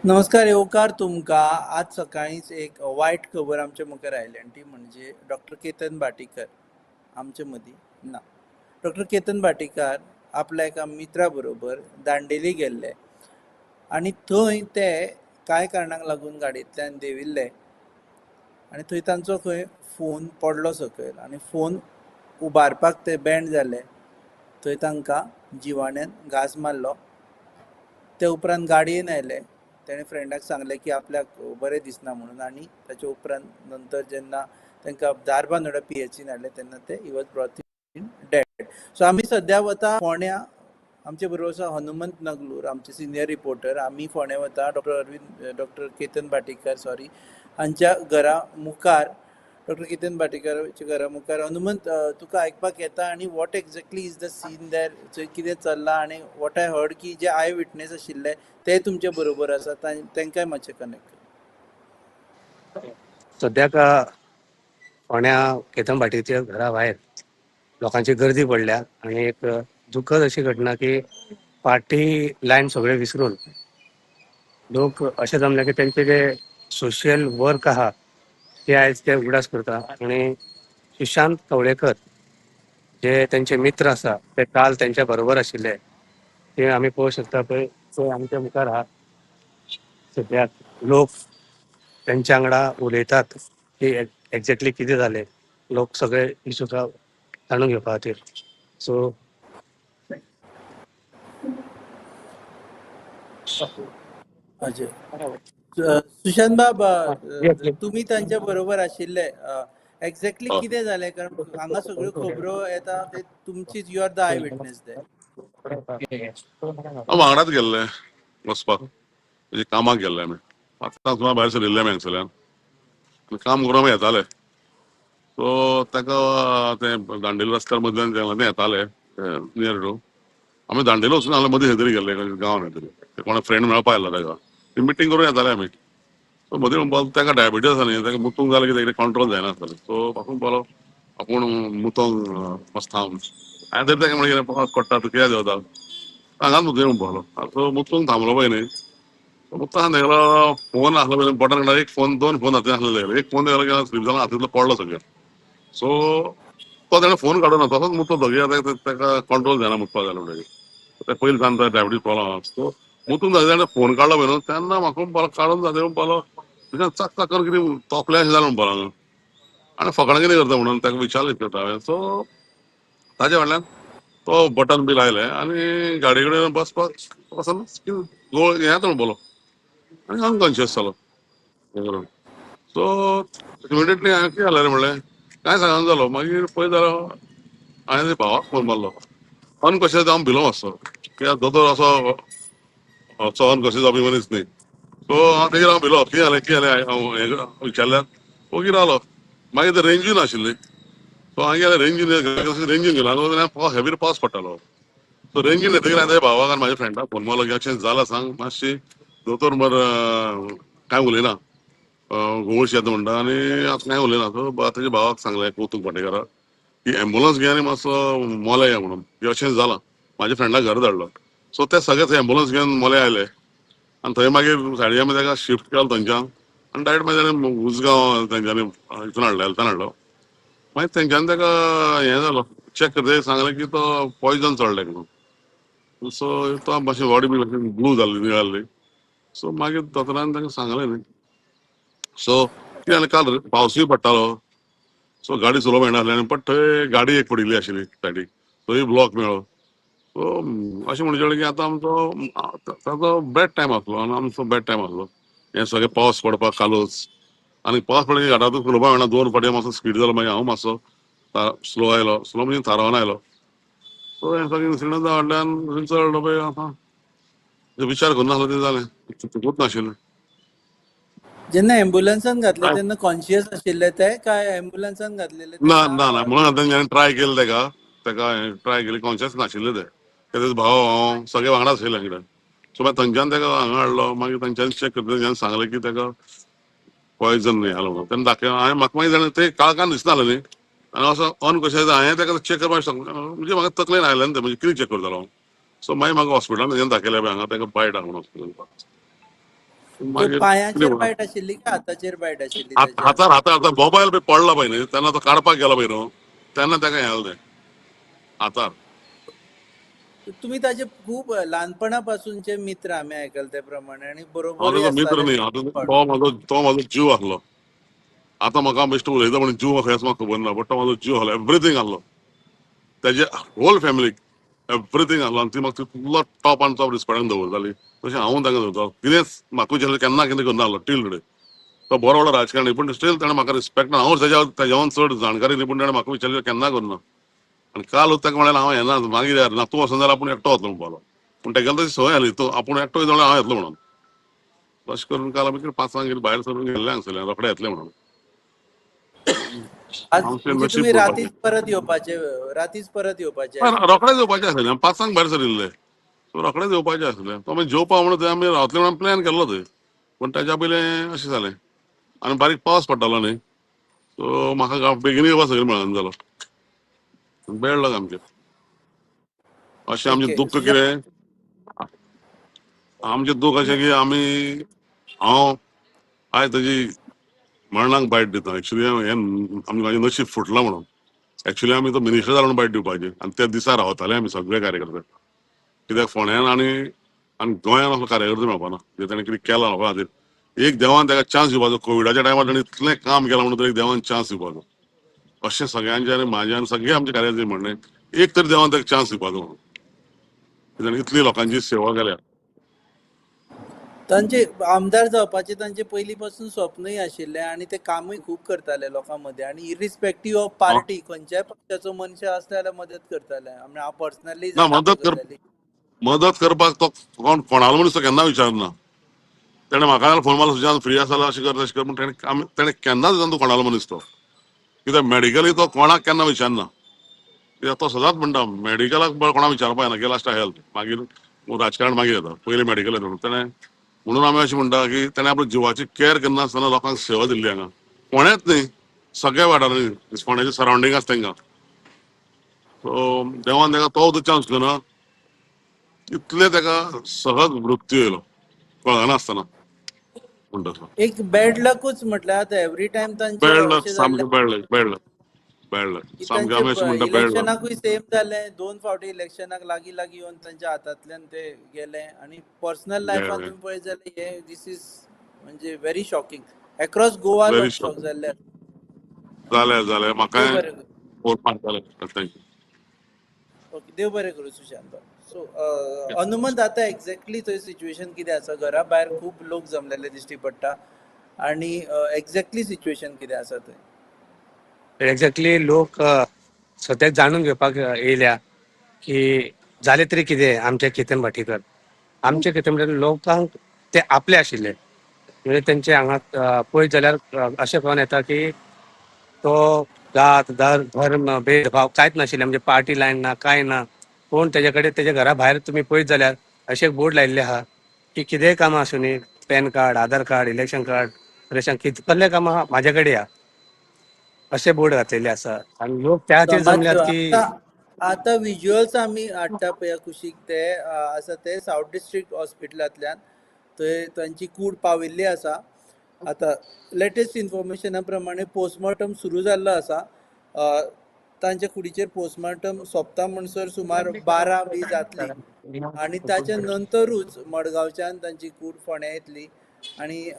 नमस्कार येवकार तुमकां. आज सकाळींच एक वायट खबर आमच्या मुखार आयली आनी ती म्हणजे डॉक्टर केतन भाटीकर आमचे मदीं ना. डॉक्टर केतन भाटीकार आपल्या एका मित्रा बरोबर दांडेली गेल्ले आनी थंय ते कांय कारणांक लागून गाडयेंतल्यान देंविल्ले आनी थंय तांचो खंय फोन पडलो सकयल आनी फोन उबारपाक ते बँड जाले. थंय तांकां जिवाण्यान घांस मारलो. ते उपरांत गाडयेन आयले. तेणें फ्रेंडाक सांगलें की आपल्याक बरें दिसना म्हणून आनी ताचे उपरांत नंतर जेन्ना तांकां धारबांदोडा पीएचसीन हाडले तेन्ना ते he was brought in dead. So आमी सद्या वता फोंड्या. आमचे बरोबर आसा हनुमंत नगलूर, आमचे सिनियर रिपोर्टर. आमी फोंड्या वता doctor Arvind doctor Ketan Bhatikar sorry हांच्या घरा मुखार. डॉक्टर केतन भाटीकराच्या घरा मुखार हनुमंत, तुका आयकपाक येता? आनी what exactly is the scene there? थंय कितें चल्लां? आनी what I heard की जे I witness आशिल्ले ते तुमचे बरोबर आसा, तांकांय मातशें कनेक्ट कर. सद्याक फोंड्या केतन भाटीच्या घरा भायर लोकांची गर्दी पडल्या आणि एक दुःखद अशी घटना की पार्टी लायन सगळे विसरून लोक अशे जमले की तेंचे जे सोशल वर्क आहा ते आयज ते उगडास करता. आणि सुशांत कवळेकर जे तेंचे मित्र आसा ते काल तेंच्या बरोबर आशिल्ले ते आमी पळोवंक शकता. पळय ते आमच्या मुखार आहा. सद्याक लोक तेंच्या वांगडा उलयतात की एक्झॅक्टली कितें जालें. लोक सगळे इशू जाणून घेवपा खातीर. सो सुशांत बाब, तुमी तांच्या बरोबर आशिल्ले, एक्झॅक्टली कितें जालें? कारण हांगा सगळ्यो खबरो येता ते तुमचीच, you are the eye witness there. हांव वांगडाच गेल्ले वचपाक, म्हणजे कामाक गेल्ले आमी. 5 सुमार भायर सरिल्ले आमी हांगसरल्यान आनी काम करून आमी येताले. सो ताका ते दांडेली रस्त्यार मदल्यान ते येताले नियर टू. आमी दांडेली वचून नाल्यार मदीं खंय तरी गेल्ले गांवान खंय तरी, ते कोणा फ्रेंड मेळपा आयलो ताका, ती मिटींग करून येताले आमी. सो मदीं म्हणपाक ताका डायबिटीज आसा न्ही, ताका मुतूंक जालें की तें कंट्रोल जायना आसतालें. सो म्हाका म्हणपालो आपूण मुतोंक मातसो थांब. हांवें तरी ताका म्हणलें कितें पडटा तूं कित्याक देंवता, हांगाच मुतूं म्हणपालो. सो मुतूंक थांबलो पळय न्ही, मुत्ता तेगेलो फोन आसलो पळय बटन, एक फोन दोन फोन हातीन आसलेले, एक फोन तेगेलो स्लीप जालो हातींतलो पडलो सगळें. सो तो तेणें फोन काडूना, तसोच मुतलो तो, ताका कंट्रोल जायना मुतपाक जालें म्हणटकीर. ते पयलीं सावन डायबिटीज प्रॉब्लम आसा. सो मुतून जालें तेणें फोन काडलो पळय न्हू, तेन्ना म्हाका म्हणपालो काडून जालें म्हणपालो तुज्यान चाक चाक करून कितें तोपलें अशें जालें म्हणपालो. आनी फकाणां कितें करता म्हणून ताका विचारलें इतलें हांवें. सो ताजे फाटल्यान तो बटन बी लायलें आनी गाडये कडेन बसपाक वचून गोळ हें जाता म्हणपालो आनी अनकॉन्शियस जालो. सो इमिडिएटली हांवें कितें जालें रे म्हणलें, कांय सांगना जालो. मागीर पळय जालो हांवें भावाक फोन मारलो. अनकॉन्शियस जावन भिलो मातसो, कित्याक दोतोर असो अनकॉन्शियस जावपी मनीस न्ही. सो हांव तेजेर हांव भिलो, कितें जालें कितें जालें हांव हें विचारल्यार ओगी रावलो. मागीर ते रेंजूय नाशिल्ली. सो हांवें गेलें रेंजीन, रेंजीन गेलो हांगा हेवी पावस पडटालो. सो रेंजीन येतकीर हांवें भावाक आनी म्हाज्या फ्रेंडाक फोन मारलो की अशें जालां सांग मातशी, दोतोर मरे कांय उलयना, घुंवळ येता म्हणटा आनी आतां कांय उलयना. सो ताच्या भावाक सांगलें कौतूक भाटेकाराक की एम्बुलन्स घे आनी मातसो मोले या म्हणून, की अशें जालां. म्हाज्या फ्रेंडाक घरा धाडलो. सो ते सगळेच एम्बुलन्स घेवन मोले आयले आनी थंय मागीर सायडी आमी ताका शिफ्ट केलो थंयच्यान आनी डायरेक्ट मागीर ताणें उजगांव तेंच्यांनी हितून हाडलो, हेल्थान हाडलो. मागीर तेंच्यांनी ताका हें जालो चॅक करतकीर सांगलें की तो पॉयजन चडलें म्हणून. सो तो मातशी बॉडी बी मातशी ब्लू जाल्ली, निळ जाल्ली. सो मागीर दोतोरान तांकां सांगलें न्ही. सो कितें जालें, काल पावसूय पडटालो. सो गाडी चलोवंक मेळनासली आनी पट थंय गाडी एक पडिल्ली आशिल्ली सायडीक, थंय ब्लॉक मेळ्ळो. सो अशें म्हणचें की आतां आमचो ताचो बॅड टायम आसलो आनी आमचो बॅड टायम आसलो. हें सगळें पावस पडपाक कालूच आनी पावस पडले की घाटातूच चलोवपाक मेळना. दोन फावटी मातसो स्पीड जालो, मागीर हांव मातसो स्लो आयलो, स्लो म्हणजे थारावन आयलो. सो हें सगळें इन्सिडंट फाटल्यान चडलो पळय आतां विचार करून नासलो तें जालें, चुकूच नाशिल्लें. जेन्ना एम्बुलन्सान घातले तेन्ना कॉन्शियस आशिल्ले ते काय एम्बुलन्सान घातलेले? ना ना ना, म्हणून तेंच्यांनी ट्राय केलें ताका, ताका ट्राय केली, कॉन्शियस नाशिल्ले ते. तेजे भाव हांव सगळे वांगडा आशिल्ले कडेन. सो मागीर थंयच्यान ताका हांगा हाडलो. मागीर थंयच्यान चॅक करता तेंच्यांनी सांगलें की ताका पॉयजन न्ही जालें म्हणून. तेन्ना दाखय हांवें म्हाका मागीर जाणें ते काळखान दिसनासलें न्ही, आनी असो अनकॉन्शियस हांवें ताका चॅक करपाक शकना, म्हणजे म्हाका तकलेन आयलें न्ही तें, म्हणजे कितें चॅक करतलो हांव. सो मागीर म्हाका हॉस्पिटलान थंयच्यान दाखयलें हांगा ताका बायट आहा म्हणून हॉस्पिटलान. मागीर पांयाचेर बायट आशिल्ली की हाताचेर बायट आशिल्ली? हातार हातार मोबायल पळय पडला पळय न्ही, तेन्ना तो काडपाक गेला पळय न्हू, तेन्ना ताका हें जालें तें हातार. तुमी ताजे खूब ल्हानपणा पासूनचे मित्र आमी आयकले ते प्रमाणे आनी बरोबर मित्र न्ही, तो म्हाजो जीव आसलो. आतां म्हाका बेश्टो उलयता म्हणून जीव खंय म्हाका खबर ना, बट तो म्हाजो जीव आसलो, एवरीथींग आसलो, तेजे होल फॅमिलीक एवरीथींग आसलो. आनी ती म्हाका तितलो टॉप आनी टॉप रिस्पेक्टान दवरताली, तशें हांव तांकां दवरतालो. कितेंच म्हाका विचारलें केन्ना कितें करना आसलो टील टुडे. तो बरो व्हडलो राजकारणी, पूण स्टील ताणें म्हाका रिस्पेक्ट, हांव तेज्यावन चड जाणकारी न्ही, पूण ताणें म्हाका विचारलें केन्ना करना. आनी काल ताका म्हणलें हांव येना, मागीर यार ना तूं वचना जाल्यार आपूण एकटो वतलो म्हणपालो, पूण तेगेलो तशी संवय आसली, तो आपूण एकटो वयता म्हणल्यार हांव येतलो म्हणून. अशें करून काल आमी 5 भायर सरून गेल्ले हांगसरल्यान, रोखडे येतले म्हणून. रातीच परत येवपाचे, रातीच परत येवपाचे, रोखडेच येवपाचे आसले, 5 भायर सरिल्ले, सो रोखडेच येवपाचे आसले. तो मागीर जेवपा म्हणून थंय आमी रावतले म्हणून प्लॅन केल्लो थंय, पूण ताच्या पयलें अशें जालें. आनी बारीक पावस पडटालो न्ही, सो म्हाका बेगीन येवपा सगळें मेळना जालो, बॅड लक आमचें. अशें आमचें दुख्ख कितें, आमचें दुख्ख अशें की आमी, हांव आयज ताजी मरणाक बायट दिता. एक्चुली हें आमचें म्हाजें नशीब फुटलां म्हणून. एक्चुली आमी तो मिनिस्टर जालो म्हणून बायट दिवपाची, आनी त्या दिसा रावताले आमी सगळे कार्यकर्ते, कित्याक फोंड्यान आनी आनी गोंयान असलो कार्यकर्ते मेळपाना जे ताणें कितें केलां लोकां खातीर. एक देवान ताका चान्स दिवपाचो, कोविडाच्या टायमार ताणें इतलें काम केलां म्हणून एक देवान चान्स दिवपाचो, अशें सगळ्यांचें आनी म्हाजें आनी सगळें आमच्या कार्याचें म्हणणें, एक तरी देवान ताका चान्स दिवपाचो म्हणून, ताणें इतली लोकांची सेवा केल्या. तांचे आमदार जावपाचे तांचे पयलीं पासून स्वप्नूय आशिल्लें आनी ते कामूय खूब करताले लोकां मदीं, आनी इरिस्पेक्टीव ऑफ पार्टी खंयच्याय पक्षाचो मनश आसले जाल्यार मदत करताले. हांव पर्सनली ना मदत करपाक तो कोण कोणालो मनीस तो केन्ना विचारना. तेणें म्हाका फोन मारलो, सुशांत फ्री आसा जाल्यार अशें कर तशें कर, पूण तेणें केन्नाच विचारना तूं कोणालो मनीस तो, कित्याक मेडिकली तो कोणाक केन्ना विचारना. कित्याक तो सदांच म्हणटा मेडिकलाक कोणाक विचारपा येना, लास्ट हेल्थ, मागीर राजकारण मागीर येता, पयलीं मेडिकल येता. तेणें म्हणून आमी अशें म्हणटा की तेणें आपल्या जिवाची कॅर करनासतना लोकांक सेवा दिल्ली हांगा, फोंड्याच न्ही सगळ्या वाठारांनी, फोंड्याचे सरावंडींग आसा तांकां. सो देवान ताका तो चान्स दिलो ना, इतले ताका सहज मृत्यू येयलो कळनासतना म्हणटा. एक बॅड लकूच म्हटल्यार आतां एवरी टायम तांचे बॅड लक, सामकें bad luck, bad luck, bad luck सामकें. आमी अशें म्हणटा बॅड लक. इलेक्शनाकूय सेम जालें, 2 फावटी इलेक्शनाक लागीं लागीं येवन तांच्या हातांतल्यान ते गेले. आनी पर्सनल लायफान तुमी पळयत जाल्यार हे दीस is म्हणजे व्हेरी शॉकिंग, एक्रॉस गोवा लोक शॉक जाल्ले. जालें जालें म्हाका 4-5 जालें. Thank you. Okay, देव बरें करूं सुशांत. सो हनुमंत, आतां एक्झॅक्टली थंय सिच्युएशन कितें आसा? घरा भायर खूब लोक जमलेले दिश्टी पडटा, आनी एक्झॅक्टली सिच्युएशन कितें आसा थंय? एक्झॅक्टली लोक सद्याक जाणून घेवपाक येयल्या की जालें तरी कितें आमचे केतन भाटीकर. आमचे केतन भाटीकर लोकांक ते आपले आशिल्ले, म्हणजे तेंचे हांगा पळयत जाल्यार अशें कळोन येता की तो जात धर्म भेदभाव कांयच नाशिल्ले, म्हणजे पार्टी लायन ना कांय ना, कोण तेजे कडेन तेज्या घरा भायर तुमी पळयत जाल्यार अशें एक बोर्ड लायिल्ले आहा की कितेंय कामां आसूं न्ही, PAN card, Aadhaar card, election card, ration, कितले कामां म्हाजे कडेन या अशे बोर्ड घातलेले आसा. आनी लोक त्या खातीर जमल्यात की आतां विज्युअल्स आमी हाडटा पळय कुशीक, ते आसा ते सावथ डिस्ट्रिक्ट हॉस्पिटलांतल्यान थंय तांची कूड पाविल्ली आसा. आतां लेटेस्ट इन्फॉर्मेशना प्रमाणे पोस्टमॉर्टम सुरू जाल्लो आसा. तांच्या कुडीचेर पोस्टमॉर्टम सोंपता म्हणसर सुमार 12 बी जातली, आनी ताच्या नंतरूच मडगांवच्यान तांची कूड फोंड्या येतली आनी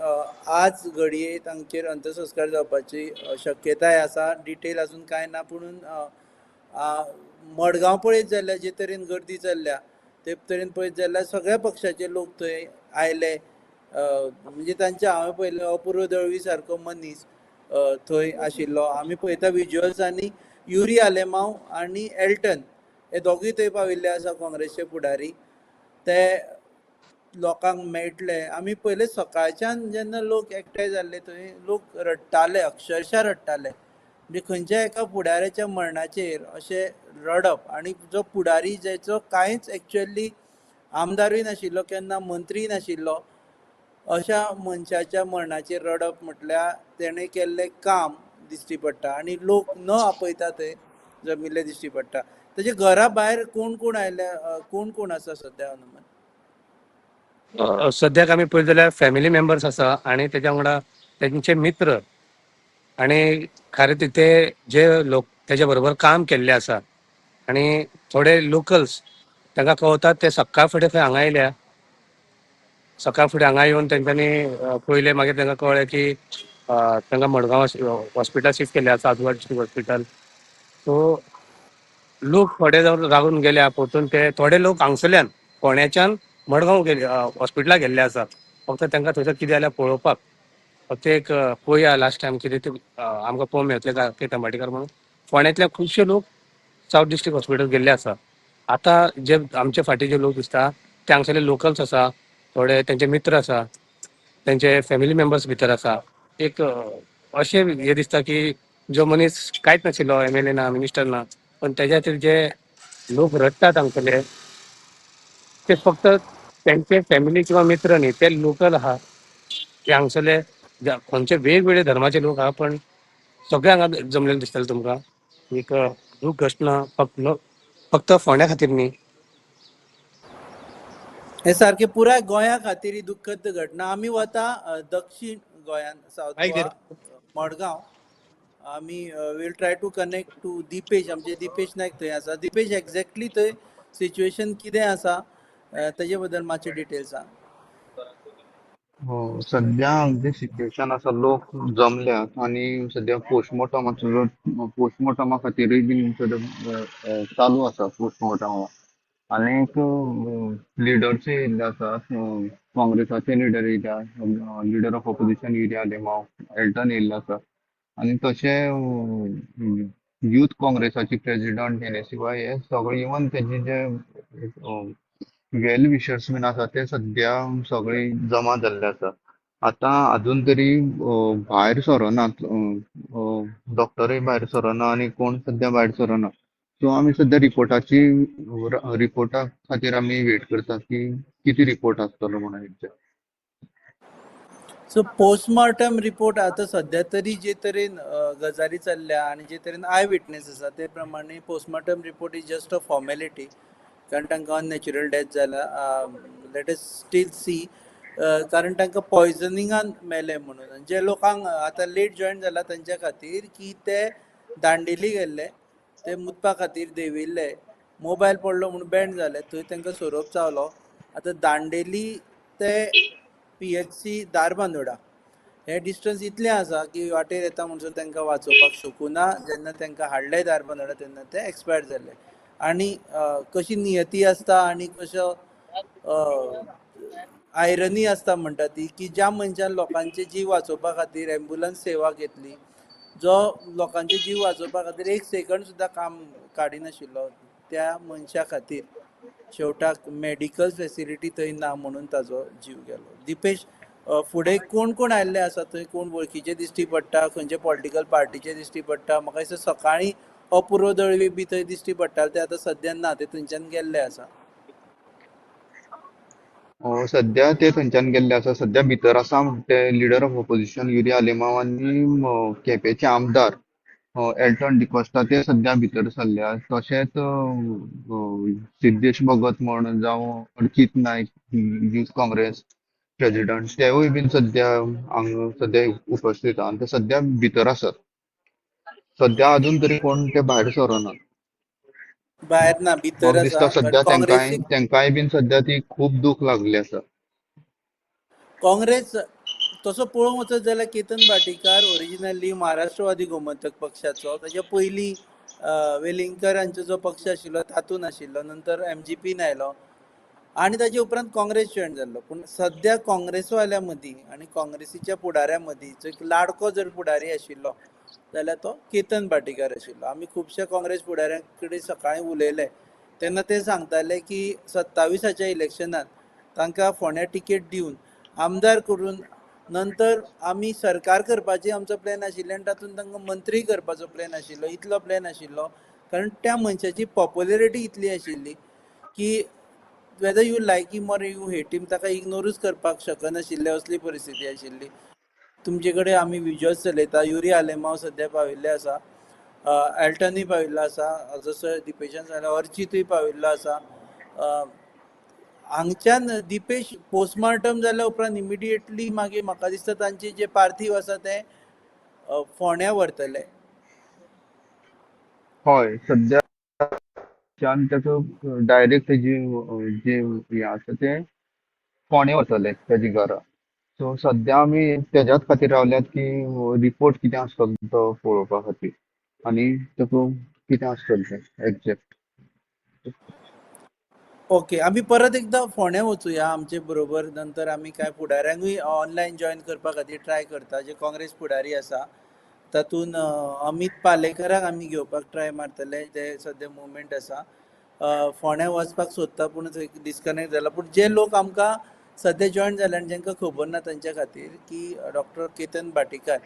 आज घडये तांचेर अंत्यसंस्कार जावपाची शक्यताय आसा. डिटेल अजून कांय ना, पुणून मडगांव पळयत जाल्यार जे तरेन गर्दी चल्ल्या ते तरेन पळयत जाल्यार सगळ्या पक्षाचे लोक थंय आयले. म्हणजे तांचे हांवें पळयलें अपूर्व दळवी सारको मनीस थंय आशिल्लो. आमी पळयता विज्युअल्सांनी युरी आलेमांव आनी एल्टन हे दोगूय थंय पाविल्ले आसा, काँग्रेसचे फुडारी. ते लोकांक मेळटले. आमी पयले सकाळच्यान जेन्ना लोक एकठांय जाल्ले थंय लोक रडटाले, अक्षरशा रडटाले. म्हणजे खंयच्या एका फुडाऱ्याच्या मरणाचेर अशें रडप, आनी जो फुडारी जेचो कांयच एक्चुअली आमदारूय नाशिल्लो, केन्ना मंत्रीय नाशिल्लो, अशा मनशाच्या मरणाचेर रडप म्हटल्यार तेणें केल्लें काम दिश्टी पडटा. आनी लोक न आपयता थंय जमिल्ले दिश्टी पडटा. तेजे घरा भायर कोण कोण आयले, कोण कोण आसा सद्या हनुमान? सद्याक आमी पळयत जाल्यार फॅमिली मेंबर्स आसा आनी तेच्या वांगडा तेंचे मित्र आनी खरें ते जे लोक तेच्या बरोबर काम केल्ले आसा आनी थोडे लोकल्स तांकां कळतात ते सकाळ फुडें खंय हांगा आयल्या. सकाळ फुडें हांगा येवन तेंच्यांनी पळयलें, मागीर तांकां कळ्ळें की तांकां मडगांव हॉस्पिटल शिफ्ट केल्लें आसा, आजवाड डिस्ट्रिक्ट हॉस्पिटल. सो लोक थोडे जावन रागून गेल्या परतून ते थोडे लोक हांगसरल्यान फोंड्याच्यान मडगांव गेले, हॉस्पिटलाक गेल्ले आसा फक्त तांकां थंयसर कितें जाल्यार पळोवपाक, फक्त एक पळोवया लास्ट टायम कितें ते आमकां पळोवंक मेळटलें काय केतन भाटीकार म्हणून. फोंड्यांतले खुबशे लोक सावथ डिस्ट्रिक्ट हॉस्पिटल गेल्ले आसा. आतां जे आमचे फाटीं जे लोक दिसता ते हांगसरले लोकल्स आसा, थोडे तेंचे मित्र आसा, तेंचे फॅमिली मेंबर्स भितर आसा. एक अशें हें दिसता की जो मनीस कांयच नाशिल्लो, एमएलए ना, मिनिस्टर ना, पण तेज्या खातीर जे लोक रडटात हांगसरले ते फक्त तेंचे फॅमिली किंवा मित्र न्ही, ते लोकल आहा, ते हांगसरले खंयचे वेगवेगळे धर्माचे लोक आहा, पण सगळे हांगा जमलेले दिसतले तुमकां. एक दूख घटना फक्त फोंड्या खातीर न्ही, हे सारखे पुराय गोंया खातीर ही दुख्खद घटना. आमी वता दक्षीण गोंयान, सावथ गोवा, मडगांव. आमी will try to connect to Dipesh. आमचे दीपेश नायक थंय आसा. दीपेश, एक्झॅक्टली थंय सिच्युएशन कितें आसा तेजे बद्दल मातशे डिटेल्स सांग. हो, सध्या जे सिच्युएशन आसा, लोक जमल्यात आनी सध्या पोस्टमॉर्टमाचो पोस्टमॉर्टमा खातीरूय बीन सध्या चालू आसा पोस्टमॉर्टमा. आनीक लिडर्स येयल्ले आसात, काँग्रेसाचे लिडर येयल्या, leader of opposition Yuri Alemao, Elton येयल्लो आसा. आनी तशें यूथ काँग्रेसाची प्रेजिडंट एनएसीवाय हे सगळे, इवन तेजे जे वेल विशर्स बीन आसा ते सध्या सगळे जमा जाल्ले आसा. आतां आजून तरी भायर सरनात, डॉक्टरूय भायर सरना आनी कोण सध्या भायर सरना. सो आमी सध्या रिपोर्टा खातीर आमी वेट करता की कितें रिपोर्ट आसतलो म्हणून exact. So postmortem report आतां सद्या तरी जे तरेन गजाली चल्ल्या आनी जे तरेन I witness आसा ते प्रमाणे postmortem report is just a formality, कारण तांकां अननॅचरल डेथ जाला. Let us still सी, कारण तांकां पॉयजनिंगान मेले म्हणून. जे लोकांक आतां लेट जॉयन जाला तांच्या खातीर की ते दांडेली गेल्ले, ते मुतपा खातीर देंविल्ले, मोबायल पडलो म्हणून बँड जाले, थंय तांकां सोरोप चावलो. आतां दांडेली ते PHC Dharbandora हे डिस्टन्स इतलें आसा की वाटेर येता म्हणसर तांकां वाचोवपाक शकूना. जेन्ना तांकां हाडले धारबांदोडा तेन्ना ते एक्सपायर जाले. आनी कशी नियती आसता आनी कशो आयरनी आसता म्हणटा ती, की ज्या मनशान लोकांचे जीव वाचोवपा खातीर एम्बुलन्स सेवा घेतली, जो लोकांचे जीव वाचोवपा खातीर एक सेकंड सुद्दां काम काडिनाशिल्लो, त्या मनशा खातीर शेवटाक मेडिकल फेसिलिटी थंय ना म्हणून ताजो जीव गेलो. दीपेश, फुडें कोण कोण आयिल्ले आसा थंय, कोण वळखीचे दिश्टी पडटा, खंयचे पॉलिटिकल पार्टीचे दिश्टी पडटा? म्हाका दिसता सकाळीं अपूर्व दळवी बी थंय दिश्टी पडटाले, ते आतां सद्या ना, ते थंयच्यान गेल्ले आसा. सद्या ते थंयच्यान गेल्ले आसा. सद्या भितर आसा ते leader of opposition Yuri Alemao आनी केपेंचे आमदार एल्टन डिकोस्टा, ते सद्या भितर सरल्या. तशेंच सिद्धेश भगत म्हण जावं अर्चित नायक यूथ काँग्रेस प्रेजिडंट, तेवूय बीन सद्या हांगा सद्या उपस्थित आहा आनी ते सद्या भितर आसात. सद्या अजून तरी कोण ते भायर सरना, भायर ना, भितर म्हाका दिसता आसा. सद्या तेंकांय बीन सद्या ती खूब दूख लागली आसा. काँग्रेस तसो पळोवंक वचत जाल्यार केतन भाटीकार ओरिजिनली महाराष्ट्रवादी गोमंतक पक्षाचो, ताच्या पयलीं वेलिंगकर हांचो जो पक्ष आशिल्लो तातूंत आशिल्लो, नंतर MGPन आयलो आनी ताचे उपरांत काँग्रेस जॉयन जाल्लो. पूण सद्या काँग्रेसवाल्या मदीं आनी काँग्रेसीच्या फुडाऱ्या मदीं जो एक लाडको जर फुडारी आशिल्लो जाल्यार तो केतन भाटीकार आशिल्लो. आमी खुबश्या काँग्रेस फुडाऱ्यां कडेन सकाळीं उलयले तेन्ना ते सांगताले की 27आच्या इलेक्शनात तांकां फोंड्या टिकेट दिवन आमदार करून नंतर आमी सरकार करपाची आमचो प्लॅन आशिल्ले आनी तातूंत तांकां मंत्री करपाचो प्लॅन आशिल्लो, इतलो प्लॅन आशिल्लो. कारण त्या मनशाची पॉप्युलरिटी इतली आशिल्ली की whether you like him or you hate him ताका इग्नोरूच करपाक शकनाशिल्ले असली परिस्थिती आशिल्ली. तुमचे कडेन आमी विज्युअल्स चलयता. युरी आलेमाव सद्या पाविल्ले आसा, एल्टनूय पाविल्लो आसा, जसो दिपेशान सांगलें अर्चितूय पाविल्लो आसा. हांगच्यान दिपेश पोस्टमार्टम जाल्या उपरांत इमिडिएटली मागीर म्हाका दिसता तांचे जे पार्थिव आसा ते फोंड्या व्हरतले. हय, सद्या ताचो डायरेक्ट तेजी जे हें आसा तें फोंडे वतले तेजे घरा. सो सद्या आमी तेज्याच खातीर रावल्यात की रिपोर्ट कितें आसतलो तो पळोवपा खातीर आनी ताका कितें आसतलें तें एग्जॅक्ट. ओके, आमी परत एकदां फोंड्या वचुया आमचे बरोबर. नंतर आमी कांय फुडाऱ्यांकूय ऑनलायन जॉयन करपा खातीर ट्राय करता, जे काँग्रेस फुडारी आसा तातूंत अमीत पालेकराक आमी घेवपाक ट्राय मारतले, ते सद्या मुवमेंट आसा. फोंड्या वचपाक सोदता पूण थंय डिस्कनेक्ट जाला. पूण जे लोक आमकां सद्या जॉयन जाले आनी जांकां खबर ना तांच्या खातीर की डॉक्टर केतन भाटीकार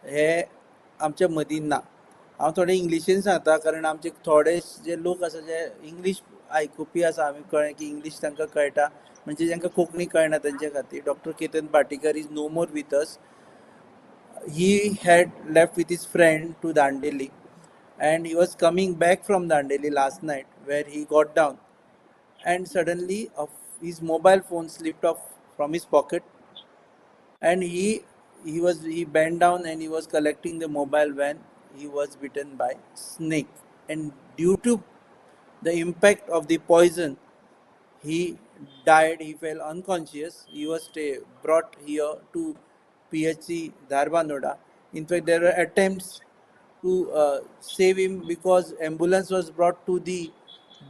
हे आमच्या मदीं ना. हांव थोडे इंग्लिशीन सांगता कारण आमचे थोडे जे लोक आसा जे इंग्लीश आयकुपी आसा, आमी कळ्ळें की इंग्लीश तांकां कळटा, म्हणजे जांकां कोंकणी कळना तांच्या खातीर doctor Ketan Bhatikar is no more with us. He had left with his friend to Dandeli and he was coming back from Dandeli last night where he got down and suddenly his mobile phone slipped off from his pocket and he bent down and he was collecting the mobile when he was bitten by snake, and due to the impact of the poison he died. He fell unconscious. He was brought here to PHC Dharbandora. In fact, there were attempts to save him because ambulance was brought to the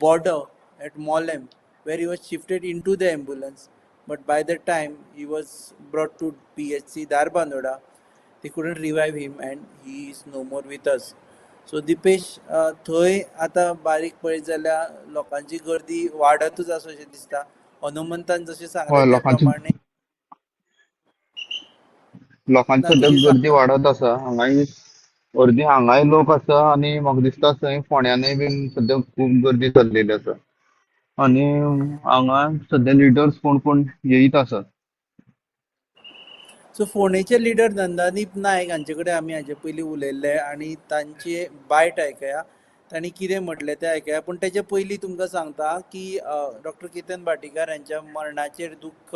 border at Mollem where he was shifted into the ambulance. But by the time he was brought to PHC Dharbandora, they couldn't revive him and he is no more with us. So Dipesh, थंय आतां बारीक पळयत जाल्यार लोकांची गर्दी वाडतूच आसा अशें दिसता. हनुमंतान जशें सांगलें हय, त्या प्रमाणे लोकांची ना सद्या तुजी गर्दी वाडत आसा. हांगाय अर्दी हांगाय लोक आसा आनी म्हाका दिसता थंय फोंड्यानूय बीन सद्या खूब गर्दी चल्लेली आसा आनी हांगा सद्या लिडर्स कोण कोण येयत आसात. सो फोंडेचे लिडर नंदादीप नायक हांचे कडेन आमी हाचे पयलीं उलयल्ले आनी तांचे बायट आयकया, तांणी कितें म्हटलें तें आयकया. पूण तेचे पयलीं तुमकां सांगता की डॉक्टर केतन भाटीकार हांच्या मरणाचेर दुख्ख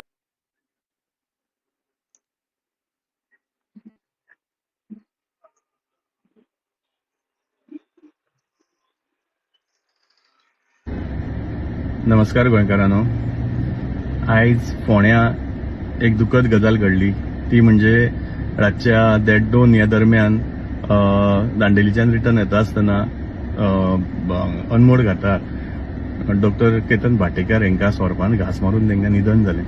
नमस्कार गोंयकारांनो, आयज फोंड्या एक दुखद गजाल घडली ती म्हणजे रातच्या 1:30-2 ह्या दरम्यान दांडेलीच्यान रिटर्न येता आसतना अनमोड घाटार डॉक्टर केतन भाटीकार हांकां सोरपान घांस मारून तांकां निधन जालें.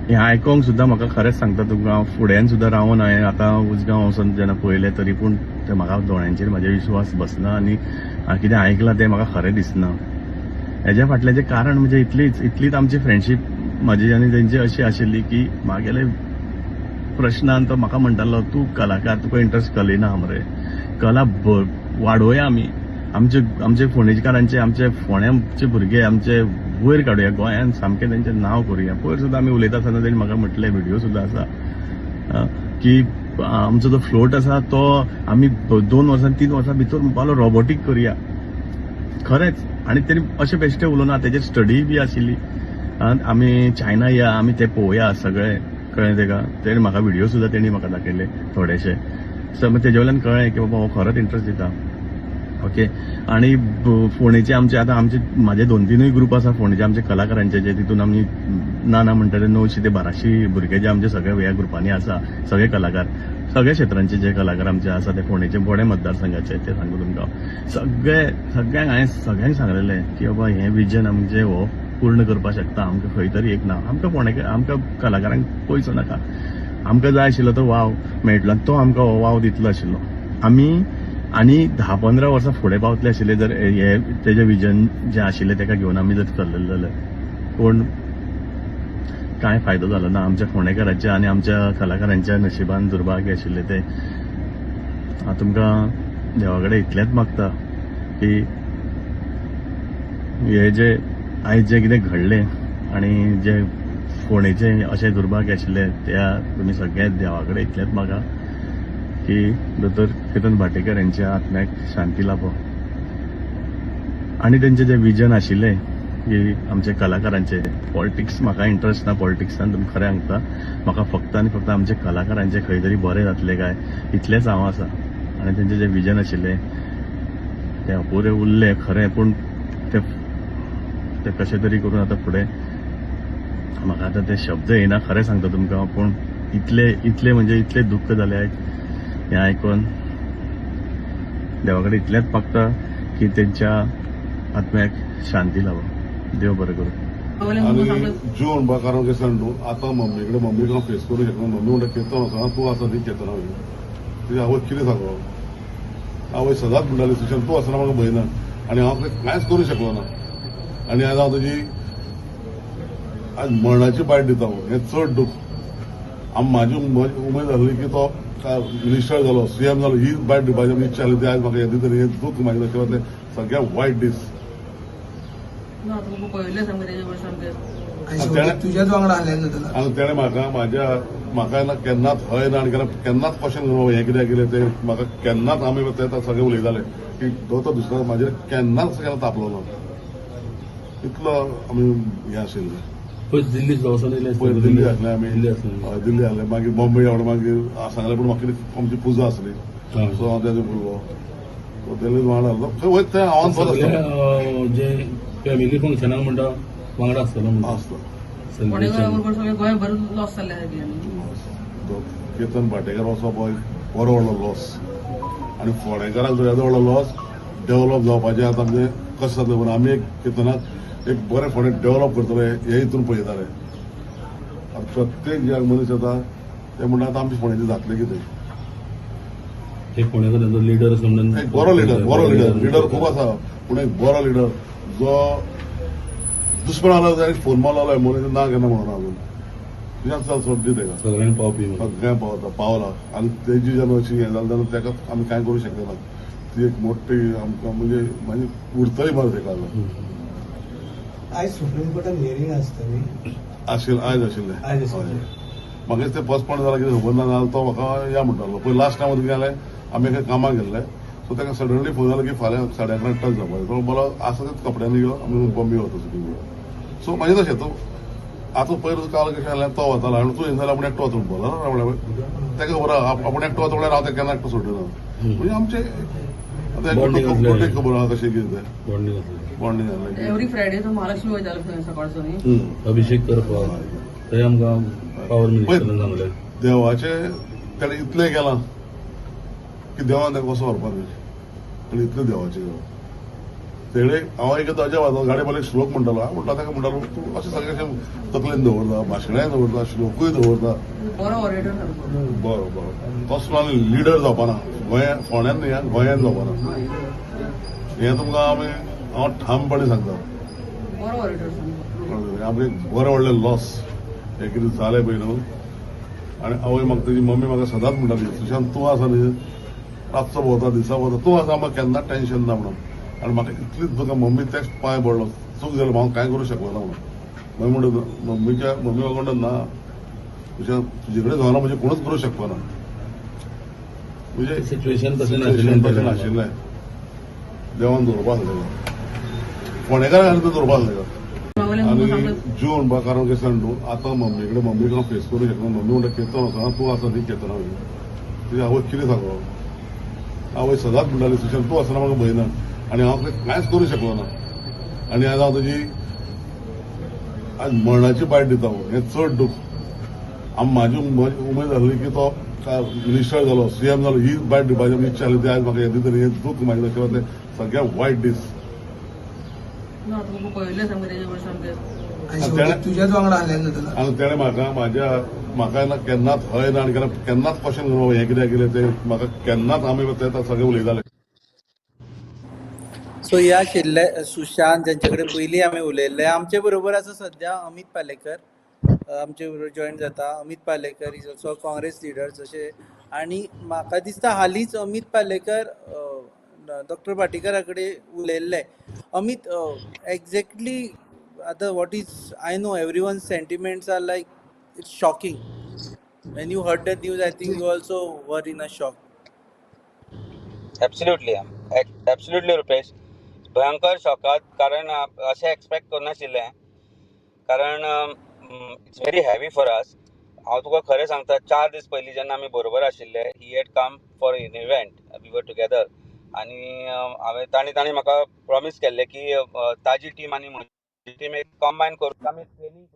हें आयकोंक सुद्दां म्हाका खरेंच सांगता तुमकां, हांव फुड्यान सुद्दां रावन हांवें आतां उजगांव वचोन जेन्ना पळयलें तरी पूण तें म्हाका दोळ्यांचेर म्हाजे विश्वास बसना आनी कितें आयकलां तें म्हाका खरें दिसना. हेज्या फाटलें जें कारण म्हणजे इतलीच आमची फ्रेंडशीप म्हाजी आनी तेंची अशी आशिल्ली की म्हागेले प्रश्नान तो म्हाका म्हणटालो, तूं कलाकार, तुका इंट्रस्ट कलेन आहा मरे, कला वाडोवया आमी, आमचे फोंडेकारांचे, आमचे फोंड्याचे भुरगे आमचे वयर काडुया, गोंयान सामकें तेंचें नांव करुया. पयर सुद्दां आमी उलयता आसतना तेणी म्हाका म्हटलें, व्हिडियो सुद्दां आसा की आमचो जो फ्लोट आसा तो आमी 2 वर्सां 3 वर्सां भितर म्हणपालो रोबोटीक करुया. खरेंच, आनी तेणी अशें बेश्टें उलोवना, तेजेर स्टडी बी आशिल्ली. आमी चायना या, आमी ते पळोवया सगळें, कळ्ळें तेका. तेणी म्हाका व्हिडियो सुद्दां तेणी म्हाका दाखयले थोडेशे. सो मागीर तेजे वयल्यान कळ्ळें की बाबा हो खरोच इंट्रस्ट दिता. ओके, आनी फोंडेचे आमचे आतां आमचे म्हाजे 2-3 ग्रुप आसा फोंडेचे आमचे कलाकारांचे, जे तितून आमी ना ना म्हणटा ते 900 ते 1200 भुरगे जे आमचे सगळे ह्या ग्रुपांनी आसा, सगळे कलाकार, सगळे क्षेत्रांचे जे कलाकार आमचे आसा ते फोंडेचे फोंडे मतदारसंघाचे, ते सांगू तुमकां सगळ्यांक हांवें सगळ्यांक सांगलेलें की बाबा हें विजन आमचें हो पूर्ण करपाक शकता. आमकां खंय तरी एक ना, आमकां फोंडे आमकां कलाकारांक पयसो नाका, आमकां जाय आशिल्लो तो वाव मेळटलो आनी तो आमकां हो वाव दितलो आशिल्लो. आमी आनी 10-15 वर्सां फुडें पावतले आशिल्ले जर हे तेजें विजन जें आशिल्लें तेका घेवन आमी जर चल्लेले जाल्यार. पूण कांय फायदो जालो ना आमच्या फोंडेकाराच्या आनी आमच्या कलाकारांच्या नशिबान दुर्भाग्य आशिल्लें तें. हांव तुमकां देवा कडेन इतलेंच मागता की हे जे आयज जें कितें घडलें आनी जे फोंडेचें अशें दुर्भाग्य आशिल्लें त्या तुमी सगळे देवा कडेन इतलेंच मागा की दोतोर केतन भाटीकर यांच्या आत्म्याक शांती लाभो आनी तेंचें जें विजन आशिल्लें की आमचे कलाकारांचे पॉलिटिक्स म्हाका इंट्रस्ट ना पॉलिटिक्सान, तुमकां खरें सांगता. म्हाका फक्त आनी फक्त आमचे कलाकारांचे खंय तरी बरें जातलें काय इतलेंच हांव आसा. आनी तेंचें जें विजन आशिल्लें तें अपुरें उरलें खरें, पूण तें तें कशें तरी करून आतां फुडें म्हाका आतां ते शब्द येना, खरें सांगता तुमकां. पूण इतले इतले म्हणजे इतलें दुख्ख जालें हें आयकून. देवा कडेन इतलेंच मागता की तेंच्या आत्म्याक शांती लाभो. देव बरें करूं. आनी जीव म्हणपा कारण कितें सांग तूं आतां मम्मी कडेन, मम्मीक हांव फेस करूं शकना. मम्मी म्हणटा केतन आसा, तूं आसा न्ही केतना. तुजी आवय कितें सांगो, आवय सदांच म्हणटाली सुशांत तूं आसतना म्हाका भंय ना आनी हांव कांयच करूं शकलो ना. आनी आज हांव तुजी आज मरणाची बायट दिता. हें चड दुख्ख. म्हाजी उमेद आसली की तो मिनिस्टर जालो, सीएम जालो, ही बायट दिवपाची इच्छा आसली. ती आज म्हाका येता तरी हें दुख्ख म्हाज्या नशिबांतलें सगळ्यात वायट दीस. तुज्याच वांगडा आसलें. आनी तेणें म्हाका म्हाज्या म्हाका ना केन्नाच हय ना आनी केन्नाच क्वेश्चन करूं हें कित्याक केलें तें म्हाका केन्नाच. आमी ते सगळे उलयताले की तो दुसरो म्हाजेर केन्नाच केन्ना तापलो ना, इतलो आमी हें आशिल्लें. पयलीं दिल्ली पयलीं दिल्ली आसले आमी, दिल्ली आसले, मागीर बॉम्बे आवड, मागीर सांगलें पूण म्हाका कितें आमची पुजा आसली, सो हांव तेजे उरलो. सो दिल्ली वांगडा आसलो खंय वयता थंय हांव बरो आसता. जे फॅमिली फंक्शनाक म्हणटा वांगडा आसतलो आसता. केतन भाटेकर वचप हो एक बरो व्हडलो लॉस आनी फोंडेकारांक तर येदो व्हडलो लॉस. डेव्हलप जावपाचें आतां आमचें कशें जातलें, पूण आमी एक केतनाक एक बरें फोंडें डेव्हलप करतले हे हितून पळयताले. आतां प्रत्येक जे मनीस येता ते म्हणटा आतां आमचें फोंड्याचें जातलें कितें. एक फोंड्याचो लिडर म्हणून एक बरो लिडर, बरो लिडर, लिडर खूब आसा, पूण एक बरो लिडर जो दुस्मन आलो जाल्यार फोन मारलो मनीस ना केन्ना म्हणून अजून तुज्यान चल सोड दी तेका, सगळ्यांक पावपी, सगळ्यांक पावता पावला. आनी तेजी जेन्ना अशी हें जालें तेन्ना तेका आमी कांय करूं शकना. ती एक मोठी आमकां म्हणजे मागीर उरतली मरे तेका. आयज सुप्रीम कोर्टान हियरींग आसता न्ही? आशिल्लें, आयज आशिल्लें. आयज आशिल्लें. म्हाका ते पोस्टपोन जालां कितें खबर ना, जाल्यार तो म्हाका या म्हणटालो. पयलीं लास्ट टायम कितें जालें, आमी एका कामाक गेल्ले, सो ताका सडनली फोन जालो की फाल्यां 11:30 टच जावपाचें. तो बोलो आसा तेच कपड्यांनी यो, आमी बॉम्बे वता सुप्रीम कोर्टान. सो मागीर तशें तूं आतां पयर काल कशें जालें, तो वतालो आनी तूं येयना जाल्यार आपूण एकटो वता म्हणपालो. ताका खबर आहा आपूण एकटो वता म्हणल्यार हांव ताका केन्ना एकटो सोडना. म्हणजे आमचें आतां खबर आहा कशें कितें तें बॉन्डिंग जालें. एवरी फ्रायडे तो महालक्ष्मी वयतालो सकाळचो न्ही अभिषेक करपाक, थंय आमकां पावर मिनिस्टरान सांगलें. देवाचें ताणें इतलें केलां की देवान ताका कसो व्हरपा न्ही, आनी इतलें देवाचें केलां तेणें. हांव एक अजब आसा गाडी मला एक श्लोक म्हणटालो, हांव म्हणटा ताका म्हणटालो तूं अशें सगळें अशें तकलेन दवरता, भाशणाय दवरता, श्लोकूय दवरता. बरो ऑरेटर सारको, बरो बरो तसलो आनी लिडर जावपाना गोंया फोंड्यान न्ही, गोंयान जावपाना हें तुमकां आमी हांव ठामपणी सांगता. बरो ऑरेटर सारको, आमचें बरें व्हडलें लॉस हें कितें जालें पळय न्हू. आनी आवय म्हाका तेजी मम्मी म्हाका सदांच म्हणटाली सुशांत तूं आसा न्ही, रातचो भोंवता दिसा भोंवता, तूं आसा म्हाका केन्ना टेंशन ना म्हणून. आनी म्हाका इतलीच तुका मम्मी तेच पांय पडलो, चूक जाली हांव कांय करूं शकलो ना म्हणून. मागीर म्हणटा मम्मीच्या मम्मी म्हाका म्हणटा ना तुज्या तुजे कडेन जावना म्हणजे कोणूच करूं शकना. म्हणजे सिच्युएशन तशें नाशिल्लें, तशें नाशिल्लें. देवान दवरपा आसलें तेका, फोंडेकारांक दवरपा आसलें तेका. आनी जीव म्हणपा कारण कितें सांग तूं आतां मम्मी कडेन, मम्मीक हांव फेस करूं शकना. मम्मी म्हणटा केतन आसा, तूं आसा न्ही केतना. तुजी आवय कितें सांगो, आवय सदांच म्हणटाली सुशांत तूं आसतना म्हाका भंय ना आनी हांव कांयच करूं शकलो ना. आनी आज हांव तुजी आज मरणाची बायट दिता. हें चड दुख्ख. म्हाजी उमेद आसली की तो मिनिस्टर जालो, सीएम जालो, ही बायट दिवपाची इच्छा आसली. ती आज म्हाका येता तरी हें दुख्ख म्हाज्या नशिबांतलें सगळ्यात वायट दीस. तुज्याच वांगडा आसलें. आनी तेणें म्हाका म्हाज्या म्हाका ना केन्नाच हय ना आनी केन्नाच क्वेश्चन करूं हें कित्याक केलें तें म्हाका केन्नाच. आमी ते सगळे उलयताले. सो ह्या आशिल्ले सुशांत ज्यांचे कडेन पयलीं आमी उलयल्ले. आमचे बरोबर आसा सद्या अमीत पालेकर, आमचे बरोबर जॉयन जाता. Amit Palekar is also Congress leader जशें, आनी म्हाका दिसता हालींच अमीत पालेकर डॉक्टर भाटीकरा कडेन उलयल्ले. अमीत, एक्झॅक्टली आतां what is, I know everyone sentiments are like it's shocking. When you heard that news, I think you also were in a shock. Absolutely, absolutely, Rupesh. भयंकर शॉकात, कारण अशें एक्सपेक्ट करनाशिल्लें, कारण it's very heavy for us. हांव तुका खरें सांगता, 4 दीस पयलीं जेन्ना आमी बरोबर आशिल्ले, he had come for an event, we were together, आनी हांवें तांणी म्हाका प्रॉमीस केल्लें की ताजी टीम आनी म्हजी टीम एक कंबायन करून आमी ट्रेनींग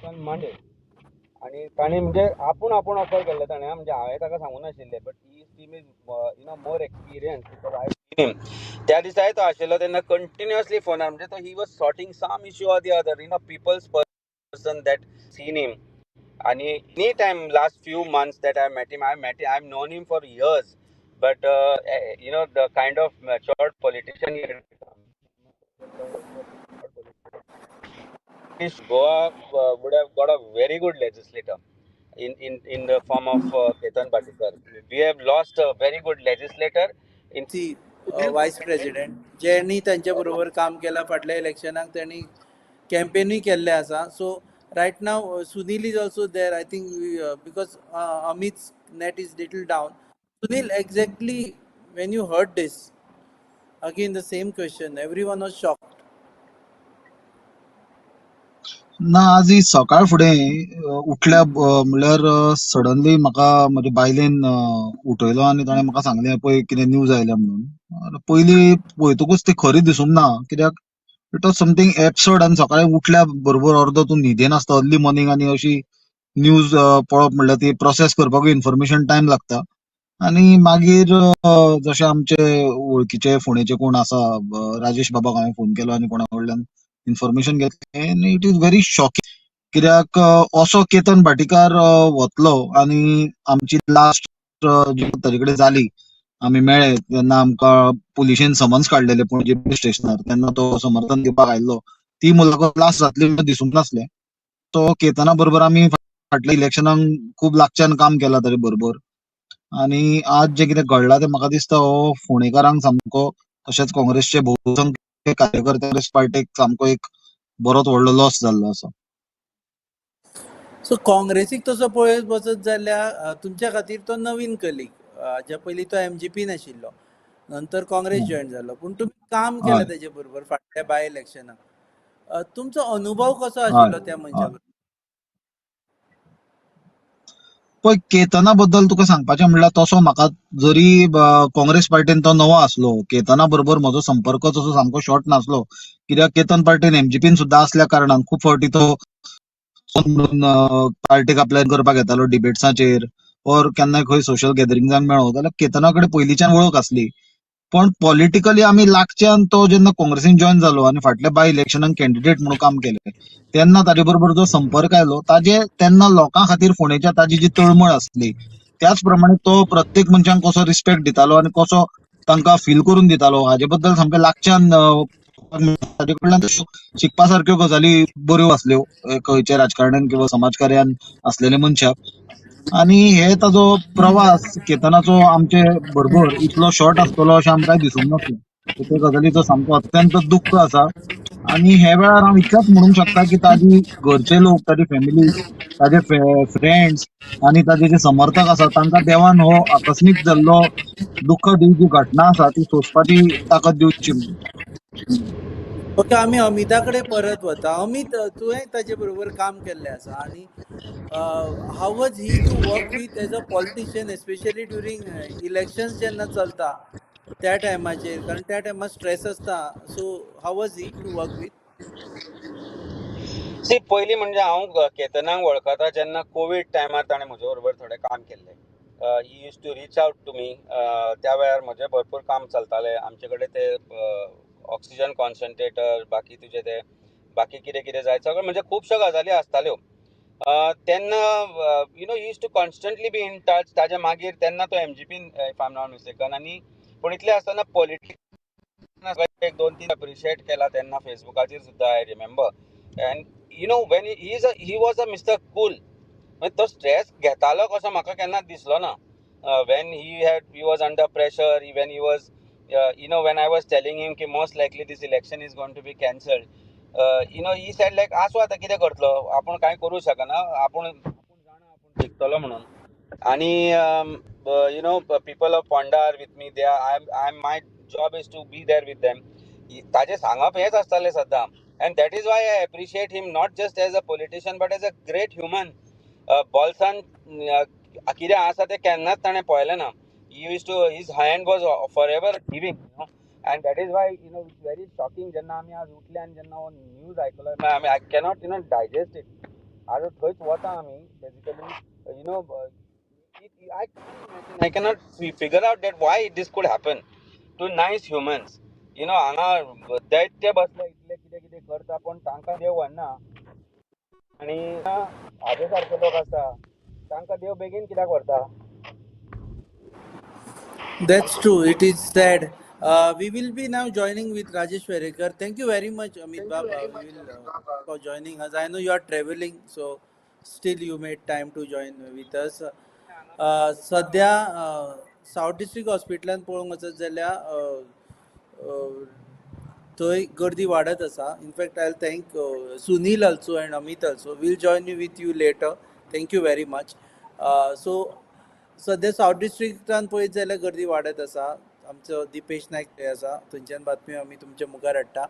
आनी मंडे, आनी तांणी म्हणजे आपूण आपूण ऑफर केल्लें ताणें, म्हणजे हांवें ताका सांगूं नाशिल्लें, but his team is you know more experience because I seen him. त्या दिसाय तो आशिल्लो तेन्ना कंटिन्युअसली फोनार, म्हणजे तो he was sorting some issue or the other, you know, people's person that seen him. आनी any time last few months that I met him, I have known him for years, but you know the kind of matured politician he had become. Goa would have got a very good legislator in the form of Ketan Bhatikar. We have lost a very good legislator in C vice president ज्यांनी तांच्या बरोबर काम केलां फाटल्या इलेक्शनाक, तांणी कॅम्पेनूय केल्लें आसा. So right now Sunil is also there, I think, because Amit's net is little down. Sunil, exactly when you heard this, again the same question, everyone was shocked. ना, आज ही सकाळ फुडें उठल्या म्हणल्यार सडनली म्हाका म्हज्या बायलेन उठयलो आनी ताणें म्हाका सांगलें पळय कितें न्यूज आयल्या म्हणून. पयलीं पळयतकूच ती खरी दिसूंक ना, कित्याक it was something absurd. आनी सकाळी उठल्या बरोबर अर्दो तूं न्हिदेन आसता, अर्ली मॉर्निंग, आनी अशी न्यूज पळोवप म्हणल्यार ती प्रोसेस करपाकूय इन्फॉर्मेशन टायम लागता. आनी मागीर जशे आमचे वळखीचे फोंडेचे कोण आसा, राजेश बाबाक हांवें फोन केलो आनी कोणा कडल्यान इन्फॉर्मेशन घेतलें, आनी it is very shocking, कित्याक असो केतन भाटीकार वतलो. आनी आमची लास्ट जी ताजे कडेन जाली, आमी मेळ्ळे तेन्ना आमकां पुलिशेन समन्स काडलेले पणजे पुलीस स्टेशनार, तेन्ना तो समर्थन दिवपाक आयिल्लो, ती मुलाखत लास्ट जातली म्हणून दिसूंक नासलें. तो केतना बरोबर आमी फाटल्या इलेक्शनाक खूब लागच्यान काम केलां ताजे बरोबर, आनी आज जें कितें घडलां तें म्हाका दिसता हो फोंडेकारांक सामको, तशेंच काँग्रेसचे बहुसंख्य कार्यकर्ते काँग्रेस पार्टीक सामको एक बरोच व्हडलो लॉस जाल्लो आसा. सो काँग्रेसीक तसो पळयत वचत जाल्यार तुमच्या खातीर तो नवीन कलीग, हाज्या पयलीं तो एमजीपीन आशिल्लो, नंतर काँग्रेस जॉयन जालो, पूण तुमी काम केलें ताजे बरोबर फाटल्या बाय इलेक्शनाक, तुमचो अनुभव कसो आशिल्लो त्या मनशा बरोबर? पळय, केतना बद्दल तुका सांगपाचें म्हणल्यार तसो म्हाका जरी काँग्रेस पार्टीन तो नवो आसलो, केतना बरोबर म्हजो संपर्क तसो सामको शॉर्ट नासलो, कित्याक केतन पार्टीन एमजीपीन सुद्दां आसल्या कारणान खूब फावटी तो म्हणून पार्टीक अप्लाय करपाक येतालो डिबेट्साचेर, और केन्नाय खंय सोशल गॅदरिंग्सांक मेळो जाल्यार केतना कडेन पयलींच्यान वळख आसली. पण पॉलिटिकली आमी लागच्यान तो जेन्ना काँग्रेसीन जॉयन जालो आनी फाटल्या बाय इलेक्शनाक कॅन्डिडेट म्हणून काम केलें तेन्ना ताजे बरोबर जो संपर्क आयलो ताजे तेन्ना लोकां खातीर फोंडेच्या ताजी जी तळमळ आसली त्याच प्रमाणे तो प्रत्येक मनशांक कसो रिस्पेक्ट दितालो आनी कसो तांकां फील करून दितालो हाजे बद्दल सामकें लागच्यान ताजे कडल्यान शिकपा सारक्यो गजाली बऱ्यो आसल्यो खंयच्या राजकारण्यान किंवा समाजकार्यान आसलेले मनशाक. आनी हे ताजो प्रवास केतनाचो आमचे बरोबर इतलो शॉर्ट आसतलो अशें आमकां दिसूंक नासलें. ते गजालीचो सामको अत्यंत दुख्ख आसा. आनी हे वेळार हांव इतलेंच म्हणूंक शकता की ताजी घरचे लोक, ताजी फॅमिली, ताजे फ्रेंड्स आनी ताजे जे समर्थक आसा तांकां देवान हो आकस्मीक जाल्लो दुख्ख दी जी घटना आसा ती सोंसपाची ताकद दिवची. ओके, आमी अमिता कडेन परत वता. अमित, तुवें ताजे बरोबर काम केल्लें आसा आनी how was he to work with as a politician, especially during elections जेन्ना चलता त्या टायमाचेर, कारण त्या टायमार स्ट्रेस आसता, so how was he to work with? See, पयलीं म्हणजे हांव केतनाक वळखता जेन्ना कोवीड टायमार ताणें म्हजे बरोबर थोडें काम केल्लें. He used to reach out to me. त्या वेळार म्हजें भरपूर काम चलतालें, आमचे कडेन ते ऑक्सिजन कॉन्सन्ट्रेटर, बाकी तुजे ते बाकी कितें कितें जाय सगळें, म्हणजे खुबश्यो गजाली आसताल्यो तेन्ना. You know, used to constantly be in touch. ताज्या मागीर तेन्ना तो एमजीपीन, if I am not mistaken, आनी पूण इतलें आसतना पॉलिटिक्स एक दोन तीन अप्रिशिएट केला तेन्ना फेसबुकाचेर सुद्दां, I remember. And you know, when he was a Mister Cool, म्हणजे तो स्ट्रेस घेतालो कसो म्हाका केन्नाच दिसलो ना. When he was under pressure, when he was you know, when I was telling him की most likely this election is going to be cancelled, you know, he said like, आसूं आतां कितें करतलो, आपूण कांय करूं शकना, आपूण जाणा आपूण जिखतलो म्हणून. आनी you know people of Ponda are with me, they are I am my job is to be there with them. ताजें सांगप हेंच आसतालें सद्दां. And that is why I appreciate him not just as a politician but as a great human. बॉल्सान कितें आसा तें केन्नाच ताणें पळयलें ना. He used to, his hand was forever giving, you know, and that is why, you know, it's very shocking जेन्ना आमी आज उठले आनी जेन्ना हो न्यूज आयकलो, आमी I cannot you know digest it. आज थंयच वता आमी basically, you know, I cannot figure out that why this could happen to nice humans. You know, हांगा दैत्य बसले इतले कितें कितें करता पूण तांकां देव व्हरना, आनी हाजे सारके लोक आसा तांकां देव बेगीन कित्याक व्हरता? That's true. It is sad. We will be now joining with Rajesh Verekar. Thank you very much, Amit Baba, we will, for joining us. I know you are traveling, so still you made time to join with us. सध्या south district हॉस्पिटलान पळोवंक वचत जाल्यार थंय गर्दी वाडत आसा. In fact I thank Sunil also and Amit also. Will join you with you later. Thank you very much. So सध्या सावथ डिस्ट्रिक्टान पळयत जाल्यार गर्दी वाडत आसा. आमचो दिपेश नायक थंय आसा, थंयच्यान बातम्यो आमी तुमच्या मुखार हाडटा.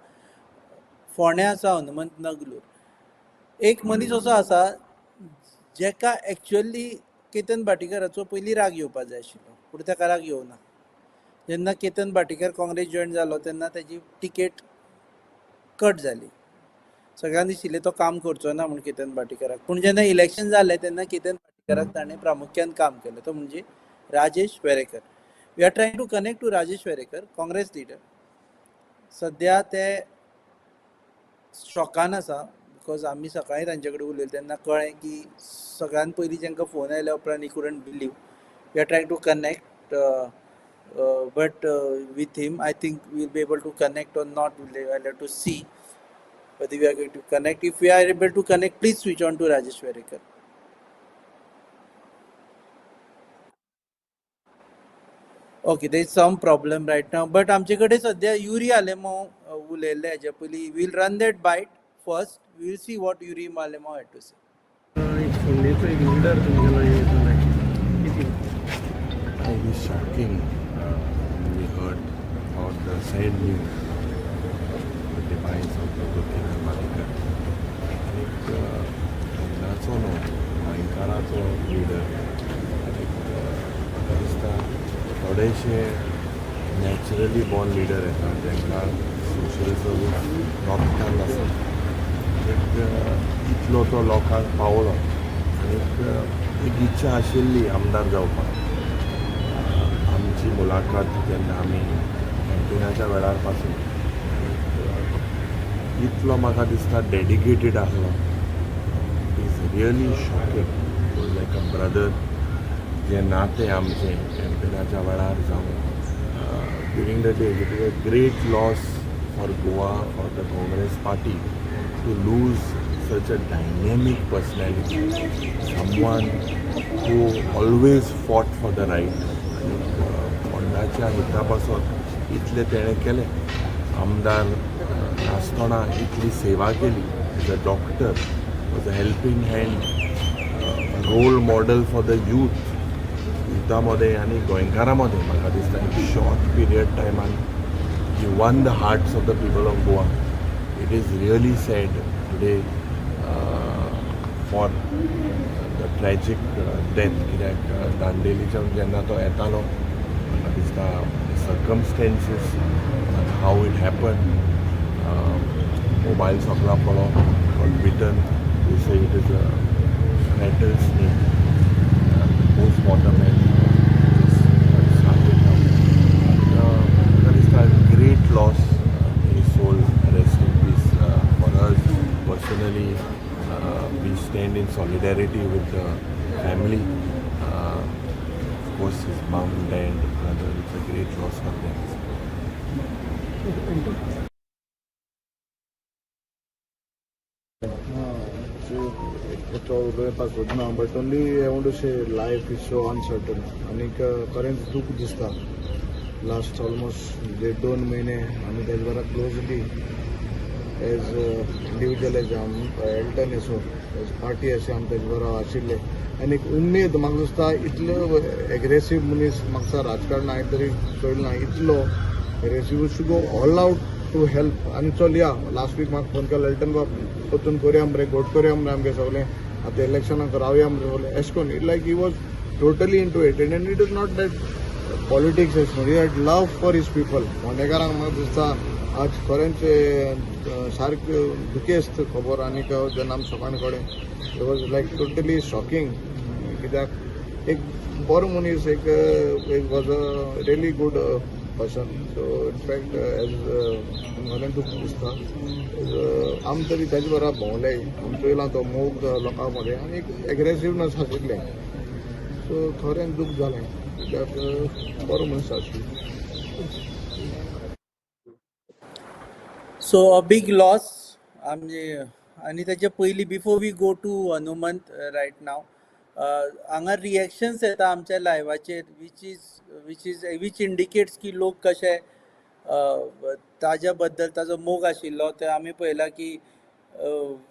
फोंड्या आसा हनुमंत नगलूर. एक मनीस असो आसा जेका एक्चुअली केतन भाटीकाराचो पयलीं राग येवपा जाय आशिल्लो, पूण ताका राग येवना. जेन्ना केतन भाटीकार काँग्रेस जॉयन जालो तेन्ना ताजी टिकेट कट जाली. सगळ्यांक दिशिल्लें तो काम करचो ना म्हूण केतन भाटीकाराक, पूण जेन्ना इलेक्शन जालें तेन्ना केतन भाटीकाराक ताणें प्रामुख्यान काम केलें. तो म्हणजे Rajesh Verekar. We are trying to connect to Rajesh Verekar, Congress leader. सध्या ते शॉकान आसा, because आमी सकाळीं तांचे कडेन उलयले तेन्ना कळ्ळें की सगळ्यान पयलीं तांकां फोन आयल्या उपरांत he couldn't believe. We are trying to connect but with him I think we'll be able to connect or not. We'll have to see whether we are going to connect. If we are able to connect, please switch on to Rajesh Verekar. Okay, there is some problem right now, but आमचे कडेन सध्या युरी आलेमाव उलयल्ले हेच्या पयलीं. We'll run that bite first. We'll see what Yuri Alemao had to say. एक फोंडेचो एक leader तुमगेलो कितें? It is shocking when we heard about the sad news, the demise of Dr. Ketan Bhatikar. एक फोंडाचो न्हू, गोंयकाराचो लिडर. आनी म्हाका दिसता थोडेशे naturally born leader येता तांकां सोशल सर्वीस रगतान आसा. एक इतलो तो लोकांक पावलो आनी एक इच्छा आशिल्ली आमदार जावपाक. आमची मुलाखत जेन्ना आमी कॅम्पेनाच्या वेळार पासून इतलो म्हाका दिसता डेडिकेटेड आसलो. It is really shocking. Like a brother. जे नातें आमचें कॅम्पेनाच्या वेळार जावं during the days, it is a great loss for Goa, for the Congress party to lose such a dynamic personality, someone who always fought for the right. आनी फोंडाच्या हिता पासत इतलें तेणें केलें. आमदार नासतना इतली सेवा केली. As a doctor was a helping hand, role model for the youth. युथा मदें आनी गोंयकारां मदें म्हाका दिसता एक शॉर्ट पिरियड टायमान he won the hearts of the people of Goa. It is really sad today for the tragic death. कित्याक दांडेलीच्यान जेन्ना तो येतालो म्हाका दिसता circumstances how it happen, mobile सकला पडलो, got bitten. They say it is a rattle snake. Postmortem has just started now. म्हाका दिसता great loss. His soul rest in peace. For us personally, we stand in solidarity with the family. Of course, his mom, dad, brother, it's a great loss for them. उलोवपाक सोदना, but only I want to say life is so uncertain. आनीक खरेंच दूख दिसता. Last almost 1.5-2 महिने आमी तेज बरोबर closely as individual, as Elton एसो, एज पार्टी अशें आमी तेज बरोबर आशिल्ले. आनी एक उमेद म्हाका दिसता इतलो एग्रेसीव मनीस म्हाका दिसता राजकारणात हांवें तरी चोयलो ना इतलो aggressive to go all out to help. आनी चल या, लास्ट वीक म्हाका फोन केलो, एल्टन बाब वचून करुया मरे, गोट करुया मरे, आमगे सगळें आतां इलेक्शनाक रावया मरे सगळें एशें करून, like he was totally into it. And it is not that politics एशें करून, he had love for his people. फोंडेकारांक म्हाका दिसता आज खरेंच सारकें दुखेस्त खबर. आनीक जेन्ना आमी सकाळ कडेन, it was like totally shocking, कित्याक एक बरो मनीस, एक एक was a really good person. So in fact as खरें दुख्ख दिसता. आमी तरी ताजे बरोबर भोंवले, आमी चोयलां तो मोग लोकां मदें आनी एक एग्रेसिवनस आशिल्लें. सो खरें दुख्ख जालें कित्याक बरो मनीस आशिल्लो. सो अ बीग लॉस आमचे. आनी ताचे पयलीं, before we go to Hanumant right now, हांगा रिएक्शन्स येता आमच्या लायव्हाचेर, which is which indicates की लोक कशे ताज्या बद्दल ताजो मोग आशिल्लो. ते आमी पळयला की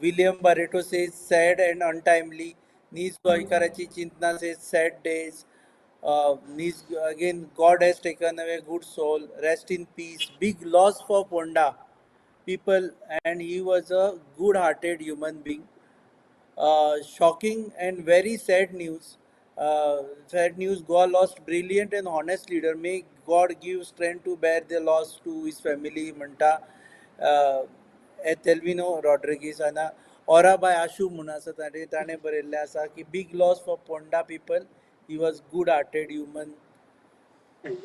William Barreto says sad and untimely, नीज गोंयकाराची चिंतना says sad days, नीज again, God has taken away good soul, rest in peace, big loss for Ponda people and he was a good hearted human being. Shocking and very sad news. Sad news, Goa lost brilliant and honest leader. May God give strength to bear the loss to his family, म्हणटा एथेल्विनो रॉड्रिगीस. आनी ओराबाय आशू म्हूण आसा, ताणें बरयल्लें आसा की big loss for Ponda people, he was good hearted human.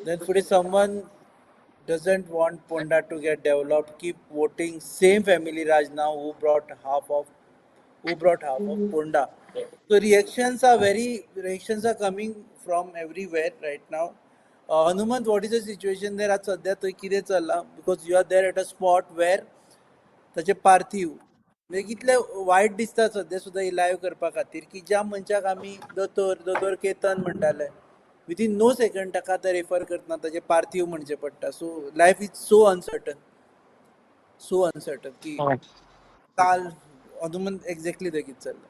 Then फुडें someone doesn't want Ponda to get developed, keep voting same family Raj now who brought half of Ponda. So reactions are coming from everywhere right now. Hanumant, what is the situation there? आज सध्या थंय कितें चल्लां? Because you are there at a spot where ताचे पार्थीव, म्हणजे कितले वायट दिसता सध्या सुद्दां ही लायव्ह करपा खातीर की ज्या मनशाक आमी दोतोर दोतोर केतन म्हणटाले, विदीन नो सेकंड ताका आतां रेफर करतना ताचे पार्थीव म्हणचें पडटा. So life is so uncertain, so uncertain की काल हनुमंत एक्झॅक्टली थंय कितें चल्लां?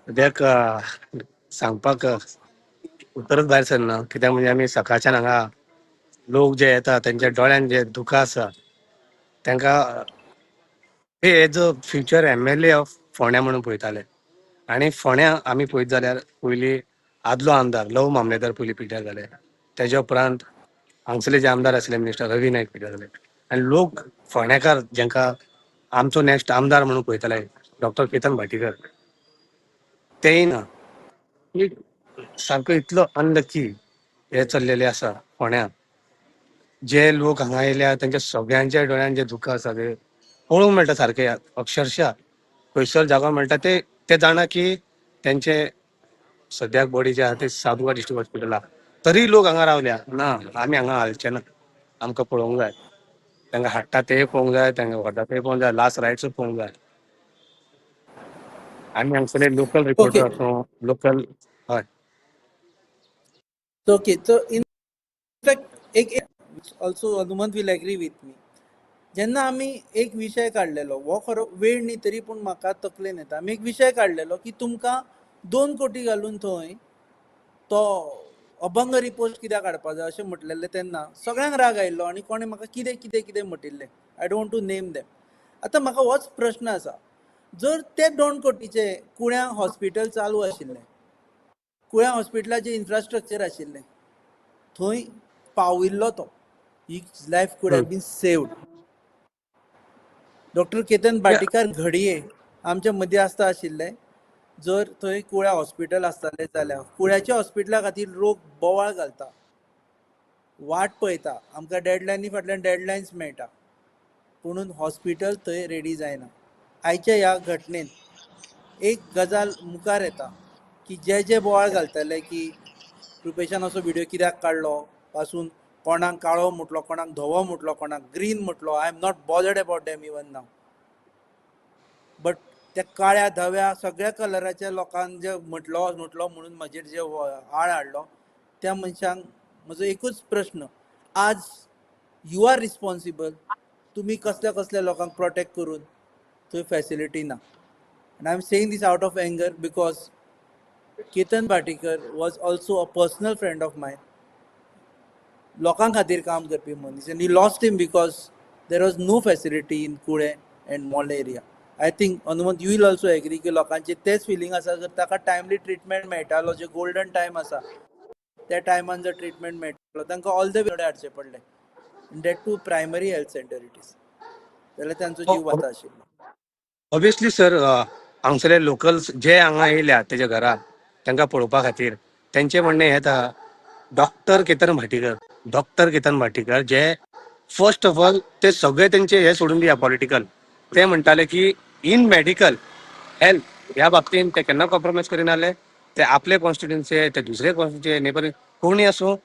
सद्याक सांगपाक उतरच भायर सरना, कित्याक म्हणजे आमी सकाळच्यान हांगा लोक जे येता तेंच्या दोळ्यान जे दुकां आसा तांकां, ते as a future MLA of फोंड्या म्हणून पळयताले. आनी फोंड्या आमी पळयत जाल्यार पयलीं आदलो आमदार लव मामलेदार पयलीं पिड्ड्यार जाले, तेज्या उपरांत हांगसरले जे आमदार आसले मिनिस्टर रवी नायक पिड्ड्यार जाले. आनी लोक फोंडेकार जेंका आमचो नेक्स्ट आमदार म्हणून पळयताले डॉक्टर केतन भाटीकर, तेय ना. एक सारको इतलो अनलकी हे चल्लेले आसा फोंड्यां. जे लोक हांगा येयल्या तेंच्या सगळ्यांच्या दोळ्यान जे दुकां आसा ते पळोवंक मेळटा सारके, अक्षरशा खंयसर जागो मेळटा. ते ते जाणा की तेंचे सद्याक बॉडी जे आहा ते सावथ गोवा डिस्ट्रिक्ट हॉस्पिटला, तरी लोक हांगा रावल्या ना, आमी हांगा हालचे ना, आमकां पळोवंक जाय, तांकां हाडटा ते पळोवंक जाय, तांकां व्हरता ते पळोवंक जाय, लास्ट रायट्स पळोवंक जाय. आमी हांगसरले लोकल रिपोर्टर आसूं, लोकल, हय. Okay, so in fact एक also Hanumant will agree with me, जेन्ना आमी एक विशय काडलेलो, हो खरो वेळ न्ही तरी पूण म्हाका तकलेन येता, आमी एक विशय काडलेलो की तुमकां 2 कोटी घालून थंय तो अभंग रिपोस्ट कित्याक हाडपा जाय अशें म्हटलेलें. तेन्ना सगळ्यांक राग आयिल्लो आनी कोणें म्हाका कितें कितें कितें म्हटिल्लें. I don't to name them. आतां म्हाका होच प्रश्न आसा, जर ते 2 कोटीचे कुळ्यां हॉस्पिटल चालू आशिल्लें, कुळ्यां हॉस्पिटलाचें इन्फ्रास्ट्रक्चर आशिल्लें, थंय पाविल्लो तो, his life could have been saved. Doctor Ketan Bhatikar घडये आमच्या मदीं आसता आशिल्ले जर थंय कुळ्या हॉस्पिटल आसतालें जाल्यार. कुळ्याच्या हॉस्पिटला खातीर लोक बोवाळ घालता, वाट पळयता, आमकां डेडलायनी फाटल्यान डेडलायन्स मेळटा, पुणून हॉस्पिटल थंय रेडी जायना. आयच्या ह्या घटनेन एक गजाल मुखार येता की जे जे बोवाळ घालताले की रुपेशान असो व्हिडिओ कित्याक काडलो पासून, कोणाक काळो म्हटलो, कोणाक धवो म्हटलो, कोणाक ग्रीन म्हटलो, I am not bothered about them even now, but त्या काळ्या धव्या सगळ्या कलराच्या लोकांक जे म्हटलो म्हटलो म्हणून म्हजेर जे आळ हाडलो त्या मनशांक म्हजो एकूच प्रश्न, आज you are responsible. तुमी कसल्या कसल्या लोकांक प्रोटेक्ट करून थंय फॅसिलिटी ना. And I am saying this out of anger because Ketan Bhatikar was also a personal friend of mine. लोकां खातीर काम करपी मनीस, and we lost him because there was no facility in Kule and Mollem area. I think, Hanumant, you will also agree की लोकांचे तेच feeling आसा, जर ताका टायमली ट्रिटमेंट मेळटालो, जे गोल्डन टायम आसा त्या टायमान जर ट्रिटमेंट मेळटालो, तांकां ऑल the वे हाडचे पडले, that too primary health center it is, जाल्यार तांचो जीव वता आशिल्लो. ऑब्वियसली सर, हांगसरले लोकल्स जे हांगा येयल्या तेज्या घरा तांकां पळोवपा खातीर, तेंचें म्हणणें हें आहा, doctor Ketan Bhatikar, doctor Ketan Bhatikar J first of all ते सगळे तेंचे हे सोडून दिया पॉलिटिकल, ते म्हणटाले की इन मेडिकल हेल्थ ह्या बाबतीन ते केन्ना कॉम्प्रोमायज करिनासले. ते आपले कॉन्स्टिट्युन्सी, ते दुसरे कॉन्स्टिट्युन्सी, नेबर कोणी आसूं,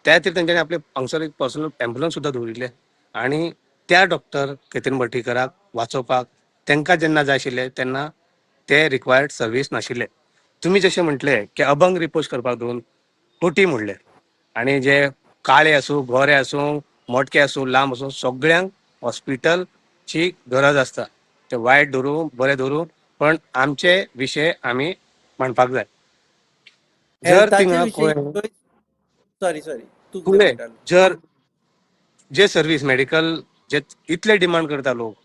त्या खातीर तेंच्यांनी आपले हांगसर एक पर्सनल एम्बुलन्स सुद्दां दवरिल्ले आनी त्या डॉक्टर केतन भाटीकराक वाचोवपाक तांकां जेन्ना जाय आशिल्ले तेन्ना ते रिक्वायर्ड सर्वीस नाशिल्ले. तुमी जशें म्हटले की अभंग रिपोज करपाक दोन कोटी म्हणले आनी जे काळे आसूं, गोरे आसूं, मोटके आसूं, लांब आसूं, सगळ्यांक हॉस्पिटलची गरज आसता. ते वायट धरूं, बरें धरूं, पण आमचे विशय आमी मांडपाक जाय. जर हेल्थाचे थिंगा विशयी, सॉरी सॉरी, तूं कितें कुळे म्हणटालो? जर जे सर्वीस मेडिकल जे इतले डिमांड करता लोक,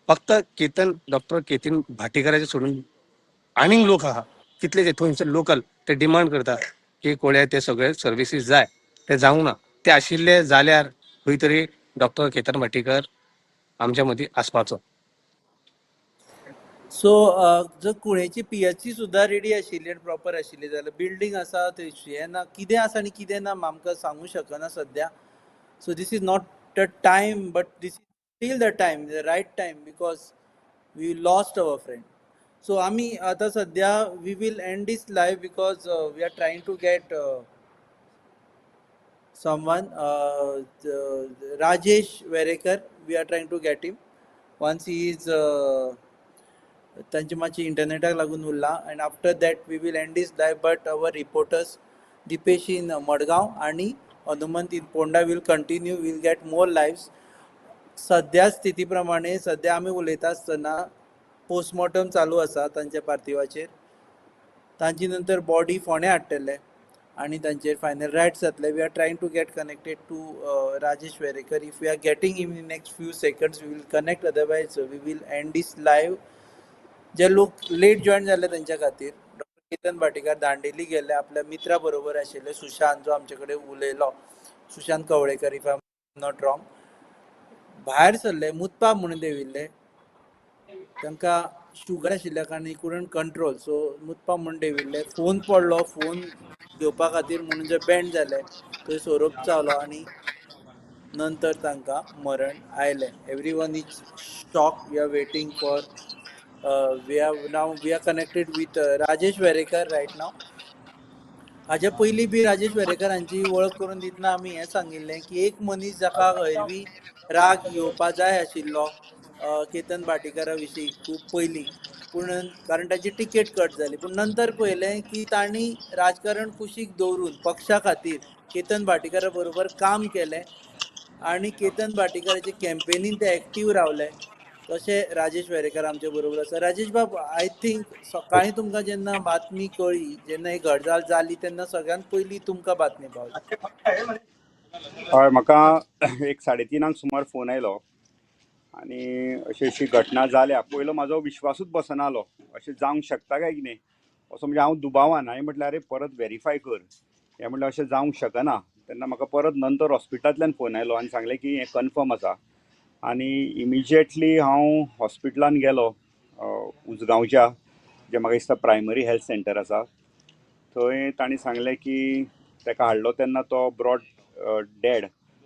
फक्त केतन, डॉक्टर केतन भाटीकराचे सोडून आनीक लोक आहा कितले जे थंयसर लोकल ते डिमांड करता की कोळे ते सगळे सर्विसीस जाय, ते जावंक ना. ते आशिल्ले जाल्यार खंय तरी डॉक्टर केतन भाटीकर आमच्या मदीं आसपाचो. सो जर कुळेची पीएचसी सुद्दां रेडी आशिल्ली आनी प्रॉपर आशिल्ली जाल्यार, बिल्डींग आसा थंय, हें ना, कितें आसा आनी कितें ना आमकां सांगूंक शकना सद्या. So this is not the time, but this is still the time, the right time, because we lost our friend. So आमी आतां सद्या we will end this live because we are trying to get someone, Rajesh Verekar. We are trying to get him. Once he is, तांचे मातशें इंटरनेटाक लागून उरला, and after that we will end this live, but our reporters Dipesh in Madgaon आणि Hanumant in Ponda will continue, will get more lives. सद्या स्थिती प्रमाणे, सद्या आमी उलयता आसतना पोस्टमॉर्टम चालू आसा तांच्या पार्थिवाचेर. तांची नंतर बॉडी फोंड्या हाडटले आनी तांचेर फायनल रायट्स जातले. We are trying to get connected to Rajesh Verekar. If we are getting him in next few seconds, we will connect, otherwise we will end this live. जे लोक लेट जॉयन जाले तेंच्या खातीर, doctor Ketan Bhatikar Dandeli गेल्ले, आपल्या मित्रा बरोबर आशिल्ले, सुशांत, जो आमचे कडेन उलयलो, Sushant Kavlekar if I am not wrong. भायर सरले, मुतपा म्हणून देंविल्ले. तांकां शुगर आशिल्ल्या कारणान कुडंट कंट्रोल, सो मुतपा म्हणून देंविल्ले, फोन पडलो, फोन घेवपा खातीर म्हणून जे बेंड जाले, थंय सोरोप चावलो आनी नंतर तांकां मरण आयलें. Everyone is shock. We are waiting for, we are now, we are connected with Rajesh Verekar right now. हाज्या पयलीं बी राजेश वेरेकर हांची वळख करून दितना आमी हें सांगिल्लें की एक मनीस जाका हरवी राग येवपा जाय आशिल्लो केतन भाटीकारा विशीं खूब पयलीं, पूण कारण ताची टिकेट कट जाली, पूण नंतर पळयलें की तांणी राजकारण कुशीक दवरून पक्षा खातीर केतन भाटीकारा बरोबर काम केलें आनी केतन भाटीकाराचे कॅम्पेनीन ते एक्टीव रावले. तशें राजेश वेरेकर आमचे बरोबर आसा. राजेश बाब, I think सकाळीं तुमकां जेन्ना बातमी कळ्ळी, जेन्ना ही गजाल जाली, तेन्ना सगळ्यांत पयलीं तुमकां बातमी पावली. हय, म्हाका एक 3:30 सुमार फोन आयलो आनी अशी अशी घटना जाल्या. पयलो म्हाजो विश्वासूच बसनालो, अशें जावंक शकता काय कितें असो, म्हणजे हांव दुबावान. हांवें म्हटलें आरे परत वेरीफाय कर, हें म्हटल्यार अशें जावंक शकना. तेन्ना म्हाका परत नंतर हॉस्पिटलांतल्यान फोन आयलो आनी सांगलें की हें कन्फर्म आसा. आनी इमिजिएटली हांव हॉस्पिटलान गेलो, उजगांवच्या जें म्हाका दिसता प्रायमरी हेल्थ सेंटर आसा थंय. तांणी सांगलें की ताका हाडलो तेन्ना तो ब्रॉड डेड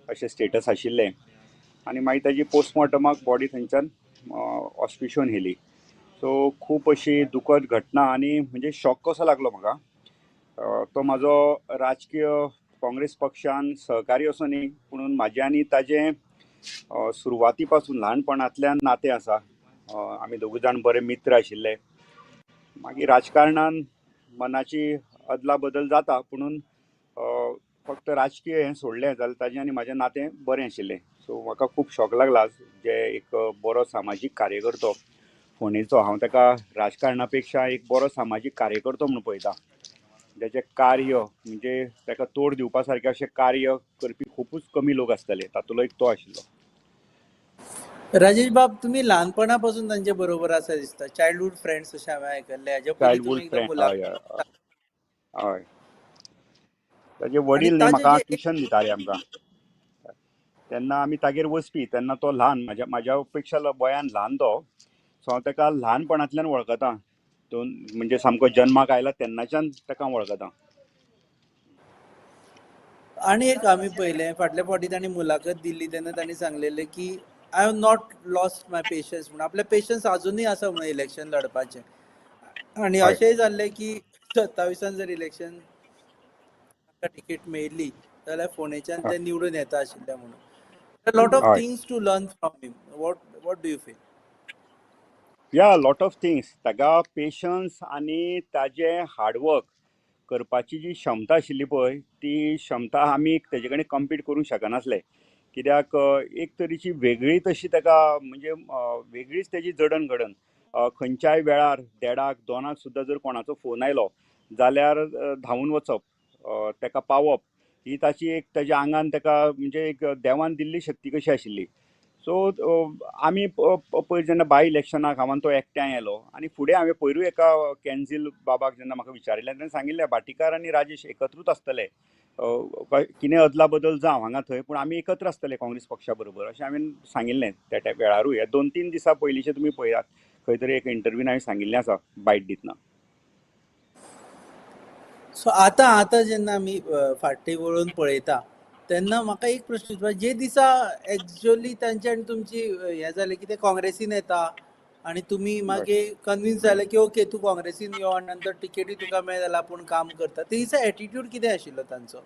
अशें स्टेटस आशिल्लें आनी मागीर ताजी पोस्टमॉर्टमाक बॉडी थंयच्यान हॉस्पिशोन व्हेली. सो खूब अशी दुखद घटना आनी म्हणजे शॉक कसो लागलो म्हाका. तो म्हाजो राजकीय काँग्रेस पक्षान सहकारी असो न्ही, पुणून म्हाजें आनी ताजें सुरवाती पासून ल्हानपणांतल्यान नातें आसा. आमी दोगूय जाण बरे मित्र आशिल्ले. मागीर राजकारणान मनाची अदला बदल जाता, पुणून फक्त राजकीय हें सोडलें जाल्यार ताजें आनी म्हाजें नातें बरें आशिल्लें. सो म्हाका खूब शॉक लागला, जे एक बरो सामाजीक कार्यकर्तो फोंडेचो. हांव ताका राजकारणा पेक्षा एक बरो सामाजीक कार्यकर्तो म्हणून पळयता. जाचें कार्य म्हणजे ताका तोड दिवपा सारकें अशें कार्य करपी खुबूच कमी लोक आसतले, तातूंतलो एक तो आशिल्लो. राजेश बाब, तुमी ल्हानपणा पासून तांचे बरोबर आसा दिसता, चायल्डहूड फ्रेंड्स अशें हांवें आयकल्लें. हाजे पयलीं चायल्डहूड तुमी एकदां फ्रेंड, हय. मुलाखत हय, ताजे आनी वडील न्ही ताजे म्हाका जे ट्युशन दिताले आमकां, तेन्ना आमी तागेर वचपी. तेन्ना तो ल्हान, म्हाज्या पेक्षा वयान ल्हान तो. सो हांव ताका ल्हानपणांतल्यान वळखता, दोन म्हणजे सामको जन्माक आयला तेन्नाच्यान ताका हांव वळखता. आनी एक आमी पळयलें फाटल्या फावटी तांणी मुलाखत दिल्ली तेन्ना तांणी सांगलेलें की I have not lost my patience म्हणून, आपले पेशन्स आजुनूय आसा म्हणून इलेक्शन लढपाचें. आनी अशेंय जाल्लें की 27 जर इलेक्शन तिकीट मेळिल्ली जाल्यार फोंडेच्यान ते निवडून येता आशिल्ले म्हणून. Lot of things to learn from him. What do you feel? Yeah, lot of things. ताका पेशन्स आनी ताजें हार्डवर्क करपाची जी क्षमता आशिल्ली पळय, ती क्षमता आमी तेजे कडेन कम्पीट करूंक शकनासले. कित्याक एक तरेची वेगळी तशी ताका म्हणजे वेगळीच तेजी जडण घडण. खंयच्याय वेळार 1:30 2 सुद्दां जर कोणाचो फोन आयलो जाल्यार धांवून वचप, ताका पावप, ही ताची एक ताज्या आंगान ताका म्हणजे एक देवान दिल्ली शक्ती कशी आशिल्ली. सो आमी पयर जेन्ना बाय इलेक्शनाक हांवें तो एकट्यान आयलो आनी फुडें हांवें पयरूय एका कॅन्सील बाबाक जेन्ना म्हाका विचारिल्लें तेन्ना सांगिल्लें भाटीकार आनी राजेश एकत्रूच आसतले, कितें अदला बदल जावं हांगा थंय, पूण आमी एकत्र आसतले काँग्रेस पक्षा बरोबर अशें हांवें सांगिल्लें त्या वेळारूय. ह्या 2-3 दिसां पयलींचें तुमी पळयात, खंय तरी एक इंटरव्यून हांवें सांगिल्लें आसा बायट दितना. सो आतां आतां जेन्ना आमी फाटीं वळून पळयता तेन्ना म्हाका एक प्रश्न दिसता, जे दिसा एक्चुअली तांचे आनी तुमची हें जालें की ते काँग्रेसीन येता आनी तुमी मागीर कन्विन्स जाले की ओके तूं काँग्रेसीन यो आनी नंतर टिकेटूय तुका मेळ्ळी जाल्यार आपूण काम करता, ते दिसा एटिट्यूड कितें आशिल्लो तांचो?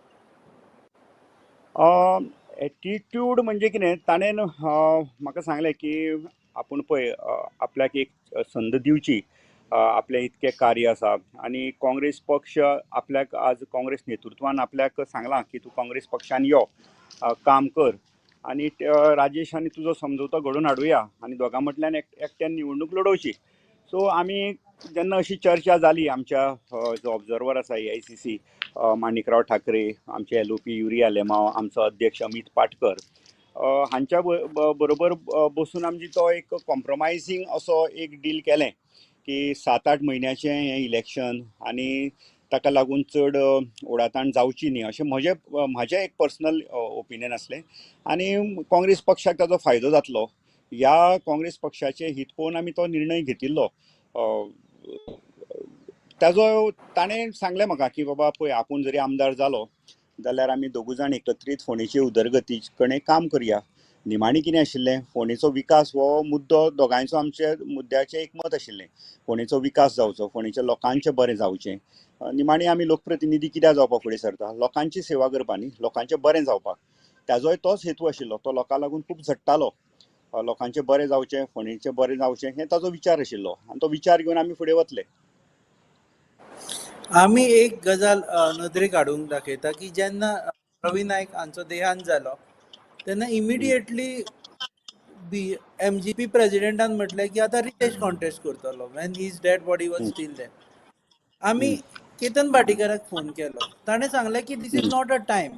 एटिट्यूड म्हणजे कितें, ताणें म्हाका सांगलें की आपूण पळय आपल्याक एक संद दिवची, आपलें इतकें कार्य आसा आनी काँग्रेस पक्ष आपल्याक आज काँग्रेस नेतृत्वान आपल्याक सांगलां की तूं काँग्रेस पक्षान यो, काम कर आनी राजेश आनी तुजो समजोवतो घडोवन हाडुया आनी दोगां म्हटल्यान एकट्यान निवडणूक लडोवची. सो आमी जेन्ना अशी चर्चा जाली आमच्या जो ऑब्जर्वर आसा AICC Manikrao Thackeray, आमचे LOP Yuri Alemao, आमचो अध्यक्ष अमीत पाटकर हांच्या बरोबर बसून आमची तो एक कॉम्प्रोमायझींग असो एक डील केलें की 7-8 म्हयन्याचें हें इलेक्शन आनी ताका लागून चड ओडाताण जावची न्ही अशें म्हजें एक पर्सनल ओपिनियन आसलें आनी काँग्रेस पक्षाक ताजो फायदो जातलो ह्या काँग्रेस पक्षाचे हित पळोवन आमी तो निर्णय घेतिल्लो. ताजो ताणें सांगलें म्हाका की बाबा पळय आपूण जरी आमदार जालो जाल्यार आमी दोगूय जाण एकत्रीत फोंडेचे उदरगती कडेन काम करया. निमाणी कितें आशिल्लें, फोंडेचो विकास हो मुद्दो दोगांयचो आमच्या मुद्द्याचें एक मत आशिल्लें, फोंडेचो विकास जावचो, फोंडेच्या लोकांचें बरें जावचें. निमाणी आमी लोकप्रतिनिधी कित्याक जावपाक फुडें सरता, लोकांची सेवा करपाक न्ही, लोकांचें बरें जावपाक. ताजोय तोच हेतू आशिल्लो, तो लोकां लागून खूब झडटालो, लोकांचें बरें जावचें, फोंडेचें बरें जावचें हें ताजो विचार आशिल्लो आनी तो विचार घेवन आमी फुडें वतले. आमी एक गजाल नदरेक हाडूंक दाखयता की जेन्ना रवी नायक हांचो देहांत जालो तेन्ना इमिडिएटली MGP प्रेसिडेंटान म्हटलें की आतां रितेश कॉन्टेस्ट करतलो, when his dead body was still there. आमी केतन भाटीकाराक फोन केलो, ताणें सांगलें की this is not a time,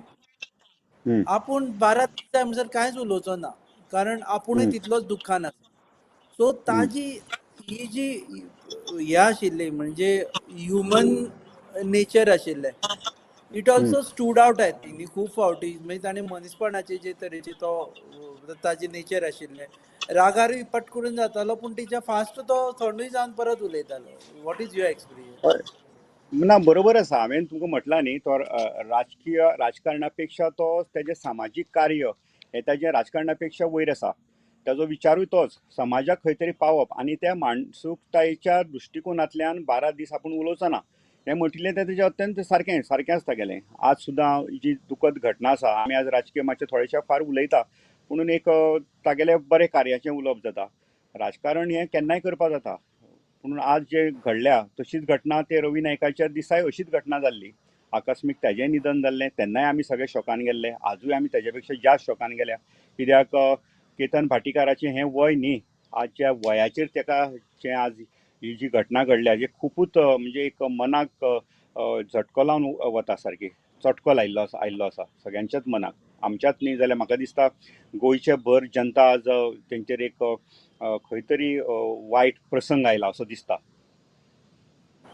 आपूण 12 दिसा म्हणसर कांयच उलोवचो ना कारण आपूणय तितलोच दुख्खान आसा. सो ताजी ही जी हें आशिल्ली म्हणजे ह्युमन नेचर आशिल्लें, it also stood out I think खूब फावटी. म्हणजे ताणें मनीसपणाचे जे तरेचे तो ताजे नेचर आशिल्लें, रागारूय पट करून जातालो पूण तेच्या फास्ट तो थंडूय जावन परत उलयतालो. What is your experience? ना, बरोबर आसा. हांवें तुमकां म्हटलां न्ही, तो राजकीय राजकारणा पेक्षा तो तेजें सामाजीक कार्य हें ताजें राजकारणा पेक्षा वयर आसा. ताजो विचारूय तोच, समाजाक खंय तरी पावप आनी त्या मानसुकतायेच्या दृश्टिकोनांतल्यान 12 दीस आपूण उलोवचो ना हें म्हटिल्लें तें तेजें अत्यंत सारकें सारकें आसता गेलें. आज सुद्दां जी दुखद घटना आसा, आमी आज राजकीय मातशें थोडेशें फार उलयता पुणून एक तागेलें बरें कार्याचें उलोवप जाता. राजकारण हें केन्नाय करपाक जाता, पुणून आज जे घडल्या तशीच घटना ते रवी नायकाच्या दिसाय अशीच घटना जाल्ली. आकस्मीक ताजेंय निधन जाल्लें, तेन्नाय आमी सगळे शॉकान गेल्ले, आजूय आमी ताजे पेक्षा जास्त शॉकान गेल्या. कित्याक केतन भाटीकाराचें हें वय न्ही, आज ज्या वयाचेर ताका जें आज ही जी घटना घडल्या जे खुपूच म्हणजे एक मनाक झटको लावन वता, सारकी चटको लायिल्लो आसा आयिल्लो आसा सगळ्यांच्याच मनाक, आमच्याच न्ही जाल्यार म्हाका दिसता गोंयचे भर जनता आज तेंचेर एक खंय तरी वायट प्रसंग आयला असो दिसता.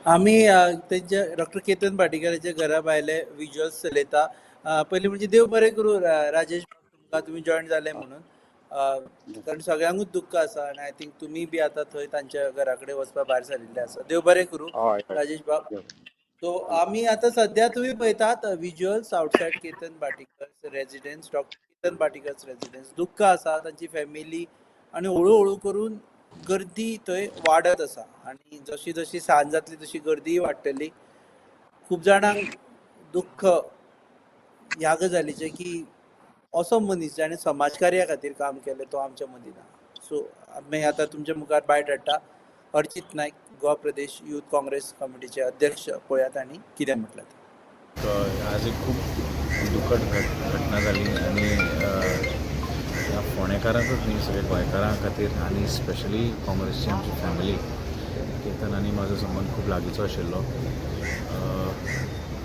आमी तेंच्या डॉक्टर केतन भाटीकाराच्या घरा भायले विज्युअल्स चलयता. पयलीं म्हणजे देव बरें करूं राजेश, तुमकां तुमी जॉयन जाले म्हणून, कारण सगळ्यांकूच दुख्ख आसा आनी I think तुमी बी आतां थंय तांच्या घरा कडेन वचपा भायर सरिल्ले आसा. देव बरें करूं राजेश बाब. सो आमी आतां सद्या तुमी पळयतात visuals outside Ketan Bhatikar residence, doctor Ketan Bhatikar's residence. दुख्ख आसा तांची फॅमिली आनी हळू हळू करून गर्दी थंय वाडत आसा आनी जशी जशी सांज जातली तशी गर्दीय वाडटली. खूब जाणांक दुख्ख ह्या गजालीचें की असो मनीस जाणें समाजकार्या खातीर काम केलें तो आमच्या मदीं ना. सो आमी आतां तुमच्या मुखार बायट हाडटा अर्चित नायक, गोवा प्रदेश यूथ काँग्रेस कमिटीचे अध्यक्ष. पळयात आनी कितें म्हटलें तें. आज एक खूब दुखद घटना जाली आनी ह्या फोंडेकारांकच न्ही सगळे गोंयकारां खातीर आनी स्पेशली काँग्रेसची आमची फॅमिली, केतन आनी म्हाजो संबंद खूब लागींचो आशिल्लो.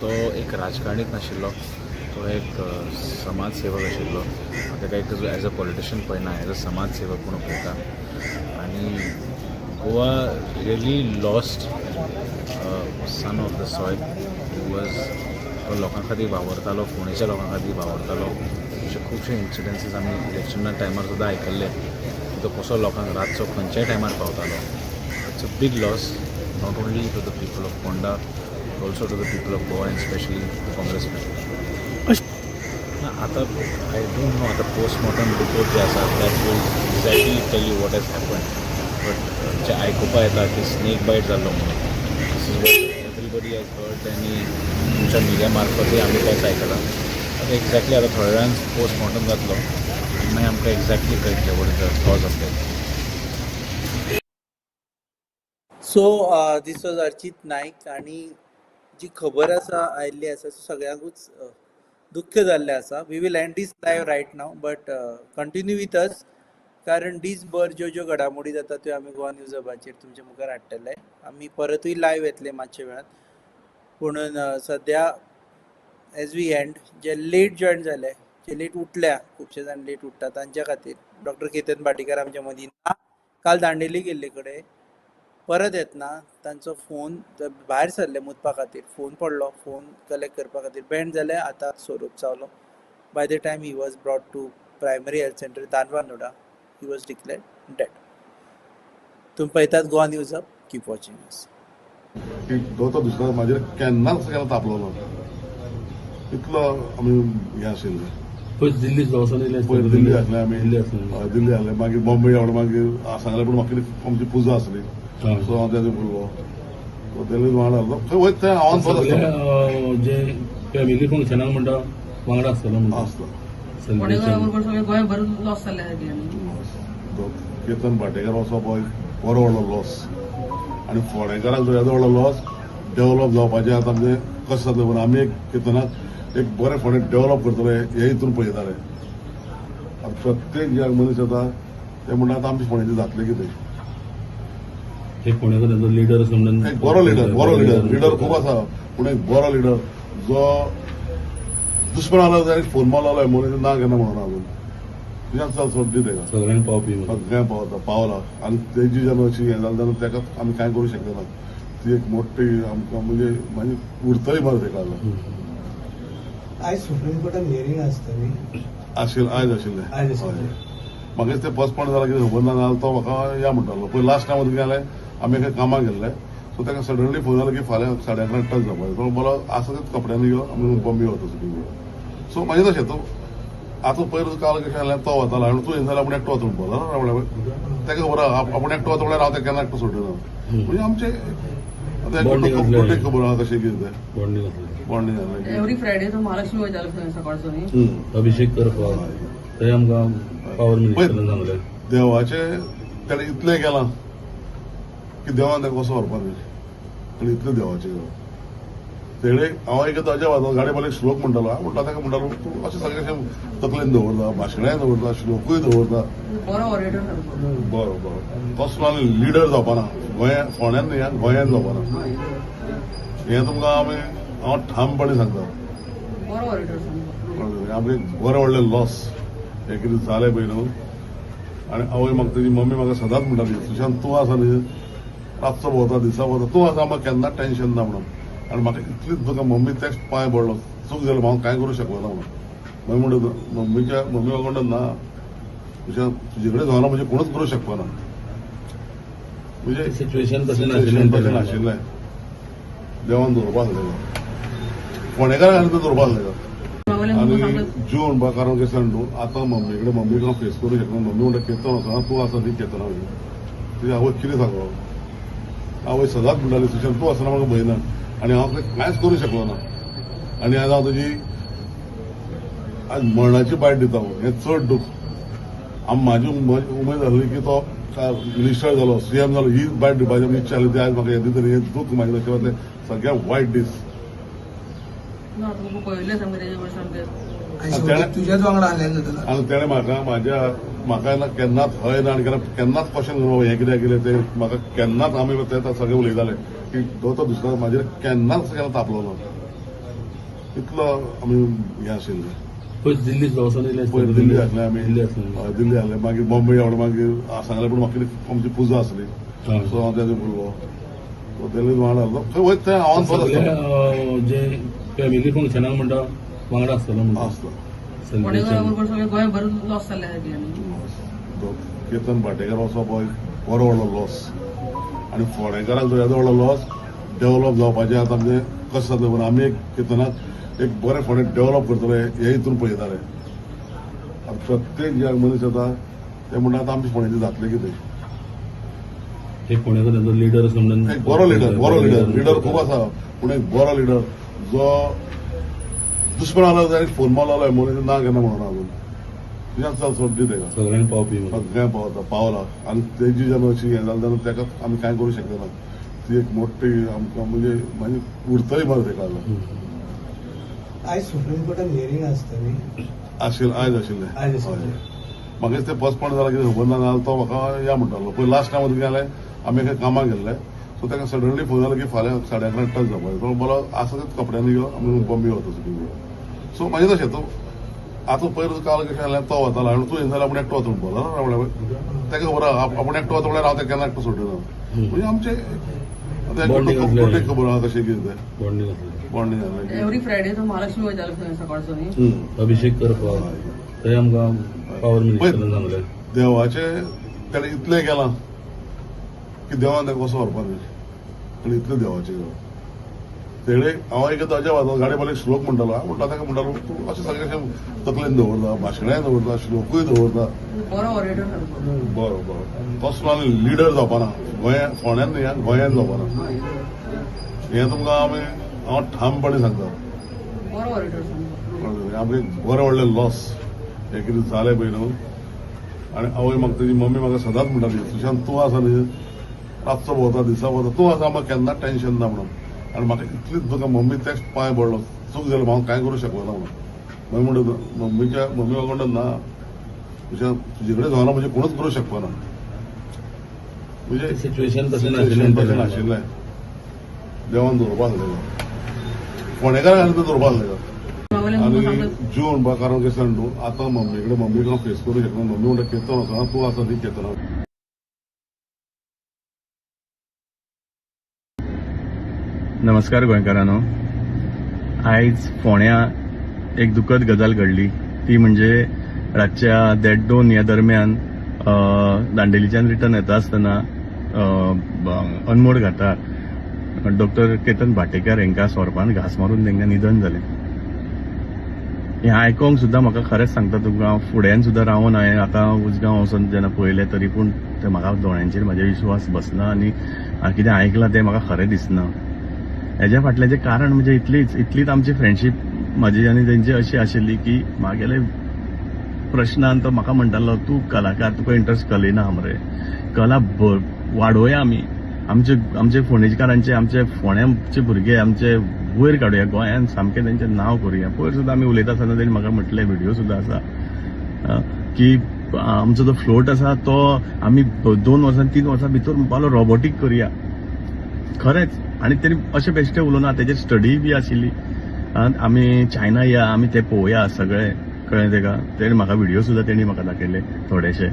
तो एक राजकारणीच नाशिल्लो, तो एक समाज सेवक आशिल्लो. हांव ताका एक एज अ पॉलिटिशन पळयना, एज अ समाज सेवक म्हणून पळयता. आनी Goa really lost son of the soil who was, तो लोकां खातीर वावरतालो, फोंडेच्या लोकां खातीर वावरतालो. अशे खुबशे इन्सिडन्सीस आमी इलेक्शना टायमार सुद्दां आयकल्ले की तो कसो लोकांक रातचो खंयच्याय टायमार पावतालो. It's a big loss not only to the people of Ponda also to the people of Goa and specially the Congress people. आतां I don't know, आतां पोस्टमॉर्टम रिपोर्ट जे आसा that will exactly tell you what has happened, but जे आयकुपा येता की snake बायट जाल्लो म्हणून, this is what everybody has heard आनी तुमच्या media मार्फतूय आमी तेंच आयकलां. आतां एक्झॅक्टली आतां थोड्या वेळान पोस्टमॉर्टम जातलो आनी मागीर आमकां एक्झॅक्टली कळटलें what is the cause of death. So this was Archit Naik आनी जी खबर आसा आयिल्ली आसा सगळ्यांकूच दुख्ख जाल्लें आसा. We will end this live right now but continue with us, कारण दीसभर ज्यो ज्यो घडामोडी जाता त्यो आमी गोवा न्यूज हबाचेर तुमच्या मुखार हाडटले. आमी परतूय लायव्ह येतले मातशे वेळान, पुणून सद्या as we and J late join जाले, जे लेट उठल्या, खुबशे जाण लेट उठ्ठा तांच्या खातीर डॉक्टर केतन भाटीकार आमच्या मदीं ना. काल दांडेली गेल्ले कडेन परत येतना तांचो फोन भायर सरले मुतपा खातीर, फोन पडलो, फोन कलेक्ट करपा खातीर बँड जाले, आतां सोरोप चावलो. By the time he was brought to primary health centre Danvanoda, he was declared dead. तुमी पळयतात Goa news hub, keep watching us. की तो दुसरो म्हाजेर केन्नाच केन्ना तापलो ना, इतलो आमी हें आशिल्लें. पयस दिल्ली वचोन येयले, पयलीं दिल्ली आसले आमी, दिल्ली आसले, मागीर बॉम्बे आवड, मागीर सांगलें पूण म्हाका आमची पुजा आसली, सो हांव तेजे उरलो, सो तेणे वांगडा आसलो थंय वयता थंय हांव सगळे जे फॅमिली फंक्शनाक म्हणटा वांगडा आसतलो म्हणटा आसता. केतन भाटेकार वचप हो एक बरो व्हडलो लॉस आनी फोंडेकारांक येदो व्हडलो लॉस डेव्हलप जावपाचें आतां आमचें कशें जातलें म्हणून आमी एक केतनाक एक बरें फोंडें डेव्हलप करतले हे हितून पळयताले. आतां प्रत्येक जे मनीस येता ते म्हणटा आतां आमचें फोंडेचें जातलें कितें. एक फोंडेचो तांचो लिडर असो म्हणून एक बरो लिडर, बरो लिडर, लिडर खूब आसा पूण एक बरो लिडर जो दुश्मन आलो जाल्यार फोन मारलो म्हणून ना केन्ना म्हणून अजून तुज्याच सोडली तेका सगळ्यांक पावपी, सगळ्यांक पावता पावला. आनी तेजी जेन्ना अशी हें जालें तेन्ना तेका आमी कांय करूं शकले ना. ती एक मोठी आमकां म्हणजे मागीर उरतली मरे तेका. आयज सुप्रीम कोर्टान हियरींग आसता न्ही? आशिल्लें, आयज आशिल्लें. आयज आशिल्लें. म्हाका तें पोस्टपोन जालां कितें खबर ना, जाल्यार तो म्हाका या म्हणटालो. पयलीं लास्ट टायम कितें जालें, आमी एका कामाक गेल्ले, सो ताका सडनली फोन जालो की फाल्यां 11:30 टच जावपाचें. तो बोलो आसा तेच कपड्यांनी यो, आमी बॉम्बे वता सुप्रीम कोर्टान. सो मागीर तशें तो आतां पयर काल कशें जालें, तो वतालो आनी तूं येना जाल्यार आपूण एकटो वता म्हणपाक लागलो. ताका खबर आहा आपूण एकटो वता म्हणल्यार हांव ताका केन्ना एकटो सोडना. म्हणजे आमचें खबर आहा कशें कितें तें बॉन्डिंग जालें. एवरी फ्रायडे तो महालक्ष्मी वयतालो थंय सकाळचो न्ही अभिषेक करपाक, थंय आमकां पावर मिनिस्टरान सांगलें. देवाचें ताणें इतलें केलां की देवान ताका कसो व्हरपा न्ही, ताणें इतलें देवाचें केलां. तेणे हांव एक अजाप गाडी मला एक श्लोक म्हणटालो, हांव म्हणटा ताका म्हणटालो तूं अशें सगळें अशें तकलेन दवरता, भाशणाय दवरता, श्लोकूय दवरता. बरो ऑरेटर सारको. बरो बरो तसलो आनी लिडर जावपाना गोंया फोंड्यान न्ही, गोंयान जावपाना हें तुमकां आमी हांव ठामपणी सांगता. बरो ऑरेटर सारको. आमचें बरें व्हडलें लॉस हें कितें जालें पळय न्हू. आनी आवय म्हाका तेजी मम्मी म्हाका सदांच म्हणटाली, सुशांत तूं आसा न्ही, रातचो भोंवता दिसा भोंवता, तूं आसा म्हाका केन्नाच टेन्शन ना म्हणून. आनी म्हाका इतलीच तुका मम्मी तेच पांय पडलो, चूक जाली हांव कांय करूं शकलो ना म्हणून. मागीर म्हणटा मम्मीच्या मम्मी म्हाका म्हणटा ना तुज्या तुजे कडेन जावना म्हणजे कोणूच करूं शकपाना. म्हणजे सिच्युएशन तशें नाशिल्लें, तशें नाशिल्लें. देवान दवरपा आसलें, फोंडेकारांक दवरपा आसलें. आनी जीव म्हणपा कारण कितें सांग न्हू, आतां मम्मी कडेन मम्मीक हांव फेस करूं शकना. मम्मी म्हणटा केतन आसा, तूं आसा न्ही केतना. तुजी आवय कितें सांगो, आवय सदांच म्हणटाली सुशांत तूं आसतना म्हाका भंय ना आनी हांव कांयच करूं शकलो ना. आनी आज हांव तुजी आज मरणाची बायट दिता, हें चड दूख. म्हाजी उमेद आसली की तो मिनिस्टर जालो, सीएम जालो, ही बायट दिवपाची आमची इच्छा आसली. ती आज म्हाका येता तरी हें दूख म्हाज्या नशिबांतलें सगळ्यात वायट दीस. आनी तेणें म्हाका म्हाज्या म्हाका ना केन्नाच हय ना आनी केन्नाच क्वेश्चन करूं हें कित्याक केलें तें म्हाका केन्नाच. आमी ते सगळे उलयताले की तो दुसरो म्हाजेर केन्नाच केन्ना तापलो ना, इतलो आमी हें आशिल्लें. पयर दिल्ली वचोन येयले, पयर दिल्ली आसले आमी, दिल्ली आसले, मागीर बॉम्बे आवड, मागीर सांगलें पूण म्हाका कितें आमची पुजा आसली, सो हांव तेजे उरलो. सो दिल्ली वांगडा आसलो खंय वयता थंय हांव आसलो. जे फॅमिली फंक्शनाक म्हणटा वांगडा आसतलो म्हणटा आसलो. गोंयभर लॉस जाल्ले. केतन भाटेकार वचप हो एक बरो व्हडलो लॉस आनी फोंडेकारांक तो येदो व्हडलो लॉस. डेव्हलप जावपाचें आतां आमचें कशें जातलें पूण आमी एक केतनाक एक बरें फोंडें डेव्हलप करतले हे हितून पळयताले. आतां प्रत्येक जे मनीस येता ते म्हणटा आतां आमचे फोंड्याचें जातलें कितें. एक फोंड्याचो लिडर म्हणून एक बरो लिडर, बरो लिडर, लिडर खूब आसा पूण एक बरो लिडर जो दुश्मन आलो जाल्यार फोन मारलो मनीस ना केन्ना म्हणून अजून तुज्यान चल सोड दी तेका, सगळ्यांक पावपी, सगळ्यांक पावता पावला. आनी तेजी जेन्ना अशी हें जालें तेन्ना तेका आमी कांय करूं शकले ना. ती एक मोठी आमकां म्हणजे मागीर उरतली बरें तेका. आयज सुप्रीम कोर्टान हियरींग आसता न्ही? आशिल्लें, आयज आशिल्लें. आयज आशिल्लें. म्हाका ते पोस्टपोन जालां कितें खबर ना, जाल्यार तो म्हाका या म्हणटालो. पयलीं लास्ट टायम कितें जालें, आमी एका कामाक गेल्ले, सो ताका सडनली फोन जालो की फाल्यां 11:30 टच जावपाचें. तो बरो आसा तेच कपड्यांनी यो, आमी बॉम्बे वता सुप्रीम कोर्टान. सो मागीर तशें तो आतां पयर काल कशें जालें, तो वतालो आनी तूं येना जाल्यार आपूण एकटो वता म्हणपाक. ताका खबर आहा आपूण एकटो वता म्हणल्यार हांव ताका केन्ना एकटो सोडिना. म्हणजे आमचें आतां खबर आहा कशें कितें तें बॉन्डिंग जालें. एवरी फ्रायडे तो महालक्ष्मी वयतालो थंय सकाळचो न्ही अभिषेक करपाक, थंय आमकां पावर मिनिस्टरान सांगलें. देवाचें ताणें इतलें केलां की देवान ताका कसो व्हरपा न्ही, आनी इतलें देवाचें केलां तेणें. हांव एक ताज्या वाजो गाडी मारले श्लोक म्हणटालो, हांव म्हणटा ताका म्हणटालो तूं अशें सगळें कशें तकलेन दवरता, भाशणाय दवरता, श्लोकूय दवरता. बरो ऑरेटर सारको. बरो बरो तसलो आनी लिडर जावपाना गोंया फोंड्यान न्ही, गोंयान जावपाना हें तुमकां आमी हांव ठामपणी सांगता. बरो ऑरेटर सारको. आमचें बरें व्हडलें लॉस हें कितें जालें पळय न्हू. आनी आवय म्हाका तेजी मम्मी म्हाका सदांच म्हणटाली, सुशांत तूं आसा न्ही, रातचो भोंवता दिसा भोंवता, तूं आसा म्हाका केन्नाच टेन्शन ना म्हणून. आनी म्हाका इतलीच तुका मम्मी तेच पांय पडलो, चूक जाली हांव कांय करूं शकलो ना म्हणून. मागीर म्हणटा मम्मीच्या मम्मी म्हाका म्हणटा ना तुज्या तुजे कडेन जावना म्हणजे कोणूच करूं शकपाना. म्हणजे सिच्युएशन तशें नाशिल्लें, तशें नाशिल्लें. देवान दवरपा आसलें, फोंडेकारांक दवरपा आसलें. आनी जीव म्हणपा कारण कितें सांग न्हू, आतां मम्मी कडेन मम्मीक हांव फेस करूं शकना. मम्मी म्हणटा केतन आसा, तूं आसा न्ही केतना. नमस्कार गोंयकारांनो, आयज फोंड्या एक दुखद गजाल घडली ती म्हणजे रातच्या 1:30-2 ह्या दरम्यान दांडेलीच्यान रिटर्न येता आसतना अनमोड घाटार डॉक्टर केतन भाटेकार हांकां सोरपान घांस मारून तांकां निधन जालें. हें आयकोंक सुद्दां म्हाका खरेंच सांगता तुमकां फुड्यान सुद्दां रावन हांवें आतां उजगांव वचोन जेन्ना पळयलें तरी पूण तें म्हाका दोळ्यांचेर म्हाजे विश्वास बसना आनी कितें आयकलां तें म्हाका खरें दिसना. हेज्या फाटल्याचें कारण म्हणजे इतलीच आमची फ्रेंडशीप म्हाजी आनी तेंची अशी आशिल्ली की म्हागेले प्रश्नान तो म्हाका म्हणटालो तूं कलाकार, तुका इंट्रस्ट कलेन आहा मरे, कला वाडोवया आमी, आमचे आमचे फोंडेकारांचे, आमचे फोंड्याचे भुरगे, आमचे वयर काडुया, गोंयान सामकें तेंचें नांव करुया. पयर सुद्दां आमी उलयता आसतना तेणी म्हाका म्हटलें, व्हिडियो सुद्दां आसा की आमचो जो फ्लोट आसा तो आमी 2 वर्सां 3 वर्सां भितर म्हणपालो रोबोटीक करुया. खरेंच. आनी तेणी अशें बेश्टें उलोवना, तेजेर स्टडी बी आशिल्ली. आमी चायना या, आमी ते पळोवया सगळें, कळ्ळें तेका. तेणी म्हाका व्हिडियो सुद्दां तेणी म्हाका दाखयले थोडेशे.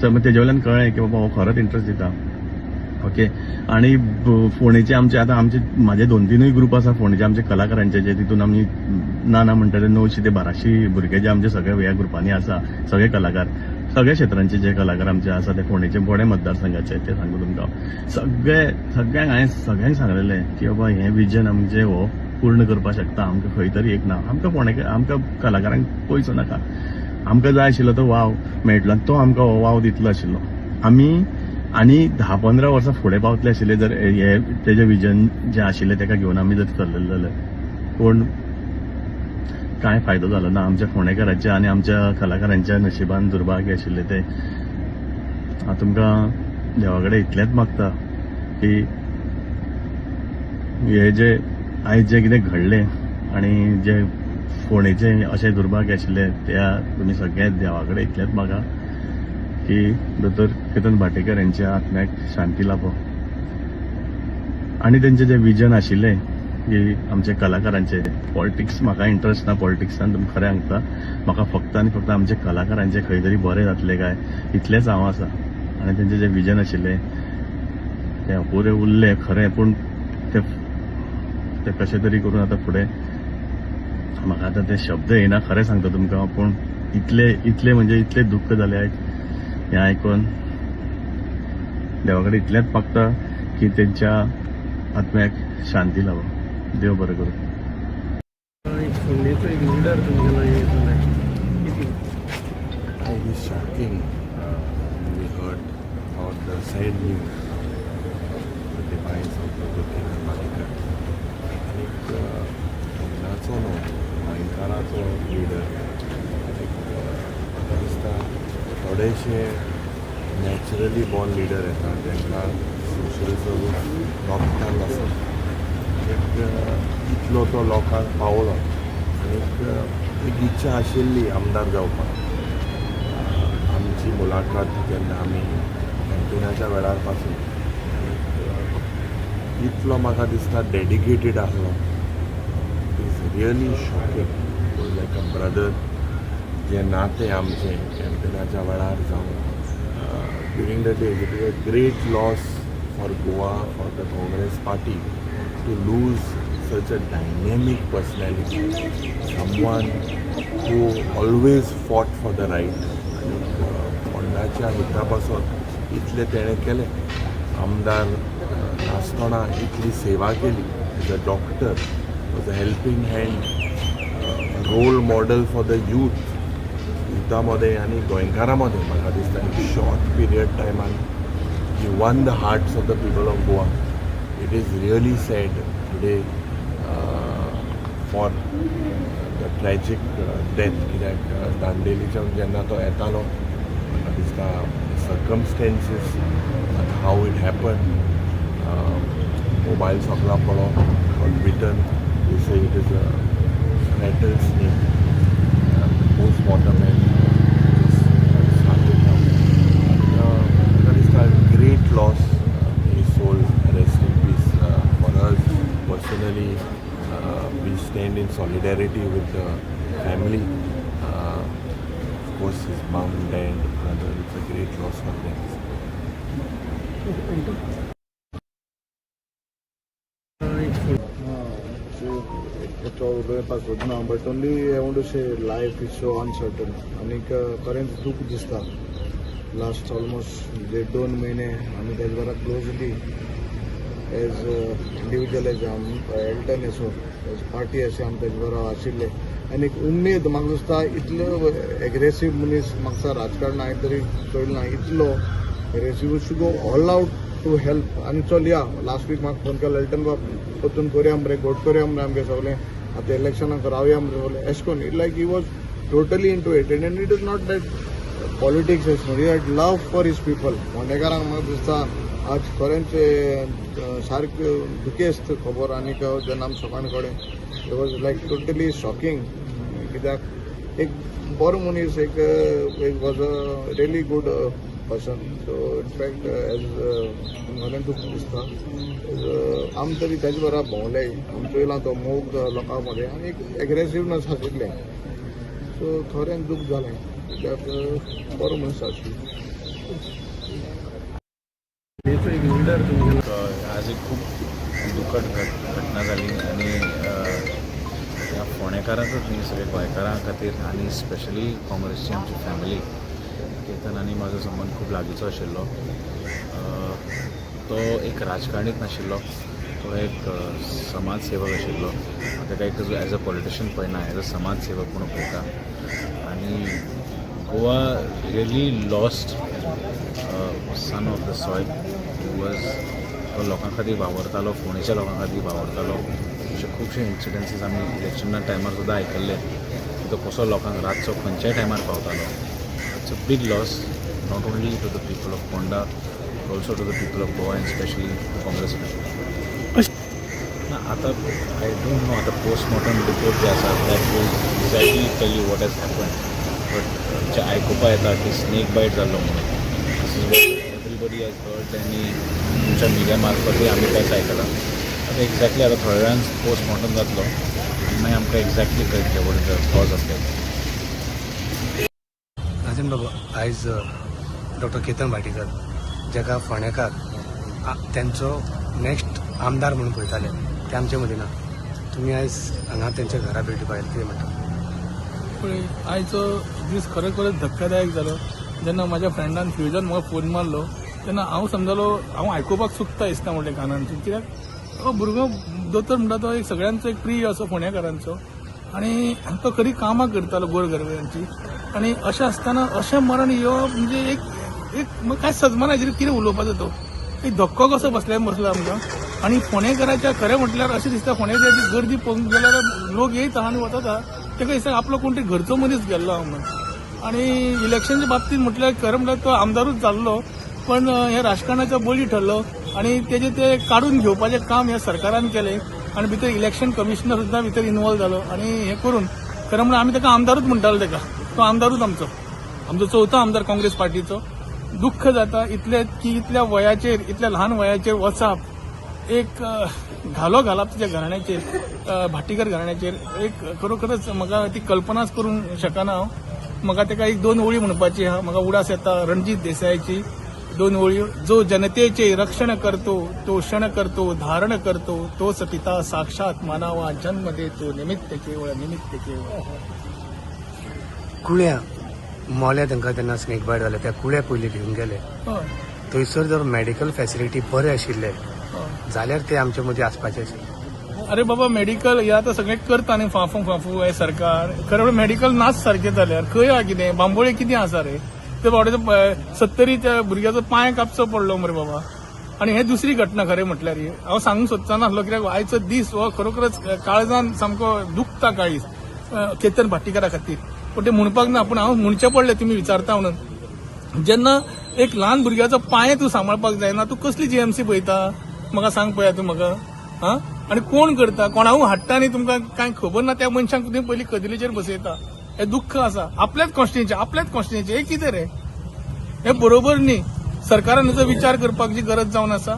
सो तेजे वयल्यान कळ्ळें की बाबा हो खरोच इंट्रस्ट दिता. ओके. आनी फोंडेचे आमचे आतां आमचे म्हाजे 2-3 ग्रुप आसा फोंडेचे आमचे कलाकारांचे, जे तितून आमी ना ना म्हणटा ते 900 ते 1200 भुरगे जे आमचे सगळे ह्या ग्रुपांनी आसा, सगळे कलाकार, सगळ्या क्षेत्रांचे जे कलाकार आमचे आसा ते फोंडेचे बोडे मतदारसंघाचे, ते सांगता तुमकां. सगळ्यांक हांवें सगळ्यांक सांगलेलें की बाबा हें विजन आमचें हो पूर्ण करपाक शकता. आमकां खंय तरी एक ना, आमकां फोंडे आमकां कलाकारांक पयसो नाका, आमकां जाय आशिल्लो तो वाव मेळटलो आनी तो आमकां हो वाव दितलो आशिल्लो. आमी आनी 10-15 वर्सां फुडें पावतले आशिल्ले जर हे तेजें विजन जें आशिल्लें तेका घेवन आमी जर चल्लेले जाल्यार. पूण कांय फायदो जालो ना आमच्या फोंडेकारांच्या आनी आमच्या कलाकारांच्या नशिबान दुर्भाग्य आशिल्लें तें. हांव तुमकां देवा कडेन इतलेंच मागता की हे जे आयज जें कितें घडलें आनी जे फोंडेचें अशें दुर्भाग्य आशिल्लें त्या तुमी सगळे देवा कडेन इतलेंच मागा की दोतोर केतन भाटेकर यांच्या आत्म्याक शांती लाभो आनी तेंचें जें विजन आशिल्लें की आमच्या कलाकारांचे. पॉलिटिक्स म्हाका इंट्रस्ट ना, पॉलिटिक्सान तुमकां खरें सांगता, म्हाका फक्त आनी फक्त आमच्या कलाकारांचें खंय तरी बरें जातलें काय इतलेंच हांव आसा. आनी तेंचें जें विजन आशिल्लें तें अपुरें उरलें खरें, पूण तें तें कशें तरी करून आतां फुडें म्हाका आतां ते शब्द येना खरें सांगता तुमकां. पूण इतले इतले म्हणजे इतले दुख्ख जालें हें आयकून. देवा कडेन इतलेंच मागता की तेंच्या आत्म्याक शांती लाभो. देव बरें करूं. फोंडेचो एक लिडर तुमच्या लागीं कितें? It is shocking we heard about the sad news, the demise of Dr. Ketan Bhatikar. आनीक फोंडाचो न्हू, गोंयकाराचो लिडर. आनीक म्हाका दिसता थोडेशे नॅचरली बॉर्न लिडर येता तांकां सोशल सर्वीस रगतान आसता. आनीक इतलो तो लोकांक पावलो. आनीक एक इच्छा आशिल्ली आमदार जावपाक. आमची मुलाखत जेन्ना आमी कॅम्पेनाच्या वेळार पासून आनीक इतलो म्हाका दिसता डेडिकेटेड आसलो. It is really shocking, like a brother. जें नातें आमचें कॅम्पेनाच्या वेळार जावं during the days, it is a great loss for Goa, for the Congress party to lose such a dynamic personality, someone who always fought for the right. आनीक फोंडाच्या हिता पासत इतलें तेणें केलें. आमदार नासतना इतली सेवा केली. As a doctor was a helping hand, role model for the youth, युथा मदें आनी गोंयकारां मदें. म्हाका दिसता एक शॉर्ट पिरियड टायमान he won the hearts of the people of Goa. It is really sad today for the tragic death. कित्याक दांडेलीच्यान जेन्ना तो येतालो, म्हाका दिसता circumstances how it happen, mobile सोगला पडो got bitten. They say it is a rattle snake. Postmortem and just started now. म्हाका दिसता great loss. His soul rest in peace. For us personally, we stand in solidarity with the family. Of course, his mom, dad, brother, it's a great loss for them. उलोवपाक सोदना, but only I want to say life is so uncertain. आनीक खरेंच दूख दिसता. Last almost 1.5-2 म्हयने आमी तेज बरोबर closely as individual, as Elton असो, एज पार्टी अशें आमी तेज बरोबर आशिल्ले. आनी एक उमेद म्हाका दिसता, इतलो एग्रेसीव मनीस म्हाका राजकारण हांवें तरी चोयलें ना, इतलो aggressive to go all out to help. आनी चल या, लास्ट वीक म्हाका फोन केलो, एल्टन बाब परतून करुया मरे, गोट करुया मरे, आमगे सगळें आतां इलेक्शनाक रावया मरे सगळें एशें करून. Like he was totally into it, and it is not that politics एशें करून, he had love for his people. फोंडेकारांक म्हाका दिसता आज खरेंच सारकें दुखेस्त खबर. आनीक जेन्ना आमी सकाळ कडेन, it was like totally shocking, कित्याक एक बरो मनीस, एक एक was a really good person. So in fact as खरें दुख्ख दिसता. आमी तरी ताजे बरोबर भोंवले, आमी चोयलां तो मोग लोकां मदें आनी एक एग्रेसिवनस आशिल्लें. सो खरें दुख्ख जालें, कित्याक बरो मनीस आशिल्लो. एक लिडर तुमी. आज एक खूब दुखद घटना जाली आनी ह्या फोंडेकारांकच न्ही, सगळ्या गोंयकारां खातीर आनी स्पेशली काँग्रेसची आमची फॅमिली. केतन आनी म्हाजो संबंद खूब लागींचो आशिल्लो. तो एक राजकारणीच नाशिल्लो, तो एक समाज सेवक आशिल्लो. हांव ताका एक एज अ पॉलिटिशियन पळयना, एज अ समाज सेवक म्हणून पळयता. आनी Goa really lost son of the soil was. तो लोकां खातीर वावरतालो, फोंडेच्या लोकां खातीर वावरतालो. अशे खुबशे इन्सिडन्सीस आमी इलेक्शना टायमार सुद्दां आयकल्ले की तो कसो लोकांक रातचो खंयच्याय टायमार पावतालो. It's a big loss not only to the people of Ponda, also to the people of Goa and specially to Congress. ना, आतां I don't know. आतां पोस्टमॉर्टम रिपोर्ट जे आसा, that will exactly tell you what has happen, but जे आयकुपा येता की snake बायट जाल्लो म्हणून. This is what everybody has heard आनी तुमच्या मिडिया मार्फतूय आमी तेंच आयकलां. आतां एक्झॅक्टली आतां थोड्या वेळान पोस्टमॉर्टम जातलो आनी मागीर आमकां एक्झॅक्टली कळटलें what is the cause of death. Rajan बाबू, आयज डॉक्टर केतन भाटीकर, जाका फोंडेकार तेंचो नेक्स्ट आमदार म्हणून पळयताले, ते आमचे मदीं ना. तुमी आयज हांगा तेंच्या घरा भेट दिवपा आयले, कितें म्हणटा? पळय, आयचो दीस खरोखरच धक्कादायक जालो. जेन्ना म्हाज्या फ्रेंडान फ्युजन म्हाका फोन मारलो तेन्ना हांव समजलो, हांव आयकुपाक चुकता दिसता म्हणलें कानांतून, कित्याक तो भुरगो दोतोर म्हणटा तो एक सगळ्यांचो एक प्रिय असो फोंडेकारांचो आनी तो खरी कामां करतालो गोरगरिबांची. आनी अशें आसतना अशें मरण येवप म्हणजे एक एक काय सजमाना हाजेर कितें उलोवपाचो. तो एक धक्को कसो बसले बसलो आमकां. आनी फोंडेकाराच्या खरें म्हटल्यार अशें दिसता, फोंडेकाराची गर्दी पळोवंक गेल्यार लोक येयता आनी वतात, ताका दिसता आपलो कोण तरी घरचो मनीस गेल्लो आहा म्हणून. आनी इलेक्शनच्या बाबतींत म्हटल्यार खरें म्हटल्यार तो आमदारूच जाल्लो, पण हे राजकारणाचो बळी ठरलो आनी तेजे ते काडून घेवपाचें काम ह्या सरकारान केलें आनी भितर इलेक्शन कमिशनर सुद्दां भितर इनवॉल्व जालो. आनी हें करून खरें म्हणल्यार आमी ताका आमदारूच म्हणटाले, ताका तो आमदारूच आमचो, आमचो चवथो आमदार काँग्रेस पार्टीचो. दुख्ख जाता इतले की इतल्या वयाचेर, इतल्या ल्हान वयाचेर वचप एक घालो घालप तिच्या घराण्याचेर, भाटीकर घराण्याचेर एक खरोखरच म्हाका ती कल्पनाच करूंक शकना हांव. म्हाका ताका एक दोन ओळी म्हणपाची आहा. म्हाका उडास येता रणजीत देसायाची दोन ओळी. जो जनतेचे रक्षण करतो, तो क्षण करतो, धारण करतो, तोच पिता साक्षात मानावा, जन्म देतो निमित्त केवळ, निमित्त केवळ. कुळ्या मोल्या तांकां तेन्ना स्नेक बायट जाले, त्या कुळ्या पयलीं घेवन गेले. थंयसर जर मेडिकल फॅसिलिटी बरे आशिल्ले जाल्यार ते आमचे मदीं आसपाचे आशिल्ले. अरे बाबा, मेडिकल हे आतां सगळें करता न्ही फांफू फांफू हे सरकार. खरें म्हणल्यार मेडिकल नाच सारकें जाल्यार खंय आहा कितें बांबोळे कितें आसा रे? ते बाबडे सत्तरी त्या भुरग्याचो पांय कापचो पडलो मरे बाबा. आनी हे दुसरी घटना खरें म्हटल्यार ही हांव सांगूंक सोदचो नासलो, कित्याक आयचो दीस हो खरोखरच काळजान सामको दुखता काळीज केतन भाटीकारा खातीर, पूण ते म्हणपाक ना, पूण हांव म्हणचें पडलें तुमी विचारता म्हणून. जेन्ना एक ल्हान भुरग्याचो पांय तूं सांबाळपाक जायना, तूं कसली जीएमसी पळयता म्हाका सांग पळया तूं म्हाका. आं, आनी कोण करता, कोणाकूय हाडटा आनी तुमकां कांय खबर ना त्या मनशांक तुमी पयलीं कदेलीचेर बसयता. हें दुख्ख आसा आपल्याच कॉन्स्टिट्युएन्सी, आपल्याच कॉन्स्टिट्युएन्सी हें कितें रे? हें बरोबर न्ही. सरकारान हेचो विचार करपाची गरज जावन आसा.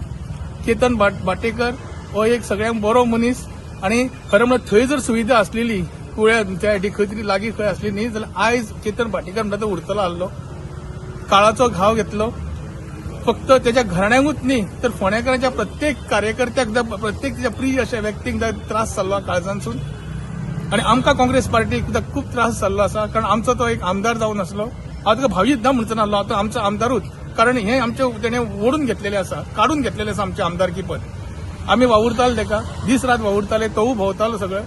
केतन भाटेकर हो एक सगळ्यांक बरो मनीस आनी खरें म्हळ्यार थंय जर सुविधा आसलेली कुळ्या त्या खंय तरी लागीं खंय आसली न्ही जाल्यार आयज केतन भाटीकर म्हणटा तो उरतलो आहलो. काळाचो घाव घेतलो फक्त त्याच्या घराण्यांकूच न्ही तर फोंडेकारांच्या प्रत्येक कार्यकर्त्याक, प्रत्येक त्याच्या प्रिय अशा व्यक्तींक त्रास जाल्लो काळजांतसून. आनी आमकां काँग्रेस पार्टीक खूब त्रास जाल्लो आसा, कारण आमचो तो एक आमदार जावन आसलो. हांव ताका भावीत ना म्हणचो नासलो, हांव तो आमचो आमदारूच, कारण हें आमचें तेणें ओडून घेतलेलें आसा, काडून घेतलेलें आसा आमचें आमदारकी पद. आमी वावुरताले ताका, दीस रात वावुरताले, तोवूय भोंवतालो सगळें.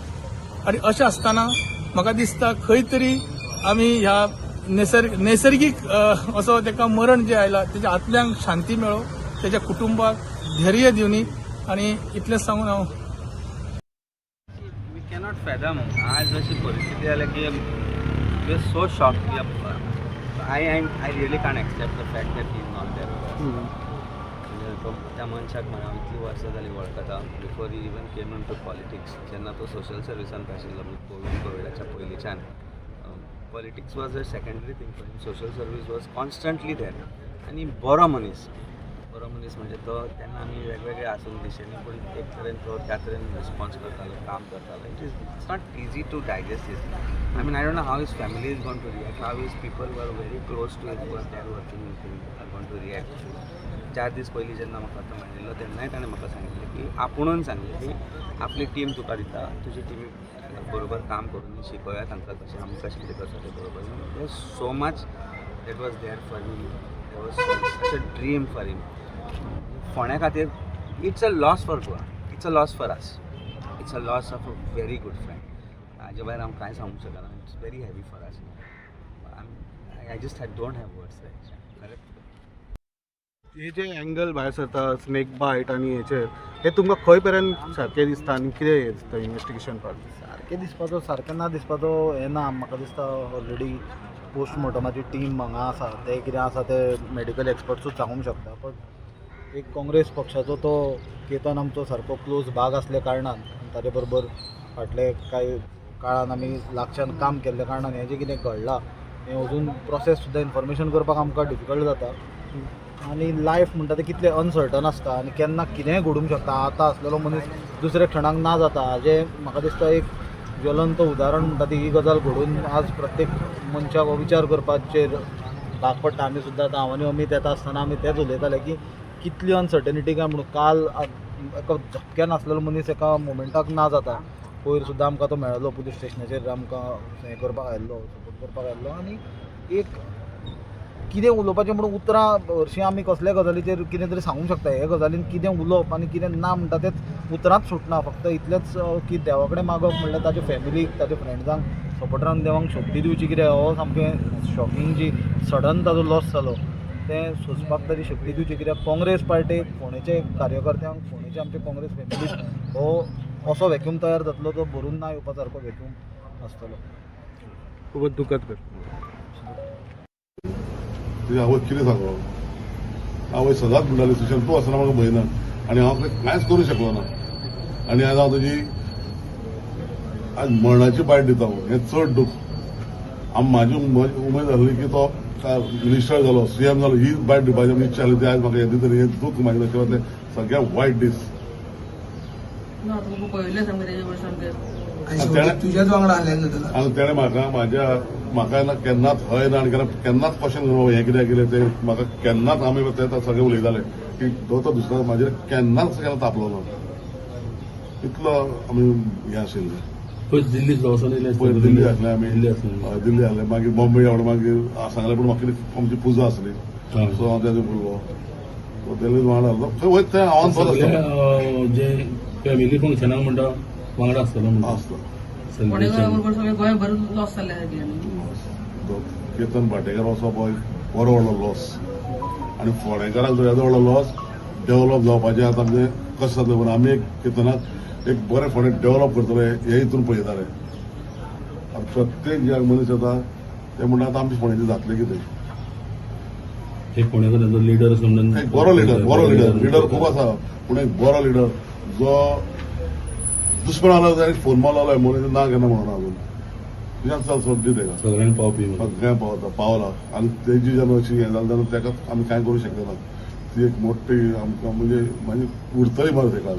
आनी अशें आसतना म्हाका दिसता खंय तरी आमी ह्या नैसर्गीक असो ताका मरण जें आयलां तेच्या आत्म्यांक शांती मेळो, तेच्या कुटुंबाक धैर्य दिवनी. आनी इतलेंच सांगून हांव we cannot fathom. आज अशी परिस्थिती जाल्या की we are so shocked. I really can't accept the fact that he is not there. तो त्या मनशाक हांव इतलीं वर्सां जालीं वळखता, before he even came into politics. जेन्ना तो सोशल सर्विसांत आशिल्लो, म्हणजे कोविडाच्या पयलींच्यान, politics was a secondary thing for him, social service was constantly there. आनी बरो मनीस, बरो मनीस म्हणजे तो तेन्ना आमी वेगवेगळे आसून दिशेंनी, पूण एक तरेन तो त्या तरेन रिस्पॉन्स करतालो, काम करतालो. It's not easy to digest this. I mean, I don't know how his family is going to react, how his people were very close to him, they are working with him, are going to react. 4 दीस पयलीं जेन्ना म्हाका तो मेळिल्लो तेन्नाय ताणें म्हाका सांगिल्लें की, आपुणून सांगलें की आपली टीम तुका दिता, तुजी टिमी बरोबर काम करून शिकोवया तांकां कशें आमी कशें कितें करता तें बरोबर. There so much that was there for me, there was such a dream for him. फोंड्या खातीर it's a loss for Goa, it's a loss for us, it's a loss of a very good friend. हाजे भायर हांव कांय सांगूंक शकना. It's very heavy for us. I just don't have words. खरेंच. हे जे एंगल भायर सरता स्नेक बायट आनी हेचेर, हे तुमकां खंय पर्यंत सारकें दिसता आनी कितें हें दिसता इन्वेस्टिगेशन पार्ट? सारकें दिसपाचो, सारकें ना दिसपाचो हें ना. म्हाका दिसता ऑलरेडी पोस्टमॉर्टमाची टीम हांगा आसा, ते कितें आसा ते मेडिकल एक्सपर्ट्सूच सांगूंक शकता. बट एक काँग्रेस पक्षाचो तो केतन आमचो सारको क्लोज भाग आसल्या कारणान, ताजे बरोबर फाटले कांय काळान आमी लागच्यान काम केल्ल्या कारणान हें जें कितें घडलां हें अजून प्रोसेस सुद्दां इन्फॉर्मेशन करपाक आमकां डिफिकल्ट जाता. आनी लायफ म्हणटा तें कितलें अनसर्टन आसता आनी केन्ना कितेंय घडूंक शकता. आतां आसलेलो मनीस दुसऱ्या क्षणाक ना जाता. हाजें म्हाका दिसता एक ज्वलंत उदाहरण म्हणटा ती ही गजाल घडून आज प्रत्येक मनशाक हो विचार करपाचेर भाग पडटा. आमी सुद्दां आतां हांव आनी अमीत येता आसतना आमी तेंच उलयताले की कितली अनसर्टनिटी काय म्हणून काल एका झपक्यान आसलेलो मनीस एका मोमेंटाक ना जाता. पयर सुद्दां आमकां तो मेळ्ळो पुलीस स्टेशनाचेर, आमकां हें करपाक आयिल्लो, सपोर्ट करपाक आयिल्लो. आनी एक कितें उलोवपाचें म्हणून उतरां हरशीं आमी कसल्या गजालीचेर कितें तरी सांगूंक शकता, हे गजालीन कितें उलोवप आनी कितें ना म्हणटा तेंच उतरांच सुटना. फक्त इतलेंच की देवा कडेन मागप म्हणल्यार ताच्या फॅमिलीक, ताच्या फ्रेंड्सांक, सपोर्टरांक देवाक शक्ती दिवची. कित्याक हो सामकें शॉकिंग जी सडन ताजो लॉस जालो तें सोंसपाक ताची शक्ती दिवची. कित्याक काँग्रेस पार्टीक, फोंडेचे कार्यकर्त्यांक, फोंडेचे आमचे काँग्रेस फॅमिलीक हो असो वॅक्यूम तयार जातलो तो भरून ना येवपा सारको वॅक्यूम आसतलो. खूबच दुखद. तुजी आवय कितें सांगो, आवय सदांच म्हणटाली सुशांत तूं आसतना म्हाका भंय ना आनी हांव कांयच करूंक शकलो ना. आनी आज हांव तुजी आज मरणाची बायट दिता, हें चड दूख. म्हाजी उमेद आसली की तो मिनिस्टर जालो, सीएम जालो, ही बायट दिवपाची आमची इच्छा आसली, ती आज म्हाका येता तरी हें दूख म्हाज्या नशिबांतलें सगळ्यात वायट दीस. आनी तेणें म्हाका म्हाज्या म्हाका ना केन्नाच हय ना आनी केन्नाच क्वेश्चन करूं हें कित्याक केलें तें म्हाका केन्नाच. आमी ते सगळे उलयताले की तो दुसरो म्हाजेर केन्नाच केन्ना तापलो ना, इतलो आमी हें आशिल्लें. पयर दिल्ली पयर दिल्ली आसले आमी, दिल्ली आसले, मागीर बॉम्बे आवड, मागीर सांगलें पूण म्हाका आमची पुजा आसली, सो हांव तेजे उरलो, सो दिल्ली वांगडा आसलो थंय वयता थंय हांव जे फॅमिली फंक्शनाक म्हणटा वांगडा आसतलो आसलो. केतन भाटेकर असो पळय बरो व्हडलो लॉस आनी फोंडेकारांक येदो व्हडलो लॉस डेव्हलप जावपाचें आतां आमचें कशें जातलें. पूण आमी एक केतनाक एक बरें फोंडें डेव्हलप करतले हे हितून पळयताले. आतां प्रत्येक जे मनीस येता ते म्हणटा आतां आमचे फोंडेचें जातलें कितें. एक फोंडेचो लिडर म्हणून एक बरो लिडर, बरो लिडर, लिडर खूब आसा, पूण एक बरो लिडर जो दुश्मन आलो जाल्यार फोन मारलो म्हणून ना केन्ना म्हणून अजून तुज्यान चल सोड दी तेका, सगळ्यांक पावपी, सगळ्यांक पावता पावला. आनी तेजी जेन्ना अशी हें जालें तेन्ना तेका आमी कांय करूंक शकले ना. ती एक मोठी आमकां म्हणजे मागीर उरतली मरे तेका.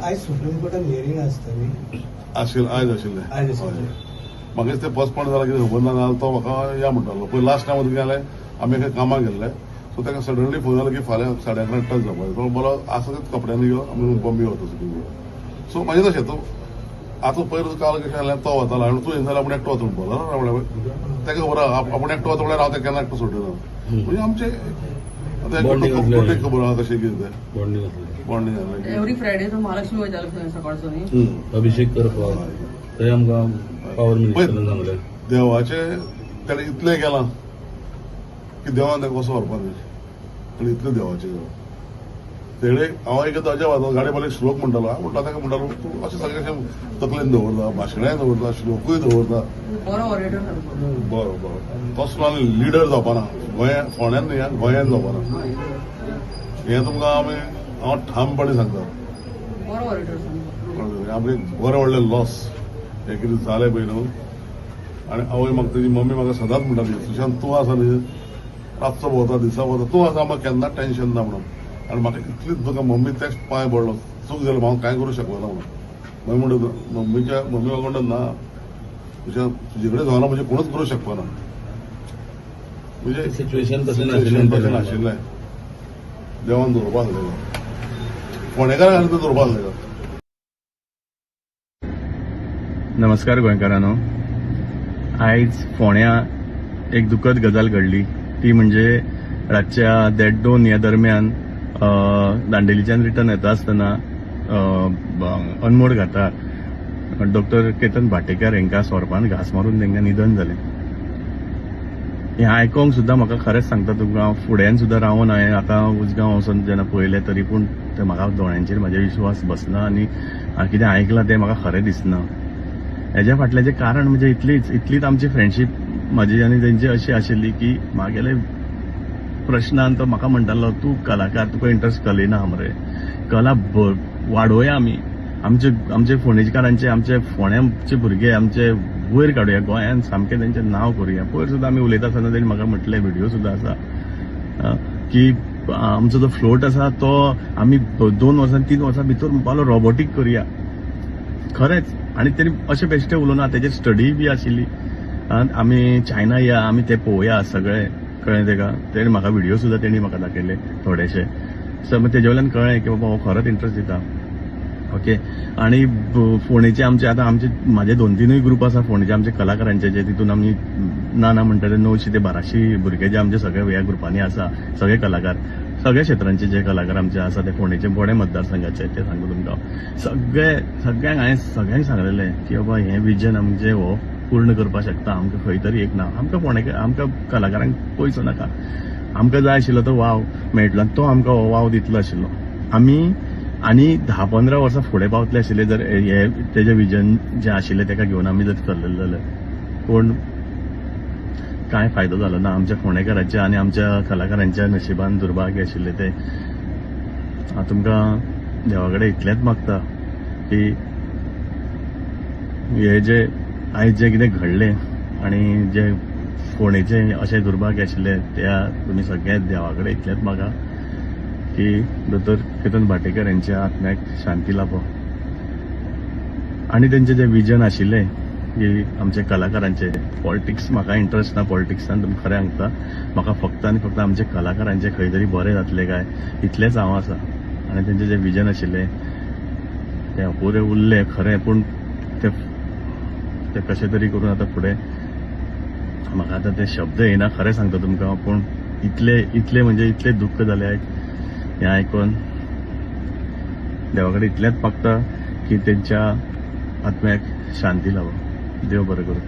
आयज सुप्रीम कोर्टान हियरींग आसतली आशिल्लें, आयज आशिल्लें. म्हाका ते पोस्टपोन जालां कितें खबर ना, जाल्यार तो म्हाका या म्हणटालो. पयलीं लास्ट टायम कितें जालें, आमी एका कामाक गेल्ले, सो ताका सडनली फोन जालो की फाल्यां 11:30 टच जावपाचें. तो बरो आसा तेच कपड्यांनी यो, आमी बॉम्बे वता सुप्रीम कोर्टान. सो मागीर तशें तो आतां पयर काल कशें जालें, तो वतालो आनी तूं येना जाल्यार आपूण एकटो वता म्हणपाक लागलो. ताका खबर आहा आपूण एकटो वता म्हणल्यार हांव ताका केन्ना एकटो सोडना. म्हणजे आमचें आतां खबर आहा कशें कितें तें बॉन्डिंग जालें. एवरी फ्रायडे तो महालक्ष्मी वयतालो सकाळचो न्ही अभिषेक करपाक, थंय आमकां पावर मिनिस्टरान सांगलें. देवाचें ताणें इतलें केलां की देवान ताका कसो व्हरपा न्ही, आनी इतलें देवाचें केलां. तेणे हांव एक अजाप गाडी मारले, श्लोक म्हणटालो. हांव म्हणटा ताका, म्हणटालो तूं अशें सगळें अशें तकलेन दवरता, भाशणाय दवरता, श्लोकूय दवरता. बरो ऑरेटर सारको. बरो बरो तसलो आनी लिडर जावपाना गोंया, फोंड्यान न्ही, गोंयान जावपाना हें तुमकां आमी हांव ठामपणे सांगता. बरो ऑरेटर सारको. आमचें बरें व्हडलें लॉस हें कितें जालें पळय न्हू. आनी आवय म्हाका, तेजी मम्मी म्हाका सदांच म्हणटाली, सुशांत तूं आसा न्ही, रातचो भोंवता दिसा भोंवता, तूं आसा आमकां केन्ना टेंशन ना म्हणून. आनी म्हाका इतलीच तुका मम्मी तेच पांय पडलो, चूक जाली, हांव कांय करूं शकलो ना म्हणून. मागीर म्हणटा मम्मीच्या, मम्मी म्हाका म्हणटा ना तुज्या तुजे कडेन जावना म्हणजे कोणूच करूं शकपाना. म्हणजे सिच्युएशन तशें नाशिल्लें. तशें नाशिल्लें. देवान दवरपा आसलें, फोंडेकारांक दवरपा आसलें. नमस्कार गोंयकारांनो. आयज फोंड्या एक दुखद गजाल घडली, ती म्हणजे रातच्या 1:30-2 ह्या दरम्यान दांडेलीच्यान रिटर्न येता आसतना अनमोड घाटार डॉक्टर केतन भाटेकार हांकां सोरपान घांस मारून तांकां निधन जालें. हें आयकोंक सुद्दां म्हाका, खरेंच सांगता तुमकां, फुड्यान सुद्दां रावन हांवें आतां उजगांव वचोन जेन्ना पळयलें तरी पूण तें म्हाका दोळ्यांचेर म्हाजे विश्वास बसना आनी कितें आयकलां तें म्हाका खरें दिसना. हेज्या फाटल्याचें कारण म्हणजे इतलीच इतलीच आमची फ्रेंडशीप म्हाजी आनी तेंची अशी आशिल्ली की म्हागेले प्रश्नान तो म्हाका म्हणटालो, तूं कलाकार, तुका इंट्रस्ट कलेन आहा मरे, कला वाडोवया आमी, आमचे आमचे फोंडेकारांचे, आमचे फोंड्याचे भुरगे आमचे वयर काडुया, गोंयान सामकें तेंचें नांव करुया. पयर सुद्दां आमी उलयता आसतना तेणी म्हाका म्हटलें, व्हिडियो सुद्दां आसा की आमचो जो फ्लोट आसा तो आमी 2 वर्सां 3 वर्सां भितर म्हणपालो रोबोटीक करुया. खरेंच. आनी तेणी अशें बेश्टें उलोवना, तेजेर स्टडी बी आशिल्ली. आमी चायना या, आमी ते पळोवया सगळें, कळ्ळें तेका. तेणी म्हाका व्हिडियो सुद्दां तेणी म्हाका दाखयले थोडेशे. सो तेजे वयल्यान कळ्ळें की बाबा हो खरोच इंट्रस्ट दिता. ओके. आनी फोंडेचे आमचे आतां आमचे म्हाजे 2-3 ग्रुप आसा फोंडेचे आमचे कलाकारांचे, जे तितून आमी ना ना म्हणटा ते 900 ते 1200 भुरगे जे आमचे सगळे ह्या ग्रुपांनी आसा, सगळे कलाकार, सगळ्या क्षेत्रांचे जे कलाकार आमचे आसा ते फोंडेचे बोडे मतदारसंघाचे, ते सांगता तुमकां. सगळे सगळ्यांक हांवें सगळ्यांक सांगलेलें की बाबा हें विजन आमचें हो पूर्ण करपाक शकता, आमकां खंय तरी एक ना, आमकां फोंडे आमकां कलाकारांक पयसो नाका, आमकां जाय आशिल्लो तो वाव मेळटलो आनी तो आमकां हो वाव दितलो आशिल्लो. आमी आनी 10-15 वर्सां फुडें पावतले आशिल्ले जर हे तेजें विजन जें आशिल्लें तेका घेवन आमी जर चल्लेले जाल्यार. पूण कांय फायदो जालो ना आमच्या फोंडेकाराच्या आनी आमच्या कलाकारांच्या नशिबान दुर्भाग्य आशिल्लें तें. हांव तुमकां देवा कडेन इतलेंच मागता की हे जे आयज जें कितें घडलें आनी जे फोंडेचें अशें दुर्भाग्य आशिल्लें त्या तुमी सगळ्या देवा कडेन इतलेंच मागा की दोतोर केतन भाटेकर यांच्या आत्म्याक शांती लाभो आनी तेंचें जें विजन आशिल्लें की आमचे कलाकारांचे, पॉलिटिक्स म्हाका इंट्रस्ट ना पॉलिटिक्सान, तुमकां खरें सांगता, म्हाका फक्त आनी फक्त आमचे कलाकारांचे खंय तरी बरें जातलें काय इतलेंच हांव आसा. आनी तेंचें जें विजन आशिल्लें तें अपुरें उरलें खरें, पूण तें तें कशें तरी करून आतां फुडें म्हाका आतां ते शब्द येना, खरें सांगता तुमकां. पूण इतले इतले म्हणजे इतलें दुख्ख जालें हें आयकून. देवा कडेन इतलेंच मागता की तेंच्या आत्म्याक शांती लाभो. देव बरें करूं.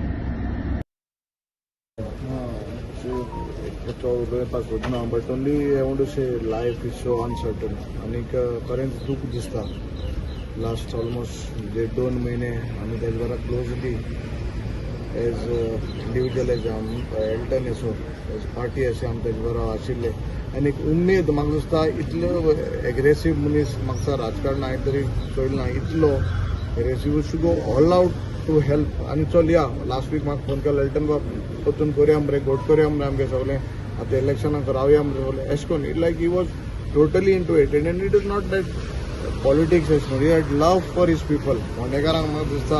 उलोवपाक सोदना, but only I want to say life is so uncertain. आनीक खरेंच दूख दिसता. लास्ट ऑलमोस्ट 1.5-2 महिने आमी तेजे बरोबर closely as individual as Elton एसो एज पार्टी अशें आमी तेजे बरोबर आशिल्ले. आनी एक उमेद म्हाका दिसता, इतलो एग्रेसीव मनीस म्हाका दिसता राजकारण हांवें तरी चोयलें ना, इतलो aggressive to go all out to help. आनी चल या, लास्ट वीक म्हाका फोन केलो, एल्टन बाब वचून करुया मरे, घोट करुया मरे आमगे सगळें, आतां इलेक्शनाक रावया मरे सगळें, अशें करून like he was totally into it. And it is not that politics अशें म्हणून, he had love for his people. फोंडेकारांक म्हाका दिसता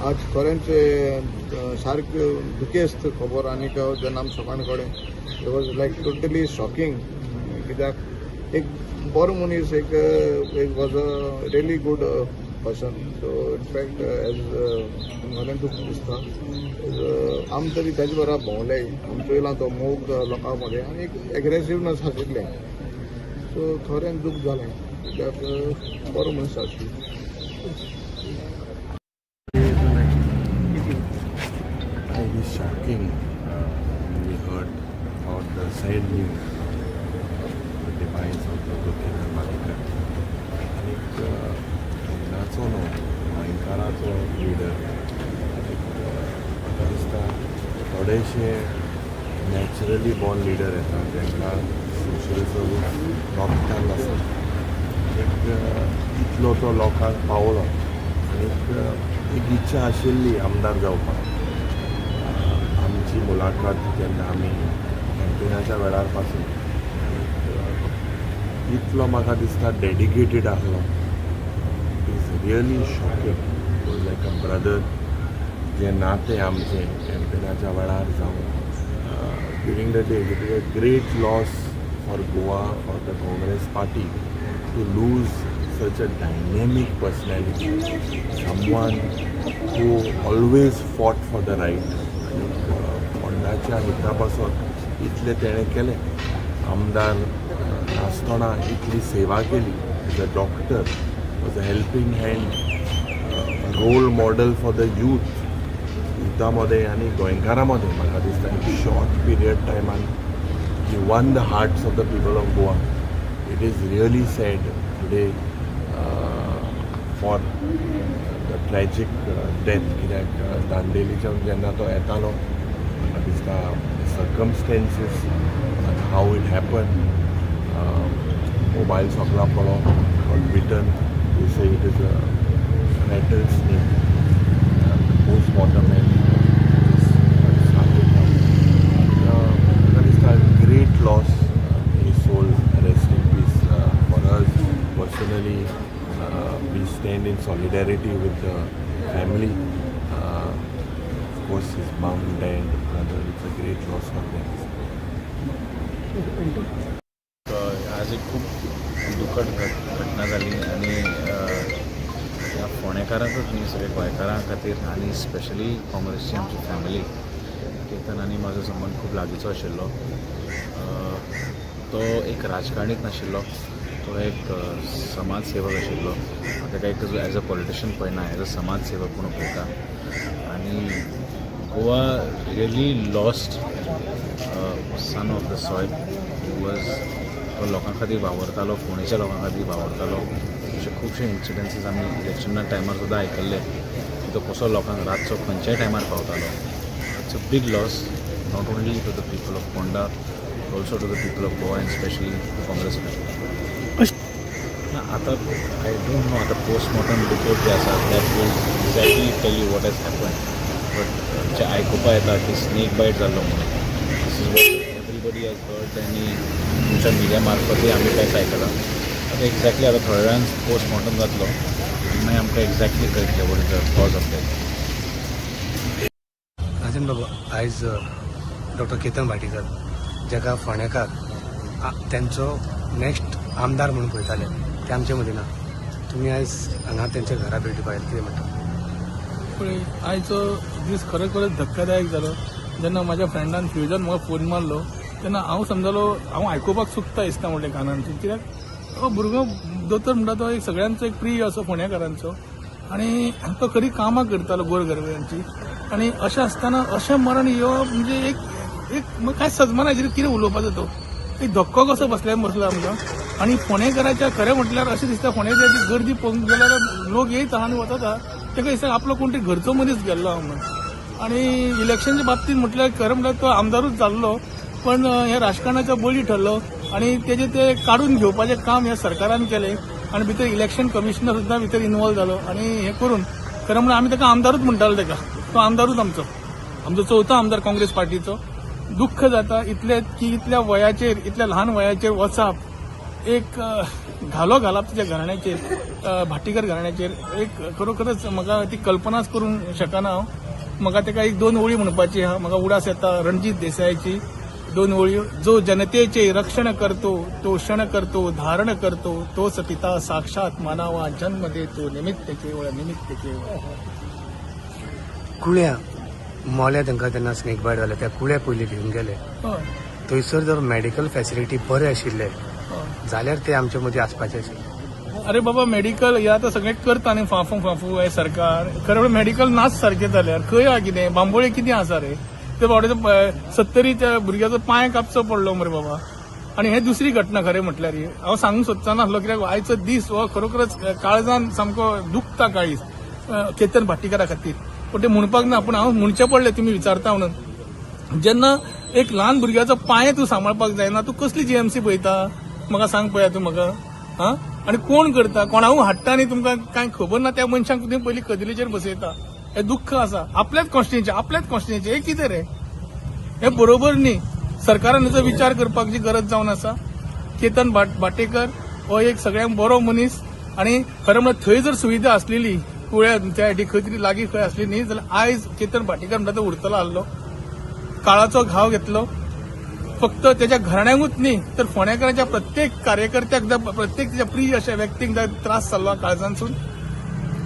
आज खरेंच सारकें दुखेस्त खबर. आनीक जेन्ना आमी सकाळ कडेन it was like totally shocking, कित्याक एक बरो मनीस, एक एक was a really good person. So in fact as खरेंच दुख्ख दिसता. आमी तरी तेजे बरोबर भोंवले, आमी चोयलां तो मोग लोकां मदें आनी एक एग्रेसिवनस आशिल्लें. सो खरेंच दुख्ख जालें कित्याक बरो मनीस आशिल्लो. It is shocking when we heard about the sad news of the demise of Dr. Ketan Bhatikar. पक्षाचो न्हू, गोंयकाराचो लिडर. म्हाका दिसता थोडेशे नॅचरली बॉर्न लिडर येता, तांकां सोशल सर्वीस रगतान आसा. एक इतलो तो लोकांक पावलो आनीक एक इच्छा आशिल्ली आमदार जावपाक. आमची मुलाखत जेन्ना आमी कॅम्पेनाच्या वेळार पासून, आनीक इतलो म्हाका दिसता डेडिकेटेड आहलो. It is really shocking. Was like a brother. जे नातें आमचें कॅम्पेनाच्या वेळार जावं during the day, it is a great loss for Goa, for the Congress party, to lose such a dynamic personality, someone who always fought for the right. आनीक फोंडाच्या हिता पासत इतलें तेणें केलें. आमदार नासतना इतली सेवा केली. As a doctor, was a helping hand, role model for the youth. युथा मदें आनी गोंयकारां मदें म्हाका दिसता एक शॉर्ट पिरियड टायमान he won the hearts of the people of Goa. It is really sad today for the tragic death, कित्याक दांडेलीच्यान जेन्ना तो येतालो, म्हाका दिसता circumstances how it happen, mobile सोगला पडलो, got bitten. They say it is a rattle snake. Postmortem and started now. म्हाका दिसता great loss. His soul rest in peace. For us personally, we stand in solidarity with the family. Of course, his mom, dad, brother, it's a great loss for them. आज एक खूब दुखद घटना जाली आनी ह्या फोंडेकारांकच न्ही, सगळ्या गोंयकारां खातीर आनी स्पेशली काँग्रेसची आमची फॅमिली. केतन आनी म्हाजो संबंद खूब लागींचो आशिल्लो. तो एक राजकारणीच नाशिल्लो, तो एक समाज सेवक आशिल्लो. हांव ताका एक एज अ पॉलिटिशन पळयना, एज अ समाज सेवक म्हणून पळयता. आनी Goa really lost son of the soil was. तो लोकां खातीर वावरतालो, फोंडेच्या लोकां खातीर वावरतालो. अशे खुबशे इन्सिडन्सीस आमी इलेक्शना टायमार सुद्दां आयकल्ले की तो कसो लोकांक रातचो खंयच्याय टायमार पावतालो. It's a big loss, not only to the people of Ponda, also to the people of Goa and specially the Congress people. ना, आतां I don't know. आतां पोस्टमॉर्टम रिपोर्ट जे आसा, that will exactly tell you what has happen, but जे आयकुपा येता की snake बायट जाल्लो म्हणून. This is what everybody has heard आनी तुमच्या मिडिया मार्फतूय आमी तेंच आयकलां. आतां एक्झॅक्टली आतां थोड्या वेळान पोस्टमॉर्टम जातलो आनी मागीर आमकां एक्झॅक्टली कळटलें what is the cause of death. Rajan बाबू, आयज डॉक्टर केतन भाटीकर, जाका फोंडेकार तेंचो नेक्स्ट आमदार म्हणून पळयताले, ते आमचे मदीं ना. तुमी आयज हांगा तेंच्या घरा भेट दिवपा आयले, कितें म्हणटा? पळय, आयचो दीस खरोखरच धक्कादायक जालो. जेन्ना म्हाज्या फ्रेंडान फ्युजन म्हाका फोन मारलो तेन्ना हांव समजलो हांव आयकुपाक चुकता दिसता म्हणलें कानांतून, कित्याक हो भुरगो दोतोर म्हणटा तो एक सगळ्यांचो एक प्रिय असो फोंडेकारांचो आनी तो खरी कामां करतालो गोरगरबांची. आनी अशें आसतना अशें मरण येवप म्हणजे एक एक कांय सजमना कितें उलोवपाचो. तो एक धक्को कसो बसल्या बसलो आमकां. आनी फोंडेकाराच्या खरें म्हटल्यार अशें दिसता, फोंडेकाराची गर्दी पळोवंक गेल्यार लोक येयत आहा आनी वतात आहा, ताका दिसता आपलो कोण तरी घरचो मनीस गेल्लो आहा म्हणून. आनी इलेक्शनच्या बाबतींत म्हटल्यार खरें म्हटल्यार तो आमदारूच जाल्लो, पण हे राजकारणाचो बळी ठरलो आनी तेजे ते काडून घेवपाचें काम ह्या सरकारान केलें आनी भितर इलेक्शन कमिशनर सुद्दां भितर इनवॉल्व जालो. आनी हें करून खरें म्हळ्यार आमी ताका आमदारूच म्हणटाले, ताका तो आमदारूच आमचो, आमचो चवथो आमदार काँग्रेस पार्टीचो. दुख्ख जाता इतले की इतल्या वयाचेर, इतल्या ल्हान वयाचेर वचप एक घालो घालप तिच्या घराण्याचेर, भाटीकर घराण्याचेर. एक खरोखरच म्हाका ती कल्पनाच करूंक शकना हांव. म्हाका ताका एक दोन ओळी म्हणपाची आहा. म्हाका उडास येता रणजीत देसायाची दोन ओळी. जो जनतेचे रक्षण करतो, तो क्षण करतो, धारण करतो, तोच पिता साक्षात मानावा, जन्म देतो निमित्त केवळ, निमित्त केवळ. कुळ्या मोल्या तांकां तेन्ना स्नेक बायट जाले, त्या कुळ्या पयलीं घेवन गेले. थंयसर जर मेडिकल फॅसिलिटी बरे आशिल्ले जाल्यार ते आमचे मदीं आसपाचे आशिल्ले. अरे बाबा, मेडिकल हे आतां सगळें करता न्ही फांफू फांफू हे सरकार. खरें म्हणल्यार मेडिकल नाच सारकें जाल्यार खंय आहा कितें? बांबोळे कितें आसा रे? ते बाबडे 70 त्या भुरग्याचो पांय कापचो पडलो मरे बाबा. आनी हे दुसरी घटना खरें म्हटल्यार ही हांव सांगूंक सोदचो नासलो, कित्याक आयचो दीस हो खरोखरच काळजान सामको दुखता काळीज केतन भाटीकारा खातीर. पूण ते म्हणपाक ना, पूण हांव म्हणचें पडलें तुमी विचारता म्हणून. जेन्ना एक ल्हान भुरग्याचो पांय तूं सांबाळपाक जायना, तूं कसली जीएमसी पळयता म्हाका सांग पळया तूं म्हाका. हा, आनी कोण करता, कोणाकूय हाडटा आनी तुमकां कांय खबर ना त्या मनशांक तुमी पयलीं कदेलीचेर बसयता. हें दुख्ख आसा आपल्याच कॉन्स्टिट्युएन्सी, आपल्याच कॉन्स्टिट्युएन्सी हें कितें रे, हें बरोबर न्ही. सरकारान हेचो विचार करपाची गरज जावन आसा. केतन भाटेकर हो एक सगळ्यांक बरो मनीस आनी खरें म्हळ्यार थंय जर सुविधा आसलेली कुळ्या त्या खंय तरी लागीं खंय आसली न्ही जाल्यार आयज केतन भाटेकर म्हणटा तो उरतलो आसलो. काळाचो घाव घेतलो फक्त त्याच्या घराण्यांकूच न्ही तर फोंडेकारांच्या प्रत्येक कार्यकर्त्याक, प्रत्येक त्याच्या प्रिय अशा व्यक्तींक त्रास जाल्लो काळजांतसून.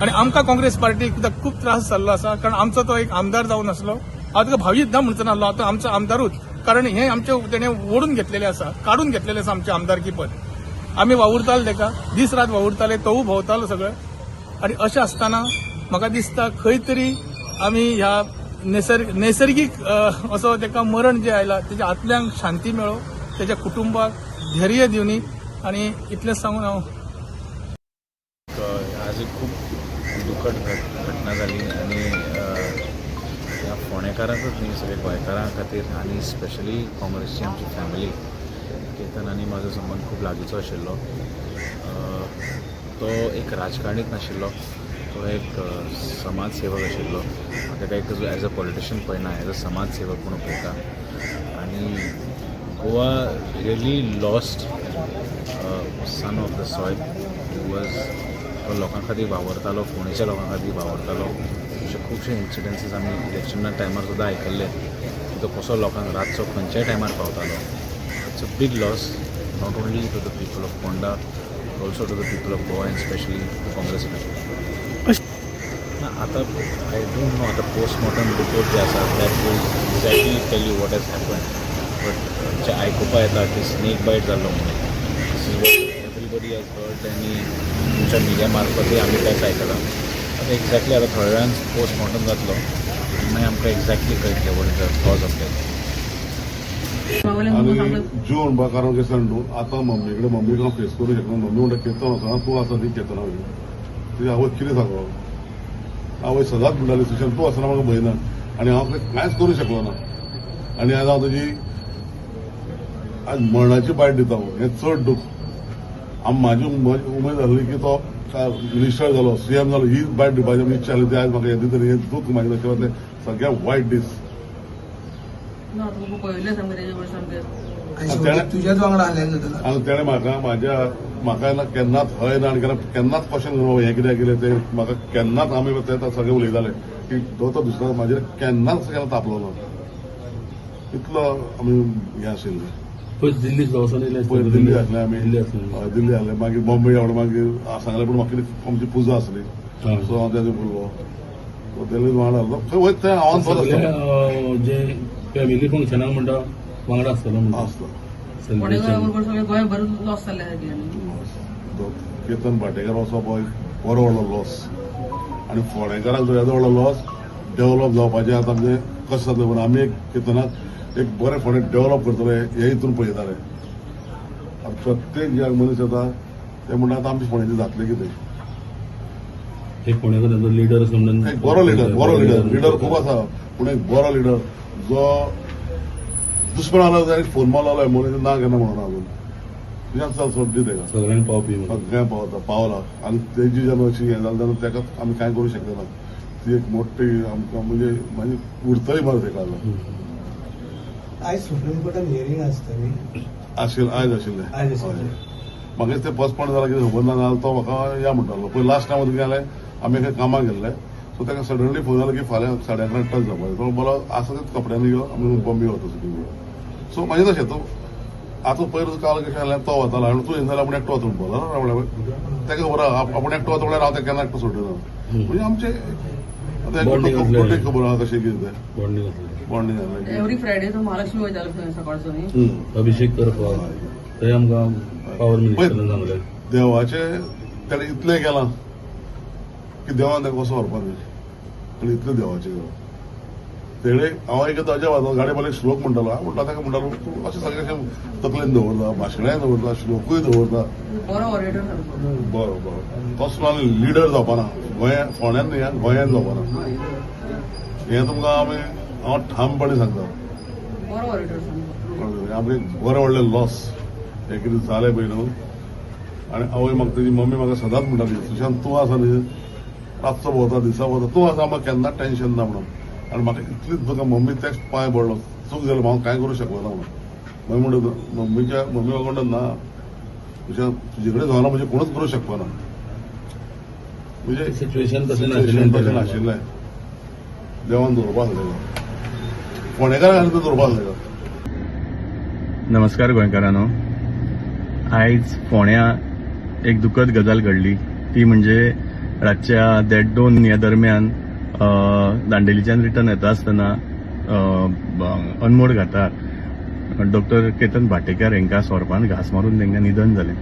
आनी आमकां काँग्रेस पार्टीक खूब त्रास जाल्लो आसा, कारण आमचो तो एक आमदार जावन आसलो. हांव ताका भावीत ना म्हणचो नासलो, आतां आमचो आमदारूच, कारण हें आमचें तेणें ओडून घेतलेलें आसा, काडून घेतलेलें आसा आमचें आमदारकी पद. आमी वावुरताले ताका, दीस रात वावुरताले, तोवूय भोंवतालो सगळें. आनी अशें आसतना म्हाका दिसता खंय तरी आमी ह्या नैसर्गीक असो ताका मरण जें आयलां तेच्या आत्म्यांक शांती मेळो, तेच्या कुटुंबाक धैर्य दिवनी. आनी इतलेंच सांगून हांव आज एक खूब दुखद घटना जाली आनी ह्या फोंडेकारांकच न्ही सगळे गोंयकारां खातीर आनी स्पेशली काँग्रेसची आमची फॅमिली. केतन आनी म्हाजो संबंद खूब लागींचो आशिल्लो. तो एक राजकारणीच नाशिल्लो, तो एक समाज सेवक आशिल्लो. ताका एक एज अ पॉलिटिशियन पळयना, एज अ समाज सेवक म्हणून पळयता. आनी Goa really lost son of the soil who was तो लोकां खातीर वावरतालो, फोंडेच्या लोकां खातीर वावरतालो. अशे खुबशे इन्सिडन्सीस आमी इलेक्शना टायमार सुद्दां आयकल्ले की तो कसो लोकांक रातचो खंयच्याय टायमार पावतालो. It's a big loss not only to the people of Ponda, also to the people of Goa and specially to Congress people. ना आतां I don't know, आतां पोस्टमॉर्टम रिपोर्ट जे आसा that will exactly tell you what has happened. But जे आयकुपा येता की snake बायट जाल्लो म्हणून, this is what everybody has heard आनी तुमच्या मिडिया मार्फतूय आमी तेंच आयकलां. आतां एक्झॅक्टली आतां थोड्या वेळान पोस्टमॉर्टम जातलो आनी मागीर आमकां एक्झॅक्टली कळटलें what is the cause of death. आनी जीव म्हणपा कारण कितें सांग न्हू, आतां मम्मी कडेन मम्मी हांव फेस करूं शकना. मम्मी म्हणटा केतन वचना, तूं आसा न्ही केतना. तुजी आवय कितें सांगो, आवय सदांच म्हणटाली सुशांत तूं आसतना म्हाका भंय ना आनी हांव कांयच करूं शकलो ना. आनी आज हांव तुजी आज मरणाची बायट दिता, हें चड दूख. म्हाजी उमेद आसली की तो मिनिस्टर जालो, सीएम जालो, ही बायट दिवपाची आमची इच्छा आसली. ती आज म्हाका येता तरी हें दूख म्हाज्या नशिबांतलें सगळ्यात वायट दीस. आनी तेणें म्हाका म्हाज्या म्हाका केन्नाच हय ना आनी केन्नाच क्वेश्चन करूं हें कित्याक केलें तें म्हाका केन्नाच. आमी ते सगळे उलयताले की तो दुसरो म्हाजेर केन्नाच केन्ना तापलो ना, इतलो आमी हें आशिल्लें. दिल्ली पयलीं दिल्ली आसले आमी, दिल्ली आसले, मागीर बॉम्बे आवड, मागीर सांगलें पूण म्हाका कितें आमची पुजा आसली सो हांव तेजे उरलो. सो दिल्ली वांगडा आसलो खंय वयता थंय हांव आसलो. जे फॅमिली फंक्शनाक म्हणटा वांगडा आसतलो म्हणटा आसलो. केतन भाटेकर असो पळय बरो व्हडलो लॉस आनी फोंडेकारांक तो येदो व्हडलो लॉस. डेव्हलप जावपाचें आतां आमचें कशें जातलें, पूण आमी एक केतनाक एक बरें फोंडें डेव्हलप करतले हे हितून पळयताले. आतां प्रत्येक जे मनीस येता ते म्हणटा आतां आमचे फोंडेचें जातलें कितें. एक फोंडेकार लिडर, एक बरो लिडर, बरो लिडर, लिडर खूब आसा पूण एक बरो लिडर जो दुस्मान आलो जाल्यार फोन मारलो म्हणून ना केन्ना म्हणून अजून तुज्याच सोड दी ताका, सगळ्यांक पावपी, सगळ्यांक पावता पावला. आनी तेजी जेन्ना अशी हें जालें तेन्ना ताका आमी कांय करूं शकले ना. ती एक मोठी आमकां म्हणजे मागीर उरतली मरे ताका. आयज सुप्रीम कोर्टान हियरींग आसता न्ही? आशिल्लें, आयज आशिल्लें. म्हाका ते पोस्टपोन जालां कितें खबर ना, जाल्यार तो म्हाका या म्हणटालो. पयलीं लास्ट टायम गेले आमी एका कामाक गेल्ले, सो ताका सडनली फोन जालो की फाल्यां 11:30 टच जावपाचें. तो बोलो आसा तेच कपड्यांनी यो, आमी बॉम्बे वता सुप्रीम कोर्टान. सो मागीर तशें तो आतां पयर काल कशें जालें, तो वतालो आनी तूं येना जाल्यार आपूण एकटो वता म्हणपाक. ताका खबर आहा आपूण एकटो वता म्हणल्यार हांव ताका केन्ना एकटो सोडना. म्हणजे आमचें आतां खबर आहा कशें कितें तें बॉन्डिंग जालें. एवरी फ्रायडे तो महालक्ष्मी वयतालो सकाळचो न्ही अभिषेक करपाक, थंय आमकां पावर मिनिस्टरान सांगलें. देवाचें ताणें इतलें केलां की देवान ताका कसो व्हरपाक न्ही, आनी इतलें देवाचें केलां. तेणे हांव एक ताज्या गाडी मला एक श्लोक म्हणटालो. हांव म्हणटा ताका म्हणटालो तूं अशें सगळें तकलेन दवरता, भाशणाय दवरता, श्लोकूय दवरता, बरो बरो तसलो आनी लिडर जावपाना गोंया फोंड्यान न्ही गोंयान जावपाना. हें तुमकां आमी हांव ठामपणी सांगता, आमचें बरें व्हडलें लॉस हें कितें जालें पळय न्हू. आनी आवय म्हाका तेजी मम्मी म्हाका सदांच म्हणटाली, सुशांत तूं आसा न्ही रातचो भोंवता दिसा भोंवता, तूं आसा म्हाका केन्ना टेन्शन ना म्हणून. आनी म्हाका इतलीच तुका मम्मी तेच पांय पडलो, चूक जाली हांव कांय करूं शकलो ना म्हणून. मागीर म्हणटा मम्मीच्या मम्मी म्हाका म्हणटा ना तुज्या तुजे कडेन जावना म्हणजे कोणूच करूं शकपाना, म्हणजे सिच्युएशन तशें नाशिल्लें. देवान दवरपा आसलें फोंडेकारांक दवरपा आसलें. नमस्कार गोंयकारांनो, आयज फोंड्या एक दुखद गजाल घडली ती म्हणजे रातच्या 1:30-2 ह्या दरम्यान दांडेलीच्यान रिटर्न येता आसतना अनमोड घाटार डॉक्टर केतन भाटेकार हांकां सोरपान घांस मारून तांकां निधन जालें.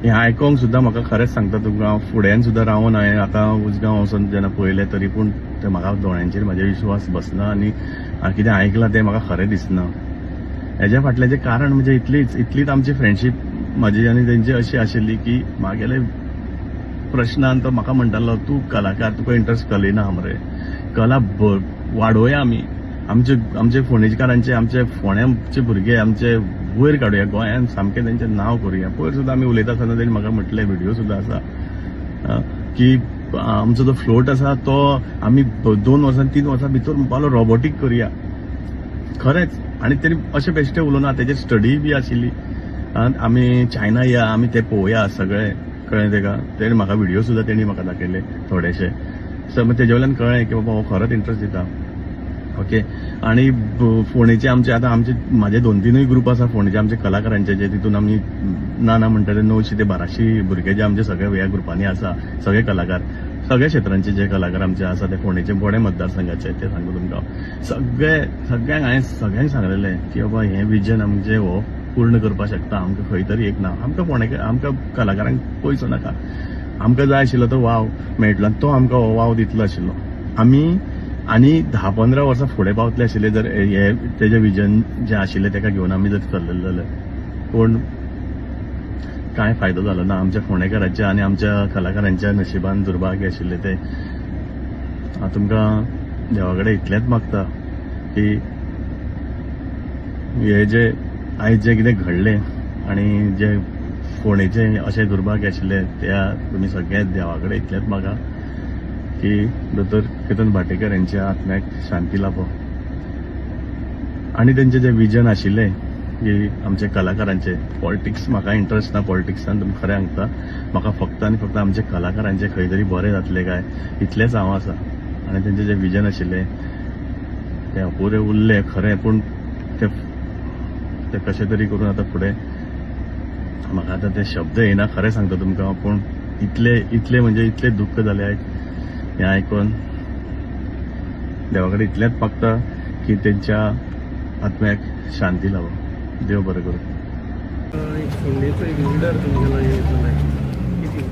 हें आयकोंक सुद्दां म्हाका खरेंच सांगता तुमकां हांव फुड्यान सुद्दां रावन हांवें आतां उजगांव वचोन जेन्ना पळयलें तरी पूण तें म्हाका दोळ्यांचेर म्हाजे विश्वास बसना आनी कितें आयकलां तें म्हाका खरें दिसना. हेज्या फाटल्याचें कारण म्हणजे इतलीच आमची फ्रेंडशीप म्हाजी आनी तेंची अशी आशिल्ली की म्हागेले प्रश्नान तो म्हाका म्हणटालो तूं कलाकार, तुका इंट्रस्ट कले ना मरे, कला वाडोवया आमी, आमचे आमचे फोंडेकारांचे आमचे फोंड्याचे भुरगे आमचे वयर काडुया, गोंयान सामकें तेंचें नांव करुया. पयर सुद्दां आमी उलयता आसतना तेणी म्हाका म्हटलें, व्हिडियो सुद्दां आसा की आमचो जो फ्लोट आसा तो आमी 2 वर्सां 3 वर्सां भितर म्हणपालो रोबोटीक करुया. खरेंच. आनी तेणी अशें बेश्टें उलोवना, तेजेर स्टडी बी आशिल्ली. आमी चायना या आमी ते पळोवया सगळें, कळ्ळें तेका. तेणी म्हाका व्हिडियो सुद्दां तेणी म्हाका दाखयले थोडेशे, सो तेजे वयल्यान कळ्ळें की बाबा हो खरोच इंट्रस्ट दिता. ओके. आनी फोंडेचे आमचे आतां आमचे म्हाजे 2-3 ग्रुप आसा फोंडेचे आमचे कलाकारांचे, जे तितून आमी ना ना म्हणटा ते 900 ते 1200 भुरगे जे आमचे सगळे ह्या ग्रुपांनी आसा, सगळे कलाकार सगळ्या क्षेत्रांचे जे कलाकार आमचे आसा ते फोंडेचे बोडे मतदारसंघाचे, ते सांगता तुमकां सगळे सगळ्यांक हांवें सगळ्यांक सांगलेलें की बाबा हें विजन आमचें हो पूर्ण करपाक शकता. आमकां खंय तरी एक ना, आमकां फोंडे आमकां कलाकारांक पयसो नाका, आमकां जाय आशिल्लो तो वाव मेळटलो आनी तो आमकां हो वाव दितलो आशिल्लो. आमी आनी 10-15 वर्सां फुडें पावतले आशिल्ले जर हे तेजें विजन जें आशिल्लें तेका घेवन आमी जर चल्लेले जाल्यार, पूण कांय फायदो जालो ना. आमच्या फोंडेकारांच्या आनी आमच्या कलाकारांच्या नशिबान दुर्भाग्य आशिल्लें तें. हांव तुमकां देवा कडेन इतलेंच मागता की हे जे आयज जें कितें घडलें आनी जे फोंडेचें अशें दुर्भाग्य आशिल्लें त्या तुमी सगळे देवा कडेन इतलेंच मागा की दोतोर केतन भाटेकर यांच्या आत्म्याक शांती लाभो आनी तेंचें जें विजन आशिल्लें की आमचे कलाकारांचे पॉलिटिक्स म्हाका इंट्रस्ट ना, पॉलिटिक्सान तुमकां खरें सांगता, म्हाका फक्त आनी फक्त आमचे कलाकारांचे खंय तरी बरें जातलें काय इतलेंच हांव आसा. आनी तेंचें जें विजन आशिल्लें तें अपुरें उरलें खरें, पूण तें तें कशें तरी करून आतां फुडें म्हाका आतां ते शब्द येना खरें सांगता तुमकां, पूण इतले इतले म्हणजे इतले दुख्ख जालें हें आयकून. देवा कडेन इतलेंच मागता की तेंच्या आत्म्याक शांती लाभो. देव बरें करूं. एक फोंडेचो एक लिडर तुमगेलो कितें?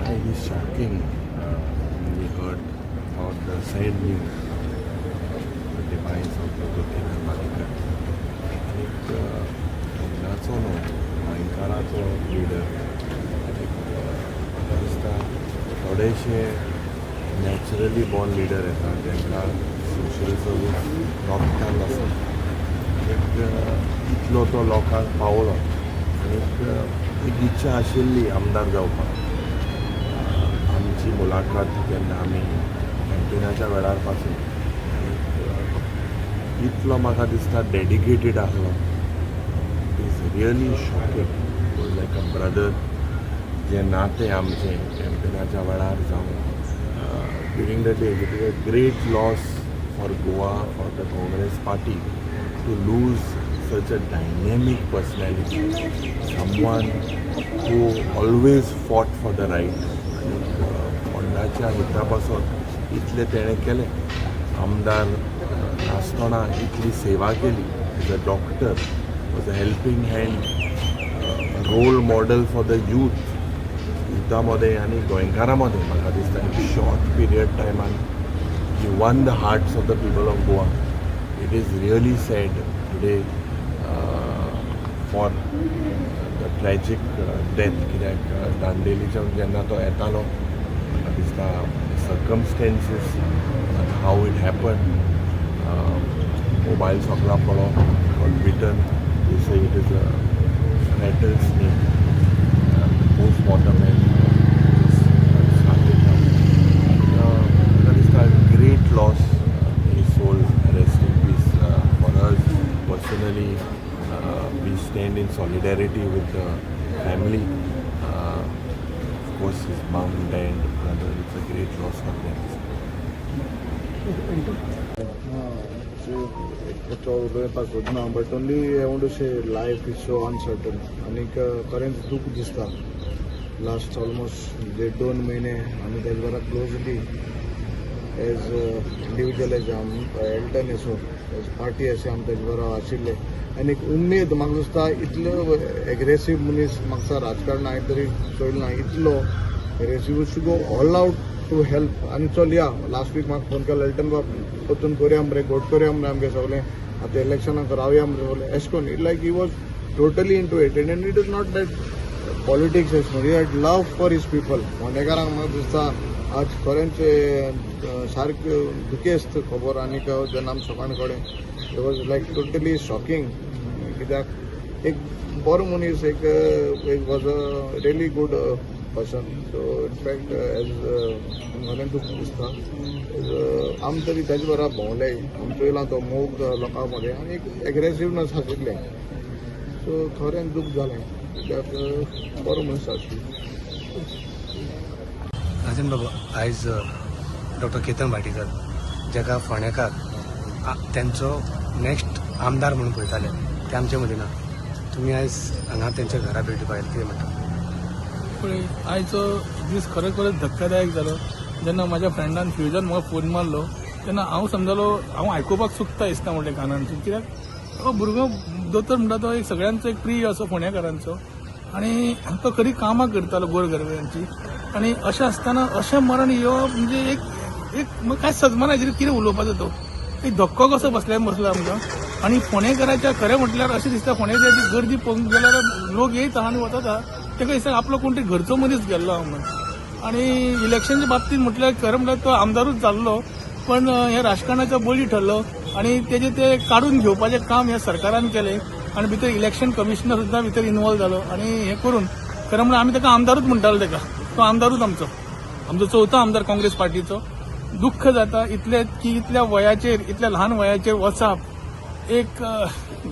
It is shocking when we heard about the sad news, the demise of Dr. Ketan Bhatikar. एक फोंडाचो न्हू, गोंयकाराचो लिडर. एक म्हाका दिसता थोडेशे नॅचरली बॉर्न लिडर येता तांकां सोशल सर्वीस रगतान आसा. एक इतलो तो लोकांक पावलो आनीक एक इच्छा आशिल्ली आमदार जावपाक. आमची मुलाखत जेन्ना आमी कॅम्पेनाच्या वेळार पासून इतलो म्हाका दिसता डेडिकेटेड आसलो. It is really shocking, like a brother. जें नातें आमचें कॅम्पेनाच्या वेळार जावं during the days, it is a great loss for Goa, for the Congress party to lose such a dynamic personality, someone who always fought for the right. आनी फोंडाच्या हिता पासत इतलें तेणें केलें. आमदार नासतना इतली सेवा केली. As a doctor was a helping hand, role model for the youth. युथा मदें आनी गोंयकारां मदें म्हाका दिसता एक शॉर्ट पिरियड टायमान He won the hearts of the people of Goa. It is really sad today for the tragic death, कित्याक दांडेलीच्यान जेन्ना तो येतालो, म्हाका दिसता circumstances how it happen, mobile सोकला पडलो, got bitten. They say it is a rattle snake. Postmortem has started now. म्हाका दिसता great loss. His soul rest in peace. For us personally, we stand in solidarity with the family. Of course, his mom, dad, brother, it's a great loss for them. चड उलोवपाक सोदना, but only I want to say life is so uncertain. आनीक खरेंच दूख दिसता. Last almost देड दोन म्हयने आमी तेज बरोबर क्लोजली एज इंडिविज्युअल, एज आम एल्टन असो, एज पार्टी अशें आमी तेज बरोबर आशिल्ले. आनी एक उमेद म्हाका दिसता, इतलो एग्रेसीव मनीस म्हाका दिसता राजकारण हांवें तरी चोयलें ना इतलो aggressive to go all out to help. आनी चल या, लास्ट वीक म्हाका फोन केलो, एल्टन बाब वचून करुया मरे, घोट करुया मरे, आमगे सगळें आतां इलेक्शनाक रावया मरे सगळें अशें करून, like he was totally into it. And it is not that politics अशें म्हणून, he had love for his people. फोंडेकारांक म्हाका दिसता आज खरेंच सारकें दुखेस्त खबर. आनीक जेन्ना आमी सकाळ कडेन, it was like totally shocking, कित्याक एक बरो मनीस, एक was a really good person. So in fact as खरें दूख दिसता. आमी तरी तेजे बरोबर भोंवले, आमी चोयलां तो मोग लोकां मदें आनी एक एग्रेसिवनस आशिल्लें. सो खरें दूख जालें, कित्याक बरो मनीस आशिल्लो. राजन बाबू, आयज डॉक्टर केतन भाटीकर, जाका फोंडेकार तेंचो नेक्स्ट आमदार म्हणून पळयताले, ते आमचे मदीं ना. तुमी आयज हांगा तेंच्या घरा भेट दिवपाक आयले, कितें म्हणटा? पळय, आयचो दीस खरोखरच धक्कादायक जालो. जेन्ना म्हाज्या फ्रेंडान फ्युजन म्हाका फोन मारलो तेन्ना हांव समजलो हांव आयकुपाक चुकता दिसता म्हणलें कानानसून, कित्याक हो भुरगो दोतोर म्हणटा तो एक सगळ्यांचो एक प्रिय असो फोंडेकारांचो, आनी तो खरी कामां करतालो गोरगरिबांची. आनी अशें आसतना अशें मरण येवप म्हणजे एक एक कांय सजमाना कितें उलोवपाचो, तो एक धक्को कसो बसलो आमकां. आनी फोंडेकाराच्या खरें म्हटल्यार अशें दिसता, फोंडेकाराची गर्दी पळोवंक गेल्यार लोक येयता आनी वतात, ताका दिसता आपलो कोण तरी घरचो मनीस गेल्लो आहा म्हणून. आनी इलेक्शनच्या बाबतींत म्हटल्यार खरें म्हटल्यार तो आमदारूच जाल्लो, पण हे राजकारणाचो बळी ठरलो आनी तेजे ते काडून घेवपाचें काम ह्या सरकारान केलें. आनी भितर इलेक्शन कमिशनर सुद्दां भितर इनवॉल्व जालो. आनी हें करून खरें म्हळ्यार आमी ताका आमदारूच म्हणटाले, ताका तो आमदारूच आमचो, आमचो चवथो आमदार काँग्रेस पार्टीचो. दुख्ख जाता इतले की इतल्या वयाचेर, इतल्या ल्हान वयाचेर वचप एक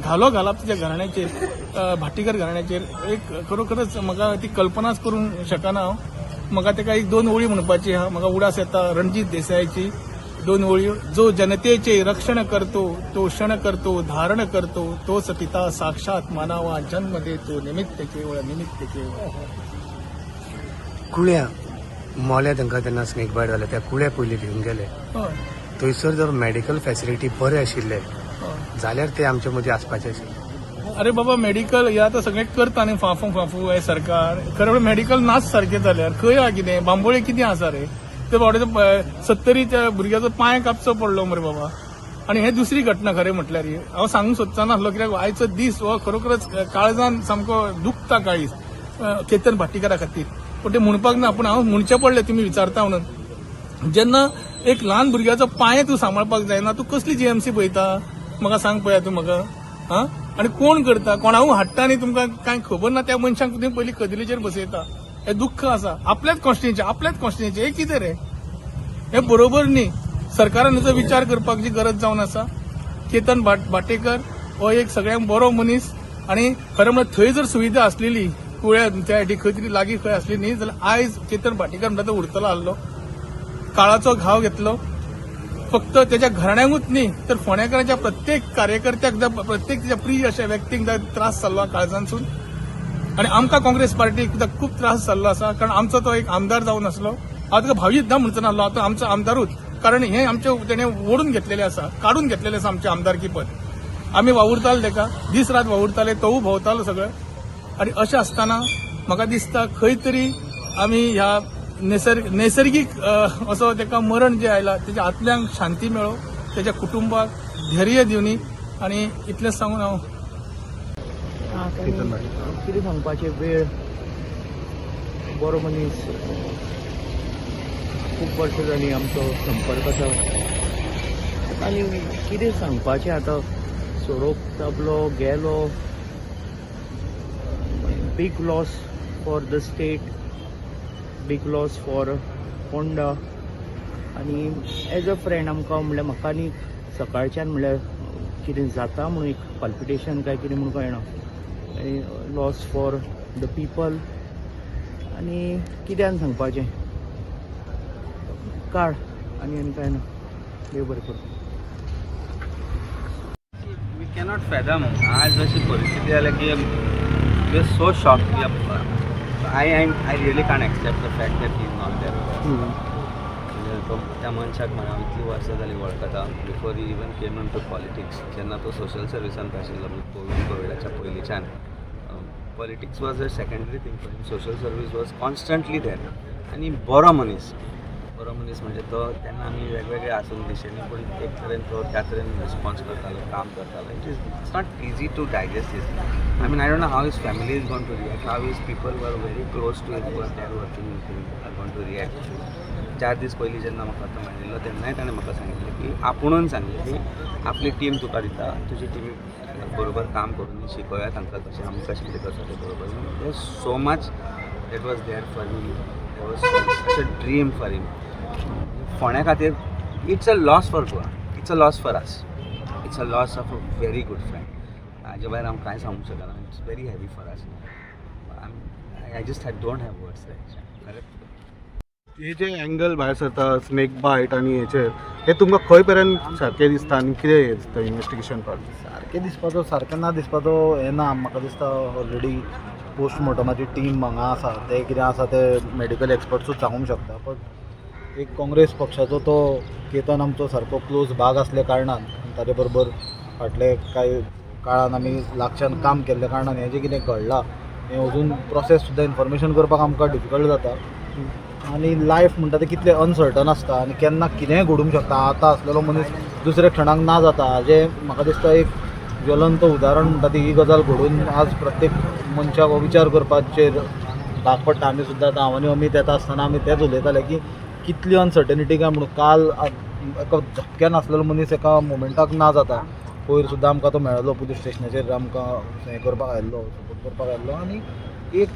घालो घालप तिच्या घराण्याचेर, भाटीकर घराण्याचेर, एक खरोखरच म्हाका ती कल्पनाच करूंक शकना हांव. म्हाका ताका एक दोन ओळी म्हणपाची आहा, म्हाका उडास येता रणजीत देसायाची दोन ओळी. जो जनतेचे रक्षण करतो तो क्षण करतो धारण करतो, तोच पिता साक्षात मानावा, जन्म देतो निमित्त केवळ निमित्त केवळ. कुळ्या मोल्या तांकां तेन्ना स्नेक बायट जाले, त्या कुळ्या पयलीं घेवन गेले. थंयसर जर मेडिकल फॅसिलिटी बरे आशिल्ले जाल्यार ते आमचे मदीं आसपाचे आशिल्ले. अरे बाबा, मेडिकल हे आतां सगळें करता न्ही फाफू फाफू हे सरकार, खरें मेडिकल नाच सारकें जाल्यार खंय आहा कितें, बांबोळे कितें आसा रे? ते बाबडे 70 भुरग्याचो पांय कापचो पडलो मरे बाबा. आनी हे दुसरी घटना खरें म्हटल्यार ही हांव सांगूंक सोदचो नासलो, कित्याक आयचो दीस हो खरोखरच काळजान सामको दुखता काळीज केतन भाटीकरा खातीर. पूण ते म्हणपाक ना, पूण हांव म्हणचें पडलें तुमी विचारता म्हणून. जेन्ना एक ल्हान भुरग्याचो पांय तूं सांबाळपाक जायना, तूं कसली जीएमसी पळयता म्हाका सांग पळया तूं म्हाका. आं, आनी कोण करता, कोणाकूय हाडटा आनी तुमकां कांय खबर ना त्या मनशांक तुमी पयलीं कदेलीचेर बसयता. हें दुख्ख आसा आपल्याच कॉन्स्टिट्युएन्सी, आपल्याच कॉन्स्टिट्युएन्सी हें कितें रे, हें बरोबर न्ही. सरकारान हेचो विचार करपाची गरज जावन आसा. केतन भाटेकर हो एक सगळ्यांक बरो मनीस, आनी खरें म्हळ्यार थंय जर सुविधा आसलेली कुळ्या त्या खंय तरी लागीं खंय आसली न्ही जाल्यार आयज केतन भाटीकर म्हणटा तो उरतलो आसलो. काळाचो घाव घेतलो फक्त त्याच्या घराण्यांकूच न्ही तर फोंडेकारांच्या प्रत्येक कार्यकर्त्याक, प्रत्येक त्याच्या प्रिय अशा व्यक्तींक त्रास जाल्लो काळजांतसून. आनी आमकां काँग्रेस पार्टीक खूब त्रास जाल्लो आसा, कारण आमचो तो एक आमदार जावन आसलो. हांव ताका भावीत ना म्हणचो नासलो, आतां आमचो आमदारूच, कारण हें आमचें तेणें ओडून घेतलेलें आसा, काडून घेतलेलें आसा आमचें आमदारकी पद. आमी वावुरताले ताका, दीस रात वावुरताले, तोवूय भोंवतालो सगळें. आनी अशें आसतना म्हाका दिसता खंय तरी आमी ह्या नैसर्गीक असो ताका मरण जें आयलां तेच्या आत्म्यांक शांती मेळो, तेच्या कुटुंबाक धैर्य दिवनी आनी इतलेंच सांगून हांव कितें सांगपाचें, वेळ बरो मनीस, खूब वर्सां जालीं आमचो संपर्क आसा आनी कितें सांगपाचें आतां, सोरोप चाबलो गेलो, big loss for the state, big loss for Ponda. आनी एज अ फ्रेंड आमकां म्हणल्यार म्हाका न्ही सकाळच्यान म्हणल्यार कितें जाता म्हणून एक पाल्पिटेशन काय कितें म्हणून कळना, लॉस फॉर the people. आनी कित्यान सांगपाचें, काड आनी आनी कांय ना, देव बरें करूं. We cannot fathom आज अशी परिस्थिती जाल्या की we are so shock. I really can't accept the fact that he is not there. म्हणजे तो त्या मनशाक म्हणा हांव इतलीं वर्सां जालीं वळखता, before he even came into politics, जेन्ना तो सोशल सर्विसांत आशिल्लो, म्हणजे कोविडाच्या पयलींच्यान politics was a secondary thing for him, social service was constantly there. आनी बरो मनीस, बरो मनीस म्हणजे तो तेन्ना आमी वेगवेगळे आसून दिशेंनी, पूण एक तरेन तो त्या तरेन रिस्पॉन्स करतालो, काम करतालो. It's not easy to digest this. I mean, I don't know how his family is going to react, how his people were very close to him, they are working with him, are going to react. 4 दीस पयलीं जेन्ना म्हाका तो मेळिल्लो तेन्नाय ताणें म्हाका सांगिल्लें की आपुणून सांगलें की आपली टीम तुका दिता, तुजी टिमी बरोबर काम करून शिकोवया तांकां कशें आमी कशें कितें करता तें बरोबर. There so much that was there for me, there was such a dream for him. फोंड्या खातीर it's a loss for Goa, it's a loss for us, it's a loss of a very good friend. हाजे भायर हांव कांय सांगूंक शकना. It's very heavy for us. I just don't have words. खरेंच हे जे एंगल भायर सरता स्नेक बायट आनी हेचेर, हे तुमकां खंय पर्यंत सारकें दिसता आनी कितें दिसता इन्वेस्टिगेशन पार्ट? सारकें दिसपाचो, सारकें ना दिसपाचो हें ना. म्हाका दिसता ऑलरेडी पोस्टमॉर्टमाची टीम हांगा आसा, ते कितें आसा ते मेडिकल एक्सपर्ट्सूच सांगूंक शकता. बट एक काँग्रेस पक्षाचो तो केतन आमचो सारको क्लोज भाग आसल्या कारणान, ताजे बरोबर फाटले कांय काळान आमी लागच्यान काम केल्ल्या कारणान हें जें कितें घडलां हें अजून प्रोसेस सुद्दां इन्फॉर्मेशन करपाक आमकां डिफिकल्ट जाता. आनी लायफ म्हणटा तें कितलें अनसर्टन आसता आनी केन्ना कितेंय घडूंक शकता. आतां आसलेलो मनीस दुसऱ्या क्षणाक ना जाता. हाजें म्हाका दिसता एक ज्वलंत उदाहरण म्हणटा ती ही गजाल घडून आज प्रत्येक मनशाक हो विचार करपाचेर भाग पडटा. आमी सुद्दां आतां हांव आनी अमीत येता आसतना आमी तेंच उलयताले की कितली अनसर्टनिटी काय म्हणून काल एका झपक्यान आसलेलो मनीस एका मोमेंटाक ना जाता. पयर सुद्दां आमकां तो मेळ्ळो पुलीस स्टेशनाचेर, आमकां हें करपाक आयिल्लो, सपोर्ट करपाक आयिल्लो. आनी एक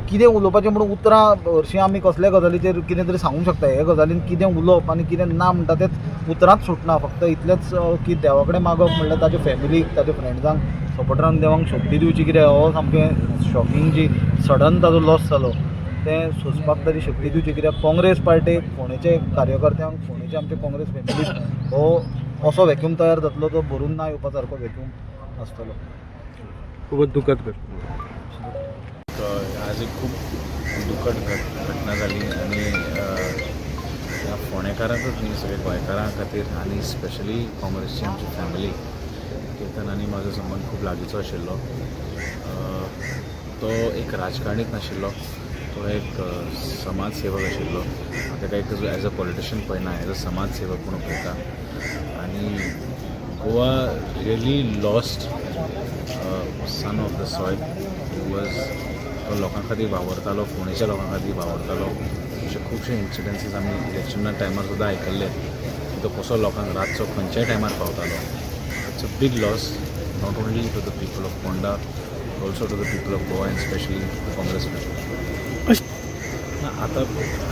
कितें उलोवपाचें म्हणून उतरां हरशीं आमी कसल्या गजालीचेर कितें तरी सांगूंक शकता, हे गजालीन कितें उलोवप आनी कितें ना म्हणटा तेंच उतरांच सुटना. फक्त इतलेंच की देवा कडेन मागप म्हणल्यार ताच्या फॅमिलीक, ताच्या फ्रेंड्सांक, सपोर्टरांक देवाक शक्ती दिवची. कित्याक हो सामकें शॉकिंग जी सडन ताजो लॉस जालो तें सोंसपाक ताची शक्ती दिवची. कित्याक काँग्रेस पार्टीक, फोंडेचे कार्यकर्त्यांक, फोंडेचे आमचे काँग्रेस फॅमिलीक हो असो वॅक्यूम तयार जातलो तो भरून ना येवपा सारको वॅक्यूम आसतलो. खूबच दुखद घटना. आज एक खूब दुखद घटना जाली आनी ह्या फोंडेकारांकच न्ही, सगळे गोंयकारां खातीर आनी स्पेशली काँग्रेसची आमची फॅमिली. केतन आनी म्हाजो संबंद खूब लागींचो आशिल्लो. तो एक राजकारणीच नाशिल्लो, तो एक समाज सेवक आशिल्लो. ताका एक एज अ पॉलिटिशियन पळयना, एज अ समाज सेवक म्हणून पळयता. आनी Goa really lost son of the soil was. तो लोकां खातीर वावरतालो, फोंडेच्या लोकां खातीर वावरतालो. अशे खुबशे इन्सिडन्सीस आमी इलेक्शना टायमार सुद्दां आयकल्ले की तो कसो लोकांक रातचो खंयच्याय टायमार पावतालो. It's a big loss not only to the people of Ponda, also to the people of Goa and specially the Congress people. ना आतां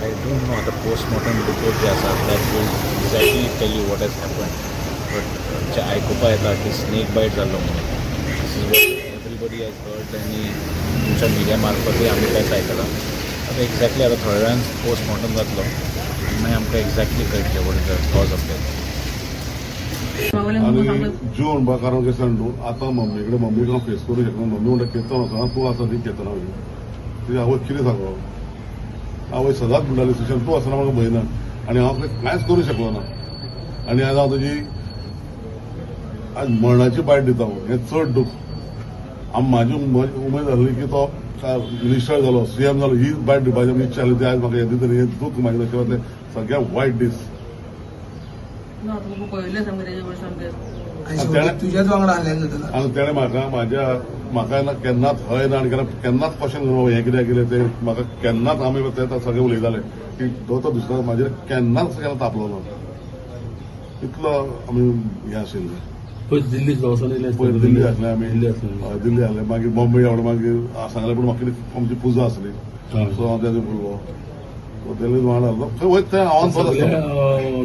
I don't know, आतां पोस्टमॉर्टम रिपोर्ट जे आसा that will exactly tell you what has happen. But जे आयकुपा येता की snake बायट जाल्लो म्हणून, this is what everybody has heard आनी तुमच्या मिडिया मार्फतूय आमी तेंच आयकलां. आतां एक्झॅक्टली आतां थोड्या वेळान पोस्टमॉर्टम जातलो आनी मागीर आमकां एक्झॅक्टली कळटलें what is the cause of death. आनी जीव म्हणपा कारण कितें सांग न्हू, आतां मम्मी कडेन, मम्मीक हांव फेस करूं शकना. मम्मी म्हणटा केतन वचना, तूं आसा न्ही केतना तुजी आवय कितें सांगप. आवय सदांच म्हणटाली सुशांत तूं आसतना म्हाका भंय ना आनी हांव कांयच करूं शकलो ना. आनी आज हांव तुजी आज मरणाची बायट दिता, हें चड दूख. म्हाजी उमेद आसली की तो मिनिस्टर जालो, सीएम जालो, ही बायट दिवपाची आमची इच्छा आसली. ती आयज म्हाका येता तरी हें दूख म्हाज्या नशिबांतलें सगळ्यात वायट दीस. आनी तेणें म्हाका म्हाज्या म्हाका ना केन्नाच हय ना आनी केन्नाच क्वेश्चन करूं हें कित्याक केलें तें म्हाका केन्नाच. आमी ते सगळे उलयताले की तो दुसरो म्हाजेर केन्नाच केन्ना तापलो ना, इतलो आमी हें आशिल्लें. दिल्ली पयलीं दिल्ली आसले आमी, दिल्ली आसले, मागीर बॉम्बे आवड, मागीर सांगलें पूण म्हाका कितें आमची पुजा आसली, सो हांव तेजे उरलो. सो दिल्ली वांगडा आसलो खंय वयता थंय हांव आसलो.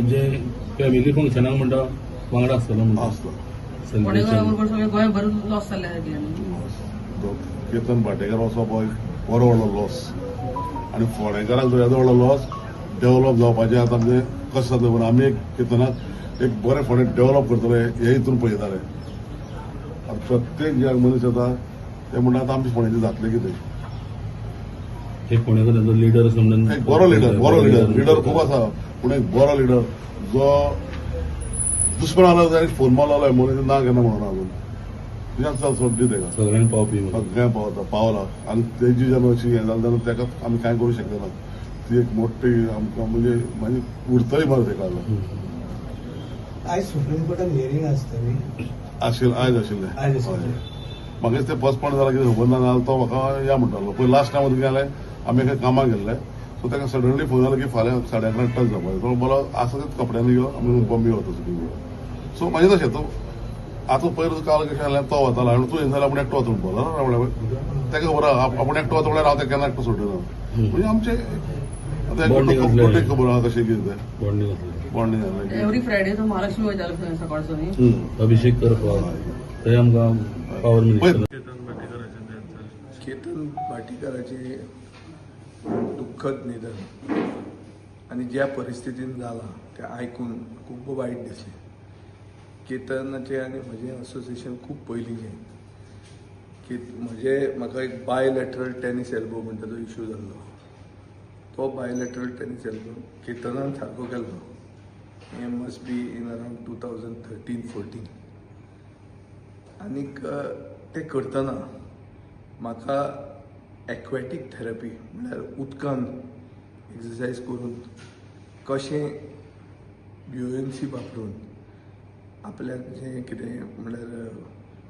जे फॅमिली फंक्शनाक म्हणटा वांगडा आसतलो आसलो. केतन भाटेकार वचप हो एक बरो व्हडलो लॉस आनी फोंडेकारांक तो येदो व्हडलो लॉस. डेव्हलप जावपाचें आतां आमचें कशें जातलें पूण आमी एक केतनाक एक बरें फोंडें डेव्हलप करतले हे हितून पळयताले. आतां प्रत्येक जे मनीस येता ते म्हणटा आतां आमचे फोंडेचें जातलें कितें. एक फोंडेकार लिडर, एक बरो लिडर, बरो लिडर, लिडर खूब आसा पूण एक बरो लिडर जो दुस्मान आलो जाल्यार फोन मारलो मनीस ना केन्ना म्हणून अजून तुज्यान सोडली तेका सगळ्यांक पावपी, सगळ्यांक पावता पावला. आनी तेजी जेन्ना अशी हें जालें तेन्ना तेका आमी कांय करूं शकले ना. ती एक मोठी आमकां म्हणजे मागीर उरतली मरे तेका. आयज सुप्रीम कोर्टान हियरिंग आसतली आशिल्लें, आयज आशिल्लें. म्हाका तें पोस्टपोन जालां कितें खबर ना, जाल्यार तो म्हाका या म्हणटालो. पयलीं लास्ट टायम गेले आमी एका कामाक गेल्ले, सो ताका सडनली फोन जालो की फाल्यां 11:30 टच जावपाचें. तो बोलो आसा तेच कपड्यांनी यो, आमी बॉम्बे वता सुप्रीम कोर्टान. सो मागीर तशें तो आतां पयर काल कशें जालें, तो वतालो आनी तूं येना जाल्यार आपूण एकटो वता म्हणपालो. ताका खबर आहा आपूण एकटो वता म्हणल्यार हांव ताका केन्ना एकटो सोडना. म्हणजे आमचें आतां खबर आहा कशें कितें तें बॉन्डिंग जालें. एवरी फ्रायडे तो महालक्ष्मी वयतालो खंय सकाळचो न्ही अभिषेक करपाक, थंय आमकां पावर मिनिस्टर. केतन भाटीकाराचें दुःखद निधन आनी ज्या परिस्थितीन जालां तें आयकून खूब वायट दिसलें. केतनाचें आनी म्हजें असोसिएशन खूब पयलींचें. म्हजे म्हाका एक बायलॅटरल टेनीस एल्बो म्हणटा तो इशू जाल्लो, तो बायलॅटरल टेनीस एल्बो केतनान सारको केल्लो. हें must be in around 2013-14. आनीक तें करतना म्हाका एक्वेटीक थेरपी म्हणल्यार उदकान एक्सरसायज करून कशें ब्युएन्सी वापरून आपल्याक जें कितें म्हणल्यार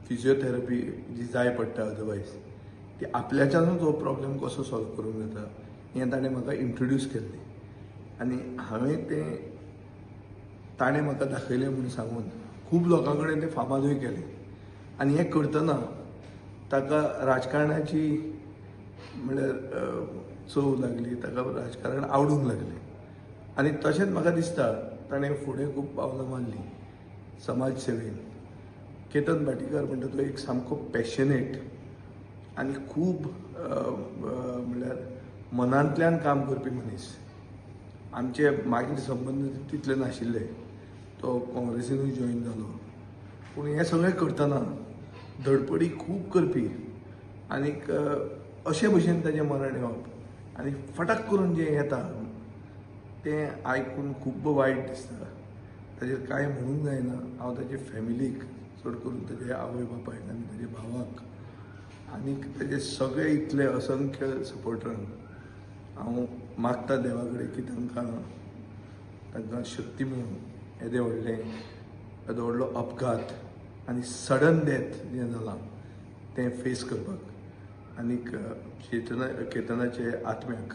फिजियोथेरपी जी जाय पडटा अदरवायज ती आपल्याच्यानूच हो प्रॉब्लेम कसो सॉल्व करूंक जाता हें ताणें म्हाका इंट्रोड्यूस केल्लें. आनी हांवें तें ताणें म्हाका दाखयलें म्हूण सांगून खूब लोकां कडेन तें फामादूय केलें. आनी हें करतना ताका राजकारणाची म्हणल्यार चव लागली, ताका राजकारण आवडूंक लागलें. आनी तशेंच म्हाका दिसता ताणें फुडें खूब पावलां मारलीं समाज सेवेन. केतन भाटीकार म्हणटा तो एक सामको पॅशनेट आनी खूब म्हणल्यार मनांतल्यान काम करपी मनीस. आमचे मागीर संबंद तितले नाशिल्ले, तो काँग्रेसीनूय जॉयन जालो, पूण हें सगळें करतना धडपडी खूब करपी आनीक अशे भशेन ताजें मरण येवप आनी फटाक करून जें येता तें आयकून खूब वायट दिसता. ताजेर कांय म्हणूंक जायना. हांव ताजे फॅमिलीक, चड करून ताजे आवय बापायक आनी ताजे भावाक आनीक ताजे सगळे इतले असंख्य सपोर्टरांक हांव मागता देवा कडेन की तांकां तांकां शक्ती मेळूं येदे व्हडलें येदो व्हडलो अपघात आनी सडन डेथ जें जालां तें फेस करपाक आनीक केतनाचे आत्म्याक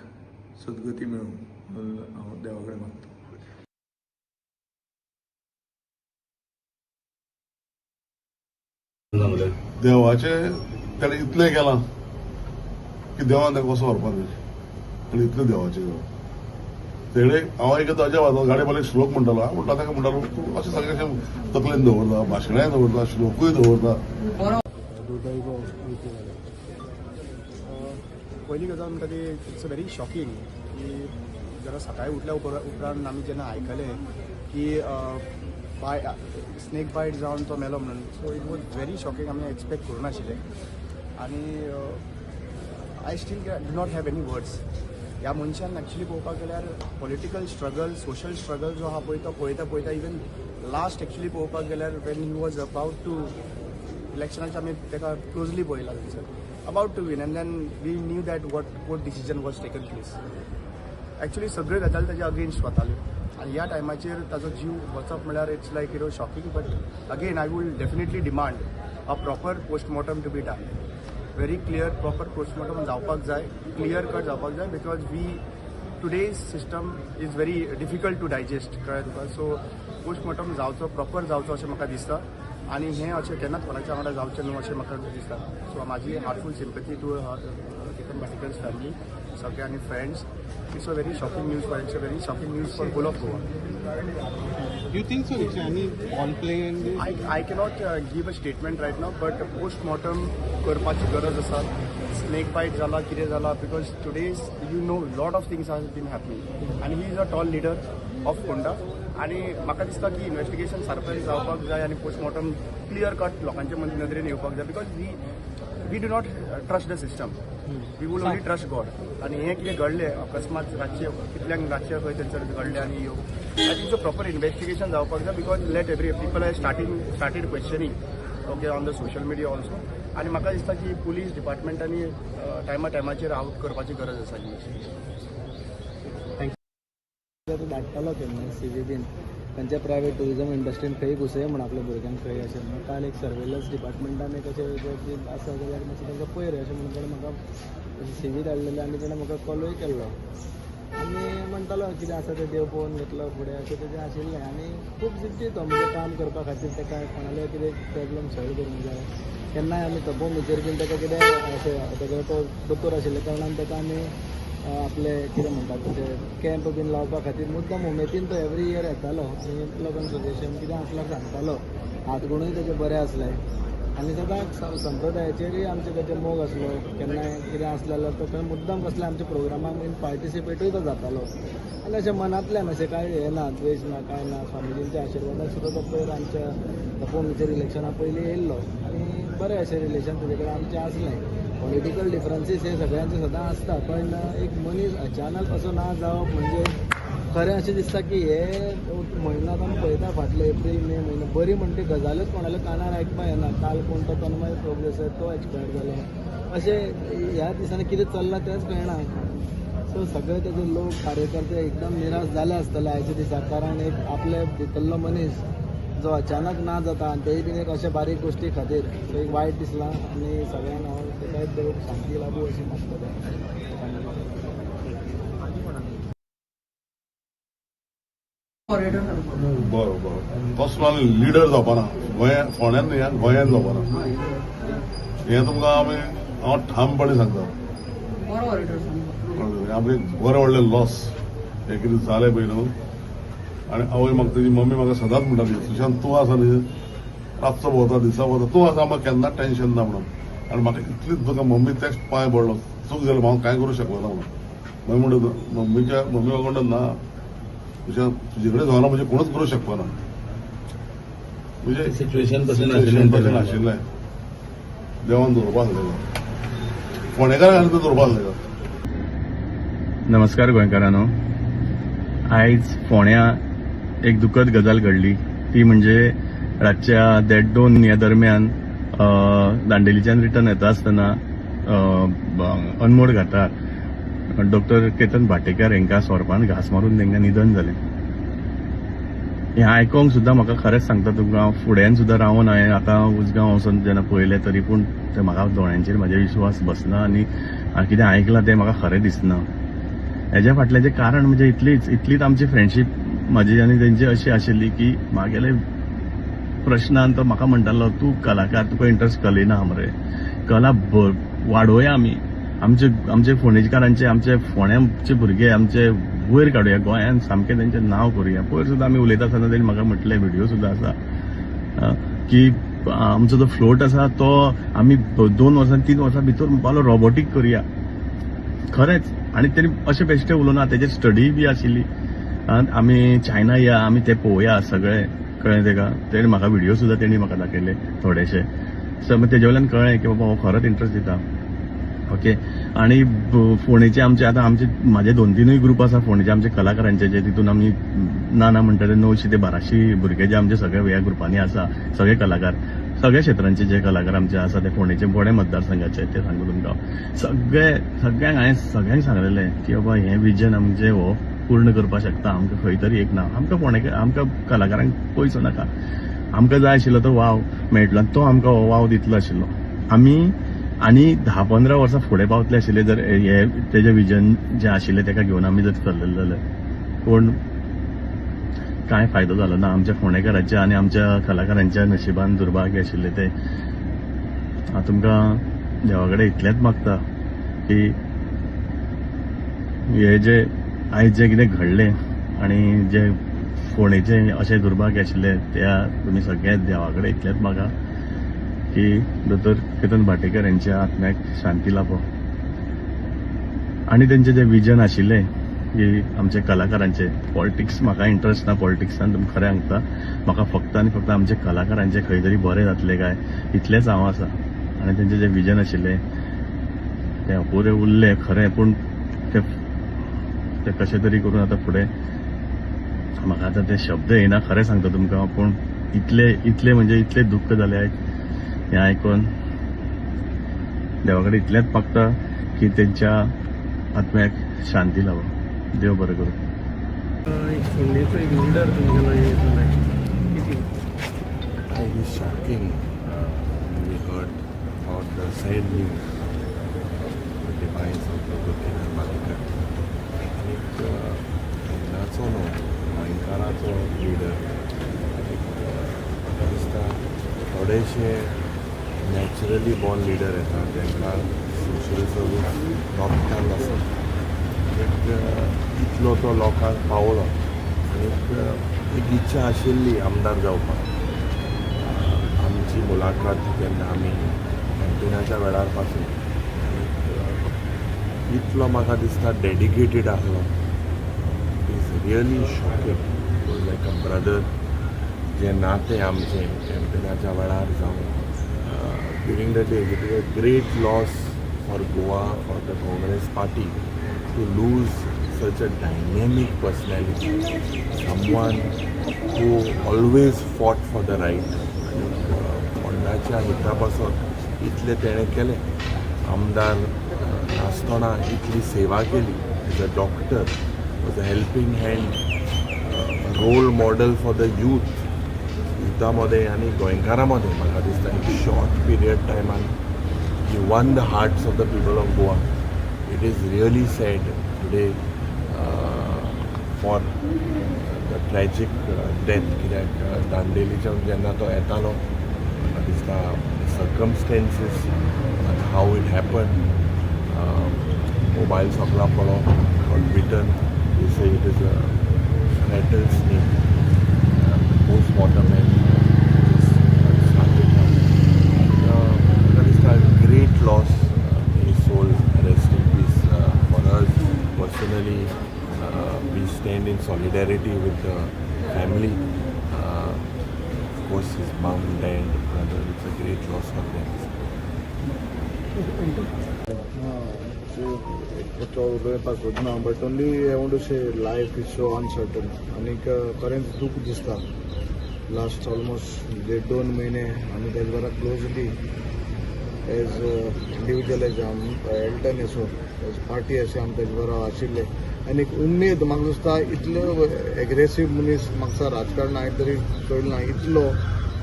सद्गती मेळूं म्हणून हांव देवा कडेन मागता. देवाचें ताणें इतलें केलां की देवान ताका कसो व्हरपाक जाय, आनी इतलें देवाचें केलां. तेणें हांव एक ताज्या वाजो गाडी मारले श्लोक म्हणटालो. हांव म्हणटा ताका म्हणटालो तूं अशें सगळें अशें तकलेन दवरता, भाशणाय दवरता, श्लोकूय दवरता. पयली गजाल म्हणटा ती it's very shocking की जरा सकाळी उठल्या उपरांत आमी जेन्ना आयकलें की बाय स्नेक बायट जावन तो मेलो म्हणून, so it was very shocking. आमी एक्सपेक्ट करूं नाशिल्लें आनी I still do not have any words. ह्या मनशान एक्चुली पळोवपाक गेल्यार पॉलिटिकल स्ट्रगल, सोशल स्ट्रगल जो आहा पळय तो पळयता पळयता इवन लास्ट एक्चुली पळोवपाक गेल्यार when he was about to इलेक्शनाचे आमी ताका क्लोजली पळयला थंयसर, about to win, and then we knew that what decision was taken place. Actually सगळ्यो गजाली ताच्या अगेन्स्ट वताल्यो आनी ह्या टायमाचेर ताजो जीव वचप म्हळ्यार it's like shocking. But again I will definitely demand a proper postmortem to be done. Very clear proper postmortem जावपाक जाय, क्लियर कट जावपाक जाय, because we today's system is very difficult to digest, कळ्ळें तुका. सो पोस्टमॉर्टम जावचो, proper जावचो अशें म्हाका दिसता आनी हें अशें केन्नाच कोणाच्या वांगडा जावचें न्हू अशें म्हाका दिसता. सो म्हाजी heartful sympathy to Ketan Bhatikar's family सगळे आनी friends. It's a very shocking news for it's a very shocking news for whole of Goa. You think so? It's any foul play in this? I cannot give a statement right now, but postmortem करपाची गरज आसा. Snake बायट जाला, कितें जाला, because today's lot of things has been happening आनी he is a tall leader of Ponda आनी म्हाका दिसता की इन्वेस्टिगेशन सारकें जावपाक जाय आनी पोस्टमॉर्टम क्लियर कट लोकांच्या नदरेन येवपाक जाय, because we do not trust the system, we will only trust God. आनी हें कितें घडलें अकस्मात रातचें, कितल्यांक रातचें खंय थंयसर घडलें आनी ह्यो I think proper investigation जावपाक जाय, because let every people are started questioning, okay, on the social media also. आनी म्हाका दिसता की पुलीस डिपार्टमेंटांनी टायमा टायमाचेर आवट करपाची गरज आसा इन्वेस्टिगेशन. धाडटालो केन्ना सी बीन खंयच्या प्रायवेट ट्युरिजम इंडस्ट्रीन खंय घुसय म्हण आपल्या भुरग्यांक खंय अशें म्हणून. काल एक सर्वेलन्स डिपार्टमेंटान एक अशें आसा जाल्यार मातशें तांकां पळय रे अशें म्हणून ताणें म्हाका सी व्ही धाडलेले आनी ताणें म्हाका कॉलूय केल्लो आनी म्हणटालो कितें आसा तें देव पळोवन घेतलो फुडें अशें तेजें आशिल्लें. आनी खूब जिद्दी तो, म्हणजे काम करपा खातीर ताका कोणाले कितें प्रॉब्लम सॉल्व करूंक जाय. केन्नाय आमी तपोमीचेर बीन ताका कितें अशें ताका तो दोतोर आशिल्ल्या कारणान ताका आमी आपले कितें म्हणटात तशें कॅम्प बीन लावपा खातीर मुद्दम उमेदीन तो एवरी इयर येतालो आनी लोकांक सजेशन कितें आसल्यार सांगतालो. हातगुणूय तेजे बरे आसले आनी सदांच संप्रदायाचेरूय आमचे तेजे मोग आसलो. केन्नाय कितें आसलें जाल्यार तो खंय मुद्दम कसले आमच्या प्रोग्रामाक बीन पार्टिसिपेटूय तो जातालो. आनी अशें मनांतल्यान अशें कांय हें ना, द्वेश ना, कांय ना. स्वामीजींच्या आशिर्वादान सुद्दां तो पयर आमच्या तपोमीचेर इलेक्शना पयलीं येयल्लो आनी बरें अशें रिलेशन तेजे कडेन आमचें आसलें. पॉलिटिकल डिफरन्सीस हे सगळ्यांचे सदां आसता, पण एक मनीस अचानक असो ना जावप म्हणजे खरें अशें दिसता की हे म्हयनो आतां आमी पळयता फाटले एप्रील मे म्हयनो बरी म्हणटी गजालूच कोणाल्या कानार आयकपाक येना. काल कोण तो तन्मय प्रभुदेसाय तो एक्सपायर जालो, अशें ह्या दिसांनी कितें चल्लां तेंच कळना. सो सगळे तेजे लोक कार्यकर्ते एकदम निराश जाले आसतले आयच्या दिसा, कारण एक आपले भितरलो मनीस जो अचानक ना जाता आनी तेय बीन एक अशा बारीक गोश्टी खातीर, सो एक वायट दिसलां आनी सगळ्यांक हांव ताकाय देव शांती लाभूं अशी मागतलें. बरो बरो तसलो आनी लिडर जावपाना गोंया फोंड्यान न्ही, गोंयान जावपाना हें तुमकां आमी हांव ठामपणे सांगता. आमचें बरें व्हडलें लॉस हें कितें जालें पळय न्हू. आनी आवय म्हाका तेजी मम्मी म्हाका सदांच म्हणटाली, सुशांत तूं आसा न्ही, रातचो भोंवता दिसा भोंवता, तूं आसा म्हाका केन्ना टेंशन ना म्हणून. आनी म्हाका इतलीच तुका मम्मी तेच पांय पडलो, चूक जाली हांव कांय करूं शकलो ना म्हणून. मागीर म्हणटा मम्मीच्या मम्मी म्हाका म्हणटा ना तुज्या तुजे कडेन जावना म्हणजे कोणूच करूं शकपाना, म्हणजे सिच्युएशन तशें नाशिल्लें. देवान दवरपा आसलें फोंडेकारांक दवरपा आसलें. नमस्कार गोंयकारांनो, आयज फोंड्या एक दुखद गजाल घडली ती म्हणजे रातच्या 1:30-2 ह्या दरम्यान दांडेलीच्यान रिटर्न येता आसतना अनमोड घाटार डॉक्टर केतन भाटेकार हांकां सोरपान घांस मारून तांकां निधन जालें. हें आयकोंक सुद्दां म्हाका खरेंच सांगता तुमकां हांव फुड्यान सुद्दां रावन हांवें आतां उजगांव वचोन जेन्ना पळयलें तरी पूण तें म्हाका दोळ्यांचेर म्हाजे विश्वास बसना आनी कितें आयकलां तें म्हाका खरें दिसना. हेज्या फाटल्याचें कारण म्हणजे इतलीच आमची फ्रेंडशीप म्हाजी आनी तेंची अशी आशिल्ली की म्हागेले प्रश्नान तो म्हाका म्हणटालो तूं कलाकार, तुका इंट्रस्ट कलेन आहा मरे, कला वाडोवया आमी, आमचे आमचे फोंडेकारांचे आमचे फोंड्याचे भुरगे आमचे वयर काडुया, गोंयान सामकें तेंचें नांव करुया. पयर सुद्दां आमी उलयता आसतना तेणी म्हाका म्हटलें, व्हिडियो सुद्दां आसा की आमचो जो फ्लोट आसा तो आमी 2 वर्सां 3 वर्सां भितर म्हणपालो रोबोटीक करुया. खरेंच. आनी तेणी अशें बेश्टें उलोवना, तेजेर स्टडी बी आशिल्ली. आमी चायना या, आमी ते पळोवया सगळें, कळ्ळें तेका. तेणी म्हाका व्हिडियो सुद्दां तेणी म्हाका दाखयले थोडेशे. सो तेजे वयल्यान कळ्ळें की बाबा हो खरोच इंट्रस्ट दिता. ओके. आनी फोंडेचे आमचे आतां आमचे म्हाजे 2-3 ग्रुप आसा फोंडेचे आमचे कलाकारांचे, जे तितून आमी ना ना म्हणटा ते 900 ते 1200 भुरगे जे आमचे सगळे ह्या ग्रुपांनी आसा सगळे कलाकार. सगळ्या क्षेत्रांचे जे कलाकार आमचे आसा ते फोंडेचे, फोंडे मतदारसंघाचे, ते सांगता तुमकां, सगळे सगळ्यांक हांवें सगळ्यांक सांगलेलें की बाबा हें विजन आमचें हो पूर्ण करपाक शकता. आमकां खंय तरी एक ना, आमकां फोंडे, आमकां कलाकारांक पयसो नाका, आमकां जाय आशिल्लो तो वाव मेळटलो आनी तो आमकां हो वाव दितलो आशिल्लो. आमी आनी 10-15 वर्सां फुडें पावतले आशिल्ले जर हे तेजें विजन जें आशिल्लें तेका घेवन आमी जर चल्लेले जाल्यार. पूण कांय फायदो जालो ना आमच्या फोंडेकारांच्या आनी आमच्या कलाकारांच्या नशिबान दुर्भाग्य आशिल्लें तें. हांव तुमकां देवा कडेन इतलेंच मागता की हे जे आयज जें कितें घडलें आनी जे फोंडेचें अशें दुर्भाग्य आशिल्लें त्या तुमी सगळ्या देवा कडेन इतलेंच मागा की दोतोर केतन भाटीकर यांच्या आत्म्याक शांती लाभो आनी तेंचें जें विजन आशिल्लें की आमच्या कलाकारांचे. पॉलिटिक्स म्हाका इंट्रस्ट ना, पॉलिटिक्सान तुमकां खरें सांगता, म्हाका फक्त आनी फक्त आमच्या कलाकारांचे खंय तरी बरें जातलें काय इतलेंच हांव आसा. आनी तेंचें जें विजन आशिल्लें तें अपुरें उरलें खरें, पूण तें तें कशें तरी करून आतां फुडें म्हाका आतां ते शब्द येना खरें सांगता तुमकां, पूण इतले इतले म्हणजे इतले दुख्ख जालें हें आयकून. देवा कडेन इतलेंच मागता की तेंच्या आत्म्याक शांती लाभो. देव बरें करूं. एक फोंडेचो एक लिडर तुमगेलो हे कितें? It is shocking we heard about the sad news, the demise of Dr. Ketan Bhatikar. आनीक तेन्नाचो न्हू, गोंयकाराचो लिडर. आनीक म्हाका दिसता थोडेशे नॅचरली बॉर्न लिडर येता तांकां सोशल सर्वीस रगतान आसा. आनीक इतलो तो लोकांक पावलो आनीक एक इच्छा आशिल्ली आमदार जावपाक. आमची मुलाखत जेन्ना आमी कॅम्पेनाच्या वेळार पासून आनीक इतलो म्हाका दिसता डेडिकेटेड आहलो. It is really shocking, like a brother. जें नातें आमचें कॅम्पेनाच्या वेळार जावं during the days, it is a great loss for Goa, for the Congress party to lose such a dynamic personality, someone who always fought for the right. आनीक फोंडाच्या हिता पासत इतलें तेणें केलें. आमदार नासतना इतली सेवा केली. As a doctor was a helping hand, role model for the youth, युथा मदें आनी गोंयकारां मदें. म्हाका दिसता एक शॉर्ट पिरियड टायमान he won the hearts of the people of Goa. It is really sad today for the tragic death, कित्याक दांडेलीच्यान जेन्ना तो येतालो म्हाका दिसता circumstances and how it happen, mobile सकला पडलो, got bitten. They say it is a rattle snake. Postmortem and just started now. म्हाका दिसता great loss. His soul rest in peace. For us personally, we stand in solidarity with the family. Of course, his mom, dad, brother, it's a great loss for them. उलोवपाक सोदना, but only I want to say life is so uncertain. आनीक खरेंच दूख दिसता. Last almost 1.5-2 म्हयने आमी तेज बरा क्लोजली एज इंडिविज्युअल एज आम एल्टन असो एज पार्टी अशें आमी तेज बरा आशिल्ले. आनी एक उमेद म्हाका दिसता इतलो एग्रेसीव मनीस म्हाका राजकारण हांवें तरी चोयलें ना, इतलो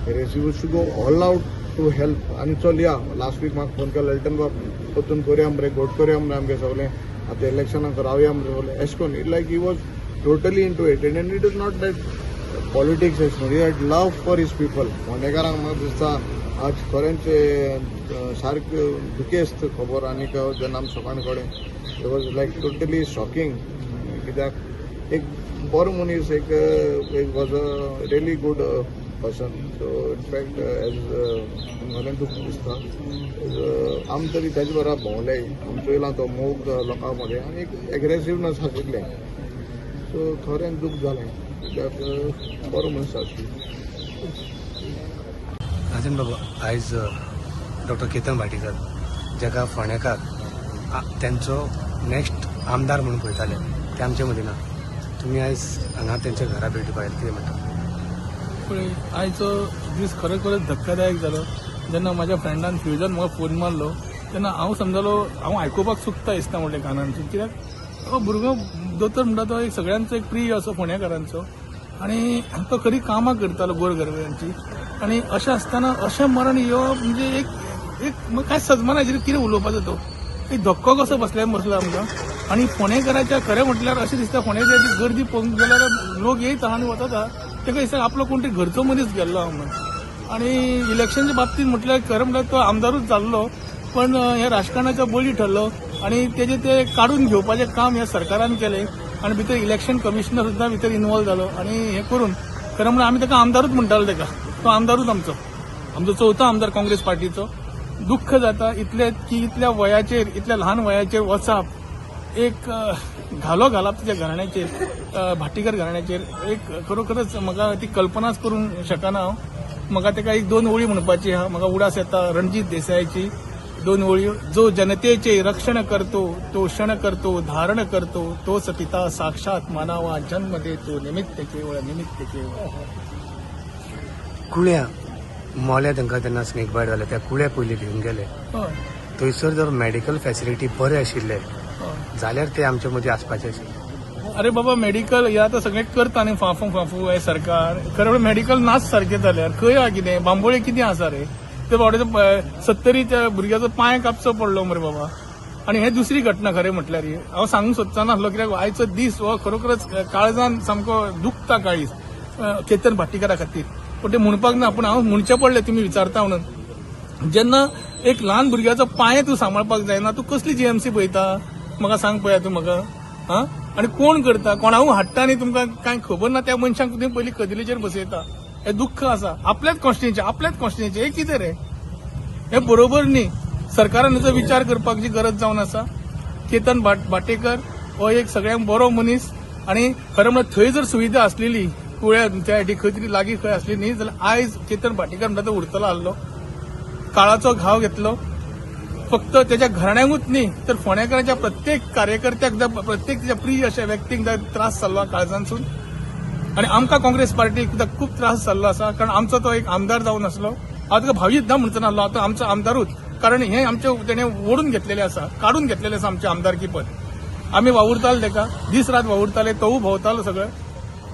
aggressive to go all out to help. आनी चल या लास्ट वीक म्हाका फोन केलो, एल्टन बाब परतून करुया मरे, घोट करुया मरे आमगे सगळें, आतां इलेक्शनाक रावया मरे सगळें अशें करून. Like he was totally into it and it is not that politics अशें न्हू, he had love for his people. फोंडेकारांक म्हाका दिसता आज खरेंच सारकें दुखेस्त खबर. आनीक जेन्ना आमी सकाळ कडेन it was like totally shocking, कित्याक एक बरो मनीस, एक was a really good person. So in fact as खरें दुख्ख दिसता. आमी तरी तेजे बरोबर भोंवले, आमी चोयलां तो मोग लोकां मदें आनी एक एग्रेसिवनस आशिल्लें. सो खरें दूख जालें कित्याक बरो मनीस आशिल्लो. राजन बाबू, आयज डॉक्टर केतन भाटीकर जाका फोंडेकार तेंचो नेक्स्ट आमदार म्हणून पळयताले ते आमचे मदीं ना. तुमी आयज हांगा तेंच्या घरा भेट दिवपाक आयले, कितें म्हणटा? पळय, आयचो दीस खरोखरच धक्कादायक जालो. जेन्ना म्हाज्या फ्रेंडान फ्युजन म्हाका फोन मारलो तेन्ना हांव समजलो, हांव आयकुपाक चुकता दिसता म्हणलें कानानसून, कित्याक हो भुरगो दोतोर म्हणटा तो एक सगळ्यांचो एक प्रिय असो फोंड्याकारांचो, आनी तो खरी कामां करतालो गोरगरबांची. आनी अशें आसतना अशें मरण येवप म्हणजे एक एक कांय सजमाना कितें उलोवपाचो, तो एक धक्को कसो बसलो आमकां. आनी फोंडेकाराच्या खरें म्हटल्यार अशें दिसता, फोंडेकाराची गर्दी पळोवंक गेल्यार लोक येयता आनी वतात, ताका दिसता आपलो कोण तरी घरचो मनीस गेल्लो आहा म्हणून. आनी इलेक्शनच्या बाबतींत म्हटल्यार खरें म्हटल्यार तो आमदारूच जाल्लो, पण हे राजकारणाचो बळी ठरलो आनी तेजे ते काडून घेवपाचें काम ह्या सरकारान केलें आनी भितर इलेक्शन कमिशनर सुद्दां भितर इनवॉल्व जालो. आनी हें करून खरें म्हळ्यार आमी ताका आमदारूच म्हणटाले, ताका तो आमदारूच आमचो, आमचो चवथो आमदार काँग्रेस पार्टीचो. दुख्ख जाता इतले की इतल्या वयाचेर, इतल्या ल्हान वयाचेर वचप एक घालो घालप तिच्या घराण्याचेर, भाटीकर घराण्याचेर, एक खरोखरच म्हाका ती कल्पनाच करूंक शकना हांव. म्हाका ताका एक दोन ओळी म्हणपाची आहा, म्हाका उडास येता रणजीत देसायाची दोन ओळी. जो जनतेचे रक्षण करतो तो क्षण करतो धारण करतो, तोच पिता साक्षात मानावा जन्म देतो, निमित्त केवळ निमित्त केवळ. कुळ्या मोल्या तांकां तेन्ना स्नेक बायट जाले, त्या कुळ्या पयलीं घेवन गेले. थंयसर जर मेडिकल फॅसिलिटी बरे आशिल्ले जाल्यार ते आमचे मदीं आसपाचे आशिल्ले. अरे बाबा, मेडिकल हे आतां सगळें करता न्ही फांफू फांफू हे सरकार, खरें मेडिकल नाच सारकें जाल्यार खंय आहा कितें, बांबोळे कितें आसा रे, ते बावडे 70 भुरग्याचो पांय कापचो पडलो मरे बाबा. आनी हे दुसरी घटना खरें म्हटल्यार ही हांव सांगूंक सोदचो नासलो, कित्याक आयचो दीस हो खरोखरच काळजान सामको दुखता काळीज केतन भाटीकारा खातीर, पूण ते म्हणपाक ना, पूण हांव म्हणचें पडलें तुमी विचारता म्हणून. जेन्ना एक ल्हान भुरग्याचो पांय तूं सांबाळपाक जायना, तूं कसली जीएमसी पळयता म्हाका सांग पळया तूं म्हाका. आं, आनी कोण करता, कोणाकूय हाडटा आनी तुमकां कांय खबर ना त्या मनशांक तुमी पयलीं कदेलीचेर बसयता. हें दुख्ख आसा आपल्याच कॉन्स्टिट्युएन्सी, आपल्याच कॉन्स्टिट्युएन्सी हें कितें रे, हें बरोबर न्ही. सरकारान हेचो विचार करपाची गरज जावन आसा. केतन भाटेकर हो एक सगळ्यांक बरो मनीस, आनी खरें म्हळ्यार थंय जर सुविधा आसलेली कुळ्या त्या खंय तरी लागीं खंय आसली न्ही जाल्यार आयज केतन भाटेकर म्हणटा तो उरतलो आसलो. काळाचो घाव घेतलो फक्त त्याच्या घराण्यांकूच न्ही तर फोंडेकारांच्या प्रत्येक कार्यकर्त्याक, प्रत्येक त्याच्या प्रिय अशा व्यक्तींक त्रास जाल्लो काळजांतसून. आनी आमकां काँग्रेस पार्टीक खूब त्रास जाल्लो आसा, कारण आमचो तो एक आमदार जावन आसलो. हांव ताका भावीत ना म्हणचो नासलो, आतां आमचो आमदारूच, कारण हें आमचें तेणें ओडून घेतलेलें आसा, काडून घेतलेलें आसा आमचें आमदारकी पद. आमी वावुरताले ताका, दीस रात वावुरताले, तोवूय भोंवतालो सगळें.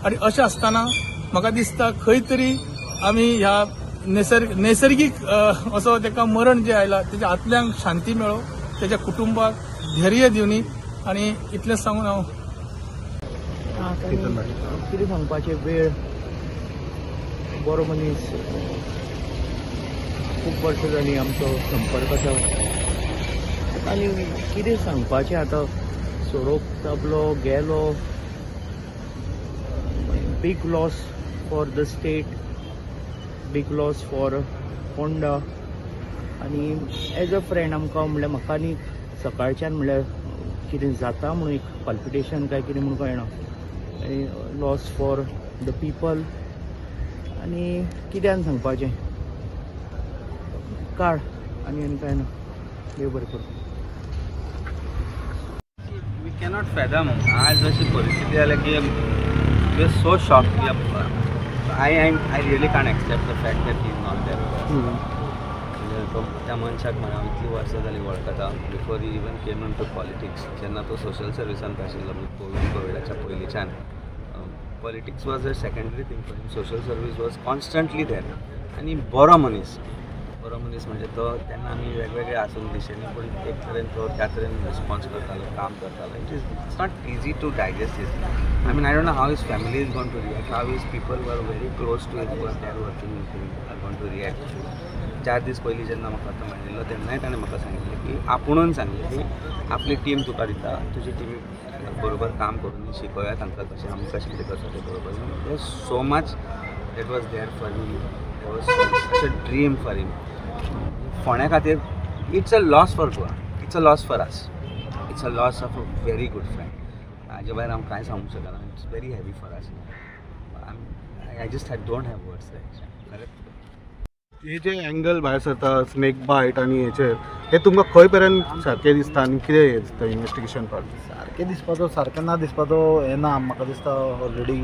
आनी अशें आसतना म्हाका दिसता खंय तरी आमी ह्या नैसर्गीक असो ताका मरण जें आयलां तेच्या आत्म्यांक शांती मेळो, तेच्या कुटुंबाक धैर्य दिवनी. आनी इतलेंच सांगून हांव कितें सांगपाचें, वेळ बरो मनीस, खूब वर्सां जालीं आमचो संपर्क आसा. आनी कितें सांगपाचें आतां, सोरोप चाबलो गेलो, big loss for the state, big loss for Ponda. आनी एज अ फ्रेंड आमकां म्हणल्यार म्हाका आनी सकाळच्यान म्हणल्यार कितें जाता म्हणून एक पाल्पिटेशन काय कितें म्हणून कळना, आनी लॉस फॉर the people. आनी कित्यान सांगपाचें, काड आनी आनी कांय ना. देव बरें करूं. We cannot fathom आज अशी परिस्थिती जाल्या की we are so shocked. I really can't accept the fact that he is not there. म्हणजे तो त्या मनशाक म्हणा हांव इतलीं वर्सां जालीं वळखता, before he even came into politics, जेन्ना तो सोशल सर्विसांत आशिल्लो, म्हणजे कोविडाच्या पयलींच्यान politics was a secondary thing for him, social service was constantly there. आनी बरो मनीस, बरो मनीस म्हणजे तो तेन्ना आमी वेगवेगळे आसून दिशेनी, पूण एक तरेन तो त्या तरेन रिस्पॉन्स करतालो, काम करतालो. It's not easy to digest this. I mean, I don't know how his family is going to react, how his people were very close to him, they are working with him, are going to react. 4 दीस पयलीं जेन्ना म्हाका तो मेळिल्लो तेन्नाय ताणें म्हाका सांगिल्लें की आपुणून सांगलें की आपली टीम तुका दिता, तुजी टिमी बरोबर काम करून शिकोवया तांकां कशें आमी कशें कितें करता तें बरोबर. There so much that was there for me, there was such a dream for him. फोंड्या खातीर it's a loss for Goa, it's a loss for us, it's a loss of a very good friend. हाजे भायर हांव कांय सांगूंक शकना. It's very heavy for us. I just don't have words. खरेंच हे जे एंगल भायर सरता स्नेक बायट आनी हेचेर, हे तुमकां खंय पर्यंत सारकें दिसता आनी कितें दिसता इन्वेस्टिगेशन पार्ट? सारकें दिसपाचो, सारकें ना दिसपाचो हें ना. म्हाका दिसता ऑलरेडी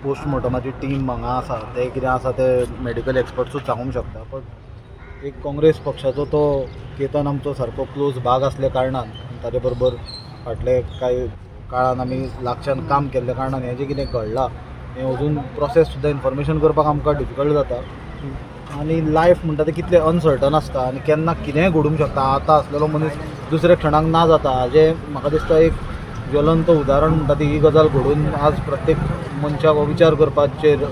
पोस्टमॉर्टमाची टीम हांगा आसा, ते कितें आसा ते मेडिकल एक्सपर्ट्सूच सांगूंक शकता. पण एक काँग्रेस पक्षाचो तो केतन आमचो सारको क्लोज भाग आसल्या कारणान, ताजे बरोबर फाटले कांय काळान आमी लागच्यान काम केल्ल्या कारणान हें जें कितें घडलां हें अजून प्रोसेस सुद्दां इन्फॉर्मेशन करपाक आमकां डिफिकल्ट जाता. आनी लायफ म्हणटा तें कितलें अनसर्टन आसता आनी केन्ना कितेंय घडूंक शकता. आतां आसलेलो मनीस दुसऱ्या क्षणाक ना जाता. हाजें म्हाका दिसता एक ज्वलंत उदाहरण म्हणटा ती ही गजाल घडून आज प्रत्येक मनशाक हो विचार करपाचेर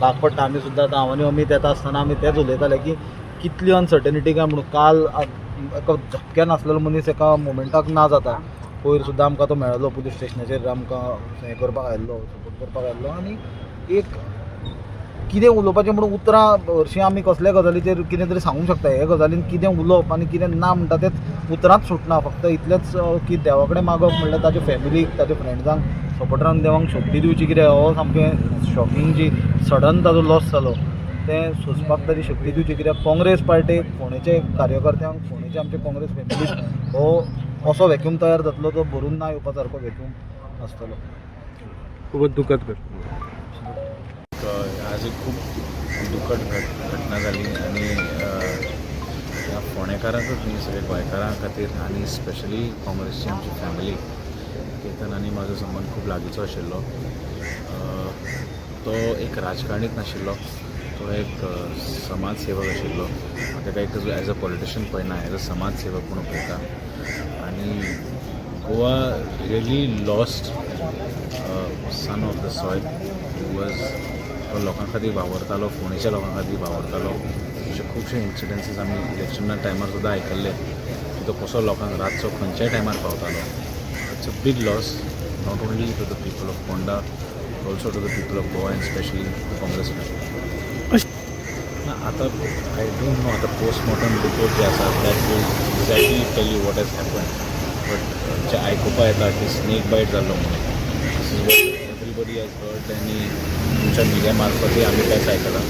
भाग पडटा. आमी सुद्दां आतां हांव आनी अमीत येता आसतना आमी तेंच उलयताले की कितली अनसर्टनिटी काय म्हणून काल एका झपक्यान आसलेलो मनीस एका मोमेंटाक ना जाता. पयर सुद्दां आमकां तो मेळ्ळो पुलीस स्टेशनाचेर, आमकां हें करपाक आयिल्लो, सपोर्ट करपाक आयिल्लो. आनी एक कितें उलोवपाचें म्हणून उतरां हरशीं आमी कसल्या गजालीचेर कितें तरी सांगूंक शकता, हे गजालीन कितें उलोवप आनी कितें ना म्हणटा तेंच उतरांच सुटना. फक्त इतलेंच की देवा कडेन मागप म्हणल्यार ताच्या फॅमिलीक, ताच्या फ्रेंड्सांक, सपोर्टरांक देवाक शक्ती दिवची. कित्याक हो सामकें शॉकिंग जी सडन ताजो लॉस जालो तें सोंसपाक ताची शक्ती दिवची. कित्याक काँग्रेस पार्टीक, फोंडेचे कार्यकर्त्यांक, फोंडेचे आमचे काँग्रेस फॅमिलीक हो असो वॅक्यूम तयार जातलो तो भरून ना येवपा सारको वॅक्यूम आसतलो. खूबच दुखद घटना. आज एक खूब दुखद घटना जाली आनी ह्या फोंडेकारांकूच न्ही, सगळे गोंयकारां खातीर आनी स्पेशली काँग्रेसची आमची फॅमिली. केतन आनी म्हाजो संबंद खूब लागींचो आशिल्लो. तो एक राजकारणीच नाशिल्लो, तो एक समाज सेवक आशिल्लो. हांव ताका एक एज अ पॉलिटिशन पळयना, एज अ समाज सेवक म्हणून पळयता. आनी Goa really lost son of the soil who was तो लोकां खातीर वावरतालो, फोंडेच्या लोकां खातीर वावरतालो. अशे खुबशे इन्सिडन्सीस आमी इलेक्शना टायमार सुद्दां आयकल्ले की तो कसो लोकांक रातचो खंयच्याय टायमार पावतालो. It's a big loss not only to the people of Ponda, also to the people of Goa and specially the Congress family. ना आतां I don't know, आतां पोस्टमॉर्टम रिपोर्ट जे आसा that will exactly tell you what has happen. But जे आयकुपा येता की snake बायट जाल्लो म्हणून, this is what everybody has heard. आनी तुमच्या मिडिया मार्फतूय आमी तेंच आयकलां.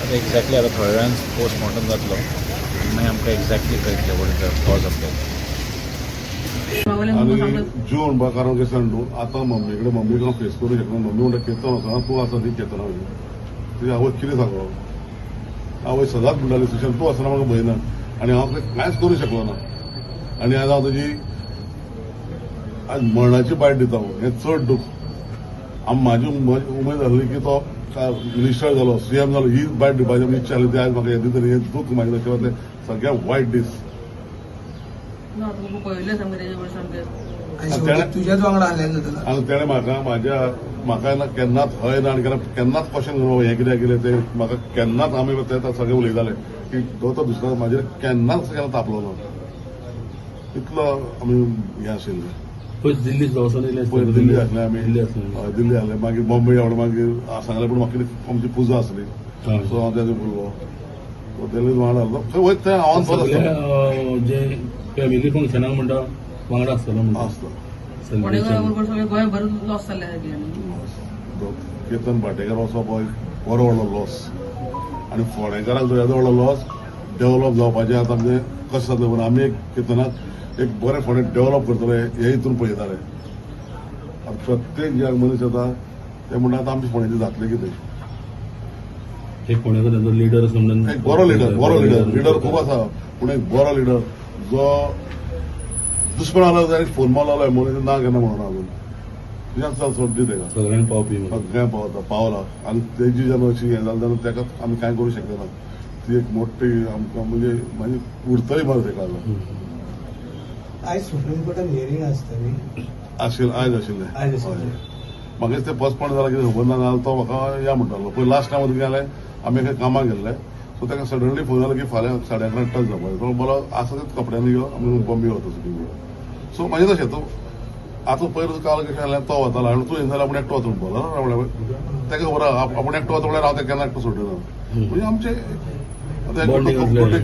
आतां एक्झॅक्टली आतां थोड्या वेळान पोस्टमॉर्टम जातलो आनी मागीर आमकां एक्झॅक्टली कळटलें what is the cause of death. आनी जीव म्हणपा कारण कितें सांग न्हू, आतां मम्मी कडेन, मम्मीक हांव फेस करूं शकना. मम्मी म्हणटा केतन आसा, तूं आसा न्ही केतना. तुजी आवय कितें सांगप, आवय सदांच म्हणटाली सुशांत तूं आसतना म्हाका भंय ना आनी हांव कांयच करूं शकलो ना. आनी आज हांव तुजी आज मरणाची बायट दिता, हें चड दूख. म्हाजी उमेद आसली की तो मिनिस्टर जालो, सीएम जालो, ही बायट दिवपाची आमची इच्छा आसली. ती आज म्हाका येता तरी हें दूख म्हाज्या नशिबांतलें सगळ्यात वायट दीस. आनी तेणें म्हाका म्हाज्या म्हाका ना केन्नाच हय ना आनी केन्नाच क्वेश्चन करूं हें कित्याक केलें तें म्हाका केन्नाच. आमी ते सगळे उलयताले की तो दुसरो म्हाजेर केन्नाच केन्ना तापलो ना, इतलो आमी हें आशिल्लें. पयर दिल्ली पयर दिल्ली आसले आमी, दिल्ली आसले, मागीर बॉम्बे आवड, मागीर सांगलें पूण म्हाका आमची पुजा आसली सो हांव तेजे उरलो. सो दिल्ली वांगडा आसलो खंय वयता थंय हांव आसलो. जे फॅमिली फंक्शनाक म्हणटा वांगडा आसतलो आसलो. केतन भाटेकार वचप हो एक बरो व्हडलो लॉस आनी फोंडेकारांक येदो व्हडलो लॉस. डेव्हलप जावपाचें आतां आमचें कशें जातलें पूण आमी एक केतनाक एक बरें फोंडें डेव्हलप करतले हे हितून पळयताले. आतां प्रत्येक ज्या मनीस येता ते म्हणटा आतां आमचे फोंडेचें जातलें कितें. एक फोंडेकार लिडर म्हणून एक बरो लिडर, बरो लिडर, लिडर खूब आसा पूण एक बरो लिडर जो दुश्मन आलो जाल्यार फोन मारलो म्हणून ना केन्ना म्हणून अजून तुज्यान चल सोड दी तेका, सगळ्यांक पावपी, सगळ्यांक पावता पावला. आनी तेजी जेन्ना अशी हें जालें तेन्ना तेका आमी कांय करूं शकले ना. ती एक मोठी आमकां म्हणजे मागीर उरतली मरे तेका. आयज सुप्रीम कोर्टान हियरींग आसतली आशिल्लें, आयज आशिल्लें. म्हाका तें पोस्टपोन जालां कितें खबर ना, जाल्यार तो म्हाका या म्हणटालो. पयलीं लास्ट टायम कितें जालें, आमी एका कामाक गेल्ले सो ताका सडनली फोन जालो की फाल्यां 11:30 टच जावपाचें. तो बोलो आसा तेच कपड्यांनी यो, आमी बॉम्बे वता सुप्रीम कोर्टान. सो मागीर तशें तो आतां पयर काल कशें जालें, तो वतालो आनी तूं येना जाल्यार आपूण एकटो वता म्हणपालो. ताका खबर आहा आपूण एकटो वता म्हणल्यार हांव ताका केन्ना एकटो सोडना. म्हणजे आमचें आतां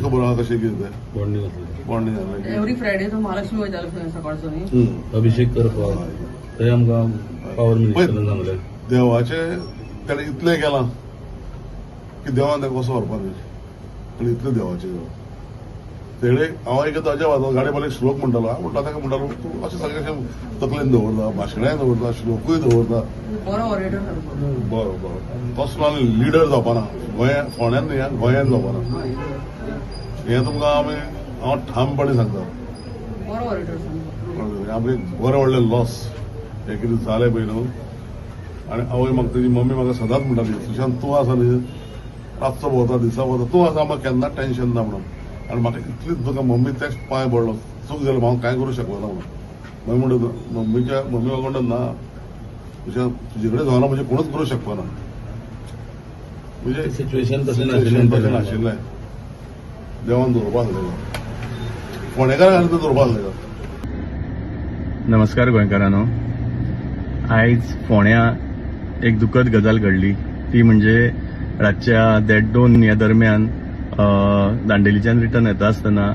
खबर आहा कशें कितें तें बॉन्डिंग जालें. एवरी फ्रायडे तो महालक्ष्मी वयतालो सकाळचो न्ही अभिषेक करपाक, थंय आमकां पावर मिनिस्टरान सांगलें. देवाचें ताणें इतलें केलां की देवान ताका कसो व्हरपा न्ही, आनी इतलें देवाचें केलां. तेणे हांव एक ताज्या गाडी मला एक श्लोक म्हणटालो. हांव म्हणटा ताका म्हणटालो तूं अशें सगळें अशें तकलेन दवरता, भाशणाय दवरता, श्लोकूय दवरता. बरो बरो तसलो आनी लिडर जावपाना गोंया फोंड्यान न्ही, गोंयान जावपाना हें तुमकां आमी हांव ठामपणी सांगता. आमचें बरें व्हडलें लॉस हें कितें जालें पळय न्हू. आनी आवय म्हाका तेजी मम्मी म्हाका सदांच म्हणटाली, सुशांत तूं आसा न्ही रातचो भोंवता दिसा भोंवता, तूं आसा म्हाका केन्ना टेंशन ना म्हणून. आनी म्हाका इतलीच तुका मम्मी तेच पांय पडलो, चूक जाली हांव कांय करूं शकलो ना म्हणून. मागीर म्हणटा मम्मीच्या मम्मी म्हाका म्हणटा ना तुज्या तुजे कडेन जावना म्हणजे कोणूच करूं शकपाना, म्हणजे सिच्युएशन तशें नाशिल्लें. देवान दवरपा आसलें फोंडेकारांक दवरपा आसलें. नमस्कार गोंयकारांनो, आयज फोंड्या एक दुखद गजाल घडली ती म्हणजे रातच्या 1:30-2 ह्या दरम्यान दांडेलीच्यान रिटर्न येता आसतना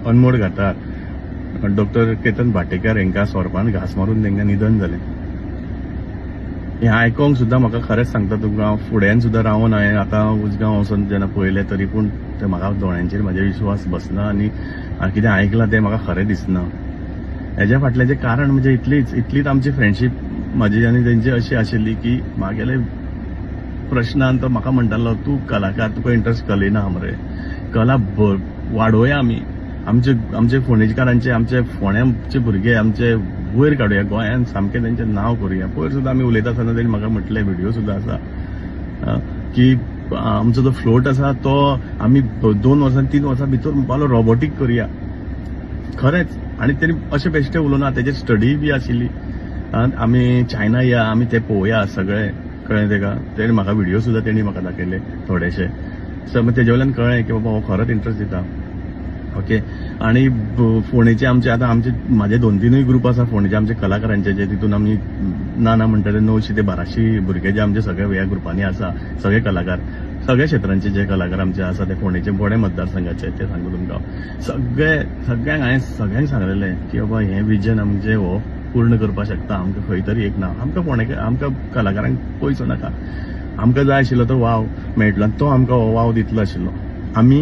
अनमोड घाटार डॉक्टर केतन भाटेकर हांकां सोरपान घांस मारून तांकां निधन जालें. हें आयकोंक सुद्दां म्हाका खरेंच सांगता तुमकां हांव फुड्यान सुद्दां रावन हांवें आतां उजगांव वचोन जेन्ना पळयलें तरी पूण तें म्हाका दोळ्यांचेर म्हाजे विश्वास बसना आनी कितें आयकलां तें म्हाका खरें दिसना. हेज्या फाटल्याचें कारण म्हणजे इतलीच आमची फ्रेंडशीप म्हाजी आनी तेंची अशी आशिल्ली की म्हागेले प्रश्नान तो म्हाका म्हणटालो तूं कलाकार, तुका इंट्रस्ट कलेन आहा मरे, कला वाडोवया आमी, आमचे आमचे फोंडेकारांचे आमचे फोंड्याचे भुरगे आमचे वयर काडुया, गोंयान सामकें तेंचें नांव करुया. पयर सुद्दां आमी उलयता आसतना तेणी म्हाका म्हटलें, व्हिडियो सुद्दां आसा की आमचो जो फ्लोट आसा तो आमी 2 वर्सां 3 वर्सां भितर म्हणपालो रोबोटीक करुया. खरेंच. आनी तेणी अशें बेश्टें उलोवना, तेजेर स्टडी बी आशिल्ली. आमी चायना या आमी ते पळोवया सगळें, कळ्ळें तेका. तेणी म्हाका व्हिडियो सुद्दां तेणी म्हाका दाखयले थोडेशे, सो तेजे वयल्यान कळ्ळें की बाबा हो खरोच इंट्रस्ट दिता. ओके. आनी फोंडेचे आमचे आतां आमचे म्हाजे 2-3 ग्रुप आसा फोंडेचे आमचे कलाकारांचे, जे तितून आमी ना ना म्हणटा ते 900 ते 1200 भुरगे जे आमचे सगळे ह्या ग्रुपांनी आसा, सगळे कलाकार सगळ्या क्षेत्रांचे जे कलाकार आमचे आसा ते फोंडेचे बोडे मतदारसंघाचे, ते सांगता तुमकां सगळे सगळ्यांक हांवें सगळ्यांक सांगलेलें की बाबा हें विजन आमचें हो पूर्ण करपाक शकता. आमकां खंय तरी एक ना, आमकां फोंडे आमकां कलाकारांक पयसो नाका, आमकां जाय आशिल्लो तो वाव मेळटलो आनी तो आमकां हो वाव दितलो आशिल्लो. आमी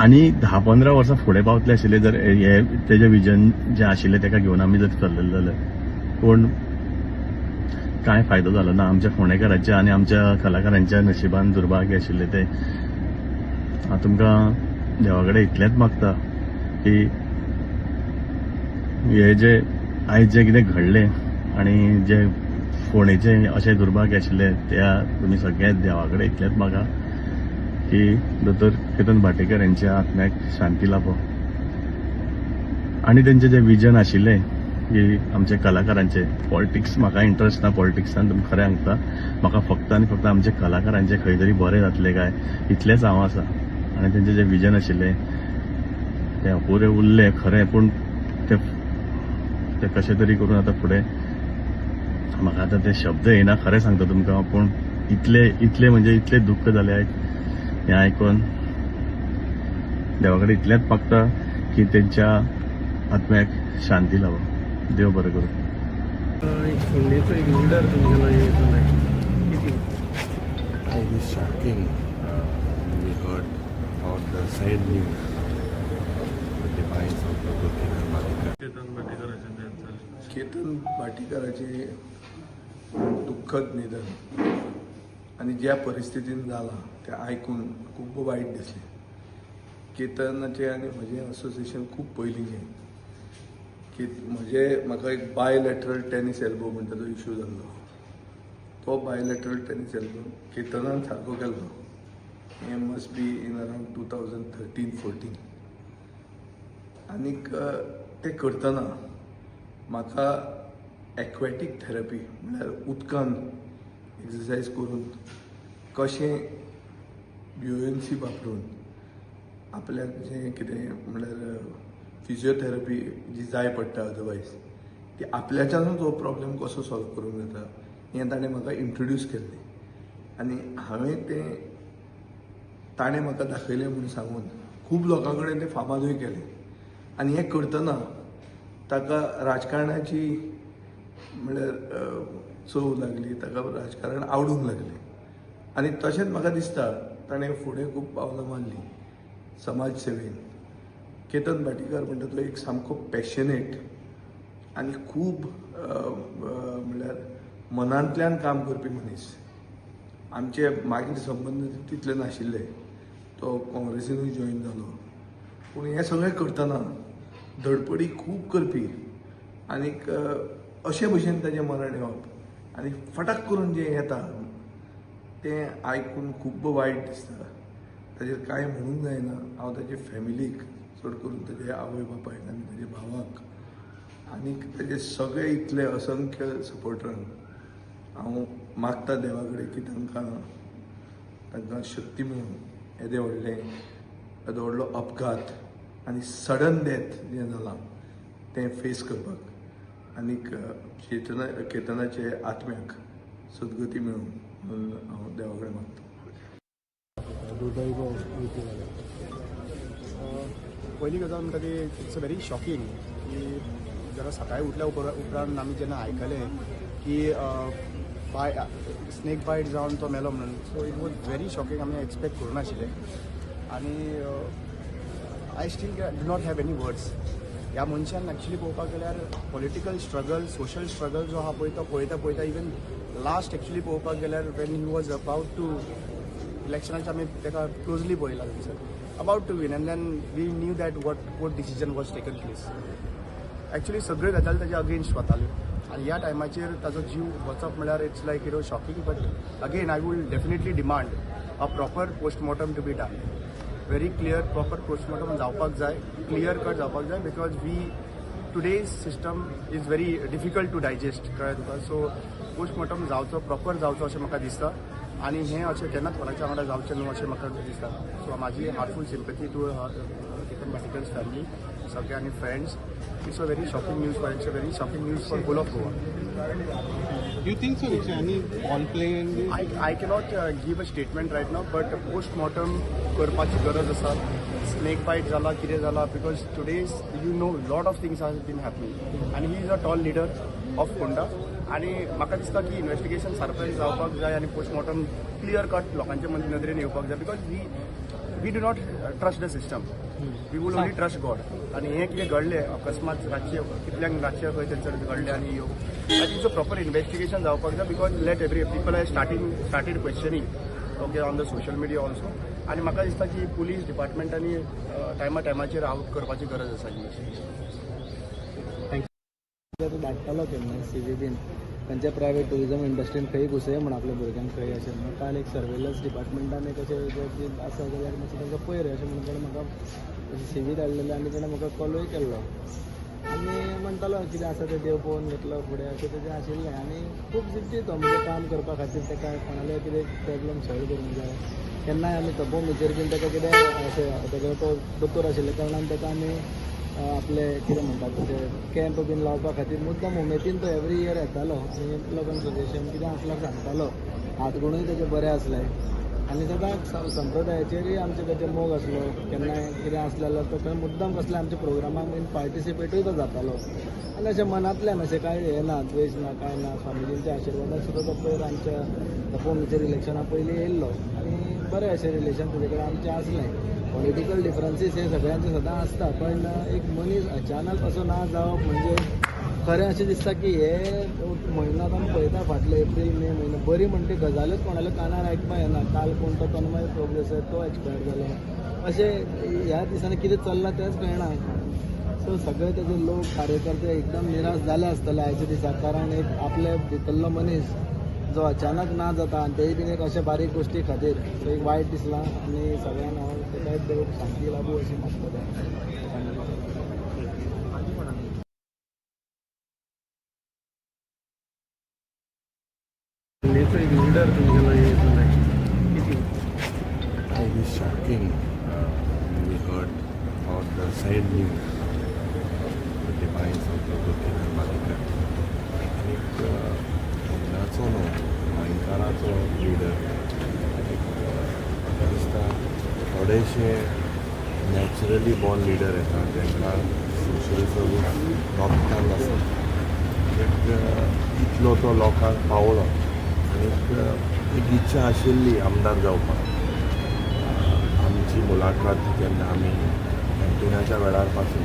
आनी 10-15 वर्सां फुडें पावतले आशिल्ले जर हे तेजें विजन जें आशिल्लें तेका घेवन आमी जर चल्लेले जाल्यार. पूण कांय फायदो जालो ना आमच्या फोंडेकारांच्या आनी आमच्या कलाकारांच्या नशिबान दुर्भाग्य आशिल्लें तें. हांव तुमकां देवा कडेन इतलेंच मागता की हे जे आयज जें कितें घडलें आनी जे फोंडेचें अशें दुर्भाग्य आशिल्लें त्या तुमी सगळ्या देवा कडेन इतलेंच मागा की दोतोर केतन भाटेकर यांच्या आत्म्याक शांती लाभो आनी तेंचें जें विजन आशिल्लें की आमच्या कलाकारांचे पॉलिटिक्स म्हाका इंट्रस्ट ना पॉलिटिक्सान, तुमकां खरें सांगता, म्हाका फक्त आनी फक्त आमच्या कलाकारांचें खंय तरी बरें जातलें काय इतलेंच हांव आसा. आनी तेंचें जें विजन आशिल्लें तें अपुरें उरलें खरें, पूण तें तें कशें तरी करून आतां फुडें म्हाका आतां ते शब्द येना खरें सांगता तुमकां, पूण इतले इतले म्हणजे इतले दुख्ख जालें हें आयकून. देवा कडेन इतलेंच मागता की तेंच्या आत्म्याक शांती लाभो. देव बरें करूं. एक फोंडेचो एक लिडर तुमच्या कितें? It is shocking we heard about the sad news, the demise of Dr. Ketan Bhatikar. Ketan भाटीकराचें निधन जालें. केतन भाटीकाराचें दुख्खद निधन आनी ज्या परिस्थितीन जालां तें आयकून खूब वायट दिसलें. केतनाचें आनी म्हजें असोसिएशन खूब पयलींचें. की म्हजे म्हाका एक बायलॅटरल टेनीस एल्बो म्हणटा तो इशू जाल्लो, तो बायलॅटरल टेनीस एल्बो केतनान सारको केल्लो. हें must be in around 2013-14. आनीक तें करतना म्हाका एक्वेटीक थेरपी म्हळ्यार उदकान एक्सरसायज करून कशें ब्युएन्सी वापरून आपल्याक जें कितें म्हळ्यार फिजियोथेरपी जी जाय पडटा अदरवायज ती आपल्याच्यानूच हो प्रॉब्लेम कसो सॉल्व करूंक जाता हें ताणें म्हाका इंट्रोड्यूस केल्लें. आनी हांवें तें ताणें म्हाका दाखयलें म्हूण सांगून खूब लोकां कडेन तें फामादूय केलें. आनी हें करतना ताका राजकारणाची म्हळ्यार चव लागली, ताका राजकारण आवडूंक लागलें. आनी तशेंच म्हाका दिसता ताणें फुडें खूब पावलां मारलीं. समाज सेवेन. केतन भाटीकार म्हणटा तो एक सामको पॅशनेट आनी खूब म्हणल्यार मनांतल्यान काम करपी मनीस. आमचे मागीर संबंद तितले नाशिल्ले, तो काँग्रेसीनूय जॉयन जालो, पूण हें सगळें करतना धडपडी खूब करपी आनीक अशे भशेन ताजें मरण येवप आनी फटाक करून जें येता तें आयकून खूब वायट दिसता. ताजेर कांय म्हणूंक जायना. हांव ताजे फॅमिलीक, चड करून ताजे आवय बापायक आनी ताजे भावाक आनीक ताजे सगळे इतले असंख्य सपोर्टरांक हांव मागता देवा कडेन की तांकां तांकां शक्ती मेळूं येदे व्हडलें येदो व्हडलो अपघात आनी सडन डेथ जें जालां तें फेस करपाक आनीक केतनाचे आत्म्याक सद्गती मेळूं म्हणून हांव देवा कडेन मागता. दुर्दैव मृत्यू जालो. पयली गजाल म्हणटा ती it's a very shocking की जेन्ना सकाळी उठल्या उपरांत आमी जेन्ना आयकलें की बाय स्नेक बायट जावन तो मेलो म्हणून, so it was very shocking. आमी एक्सपेक्ट करूं नाशिल्लें आनी I still do not have any words. ह्या मनशान एक्चुली पळोवपाक गेल्यार पॉलिटिकल स्ट्रगल, सोशल स्ट्रगल जो आहा पळय तो पळयता पळयता इवन लास्ट एक्चुली पळोवपाक गेल्यार when he was about to इलेक्शनाचे आमी ताका क्लोजली पळयला थंयसर about to win and then we knew that what decision was taken place. Actually सगळ्यो गजाली ताच्या अगेन्स्ट वताल्यो आनी ह्या टायमाचेर ताजो जीव वचप म्हळ्यार it's like you know shocking. But again I will definitely demand a proper postmortem to be done. Very clear proper postmortem जावपाक जाय, क्लियर कट जावपाक जाय, because we today's system is very difficult to digest, कळ्ळें तुका. So postmortem जावचो, proper जावचो अशें म्हाका दिसता आनी हें अशें केन्नाच कोणाच्या वांगडा जावचें न्हू अशें म्हाका दिसता. सो म्हाजी heartful sympathy to Ketan Bhatikar's family सगळे आनी friends. It's a very shocking news for it's a very shocking news for whole of Goa. You think so? It's any foul play in this? I cannot give a statement right now, but postmortem करपाची गरज आसा. Snake बायट जाला कितें जाला, because today's you know lot of things has been happening आनी he is a tall leader of Ponda आनी म्हाका दिसता की इन्वेस्टिगेशन सारकें जावपाक जाय आनी पोस्टमॉर्टम क्लियर कट लोकांच्या नदरेन येवपाक जाय, because we do not trust the system, we will only trust God. आनी हें कितें घडलें अकस्मात रातचें कितल्यांक रातचें खंय थंयसर घडलें आनी यो ताचो प्रॉपर इन्वेस्टिगेशन जावपाक जाय, because let every people are started questioning okay on the social media also. आनी म्हाका दिसता की पुलीस डिपार्टमेंटांनी टायमा टायमाचेर आवट करपाची गरज आसा ही. तो धाडटालो केन्ना सी बीन खंयच्या प्रायवेट ट्युरिजम इंडस्ट्रीन खंय घुसय म्हण आपल्या भुरग्यांक खंय अशें म्हणून. काल एक सर्वेलन्स डिपार्टमेंटान एक अशें आसा जाल्यार मातशें तांकां पळय रे अशें म्हणून ताणें म्हाका सी we धाडलेले आनी ताणें म्हाका कॉलूय केल्लो आनी म्हणटालो कितें आसा तें देव पळोवन घेतलो फुडें अशें तेजें आशिल्लें. आनी खूब जिद्दी तो म्हणजे काम करपा खातीर ताका कोणाले कितें प्रॉब्लम सॉल्व करूंक जाय. केन्नाय आमी तपोमीचेर बीन ताका कितें अशें ताका तो दोतोर आशिल्ल्या कारणान ताका आमी आपले कितें म्हणटात तशें कॅम्प बीन लावपा खातीर मुद्दम उमेदीन तो एवरी इयर येतालो आनी लोकांक सजेशन कितें आसल्यार सांगतालो. हातगुणूय तेजे बरे आसले आनी सदांच संप्रदायाचेरूय आमचे तेजे मोग आसलो. केन्नाय कितें आसलें जाल्यार तो खंय मुद्दम कसले आमच्या प्रोग्रामाक बीन पार्टिसिपेटूय तो जातालो आनी अशें मनांतल्यान अशें कांय हें ना, द्वेश ना, कांय ना. स्वामीजींच्या आशिर्वादान सुद्दां तो पयर आमच्या तपोमीचेर इलेक्शना पयलीं येयल्लो आनी बरें अशें रिलेशन तेजे कडेन आमचें आसलें. पॉलिटिकल डिफरन्सीस हे सगळ्यांचे सदां आसता, पण एक मनीस अचानक असो ना जावप म्हणजे खरें अशें दिसता की हे म्हयनो आतां आमी पळयता फाटले एप्रील मे म्हयनो बरी म्हणटी गजालूच कोणाल्या कानार आयकपाक येना. काल कोण तो तन्मय प्रभु तो एक्सपायर जालो, अशें ह्या दिसांनी कितें चल्लां तेंच कळना. सो सगळे तेजे लोक कार्यकर्ते एकदम निराश जाले आसतले आयच्या दिसा, कारण एक आपले भितरलो मनीस जो अचानक ना जाता आनी तेय बीन एक अशा बारीक गोश्टी खातीर सो एक वायट दिसलां आनी सगळ्यांक हांव ताकाय देव शांती लाभू अशी मागतलें. एक leader It is shocking when we heard about the sad news of the demise of Dr. Ketan Bhatikar. एक फोंडाचो न्हू, गोंयकाराचो लिडर. एक म्हाका दिसता थोडेशे नॅचरली बॉर्न लिडर येता तांकां सोशल सर्वीस रगतान आसता. एक इतलो तो लोकांक पावलो आनीक एक इच्छा आशिल्ली आमदार जावपाक. ताची मुलाखत जेन्ना आमी कॅम्पेनाच्या वेळार पासून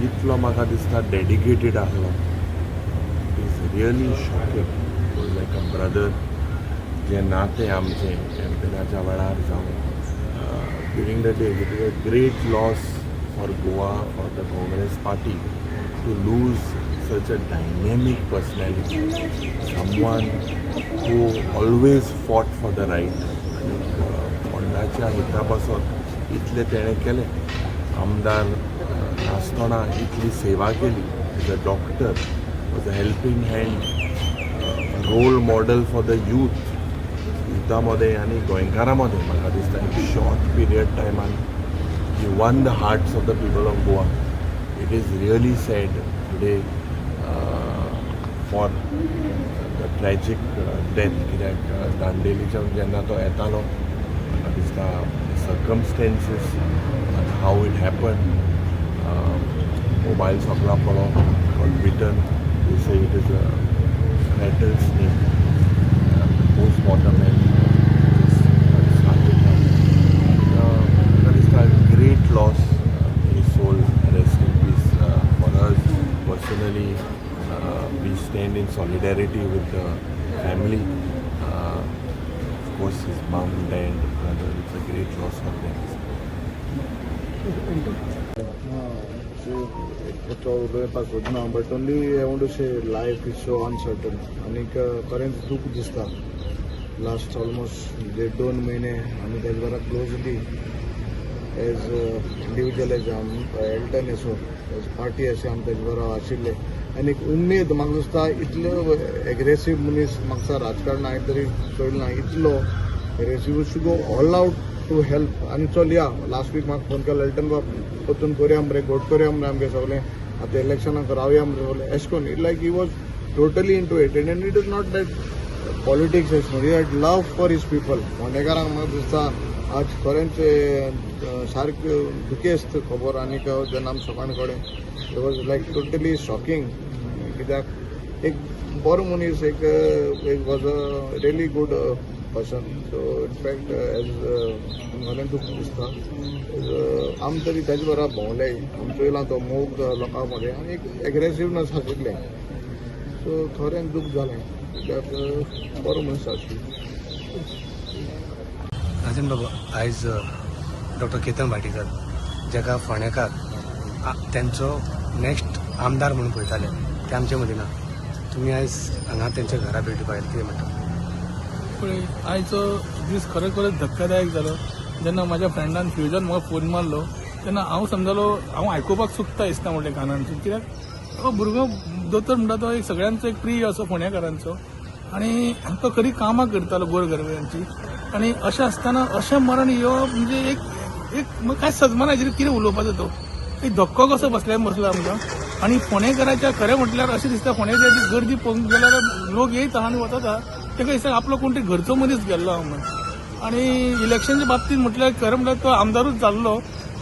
इतलो म्हाका दिसता डेडिकेटेड आहलो. It is really shocking, like a brother. जें नातें आमचें कॅम्पेनाच्या वेळार जावं during the days, it is a great loss for Goa, for the Congress party to lose such a dynamic personality, someone who always fought for the right. आनीक फोंडाच्या हिता पासत इतलें तेणें केलें. आमदार नासतना इतली सेवा केली. As a doctor was a helping hand, role model for the youth. युथा मदें आनी गोंयकारां मदें म्हाका दिसता एक शॉर्ट पिरियड टायमान he won the hearts of the people of Goa. It is really sad today for the tragic death, कित्याक दांडेलीच्यान जेन्ना तो येतालो, म्हाका दिसता circumstances, how it happen, mobile सोगला पडो, got bitten. They say it is a rattle snake. Postmortem has just started now. That is a great loss. May his soul rest in peace. For us personally, we stand in solidarity with the family. Of course, his mom, dad, brother. It's a great loss for them. तो उलोवपाक सोदना, but only I want to say life is so uncertain. आनीक खरेंच दूख दिसता. Last almost देड दोन म्हयने आमी तेज बरोबर closely as individual, as Elton असो, एज पार्टी अशें आमी तेज बरोबर आशिल्ले. आनी एक उमेद म्हाका दिसता, इतलो एग्रेसीव मनीस म्हाका दिसता राजकारण हांवें तरी चोयलें ना इतलो aggressive to go all out to help. आनी चल या, लास्ट वीक म्हाका फोन केलो, एल्टन बाब परतून करुया मरे, घोट करुया मरे, आमगे सगळें आतां इलेक्शनाक रावया मरे सगळें एशें करून. Like he was totally into it, and it is not that politics एशें करून. He had love for his people. फोंडेकारांक म्हाका दिसता आज खरेंच सारकें दुखेस्त खबर. आनीक जेन्ना आमी सकाळ कडेन, it was like totally shocking, कित्याक एक बरो मनीस, एक एक was a really good person. So in fact as खरें दूख दिसता. आमी तरी ताजे बरोबर भोंवले, आमी चोयलां तो मोग लोकां मदें आनी एक एग्रेसिवनस आशिल्लें. सो खरें दूख जालें, कित्याक बरो मनीस आशिल्लो. राजन बाबू, आयज डॉक्टर केतन भाटीकर, जाका फोंडेकार तेंचो नेक्स्ट आमदार म्हणून पळयताले, ते आमचे मदीं ना. तुमी आयज हांगा तेंच्या घरा भेट दिवपाक आयले, कितें म्हणटा? पळय, आयचो दीस खरोखरच धक्कादायक जालो. जेन्ना म्हाज्या फ्रेंडान फ्युजन म्हाका फोन मारलो तेन्ना हांव समजलो हांव आयकुपाक चुकता दिसता म्हणलें कानांतून, कित्याक हो भुरगो दोतोर म्हणटा तो एक सगळ्यांचो एक प्रिय असो फोंडेकारांचो, आनी तो खरी कामां करतालो गोरगरिबांची. आनी अशें आसतना अशें मरण येवप म्हणजे एक एक कांय सजमाना कितें उलोवपाचो, तो एक धक्को कसो बसलो आमकां. आनी फोंडेकाराच्या खरें म्हटल्यार अशें दिसता, फोंडेकाराची गर्दी पळोवंक गेल्यार लोक येयता आनी वता, ताका दिसता आपलो कोण तरी घरचो मनीस गेल्लो आहा म्हणून. आनी इलेक्शनच्या बाबतींत म्हटल्यार खरें म्हटल्यार तो आमदारूच जाल्लो,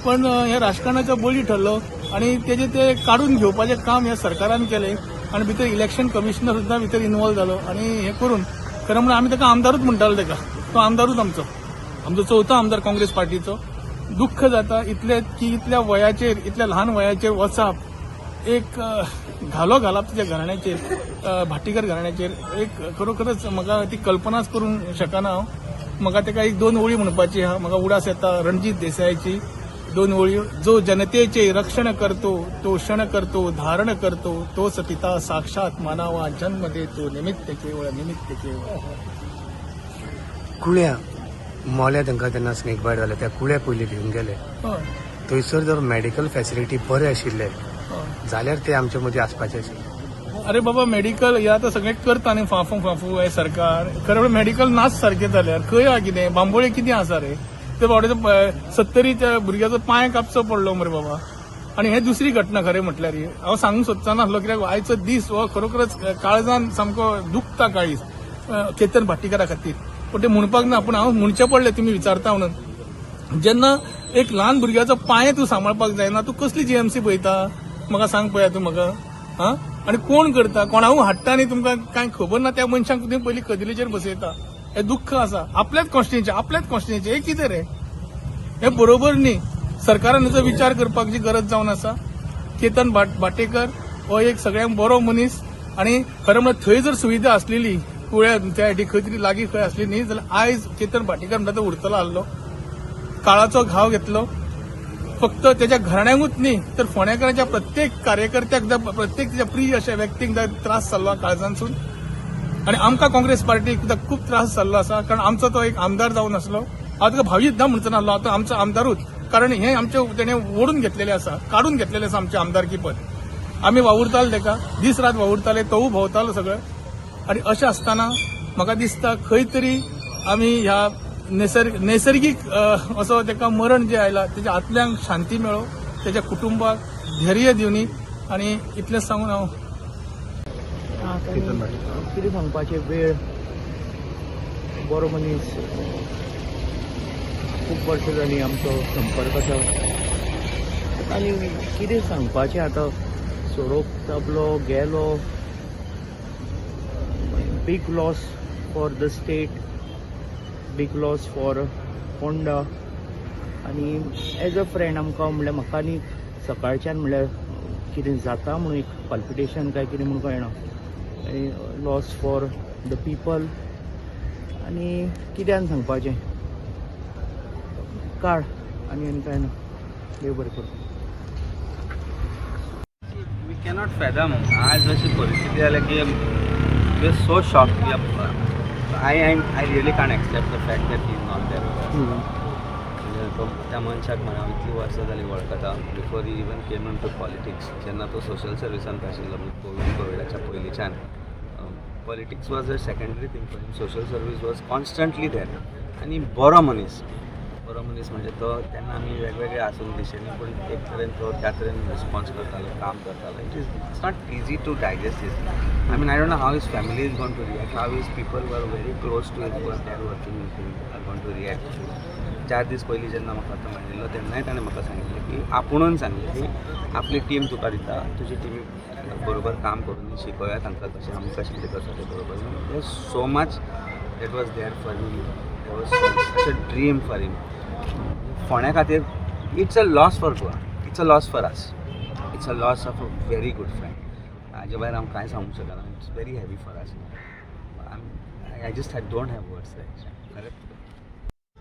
पण हे राजकारणाचो बळी ठरलो आनी तेजे ते काडून घेवपाचें काम ह्या सरकारान केलें आनी भितर इलेक्शन कमिशनर सुद्दां भितर इनवॉल्व जालो. आनी हें करून खरें म्हणल्यार आमी ताका आमदारूच म्हणटाले, ताका तो आमदारूच आमचो, आमचो चवथो आमदार काँग्रेस पार्टीचो. दुख्ख जाता इतले की इतल्या वयाचेर, इतल्या ल्हान वयाचेर वचप एक घालो घालप तुज्या घराण्याचेर, भाटीकर घराण्याचेर, एक खरोखरच म्हाका ती कल्पनाच करूंक शकना हांव. म्हाका ताका एक दोन ओळी म्हणपाची आहा, म्हाका उडास येता रणजीत देसायाची दोन ओळी. जो जनतेचे रक्षण करतो तो क्षण करतो धारण करतो, तोच पिता साक्षात मानावा, जन्म देतो निमित्त केवळ निमित्त केवळ. कुळ्या मोल्या तांकां तेन्ना स्नेक बायट जाले, त्या कुळ्या पयलीं घेवन गेले. थंयसर जर मेडिकल फॅसिलिटी बरे आशिल्ले जाल्यार ते आमचे मदीं आसपाचे आशिल्ले. अरे बाबा, मेडिकल हे आतां सगळें करता न्ही फाफू फाफू हे सरकार, खरें म्हणल्यार मेडिकल नाच सारकें जाल्यार खंय आहा कितें, बांबोळे कितें आसा रे, ते बावडे सत्तरीच्या भुरग्याचो पांय कापचो पडलो मरे बाबा. आनी हे दुसरी घटना खरें म्हटल्यार ही हांव सांगूंक सोदचो नासलो, कित्याक आयचो दीस हो खरोखरच काळजान सामको दुखता काळीज केतन भाटीकरा खातीर, पूण ते म्हणपाक ना, पूण हांव म्हणचें पडलें तुमी विचारता म्हणून. जेन्ना एक ल्हान भुरग्याचो पांय तूं सांबाळपाक जायना, तूं कसली जीएमसी पळयता म्हाका सांग पळया तूं म्हाका. आं, आनी कोण करता, कोणाकूय हाडटा आनी तुमकां कांय खबर ना त्या मनशांक तुमी पयलीं कदेलीचेर बसयता. हें दुख्ख आसा. आपल्याच कॉन्स्टिट्युएन्सी, आपल्याच कॉन्स्टिट्युएन्सी हें कितें रे, हें बरोबर न्ही. सरकारान हेचो विचार करपाची गरज जावन आसा. केतन भाटेकर हो एक सगळ्यांक बरो मनीस आनी खरें म्हळ्यार थंय जर सुविधा आसलेली कुळ्या त्या सायडीक खंय तरी लागीं खंय आसली न्ही जाल्यार आयज केतन भाटेकर म्हणटा तो उरतलो आसलो. काळाचो घाव घेतलो फक्त त्याच्या घराण्यांकूच न्ही तर फोंडेकारांच्या प्रत्येक कार्यकर्त्याक, प्रत्येक त्याच्या प्रिय अशा व्यक्तींक त्रास जाल्लो काळजांतसून. आनी आमकां काँग्रेस पार्टीक खूब त्रास जाल्लो आसा, कारण आमचो तो एक आमदार जावन आसलो. हांव ताका भावीत ना म्हणचो नासलो, आतां आमचो आमदारूच, कारण हें आमचें तेणें ओडून घेतलेलें आसा, काडून घेतलेलें आसा आमचें आमदारकी पद. आमी वावुरताले ताका, दीस रात वावुरताले, तोवूय भोंवतालो सगळें. आनी अशें आसतना म्हाका दिसता खंय तरी आमी ह्या नैसर्गीक असो ताका मरण जें आयलां तेच्या आत्म्यांक शांती मेळो, तेच्या कुटुंबाक धैर्य दिवनी. आनी इतलेंच सांगून हांव कितें सांगपाचें, वेळ बरो मनीस, खूब वर्सां जालीं आमचो संपर्क आसा. आनी कितें सांगपाचें आतां, सोरोप चाबलो गेलो, big loss for the state, big loss for Ponda. आनी एज अ फ्रेंड आमकां म्हणल्यार म्हाका आनी सकाळच्यान म्हणल्यार कितें जाता म्हणून एक पाल्पिटेशन काय कितें म्हणून कळना. आनी लॉस फॉर the people. आनी कित्यान सांगपाचें, काड आनी आनी कांय ना. देव बरें करूं. We cannot fathom आज अशी परिस्थिती जाल्या की we are so shocked. I really can't accept the fact that he is not there. म्हणजे त्या मनशाक म्हणा हांव इतलीं वर्सां जालीं वळखता, before he even came into politics, जेन्ना तो सोशल सर्विसांत आशिल्लो, म्हणजे कोविडाच्या पयलींच्यान politics was a secondary thing for him, social service was constantly there. आनी बरो मनीस, बरो मनीस म्हणजे तो तेन्ना आमी वेगवेगळे आसून दिशेनी, पूण एक तरेन तो त्या तरेन रिस्पॉन्स करतालो, काम करतालो. It's not easy to digest this. I mean I don't know how his family is gonna to react, how his people were very close to his work, they are working with him are gonna to react. 4 दीस पयलीं जेन्ना म्हाका तो मेळिल्लो तेन्नाय ताणें म्हाका सांगिल्लें की आपुणून सांगलें की आपली टीम तुका दिता, तुजी टिमी बरोबर काम करून शिकोवया तांकां कशें आमी कशें कितें करता तें बरोबर. There so much that was there for me, there was such a dream for him. फोंड्या खातीर it's a loss for Goa, it's a loss for us, it's a loss of a very good friend. हाजे भायर हांव कांय सांगूंक शकना. It's very heavy for us. I just don't have words. खरेंच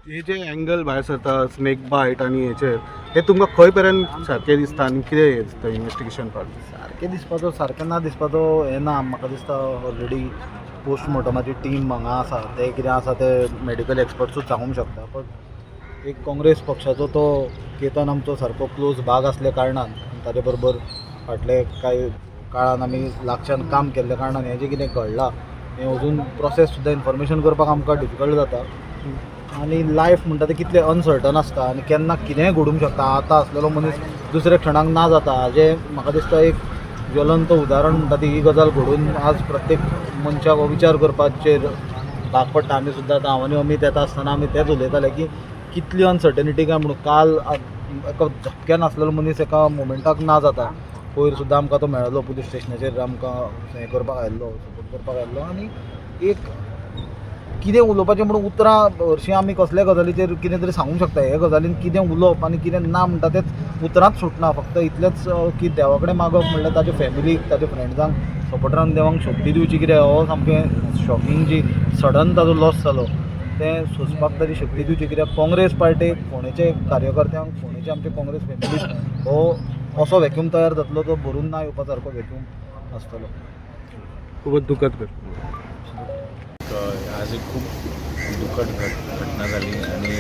हे जे एंगल भायर सरता स्नेक बायट आनी हेचेर, हे तुमकां खंय पर्यंत सारकें दिसता आनी कितें दिसता इन्वेस्टिगेशन पार्ट? सारकें दिसपाचो, सारकें ना दिसपाचो हें ना. म्हाका दिसता ऑलरेडी पोस्टमॉर्टमाची टीम हांगा आसा, ते कितें आसा ते मेडिकल एक्सपर्ट्सूच सांगूंक शकता. पण एक काँग्रेस पक्षाचो तो केतन आमचो सारको क्लोज भाग आसल्या कारणान, ताजे बरोबर फाटले कांय काळान आमी लागच्यान काम केल्ल्या कारणान हें जें कितें घडलां हें अजून प्रोसेस सुद्दां इन्फॉर्मेशन करपाक आमकां डिफिकल्ट जाता. आनी लायफ म्हणटा तें कितलें अनसर्टन आसता आनी केन्ना कितेंय घडूंक शकता. आतां आसलेलो मनीस दुसऱ्या क्षणाक ना जाता. हाजें म्हाका दिसता एक ज्वलंत उदाहरण म्हणटा ती ही गजाल घडून आज प्रत्येक मनशाक हो विचार करपाचेर भाग पडटा. आमी सुद्दां आतां हांव आनी अमीत येता आसतना आमी तेंच उलयताले की कितली अनसर्टनिटी काय म्हणून. काल एका झपक्यान आसलेलो मनीस एका मोमेंटाक ना जाता. पयर सुद्दां आमकां तो मेळ्ळो पुलीस स्टेशनाचेर, आमकां हें करपाक आयिल्लो, सपोर्ट करपाक आयिल्लो. आनी एक कितें उलोवपाचें म्हणून उतरां हरशीं आमी कसल्या गजालीचेर कितें तरी सांगूंक शकता, हे गजालीन कितें उलोवप आनी कितें ना म्हणटा तेंच उतरांच सुटना. फक्त इतलेंच की देवा कडेन मागप म्हणल्यार ताच्या फॅमिलीक, ताच्या फ्रेंड्सांक, सपोर्टरांक देवाक शक्ती दिवची. कित्याक हो सामकें शॉकिंग जी सडन ताजो लॉस जालो तें सोंसपाक ताची शक्ती दिवची. कित्याक काँग्रेस पार्टीक, फोंडेचे कार्यकर्त्यांक, फोंडेचे आमचे काँग्रेस फॅमिलीक हो असो वॅक्यूम तयार जातलो तो भरून ना येवपा सारको वॅक्यूम आसतलो. खूबच दुखद घटना. आज एक खूब दुखद घटना जाली आनी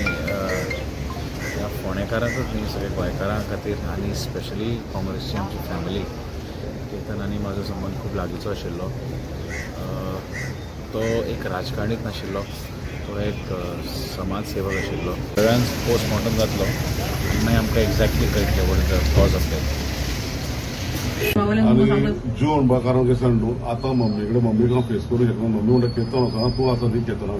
ह्या फोंडेकारांकूच न्ही सगळे गोंयकारां खातीर आनी स्पेशली काँग्रेसची आमची फॅमिली. केतन आनी म्हाजो संबंद खूब लागींचो आशिल्लो. तो एक राजकारणीच नाशिल्लो, तो एक समाज सेवक आशिल्लो. सगळ्यांक पोस्टमॉर्टम जातलो आनी मागीर आमकां एग्जॅक्टली कळटलें what is the cause of death. आनी जीव म्हणपा कारण कितें सांग न्हू, आतां मम्मी कडेन, मम्मीक हांव फेस करूं शकना. मम्मी म्हणटा केतन आसा, तूं आसा न्ही केतना.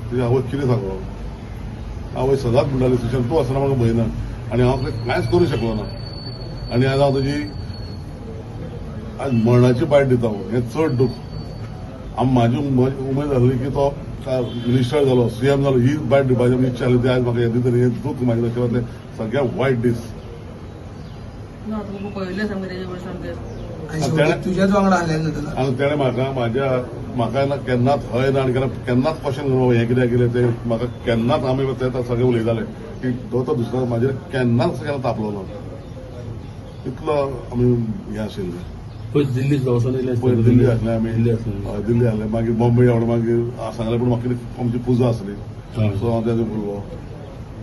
तुजी आवय कितें सांगप, आवय सदांच म्हणटाली सुशांत तूं आसतना म्हाका भंय ना आनी हांव कांयच करूं शकलो ना. आनी आज हांव तुजी आज मरणाची बायट दिता, हें चड दूख. म्हाजी उमेद आसली की तो मिनिस्टर जालो, सीएम जालो, ही बायट दिवपाची आमची इच्छा आसली. ती आयज म्हाका येता तरी हें दूख म्हाज्या नशिबांतलें सगळ्यात वायट दीस. आनी तेणें म्हाका म्हाज्या म्हाका ना केन्नाच हय ना आनी केन्नाच क्वेश्चन करूं हें कित्याक केलें तें म्हाका केन्नाच. आमी ते सगळे उलयताले की तो दुसरो म्हाजेर केन्नाच केन्ना तापलो ना, इतलो आमी हें आशिल्लें. पयस दिल्ली पयर दिल्ली आसले आमी, दिल्ली आसले, मागीर बॉम्बे आवड, मागीर सांगलें पूण म्हाका कितें आमची पुजा आसली, सो हांव तेजे उरलो.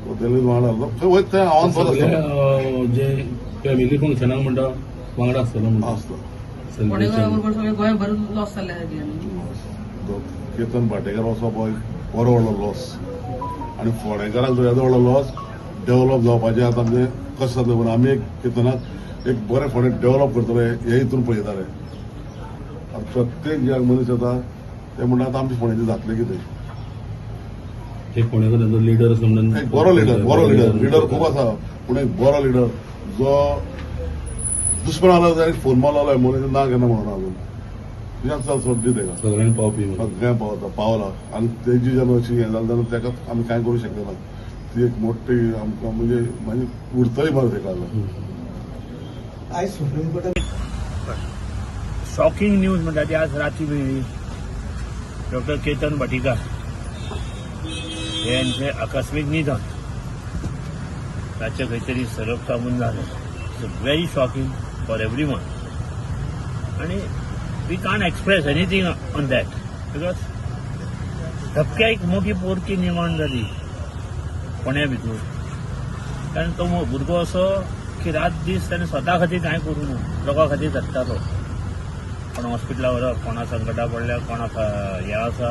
सो दिल्ली वांगडा आसलो थंय वयता थंय हांव आसलो. जे फॅमिली फंक्शनाक म्हणटा वांगडा आसतलो आसलो. केतन भाटेकार असो पळय बरो व्हडलो लॉस आनी फोंडेकारांक येदो व्हडलो लॉस. डेव्हलप जावपाचें आतां आमचें कशें जातलें पूण आमी एक केतनाक एक बरें फोंडें डेव्हलप करतले हे हितून पळयताले. आतां प्रत्येक ज्या मनीस येता ते म्हणटा आतां आमचें फोंडेचें जातलें कितें. एक फोंडेकार लिडर असो म्हणून एक बरो लिडर, बरो लिडर, लिडर खूब आसा पूण एक बरो लिडर जो दुश्मन आलो जाल्यार फोन मारलो एम्बुलन्स ना केन्ना म्हणून अजून तुज्यान चल सोड दी तेका, सगळ्यांक पावपी सगळ्यांक पावता पावला. आनी तेजी जेन्ना अशी हें जालें तेन्ना तेका आमी कांय करूं शकले ना. ती एक मोठी आमकां म्हणजे मागीर उरतली मरे तेका. आयज सुप्रीम कोर्टान शॉकिंग न्यूज म्हणटा ती आज राती मेळ्ळी. डॉक्टर केतन भाटीकार हे यांचे आकस्मीक निधन ताचें खंय तरी सरप चाबून जालें. It's very shocking for everyone आनी we can't express anything on that because धपक्या एक मोठी पोरकी निर्माण जाली फोंड्या भितर. कारण तो भुरगो असो की रात दीस ताणें स्वता खातीर कांय करूं ना, लोकां खातीर जगतालो. कोणा हॉस्पिटला व्हरप, कोणा संकटा पडल्या, कोणाक हें आसा,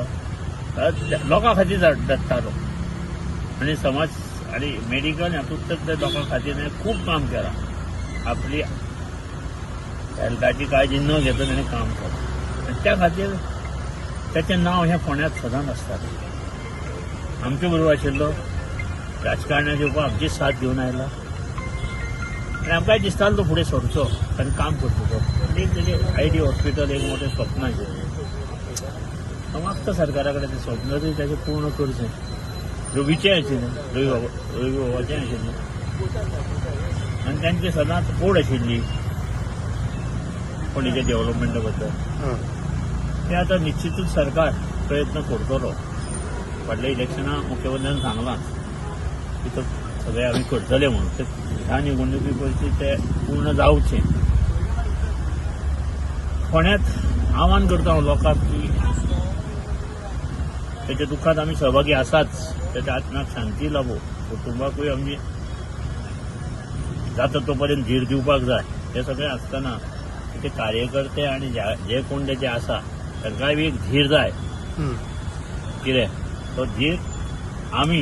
लोकां खातीर जगतालो. आनी समाज आनी मेडिकल हातूंत तर ते लोकां खातीर ताणें खूब काम केलां. आपली हेल्थाची काळजी न घेता ताणें काम केलां आनी त्या खातीर ताचें नांव हें फोंड्यांत सदांच आसतालें. आमचे बरोबर आशिल्लो, राजकारणाचे उपरांत आमची साथ घेवन आयला आनी आमकांय दिसतालो तो फुडें सरचो, ताणें काम करचो. तो एक तेजें आयडी हॉस्पिटल एक मोठें स्वप्न आशिल्लें. हांव मागता सरकारा कडेन तें स्वप्न तरी ताचें पूर्ण करचें. रवीचें आशिल्लें, रवी बाबाचें आशिल्लें आनी तांची सदांच ओड आशिल्ली फोंडेच्या डेव्हलपमेंटा बद्दल. ते आतां निश्चितूच सरकार प्रयत्न करतलो. फाटल्या इलेक्शनाक मुख्यमंत्र्यान सांगलां की तो सगळें आमी करतले म्हणून. ते ह्या निवडणुकी पयलीं ते पूर्ण जावचें. फोंड्यांत आव्हान करता हांव लोकांक की ताच्या दुख्खांत आमी सहभागी आसाच, ताच्या आत्म्याक शांती लाभो, कुटुंबाकूय आमी जाता तो पर्यंत धीर दिवपाक जाय. हें सगळें आसतना ते कार्यकर्ते आनी जे कोण तेचे आसा तांकांय बी एक धीर जाय. कितें तो धीर आमी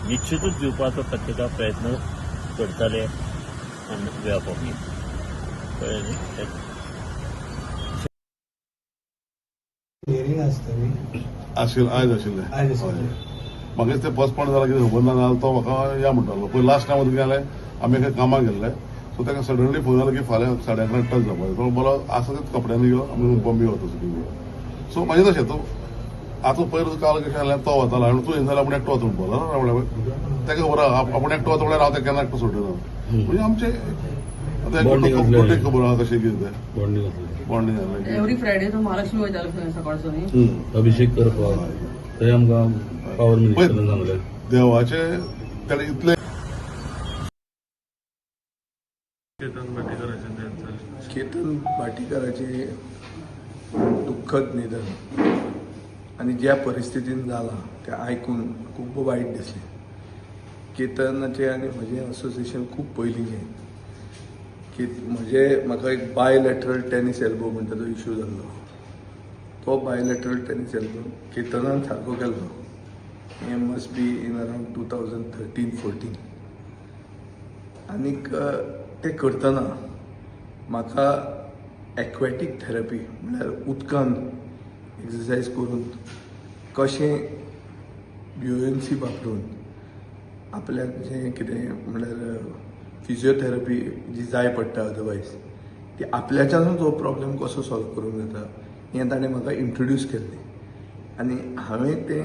निश्चितूच दिवपाचो प्रत्येका प्रयत्न करतले ऑन बिहाफ ऑफ मी. कळ्ळें न्ही? हियरींग आसतली आशिल्लें, आयज आशिल्लें. आयज आशिल्लें. म्हाका तें पोस्टपोन जालां कितें खबर ना जाल्यार तो म्हाका या म्हणटालो. पयलीं लास्ट टायम कितें जालें, आमी एका कामाक गेल्ले, सो ताका सडनली फोन जालो की फाल्यां 11:30 टच जावपाचें. तो बोलो आसा तेच कपड्यांनी यो, आमी बॉम्बे वता सुटी. सो मागीर तशें तो आतां पयर काल कशें जालें, तो वतालो आनी तूं येना जाल्यार आपूण एकटो वता म्हणपाक लागलो. ताका खबर आहा आपूण एकटो वता म्हणल्यार हांव ताका केन्ना एकटो सोडना. म्हणजे आमचें आतां खबर आहा कशें कितें तें बॉन्डिंग जालें. एवरी फ्रायडे तो महालक्ष्मी वयतालो खंय सकाळचो न्ही अभिषेक करपाक, थंय आमकां पावर मिनिस्टरान सांगलें. देवाचे ताणें इतलें केतन भाटीकाराचें death जालें. केतन भाटीकाराचें दुख्खद निधन आनी ज्या परिस्थितीन जालां तें आयकून खूब वायट दिसलें. केतनाचें आनी म्हजें असोसिएशन खूब पयलींचें. म्हजे म्हाका एक बायलॅटरल टेनीस एल्बो म्हणटा तो इशू जाल्लो, तो बायलॅटरल टेनीस एल्बो केतनान सारको केल्लो. हें must be in around 2013-14. आनीक तें करतना म्हाका एक्वेटीक थेरपी म्हणल्यार उदकान एक्सरसायज करून कशें ब्युएन्सी वापरून आपल्याक जें कितें म्हणल्यार फिजियोथेरपी जी जाय पडटा अदरवायज ती आपल्याच्यानूच हो प्रॉब्लेम कसो सॉल्व करूंक जाता हें ताणें म्हाका इंट्रोड्यूस केल्लें. आनी हांवें तें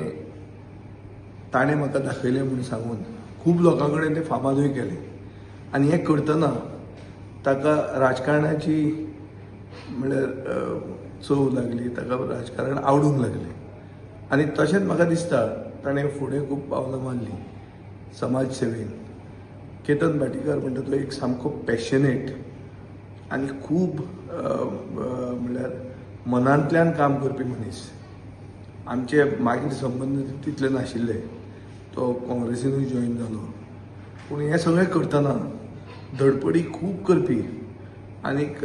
ताणें म्हाका दाखयलें म्हूण सांगून खूब लोकां कडेन तें फामादूय केलें. आनी हें करतना ताका राजकारणाची म्हणल्यार चव लागली, ताका राजकारण आवडूंक लागलें. आनी तशेंच म्हाका दिसता ताणें फुडें खूब पावलां मारलीं समाज सेवेन. केतन भाटीकार म्हणटा तो एक सामको पॅशनेट आनी खूब म्हणल्यार मनांतल्यान काम करपी मनीस. आमचे मागीर संबंद तितले नाशिल्ले, तो काँग्रेसीनूय जॉयन जालो, पूण हें सगळें करतना धडपडी खूब करपी आनीक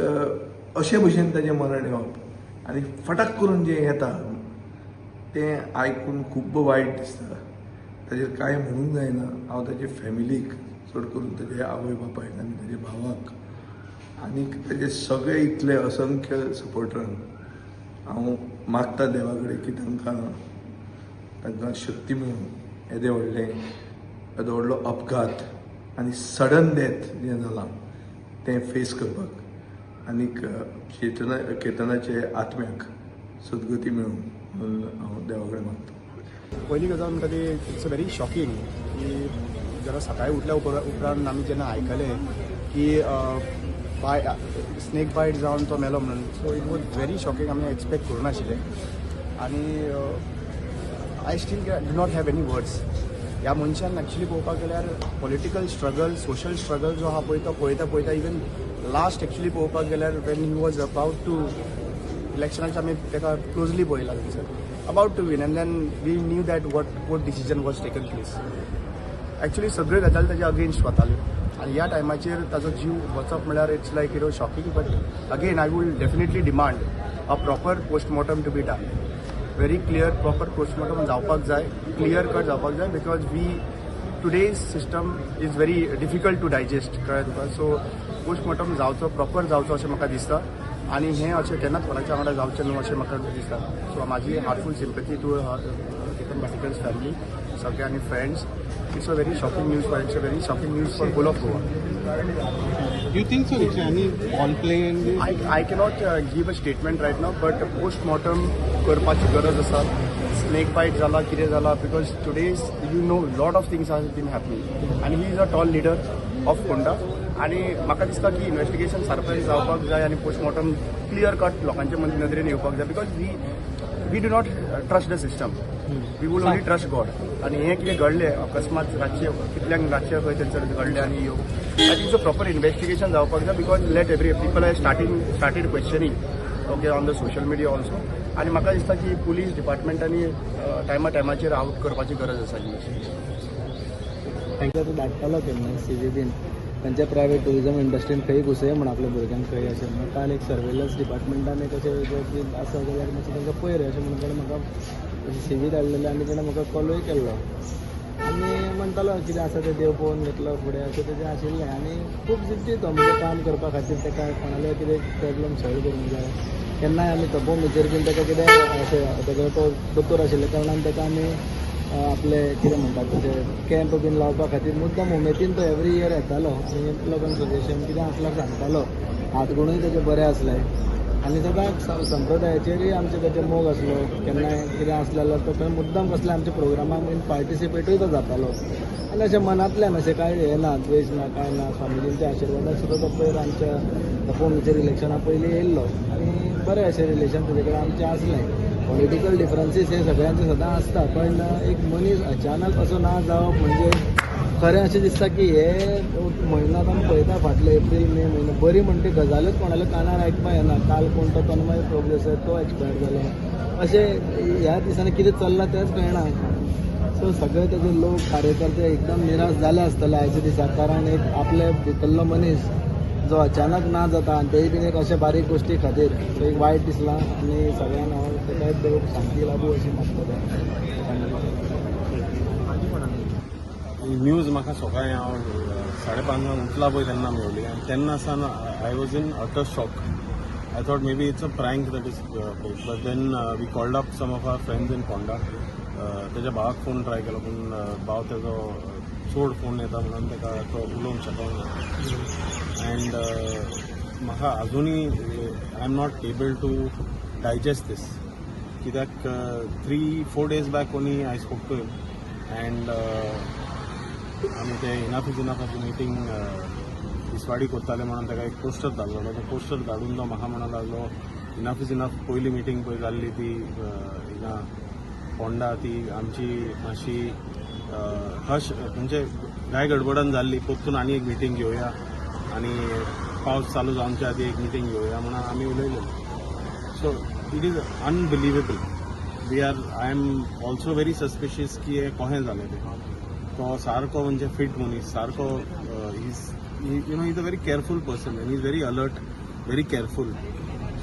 अशे भशेन ताजें मरण येवप आनी फटाक करून जें येता तें आयकून खूब वायट दिसता. ताजेर कांय म्हणूंक जायना. हांव ताजे फॅमिलीक, चड करून ताजे आवय बापायक आनी ताजे भावाक आनीक ताजे सगळे इतले असंख्य सपोर्टरांक हांव मागता देवा कडेन की तांकां तांकां शक्ती मेळूं येदे व्हडलें येदो व्हडलो अपघात आनी सडन डेथ जें जालां तें फेस करपाक आनीक केतनाचे आत्म्याक सद्गती मेळूं म्हणून हांव देवा कडेन मागता. पयली गजाल म्हणटा ती it's very shocking की जरा सकाळी उठल्या उपरांत आमी जेन्ना आयकलें की बाय स्नेक बायट जावन तो मेलो म्हणून, so it was very shocking. आमी एक्सपेक्ट करूं नाशिल्लें आनी I still do not have any words. ह्या मनशान एक्चुली पळोवपाक गेल्यार पॉलिटिकल स्ट्रगल, सोशल स्ट्रगल जो आहा पळय तो पळयता पळयता इवन लास्ट एक्चुली पळोवपाक गेल्यार when he was about to इलेक्शनाचे आमी ताका क्लोजली पळयला थंयसर about to win and then we knew that what decision was taken place. Actually सगळ्यो गजाली ताच्या अगेन्स्ट वताल्यो आनी ह्या टायमाचेर ताजो जीव वचप म्हळ्यार it's like you know shocking. But again I will definitely demand a proper postmortem to be done. Very clear proper postmortem जावपाक जाय, क्लियर कट जावपाक जाय, because we today's system is very difficult to digest, कळ्ळें तुका. So postmortem जावचो, proper जावचो अशें म्हाका दिसता आनी हें अशें केन्नाच कोणाच्या वांगडा जावचें न्हू अशें म्हाका दिसता. सो म्हाजी heartful sympathy to Ketan Bhatikar's family सगळे आनी friends. It's a very shocking news for it's a very shocking news for whole of Goa. You think so, Richie? Any foul play in this? I cannot give a statement right now, but postmortem करपाची गरज आसा. Snake बायट जाला कितें जाला, because today's you know lot of things have been happening आनी he is a tall leader of Ponda आनी म्हाका दिसता की इन्वेस्टिगेशन सारकें जावपाक जाय आनी पोस्टमॉर्टम क्लियर कट लोकांच्या नदरेन येवपाक जाय, because we do not trust the system, we will only trust God. आनी हें कितें घडलें अकस्मात रातचें कितल्यांक रातचें खंय थंयसर घडलें आनी ह्यो I think so proper investigation जावपाक जाय, because let every people are started questioning okay on the social media also. आनी म्हाका दिसता की पुलीस डिपार्टमेंटांनी टायमा टायमाचेर आवट करपाची गरज आसा. तांकां तो धाडटालो केन्ना सी बीन खंयच्या प्रायवेट ट्युरिजम इंडस्ट्रीन खंय घुसय म्हण आपल्या भुरग्यांक खंय अशें म्हणून. काल एक सर्वेलन्स डिपार्टमेंटान एक अशें आसा जाल्यार मातशें तांकां पयर अशें म्हणून ताणें म्हाका सी व्ही धाडलेले आनी ताणें म्हाका कॉलूय केल्लो आनी म्हणटालो कितें आसा तें देव पळोवन घेतलो फुडें अशें तेजें आशिल्लें. आनी खूब जिद्दी तो म्हणजे काम करपा खातीर ताका कोणाले कितें प्रॉब्लम सॉल्व करूंक जाय. केन्नाय आमी तपोमीचेर बीन ताका कितें अशें ताका तो दोतोर आशिल्ल्या कारणान ताका आमी आपले कितें म्हणटात तशें कॅम्प बीन लावपा खातीर मुद्दम उमेदीन तो एवरी इयर येतालो आनी लोकांक सजेशन कितें आसल्यार सांगतालो. हातगुणूय तेजे बरे आसले आनी सदांच संप्रदायाचेरूय आमचे तेजे मोग आसलो. केन्नाय कितें आसलें जाल्यार तो थंय मुद्दम कसले आमच्या प्रोग्रामाक बीन पार्टिसिपेटूय तो जातालो. आनी अशें मनांतल्यान अशें कांय हें ना, द्वेश ना, कांय ना. स्वामीजींच्या आशिर्वादान सुद्दां तो पयर आमच्या तपोमीचेर इलेक्शना पयलीं येयल्लो आनी बरें अशें रिलेशन तेजे कडेन आमचें आसलें. पॉलिटिकल डिफरन्सीस हे सगळ्यांचे सदां आसता, पण एक मनीस अचानक असो ना जावप म्हणजे खरें अशें दिसता की हे म्हयनो आमी पळयता फाटले एप्रील मे म्हयनो बरी म्हणटी गजालूच कोणाल्या कानार आयकपाक येना. काल कोण तो तन्मय प्रभु आसा तो एक्सपायर जालो, अशें ह्या दिसांनी कितें चल्लां तेंच कळना. सो सगळे तेजे लोक कार्यकर्ते एकदम निराश जाले आसतले आयच्या दिसा, कारण एक आपले भितरलो मनीस जो अचानक ना जाता आनी तेय बीन एक अशा बारीक गोश्टी खातीर. सो एक वायट दिसलां आनी सगळ्यांक हांव ताका देव शांती लाभू अशी मागतलें. न्यूज म्हाका सकाळीं हांव 5:30 उठला पळय तेन्ना मेवली आनी तेन्ना सावन I was in utter shock. I thought maybe it's a prank that is played, but then we called up some of our friends in Ponda. तेज्या भावाक फोन ट्राय केलो पूण भाव तेजो चड फोन येता म्हणून ताका तो उलोवंक शकना. अँड म्हाका अजुनूय I am not able to digest this कित्याक 3-4 days back only I spoke to him and आमी ते इनफ is इनफाची मिटींग तिसवाडी करताले म्हणून ताका एक पोस्टर धाडलेलो. तो पोस्टर धाडून तो म्हाका म्हणूंक लागलो इनफ is enough पयली मिटींग पळय जाल्ली ती हिंगा फोंडा, ती आमची मातशी हश म्हणजे घाय गडबडान जाल्ली, परतून आनी एक मिटींग घेवया आनी पावस चालू जावच्या आदी एक मिटींग घेवया म्हणून आमी उलयले. So it is unbelievable. I am also very suspicious की हें कशें जालें तें. तो सारको म्हणजे फिट मनीस, सारको is you know is a very careful person and is very alert, very careful.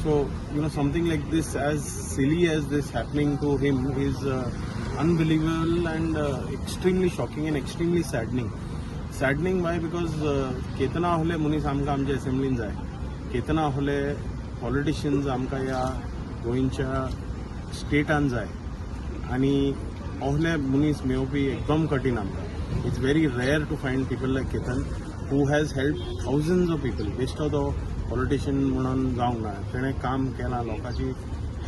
So you know something like this, as silly as this happening to him, is unbelievable and extremely shocking and extremely saddening. Saddening why? Because Ketana आहले मनीस आमकां आमच्या असेंब्लीन जाय, केतना आहले politicians आमकां ह्या गोंयच्या स्टेटान जाय आनी आहले मनीस मेळोवपी एकदम कठीण आमकां. It's very rare to find people like Ketan who has help thousands of people. बेश्टो तो पॉलिटिशियन म्हणून जावंक ना, तेणें काम केलां, लोकांची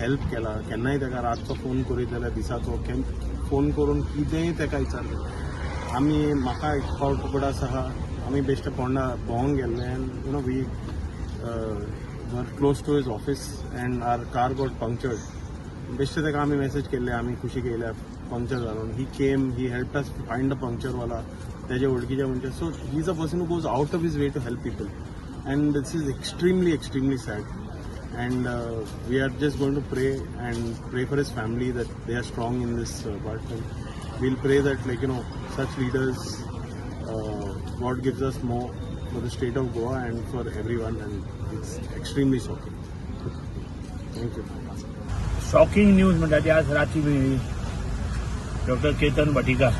हेल्प केला. केन्नाय ताका रातचो फोन करीत जाल्यार दिसाचो फोन करून कितेंय ताका विचारता. आमी म्हाका एक फावट खबर आसा, आमी बेश्टे फोंडा भोंवंक गेल्ले and you know we were close to his office and our car got punctured. बेश्टे ताका आमी मॅसेज केल्ले, आमी कुशीक येयल्या पंक्चर जालो. He came, he help us find a puncture वाला तेजे वळखीचे म्हणजे. So he is a person who goes out of his way to help people and this is extremely extremely sad. And we are just going to pray and pray for his family that they are strong in this part, and we'll pray that like you know such leaders God gives us more for the state of Goa and for everyone, and it's extremely shocking. Thank you. Shocking news म्हणटा ती आज राती मेळ्ळी. Doctor Ketan Bhatikar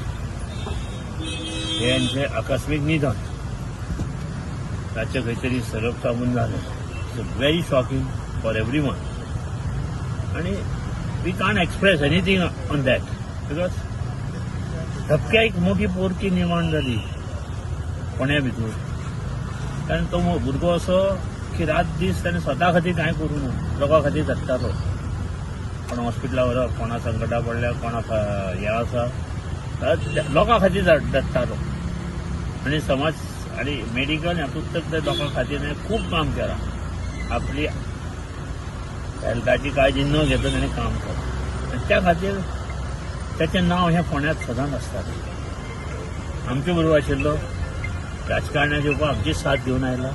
हे यांचे आकस्मीक निधन ताचे खंय तरी सरप चाबून जालें. It's very shocking for everyone आनी we can't express anything on that because धपक्या एक मोठी पोरकी निर्माण जाली फोंड्या भितर. कारण तो भुरगो असो की रात दीस ताणें स्वता खातीर कांय करूं ना, लोकां खातीर झटतालो. कोणा हॉस्पिटला व्हरप, कोणा संकटा पडल्या, कोणाक हें आसा, लोकां खातीर झटतालो. आनी समाज आनी मेडिकल हातूंत तर ते लोकां खातीर खूब काम केलां. आपली हेल्थाची काळजी न घेता ताणें काम केलां आनी त्या खातीर ताचें नांव हें फोंड्यांत सदांच आसतालें. आमचे बरोबर आशिल्लो, राजकारणाचे येवपाक आमची साथ घेवन आयला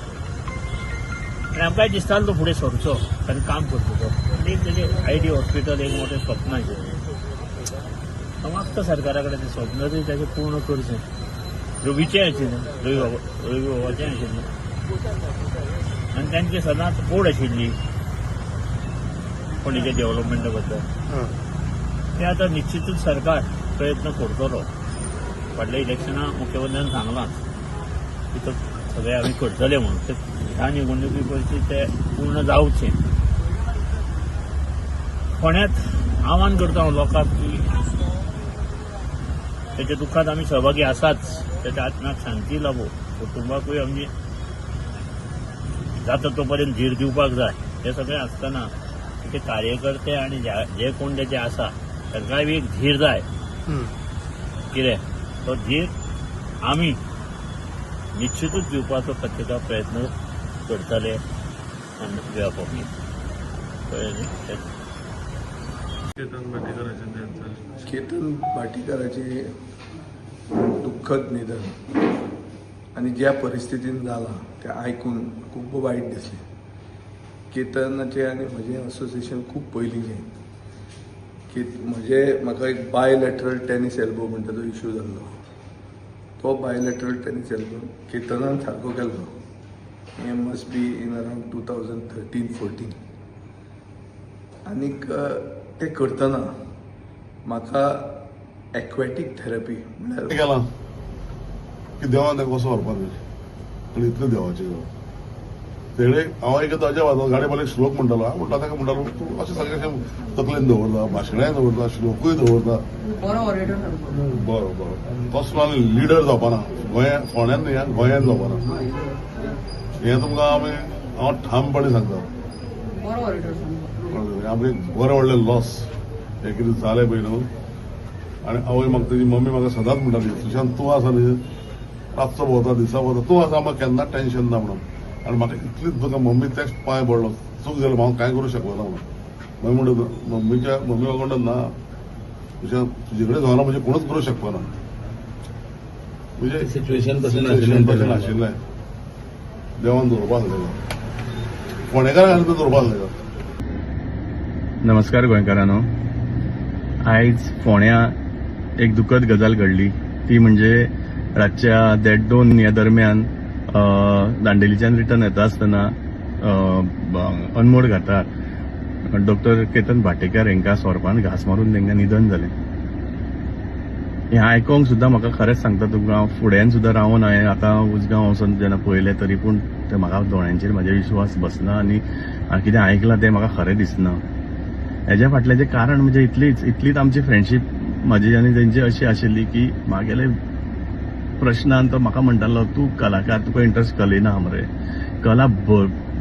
आनी आमकांय दिसतालो तो फुडें सरचो, ताणें काम करचो तो. आनी एक तेजें I D hospital एक मोठें स्वप्न आशिल्लें. मागता सरकारा कडेन तें स्वप्न तरी ताचें पूर्ण करचें. रवीचें आशिल्लें, रवी बाबाचें आशिल्लें आनी तांची सदांच ओड आशिल्ली फोंडेच्या डेव्हलपमेंटा बद्दल. ते आतां निश्चितूच सरकार प्रयत्न करतलो. फाटल्या इलेक्शनाक मुख्यमंत्र्यान सांगलां की तो सगळें आमी करतले म्हणून, ते ह्या निवडणुकी पयलीं ते पूर्ण जावचें. फोंड्यांत आव्हान करता हांव लोकांक की ताच्या दुख्खांत आमी सहभागी आसाच, ताच्या आत्म्याक शांती लाभो, कुटुंबाकूय आमी जाता तो पर्यंत धीर दिवपाक जाय. हें सगळें आसतना ते कार्यकर्ते आनी जे कोण तेचे आसा तांकांय बी एक धीर जाय. कितें तो धीर आमी निश्चितूच दिवपाचो प्रत्येका प्रयत्न करतले आनी मी. कळ्ळें? केतन भाटीकाराचें केतन भाटीकाराचें दुःखद निधन आनी ज्या परिस्थितीन जालां तें आयकून खूब वायट दिसलें. केतनाचें आनी म्हजें असोसिएशन खूब पयलींचें. म्हजे म्हाका एक बायलॅटरल टेनीस एल्बो म्हणटा तो इशू जाल्लो, तो बायलॅटरल टेनीस एल्बो केतनान सारको केल्लो. हें must be in around 2013-14. आनीक तें करतना म्हाका एक्वेटीक थेरपी म्हणल्यार केलां की देवान ताका कसो व्हरपाक जाय आनी इतलें देवाचें तेणे हांव एक ताज्या गाडी मारले श्लोक म्हणटालो. हांव म्हणटा ताका म्हणटालो तूं अशें सगळें तकलेन दवरता, भाशणाय दवरता, श्लोकूय दवरता, बरो बरो तसलो आनी लिडर जावपाना गोंया फोंड्यान न्ही गोंयान जावपाना. हें तुमकां आमी हांव ठामपणी सांगता, आमकां बरें व्हडलें लॉस. हें कितें जालें पळय न्हू. आनी आवय म्हाका, तेजी मम्मी म्हाका सदांच म्हणटाली, सुशांत तूं आसा न्ही, रातचो भोंवता दिसा भोंवता, तूं आसा म्हाका केन्नाच टेन्शन ना म्हणून. आनी म्हाका इतलीच तुका मम्मी तेच पांय पडलो, चूक जाली, हांव कांय करूं शकलो ना म्हणून. मम्मी म्हणटा, मम्मीच्या मम्मी म्हाका म्हणटा, ना तुज्या तुजे कडेन जावना म्हणजे कोणूच करूं शकपा ना. म्हणजे सिच्युएशन तशें सिच्युएशन तशें नाशिल्लें. देवान दवरपा आसलें, फोंडेकारांक दवरपा आसलें. नमस्कार गोंयकारांनो, आयज फोंड्या एक दुखद गजाल घडली, ती म्हणजे रातच्या 1:30-2 ह्या दरम्यान दांडेलीच्यान रिटर्न येता आसतना अनमोड घाटार डॉक्टर केतन भाटेकर हांकां सोरपान घांस मारून तांकां निधन जालें. हें आयकोंक सुद्दां म्हाका खरेंच सांगता तुमकां, हांव फुड्यान सुद्दां रावन हांवें आतां उजगांव वचोन जेन्ना पळयलें तरी पूण तें म्हाका दोळ्यांचेर म्हाजे विश्वास बसना आनी कितें आयकलां तें म्हाका खरें दिसना. हेज्या फाटलें जें कारण म्हणजे इतलीच इतलीच आमची फ्रेंडशीप म्हाजी आनी तेंची अशी आशिल्ली की म्हागेले प्रश्नान तो म्हाका म्हणटालो, तूं कलाकार, तुका इंट्रस्ट कलेन आहा मरे, कला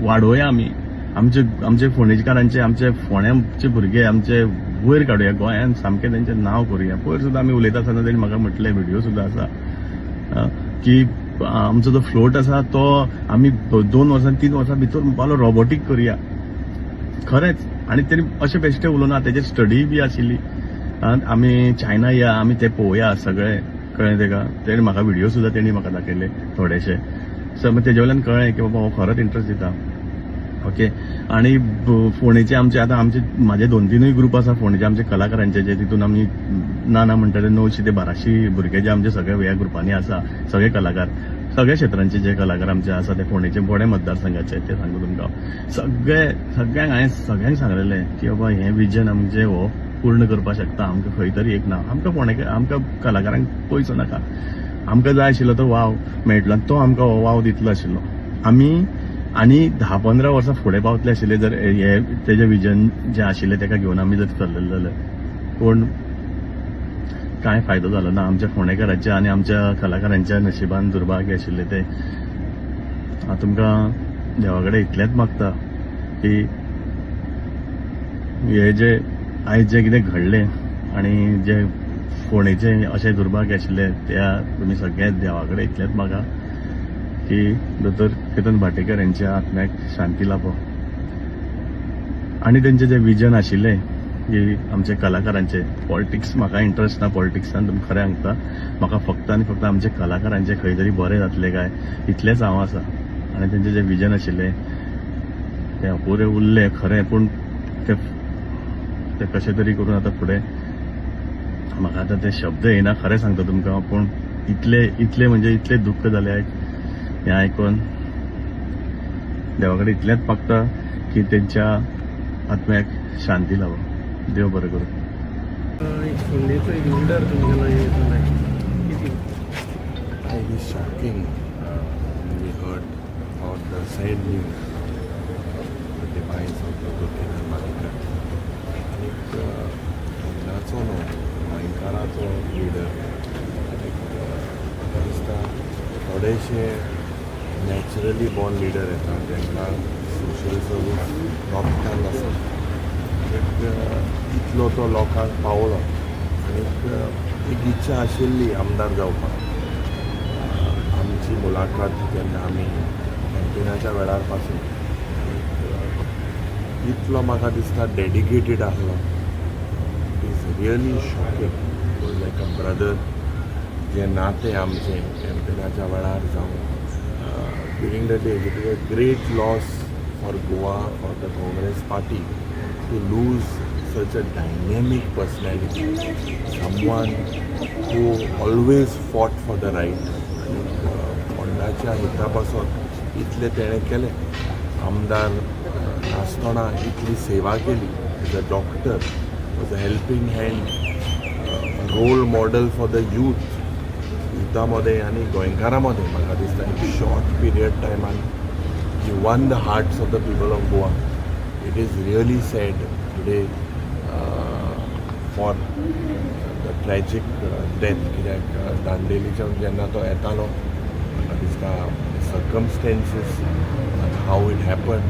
वाडोवया आमी, आमचे आमचे फोंडेकारांचे, आमचे फोंड्याचे भुरगे आमचे वयर काडुया, गोंयान सामकें तेंचें नांव करुया. पयर सुद्दां आमी उलयता आसतना तेणी म्हाका म्हटलें, व्हिडियो सुद्दां आसा की आमचो जो फ्लोट आसा तो आमी 2 वर्सां 3 वर्सां भितर म्हणपालो रोबोटीक करुया. खरेंच. आनी तेणी अशें बेश्टें उलोवना, तेजेर स्टडी बी आशिल्ली. आमी चायना या, आमी ते पळोवया सगळें, कळ्ळें तेका. तेणी म्हाका व्हिडियो सुद्दां तेणी म्हाका दाखयले थोडेशे. सो मागीर तेजे वयल्यान कळ्ळें की बाबा हो खरोच इंट्रस्ट दिता. ओके. आनी फोंडेचे आमचे आतां आमचे म्हाजे 2-3 ग्रुप आसा फोंडेचे आमचे कलाकारांचे, जे तितून आमी ना ना म्हणटा ते 900 ते 1200 भुरगे जे आमचे सगळे ह्या ग्रुपांनी आसा, सगळे कलाकार, सगळ्या क्षेत्रांचे जे कलाकार आमचे आसा ते फोंडेचे बोडे मतदारसंघाचे, ते सांगता तुमकां. सगळे सगळ्यांक हांवें सगळ्यांक सांगलेलें की बाबा हें विजन आमचें हो पूर्ण करपाक शकता, आमकां खंय तरी एक ना, आमकां फोंडे आमकां कलाकारांक पयसो नाका, आमकां जाय आशिल्लो तो वाव मेळटलो आनी तो आमकां हो वाव दितलो आशिल्लो. आमी आनी 10-15 वर्सां फुडें पावतले आशिल्ले जर हे तेजें विजन जें आशिल्लें तेका घेवन आमी जर चल्लेले जाल्यार. पूण कांय फायदो जालो ना आमच्या फोंडेकारांच्या आनी आमच्या कलाकारांच्या नशिबान दुर्भाग्य आशिल्लें तें. हांव तुमकां देवा कडेन इतलेंच मागता की हे जे आयज जें कितें घडलें आनी जे फोंडेचें अशें दुर्भाग्य आशिल्लें त्या तुमी सगळे देवा कडेन इतलेंच मागा की दोतोर केतन भाटेकर यांच्या आत्म्याक शांती लाभो आनी तेंचें जें विजन आशिल्लें की आमचे कलाकारांचे, पॉलिटिक्स म्हाका इंट्रस्ट ना पॉलिटिक्सान, तुमकां खरें सांगता, म्हाका फक्त आनी फक्त आमचे कलाकारांचे खंय तरी बरें जातलें काय इतलेंच हांव आसा. आनी तेंचें जें विजन आशिल्लें तें अपुरें उरलें खरें, पूण तें तें कशें तरी करून आतां फुडें म्हाका आतां ते शब्द येना खरें सांगता तुमकां, पूण इतले इतले म्हणजे इतले दुख्ख जालें हें आयकून. देवा कडेन इतलेंच मागता की तेंच्या आत्म्याक शांती लाभो. देव बरें करूं. एक फोंडेचो एक लिडर तुमच्या लागीं किती It is shocking we heard about the sad news of the demise of Dr. Ketan Bhatikar. आनीक फोंडाचो न्हू, गोंयकाराचो लिडर. आनीक म्हाका दिसता थोडेशे नॅचरली बॉर्न लिडर येता तांकां सोशल सर्वीस रगतान आसा. आनीक इतलो तो लोकांक पावलो आनीक एक इच्छा आशिल्ली आमदार जावपाक. आमची मुलाखत जेन्ना आमी कॅम्पेनाच्या वेळार पासून इतलो म्हाका दिसता डेडिकेटेड आसलो. It is really shocking. Was like a brother. जें नातें आमचें कॅम्पेनाच्या वेळार जावं during the days, it is a great loss for Goa, for the Congress party to lose such a dynamic personality, someone who always fought for the right. आनीक फोंडाच्या हिता पासत इतलें तेणें केलें. आमदार नासतना इतली सेवा केली. As a doctor was a helping hand, role model for the youth, युथा मदें आनी गोंयकारां मदें. म्हाका दिसता एक शॉर्ट पिरियड टायमान he won the hearts of the people of Goa. It is really sad today for the tragic death. कित्याक दांडेलीच्यान जेन्ना तो येतालो म्हाका दिसता circumstances how it happen,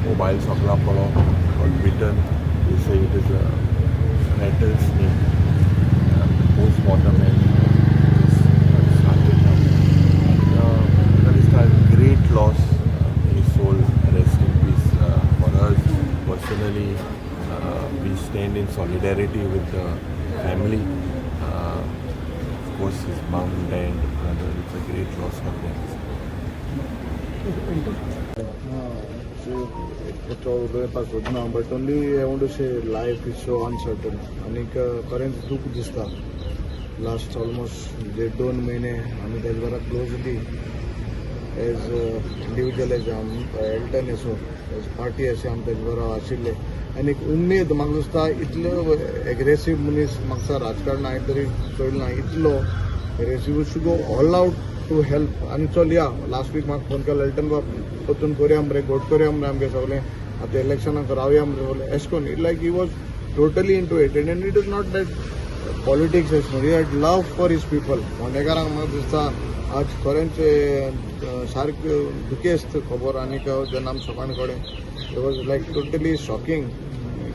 mobile सोगला पडलो, got bitten. They say it is a rattle snake. Postmortem has started now. And that is a great loss. May his soul rest in peace. For us personally, we stand in solidarity with the family. Of course, his mom, dad, brother. It's a great loss for them. उलोवपाक सोदना, but only I want to say life is so uncertain. आनीक खरेंच दूख दिसता. Last almost 1.5-2 म्हयने आमी तेज बरोबर closely as individual, as Elton असो, एज पार्टी अशें आमी तेज बरोबर आशिल्ले. आनी एक उमेद म्हाका दिसता, इतलो एग्रेसीव मनीस म्हाका राजकारण हांवें तरी चोयलें ना, इतलो aggressive to go all out to help. आनी चल या, लास्ट वीक म्हाका फोन केलो, एल्टन बाब परतून करुया मरे, घोट करुया मरे, आमगे सगळें आतां इलेक्शनाक रावया मरे सगळें अशें करून, like he was totally into it. And it is not that politics अशें म्हणून, he had love for his people. फोंडेकारांक म्हाका दिसता आज खरेंच सारकें दुखेस्त खबर. आनीक जेन्ना आमी सकाळ कडेन, it was like totally shocking,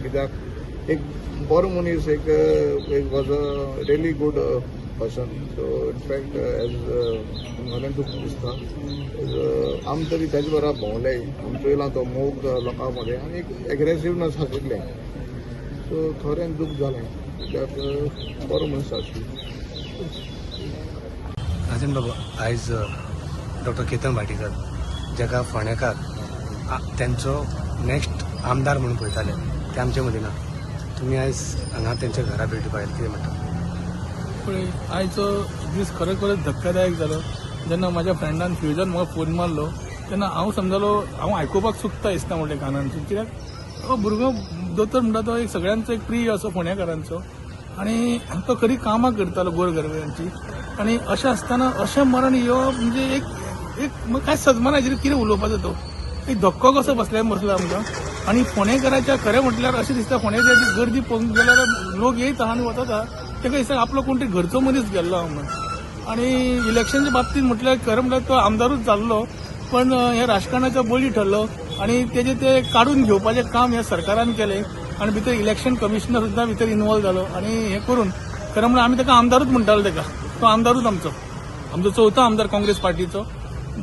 कित्याक एक बरो मनीस, एक was a really good person. So in fact as खरें दूख दिसता. आमी तरी तेजे बरोबर भोंवले, आमी चोयलां तो मोग लोकां मदें आनी एक एग्रेसिवनस आशिल्लें. सो खरें दूख जालें, कित्याक बरो मनीस आशिल्लो. राजन बाबू, आयज डॉक्टर केतन भाटीकर, जाका फोंडेकार तेंचो नेक्स्ट आमदार म्हणून पळयताले, ते आमचे मदीं ना. तुमी आयज हांगा तेंच्या घरा भेट दिवपाक आयले, कितें म्हणटा? पळय, आयचो दीस खरोखरच धक्कादायक जालो. जेन्ना म्हाज्या फ्रेंडान फ्युजन म्हाका फोन मारलो तेन्ना हांव समजलो, हांव आयकुपाक चुकता दिसता म्हणलें कानांतसून, कित्याक हो भुरगो दोतोर म्हणटा तो एक सगळ्यांचो एक प्रिय असो फोंडेकारांचो, आनी तो खरी कामां करतालो गोरगरिबांची. आनी अशें आसतना अशें मरण येवप म्हणजे एक एक कांय सजमाना कितें उलोवपाचो, तो एक धक्को कसो बसलो आमकां. आनी फोंडेकाराच्या खरें म्हटल्यार अशें दिसता, फोंडेकाराची गर्दी पळोवंक गेल्यार लोक येयता आनी वतात, ताका दिसता आपलो कोण तरी घरचो मनीस गेल्लो आहा म्हणून. आनी इलेक्शनच्या बाबतींत म्हटल्यार खरें म्हटल्यार तो आमदारूच जाल्लो, पण हे राजकारणाचो बळी ठरलो आनी तेजे ते काडून घेवपाचें काम ह्या सरकारान केलें. आनी भितर इलेक्शन कमिशनर सुद्दां भितर इनवॉल्व जालो. आनी हें करून खरें म्हणल्यार आमी ताका आमदारूच म्हणटाले, ताका तो आमदारूच आमचो, आमचो चवथो आमदार काँग्रेस पार्टीचो.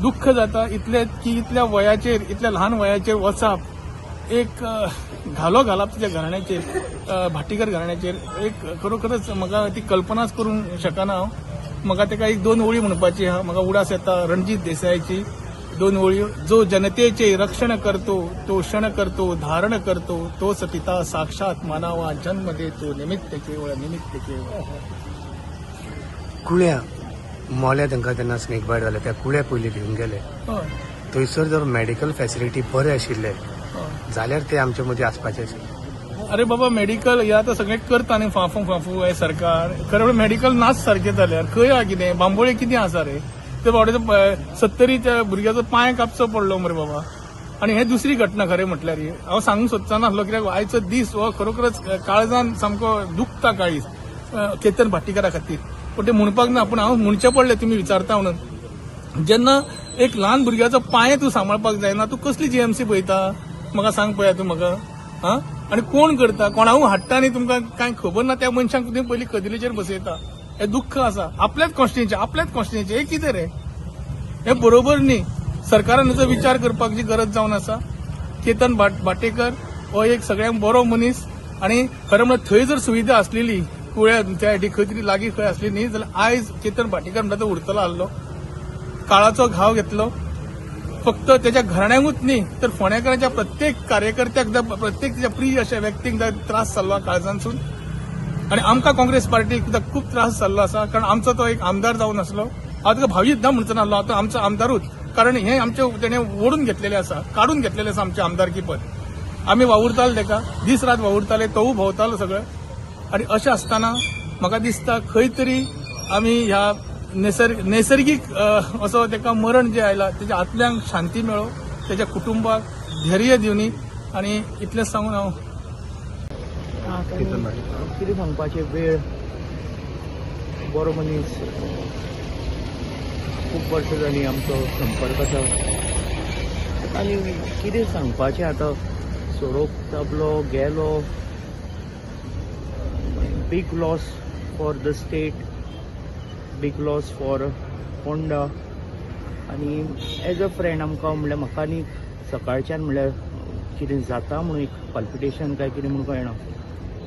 दुख्ख जाता इतलें की इतल्या वयाचेर, इतल्या ल्हान वयाचेर वचप एक घालो घालप तिच्या घराण्याचेर, भाटीकर घराण्याचेर, एक खरोखरच म्हाका ती कल्पनाच करूंक शकना हांव. म्हाका ताका एक 2 ओळी म्हणपाची आहा, म्हाका उडास येता रणजीत देसायाची 2 ओळी. जो जनतेचे रक्षण करतो तो क्षण करतो धारण करतो, तोच पिता साक्षात मानावा जन्म देतो, निमित्त केवळ निमित्त केवळ. कुळ्या मोल्या तांकां जेन्ना स्नेक बायट जाले, त्या कुळ्या पयलीं घेवन गेले, थंयसर जर मेडिकल फॅसिलिटी बरे आशिल्ले जाल्यार ते आमचे मदीं आसपाचे आशिल्ले. अरे बाबा, मेडिकल हे आतां सगळें करता न्ही फाफू फाफू हे सरकार, खरें म्हणल्यार मेडिकल नाच सारकें जाल्यार खंय आहा कितें, बांबोळे कितें आसा रे, ते बाबडे 70 त्या भुरग्याचो पांय कापचो पडलो मरे बाबा. आनी हे दुसरी घटना खरें म्हटल्यार ही हांव सांगूंक सोदचो नासलो, कित्याक आयचो दीस हो खरोखरच काळजान सामको दुखता काळीज केतन भाटीकारा खातीर. पूण ते म्हणपाक ना, पूण हांव म्हणचें पडलें तुमी विचारता म्हणून. जेन्ना एक ल्हान भुरग्याचो पांय तूं सांबाळपाक जायना, तूं कसली जीएमसी पळयता म्हाका सांग पळया तूं म्हाका. आं, आनी कोण करता, कोणाकूय हाडटा न्ही, तुमकां कांय खबर ना, त्या मनशांक तुमी पयलीं कदेलीचेर बसयता. हें दुख्ख आसा आपल्याच कॉन्स्टिट्युएन्सी, आपल्याच कॉन्स्टिट्युएन्सी हें कितें रे, हें बरोबर न्ही. सरकारान हेचो विचार करपाची गरज जावन आसा. केतन भाटेकर हो एक सगळ्यांक बरो मनीस, आनी खरें म्हळ्यार थंय जर सुविधा आसलेली कुळ्या त्या सायडीक खंय तरी लागीं खंय आसली न्ही जाल्यार आयज केतन भाटीकर म्हणटा तो उरतलो आसलो. काळाचो घाव घेतलो फक्त त्याच्या घराण्यांकूच न्ही तर फोंडेकारांच्या प्रत्येक कार्यकर्त्याक, प्रत्येक त्याच्या प्रिय अशा व्यक्तींक त्रास जाल्लो काळजांतसून. आनी आमकां काँग्रेस पार्टीक खूब त्रास जाल्लो आसा, कारण आमचो तो एक आमदार जावन आसलो. हांव ताका भावीत ना म्हणचो नासलो, आतां आमचो आमदारूच, कारण हें आमचें तेणें ओडून घेतलेलें आसा, काडून घेतलेलें आसा आमचें आमदारकी पद. आमी वावुरताले ताका, दीस रात वावुरताले, तोवूय भोंवतालो सगळें. आनी अशें आसतना म्हाका दिसता खंय तरी आमी ह्या नैसर्गीक असो ताका मरण जें आयलां तेच्या आत्म्यांक शांती मेळो, तेच्या कुटुंबाक धैर्य दिवनी. आनी इतलेंच सांगून हांव कितें सांगपाचें, वेळ बरो मनीस, खूब वर्सां जालीं आमचो संपर्क आसा. आनी कितें सांगपाचें आतां, सोरोप चाबलो गेलो, Big loss for the state, big loss for Ponda. आनी एज अ फ्रेंड आमकां म्हणल्यार म्हाका आनी सकाळच्यान म्हणल्यार कितें जाता म्हणून एक पाल्पिटेशन काय कितें म्हणून कळना.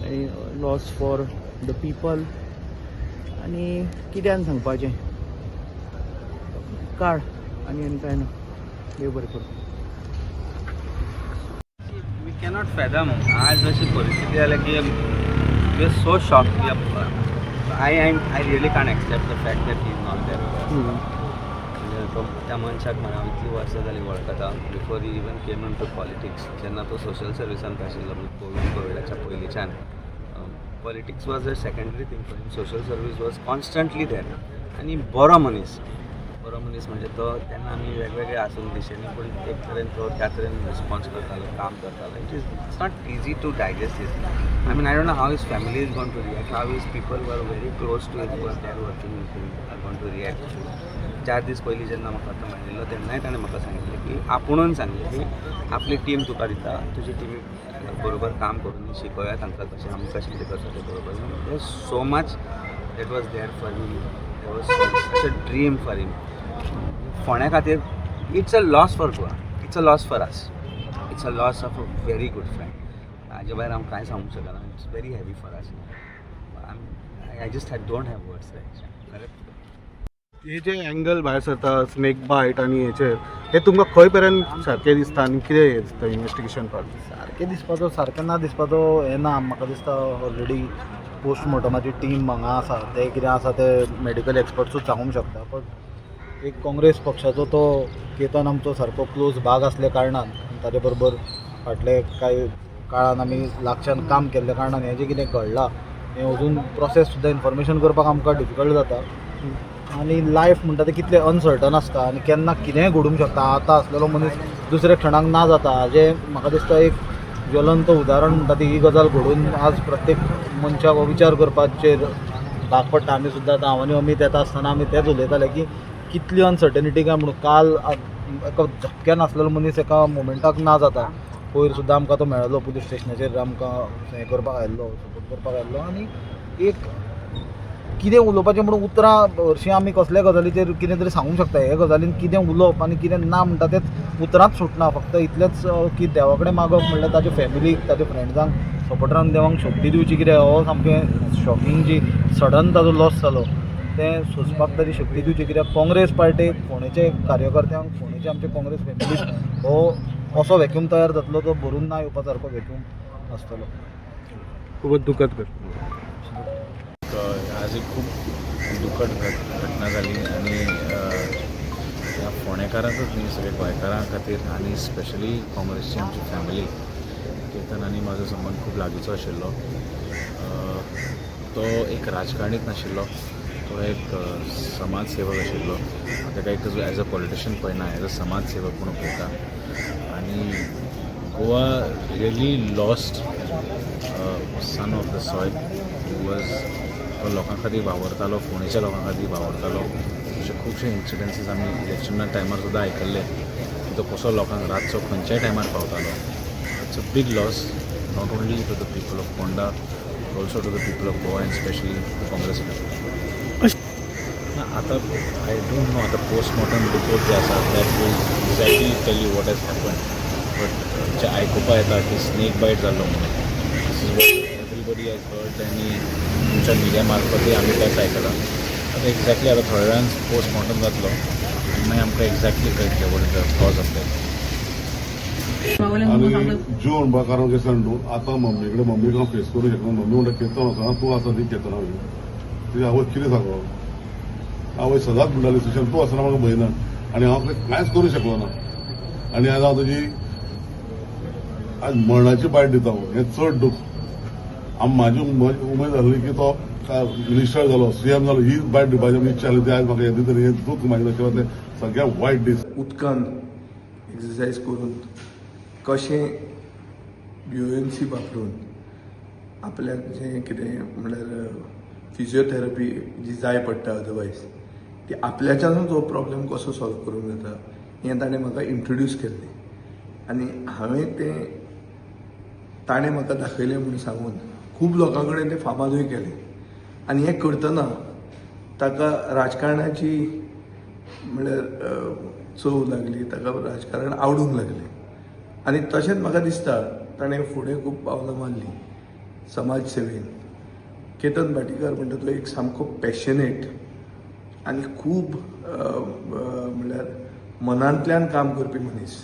आनी लॉस फॉर the people. आनी कित्यान सांगपाचें काड आनी आनी कांय ना. देव बरें करूं. We cannot fathom. आज अशी परिस्थिती जाल्या की we are so shocked. I really can't accept the fact that he is not there. म्हणजे तो त्या मनशाक म्हणा हांव इतलीं वर्सां जालीं वळखता. Before he even came into politics, जेन्ना तो सोशल सर्विसांत आशिल्लो, म्हणजे कोविडाच्या पयलींच्यान politics was a secondary thing for him. Social service was constantly there. आनी बरो मनीस, बरो मनीस म्हणजे तो तेन्ना आमी वेगवेगळे आसून दिशेनी, पूण एक तरेन तो त्या तरेन रिस्पॉन्स करतालो, काम करतालो. It's not easy to digest this. I mean, I don't know how his family is going to react, how his people were very close to him, were there working with him, are going to react. 4 दीस पयलीं जेन्ना म्हाका तो मेळिल्लो तेन्नाय ताणें म्हाका सांगिल्लें की आपुणून सांगलें की आपली टीम तुका दिता, तुजी टिमी बरोबर काम करून शिकोवया तांकां कशें आमी कशें कितें करता तें बरोबर. There so much that was there for him. There was such a dream for him. फोंड्या खातीर it's a loss for Goa, it's a loss for us, it's a loss of a very good friend. हाजे भायर हांव कांय सांगूंक शकना. It's very heavy for us. I just don't have words. खरेंच हे जे एंगल भायर सरता स्नेक बायट आनी हेचेर, हे तुमकां खंय पर्यंत सारकें दिसता आनी कितें हें दिसता इन्वेस्टिगेशन पार्ट? सारकें दिसपाचो सारकें ना दिसपाचो हें ना. म्हाका दिसता ऑलरेडी पोस्टमॉर्टमाची टीम हांगा आसा, ते कितें आसा ते मेडिकल एक्सपर्ट्सूच सांगूंक शकता. बट एक काँग्रेस पक्षाचो तो केतन आमचो सारको क्लोज भाग आसल्या कारणान, ताजे बरोबर फाटले कांय काळान आमी लागच्यान काम केल्ल्या कारणान हें जें कितें घडलां हें अजून प्रोसेस सुद्दां इन्फॉर्मेशन करपाक आमकां डिफिकल्ट जाता. आनी लायफ म्हणटा तें कितलें अनसर्टन आसता आनी केन्ना कितेंय घडूंक शकता. आतां आसलेलो मनीस दुसऱ्या क्षणाक ना जाता. हाजें म्हाका दिसता एक ज्वलंत उदाहरण म्हणटा ती ही गजाल घडून आज प्रत्येक मनशाक हो विचार करपाचेर भाग पडटा. आमी सुद्दां आतां हांव आनी अमीत येता आसतना आमी तेंच उलयताले की कितली अनसर्टनिटी काय म्हणून काल एका झपक्यान आसलेलो मनीस एका मोमेंटाक ना जाता. पयर सुद्दां आमकां तो मेळ्ळो पुलीस स्टेशनाचेर, आमकां हें करपाक आयिल्लो, सपोर्ट करपाक आयिल्लो. आनी एक कितें उलोवपाचें म्हणून उतरां हरशीं आमी कसल्या गजालीचेर कितें तरी सांगूंक शकता, हे गजालीन कितें उलोवप आनी कितें ना म्हणटा तेंच उतरांच सुटना. फक्त इतलेंच की देवा कडेन मागप म्हणल्यार ताच्या फॅमिलीक, ताच्या फ्रेंड्सांक, सपोर्टरांक देवाक शक्ती दिवची. कितें हो सामकें शॉकिंग जी सडन ताजो लॉस जालो तें सोंसपाक ताची शक्ती दिवची. कित्याक काँग्रेस पार्टीक, फोंडेचे कार्यकर्त्यांक, फोंडेचे आमचे काँग्रेस फॅमिलीक हो असो व्हॅक्यूम तयार जातलो तो भरून ना येवपा सारको व्हॅक्यूम आसतलो. खूबच दुखद. आज एक खूब दुखद घटना जाली आनी ह्या फोंडेकारांकच न्ही, सगळे गोंयकारां खातीर आनी स्पेशली काँग्रेसची आमची फॅमिली. केतन आनी म्हाजो संबंद खूब लागींचो आशिल्लो. तो एक राजकारणीच नाशिल्लो, तो एक समाज सेवक आशिल्लो. ताका एक एज अ पॉलिटिशियन पळयना, एज अ समाज सेवक म्हणून पळयता. आनी Goa really lost son of the soil who was तो लोकां खातीर वावरतालो, फोंडेच्या लोकां खातीर वावरतालो. अशे खुबशे इन्सिडन्सीस आमी इलेक्शना टायमार सुद्दां आयकल्ले की तो कसो लोकांक रातचो खंयच्याय टायमार पावतालो. It's a big loss not only to the people of Ponda, also to the people of Goa and specially the Congress people. आतां I don't know, आतां पोस्टमॉर्टम रिपोर्ट जे आसा that will exactly tell you what has happened. But जे आयकुपा येता की snake बायट जाल्लो म्हणून, this is what everybody has heard. आनी तुमच्या media मार्फतूय आमी तेंच आयकलां. आतां एक्झॅक्टली आतां थोड्या वेळान पोस्टमॉर्टम जातलो आनी मागीर आमकां एक्झॅक्टली कळटलें what is the cause of death. आनी जीव म्हणपा कारण कितें सांग तूं आतां मम्मी कडेन, मम्मीक हांव फेस करूं शकना. मम्मी म्हणटा केतन आसा, तूं आसा न्ही केतना. तुजी आवय कितें सांगो, आवय सदांच म्हणटाली सुशांत तूं आसतना म्हाका भंय ना आनी हांव कांयच करूं शकलो ना. आनी आज हांव तुजी आज मरणाची बायट दिता. हें चड दूख. म्हाजी उमेद आसली की तो मिनिस्टर जालो, सीएम जालो, ही बायट दिवपाची आमची इच्छा आसली. ती आज म्हाका येता तरी हें दूख म्हाज्या नशिबांतलें सगळ्यात वायट दीस. उदकान एक्सरसायज करून कशें ब्युएन्सी वापरून आपल्याक जें कितें म्हणल्यार फिजियोथेरपी जी जाय पडटा अदरवायज ती आपल्याच्यानूच हो प्रॉब्लेम कसो सॉल्व करूंक जाता हें ताणें म्हाका इंट्रोड्यूस केल्लें आनी हांवें तें ताणें म्हाका दाखयलें म्हूण सांगून खूब लोकां कडेन ते फामादूय केले आनी हें करतना ताका राजकारणाची म्हणल्यार चव लागली, ताका राजकारण आवडूंक लागलें आनी तशेंच म्हाका दिसता ताणें फुडें खूब पावलां मारलीं समाज सेवेन. केतन भाटीकार म्हणटा तो एक सामको पॅशनेट आनी खूब म्हणल्यार मनांतल्यान काम करपी मनीस.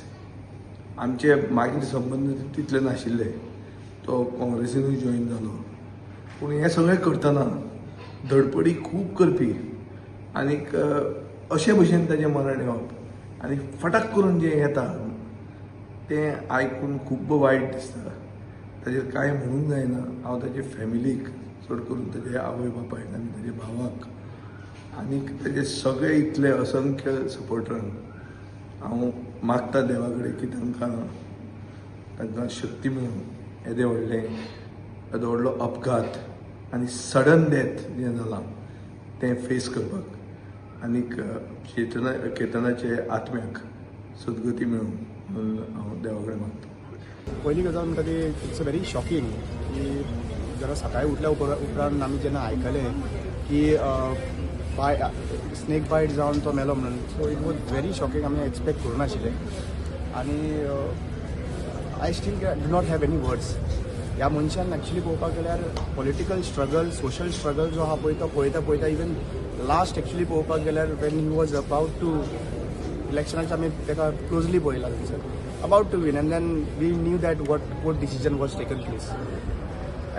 आमचे मागीर संबंद तितले नाशिल्ले, तो काँग्रेसीनूय जॉयन जालो, पूण हें सगळें करतना धडपडी खूब करपी आनीक अशे भशेन ताजें मरण येवप आनी फटाक करून जें येता तें आयकून खूब वायट दिसता. ताजेर कांय म्हणूंक जायना. हांव ताजे फॅमिलीक, चड करून ताजे आवय बापायक आनी ताजे भावाक आनीक ताजे सगळे इतले असंख्य सपोर्टरांक हांव मागता देवा कडेन की तांकां तांकां शक्ती मेळूं येदे व्हडलें येदो व्हडलो अपघात आनी सडन डेथ जें जालां तें फेस करपाक आनीक केतनाचे आत्म्याक सद्गती मेळूं म्हणून हांव देवा कडेन मागता. पयली गजाल म्हणटा ती it's a very shocking की जरा सकाळी उठल्या उपरांत आमी जेन्ना आयकलें की बाय स्नेक बायट जावन तो मेलो म्हणून, so it was very shocking. आमी एक्सपेक्ट करूं नाशिल्लें आनी I still do not have any words. ह्या मनशान एक्चुली पळोवपाक गेल्यार पॉलिटिकल स्ट्रगल, सोशल स्ट्रगल जो आहा पळय तो पळयता पळयता इवन लास्ट एक्चुली पळोवपाक गेल्यार when he was about to इलेक्शनाचे आमी ताका क्लोजली पळयला थंयसर about to win and then we knew that what decision was taken place.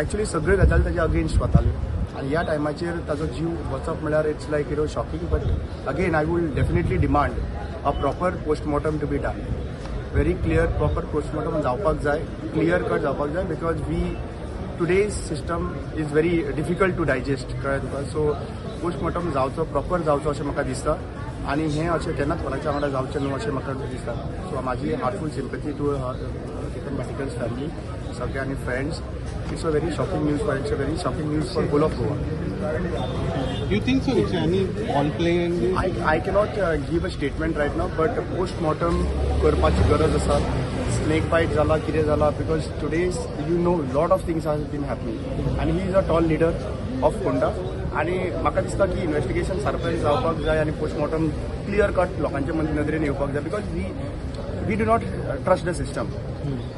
Actually सगळ्यो गजाली ताच्या अगेन्स्ट वताल्यो आनी ह्या टायमाचेर ताजो जीव वचप म्हळ्यार it's like you know shocking. But again I will definitely demand a proper postmortem to be done. Very clear proper postmortem जावपाक जाय, क्लियर कट जावपाक जाय, because we today's system is very difficult to digest, कळ्ळें तुका. So postmortem जावचो, proper जावचो अशें म्हाका दिसता आनी हें अशें केन्नाच कोणाच्या वांगडा जावचें न्हू अशें म्हाका दिसता. सो म्हाजी heartful sympathy to Ketan Bhatikar's family सगळे आनी friends. It's a very shocking news for it's a very shocking news for whole of Goa. You think so? It's any foul play in this? I cannot give a statement right now, but postmortem करपाची गरज आसा. Snake बायट जाला कितें जाला, because today's you know lot of things has been happening आनी he is a tall leader of Ponda आनी म्हाका दिसता की इन्वेस्टिगेशन सारकें जावपाक जाय आनी पोस्टमॉर्टम क्लियर कट लोकांच्या नदरेन येवपाक जाय, because we do not trust the system,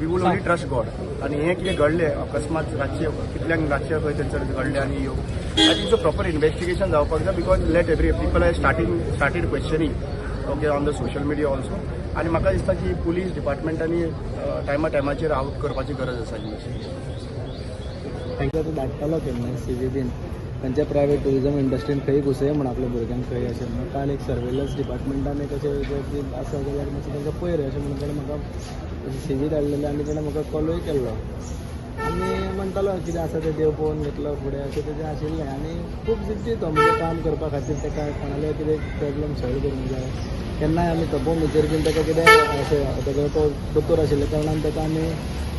we will only trust God. आनी हें कितें घडलें अकस्मात रातचें कितल्यांक रातचें खंय थंयसर घडलें आनी ह्यो ताचो प्रॉपर इन्वेस्टिगेशन जावपाक जाय, because let every people are started questioning okay on the social media also. आनी म्हाका दिसता की पुलीस डिपार्टमेंटांनी टायमा टायमाचेर आवट करपाची गरज आसा. तांकां तो धाडटालो केन्ना सी बीन खंयच्या प्रायवेट ट्युरिजम इंडस्ट्रीन खंय घुसय म्हण आपल्या भुरग्यांक खंय अशें म्हणून. काल एक सर्वेलन्स डिपार्टमेंटान एक अशें आसा जाल्यार मातशें तांकां पळय रे अशें म्हणून ताणें म्हाका सी व्ही धाडलेले आनी ताणें म्हाका कॉलूय केल्लो आनी म्हणटालो कितें आसा तें देव पळोवन घेतलो फुडें अशें तेजें आशिल्लें. आनी खूब जिद्दी तो म्हणजे काम करपा खातीर ताका कोणाले कितें प्रॉब्लम सॉल्व करूंक जाय. केन्नाय आमी तपोमीचेर बीन ताका कितें अशें ताका तो दोतोर आशिल्ल्या कारणान ताका आमी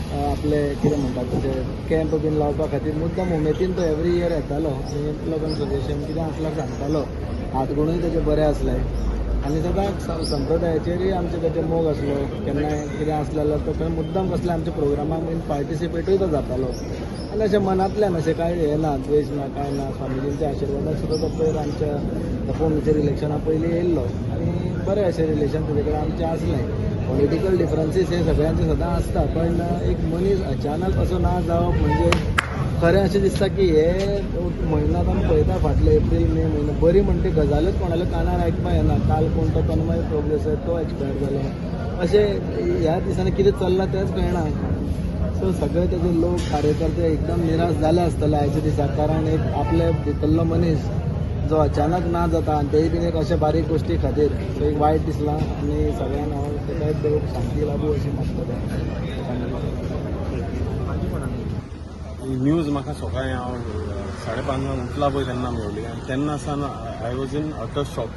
आपले कितें म्हणटात तशें कॅम्प बीन लावपा खातीर मुद्दम उमेदीन तो एवरी इयर येतालो आनी लोकांक सजेशन कितें आसल्यार सांगतालो. हातगुणूय तेजे बरे आसले आनी सदांच संप्रदायाचेरूय आमचे तेजे मोग आसलो. केन्नाय कितें आसलें जाल्यार तो खंय मुद्दम कसले आमच्या प्रोग्रामाक बीन पार्टिसिपेटूय तो जातालो आनी अशें मनांतल्यान अशें कांय हें ना, द्वेश ना, कांय ना. स्वामीजींच्या आशिर्वादान सुद्दां तो पयर आमच्या तपोमीचेर इलेक्शना पयलीं येयल्लो आनी बरें अशें रिलेशन तेजे कडेन आमचें आसलें. पॉलिटिकल डिफरन्सीस हे सगळ्यांचे सदां आसता, पण एक मनीस अचानक असो ना जावप म्हणजे खरें अशें दिसता की हे म्हयन्यांत आमी पळयता फाटले एप्रील मे म्हयनो बरी म्हणटी गजालूच कोणाल्या कानार आयकपाक येना. काल कोण तो तन्मय प्रभु तो एक्सपायर जालो, अशें ह्या दिसांनी कितें चल्लां तेंच कळना. सो सगळे तेजे लोक कार्यकर्ते एकदम निराश जाले आसतले आयच्या दिसा, कारण एक आपले भितरलो मनीस जो अचानक ना जाता आनी तेय बीन एक अशा बारीक गोश्टी खातीर सो एक वायट दिसलां आनी सगळ्यांक हांव ताका देव शांती लाभू अशी मागतलें. न्यूज म्हाका सकाळीं हांव 5:30 उठला पळय तेन्ना मेवली आनी तेन्ना सावन I was in utter shock.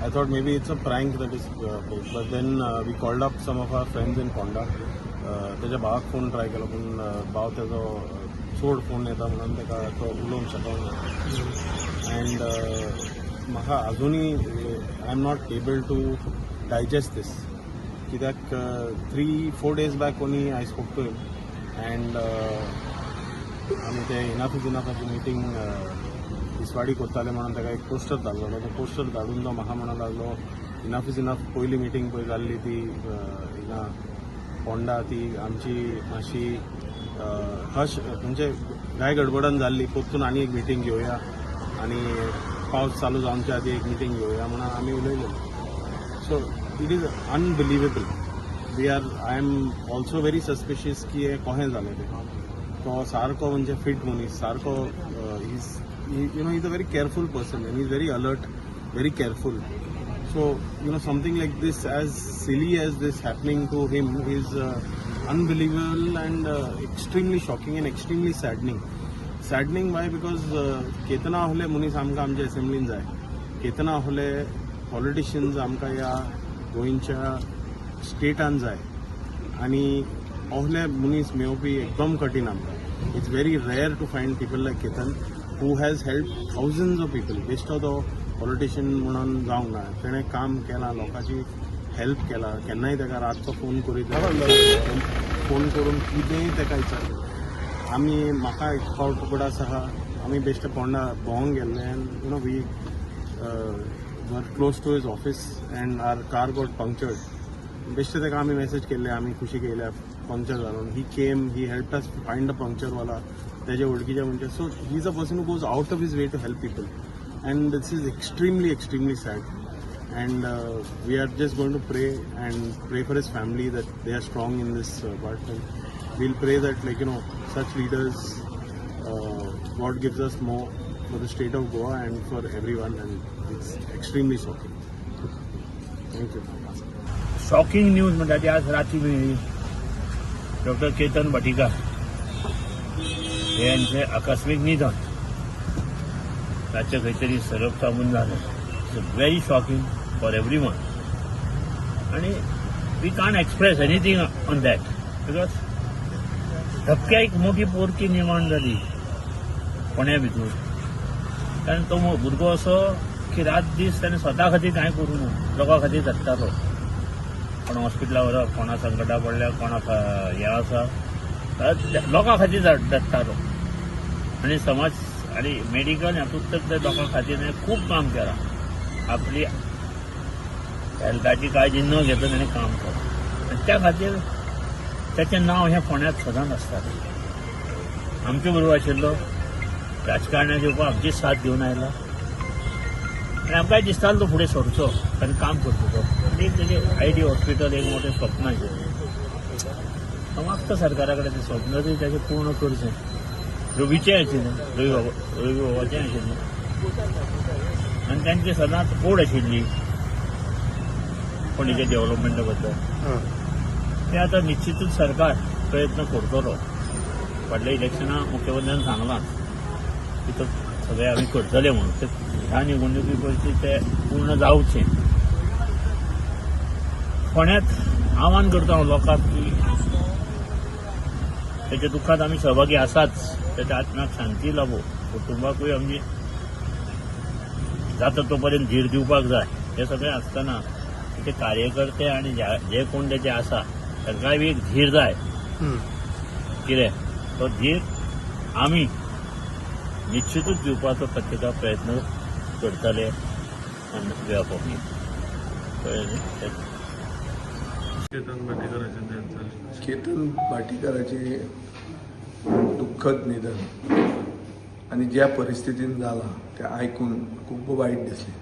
I thought maybe it's a prank that is, but then we called up some of our friends in Ponda. तेज्या भावाक फोन ट्राय केलो पूण भाव तेजो चड फोन येता म्हणून ताका तो उलोवंक शकना. अँड म्हाका अजुनूय I am not able to digest this, कित्याक 3-4 days back only I spoke to him and आमी ते इनाफ is इनाफाची मिटींग तिसवाडी करताले म्हणून ताका एक पोस्टर धाडलेलो. तो पोस्टर धाडून तो म्हाका म्हणूंक लागलो इनाफ is enough पयली मिटींग पळय जाल्ली ती हिंगा फोंडा, ती आमची मातशी हश म्हणजे घाय गडबडान जाल्ली, परतून आनी एक मिटींग घेवया आनी पावस चालू जावच्या आदी एक मिटींग घेवया म्हणून आमी उलयले. So it is unbelievable. We are I am also very suspicious की हें कशें जालें तें. तो सारको म्हणजे फिट मनीस, सारको is is a very careful person and is very alert, very careful. So something like this, as silly as this happening to him, is unbelievable and extremely shocking and extremely saddening. Saddening why? Because Ketana आहले मनीस आमकां आमच्या असेंब्लीन जाय, केतना आहले politicians आमकां ह्या गोंयच्या स्टेटान जाय आनी आहले मनीस मेळोवपी एकदम कठीण आमकां. It's very rare to find people like Ketan who has help thousands of people. बेश्टो तो पॉलिटिशियन म्हणून जावंक ना, तेणें काम केलां, लोकांची हेल्प केला. केन्नाय ताका रातचो फोन करीत, फोन करून कितेंय ताका विचारता. आमी म्हाका एक फावट उगडास आसा, आमी बेश्टे फोंडा भोंवंक गेल्ले and we were close to his office and our car got punctured. बेश्टे ताका आमी मॅसेज केल्ले, आमी खुशी केल्या पंक्चर जालो. He came, he help us find a puncture वाला तेजे वळखीचे म्हणजे. So he is a person who goes out of his way to help people and this is extremely extremely sad. And we are just going to pray and pray for his family that they are strong in this part. And we'll pray that such leaders, God gives us more for the state of Goa and for everyone. And it's extremely shocking. Thank you. Shocking news म्हणटा ती आज राती मेळ्ळी. Doctor Ketan Bhatikar हे यांचे आकस्मीक निधन ताचें खंय तरी सरप चाबून जालें. It's very shocking for everyone आनी we can't express anything on that because धपक्या एक मोठी पोरकी निर्माण जाली फोंड्या भितर. कारण तो भुरगो असो की रात दीस ताणें स्वता खातीर कांय करूं ना, लोकां खातीर जगतालो. कोणा हॉस्पिटला व्हरप, कोणा संकटा पडल्या, कोणाक हें आसा, लोकां खातीर जगतालो. आनी समाज आनी मेडिकल हातूंत तर ते लोकां खातीर खूब काम केलां. आपली हेल्थाची काळजी न घेता ताणें काम केलां आनी त्या खातीर ताचें नांव हें फोंड्यांत सदांच आसतालें. आमचे बरोबर आशिल्लो, राजकारणाचे उपर आमची साथ घेवन आयला आनी आमकांय दिसतालो तो फुडें सरचो, ताणें काम करचो तो. आनी तेजें I D hospital एक मोठें स्वप्न आशिल्लें. हांव मागता सरकारा कडेन तें स्वप्न तरी ताचें पूर्ण करचें. रवीचें आशिल्लें, रवी बाबाचें आशिल्लें आनी तांची सदांच ओड आशिल्ली पणजेच्या डेव्हलपमेंटा बद्दल. ते आतां निश्चितूच सरकार प्रयत्न करतलो. फाटल्या इलेक्शनां मुख्यमंत्र्यान सांगलां की तो सगळें आमी करतले म्हणून. ते ह्या निवडणुकी पयलीं ते पूर्ण जावचें. फोंड्यांत आव्हान करता हांव लोकांक की ताच्या दुख्खांत आमी सहभागी आसाच, ताच्या आत्म्याक शांती लाभो, कुटुंबाकूय आमी जाता तो पर्यंत धीर दिवपाक जाय. हें सगळें आसतना ते कार्यकर्ते आनी जे कोण तेचे आसा तांकांय बी एक धीर जाय. कितें तो धीर आमी निश्चितूच दिवपाचो प्रत्येका प्रयत्न करतले. केतन भाटीकाराचे दुःखद निधन आनी ज्या परिस्थितीन जालां तें आयकून खूब वायट दिसलें.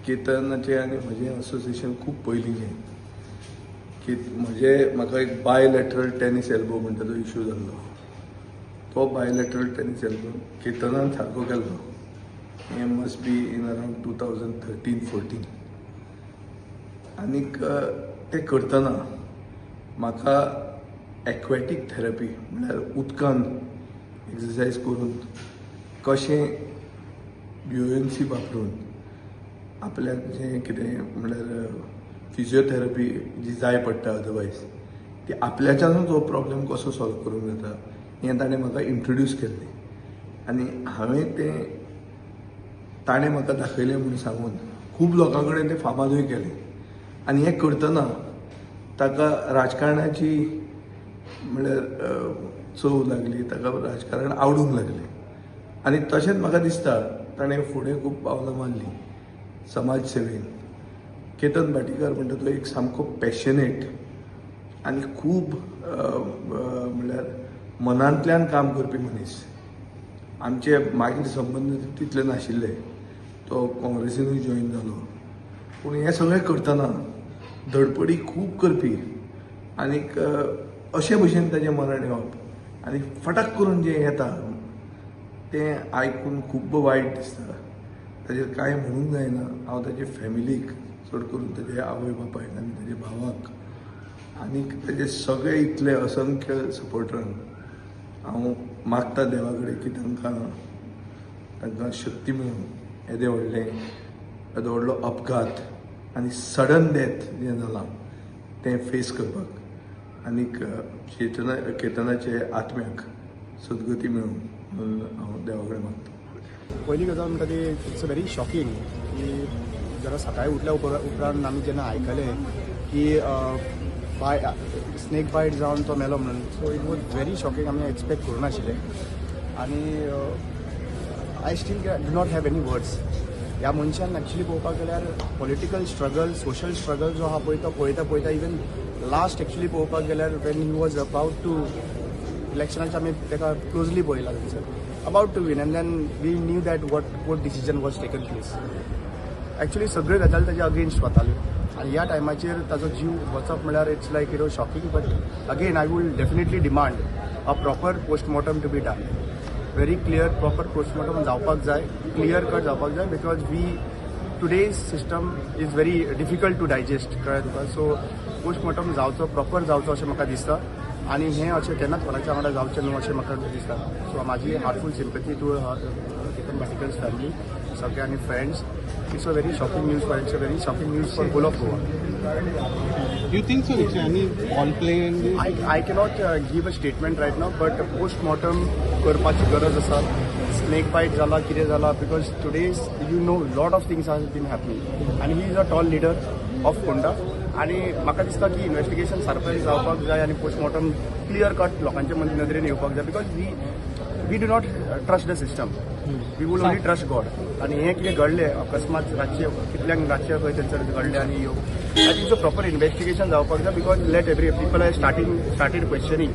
केतनाचें आनी म्हजें असोसिएशन खूब पयलींचें. म्हजे म्हाका एक बायलॅटरल टेनीस एल्बो म्हणटा तो इशू जाल्लो, तो बायलॅटरल टेनीस एल्बो केतनान सारको केल्लो. हें must be in around 2013-14. आनीक तें करतना म्हाका एक्वेटीक थेरपी म्हळ्यार उदकान एक्सरसायज करून कशें ब्युएन्सी वापरून आपल्याक जें कितें म्हळ्यार फिजियोथेरपी जी जाय पडटा अदरवायज ती आपल्याच्यानूच हो प्रॉब्लम कसो सॉल्व करूंक जाता हें ताणें म्हाका इंट्रोड्यूस केल्लें. आनी हांवें तें ताणें म्हाका दाखयलें म्हूण सांगून खूब लोकां कडेन तें फामादूय केलें. आनी हें करतना ताका राजकारणाची म्हळ्यार चव लागली, ताका राजकारण आवडूंक लागलें. आनी तशेंच म्हाका दिसता ताणें फुडें खूब पावलां मारलीं समाज सेवेन. केतन भाटीकार म्हणटा तो एक सामको पॅशनेट आनी खूब म्हणल्यार मनांतल्यान काम करपी मनीस. आमचे मागीर संबंद तितले नाशिल्ले, तो काँग्रेसीनूय जॉयन जालो, पूण हें सगळें करतना धडपडी खूब करपी आनीक अशे भशेन ताजें मरण येवप आनी फटाक करून जें येता तें आयकून खूब वायट दिसता. ताजेर कांय म्हणूंक जायना. हांव ताजे फॅमिलीक, चड करून ताजे आवय बापायक आनी ताजे भावाक आनीक ताजे सगळे इतले असंख्य सपोर्टरांक हांव मागता देवा कडेन की तांकां तांकां शक्ती मेळूं येदे व्हडलें येदो व्हडलो अपघात आनी सडन डेथ जें जालां तें फेस करपाक आनीक केतनाचे आत्म्याक सद्गती मेळूं म्हणून हांव देवा कडेन मागता. पयली गजाल म्हणटा ती it's very shocking की जरा सकाळी उठल्या उपरांत आमी जेन्ना आयकलें की बाय स्नेक बायट जावन तो मेलो म्हणून, so it was very shocking. आमी एक्सपेक्ट करूं नाशिल्लें आनी I still do not have any words. ह्या मनशान एक्चुली पळोवपाक गेल्यार पॉलिटिकल स्ट्रगल, सोशल स्ट्रगल जो आहा पळय तो पळयता पळयता इवन लास्ट एक्चुली पळोवपाक गेल्यार when he was about to इलेक्शनाचे आमी ताका क्लोजली पळयला थंयसर about to win and then we knew that what decision was taken place. Actually सगळ्यो गजाली ताच्या अगेन्स्ट वताल्यो आनी ह्या टायमाचेर ताजो जीव वचप म्हळ्यार it's like you know shocking. But again I will definitely demand a proper postmortem to be done. Very clear proper postmortem जावपाक जाय, क्लियर कट जावपाक जाय, because we today's system is very difficult to digest, कळ्ळें तुका. So postmortem जावचो, proper जावचो अशें म्हाका दिसता आनी हें अशें केन्नाच कोणाच्या वांगडा जावचें न्हू अशें म्हाका दिसता. सो म्हाजी heartful sympathy to Ketan Bhatikar's family सगळे आनी friends. It's a very shocking news for it's a very shocking news for whole of Goa. You think so? It's any foul play in this? I cannot give a statement right now, but postmortem करपाची गरज आसा. Snake बायट जाला कितें जाला, because today's you know lot of things has been happening आनी he is a tall leader of Ponda आनी म्हाका दिसता की इन्वेस्टिगेशन सारकें जावपाक जाय आनी पोस्टमॉर्टम क्लियर कट लोकांच्या नदरेन येवपाक जाय, because we do not trust the system, we will only trust God. आनी हें कितें घडलें अकस्मात रातचें कितल्यांक रातचें खंय थंयसर घडलें आनी ह्यो I think so proper investigation जावपाक जाय, because let every people are started questioning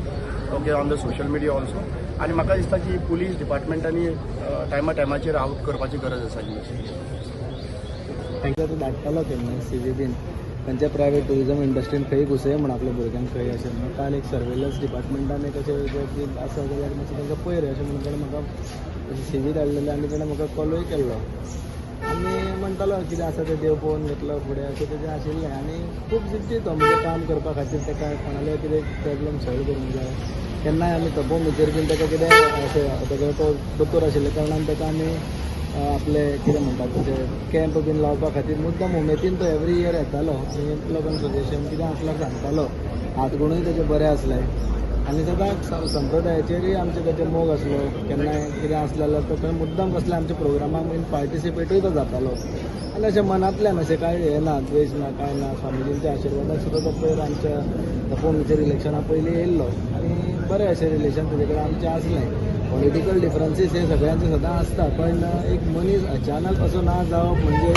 okay on the social media also. आनी म्हाका दिसता की पुलीस डिपार्टमेंटांनी टायमा टायमाचेर आवट करपाची गरज आसा इन्वेस्टिगेशन. तांकां तो धाडटालो केन्ना सी बीन खंयच्या प्रायवेट ट्युरिजम इंडस्ट्रीन खंय घुसय म्हण आपल्या भुरग्यांक खंय अशें म्हणून. काल एक सर्वेलन्स डिपार्टमेंटान एक अशें आसा जाल्यार मातशें तांकां पयर अशें म्हणून ताणें म्हाका सी व्ही धाडलेले आनी ताणें म्हाका कॉलूय केल्लो आनी म्हणटालो कितें आसा तें देव पळोवन घेतलो फुडें अशें तेजें आशिल्लें. आनी खूब जिद्दी तो म्हणजे काम करपा खातीर ताका कोणाले कितें प्रॉब्लम सॉल्व करूंक जाय. केन्नाय आमी तपोमीचेर बीन ताका कितें अशें ताका तो दोतोर आशिल्ल्या कारणान ताका आमी आपले कितें म्हणटात तशें कॅम्प बीन लावपा खातीर मुद्दम उमेदीन तो एवरी इयर येतालो आनी लोकांक सजेशन कितें आसल्यार सांगतालो. हातगुणूय तेजे बरे आसले आनी सदांच संप्रदायाचेरूय आमचे तेजे मोग आसलो. केन्नाय कितें आसलें जाल्यार तो थंय मुद्दम कसले आमच्या प्रोग्रामाक बीन पार्टिसिपेटूय तो जातालो. आनी अशें मनांतल्यान अशें कांय हें ना, द्वेश ना, कांय ना. स्वामीजींच्या आशिर्वादान सुद्दां तो पयर आमच्या तपोमीचेर इलेक्शना पयलीं येयल्लो आनी बरें अशें रिलेशन तेजे कडेन आमचें आसलें. पॉलिटिकल डिफरन्सीस हे सगळ्यांचे सदां आसता, पण एक मनीस अचानक असो ना जावप म्हणजे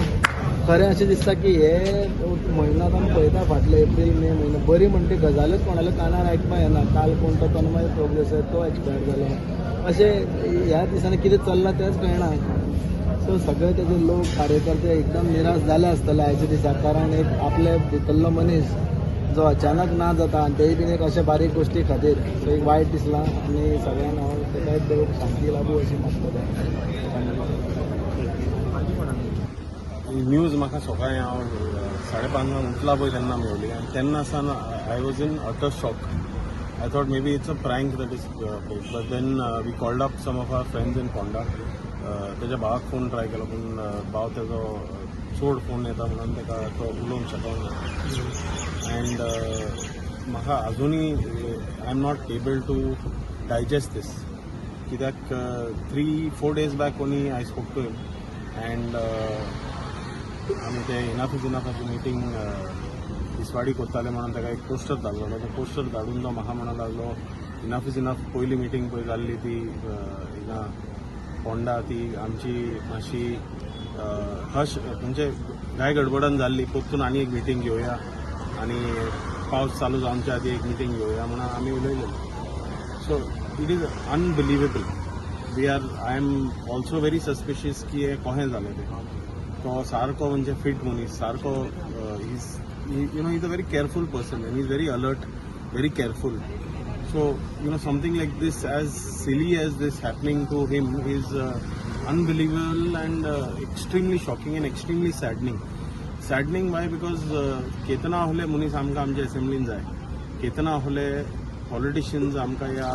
खरें अशें दिसता की हे म्हयनो आतां आमी पळयता फाटले एप्रील मे म्हयनो बरी म्हणटी गजालूच कोणाल्या कानार आयकपाक येना. काल कोण तो तन्मय प्रभुदेसाय तो एक्सपायर जालो, अशें ह्या दिसांनी कितें चल्लां तेंच कळना. सो सगळे तेजे लोक कार्यकर्ते एकदम निराश जाले आसतले आयच्या दिसा, कारण एक आपले भितरलो मनीस जो अचानक ना जाता आनी तेय बीन एक अशा बारीक गोश्टी खातीर. सो एक वायट दिसलां आनी सगळ्यांक हांव ताकाय देव शांती लाभू अशी मागतलें. न्यूज म्हाका सकाळीं हांव 5:30 उठला पळय तेन्ना मेवली आनी तेन्ना सावन I was in utter shock. I thought maybe it's a prank that is played, but then we called up some of our friends in Ponda. तेज्या भावाक फोन ट्राय केलो पूण भाव तेजो चड फोन येता म्हणून ताका तो उलोवंक शकना. अँड म्हाका अजुनूय I am not able to digest this, कित्याक 3-4 days back only I spoke to him and आमी ते इनफ is इनफाची मिटींग तिसवाडी कोत्ताले म्हणून ताका एक पोस्टर धाडलेलो. तो पोस्टर धाडून तो म्हाका म्हणूंक लागलो इनफ is enough. पयली मिटींग पळय जाल्ली ती हिंगा फोंडा, ती आमची मातशी हश म्हणजे घाय गडबडान जाल्ली, परतून आनी एक मिटींग घेवया आनी पावस चालू जावच्या आदी एक मिटींग घेवया म्हणून आमी उलयले. So it is unbelievable. I am also very suspicious की हें कशें जालें तें. तो सारको म्हणजे फिट मनीस, सारको is you know is a very careful person and is very alert, very careful. So you know something like this, as silly as this happening to him, is unbelievable and extremely shocking and extremely saddening. Saddening why? Because Ketana आहले मनीस आमकां आमच्या असेंब्लीन जाय, केतना आहले politicians आमकां ह्या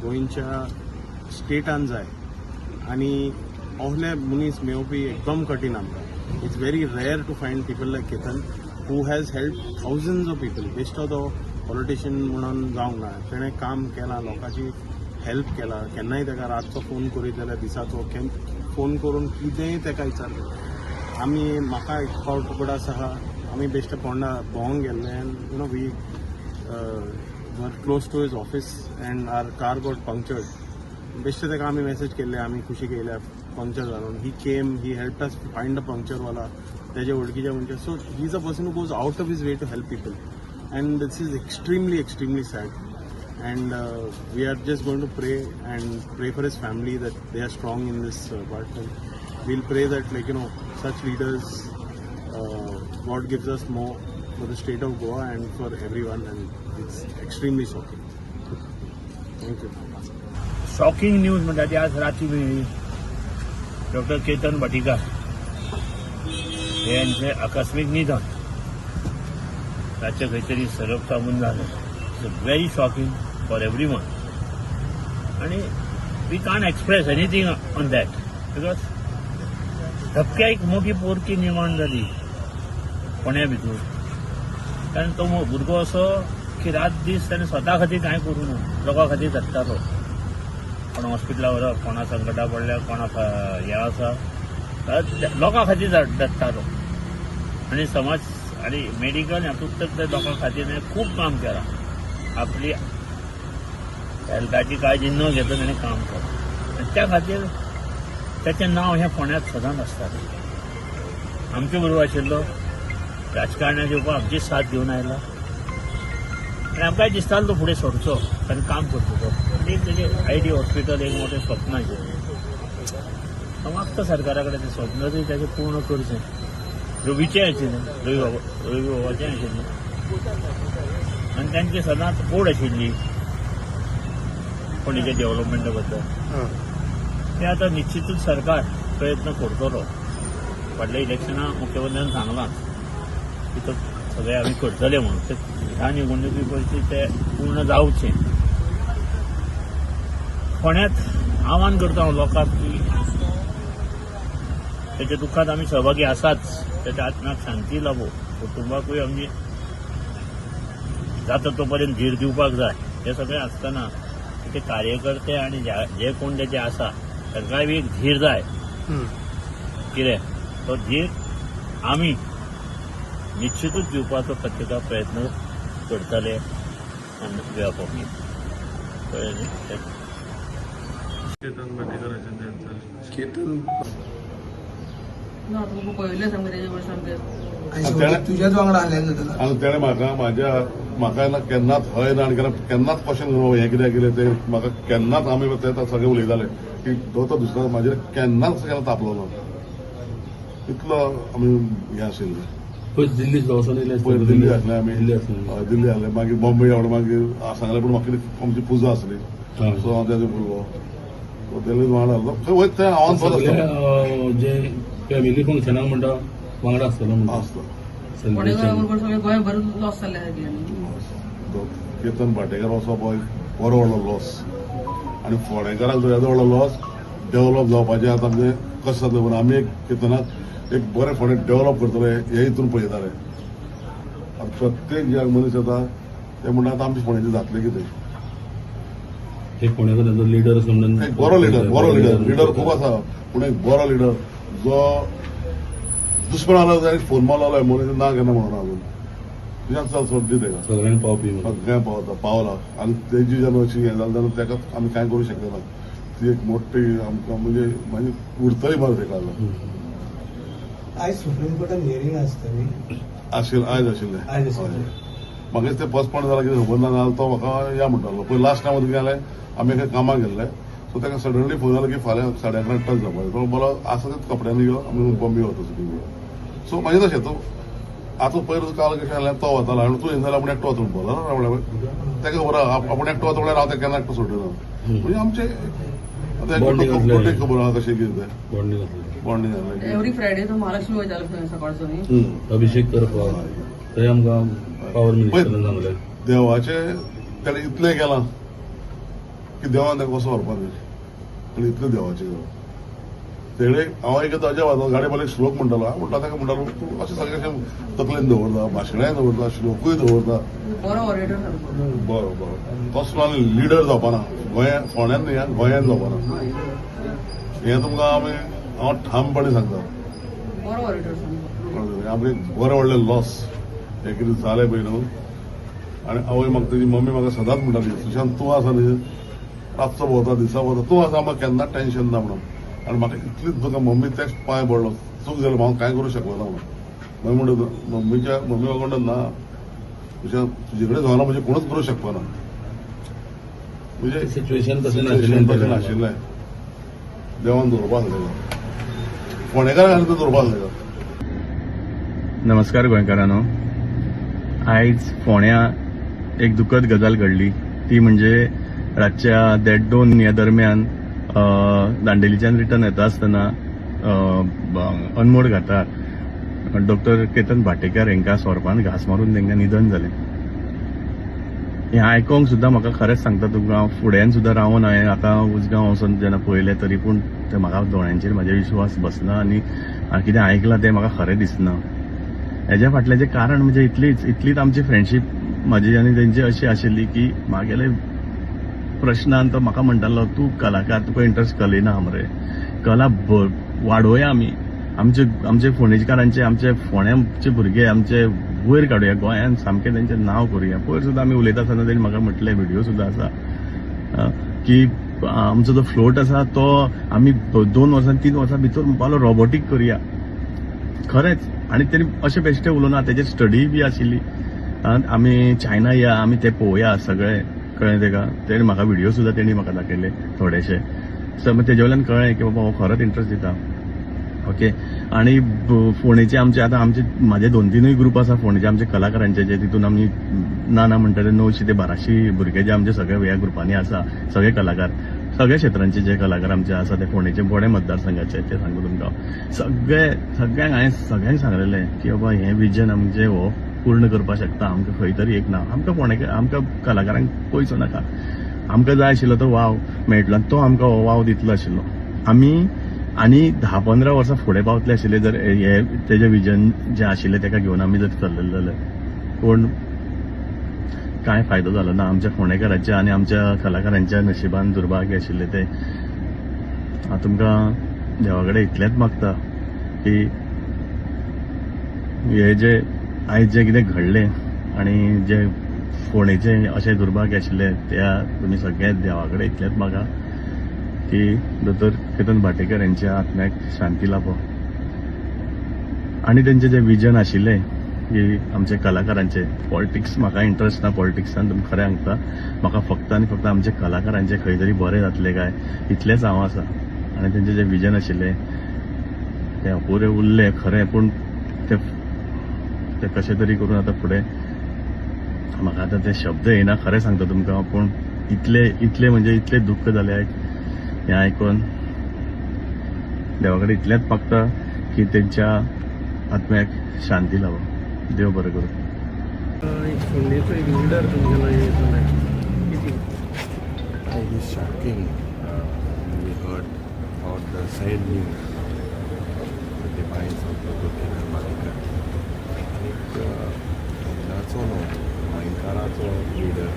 गोंयच्या स्टेटान जाय आनी आहले मनीस मेळोवपी एकदम कठीण आमकां. It's very rare to find people like Ketan who has help thousands of people. बेश्टो तो पॉलिटिशियन म्हणून जावंक ना, तेणें काम केलां, लोकांची हेल्प केला. केन्नाय ताका रातचो फोन करीत जाल्यार दिसाचो फोन करून कितेंय ताका विचारता. आमी म्हाका एक फावट उगडास आसा, आमी बेश्टे फोंडा भोंवंक गेल्ले and you know we were close to his office and our car got punctured. बेश्टे ताका आमी मॅसेज केल्ले, आमी कुशीक येयल्या पंक्चर जालो. He came, he help us find a puncture वाला तेजे वळखीचे म्हणजे. So he is a person who goes out of his way to help people and this is extremely extremely sad. And we are just going to pray and pray for his family that they are strong in this part, and we'll pray that like you know such leaders God gives us more for the state of Goa and for everyone, and it's extremely shocking. Thank you. Shocking news म्हणटा ती आज राती मेळ्ळी. Doctor Ketan Bhatikar हे यांचे आकस्मीक निधन रातचें खंय तरी सरप चाबून जालें. It's very shocking for everyone आनी we can't express anything on that because धपक्या एक मोठी पोरकी निर्माण जाली फोंड्या भितर. कारण तो भुरगो असो की रात दीस ताणें स्वता खातीर कांय करूं ना, लोकां खातीर जगतालो. कोणा हॉस्पिटला व्हरप, कोणा संकटा पडल्या, कोणाक हें आसा, लोकां खातीर जगतालो. आनी समाज आनी मेडिकल हातूंत तर ते लोकां खातीर खूब काम केलां. आपली हेल्थाची काळजी न घेता ताणें काम केलां आनी त्या खातीर ताचें नांव हें फोंड्यांत सदांच आसतालें. आमचे बरोबर आशिल्लो, राजकारणाचे उपाय आमची साथ घेवन आयला आनी आमकांय दिसतालो तो फुडें सरचो, ताणें काम करचो तो. एक तेजें I D hospital एक मोठें स्वप्न आशिल्लें. हांव मागता सरकारा कडेन तें स्वप्न तरी ताचें पूर्ण करचें. रवीचें आशिल्लें, रवी बाबाचें आशिल्लें आनी तांची सदांच ओड आशिल्ली फोंडेच्या डेव्हलपमेंटा बद्दल. ते आतां निश्चितूच सरकार प्रयत्न करतलो. फाटल्या इलेक्शनाक मुख्यमंत्र्यान सांगलां की तो सगळें आमी करतले म्हणून. ते ह्या निवडणुकी पयलीं ते पूर्ण जावचें. फोंड्यांत आव्हान करता हांव लोकांक की ताच्या दुख्खांत आमी सहभागी आसाच, ताच्या आत्म्याक शांती लाभो, कुटुंबाकूय आमी जाता तो पर्यंत धीर दिवपाक जाय. हें सगळें आसतना ते कार्यकर्ते आनी जे कोण तेजे आसा तांकांय बी एक धीर जाय. कितें तो धीर आमी निश्चितूच दिवपाचो प्रत्येका प्रयत्न करतले आनी वेळा. कळ्ळें न्ही? केतन भाटीकाराचें death जालें. केतन ना तुमकां पळयलें सामकें तेजे बरोबर सामकें. तुज्याच वांगडा आसलें. आनी तेणें म्हाका म्हाज्या म्हाका ना केन्नाच हय ना आनी केन्नाच क्वेश्चन करूं हें कित्याक कितें तें म्हाका केन्नाच. आमी ते सगळे उलयताले की तो दुसरो म्हाजेर केन्नाच केन्ना तापलो ना, इतलो आमी हें आशिल्लें. पयर दिल्ली पयर दिल्ली आसले आमी, दिल्ली आसले, मागीर बॉम्बे आवड, मागीर सांगलें पूण म्हाका आमची पुजा आसली, सो हांव तेजे उरलो. दिल्ली वांगडा आसलो खंय वयता थंय हांव जे फॅमिली फंक्शनाक म्हणटा वांगडा आसतलो आसलो. गोंयभर लॉस जाल्ले. केतन भाटेकार असो पळय बरो व्हडलो लॉस आनी फोंडेकारांक येदो व्हडलो लॉस. डेव्हलप जावपाचें आतां आमचें कशें जातलें म्हणून आमी एक केतनाक एक बरें फोंडें डेव्हलप करतले हे हितून पळयताले. आतां प्रत्येक जे मनीस येता ते म्हणटा आतां आमचें फोंडेचें जातलें कितें. एक फोंडेकार लिडर असो म्हणून एक बरो लिडर, बरो लिडर, लिडर खूब आसा पूण एक बरो लिडर जो दुश्मन आलो जाल्यार फोन मारलो मनीस ना केन्ना म्हणून अजून. तुज्यान चल सोड दी तेका. सगळ्यांक पावपी. सगळ्यांक पावता, पावला. आनी तेजी जेन्ना अशी हें जालें तेन्ना तेका आमी कांय करूं शकले ना. ती एक मोठी आमकां म्हणजे मागीर उरतली मरे तेका. आयज सुप्रीम कोर्टान हियरींग आसता न्ही? आशिल्लें, आयज आशिल्लें. आयज आशिल्लें. म्हाका ते पोस्टपोन जालां कितें खबर ना, जाल्यार तो म्हाका या म्हणटालो. पयलीं लास्ट टायम कितें जालें, आमी एका कामाक गेल्ले, सो ताका सडनली फोन आलो की फाल्यां 11:30 टच जावपाचें. तो बोलो आसा तेच कपड्यांनी यो, आमी बॉम्बे वता सुप्रीम कोर्टान. सो मागीर तशें तूं आतां पयर काल कशें जालें, तो वतालो आनी तूं येयना जाल्यार आपूण एकटो वता म्हणपाक लागलो. ताका खबर आहा आपूण एकटो वता म्हणल्यार हांव ताका केन्ना एकटो सोडना. म्हणजे आमचें आतां खबर आहा कशें कितें तें बॉन्डिंग जालें. एवरी फ्रायडे तो महालक्ष्मी वयतालो खंय सकाळचो न्ही अभिषेक करपाक, थंय आमकां पावर मिनिस्टरान सांगलें. देवाचें ताणें इतलें केलां की देवान ताका कसो व्हरपा न्ही, आनी इतलें देवाचें केलां तेणे. हांव एक ताज्या वाजो गाडी मला एक श्लोक म्हणटालो. हांव म्हणटा ताका म्हणटालो तूं अशें सगळें अशें तकलेन दवरता, भाशणाय दवरता, श्लोकूय दवरता. बरो ऑरेटर सारको. बरो बरो तसलो आनी लिडर जावपाना गोंया फोंड्यान न्ही, गोंयान जावपाना हें तुमकां आमी हांव ठामपणी सांगता. बरो ऑरेटर सारको. आमचें बरें व्हडलें लॉस हें कितें जालें पळय न्हू. आनी आवय म्हाका तेजी मम्मी म्हाका सदांच म्हणटाली, सुशांत तूं आसा न्ही, रातचो भोंवता दिसा भोंवता, तूं आसा म्हाका केन्ना टेन्शन ना म्हणून. आनी म्हाका इतलीच तुका मम्मी तेच पांय पडलो, चूक जाली हांव कांय करूं शकलो ना म्हणून. मागीर म्हणटा मम्मीच्या मम्मी म्हाका म्हणटा ना तुज्या तुजे कडेन जावना म्हणजे कोणूच करूं शकपा ना. म्हणजे सिच्युएशन तशें नाशिल्लें, तशें नाशिल्लें. देवान दवरपा आसलें फोंडेकारांक दवरपा आसलें. नमस्कार गोंयकारांनो, आयज फोंड्या एक दुखद गजाल घडली ती म्हणजे रातच्या 1:30-2 ह्या दरम्यान दांडेलीच्यान रिटर्न येता आसतना अनमोड घाटार डॉक्टर केतन भाटेकर हांकां सोरपान घांस मारून तांकां निधन जालें. हें आयकोंक सुद्दां म्हाका खरेंच सांगता तुमकां, हांव फुड्यान सुद्दां रावन हांवें आतां उजगांव वचोन जेन्ना पळयलें तरी पूण तें म्हाका दोळ्यांचेर म्हाजे विश्वास बसना आनी कितें आयकलां तें म्हाका खरें दिसना. हेज्या फाटलें जें कारण म्हणजे इतलीच आमची फ्रेंडशीप म्हाजी आनी तेंची अशी आशिल्ली की म्हागेले प्रश्नान तो म्हाका म्हणटालो तूं कलाकार, तुका इंट्रस्ट कलेना मरे, कला वाडोवया आमी, आमचे आमचे फोंडेकारांचे आमचे फोंड्याचे भुरगे आमचे वयर काडुया, गोंयान सामकें तेंचें नांव करुया. पयर सुद्दां आमी उलयता आसतना तेणी म्हाका म्हटलें, व्हिडियो सुद्दां आसा की आमचो जो फ्लोट आसा तो आमी 2 वर्सां 3 वर्सां भितर म्हणपालो रोबोटीक करुया. खरेंच. आनी तेणी अशें बेश्टें उलोवना, तेजेर स्टडी बी आशिल्ली. आमी चायना या, आमी ते पळोवया सगळें, कळ्ळें तेका. तेणी म्हाका व्हिडियो सुद्दां तेणी म्हाका दाखयले थोडेशे. सो मागीर तेजे वयल्यान कळ्ळें की बाबा हो खरोच इंट्रस्ट दिता. ओके. आनी फोंडेचे आमचे आतां आमचे म्हाजे 2-3 ग्रूप आसा फोंडेचे आमचे कलाकारांचे, जे तितून आमी ना ना म्हणटा ते 900 ते 1200 भुरगे जे आमचे सगळे ह्या ग्रुपांनी आसा, सगळे कलाकार सगळे क्षेत्रांचे जे कलाकार आमचे आसा ते फोंडेचे बोडे मतदारसंघाचे, ते सांगता तुमकां सगळे सगळ्यांक हांवें सगळ्यांक सांगलेलें की बाबा हें विजन आमचें हो पूर्ण करपाक शकता. आमकां खंय तरी एक ना, आमकां फोंडे आमकां कलाकारांक पयसो नाका, आमकां जाय आशिल्लो तो वाव मेळटलो आनी तो आमकां हो वाव दितलो आशिल्लो. आमी आनी 10-15 वर्सां फुडें पावतले आशिल्ले जर हे तेजें विजन जें आशिल्लें तेका घेवन आमी जर चल्लेले जाल्यार. पूण कांय फायदो जालो ना आमच्या फोंडेकारांच्या आनी आमच्या कलाकारांच्या नशिबान दुर्भाग्य आशिल्लें तें. हांव तुमकां देवा कडेन इतलेंच मागता की हे जे आयज जें कितें घडलें आनी जे फोंडेचें अशें दुर्भाग्य आशिल्लें त्या तुमी सगळे देवा कडेन इतलेंच मागा की दोतोर केतन भाटेकर यांच्या आत्म्याक शांती लाभो आनी तेंचें जें विजन आशिल्लें की आमचे कलाकारांचे पॉलिटिक्स म्हाका इंट्रस्ट ना पॉलिटिक्सान, तुमकां खरें सांगता, म्हाका फक्त आनी फक्त आमचे कलाकारांचे खंय तरी बरें जातलें काय इतलेंच हांव आसा. आनी तेंचें जें विजन आशिल्लें तें अपुरें उरलें खरें, पूण तें तें कशें तरी करून आतां फुडें म्हाका आतां ते शब्द येना खरें सांगता तुमकां, पूण इतले इतले म्हणजे इतले दुख्ख जालें हें आयकून. देवा कडेन इतलेंच मागता की तेंच्या आत्म्याक शांती लाभो. देव बरें करूं. एक फोंडेचो एक लिडर तुमच्या लागीं जालें कितें? It is shocking we heard about the sad news, the demise of Dr. Ketan Bhatikar. आनीक फोंडाचो न्हू, गोंयकाराचो लिडर.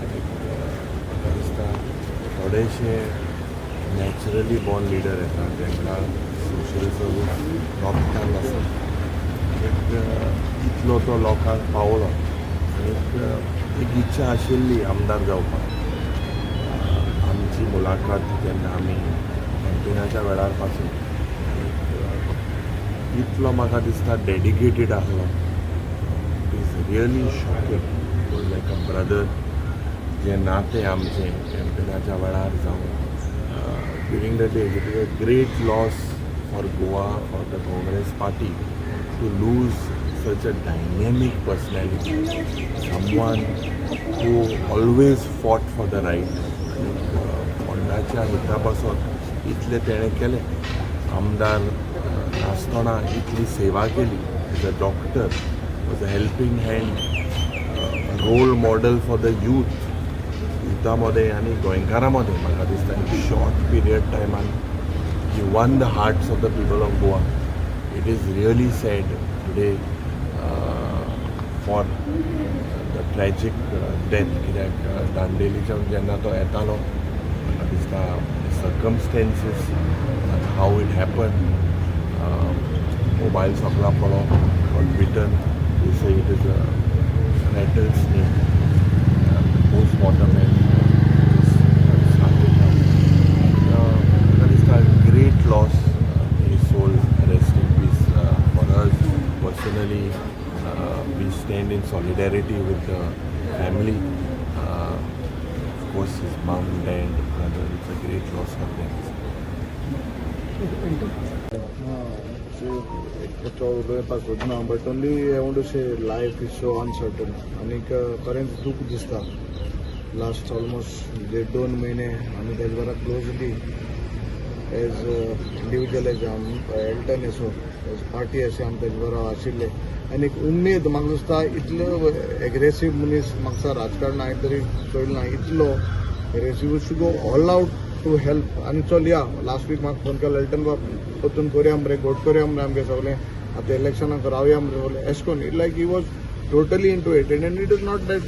आनीक म्हाका दिसता थोडेशे नॅचरली बॉर्न लिडर येता तांकां सोशल सर्वीस रगतान आसता. आनीक इतलो तो लोकांक पावलो आनीक एक इच्छा आशिल्ली आमदार जावपाक. आमची मुलाखत जेन्ना आमी कॅम्पेनाच्या वेळार पासून, आनीक इतलो म्हाका दिसता डेडिकेटेड आहलो. It is really shocking, like a brother. जें नातें आमचें कॅम्पेनाच्या वेळार जावं during the days, it is a great loss for Goa, for the Congress party to lose such a dynamic personality, someone who always fought for the right. आनीक फोंडाच्या हिता पासत इतलें तेणें केलें. आमदार नासतना इतली सेवा केली. As a doctor was a helping hand, role model for the youth. युथा मदें आनी गोंयकारां मदें म्हाका दिसता शॉर्ट पिरियड टायमान he won the hearts of the people of Goa. It is really sad today for the tragic death, कित्याक दांडेलीच्यान जेन्ना तो येतालो, म्हाका दिसता circumstances how it happen, mobile सगळा पडलो, got bitten. They say it is a rattle snake. Postmortem has started now. म्हाका दिसता great loss. His soul rest in peace. For us personally, we stand in solidarity with the family. Of course, his mom, dad, brother, it's a great loss for them. उलोवपाक सोदना, but only I want to say life is so uncertain. आनीक खरेंच दूख दिसता. Last almost देड दोन म्हयने आमी तेज बरोबर closely as individual, as Elton असो, एज पार्टी अशें आमी तेज बरोबर आशिल्ले. आनी एक उमेद म्हाका दिसता, इतलो एग्रेसीव मनीस म्हाका राजकारण हांवें तरी चोयलें ना, इतलो aggressive to go all out to help. आनी चल या, लास्ट वीक म्हाका फोन केलो, एल्टन बाब परतून करुया मरे, घोट करुया मरे, आमगे सगळें आतां इलेक्शनाक रावया मरे सगळें एशें करून. Like he was totally into it, and it is not that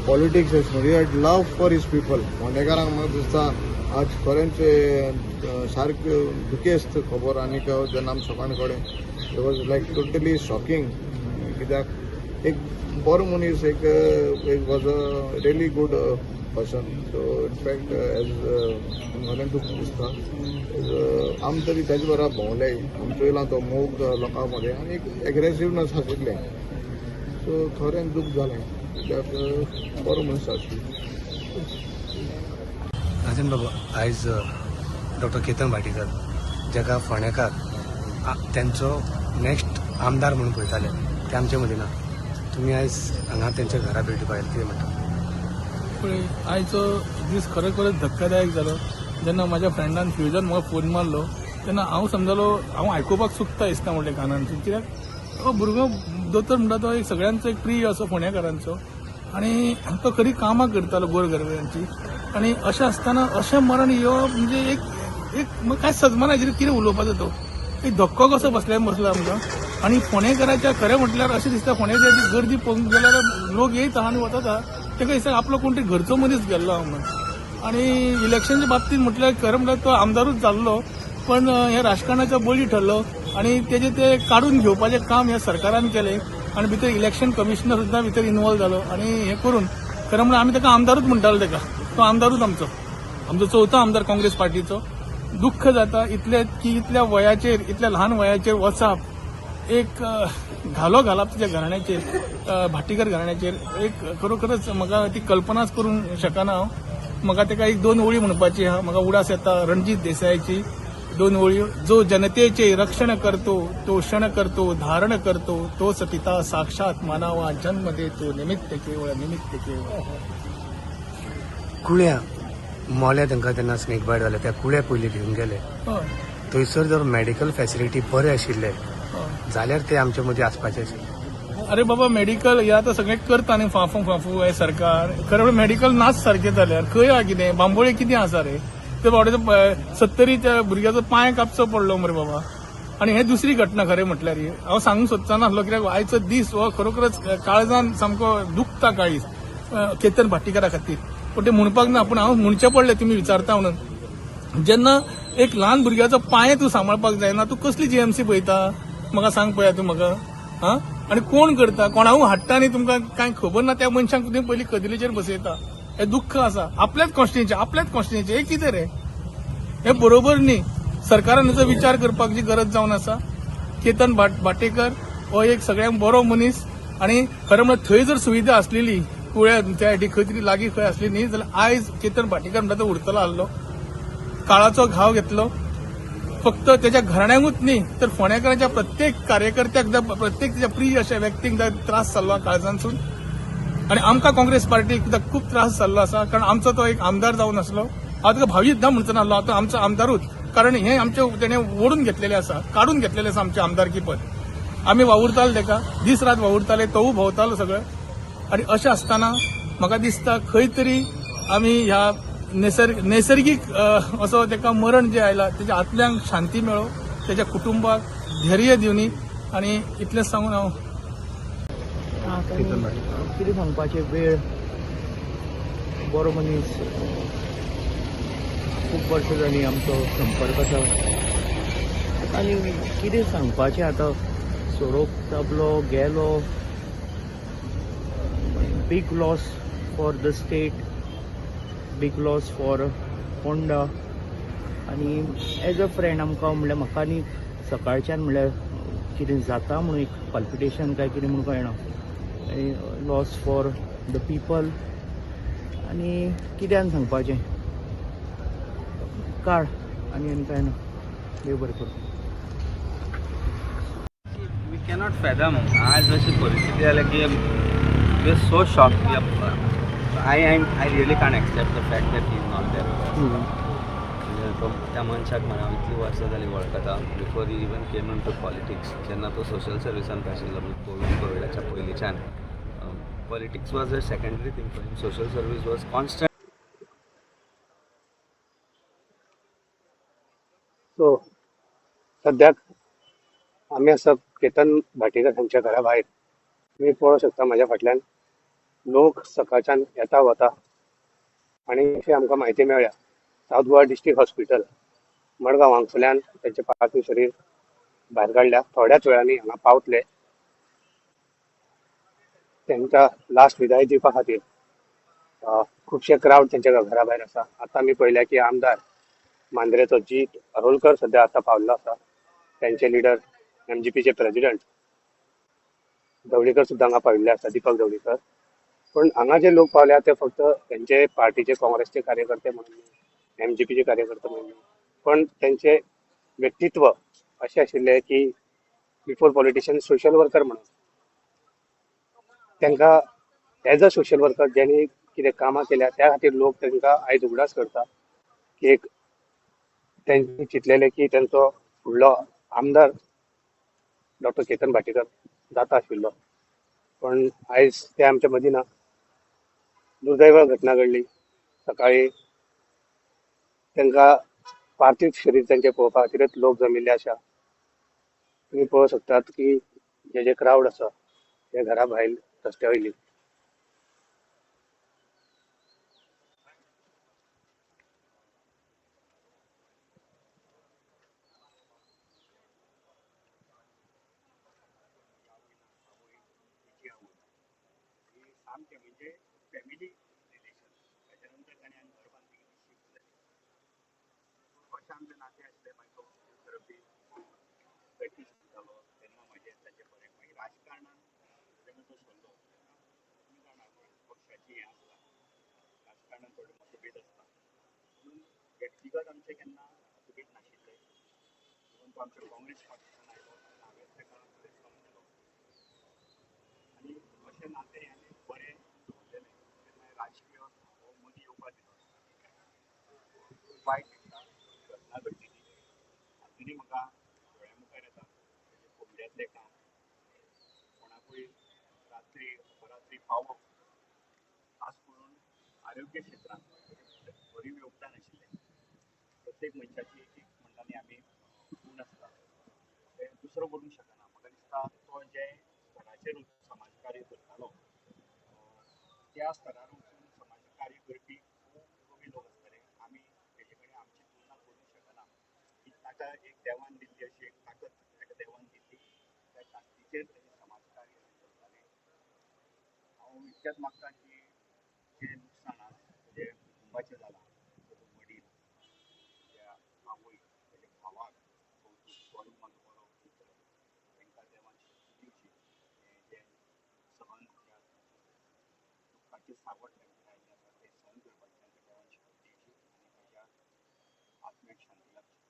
politics एशें करून. He had love for his people. फोंडेकारांक म्हाका दिसता आज खरेंच सारकें दुखेस्त खबर. आनीक जेन्ना आमी सकाळ कडेन, it was like totally shocking, कित्याक एक बरो मनीस, एक एक was a really good person. So in fact as खरें दूख दिसता. आमी तरी तेजे बरोबर भोंवले, आमी चोयलां तो मोग लोकां मदें आनी एक एग्रेसिवनस आशिल्लें. सो खरें दूख जालें, कित्याक बरो मनीस आशिल्लो. राजन बाबू, आयज डॉक्टर केतन भाटीकर, जाका फोंडेकार तेंचो नेक्स्ट आमदार म्हणून पळयताले, ते आमचे मदीं ना. तुमी आयज हांगा तेंच्या घरा भेट दिवपाक आयले, कितें म्हणटा? पळय, आयचो दीस खरोखरच धक्कादायक जालो. जेन्ना म्हाज्या फ्रेंडान फ्युजन म्हाका फोन मारलो तेन्ना हांव समजलो हांव आयकुपाक चुकता दिसता म्हणलें कानान, कित्याक हो भुरगो दोतोर म्हणटा तो एक सगळ्यांचो एक प्रिय असो फोंडेकारांचो आनी तो खरी कामां करतालो गोरगरिबांची. आनी अशें आसतना अशें मरण येवप म्हणजे एक एक कांय सजमाना कितें उलोवपाचो, तो एक धक्को कसो बसलो आमकां. आनी फोंडेकाराच्या खरें म्हटल्यार अशें दिसता, फोंडेकाराची गर्दी पळोवंक गेल्यार लोक येयता आनी वतात, ताका दिसता आपलो कोण तरी घरचो मनीस गेल्लो आहा म्हणून. आनी इलेक्शनच्या बाबतींत म्हटल्यार खरें म्हटल्यार तो आमदारूच जाल्लो, पण हे राजकारणाचो बळी ठरलो आनी तेजे ते काडून घेवपाचें काम ह्या सरकारान केलें आनी भितर इलेक्शन कमिशनर सुद्दां भितर इनवॉल्व जालो. आनी हें करून खरें म्हळ्यार आमी ताका आमदारूच म्हणटाले, ताका तो आमदारूच आमचो, आमचो चवथो आमदार काँग्रेस पार्टीचो. दुख्ख जाता इतले की इतल्या वयाचेर, इतल्या ल्हान वयाचेर वचप एक घालो घालप तिच्या घराण्याचेर, भाटीकर घराण्याचेर, एक खरोखरच म्हाका ती कल्पनाच करूंक शकना हांव. म्हाका ताका एक दोन ओळी म्हणपाची आहा, म्हाका उडास येता रणजीत देसायाची दोन ओळी. जो जनतेचे रक्षण करतो तो क्षण करतो धारण करतो, तोच पिता साक्षात मानावा, जन्म देतो निमित्त केवळ निमित्त केवळ. कुळ्या मोल्या तांकां तेन्ना स्नेक बायट जाले, त्या कुळ्या पयलीं घेवन गेले. थंयसर जर मेडिकल फॅसिलिटी बरे आशिल्ले जाल्यार ते आमचे मदीं आसपाचे आशिल्ले. अरे बाबा, मेडिकल हे आतां सगळें करता न्ही फाफू फाफू हे सरकार, खरें म्हणल्यार मेडिकल नाच सारकें जाल्यार खंय आहा कितें, बांबोळे कितें आसा रे? ते बाबडे 70 त्या भुरग्याचो पांय कापचो पडलो मरे बाबा. आनी हे दुसरी घटना खरें म्हटल्यार ही हांव सांगूंक सोदचो नासलो, कित्याक आयचो दीस हो खरोखरच काळजान सामको दुखता काळीज केतन भाटीकारा खातीर, पूण ते म्हणपाक ना, पूण हांव म्हणचें पडलें तुमी विचारता म्हणून. जेन्ना एक ल्हान भुरग्याचो पांय तूं सांबाळपाक जायना, तूं कसली जीएमसी पळयता म्हाका सांग पळया तूं म्हाका. हा आनी कोण करता, कोणाकूय हाडटा न्ही, तुमकां कांय खबर ना त्या मनशांक तुमी पयलीं कदेलीचेर बसयता. हें दुख्ख आसा आपल्याच कॉन्स्टिट्युएन्सी, आपल्याच कॉन्स्टिट्युएन्सी हें कितें रे, हें बरोबर न्ही. सरकारान हेचो विचार करपाची गरज जावन आसा. केतन भाटेकर हो एक सगळ्यांक बरो मनीस आनी खरें म्हळ्यार थंय जर सुविधा आसलेली कुळ्या त्या सायडीक खंय तरी लागीं खंय आसली न्ही जाल्यार आयज केतन भाटेकर म्हणटा तो उरतलो आसलो. काळाचो घाव घेतलो फक्त त्याच्या घराण्यांकूच न्ही तर फोंडेकारांच्या प्रत्येक कार्यकर्त्याक, प्रत्येक त्याच्या प्रिय अशा व्यक्तींक त्रास जाल्लो काळजांतसून. आनी आमकां काँग्रेस पार्टीक खूब त्रास जाल्लो आसा, कारण आमचो तो एक आमदार जावन आसलो. हांव ताका भावीत ना म्हणचो नासलो, आतां आमचो आमदारूच, कारण हें आमचें तेणें ओडून घेतलेलें आसा, काडून घेतलेलें आसा आमचें आमदारकी पद. आमी वावुरताले ताका, दीस रात वावुरताले, तोवूय भोंवतालो सगळें. आनी अशें आसतना म्हाका दिसता खंय तरी आमी ह्या नैसर्गीक असो ताका मरण जें आयलां तेच्या आत्म्यांक शांती मेळो, तेच्या कुटुंबाक धैर्य दिवनी. आनी इतलेंच सांगून हांव कितें सांगपाचें, वेळ बरो मनीस, खूब वर्सां जालीं आमचो संपर्क आसा. आनी कितें सांगपाचें आतां, सोरोप चाबलो गेलो, big loss for the state, big loss for Ponda. आनी एज अ फ्रेंड आमकां म्हणल्यार म्हाका आनी सकाळच्यान म्हणल्यार कितें जाता म्हणून एक पल्पिटेशन काय कितें म्हणून कळना, आनी लॉस फॉर the people. आनी कित्यान सांगपाचें, काड आनी आनी कांय ना. देव बरें करूं. We cannot fathom आज अशी परिस्थिती जाल्या की we are so shocked. I really can't accept the fact that he is not there. तो त्या मनशाक म्हणा इतलीं वर्सां जालीं वळखता, before he even came into politics, जेन्ना तो सोशल सर्विसांत आशिल्लो, म्हणजे कोविडाच्या पयलींच्यान politics was a secondary thing for him, social service was constant. So सद्याक आमी आसा केतन भाटीकर हांच्या घरा भायर. तुमी पळोवंक शकता म्हाज्या फाटल्यान लोक सकाळच्यान येता वता. आनी अशी आमकां म्हायती मेळ्ळ्या south Goa district hospital Madgaon हांगसरल्यान तांचे पार्थिव शरीर भायर काडल्या. थोड्याच वेळांनी हांगा पावतले तांकां लास्ट विदाय दिवपा खातीर. खुबशे क्रावड तांच्या घरा भायर आसा. आतां आमी पळयल्या की आमदार मांद्रेचो जीत आरोलकर सद्या आतां पावल्लो आसा. तांचे लिडर MGPचे प्रेसिडेंट धवळीकर सुद्दां हांगा पाविल्ले आसा, दीपक धवळीकर. पण हांगा जे लोक पावल्या ते फक्त त्यांचे पार्टीचे काँग्रेसचे कार्यकर्ते म्हणून, MGPचे कार्यकर्ते म्हणून, पण त्यांचे व्यक्तित्व अशें आशिल्लें की बिफोर पॉलिटिशियन सोशल वर्कर म्हणून तांकां एज अ सोशल वर्कर ज्यांनी कितें कामां केल्या त्या खातीर लोक तांकां आयज उगडास करता की एक तांणी चिंतलेलें की तांचो फुडलो आमदार डॉक्टर केतन भाटीकर जाता आशिल्लो, पण आयज ते आमच्या मदीं ना. दुर्दैव घटना घडली. सकाळी तांकां पार्थिव शरीर तांचे पळोवपा खातीरच लोक जमिल्ले आसा. तुमी पळोवंक शकतात की जे जे क्रावड आसा ते घरा भायर रस्त्या वयली. सामकें म्हणजे फॅमिली रिलेशन. ताच्या नंतर ताणें आमी घर बांदली, शिफ्ट जाली. कशें आमचें नातें आसलें, मागीर तो फिजियोथेरपी प्रॅक्टीस करतालो तेन्ना म्हाजें ताचें बरें. मागीर राजकारणान जेन्ना तो सरलो तेन्ना तुमी जाणा पक्षाची हें आसता, राजकारणान थोडे मतभेद आसता, म्हणून व्यक्तिगत आमचें केन्ना मतभेद नाशिल्ले. म्हणून तो आमच्या काँग्रेस पार्टीच्यान आयलो तेन्ना हांवें ताका welcome केलो आनी अशें नातें आमी बरें दवरलेलें. तेन्ना राजकीय हो मदीं येवपाक दिलो. खूब वायट दिसता घटना घडली ती आजुनूय म्हाका दोळ्या मुखार येता. तेजें कोंबड्यांतलें काम, कोणाकूय रात्री अपरात्री पावप, खास करून आरोग्य क्षेत्रांत तेजें भरीव योगदान आशिल्लें. प्रत्येक मनशाची एक एक म्हणटा न्ही आमी गूण आसता, तें दुसरो करूंक शकना. म्हाका दिसता तो जें स्तराचेर समाजकार्य करतालो त्या स्तरार वचून समाजकार्य करपी खूब कमी लोक आसतले. आमी तेजे कडेन आमची तुलना करूंक शकना. की ताका एक देवान दिल्ली अशी एक ताकद ताका देवान दिल्ली, त्या ताकदीचेर तेणें समाजकार्य हांव इतकेंच मागता की जें नुकसान आज तेजें कुटुंबाचें जालां, तेजो वडील, तेज्या आवय, तेज्या भावाक, कौतूक, तोय म्हजो बरो मित्र, तांकां देवान शक्ती दिवची, हें जें सहन ज्या दुख्खाचें सावट तांचेर आयिल्लें आसा तें सहन करपाची तांकां देवान शक्ती दिवची आनी ताज्या आत्म्याक शांती लाभची.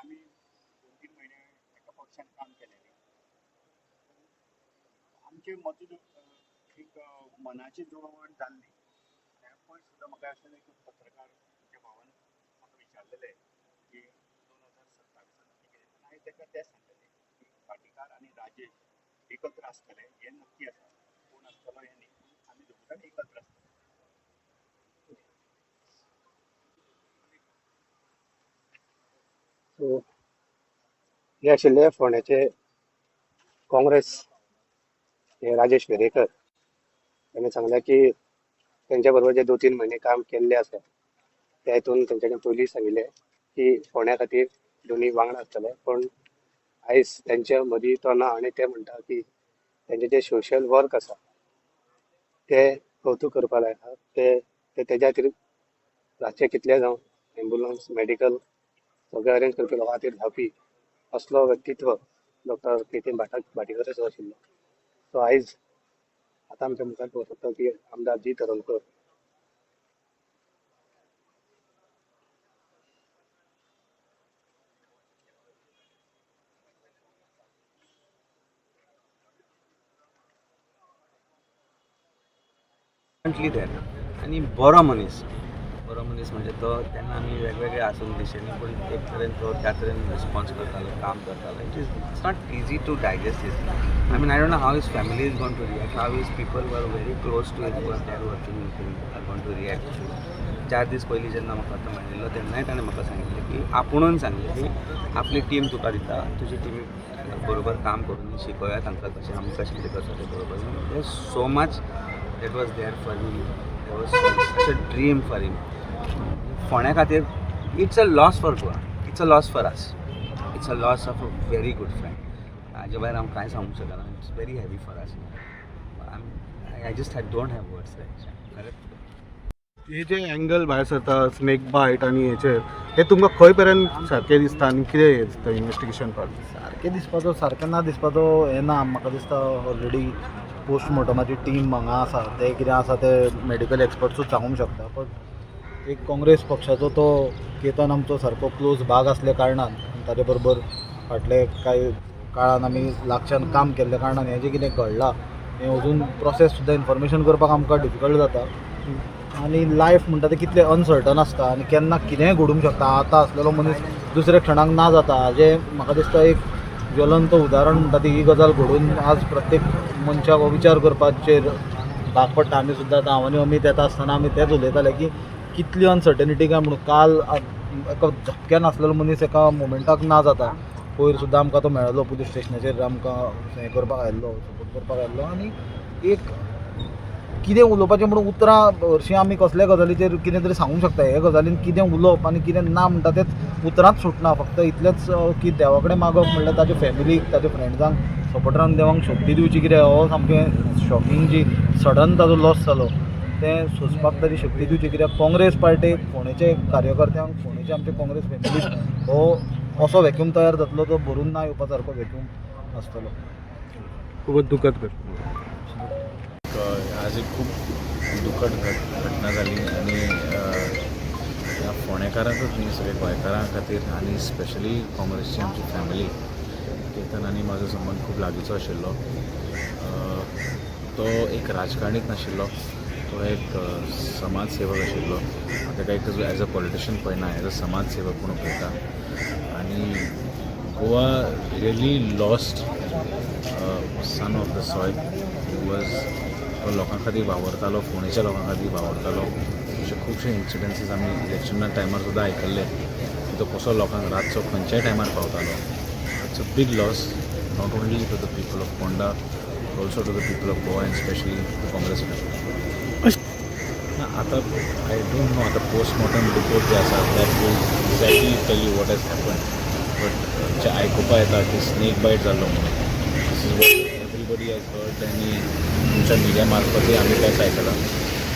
आमी 2-3 म्हयने एका पक्षान काम केलें न्ही, आमचे मत एक मनाची जुळवण जाल्ली. पयर सुद्दां म्हाका अशें एक पत्रकार तुमच्या भावान म्हाका विचारलेलें की 2027 नक्की कितें, हांवें ताका तें सांगलेलें की भाटीकार आनी राजेश एकत्र आसतले हें नक्की आसा, कोण आसतलो हें न्ही, पूण आमी दोगूय जाण एकत्र आसतले. सो हे आशिल्ले फोंड्याचे काँग्रेस हे राजेश वेरेंकर. ताणें सांगलें की तेंच्या बरोबर जे 2-3 म्हयने काम केल्ले आसा त्या हितून तेंच्यानी पयलीं सांगिल्लें की फोंड्या खातीर दोनी वांगडा आसतले, पूण आयज तेंच्या मदीं तो ना आनी ते म्हणटा की तेंचे जे सोशल वर्क आसा ते कौतूक करपा लायक आहा, ते तेज्या खातीर रातचे कितले जावं एम्बुलन्स मेडिकल सगळें अरेंज करपी लोकां खातीर धांवपी असलो व्यक्तित्व डॉक्टर केतन भाटीकराचो आशिल्लो. सो आयज आतां आमच्या मुखार पळोवंक शकता की आमदार जी तरोलकर there आनी बरो मनीस, बरो मनीस म्हणजे तो तेन्ना आमी वेगवेगळे आसून दिशेनी, पूण एक तरेन तो त्या तरेन रिस्पॉन्स करतालो, काम करतालो. It's not easy to digest this. I mean I don't know how his family is gonna to react, how his people were very close to him, they are working with him, are gonna to react. 4 दीस पयलीं जेन्ना म्हाका तो मेळिल्लो तेन्नाय ताणें म्हाका सांगिल्लें की आपुणून सांगलें की आपली टीम तुका दिता, तुजी टिमी बरोबर काम करून शिकोवया तांकां कशें आमी कशें कितें करता तें बरोबर. There so much that was there for him, there was such a dream for him. फोंड्या खातीर it's a loss for Goa, it's a loss for us, it's a loss of a very good friend. हाजे भायर हांव कांय सांगूंक शकना. It's very heavy for us. I just I don't have words. खरेंच हे जे एंगल भायर सरता स्नेक बायट आनी हेचेर, हे तुमकां खंय पर्यंत सारकें दिसता आनी कितें हें दिसता इन्वेस्टिगेशन पार्ट? सारकें दिसपाचो सारकें ना दिसपाचो हें ना, म्हाका दिसता ऑलरेडी पोस्टमॉर्टमाची टीम हांगा आसा, ते कितें आसा ते मेडिकल एक्सपर्ट्सूच सांगूंक शकता. बट एक काँग्रेस पक्षाचो तो केतन आमचो सारको क्लोज भाग आसल्या कारणान ताजे बरोबर फाटले कांय काळान आमी लागच्यान काम केल्ल्या कारणान हें जें कितें घडलां हें अजून प्रोसेस सुद्दां इन्फॉर्मेशन करपाक आमकां डिफिकल्ट जाता. आनी लायफ म्हणटा तें कितलें अनसर्टन आसता आनी केन्ना कितेंय घडूंक शकता. आतां आसलेलो मनीस दुसऱ्या क्षणाक ना जाता. हाजें म्हाका दिसता एक ज्वलंत उदाहरण म्हणटा ती ही गजाल घडून आज प्रत्येक मनशाक हो विचार करपाचेर भाग पडटा. आमी सुद्दां आतां हांव आनी अमीत येता आसतना आमी तेंच उलयताले की कितली अनसर्टनिटी काय म्हणून काल एका झपक्यान आसलेलो मनीस एका मोमेंटाक ना जाता. पयर सुद्दां आमकां तो मेळ्ळो पुलीस स्टेशनाचेर, आमकां हें करपाक आयिल्लो, सपोर्ट करपाक आयिल्लो. आनी एक कितें उलोवपाचें म्हणून उतरां हरशीं आमी कसल्या गजालीचेर कितें तरी सांगूंक शकता, हे गजालीन कितें उलोवप आनी कितें ना म्हणटा तेंच उतरांच सुटना. फक्त इतलेंच की देवा कडेन मागप म्हणल्यार ताच्या फॅमिलीक, ताच्या फ्रेंड्सांक, सपोर्टरांक देवांक शक्ती दिवची. कितें हो सामकें शॉकिंग जी सडन ताजो लॉस जालो तें सोंसपाक ताची शक्ती दिवची. कित्याक काँग्रेस पार्टीक, फोंडेचे कार्यकर्त्यांक, फोंडेचे आमचे काँग्रेस फॅमिलीक हो असो व्हॅक्यूम तयार जातलो तो भरून ना येवपा सारको व्हॅक्यूम आसतलो. खूबच दुखद घटना. आज एक खूब दुखद घटना जाली आनी ह्या फोंडेकारांकूच न्ही सगळे गोंयकारां खातीर आनी स्पेशली काँग्रेसची आमची फॅमिली. केतन आनी म्हाजो संबंद खूब लागींचो आशिल्लो. तो एक राजकारणीच नाशिल्लो, तो एक समाज सेवक आशिल्लो. ताका एक एज अ पॉलिटिशियन पळयना, एज अ समाज सेवक म्हणून पळयता. आनी Goa really lost son of the soil who was तो लोकां खातीर वावरतालो, फोंडेच्या लोकां खातीर वावरतालो. अशे खुबशे इन्सिडन्सीस आमी इलेक्शना टायमार सुद्दां आयकल्ले की तो कसो लोकांक रातचो खंयच्याय टायमार पावतालो. It's a big loss not only to the people of Ponda, also to the people of Goa and specially the Congress family. ना, आतां I don't know. आतां पोस्टमॉर्टम रिपोर्ट जे आसा, that will exactly tell you what has happen, but जे आयकुपा येता की snake बायट जाल्लो म्हणून. This is what everybody has heard आनी तुमच्या मिडिया मार्फतूय आमी तेंच आयकलां.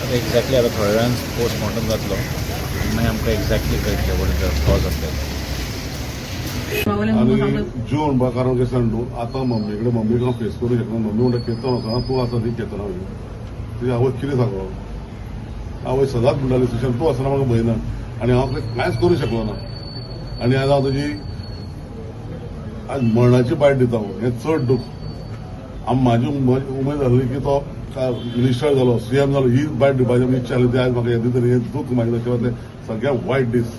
आतां एक्झॅक्टली आतां थोड्या वेळान पोस्टमॉर्टम जातलो आनी मागीर आमकां एक्झॅक्टली कळटलें what is the cause of death. आनी जीव म्हणपा कारण कितें सांग तूं, आतां मम्मी कडेन, मम्मीक हांव फेस करूं शकना. मम्मी म्हणटा, केतन वचना तूं, आसा न्ही केतना. तुजी आवय कितें सांगप? आवय सदांच म्हणटाली, सुशांत तूं आसतना म्हाका भंय ना आनी हांव कांयच करूं शकलो ना. आनी आज हांव तुजी आज मरणाची बायट दिता. हें चड दूख. म्हाजी उमेद आसली की तो मिनिस्टर जालो, सीएम जालो, ही बायट दिवपाची आमची इच्छा आसली. ती आज म्हाका येता तरी हें दूख म्हाज्या नशिबांतलें सगळ्यात वायट दीस.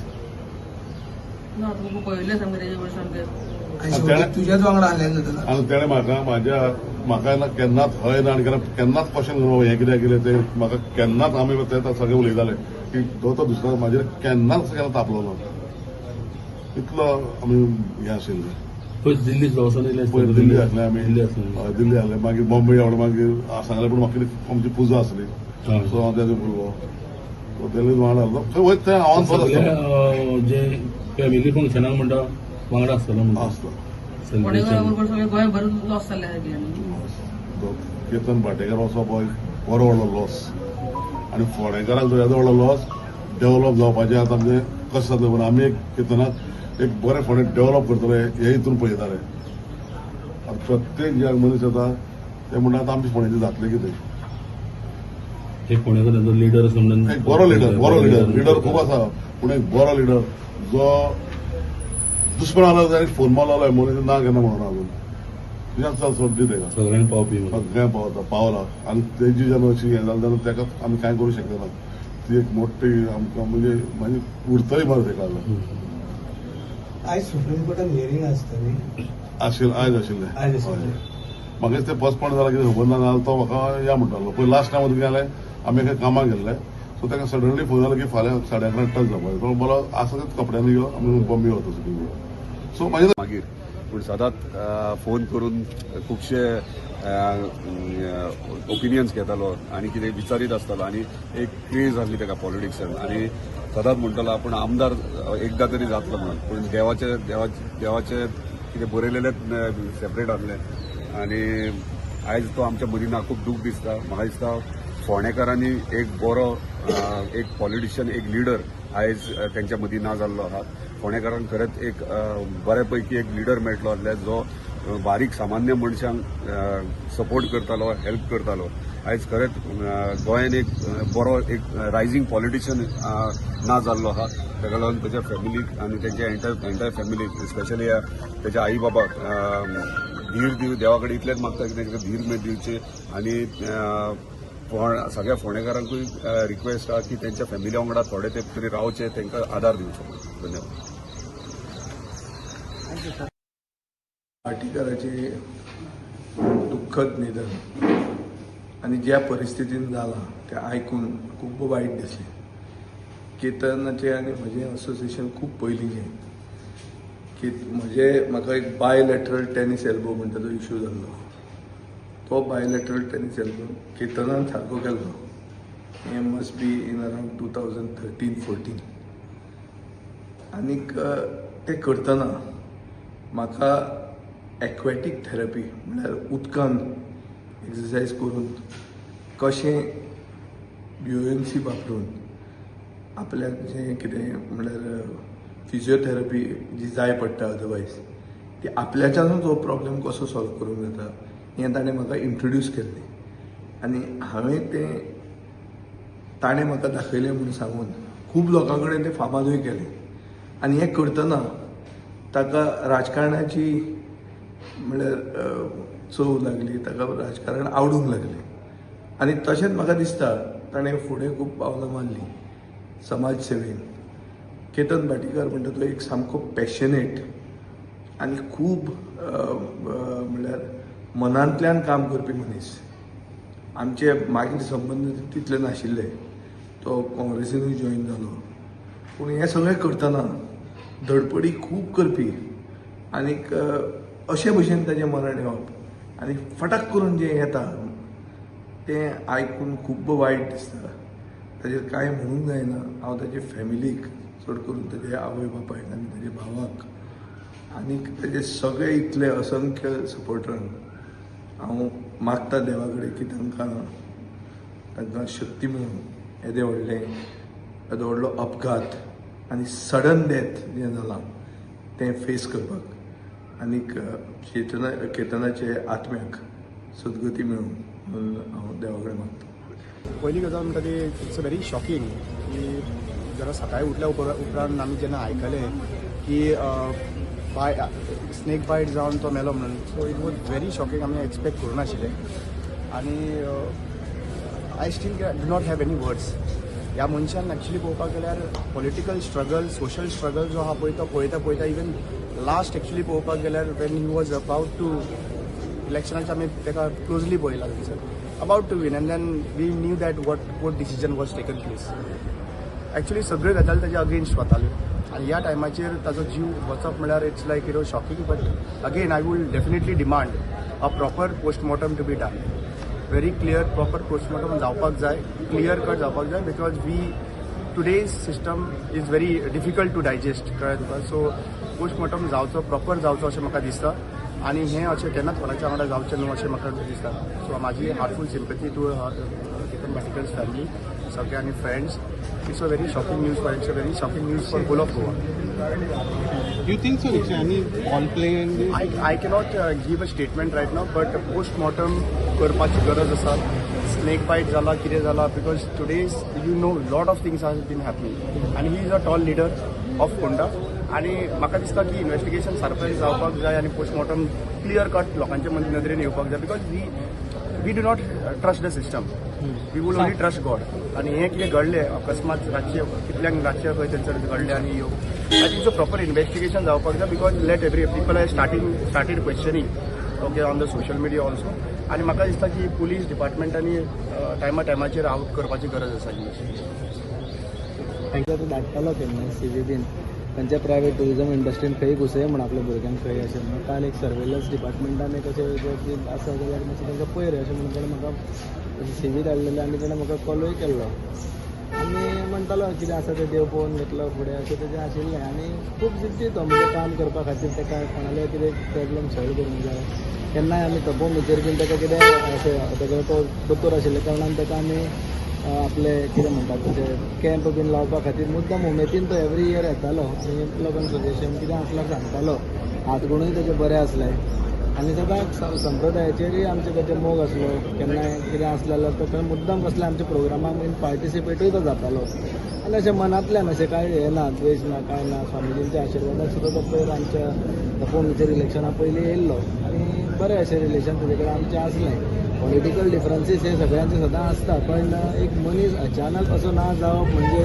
ना, तुका पळयल्लें सामकें तेजे बरोबर सामकें. तुज्याच वांगडा आसलें. आनी तेणें म्हाका म्हाज्या म्हाका ना केन्नाच हय ना आनी केन्नाच क्वेश्चन करूं हें कित्याक केलें तें म्हाका केन्नाच. आमी ते सगळे उलयताले की तो दुसरो म्हाजेर केन्नाच केन्ना तापलो ना, इतलो आमी हें आशिल्लें. पयस दिल्ली वचोन. पयर दिल्ली आसले आमी, दिल्ली आसले, मागीर बॉम्बे आवड, मागीर सांगलें, पूण म्हाका आमची पुजा आसली, सो हांव तेजे उरलो. सो दिल्ली वांगडा आसलो खंय वयता थंय हांव. जे फॅमिली फंक्शनाक म्हणटा वांगडा आसतलो. आसता. फोंडेकारा बरोबर सगळें गोंयभर लॉस जाल्लें सारकें. केतन भाटेकार वचप हो एक बरो व्हडलो लॉस आनी फोंडेकारांक येदो व्हडलो लॉस. डेव्हलप जावपाचें आतां आमचें कशें जातलें? पूण आमी एक केतनाक एक बरें फोंडें डेव्हलप करतले हे हितून पळयताले. आतां प्रत्येक जे मनीस येता ते म्हणटा, आतां आमचें फोंडेचें जातलें कितें? एक फोंडेचो तांचो लिडर असो म्हणून. एक बरो लिडर, बरो लिडर. लिडर खूब आसा, पूण एक बरो लिडर जो दुश्मन आलो जाल्यार फोन मारलो मनीस ना केन्ना म्हणून अजून तुज्यान चल सोड दी तेका. सगळ्यांक पावपी. सगळ्यांक पावता, पावला. आनी तेजी जेन्ना अशी हें जालें तेन्ना तेका आमी कांय करूं शकले ना. ती एक मोठी आमकां म्हणजे मागीर उरतली मरे तेका. आयज सुप्रीम कोर्टान हियरींग आसता न्ही? आशिल्लें, आयज आशिल्लें. आयज आशिल्लें. म्हाका तें पोस्टपोन जालां कितें खबर ना, जाल्यार तो म्हाका या म्हणटालो. पयलीं लास्ट टायम कितें जालें, आमी एका कामाक गेल्ले, सो ताका सडनली फोन जालो की फाल्यां 11:30 टच जावपाक. तो बोलो आसा तेच कपड्यांनी यो, आमी बॉम्बे वता सुप्रीम कोर्टान. सो मागीर मागीर पूण सदांच फोन करून खुबशे ओपिनियन्स घेतालो आनी कितें विचारीत आसतालो आनी एक क्रेज आसली ताका पॉलिटिक्सान आनी सदांच म्हणटालो आपूण आमदार एकदां तरी जातलो म्हणून. पूण देवाचे देवाचे कितें बरयलेलेंच सेपरेट आसलें आनी आयज तो आमच्या मदीं ना. खूब दूख दिसता. म्हाका दिसता फोंडेकारांनी एक बरो एक पॉलिटिशियन, एक लिडर आयज तेंच्या मदीं ना जाल्लो आहा. फोंडेकारांक खरेंच एक बऱ्या पैकी एक लिडर मेळटलो आसल्यार जो बारीक सामान्य मनशांक सपोर्ट करतालो, हेल्प करतालो. आयज खरेंच गोंयान एक बरो एक रायझींग पॉलिटिशियन ना जाल्लो आहा. ताका लागून ताच्या फॅमिलीक आनी तेंच्या एंटायर फॅमिलीक, स्पेशली तेच्या आई बाबाक धीर दिव देवा कडेन इतलेंच मागता की तांकां धीर दिवचे. आनी सगळ्या फोंडेकारांकूय रिक्वेस्ट आहा की तेंच्या फॅमिली वांगडा थोडे तेंप तरी रावचे, तांकां आदार दिवचो. धन्यवाद. भाटीकाराचें दुख्खद निधन आनी ज्या परिस्थितीन जालां तें आयकून खूब वायट दिसलें. केतनाचें आनी म्हजें असोसिएशन खूब पयलींचें. की म्हजे म्हाका एक बायलॅटरल टेनीस एल्बो म्हणटा तो इशू जाल्लो, तो बायलॅटरल टेनीस एल्बो केतनान सारको केल्लो. हें must be in around 2013-14. आनीक तें करतना म्हाका एक्वेटीक थेरपी म्हळ्यार उदकान एक्सरसायज करून कशें ब्युएनसी वापरून आपल्याक जें कितें म्हळ्यार फिजियोथेरपी जी जाय पडटा अदरवायज ती आपल्याच्यानूच हो प्रॉब्लेम कसो सॉल्व करूंक जाता हें ताणें म्हाका इंट्रोड्यूस केल्लें. आनी हांवें तें ताणें म्हाका दाखयलें म्हूण सांगून खूब लोकां कडेन तें फामादूय केलें. आनी हें करतना ताका राजकारणाची म्हळ्यार चव लागली, ताका राजकारण आवडूंक लागलें. आनी तशेंच म्हाका दिसता ताणें फुडें खूब पावलां मारलीं समाज सेवेन. केतन भाटीकार म्हणटा तो एक सामको पॅशनेट आनी खूब म्हळ्यार मनांतल्यान काम करपी मनीस. आमचे मागीर संबंद तितले नाशिल्ले, तो काँग्रेसीनूय जॉयन जालो, पूण हें सगळें करतना धडपडी खूब करपी आनीक अशे भशेन ताजें मरण येवप आनी फटाक करून जें येता तें आयकून खूब्ब वायट दिसता. ताजेर कांय म्हणूंक जायना. हांव ताजे फॅमिलीक, चड करून ताजे आवय बापायक आनी ताजे भावाक आनीक ताजे सगळे इतले असंख्य सपोर्टरांक हांव मागता देवा कडेन की तांकां तांकां शक्ती मेळूं येदें व्हडलें येदो व्हडलो अपघात आनी सडन डेथ जें जालां तें फेस करपाक आनीक केतनाचे आत्म्याक सद्गती मेळूं म्हणून हांव देवा कडेन मागता. पयली गजाल म्हणटा ती it's very shocking की जेन्ना सकाळी उठल्या उपरांत आमी जेन्ना आयकलें की बाय स्नेक बायट जावन तो मेलो म्हणून, so it was very shocking. आमी एक्सपेक्ट करूं नाशिल्लें आनी I still do not have any words. ह्या मनशान एक्चुली पळोवपाक गेल्यार पॉलिटिकल स्ट्रगल, सोशल स्ट्रगल जो आहा पळय तो पळयता पळयता इवन लास्ट एक्चुली पळोवपाक गेल्यार when he was about to इलेक्शनाचे आमी ताका क्लोजली पळयला थंयसर about to win and then we knew that what decision was taken place. Actually सगळ्यो गजाली ताच्या अगेन्स्ट वताल्यो आनी ह्या टायमाचेर ताजो जीव वचप म्हळ्यार it's like you know shocking. But again I will definitely demand a proper postmortem to be done. Very clear proper postmortem जावपाक जाय, क्लियर कट जावपाक जाय, because we today's system is very difficult to digest, कळ्ळें तुका. So postmortem जावचो, proper जावचो अशें म्हाका दिसता आनी हें अशें केन्नाच कोणाच्या वांगडा जावचें न्हू अशें म्हाका दिसता. सो म्हाजी heartful sympathy to Ketan Bhatikar's family सगळे आनी friends. It's a very shocking news for it's a very shocking news for whole of Goa. You think so, Richa? Any foul play in this? I cannot give a statement right now, but postmortem करपाची गरज आसा. Snake बायट जाला कितें जाला, because today's you know lot of things has been happening आनी he is a tall leader of Ponda आनी म्हाका दिसता की इन्वेस्टिगेशन सारकें जावपाक जाय आनी पोस्टमॉर्टम क्लियर कट लोकांच्या नदरेन येवपाक जाय, because we do not trust the system, we will only trust God. आनी हें कितें घडलें अकस्मात रातचें कितल्यांक रातचें खंय थंयसर घडलें आनी यो I think so proper investigation जावपाक जाय, because let every people are started questioning okay on the social media also. आनी म्हाका दिसता की पुलीस डिपार्टमेंटांनी टायमा टायमाचेर आवट करपाची गरज आसा ही. तांकां तो धाडटालो केन्ना सी बीन खंयच्या प्रायवेट ट्युरिजम इंडस्ट्रीन खंय घुसय म्हण आपल्या भुरग्यांक खंय अशें म्हणून. काल एक सर्वेलन्स डिपार्टमेंटान एक अशें आसा जाल्यार मातशें तांकां पयर अशें म्हणून ताणें म्हाका सी व्ही धाडलेले आनी ताणें म्हाका कॉलूय केल्लो आनी म्हणटालो कितें आसा तें देव पळोवन घेतलो फुडें अशें तेजें आशिल्लें. आनी खूब जिद्दी तो म्हणजे काम करपा खातीर ताका कोणाले कितें प्रॉब्लम सॉल्व करूंक जाय. केन्नाय आमी तपोमीचेर बीन ताका कितें अशें ताका तो दोतोर आशिल्ल्या कारणान ताका आमी आपले कितें म्हणटात तशें कॅम्प बीन लावपा खातीर मुद्दम उमेदीन तो एवरी इयर येतालो आनी लोकांक सजेशन कितें आसल्यार सांगतालो. हातगुणूय तेजे बरे आसले आनी सदांच संप्रदायाचेरूय आमचे ताचे मोग आसलो. केन्नाय कितें आसलें जाल्यार तो खंय मुद्दम कसल्या आमच्या प्रोग्रामाक बीन पार्टिसिपेटूय तो जातालो. आनी अशें मनांतल्यान अशें कांय हें ना, द्वेश ना, कांय ना. स्वामीजींच्या आशिर्वादान सुद्दां तो पयर आमच्या तपोमीचेर इलेक्शना पयलीं येयल्लो आनी बरें अशें रिलेशन तेजे कडेन आमचें आसलें. पॉलिटिकल डिफरन्सीस हे सगळ्यांचे सदां आसता, पण एक मनीस अचानक असो ना जावप म्हणजे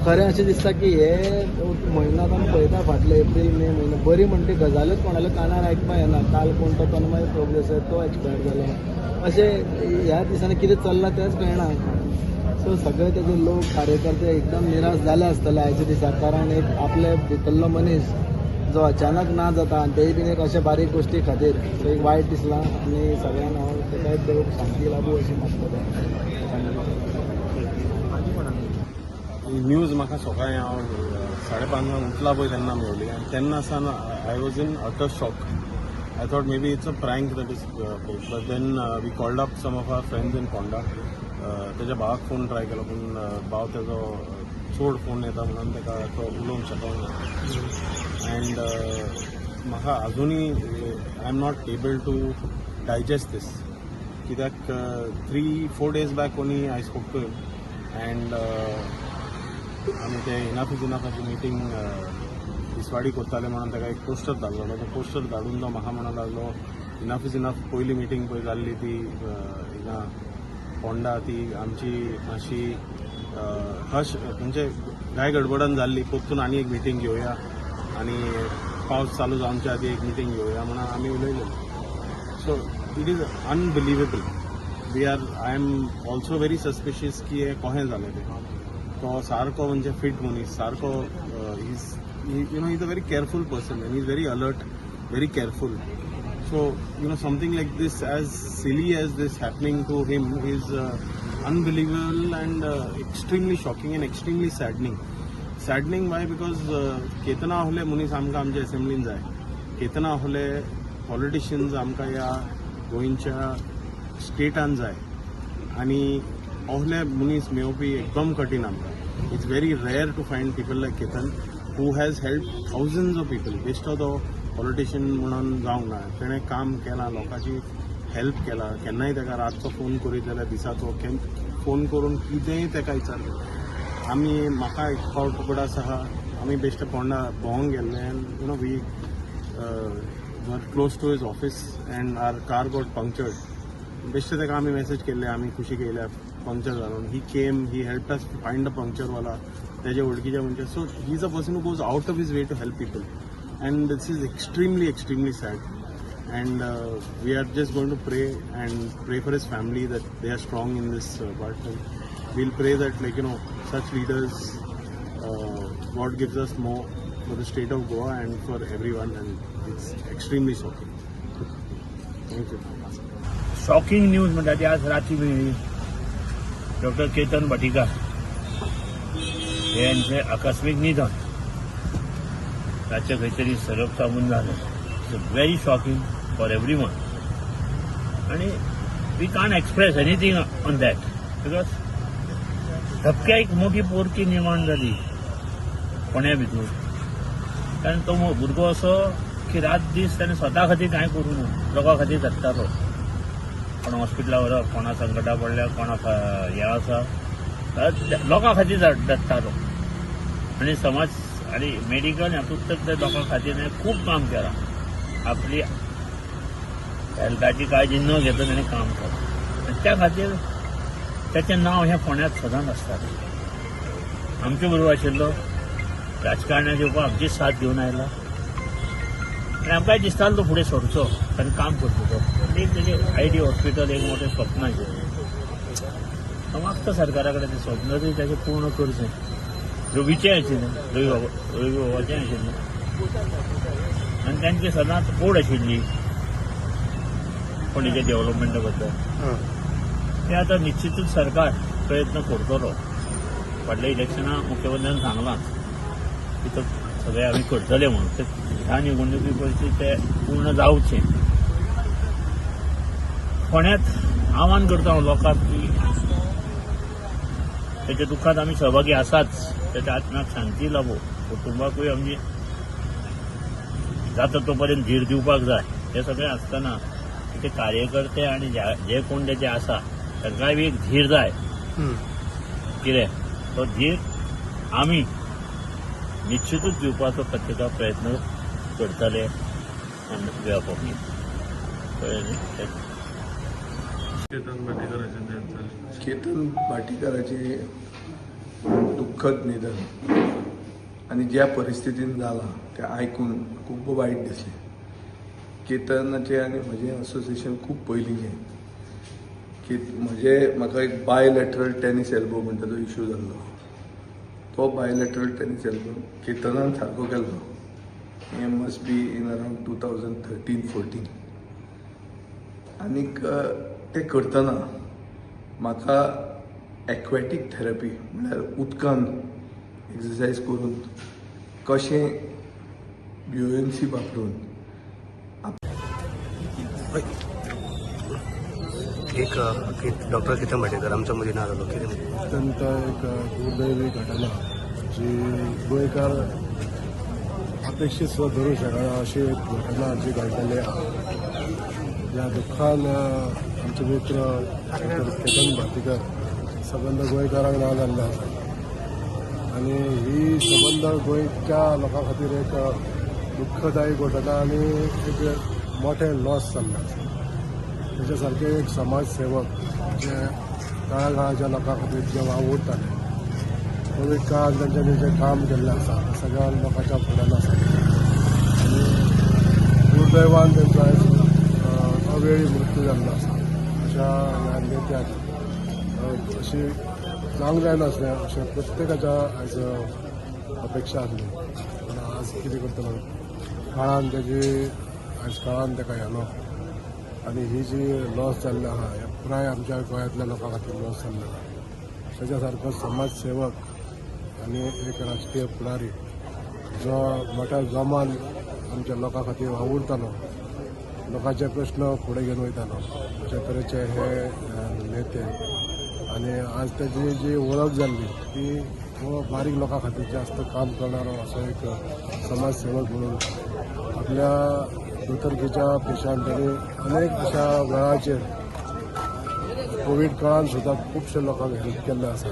खरें अशें दिसता की हे म्हयनो आमी पळयता फाटले एप्रील मे म्हयनो बरी म्हणटी गजालूच कोणाल्या कानार आयकपाक येना. काल कोण तो तन्मय प्रभु आसा तो एक्सपायर जालो, अशें ह्या दिसांनी कितें चल्लां तेंच कळना. सो सगळे तेजे लोक कार्यकर्ते एकदम निराश जाले आसतले आयच्या दिसा, कारण एक आपले भितरलो मनीस जो अचानक ना जाता आनी तेय बीन एक अशा बारीक गोश्टी खातीर सो एक वायट दिसलां आनी सगळ्यांक हांव ताका देव शांती लाभू अशी मागतलें. न्यूज म्हाका सकाळीं हांव 5:30 उठला पळय तेन्ना मेवली आनी तेन्ना सावन I was in utter shock. I thought maybe it's a prank that is played, but then we called up some of our friends in Ponda. तेज्या भावाक फोन ट्राय केलो पूण भाव तेजो चड फोन येता म्हणून ताका तो उलोवंक शकना. अँड म्हाका अजुनूय I am not able to digest this, कित्याक 3-4 days back only I spoke to him and आमी ते इनाफ is इनाफाची मिटींग तिसवाडी करताले म्हणून ताका एक पोस्टर धाडलेलो. तो पोस्टर धाडून तो म्हाका म्हणूंक लागलो इनाफ is enough पयली मिटींग पळय जाल्ली ती हिंगा फोंडा, ती आमची मातशी हश म्हणजे घाय गडबडान जाल्ली, परतून आनी एक मिटींग घेवया आनी पावस चालू जावच्या आदी एक मिटींग घेवया म्हणून आमी उलयले. So it is unbelievable. I am also very suspicious की हें कशें जालें तें. तो सारको म्हणजे फिट मनीस, सारको is you know is a very careful person and is very alert, very careful. So something like this, as silly as this happening to him, is unbelievable and extremely shocking and extremely saddening. Saddening why? Because केतना आहले मनीस आमकां आमच्या असेंब्लीन जाय, केतना आहले politicians आमकां ह्या गोंयच्या स्टेटान जाय आनी असले मनीस मेळोवपी एकदम कठीण आमकां. It's very rare to find people like Ketan who has helped thousands of people. बेश्टो तो पॉलिटिशियन म्हणून जावंक ना, तेणें काम केलां, लोकांची हेल्प केला. केन्नाय ताका रातचो फोन करीत जाल्यार दिसाचो फोन करून कितेंय ताका विचारता. आमी म्हाका एक फावट उगडास आहा, आमी बेश्टे पोंडा भोंवंक गेल्ले and we were close to his office and our car got punctured. बेश्टे ताका आमी मॅसेज केल्ले, आमी कुशीक येयल्या, पंक्चर जालो. He came, he helped us find a puncture वाला, तेजे वळखीचे म्हणजे. So he is a person who goes out of his way to help people and this is extremely, extremely sad and we are just going to pray and pray for his family that they are strong in this part, and we'll pray that like such leaders, God gives us more for the state of Goa and for everyone, and it's extremely shocking. Thank you. Shocking news म्हणटा ती आज राती मेळ्ळी. Doctor Ketan Bhatikar हे यांचे आकस्मीक निधन रातचे खंय तरी सरप चाबून जालें. It's very shocking for everyone आणि we can't express anything on that because धपक्या एक मोठी पोरकी निर्माण जाली फोण्या भितर, कारण तो भुरगो असो की रात दीस ताणें स्वता खातीर कांय करूं ना, लोकां खातीर जगतालो. कोणा हॉस्पिटला व्हरप, कोणा संकटा पडल्या, कोणाक हें आसा, लोकां खातीर जगतालो आनी समाज आनी मेडिकल हातूंत तर ते लोकां खातीर ताणें खूब काम केलां. आपली हेल्थाची काळजी न घेता ताणें काम केलां आनी त्या खातीर ताचें नांव हें फोंड्यांत सदांच आसतालें. आमचे बरोबर आशिल्लो, राजकारणात येवपाक आमचीच साथ घेवन आयला आनी आमकांय दिसतालो तो फुडें सरचो, कारण काम करचो तो. एक तेजें आयडी हॉस्पिटल एक मोठें स्वप्न आशिल्लें. मागता सरकारा कडेन तें स्वप्न तरी ताचें पूर्ण करचें. रवीचें आशिल्लें, रवी बाबाचें आशिल्लें आनी तांची सदांच ओड आशिल्ली फोंडेच्या डेव्हलपमेंटा बद्दल. ते आतां निश्चितूच सरकार प्रयत्न करतलो. फाटल्या इलेक्शनाक मुख्यमंत्र्यान सांगलां की तो सगळें आमी करतले म्हणून, ते ह्या निवडणुकी पयलीं ते पूर्ण जावचें. फोंड्यांत आव्हान करता हांव लोकांक की ताच्या दुख्खांत आमी सहभागी आसाच, ताच्या आत्म्याक शांती लाभो, कुटुंबाकूय आमची जाता तो पर्यंत धीर दिवपाक जाय. हें सगळें आसतना ते कार्यकर्ते आनी जे कोण तेचे आसा तांकांय बी एक धीर जाय. कितें तो धीर आमी निश्चितूच दिवपाचो प्रत्येका प्रयत्न करतले on behalf of me. कळ्ळें न्ही? केतन भाटीकाराचें death जालें. केतन भाटीकाराचें दुख्खद निधन आनी ज्या परिस्थितीन जालां तें आयकून खूब वायट दिसलें. केतनाचें आनी म्हजें असोसिएशन खूब पयलींचें. म्हजे म्हाका एक बायलॅटरल टेनीस एल्बो म्हणटा तो इशू जाल्लो, तो बायलॅटरल टेनीस एल्बो केतनान सारको केल्लो. हें must be in around 2013-14. आनीक तें करतना म्हाका एक्वेटीक थेरपी म्हळ्यार उदकान एक्सरसायज करून कशें ब्युएन्सी वापरून एक डॉक्टर केतन भाटीकर आमच्या मदीं ना जालो, कितें? अत्यंत एक दुर्दैवी घटना जी गोंयकार अपेक्षीत सुद्दां धरूंक शकना अशी एक घटना जी घडलेली आहा. ह्या दुख्खान आमचे मित्र डॉक्टर केतन भाटीकर सबंद गोंयकारांक ना जाल्ले आसा आनी ही सबंद गोंयच्या लोकां खातीर एक दुख्खदायी घटना आनी एक मोठें लॉस जाल्लें आसा. ताच्या सारके एक समाज सेवक जे तळागाळाच्या लोकां खातीर जे वावुरताले, कोवीड काळांत तांच्यांनी जें काम केल्लें आसा तें सगळ्या लोकांच्या फुड्यान आसा आनी दुर्दैवान तांचो आयज अवेळी मृत्यू जाल्लो आसा. अशा ह्या नेत्याक अशी जावंक जायनासलें अशें प्रत्येकाच्या आयज अपेक्षा आसली, पूण आज कितें करतलो, काळान ताजी आयज काळान ताका व्हेलो आनी ही जी लॉस जाल्ली आहा हे पुराय आमच्या गोंयांतल्या लोकां खातीर लॉस जाल्लो आहा. ताच्या सारको समाज सेवक आनी एक राजकीय फुडारी जो मोठ्या जोमान आमच्या लोकां खातीर वावुरतालो, लोकांचे प्रश्न फुडें घेवन वयतालो, अशा तरेचे हे नेते. आनी आज ताजी जी वळख जाल्ली ती हो बारीक लोकां खातीर जास्त काम करणारो असो एक समाजसेवक म्हणून आपल्या दोतोरकीच्या पेशान तांणी अनेक अशा वेळाचेर कोवीड काळान सुद्दां खुबशे लोकांक हेल्प केल्ले आसा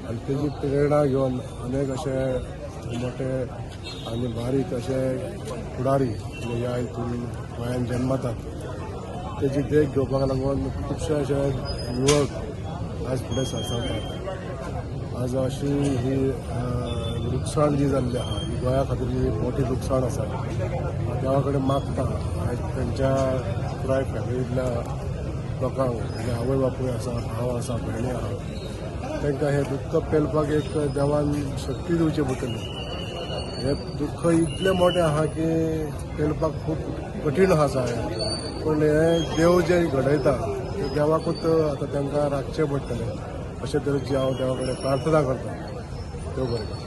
आनी तेजी प्रेरणा घेवन अनेक अशे मोठे आनी बारीक अशे फुडारी ह्या हितून गोंयान जन्मतात. तेजी देख घेवपाक लागून खुबशे अशे युवक आज फुडें सरसरतात. आज अशी ही लुकसाण जी जाल्ली आहा ही गोंया खातीर ही मोठी लुकसाण आसा. देवा कडेन मागता आयज तेंच्या पुराय फॅमिलींतल्या लोकांक, म्हणजे आवय बापूय आसा, भाव आसा, भयणी आहा, तांकां हें दुख्ख पेलपाक एक देवान शक्ती दिवची पडटली. हें दुख्ख इतलें मोठें आहा की पेलपाक खूब कठीण आसा हें, पूण हें देव जें घडयता तें देवाकूच आतां तांकां राखचें पडटलें. अशे तरेची हांव देवा कडेन प्रार्थना करता. देव बरें करूं.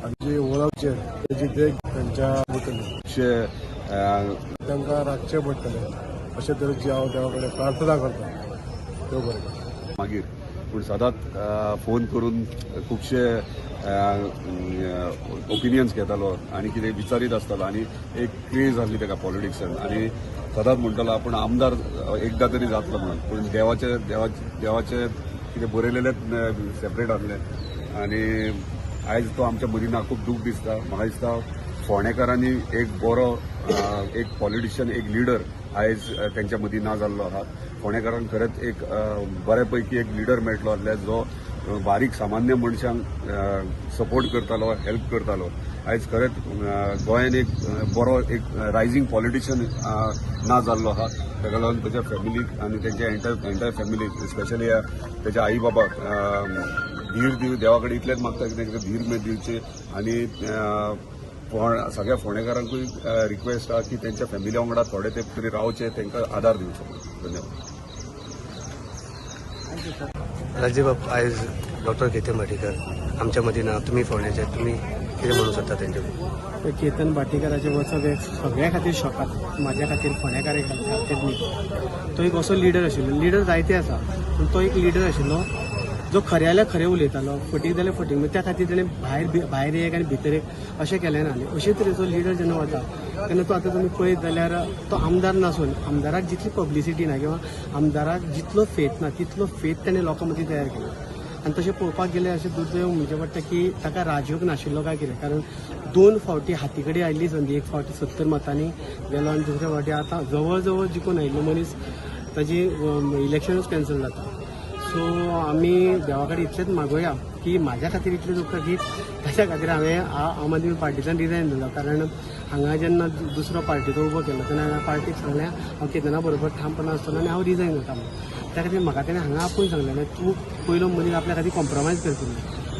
आनी जी वळखचेर तेजी देख तांच्या तांकां राखचें पडटलें. अशे तरेची हांव देवा कडेन प्रार्थना करता. देव बरें करूं. मागीर पूण सदांच फोन करून खुबशे ओपिनियन्स घेतालो आनी कितें विचारीत आसतालो आनी एक क्रेज आसली ताका पॉलिटिक्सान आनी सदांच म्हणटालो आपूण आमदार एकदां तरी जातलो म्हणून, पूण देवाचे देवाचे देवाचे कितें बरयलेलेंच सेपरेट आसलें आनी आयज तो आमच्या मदीं ना. खूब दूख दिसता. म्हाका दिसता फोंडेकारांनी एक बरो एक पॉलिटिशियन, एक लिडर आयज तेंच्या मदीं ना जाल्लो आहा. फोंडेकारांक खरेंच एक बऱ्या पैकी एक लिडर मेळटलो आसल्यार जो बारीक सामान्य मनशांक सपोर्ट करतालो, हेल्प करतालो. आयज खरेंच गोंयान एक बरो एक रायझींग पॉलिटिशियन ना जाल्लो आहा. ताका लागून ताच्या फॅमिलीक आनी तेंच्या एंटायर फॅमिलीक, स्पेशली ताच्या आई बाबाक धीर दिव, देवा कडेन इतलेंच मागता की तांकां धीर दिवचे. आनी सगळ्या फोंडेकारांकूय रिक्वेस्ट आहा की तेंच्या फॅमिली वांगडा थोडे तेंप तरी रावचे, तांकां आदार दिवचो. धन्यवाद. राजीव, आयज डॉक्टर केतन भाटीकर आमच्या मदीं ना, तुमी फोंडेचे, तुमी कितें म्हणू सोदता तेंचे? केतन भाटीकराचें वचप हें सगळ्या खातीर शॉकात, म्हाज्या खातीर, फोंडेकारा खातीर न्ही. तो एक असो लिडर आशिल्लो, लिडर जायते आसा पूण तो एक लिडर आशिल्लो जो खरें जाल्यार खरें उलयतालो, फटींग जाल्यार फटींग. म्हणजे त्या खातीर तेणें भायर एक आनी भितर एक अशें केलें ना. आनी अशे तरेचो लिडर जेन्ना वता तेन्ना तो आतां तुमी पळयत जाल्यार तो आमदार नासून आमदाराक जितली पब्लिसिटी ना किंवा आमदाराक जितलो फेत ना तितलो फेत तेणें लोकां मदीं तयार केलो. आनी तशें पळोवपाक गेल्यार अशें दुर्दैव म्हणचें पडटा की ताका राजयोग नाशिल्लो काय कितें, कारण 2 फावटी हाती कडेन आयिल्ली संदी, एक फावटी 70 मतांनी गेलो आनी दुसऱ्या फावटी आतां जवळ जवळ जिखून आयिल्लो मनीस ताजी इलेक्शनूच कॅन्सल जाता. सो आमी देवा कडेन इतलेंच मागोया की म्हाज्या खातीर इतलें दुख्ख की ताच्या खातीर हांवें आम आदमी पार्टीच्यान रिजायन दिलो. कारण हांगा जेन्ना दुसरो पार्टीचो उबो केलो तेन्ना हांवें पार्टीक सांगलें हांव केतना बरोबर ठामपणान आसतलो आनी हांव रिजायन जाता म्हणून. त्या खातीर म्हाका तेणें हांगा आपोवन सांगलें तूं पयलो मनीस आपल्या खातीर कॉम्प्रोमायज करतलो.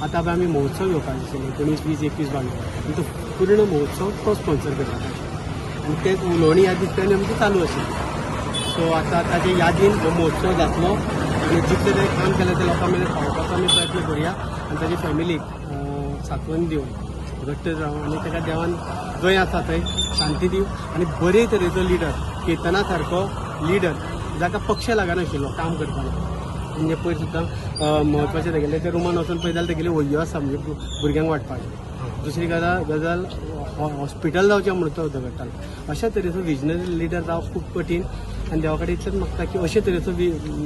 आतां पळय आमी महोत्सव घेवपाक आशिल्ले 19, 20, 21, 22 आनी तो पूर्ण महोत्सव तो स्पॉन्सर करता आनी तेच उलोवणी ह्या दिसांनी आमचें चालू आशिल्लें. सो आतां ताजे यादीन हो महोत्सव जातलो आनी जितलें तें काम केलें तें लोकां मेरेन पावोवपाचो आमी प्रयत्न करुया आनी ताजे फॅमिलीक सांत्वन दिवन घट्ट जावं आनी ताका देवान जंय आसा थंय शांती दिवं आनी बरे तरेचो लिडर, केतना सारको लिडर जाका पक्ष लागनाशिल्लो काम करतना, म्हणजे पयर सुद्दां म्हत्वाचें तेगेलें ते रुमान वचून पळयत जाल्यार तेगेली वळयो आसा म्हणजे भुरग्यांक वांटपाचें. दुसरी गजाल हॉस्पिटल जावचें म्हणून तो झगडटालो. अशा तरेचो विजनरी लिडर जावप खूब कठीण आनी देवा कडेन इतलेंच मागता की अशे तरेचो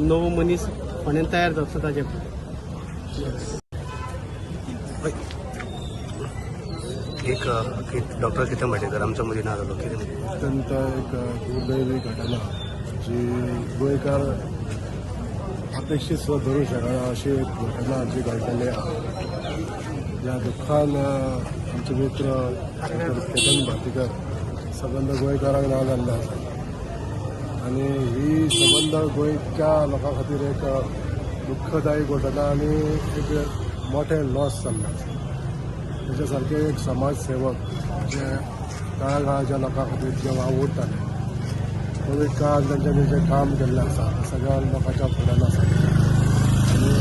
नवो मनीस फोंड्यान तयार जावचो ताजे. एक डॉक्टर केतन भाटीकर आमच्या मदीं ना जालो, कितें? अत्यंत एक दुर्दैवी घटना जी गोंयकार अपेक्षीत सुद्दां धरूंक शकना अशी एक घटना जी घडलेली आहा. ह्या दुख्खान आमचे मित्र डॉक्टर केतन भाटीकर सबंद गोंयकारांक ना जाल्ले आसा. आनी ही सबंद गोंयच्या लोकां खातीर एक दुख्खदायी घटना आनी एक मोठें लॉस जाल्लें आसा. तेच्या सारके एक समाज सेवक जे तळागाळाच्या लोकां खातीर जे वावुरताले, कोवीड काळान तेंच्यांनी जें काम केल्लें आसा तें सगळ्या लोकांच्या फुड्यान आसा आनी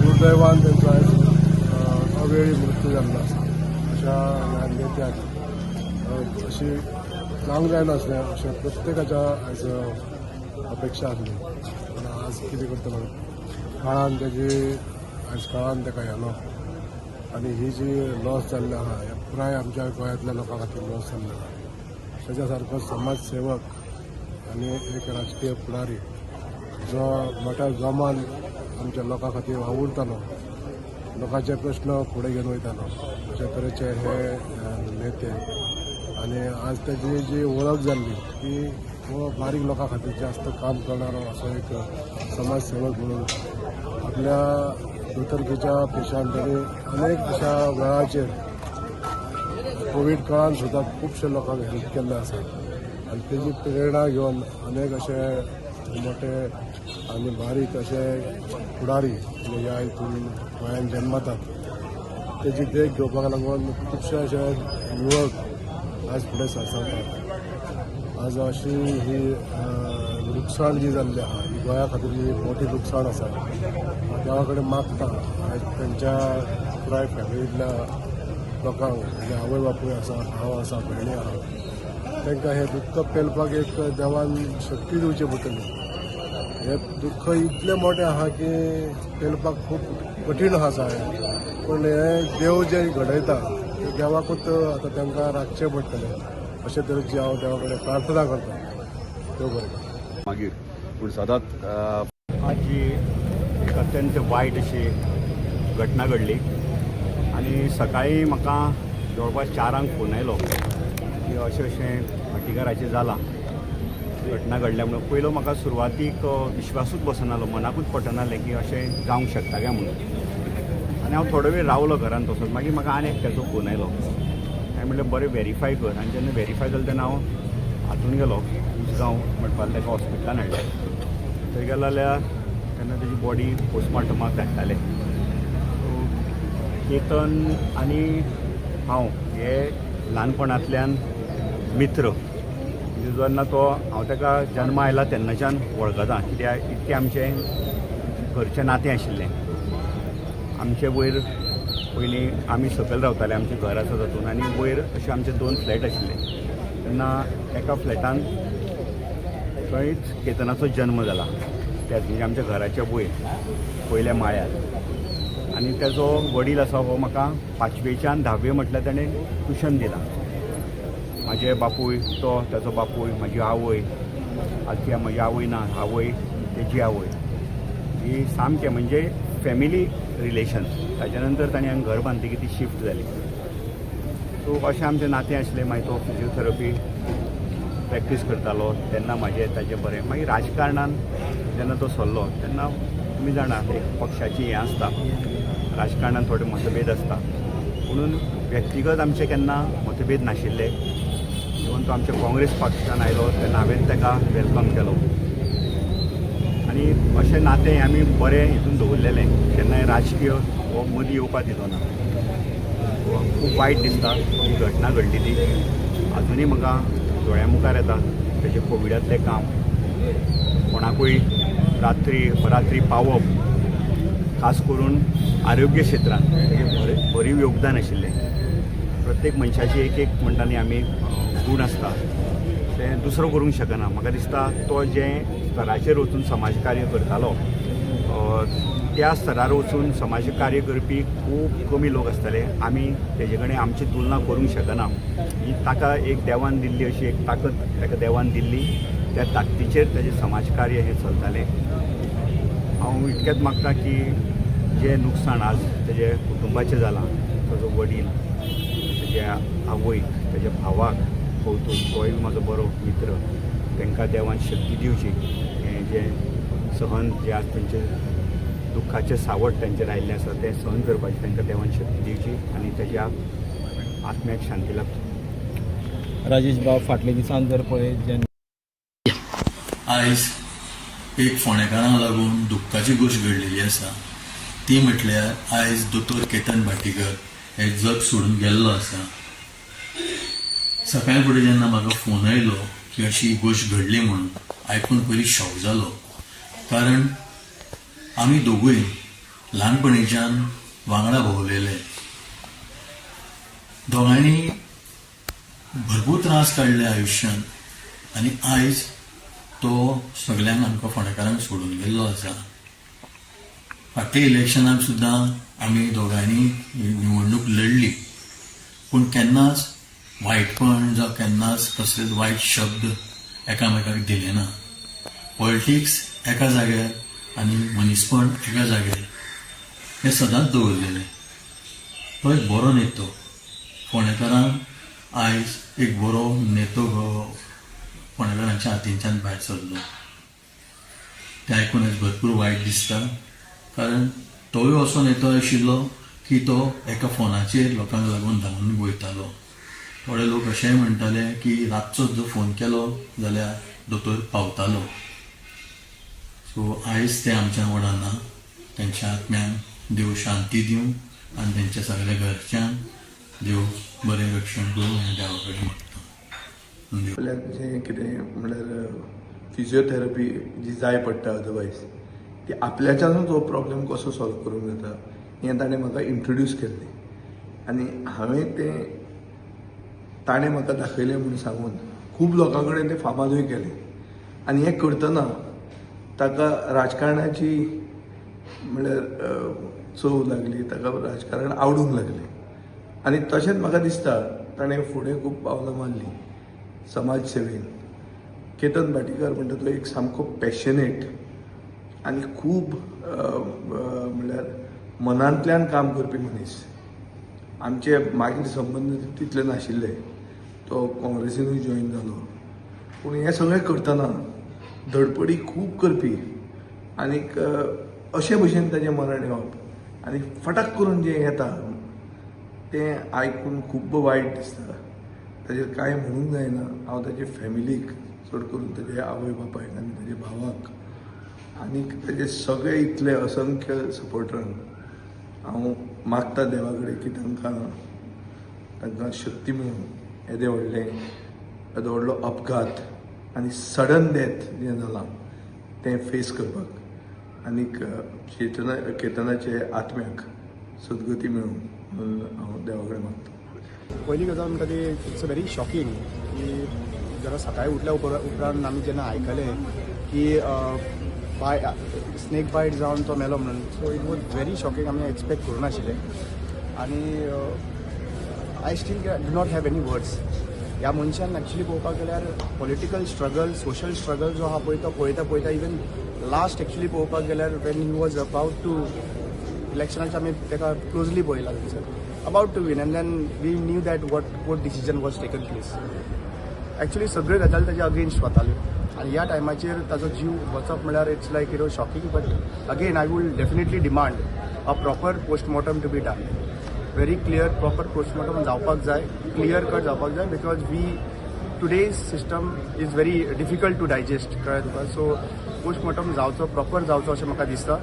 दुर्दैवान तेंचो आयज अवेळी मृत्यू जाल्लो आसा. अशा ह्या नेत्याक अशी जावंक जायनासलें अशें प्रत्येकाच्या आयज अपेक्षा आसली, पूण आज कितें करतलो, काळान तेजी आयज काळान ताका व्हेलो आनी ही जी लॉस जाल्ली आहा हे पुराय आमच्या गोंयांतल्या लोकां खातीर लॉस जाल्लो आहा. ताच्या सारको समाज सेवक आनी एक राजकीय फुडारी जो मोठ्या जोमान आमच्या लोकां खातीर वावुरतालो, लोकांचे प्रश्न फुडें घेवन वयतालो, अशा तरेचे हे नेते आनी आज ताजी जी वळख जाल्ली की हो बारीक लोकां खातीर जास्त काम करणारो असो एक समाज सेवक म्हणून आपल्या दोतोरकेच्या पेशान तांणी अनेक अशा वेळाचेर कोवीड काळान सुद्दां खुबशे लोकांक हेल्प केल्लें आसा आनी तेजी प्रेरणा घेवन अनेक अशे मोठे आनी बारीक अशे फुडारी ह्या हितून गोंयांत जन्मतात. तेजी देख घेवपाक लागून खुबशे अशे युवक आज फुडें सरसरतात. आज अशी ही लुकसाण जी जाल्ली आहा ही गोंया खातीर ही मोठी लुकसाण आसा. देवा कडेन मागता आयज तेंच्या पुराय फॅमिलींतल्या लोकांक, म्हणजे आवय बापूय आसा, भाव आसा, भयणी आहा, तांकां हें दुख्ख पेलपाक एक देवान शक्ती दिवची पडटली. हें दुख्ख इतलें मोठें आहा की पेलपाक खूब कठीण आसा हें, पूण हें देव जें घडयता तें देवाकूच आतां तांकां राखचें पडटलें अशे तरेची हांव देवा कडेन प्रार्थना करता. देव बरें करूं. मागीर पूण सदांच आज जी एक अत्यंत वायट अशी घटना घडली आनी सकाळीं म्हाका जवळपास 4 फोन आयलो की अशें अशें भाटीकाराचें जालां, घटना घडल्या म्हणून. पयलो म्हाका सुरवातीक विश्वासूच बसनालो, मनाकूच पटनालें की अशें जावंक शकता काय म्हणून. आनी हांव थोडो वेळ रावलो घरान तसोच. मागीर म्हाका आनी एकट्याचो फोन आयलो, हांवें म्हणलें बरें वेरीफाय कर. आनी जेन्ना वेरीफाय जालें तेन्ना हांव हातून गेलो उसगांव म्हणपाक, ताका हॉस्पिटलान हाडलें. थंय गेलो जाल्यार तेन्ना तेजी बॉडी पोस्टमार्टमाक धाडटाले. केतन आनी हांव हे ल्हानपणांतल्यान मित्र, म्हणजे जेन्ना तो हांव ताका जन्मा आयला तेन्नाच्यान वळखता, कित्याक इतकें आमचें घरचें नातें आशिल्लें. आमचे वयर पयलीं आमी सकयल रावताले, आमचें घर आसा तातूंत, आनी वयर अशे आमचे 2 फ्लॅट आशिल्ले. तेन्ना एका फ्लॅटान थंयच केतनाचो जन्म जाला, त्याच म्हणजे आमच्या घराच्या वयर पयल्या माळ्यार. आनी ताजो वडील आसा हो म्हाका 5वेच्यान 10वे म्हटल्यार ताणें ट्युशन दिलां. म्हाजे बापूय तो, ताजो बापूय, म्हाजी आवय, आतां म्हजी आवय ना, आवय तेजी आवय, ही सामकें म्हणजे फॅमिली रिलेशन. ताच्या नंतर ताणें हांगा घर बांदतकीर ती शिफ्ट जाली. सो अशें आमचें नातें आसलें. मागीर तो फिजियोथेरपी प्रॅक्टीस करतालो तेन्ना म्हाजें ताजें बरें. मागीर राजकारणान जेन्ना तो सरलो तेन्ना तुमी जाणा एक पक्षाची हें आसता, राजकारणान थोडे मतभेद आसता, म्हणून व्यक्तिगत आमचे केन्ना मतभेद नाशिल्ले. इवन तो आमच्या काँग्रेस पक्षान आयलो तेन्ना हांवें ताका welcome केलो आनी अशें नातें आमी बरें हितून दवरलेलें. केन्नाय राजकीय हो मदीं येवपाक दिलो ना. खूब वायट दिसता ही घटना घडली ती, आजुनूय म्हाका दोळ्या मुखार येता. तेजें कोविडांतलें काम, कोणाकूय रात्री पावप, खास करून आरोग्य क्षेत्रांत तेजें भरीव योगदान आशिल्लें. प्रत्येक मनशाची एक एक म्हणटा न्ही आमी गूण आसता, तें दुसरो करूंक शकना. म्हाका दिसता तो जें स्तराचेर वचून समाजकार्य करतालो त्या स्तरार वचून समाजकार्य करपी खूब कमी लोक आसतले. आमी तेजे कडेन आमची तुलना करूंक शकना. ही ताका एक देवान दिल्ली अशी एक ताकत ताका देवान दिल्ली, त्या ताकदीचेर तेजें समाजकार्य हें चलतालें. हांव इतकेंच मागता की जें नुकसाण आज तेजे कुटुंबाचें जालां, ताजो वडील, तेज्या आवयक, तेज्या भावाक कौतूक, तोय म्हाजो बरो मित्र, तांकां देवान शक्ती दिवची. हें जें सहन जें आज तेंचें दुख्खाचें सावट तांचेर आयिल्लें आसा तें सहन करपाची तांकां देवान शक्ती दिवची आनी तेज्या आत्म्याक शांती लाभची. राजेश बाब, फाटल्या दिसान जर पळयत जेन्ना आयज एक फोंडेकारांक लागून दुख्खाची गोश्ट घडलेली आसा. ती म्हटल्यार आयज दोतोर केतन भाटीकर हे जग सोडून गेल्लो आसा. सकाळी फुडें जेन्ना म्हाका फोन आयलो की अशी गोश्ट घडली म्हणून, आयकून पयलीं शॉक जालो, कारण आमी दोगूय ल्हानपणीच्यान वांगडा भोंवलेले. दोगांयनी भरपूर त्रास काडले आयुश्यांत आनी आयज तो सगल्यांक, आमकां फोंडेकारांक सोडून गेल्लो आसा. फाटल्या इलेक्शनाक सुद्दां आमी दोगांयनी निवडणूक लढली, पूण केन्नाच वायटपण जावं केन्नाच कसलेच वायट शब्द एकामेकाक दिले ना. पॉलिटिक्स एका जाग्यार आनी मनीसपण एका जाग्यार हें सदांच दवरलेलें. तो एक बरो नेतो. फोंडेकारांक आयज एक बरो नेतो फोंडेकारांच्या हातींच्यान भायर सरलो, तें आयकून आयज भरपूर वायट दिसता, कारण तोय असो नेतो आशिल्लो की तो एका फोनाचेर लोकांक लागून धांवून वयतालो. थोडे लोक अशेंय म्हणटाले की रातचो जर फोन केलो जाल्यार दोतोर पावतालो. सो आयज ते आमच्या वांगडा ना. तेंच्या आत्म्यांक देव शांती दिवं आनी तेंच्या सगल्या घरच्यांक देव बरें रक्षण करूं हें देवा कडेन मागता. आपल्याक जें कितें म्हणल्यार फिजियोथेरपी जी जाय पडटा, अदरवायज ती आपल्याच्यानूच हो प्रॉब्लेम कसो सॉल्व करूंक जाता हें ताणें म्हाका इंट्रोड्यूस केल्लें आनी हांवें तें ताणें म्हाका दाखयलें म्हूण सांगून खूब लोकां कडेन तें फामादूय केलें. आनी हें करतना ताका राजकारणाची म्हणल्यार चव लागली, ताका राजकारण आवडूंक लागलें आनी तशेंच म्हाका दिसता ताणें फुडें खूब पावलां मारलीं समाज सेवेन. केतन भाटीकार म्हणटा तो एक सामको पॅशनेट आनी खूब म्हणल्यार मनांतल्यान काम करपी मनीस. आमचे मागीर संबंद तितले नाशिल्ले, तो काँग्रेसीनूय जॉयन जालो, पूण हें सगळें करतना धडपडी खूब करपी आनीक अशे भशेन ताजें मरण येवप आनी फटाक करून जें येता तें आयकून खूब वायट दिसता. ताजेर कांय म्हणूंक जायना. हांव ताजे फॅमिलीक, चड करून ताजे आवय बापायक आनी ताजे भावाक आनीक ताजे सगळे इतले असंख्य सपोर्टरांक हांव मागता देवा कडेन की तांकां तांकां शक्ती मेळूं येदें व्हडलें, येदो व्हडलो अपघात आनी सडन डेथ जें जालां तें फेस करपाक आनीक केतनाचे आत्म्याक सद्गती मेळूं म्हणून हांव देवा कडेन मागता. पयली गजाल म्हणटा ती it's a very shocking की जेन्ना सकाळी उठल्या उपरांत आमी जेन्ना आयकलें की बाय स्नेक बायट जावन तो मेलो म्हणून, so it was very shocking. आमी एक्सपेक्ट करूं नाशिल्लें आनी I still do not have any words. ह्या मनशान एक्चुली पळोवपाक गेल्यार पॉलिटिकल स्ट्रगल, सोशल स्ट्रगल जो आहा पळय तो पळयता पळयता इवन लास्ट एक्चुली पळोवपाक गेल्यार when he was about to इलेक्शनाचे आमी ताका क्लोजली पळयला थंयसर about to win and then we knew that what decision was taken place. Actually सगळ्यो गजाली ताच्या अगेन्स्ट वताल्यो आनी ह्या टायमाचेर ताजो जीव वचप म्हळ्यार it's like shocking, but again I will definitely demand a proper postmortem to be done. Very clear proper postmortem जावपाक जाय, क्लियर कट जावपाक जाय, because we today's system is very difficult to digest, कळ्ळें तुका? सो पोस्टमॉर्टम जावचो, proper जावचो अशें म्हाका दिसता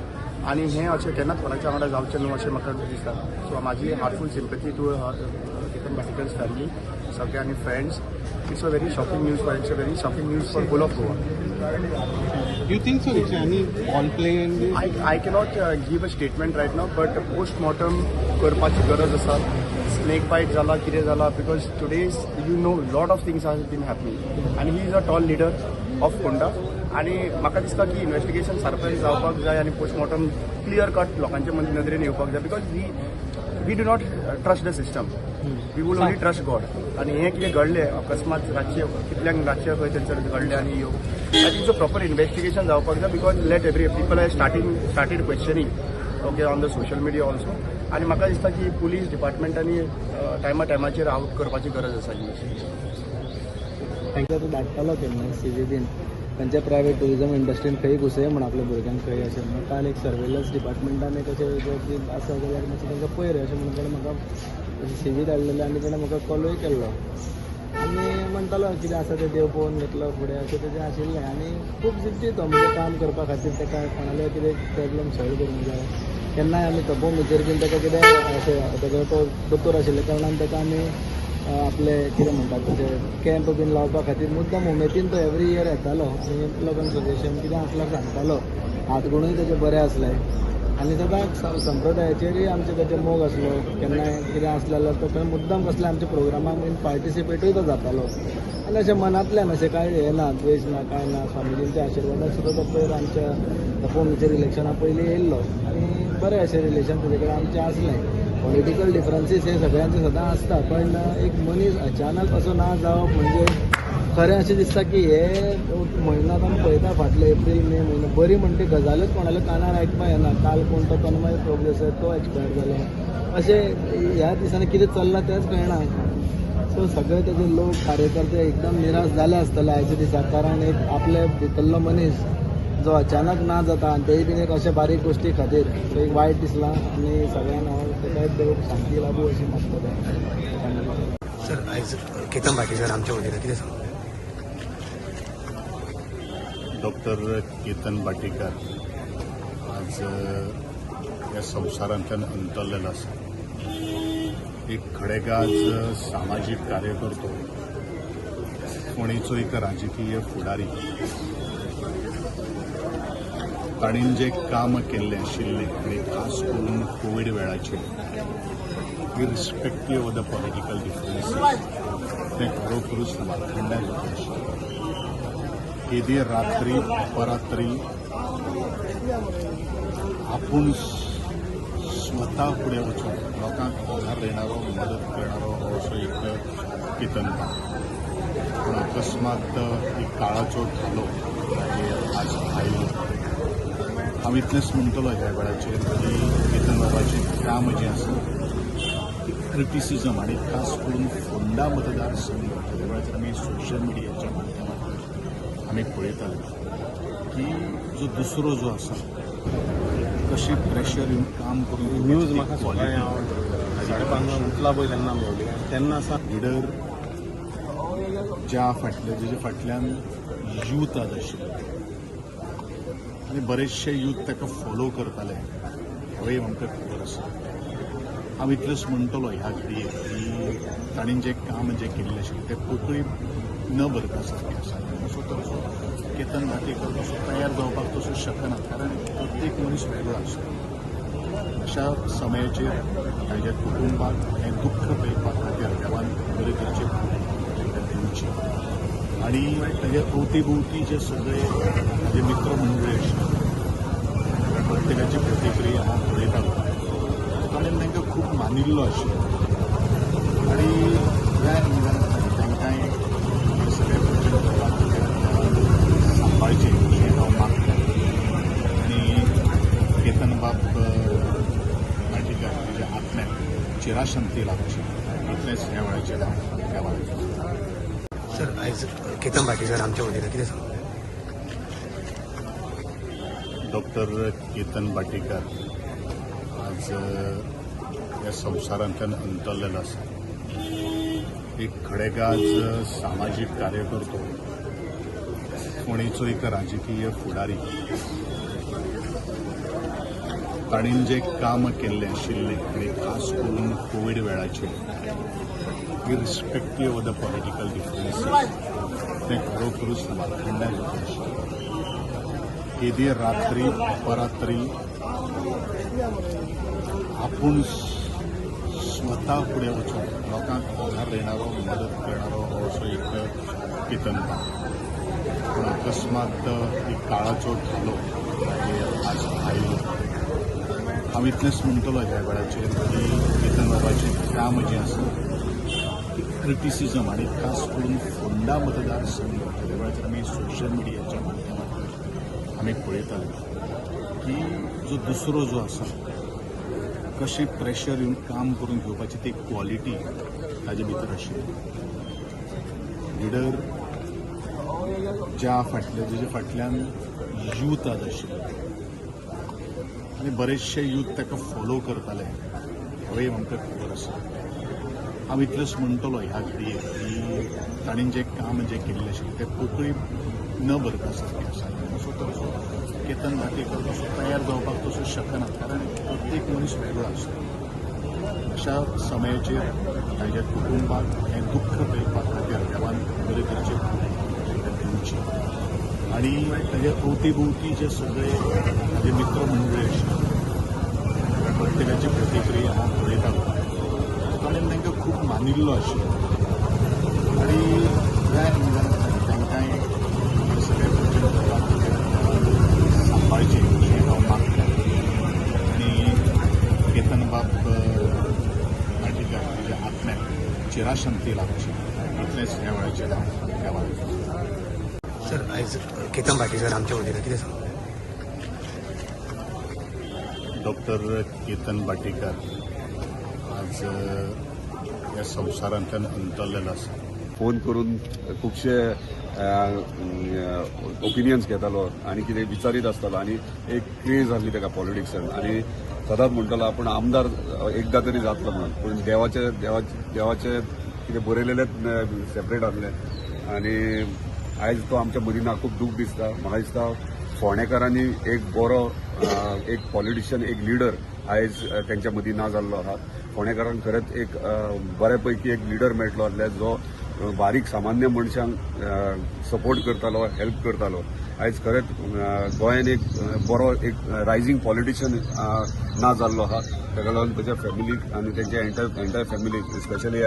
आनी हें अशें केन्नाच कोणाच्या वांगडा जावचें न्हू अशें म्हाका दिसता. सो म्हाजी heartful sympathy to Ketan Bhatikar's family सगळे आनी friends. It's a very shocking news for it's a very shocking news for whole of Goa. You think so? It's any foul play in this? I cannot give a statement right now, but postmortem करपाची गरज आसा. Snake बायट जाला, कितें जाला, because today's lot of things are been happening आनी he is a tall leader of Ponda आनी म्हाका दिसता की इन्वेस्टिगेशन सारकें जावपाक जाय आनी पोस्टमॉर्टम क्लियर कट लोकांच्या नदरेन येवपाक जाय, because we do not trust the system, we will only trust God. आनी हें कितें घडलें अकस्मात रातचें, कितल्यांक रातचें खंय थंयसर घडलें आनी यो ताचो प्रॉपर इन्वेस्टिगेशन जावपाक जाय, because let every people are started questioning, okay, on the social media also. आनी म्हाका दिसता की पुलीस डिपार्टमेंटांनी टायमा टायमाचेर आवट करपाची गरज आसा ही. तांकां तो धाडटालो केन्ना सी बीन खंयच्या प्रायवेट टुरिजम इंडस्ट्रीन खंय घुसय म्हण आपल्या भुरग्यांक खंय अशें म्हणून. काल एक सर्वेलन्स डिपार्टमेंटान एक अशें जर आसा जाल्यार मातशें तांकां पळय रे अशें म्हणून ताणें म्हाका सी व्ही धाडलेले आनी ताणें म्हाका कॉलूय केल्लो. आनी म्हणटालो कितें आसा तें देव पळोवन घेतलो फुडें अशें तेजें आशिल्लें. आनी खूब जिद्दी तो, म्हणजे काम करपा खातीर ताका कोणाले कितें प्रॉब्लम सॉल्व करूंक जाय. केन्नाय आमी तपोमीचेर बीन ताका कितें अशें ताका तो दोतोर आशिल्ल्या कारणान ताका आमी आपले कितें म्हणटात तशें कॅम्प बीन लावपा खातीर मुद्दम उमेदीन तो एवरी इयर येतालो आनी लोकांक सजेशन कितें आसल्यार सांगतालो. हातगुणूय तेजे बरे आसले आनी सदांच संप्रदायाचेरूय आमचे तेजे मोग आसलो. केन्नाय कितें आसलें जाल्यार तो थंय मुद्दम कसले आमच्या प्रोग्रामाक बीन पार्टिसिपेटूय तो जातालो. आनी अशें मनांतल्यान अशें कांय हें ना, द्वेश ना, कांय ना. स्वामीजींच्या आशिर्वादान सुद्दां तो पयर आमच्या तपोमीचेर इलेक्शना पयलीं येयल्लो आनी बरें अशें रिलेशन तेजे कडेन आमचें आसलें. पॉलिटिकल डिफरन्सीस हे सगळ्यांचे सदां आसता, पण एक मनीस अचानक असो ना जावप म्हणजे खरें अशें दिसता की हे म्हयनो आतां आमी पळयता फाटले एप्रील मे म्हयनो बरी म्हणटी गजालूच कोणाल्या कानार आयकपाक येना. काल कोण तो तन्मय प्रभु तो एक्सपायर जालो, अशें ह्या दिसांनी कितें चल्लां तेंच कळना. सो सगळे तेजे लोक कार्यकर्ते एकदम निराश जाले आसतले आयच्या दिसा, कारण एक आपले भितरलो मनीस जो अचानक ना जाता आनी तेय बीन एक अशा बारीक गोश्टी खातीर, सो एक वायट दिसलां आनी सगळ्यांक हांव ताका देव शांती लाभू अशी मागतलें. सर, आयज केतन भाटीकार आमच्या वतीन कितें सांगता? डॉक्टर केतन भाटीकार आज ह्या संवसारांतल्यान अंतरलेलो आसा. एक खडेगाज सामाजीक कार्यकर्तो, फोंडेचो एक राजकीय फुडारी. ताणें जें काम केल्लें आशिल्लें आनी खास करून कोवीड वेळाचेर irrespective of the political differences तें खरोखरूच वाखाणण्या जोगें आशिल्लें. केदी रात्री अपरात्री आपूण स्वता फुडें वचून लोकांक आधार देणारो, मदत करणारो हो असो एक केतन बाब. पूण अकस्मात एक काळाचो धालो ताजेर आज आयलो. हांव इतलेंच म्हणटलो ह्या वेळाचेर की केतन बाबाचें काम जें आसा क्रिटिसिजम आनी खास करून फोंडा मतदारसंघ त्या वेळाचेर आमी सोशल मिडियाच्या माध्यमांतल्यान आमी पळयताले की जो दुसरो जो आसा कशें प्रेशर येवन काम करून न्यूज म्हाका सकाळीं हांव 5:30 उठला पळय तेन्ना मेवली तेन्ना आसा लिडर ज्या फाटल्या जेच्या फाटल्यान यूथ आज आशिल्ले आनी बरेचशे यूथ ताका फॉलो करताले हेंवूय आमकां खबर आसा. हांव इतलेंच म्हणटलो ह्या घडयेक की ताणें जें काम जें केल्लें आशिल्लें तें पोकळी न भरपा सारकें आसा. तसो तसो केतन भाटीकर तसो तयार जावपाक तसो शकना, कारण प्रत्येक मनीस वेगळो आसता. अशा समयाचेर ताज्या कुटुंबाक हें दुख्ख पेलपा खातीर देवान बरे तरेचे तांकां दिवचें आनी ताज्या अवती भोवती जे सगळे ताजे मित्रमंडळी आशिल्ले प्रत्येकाची प्रतिक्रिया हांव पळयतालो. ताणें तांकां खूब मानिल्लो आशिल्लो आनी ह्या एंगलान तांकांय हे सगळे प्रयत्न करपा खातीर सांबाळचें अशें हांव मागतां. आनी केतन बाब भाटीकार ताज्या आत्म्याक चिराशांती लाभची इतलेंच ह्या वेळाचेर हांव देवाक. सर, आयज केतन भाटीकार आमच्या वतीन कितें सांगता? डॉक्टर केतन भाटीकार आज ह्या संवसारांतल्यान अंतरलेलो आसा. एक खडेगाज सामाजीक कार्यकर्तो, फोंडेचो एक राजकीय फुडारी. ताणें जें काम केल्लें आशिल्लें आनी खास करून कोवीड वेळाचेर irrespective of the political differences तें खरोखरूच वाखाणण्या जोगें आशिल्लें. केदी रात्री अपरात्री आपूण स्वता फुडें वचून लोकांक आधार देणारो, मदत करणारो हो असो एक केतन बाब. पूण अकस्मात एक काळाचो धालो ताजेर आज आयलो. हांव इतलेंच म्हणटलो ह्या वेळाचेर की केतन बाबाचें काम जें आसा क्रिटिसिजम आनी खास करून फोंडा मतदारसंघ त्या वेळाचेर आमी सोशल मिडियाच्या माध्यमांतल्यान आमी पळयताले की जो दुसरो जो आसा कशें प्रेशर येवन काम करून घेवपाची ती क्वॉलिटी ताजे भितर आशिल्ली. लिडर ज्या फाटल्या जेच्या फाटल्यान यूथ आज आशिल्ले आनी बरेचशे यूथ ताका फॉलो करताले हेंवूय आमकां खबर आसा. हांव इतलेंच म्हणटलो ह्या घडयेक की ताणें जें काम जें केल्लें आशिल्लें तें पोकळी न भरपा सारकें आसा. तसो तसो केतन भाटीकर तसो तयार जावपाक तसो शकना, कारण प्रत्येक मनीस वेगळो आसता. अशा समयाचेर ताज्या कुटुंबाक हें दुख्ख पेलपा खातीर देवान बरे तरेचे तांकां दिवची आनी ताज्या अवती भोवती जे सगळे ताजे मित्रमंडळी आशिल्ले प्रत्येकाची प्रतिक्रिया हांव पळयतालो, ताणें तांकां खूब मानिल्लो आशिल्लो आनी ह्या एंगलांतल्यान तांकांय सगळें करपा खातीर सांबाळचें अशें हांव मागतां. आनी केतन बाब भाटीकर ताज्या आत्म्याक चिराशांती लाभची इतलेंच ह्या वेळाचेर हांव देवाक. सर, आयज केतन भाटीकर आमच्या वतीन कितें सांगता? डॉक्टर केतन भाटीकर आज ह्या संवसारांतल्यान अंतरलेलो आसा. फोन करून खुबशे ओपिनियन्स घेतालो आनी कितें विचारीत आसतालो आनी एक क्रेज आसली ताका पॉलिटिक्सान आनी सदांच म्हणटालो आपूण आमदार एकदां तरी जातलो म्हणून, पूण देवाचे देवाचे कितें बरयलेलेंच सेपरेट आसलें आनी आयज तो आमच्या मदीं ना. खूब दूख दिसता. म्हाका दिसता फोंडेकारांनी एक बरो एक पॉलिटिशियन, एक लिडर आयज तेंच्या मदीं ना जाल्लो आहा. फोंडेकारांक खरेंच एक बऱ्या पैकी एक लिडर मेळटलो आसल्यार जो बारीक सामान्य मनशांक सपोर्ट करतालो, हेल्प करतालो. आयज खरेंच गोंयान एक बरो एक रायझींग पॉलिटिशियन ना जाल्लो आहा. ताका लागून ताच्या फॅमिलीक आनी तेंच्या एंटायर फॅमिलीक, स्पेशली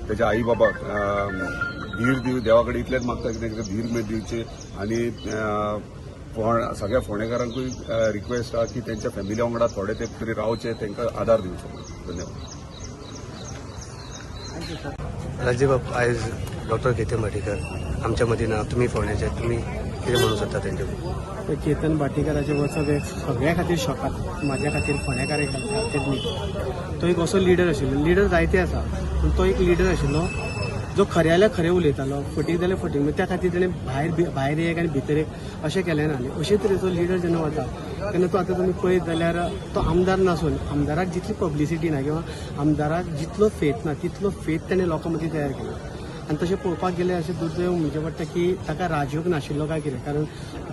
तेच्या आई बाबाक धीर दिव, देवा कडेन इतलेंच मागता की तांकां धीर दिवचे आनी सगळ्या फोंडेकारांकूय रिक्वेस्ट आहा की तेंच्या फॅमिली वांगडा थोडे तेंप तरी रावचे, तांकां आदार दिवचो. धन्यवाद. राजदीप, आयज डॉक्टर केतन भाटीकर आमच्या मदीं ना, तुमी फोंड्याचे, तुमी कितें म्हणूंक सोदता तेंचे? केतन भाटीकराचें वचप हें सगळ्या खातीर शॉकात, म्हाज्या खातीर, फोंडेकारा खातीर न्ही. तो एक असो लिडर आशिल्लो, लिडर जायते आसा पूण तो एक लिडर आशिल्लो जो खरें जाल्यार खरें उलयतालो, फटीक जाल्यार फटीक. म्हणजे त्या खातीर तेणें भायर एक आनी भितर एक अशें केलें ना. आनी अशे तरेचो लिडर जेन्ना वता तेन्ना तो आतां तुमी पळयत जाल्यार तो आमदार नासून आमदाराक जितली पब्लिसिटी ना किंवा आमदाराक जितलो फेत ना तितलो फेत तेणें लोकां मदीं तयार केलो. आनी तशें पळोवपाक गेल्यार अशें दुर्दैव म्हणचें पडटा की ताका राजयोग नाशिल्लो काय कितें, कारण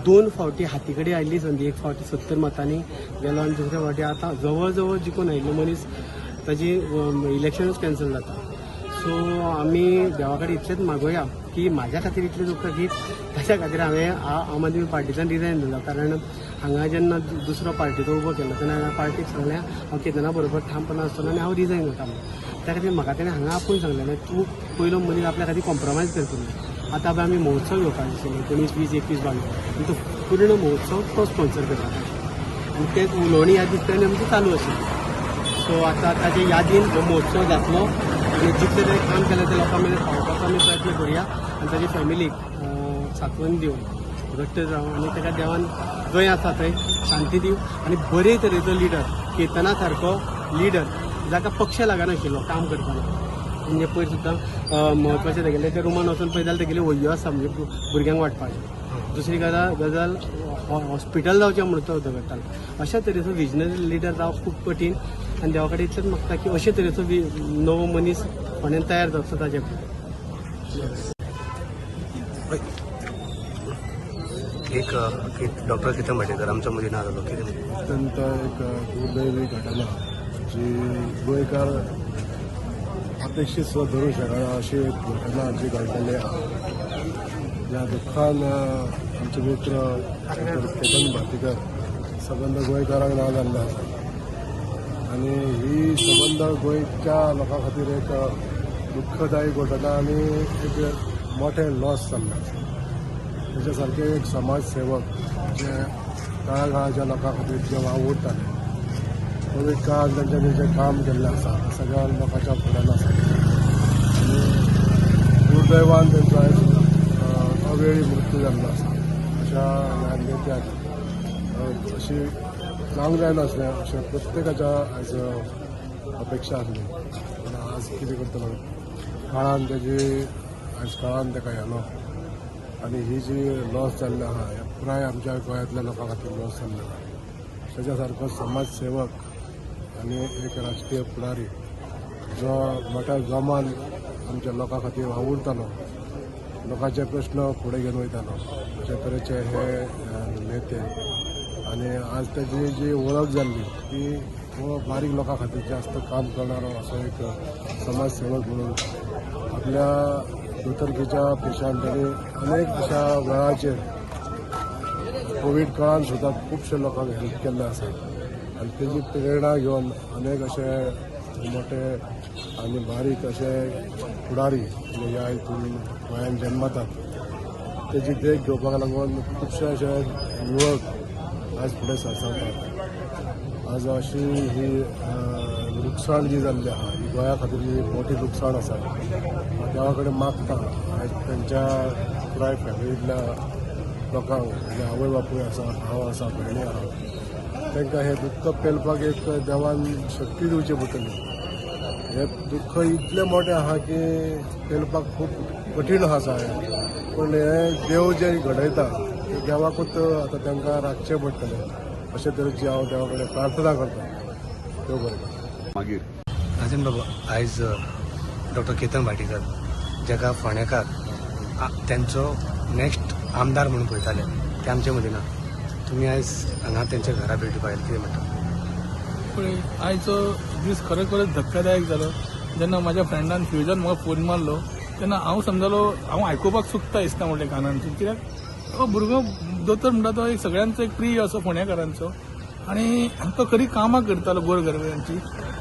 2 फावटी हाती कडेन आयिल्ली संदी, एक फावटी 70 मतांनी गेलो आनी दुसरे फावटी आतां जवळ जवळ जिखून आयिल्लो मनीस ताजी इलेक्शनूच कॅन्सल जाता. सो आमी देवा कडेन इतलेंच मागोया की म्हाज्या खातीर इतलें दुख्ख की ताच्या खातीर हांवें आम आदमी पार्टीच्यान रिजायन दिलो. कारण हांगा जेन्ना दुसरो पार्टीचो उबो केलो तेन्ना हांवें पार्टीक सांगलें हांव केतना बरोबर ठामपणान आसतलो आनी हांव रिजायन करता म्हणून. त्या खातीर म्हाका तेणें हांगा आपोवन सांगलें तूं पयलो मनीस आपल्या खातीर कॉम्प्रोमायज करतलो. आतां आमी महोत्सव घेवपाक आशिल्लो 19, 20, 21, 22 आनी तो पूर्ण महोत्सव तो स्पॉन्सर करता आनी तेच उलोवणी ह्या दिसांनी आमची चालू आशिल्ली. सो आतां ताजे यादीन हो महोत्सव जातलो आनी जितलें ताणें काम केलें तें लोकां मेरेन पावोवपाचो आमी प्रयत्न करुया आनी ताजे फॅमिलीक सांत्वन दिवन घट्ट जावं आनी ताका देवान जंय आसा थंय शांती दिवं आनी बरे तरेचो लिडर, केतना सारको लिडर जाका पक्ष लागनाशिल्लो काम करतना, म्हणजे पयर सुद्दां म्हत्वाचें तेगेलें त्या रुमान वचून पळयत जाल्यार तेगेल्यो वह्यो आसा म्हणजे भुरग्यांक वांटपाच्यो. दुसरी गजाल हॉस्पिटल जावचें म्हणून तो झगडटालो. अशा तरेचो विजनरी लिडर जावप खूब कठीण आनी देवा कडेन इतलेंच मागता की अशे तरेचो नवो मनीस फोंड्यान तयार जावचो ताजे. एक डॉक्टर केतन भाटीकर आमच्या मदीं ना जालो, कितें? अत्यंत एक दुर्दैवी घटना जी गोंयकार अपेक्षीत सुद्दां धरूंक शकना अशी एक घटना जी घडलेली आहा. ह्या दुख्खान आमचे मित्र डॉक्टर केतन भाटीकर सबंद गोंयकारांक ना जाल्ले आसा आनी ही सबंद गोंयच्या लोकां खातीर एक दुख्खदायी घटना आनी एक मोठें लॉस जाल्लें आसा. ताच्या सारके एक समाज सेवक जे तळागाळाच्या लोकां खातीर जे वावुरताले, कोवीड काळान तांच्यांनी जें काम केल्लें आसा सगळ्या लोकांच्या फुड्यान आसा आनी दुर्दैवान तांचो आयज अवेळी मृत्यू जाल्लो आसा. अशा ह्या नेत्याक अशी जावंक जायनासलें अशें प्रत्येकाच्या आयज अपेक्षा आसली, पूण आज कितें करतलो, काळान ताजी आयज काळान ताका हेलो आनी ही जी लॉस जाल्ली आहा हे पुराय आमच्या गोंयांतल्या लोकां खातीर लॉस जाल्लो आहा. ताच्या सारको समाज सेवक आनी एक राजकीय फुडारी जो मोठ्या जोमान आमच्या लोकां खातीर वावुरतालो, लोकांचे प्रश्न फुडें घेवन वयतालो, अशे तरेचे हे नेते. आनी आज ताजी जी वळख जाल्ली ती हो बारीक लोकां खातीर जास्त काम करणारो असो एक समाजसेवक म्हणून आपल्या दोतोरकेच्या पेशान ताणी अनेक अशा वेळाचेर कोवीड काळान सुद्दां खुबशे लोकांक हेल्प केल्लें आसा. आनी तेजी प्रेरणा घेवन अनेक अशे मोठे आनी बारीक अशे फुडारी ह्या हितून गोंयांत जन्मतात. तेजी देख घेवपाक लागून खुबशे अशे युवक आज फुडें सरसरतात. आज अशी ही लुकसाण जी जाल्ली आहा ही गोंया खातीर ही मोठी लुकसाण आसा. देवा कडेन मागता आयज तेंच्या पुराय फॅमिलींतल्या लोकांक, म्हणजे आवय बापूय आसा, भाव आसा, भयणी आहा, तांकां हें दुख्ख पेलपाक एक देवान शक्ती दिवची पडटली. हें दुख्ख इतलें मोठें आहा की पेलपाक खूब कठीण आसा हें, पूण हें देव जें घडयता तें देवाकूच आतां तांकां राखचें पडटलें. अशे तरेची हांव देवा कडेन प्रार्थना करता. देव बरें करूं. मागीर राजन बाबू, आयज डॉक्टर केतन भाटीकर जाका फोंडेकार तेंचो नेक्स्ट आमदार म्हणून पळयताले ते आमचे मदीं ना. तुमी आयज हांगा तेंच्या घरा भेट दिवपाक आयले, कितें म्हणटा? पळय, आयचो दीस खरोखरच धक्कादायक जालो. जेन्ना म्हाज्या फ्रेंडान फ्युजन म्हाका फोन मारलो तेन्ना हांव समजलो, हांव आयकुपाक चुकता दिसता म्हणलें कानांतून, कित्याक हो भुरगो दोतोर म्हणटा तो एक सगळ्यांचो एक प्रिय असो फोंडेकारांचो, आनी तो खरी कामां करतालो गोरगरिबांची.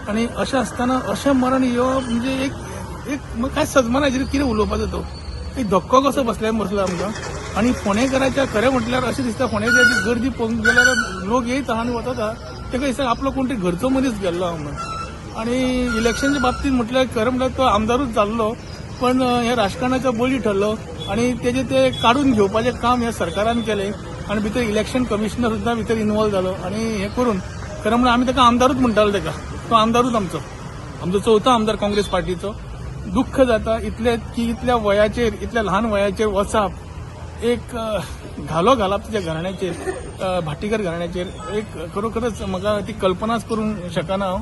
आनी अशें आसतना अशें मरण येवप म्हणजे एक एक कांय सजमाना कितें उलोवपाचो, तो एक धक्को कसो बसलो आमकां. आनी फोंडेकाराच्या खरें म्हटल्यार अशें दिसता, फोंडेकाराची गर्दी पळोवंक गेल्यार लोक येयत आहा आनी वतात आहा, ताका दिसता आपलो कोण तरी घरचो मनीस गेल्लो आहा म्हणून. आनी इलेक्शनच्या बाबतींत म्हटल्यार खरें म्हटल्यार तो आमदारूच जाल्लो, पण ह्या राजकारणाचो बळी ठरलो आनी तेजे ते काडून घेवपाचें काम ह्या सरकारान केलें. आनी भितर इलेक्शन कमिशनर सुद्दां भितर इनवॉल्व जालो. आनी हें करून खरें म्हळ्यार आमी ताका आमदारूच म्हणटाले, ताका तो आमदारूच आमचो, आमचो चवथो आमदार काँग्रेस पार्टीचो. दुख्ख जाता इतले की इतल्या वयाचेर, इतल्या ल्हान वयाचेर वचप एक घालो घालप तिच्या घराण्याचेर, भाटीकर घराण्याचेर, एक खरोखरच म्हाका ती कल्पनाच करूंक शकना हांव.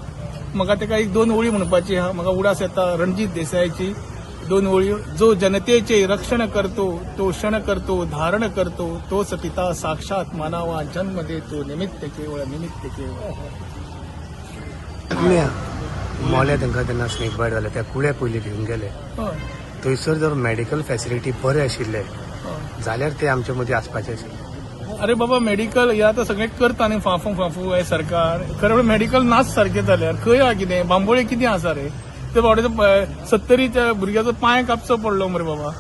म्हाका ताका एक दोन ओळी म्हणपाची आहा, म्हाका उडास येता रणजीत देसायाची दोन ओळी. जो जनतेचे रक्षण करतो तो क्षण करतो धारण करतो, तोच पिता साक्षात मानावा जन्म देतो, निमित्त केवळ निमित्त केवळ. मोल्या तांकां तेन्ना स्नेक बायट जालें त्या कुळ्या पयलीं घेवन गेले, थंयसर जर मेडिकल फॅसिलिटी बरे आशिल्ले जाल्यार ते आमचे मदीं आसपाचे आशिल्ले. अरे बाबा, मेडिकल हे आतां सगळें करता न्ही फाफू फाफू हे सरकार, खरें म्हणल्यार मेडिकल नाच सारकें जाल्यार खंय आहा कितें, बांबोळे कितें आसा रे, ते बाबड्याचो 70 भुरग्याचो पांय कापचो पडलो मरे बाबा.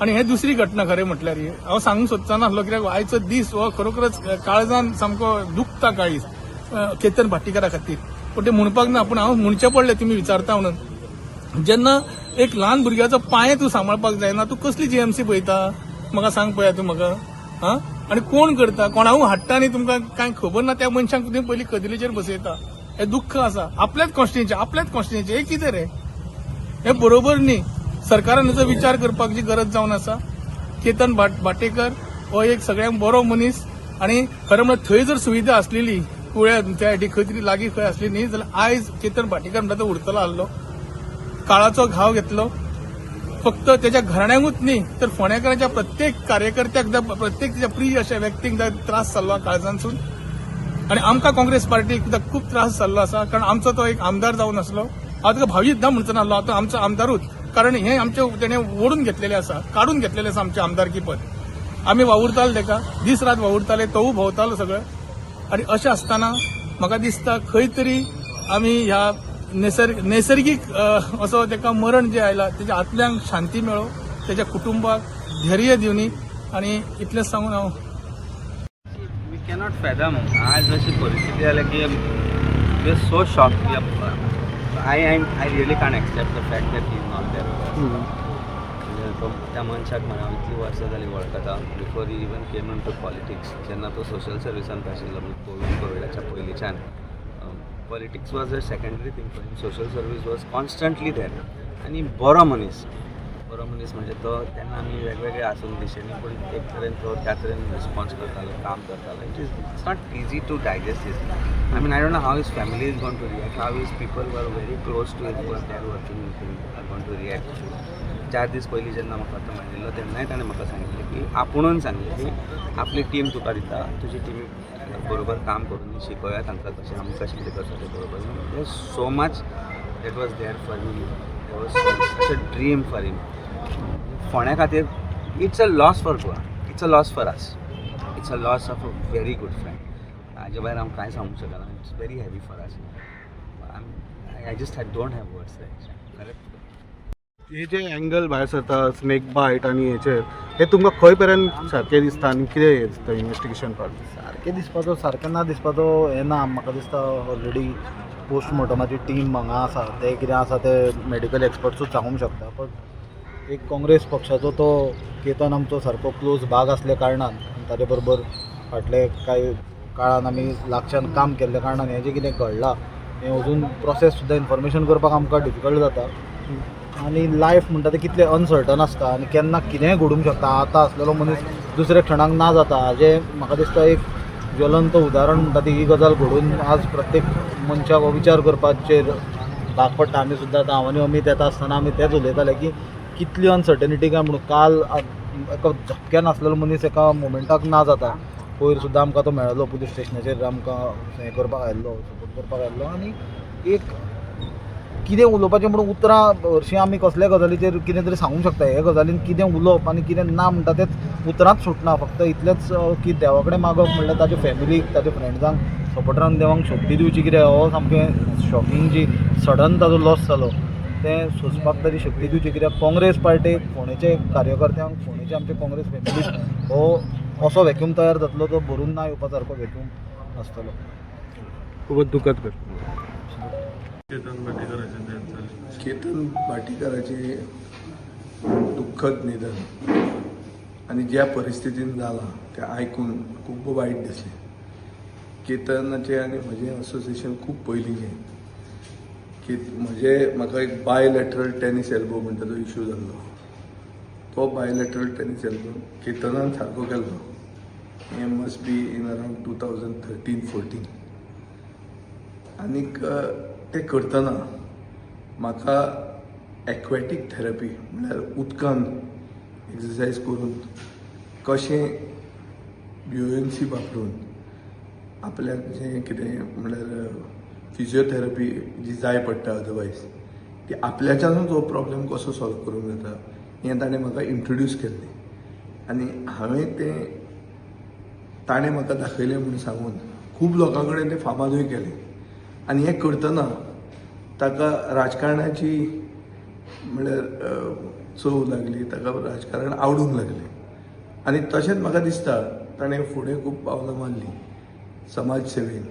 आनी हे दुसरी घटना खरें म्हटल्यार ही हांव सांगूंक सोदचो नासलो, कित्याक आयचो दीस हो खरोखरच काळजान सामको दुखता काळीज केतन भाटीकारा खातीर, पूण ते म्हणपाक ना, पूण हांव म्हणचें पडलें तुमी विचारता म्हणून. जेन्ना एक ल्हान भुरग्याचो पांय तूं सांबाळपाक जायना, तूं कसली जीएमसी पळयता म्हाका सांग पळया तूं म्हाका. आं, आनी कोण करता, कोणाकूय हाडटा आनी तुमकां कांय खबर ना त्या मनशांक तुमी पयलीं कदेलीचेर बसयता. हें दुख्ख आसा आपल्याच कॉन्स्टिट्युएन्सी, आपल्याच कॉन्स्टिट्युएन्सी हें कितें रे, हें बरोबर न्ही. सरकारान हेचो विचार करपाची गरज जावन आसा. केतन भाटेकर हो एक सगळ्यांक बरो मनीस, आनी खरें म्हळ्यार थंय जर सुविधा आसलेली कुळ्या त्या खंय तरी लागीं खंय आसली न्ही जाल्यार आयज केतन भाटीकर म्हणटा तो उरतलो आसलो. काळाचो घाव घेतलो फक्त त्याच्या घराण्यांकूच न्ही तर फोंडेकारांच्या प्रत्येक कार्यकर्त्याक, प्रत्येक त्याच्या प्रिय अशा व्यक्तींक त्रास जाल्लो काळजांतसून. आनी आमकां काँग्रेस पार्टीक खूब त्रास जाल्लो आसा, कारण आमचो तो एक आमदार जावन आसलो. हांव ताका भावीत ना म्हणचो नासलो, आतां आमचो आमदारूच, कारण हें आमचें तेणें ओडून घेतलेलें आसा, काडून घेतलेलें आसा आमचें आमदारकी पद. आमी वावुरताले ताका, दीस रात वावुरताले, तोवूय भोंवतालो सगळें. आनी अशें आसतना म्हाका दिसता खंय तरी आमी ह्या नैसर्गीक असो ताका मरण जें आयलां तेच्या आत्म्यांक शांती मेळो, तेच्या कुटुंबाक धैर्य दिवनी. आनी इतलेंच सांगून हांव we cannot fathom. आज अशी परिस्थिती जाल्या की we are so shocked. I really can't accept the fact that he is not there. तो त्या मनशाक म्हणा हांव इतलीं वर्सां जालीं वळखता, before he even came into politics, जेन्ना तो सोशल सर्विसांत आशिल्लो, म्हणजे कोविडाच्या पयलींच्यान politics was a secondary thing for him, social service was constantly there. आनी बरो मनीस, बरो मनीस म्हणजे तो तेन्ना आमी वेगवेगळे आसून दिशेनी, पूण एक तरेन तो त्या तरेन रिस्पॉन्स करतालो, काम करतालो. It's not easy to digest this. I mean, I don't know how his family is going to react, how his people were very close to him, they are working with him, are going to react. 4 दीस पयलीं जेन्ना म्हाका तो मेळिल्लो तेन्नाय ताणें म्हाका सांगिल्लें की, आपुणून सांगलें की आपली टीम तुका दिता, तुजी टिमी बरोबर काम करून शिकोवया तांकां कशें आमी कशें कितें करता तें बरोबर. So much that was there for me, was such a dream for him. फोंड्या खातीर it's a loss for Goa, it's a loss for us, it's a loss of a very good friend. हाजे भायर हांव कांय सांगूंक शकना. It's very heavy for us. I just I don't have words. खरें. हे जे अँगल भायर सरता स्नेक बायट आनी हेचेर, हे तुमकां खंय पर्यंत सारकें दिसता आनी कितें हें दिसता इन्वेस्टिगेशन पार्ट? सारकें दिसपाचो, सारकें ना दिसपाचो हें ना. म्हाका दिसता ऑलरेडी पोस्टमॉर्टमाची टीम हांगा आसा, ते कितें आसा ते मेडिकल एक्सपर्ट्सूच सांगूंक शकता. बट एक काँग्रेस पक्षाचो तो केतन आमचो सारको क्लोज भाग आसल्या कारणान, ताजे बरोबर फाटले कांय काळान आमी लागच्यान काम केल्ल्या कारणान, हें जें कितें घडलां हें अजून प्रोसेस सुद्दां इन्फॉर्मेशन करपाक आमकां डिफिकल्ट जाता. आनी लायफ म्हणटा तें कितलें अनसर्टन आसता आनी केन्ना कितेंय घडूंक शकता. आतां आसलेलो मनीस दुसऱ्या क्षणाक ना जाता, हाजें म्हाका दिसता एक ज्वलंत उदाहरण म्हणटा ती ही गजाल घडून आज प्रत्येक मनशाक हो विचार करपाचेर भाग पडटा. आमी सुद्दां आतां हांव आनी अमीत येता आसतना आमी तेंच उलयताले की कितली अनसर्टनिटी काय म्हणून काल एका झपक्यान आसलेलो मनीस एका मोमेंटाक ना जाता. पयर सुद्दां आमकां तो मेळ्ळो पुलीस स्टेशनाचेर, आमकां हें करपाक आयिल्लो, सपोर्ट करपाक आयिल्लो. आनी एक कितें उलोवपाचें म्हणून उतरां, हरशीं आमी कसल्या गजालीचेर कितें तरी सांगूंक शकता, हे गजालीन कितें उलोवप आनी कितें ना म्हणटा तेंच उतरांच सुटना. फक्त इतलेंच की देवा कडेन मागप म्हणल्यार ताच्या फॅमिलीक, ताच्या फ्रेंड्सांक, सपोर्टरांक देवाक शक्ती दिवची, कित्याक हो सामकें शॉकिंग जी सडन ताजो लॉस जालो तें सोंसपाक ताची शक्ती दिवची. कित्याक काँग्रेस पार्टीक, फोंडेचे कार्यकर्त्यांक, फोंडेचे आमचे काँग्रेस फॅमिलीक हो असो वॅक्यूम तयार जातलो तो भरून ना येवपा सारको वॅक्यूम आसतलो. खूबच दुखद घटना. केतन भाटीकाराचें डेथ जाली. केतन भाटीकाराचें दुख्खद निधन आनी ज्या परिस्थितीन जालां तें आयकून खूब वायट दिसलें. केतनाचें आनी म्हजें असोसिएशन खूब पयलींचें. की म्हजे म्हाका एक बायलॅटरल टेनीस एल्बो म्हणटा तो इशू जाल्लो, तो बायलॅटरल टेनीस एल्बो केतनान सारको केल्लो. हें must be in around 2013-14. आनीक तें करतना म्हाका एक्वेटीक थेरपी म्हळ्यार उदकान एक्सरसायज करून कशें ब्युएन्सी वापरून आपल्याक जें कितें म्हणल्यार फिजियोथेरपी जी जाय पडटा अदरवायज, ती आपल्याच्यानूच हो प्रॉब्लेम कसो सॉल्व करूंक जाता हें ताणें म्हाका इंट्रोड्यूस केल्लें. आनी हांवें तें ताणें म्हाका दाखयलें म्हूण सांगून खूब लोकां कडेन तें फामादूय केलें. आनी हें करतना ताका राजकारणाची म्हणल्यार चव लागली, ताका राजकारण आवडूंक लागलें. आनी तशेंच म्हाका दिसता ताणें फुडें खूब पावलां मारलीं समाज सेवेन.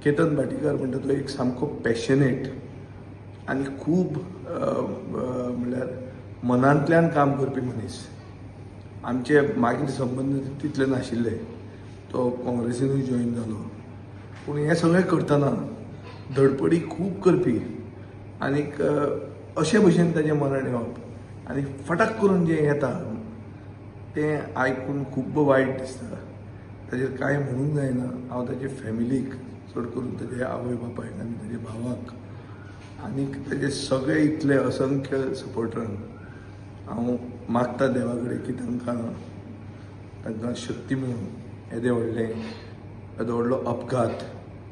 केतन भाटीकार म्हणटा तो एक सामको पॅशनेट आनी खूब म्हणल्यार मनांतल्यान काम करपी मनीस. आमचे मागीर संबंद तितले नाशिल्ले, तो काँग्रेसीनूय जॉयन जालो, पूण हें सगळें करतना धडपडी खूब करपी. आनीक अशे भशेन ताजें मरण येवप आनी फटाक करून जें येता तें आयकून खूब वायट दिसता. ताजेर कांय म्हणूंक जायना. हांव ताजे फॅमिलीक, चड करून ताजे आवय बापायक आनी ताजे भावाक आनीक ताजे सगळे इतले असंख्य सपोर्टरांक हांव मागता देवा कडेन की तांकां शक्ती मेळूं येदें व्हडलें, येदो व्हडलो अपघात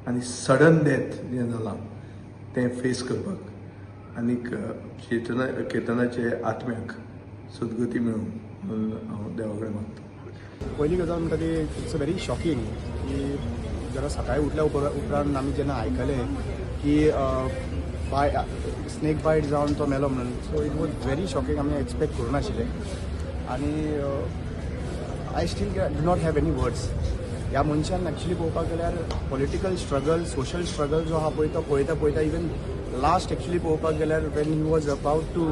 आनी सडन डेथ जें जालां तें फेस करपाक, आनीक केतनाचे आत्म्याक सद्गती मेळूं म्हणून हांव देवा कडेन मागता. पयली गजाल म्हणटा ती it's a very shocking की जेन्ना सकाळी उठल्या उपरांत आमी जेन्ना आयकलें की बाय स्नेक बायट जावन तो मेलो म्हणून, so it was very shocking. आमी एक्सपेक्ट करूं नाशिल्लें आनी I still do not have any words. ह्या मनशान एक्चुली पळोवपाक गेल्यार पॉलिटिकल स्ट्रगल, सोशल स्ट्रगल जो आहा पळय तो पळयता पळयता इवन लास्ट एक्चुली पळोवपाक गेल्यार when he was about to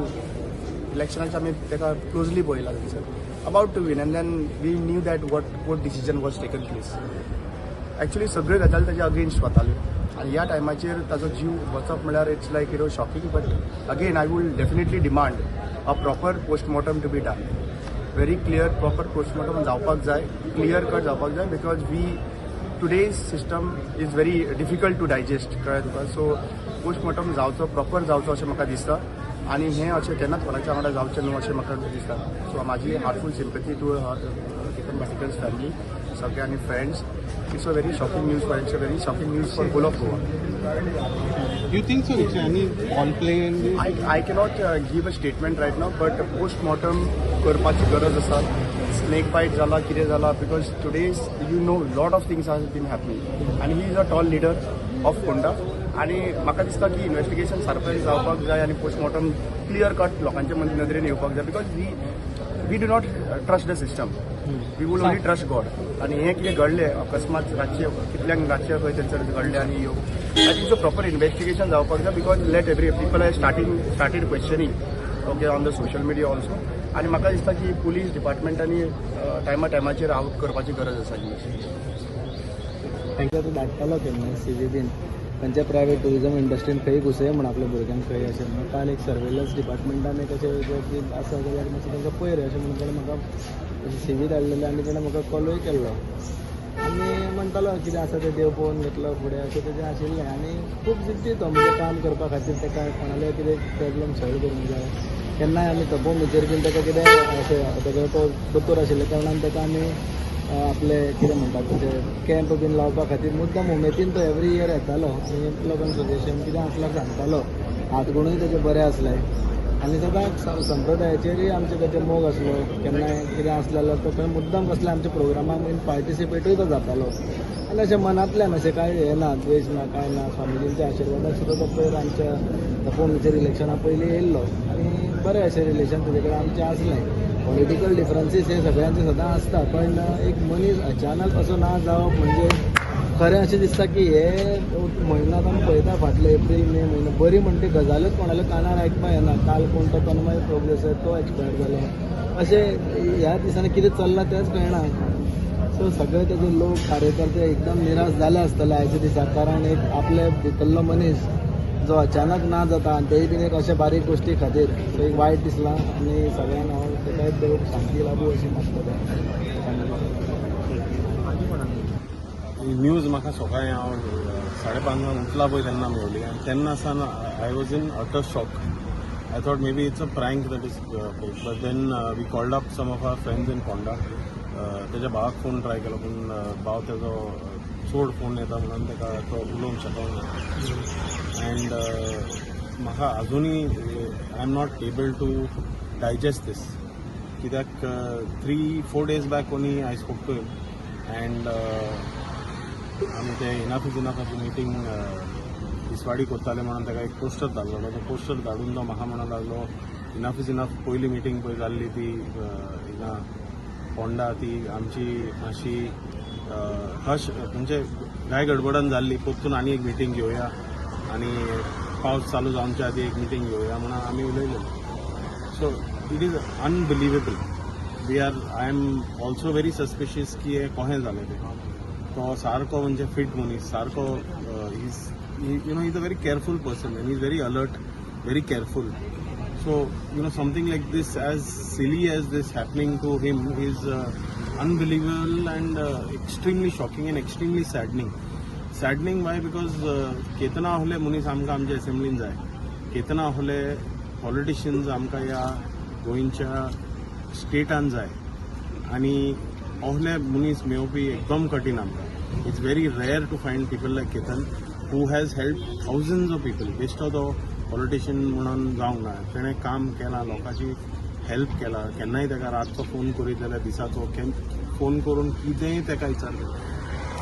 इलेक्शनाक आमी ताका क्लोजली पळयला थंयसर about to win, and then we knew that what decision was taken place. Actually सगळ्यो गजाली ताच्या अगेन्स्ट वताल्यो. आनी ह्या टायमाचेर ताजो जीव वचप म्हळ्यार it's like shocking, but again I will definitely demand a proper postmortem to be done. Very clear proper postmortem जावपाक जाय, क्लियर कट जावपाक जाय, because we today's system is very difficult to digest, कळ्ळें तुका. सो पोस्टमॉर्टम जावचो, proper जावचो अशें म्हाका दिसता आनी हें अशें केन्नाच कोणाच्या वांगडा जावचें न्हू अशें म्हाका दिसता. सो म्हाजी heartful sympathy to Ketan Bhatikar's family सगळे आनी friends. It's a very shocking news for it's a very shocking news for whole of Goa. You think so? It's any foul play in this? I cannot give a statement right now, but postmortem करपाची गरज आसा. Snake बायट जाला, कितें जाला, because today's lot of things has been happening आनी he is a tall leader of Ponda आनी म्हाका दिसता की इन्वेस्टिगेशन सारकें जावपाक जाय आनी पोस्टमॉर्टम क्लियर कट लोकांच्या नदरेन येवपाक जाय, because we do not trust the system, we will only trust God. आनी हें कितें घडलें अकस्मात रातचें, कितल्यांक रातचें खंय थंयसर घडलें आनी यो I think so proper investigation जावपाक जाय, because let every people are started questioning, okay, on the social media also. आनी म्हाका दिसता की पुलीस डिपार्टमेंटांनी टायमा टायमाचेर आवट करपाची गरज आसा ही. तांकां तो धाडटालो केन्ना सी बीन खंयच्या प्रायवेट टुरिजम इंडस्ट्रीन खंय घुसय म्हण आपल्या भुरग्यांक खंय अशें म्हणून. काल एक सर्वेलन्स डिपार्टमेंटान एक अशें आसा जाल्यार मातशें तांकां पयर अशें म्हणून ताणें म्हाका सी वी धाडलेले आनी ताणें म्हाका कॉलूय केल्लो आनी म्हणटालो कितें आसा तें देव पळोवन घेतलो फुडें अशें तेजें आशिल्लें. आनी खूब जिद्दी तो, म्हणजे काम करपा खातीर ताका कोणाले कितें प्रॉब्लम सॉल्व करूंक जाय. केन्नाय आमी तपोमीचेर बीन ताका कितें अशें ताका तो दोतोर आशिल्ल्या कारणान ताका आमी आपले कितें म्हणटात तशें कॅम्प बीन लावपा खातीर मुद्दम उमेदीन तो एवरी इयर येतालो आनी लोकांक सजेशन कितें आसल्यार सांगतालो. हातगुणूय तेजे बरे आसले आनी सदांच संप्रदायाचेरूय आमचे तेजे मोग आसलो. केन्नाय कितें आसलें जाल्यार तो खंय मुद्दम कसले आमच्या प्रोग्रामाक बीन पार्टिसिपेटूय तो जातालो. आनी अशें मनांतल्यान अशें कांय हें ना, द्वेश ना, कांय ना. स्वामीजींच्या आशिर्वादान सुद्दां तो पयर आमच्या तपोवनीचेर इलेक्शना पयलीं येयल्लो आनी बरें अशें रिलेशन तेजे कडेन आमचें आसलें. पॉलिटिकल डिफरन्सीस हे सगळ्यांचे सदां आसता, पण एक मनीस अचानक असो ना जावप म्हणजे खरें अशें दिसता की हे म्हयन्यांत आमी पळयता फाटले एप्रील मे म्हयनो बरी म्हणटी गजालूच कोणाल्या कानार आयकपाक येना. काल कोण तो तन्मय प्रभुदेसाय तो एक्सपायर जालो, अशें ह्या दिसांनी कितें चल्लां तेंच कळना. सो सगळे तेजे लोक कार्यकर्ते एकदम निराश जाले आसतले आयच्या दिसा, कारण एक आपले भितरलो मनीस जो अचानक ना जाता आनी तेय बीन एक अशा बारीक गोश्टी खातीर, सो एक वायट दिसलां आनी सगळ्यांक हांव ताका देव शांती लाभू अशी मागतलें. न्यूज म्हाका सकाळीं हांव 5:30 उठला पळय तेन्ना मेवली आनी तेन्ना सावन I was in utter shock. I thought maybe it's a prank that is, but then we called up some of our friends in Ponda. तेज्या भावाक फोन ट्राय केलो पूण भाव तेजो चड फोन येता म्हणून ताका तो उलोवंक शकना. अँड म्हाका अजुनूय I am not able to digest this, कित्याक 3-4 days back only I spoke to him and आमी ते इनाफ is इनाफाची मिटींग तिसवाडी करताले म्हणून ताका एक पोस्टर धाडलेलो. तो पोस्टर धाडून तो म्हाका म्हणूंक लागलो इनाफ is enough पयली मिटींग पळय जाल्ली ती हिंगा फोंडा, ती आमची मातशी हश म्हणजे घाय गडबडान जाल्ली, परतून आनी एक मिटींग घेवया आनी पावस चालू जावच्या आदी एक मिटींग घेवया म्हणून आमी उलयले. So it is unbelievable. I am also very suspicious की हें कशें जालें तें. तो सारको म्हणजे फिट मनीस, सारको is is a very careful person and is very alert, very careful. So something like this, as silly as this happening to him, is unbelievable and extremely shocking and extremely saddening. Saddening why? Because Ketana आहले मनीस आमकां आमच्या असेंब्लीन जाय, केतना आहले politicians आमकां ह्या गोंयच्या स्टेटान जाय आनी आहले मनीस मेळोवपी एकदम कठीण आमकां. It's very rare to find people like Ketan who has help thousands of people. बेश्टो तो पॉलिटिशियन म्हणून जावंक ना, तेणें काम केलां, लोकांची हेल्प केला. केन्नाय ताका रातचो फोन करीत जाल्यार दिसाचो फोन करून कितेंय ताका विचारता.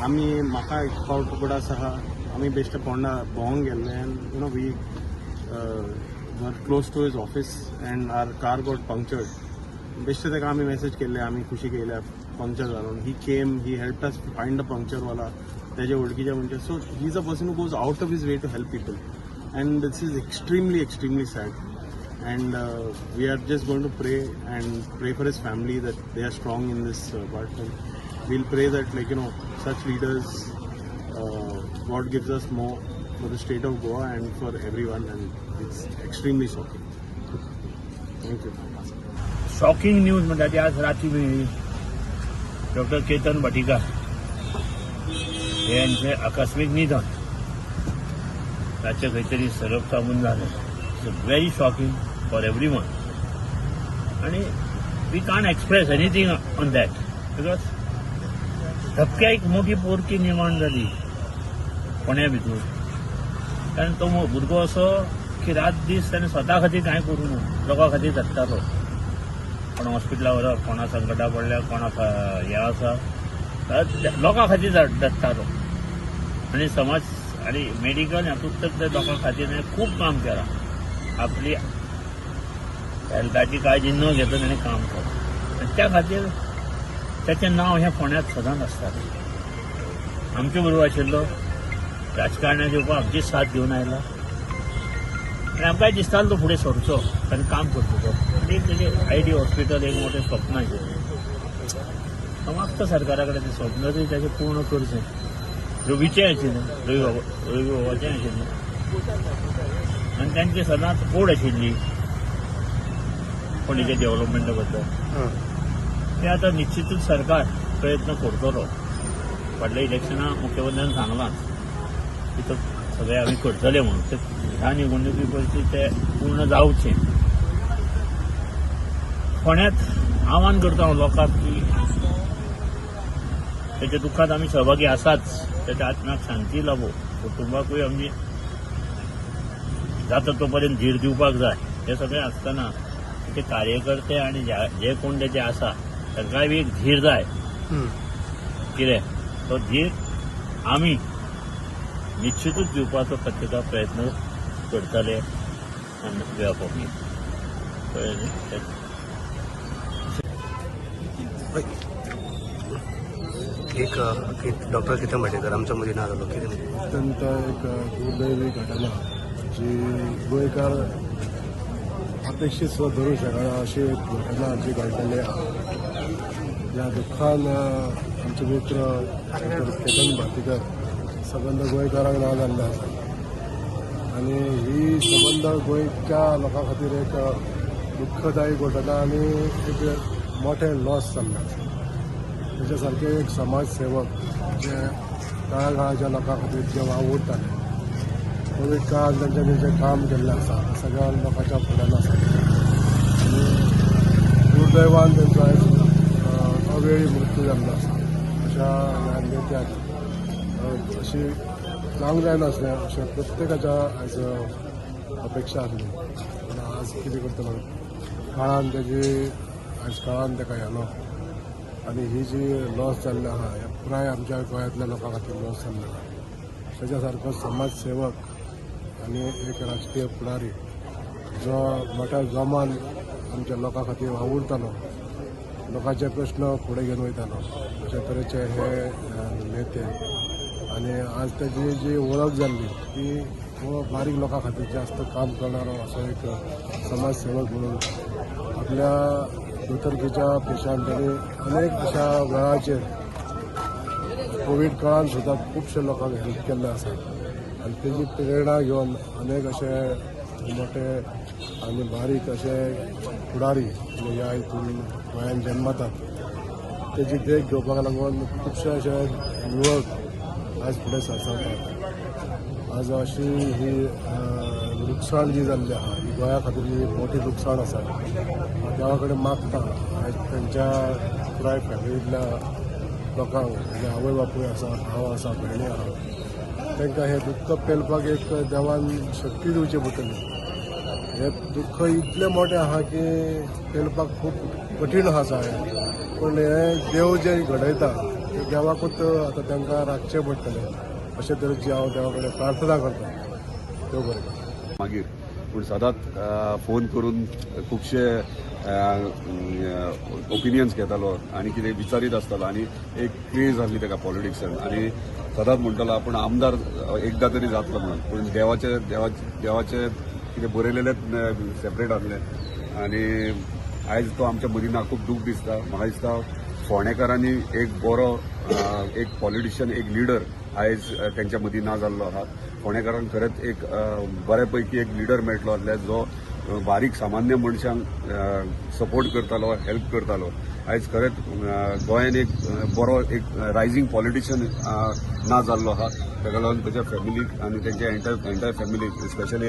आमी म्हाका एक फावट उगडास आसा, आमी बेश्टे फोंडा भोंवंक गेल्ले and we were close to his office and our car got punctured. बेश्टे ताका आमी मॅसेज केल्ले, आमी कुशीक येयल्या पंक्चर जालो. He came, he help us find a पंक्चरवाला तेजे वळखीचे म्हणजे. So he is a person who goes out of his way to help people and this is extremely extremely sad. And we are just going to pray and pray for his family that they are strong in this part. And we'll pray that such leaders God gives us more for the state of Goa and for everyone, and it's extremely shocking. Thank you. Shocking news म्हणटा ती आज राती मेळ्ळी. Doctor Ketan Bhatikar हे यांचे आकस्मीक निधन रातचें खंय तरी सरप चाबून जालें. It's very shocking for everyone आनी we can't express anything on that because धपक्या एक मोठी पोरकी निर्माण जाली फोंड्या भितर, कारण तो भुरगो असो की रात दीस ताणें स्वता खातीर कांय करूं ना, लोकां खातीर जगतालो. कोणा हॉस्पिटला व्हरप, कोणा संकटा पडल्या, कोणाक हें आसा, लोकां खातीर झडटालो. आनी समाज आनी मेडिकल हातूंत तर ते लोकां खातीर खूब काम केलां. आपली हेल्थाची काळजी न घेता ताणें काम केलां आनी त्या खातीर ताचें नांव हें फोंड्यांत सदांच आसतालें. आमचे बरोबर आशिल्लो, राजकारणात येवपाक आमची साथ घेवन आयला आनी आमकांय दिसतालो तो फुडें सरचो, ताणें काम करचो तो. आनी एक तेजें आयडी हॉस्पिटल एक मोठें स्वप्न आशिल्लें. हांव मागता सरकारा कडेन तें स्वप्न तरी ताचें पूर्ण करचें. रवीचें आशिल्लें, रवी बाबाचें आशिल्लें आनी तांची सदांच ओड आशिल्ली फोंडेच्या डेव्हलपमेंटा बद्दल. ते आतां निश्चितूच सरकार प्रयत्न करतलो. फाटल्या इलेक्शनाक मुख्यमंत्र्यान सांगलांच की तो सगळें आमी करतले म्हणून. ते ह्या निवडणुकी पयलीं ते पूर्ण जावचें. फोंड्यांत आव्हान करता हांव लोकांक की ताच्या दुख्खांत आमी सहभागी आसाच, ताच्या आत्म्याक शांती लाभो, कुटुंबाकूय आमी जाता तो पर्यंत धीर दिवपाक जाय. हें सगळें आसतना ते कार्यकर्ते आनी जे कोण तेचे आसा तांकांय बी एक धीर जाय. कितें तो धीर आमी निश्चितूच दिवपाचो प्रत्येका प्रयत्न करतले आनी कळ्ळें न्ही. एक डॉक्टर केतन भाटीकर आमच्या मदीं ना जालो, कितें अत्यंत एक दुर्दैवी घटना जी गोंयकार अपेक्षीत सुद्दां धरूंक शकना अशी एक घटना जी घडलेली आहा. ह्या दुख्खान आमचे मित्र डॉक्टर केतन भाटीकर सबंद गोंयकारांक ना जाल्ले आसा आनी ही सबंद गोंयच्या लोकां खातीर एक दुख्खदायी घटना आनी एक मोठें लॉस जाल्लें आसा. ताच्या सारके एक समाज सेवक जे तळागाळाच्या लोकां खातीर जे वावुरताले, कोवीड काळान तांच्यांनी जें काम केल्लें आसा सगळ्या लोकांच्या फुड्यान आसा आनी दुर्दैवान तांचो आयज अवेळी मृत्यू जाल्लो आसा. अशा ह्या नेत्याक अशी जावंक जायनासलें अशें प्रत्येकाच्या आयज अपेक्षा आसली, पूण आज कितें करतलो, काळान तेजी आयज काळान ताका हेलो आनी ही जी लॉस जाल्ली आहा हे पुराय आमच्या गोंयांतल्या लोकां खातीर लॉस जाल्लो आहा. ताच्या सारको समाज सेवक आनी एक राजकीय फुडारी जो मोठ्या जोमान आमच्या लोकां खातीर वावुरतालो, लोकांचे प्रश्न फुडें घेवन वयतालो, अशे तरेचे हे नेते आनी आज ताची जी वळख जाल्ली ती हो बारीक लोकां खातीर जास्त काम करणारो असो एक समाज सेवक म्हणून आपल्या दोतोरकीच्या पेशान तांणी अनेक अशा वेळाचेर कोवीड काळान सुद्दां खुबशे लोकांक हेल्प केल्लें आसा आनी तेजी प्रेरणा घेवन अनेक अशे मोठे आनी बारीक अशे फुडारी ह्या हितून गोंयांत जन्मतात. तेजी देख घेवपाक लागून खुबशे अशे युवक आज फुडें सरसरतात. आज अशी ही लुकसाण जी जाल्ली आहा ही गोंया खातीर ही मोठी लुकसाण आसा. देवा कडेन मागता आयज तांच्या पुराय फॅमिलींतल्या लोकांक, म्हणजे आवय बापूय आसा, भाव आसा, भयणी आहा, तांकां हें दुख्ख पेलपाक एक देवान शक्ती दिवची पडटली. हें दुख्ख इतलें मोठें आहा की पेलपाक खूब कठीण आसा हें, पूण हें देव जें घडयता तें देवाकूच आतां तांकां राखचें पडटलें अशे तरेची हांव देवा कडेन प्रार्थना करता. देव बरें करूं. मागीर पूण सदांच फोन करून खुबशे ओपिनियन्स घेतालो आनी कितें विचारीत आसतालो आनी एक क्रेज आसली ताका पॉलिटिक्सान आनी सदांच म्हणटालो आपूण आमदार एकदां तरी जातलो म्हणून, पूण देवाचे देवाचे कितें बरयलेलेंच सेपरेट आसलें आनी आयज तो आमच्या मदीं ना. खूब दूख दिसता. म्हाका दिसता फोंडेकारांनी एक बरो एक पॉलिटिशियन, एक लिडर आयज तेंच्या मदीं ना जाल्लो आहा. फोंडेकारांक खरेंच एक बऱ्या पैकी एक लिडर मेळटलो आसल्यार जो बारीक सामान्य मनशांक सपोर्ट करतालो, हेल्प करतालो. आयज खरेंच गोंयान एक बरो एक रायझींग पॉलिटिशियन ना जाल्लो आहा. ताका लागून ताच्या फॅमिलीक आनी तेंच्या एंटायर फॅमिलीक, स्पेशली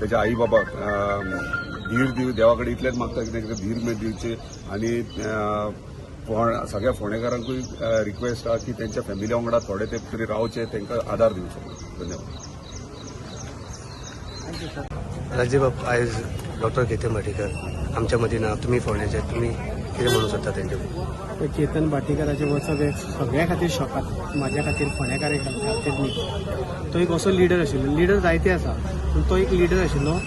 तेच्या आई बाबाक धीर दिव, देवा कडेन इतलेंच मागता की तांकां धीर दिवचे. आनी सगळ्या फोंडेकारांकूय रिक्वेस्ट आहा की तेंच्या फॅमिली वांगडा थोडे तेंप तरी रावचे, तांकां आदार दिवचो. धन्यवाद. राजीव, आयज डॉक्टर केतन भाटीकर आमच्या मदीं ना. तुमी फोंड्याचे, तुमी कितें म्हणू सोदता तेंचे? केतन भाटीकाराचें वचप हें सगळ्या खातीर शॉकात, म्हाज्या खातीर, फोंडेकारा खातीर न्ही. तो एक असो लिडर आशिल्लो, लिडर जायते आसा पूण तो एक लिडर आशिल्लो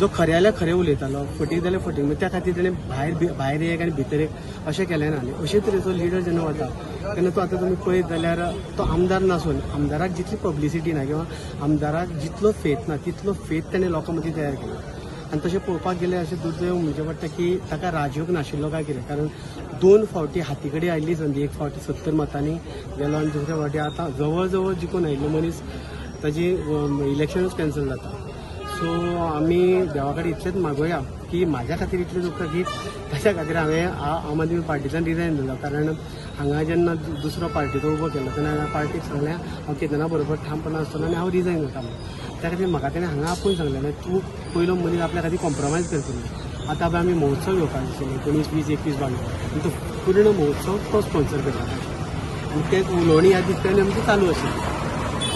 जो खरें जाल्यार खरें उलयतालो, फटींग जाल्यार फटींग. म्हणजे त्या खातीर तेणें भायर भायर एक आनी भितर एक अशें केलें ना. आनी अशे तरेचो लिडर जेन्ना वता तेन्ना तो आतां तुमी पळयत जाल्यार तो आमदार नासून आमदाराक जितली पब्लिसिटी ना किंवा आमदाराक जितलो फेथ ना तितलो फेथ तेणें लोकां मदीं तयार केला. आनी तशें पळोवपाक गेल्यार अशें दुर्दैव म्हणचें पडटा की ताका राजयोग नाशिल्लो काय कितें, कारण दोन फावटी हाती कडेन आयिल्ली संदी, एक फावटी 70 मतांनी गेलो आनी दुसऱ्या फावटी आतां जवळ जवळ जिखून आयिल्लो मनीस ताजी इलेक्शनूच कॅन्सल जाता. सो आमी देवा कडेन इतलेंच मागोया की म्हाज्या खातीर इतलें दुखता की ताच्या खातीर हांवें आम आदमी पार्टीच्यान रिजायन दिलो. कारण हांगा जेन्ना दुसरो पार्टीचो उबो केलो तेन्ना हांवें पार्टीक सांगलें हांव केतना बरोबर ठामपणान आसतलो आनी हांव रिजायन करता म्हणून. त्या खातीर म्हाका तेणें हांगा आपोवन सांगलें आनी तूं पयलो मनीस आपल्या खातीर कॉम्प्रोमायज करतलो. आतां पळय आमी महोत्सव घेवपाक आशिल्ले 19, 20, 21, 22 आनी तो पूर्ण महोत्सव तो स्पॉन्सर करता आनी तें उलोवणी ह्या दिसांनी आमचें चालू आशिल्लें.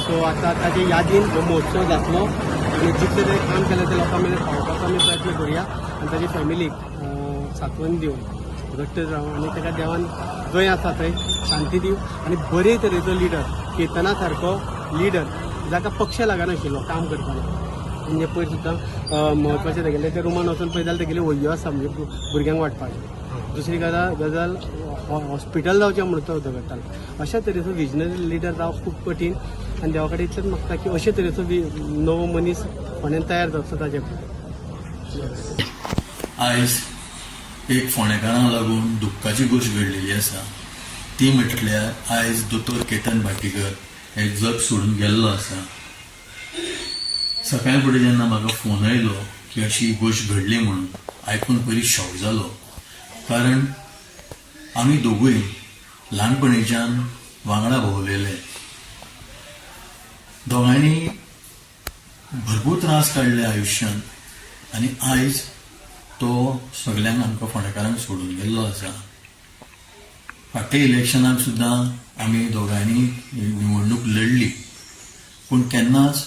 सो आतां ताजे यादीन हो महोत्सव जातलो आनी जितलें तें काम केलें तें लोकां मेरेन पावोवपाचो आमी प्रयत्न करुया आनी ताजे फॅमिलीक सांत्वन दिवन घट्ट रावूं आनी ताका देवान जंय आसा थंय शांती दिवं. आनी बरे तरेचो लिडर, केतना सारको लिडर जाका पक्ष लागनाशिल्लो काम करतना, म्हणजे पयर सुद्दां म्हत्वाचें तेगेलें ते रुमान वचून पळयत जाल्यार तेगेली वळयो आसा म्हणजे भुरग्यांक वांटपाच्यो. दुसरी गजाल हॉस्पिटल जावचें म्हणून तो झगडटालो. अशा तरेचो विजनरी लिडर जावप खूब कठीण आनी देवा कडेन इतलेंच मागता की अशे तरेचो नवो मनीस फोंड्यान तयार जावचो ताजे. आयज एक फोंडेकारांक लागून दुख्खाची गोश्ट घडलेली आसा, ती म्हटल्यार आयज दोतोर केतन भाटीकर हे जग सोडून गेल्लो आसा. सकाळी फुडें जेन्ना म्हाका फोन आयलो की अशी गोश्ट घडली म्हणून, आयकून पयलीं शॉक जालो. कारण आमी दोगूय ल्हानपणीच्यान वांगडा भोंवलेले, दोगांयनी भरपूर त्रास काडले आयुश्यांत आनी आयज तो सगल्यांक आमकां फोंडेकारांक सोडून गेल्लो आसा. फाटल्या इलेक्शनाक सुद्दां आमी दोगांयनी निवडणूक लढली, पूण केन्नाच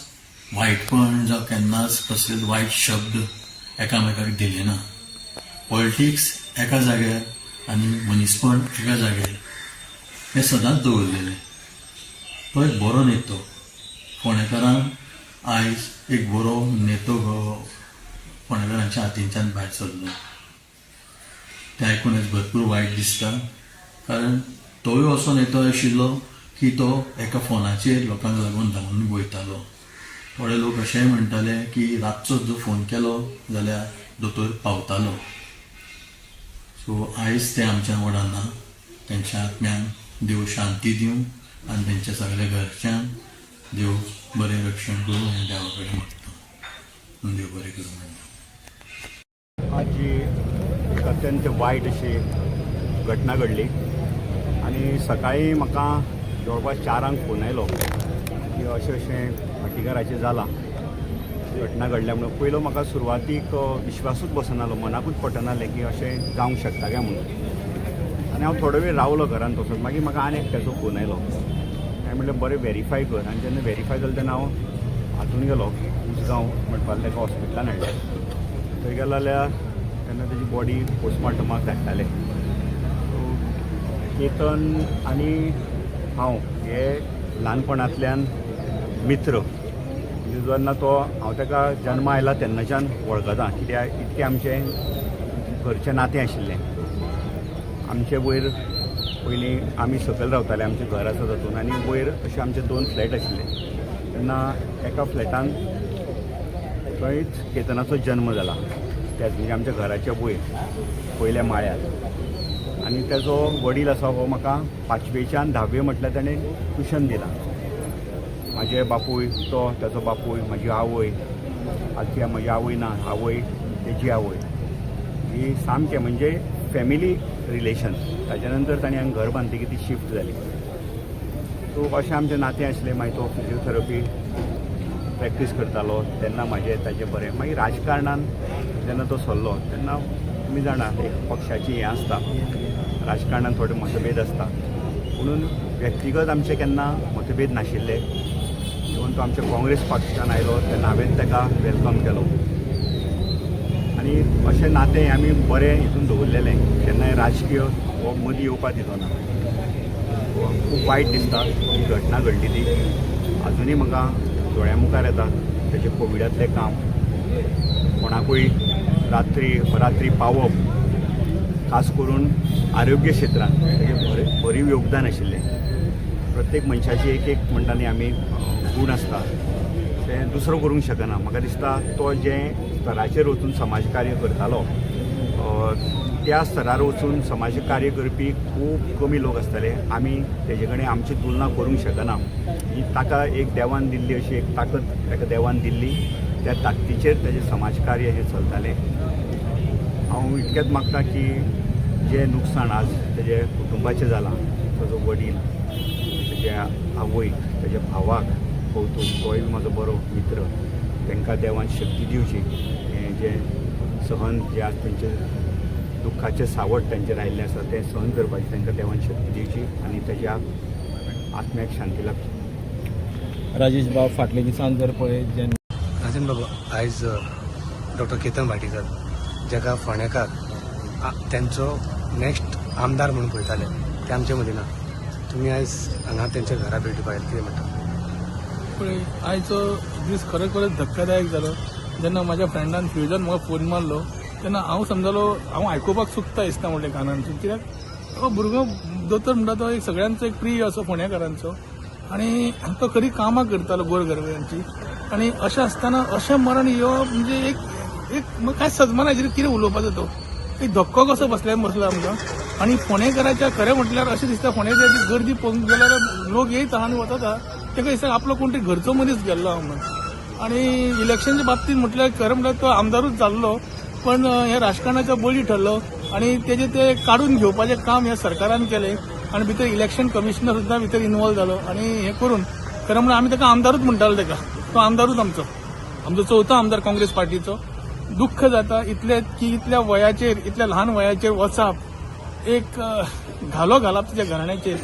वायटपण जावं केन्नाच कसलेच वायट शब्द एकामेकाक दिले ना. पॉलिटिक्स एका जाग्यार आनी मनीसपण एका जाग्यार हें सदांच दवरलेलें. तो एक बरो नेतो, फोंडेकारांक आयज एक बरो नेतो फोंडेकारांच्या हातींच्यान भायर सरलो तें आयकून आयज भरपूर वायट दिसता. कारण तोय असो नेतो आशिल्लो की तो एका फोनाचेर लोकांक लागून धांवून वयतालो. थोडे लोक अशेंय म्हणटाले की रातचो जो फोन केलो जाल्यार दोतोर पावतालो. सो आयज ते आमच्या वांगडा ना. तेंच्या आत्म्यांक देव शांती दिवं आनी तेंच्या सगल्या घरच्यांक देव बरें रक्षण करूं हें देवा कडेन मागता. देव बरें करूं. आज जी एक अत्यंत वायट अशी घटना घडली आनी सकाळीं म्हाका जवळपास 4 फोन आयलो की अशें अशें भाटीकाराचें जालां, घटना घडल्या म्हणून. पयलो म्हाका सुरवातीक विश्वासूच बसनालो, मनाकूच पटनालें की अशें जावंक शकता काय म्हणून. आनी हांव थोडो वेळ रावलो घरान तसोच. मागीर म्हाका आनी एकट्याचो फोन आयलो, हांवें म्हणलें बरें वेरीफाय कर. आनी जेन्ना वेरीफाय जालें तेन्ना हांव हातून गेलो उसगांव म्हणपाक ताका हॉस्पिटलान हाडलें. थंय गेलो जाल्यार तेन्ना तेजी बॉडी पोस्टमार्टमाक धाडटाले. सो केतन आनी हांव हे ल्हानपणांतल्यान मित्र, म्हणजे जेन्ना तो हांव ताका जन्मा आयला तेन्नाच्यान वळखता, कित्याक इतकें आमचें घरचें नातें आशिल्लें. आमचे वयर पयलीं आमी सकयल रावताले, आमचें घर आसा तातूंत, आनी वयर अशे आमचे 2 फ्लॅट आशिल्ले. तेन्ना एका फ्लॅटान थंयच केतनाचो जन्म जाला, त्याच म्हणजे आमच्या घराच्या वयर पयल्या माळ्यार. आनी ताजो वडील आसा हो म्हाका 5वेच्यान 10वे म्हटल्यार ताणें ट्युशन दिलां. म्हाजे बापूय, तो ताचो बापूय, म्हाजी आवय, आतां म्हजी आवय ना, आवय तेजी आवय, ही सामकें म्हणजे फॅमिली रिलेशन. ताच्या नंतर तांणी हांगा घर बांदतकीर ती शिफ्ट जाली. सो अशें आमचें नातें आसलें. मागीर तो फिजियोथेरपी प्रॅक्टीस करतालो तेन्ना म्हाजें ताजें बरें. मागीर राजकारणान जेन्ना तो सरलो तेन्ना तुमी जाणा, एक पक्षाची हें आसता, राजकारणान थोडे मतभेद आसता, पुणून व्यक्तिगत आमचे केन्ना मतभेद नाशिल्ले. इवन तो आमच्या काँग्रेस पक्षान आयलो तेन्ना हांवें ताका welcome केलो आनी अशें नातें आमी बरें हितून दवरलेलें. केन्नाय राजकीय हो मदीं येवपाक दिलो ना. खूब वायट दिसता ही घटना घडली ती. आजुनूय म्हाका दोळ्या मुखार येता तेजें कोविडांतलें काम, कोणाकूय रात्री रात्री पावप, खास करून आरोग्य क्षेत्रांत तेजें बरें भरीव योगदान आशिल्लें. प्रत्येक मनशाची एक एक म्हणटा न्ही आमी गूण आसता, तें दुसरो करूंक शकना. म्हाका दिसता तो जें स्तराचेर वचून समाजकार्य करतालो, त्या स्तरार वचून समाजकार्य करपी खूब कमी लोक आसतले. आमी तेजे कडेन आमची तुलना करूंक शकना. ही ताका एक देवान दिल्ली अशी एक ताकद ताका देवान दिल्ली, त्या ताकदीचेर तेजें समाजकार्य हें चलतालें. हांव इतकेंच मागता की जें नुकसाण आज तेजे कुटुंबाचें जालां, ताजो वडील, तेज्या आवयक, तेज्या भावाक कौतूक, तोय म्हाजो बरो मित्र, तांकां देवान शक्ती दिवची. हें जें सहन जें आज तेंचें दुख्खाचें सावट तांचेर आयिल्लें आसा तें सहन करपाची तांकां देवान शक्ती दिवची आनी तेज्या आत्म्याक शांती लाभची. राजेश बाब, फाटल्या दिसान जर पळयत जेन्ना राजन बाबू, आयज डॉक्टर केतन भाटीकर, जाका फोंडेकार तेंचो नेक्स्ट आमदार म्हणून पळयताले, ते आमचे मदीं ना. तुमी आयज हांगा तेंच्या घरा भेट दिवपाक आयले, कितें म्हणटा? पळय, आयचो दीस खरोखरच धक्कादायक जालो. जेन्ना म्हाज्या फ्रेंडान फ्युजन म्हाका फोन मारलो तेन्ना हांव समजलो, हांव आयकुपाक चुकता दिसता म्हणलें कानांतून, कित्याक हो भुरगो दोतोर म्हणटा तो एक सगळ्यांचो एक प्रिय असो फोंडेकारांचो आनी तो खरी कामां करतालो गोरगरिबांची. आनी अशें आसतना अशें मरण येवप म्हणजे एक एक कांय सजमाना कितें उलोवपाचो, तो एक धक्को कसो बसलो आमकां. आनी फोंडेकाराच्या खरें म्हटल्यार अशें दिसता, फोंडें गर्दी पळोवंक गेल्यार लोक येयता आनी वतात, ताका दिसता आपलो कोण तरी घरचो मनीस गेल्लो आहा म्हणून. आनी इलेक्शनच्या बाबतींत म्हटल्यार खरें म्हटल्यार तो आमदारूच जाल्लो, पण हे राजकारणाचो बळी ठरलो आनी तेजे ते काडून घेवपाचें काम ह्या सरकारान केलें आनी भितर इलेक्शन कमिशनर सुद्दां भितर इनवॉल्व जालो. आनी हें करून खरें म्हणल्यार आमी ताका आमदारूच म्हणटाले, ताका तो आमदारूच आमचो, आमचो चवथो आमदार काँग्रेस पार्टीचो. दुख्ख जाता इतलें की इतल्या वयाचेर, इतल्या ल्हान वयाचेर वचप एक घालो घालप तिच्या घराण्याचेर,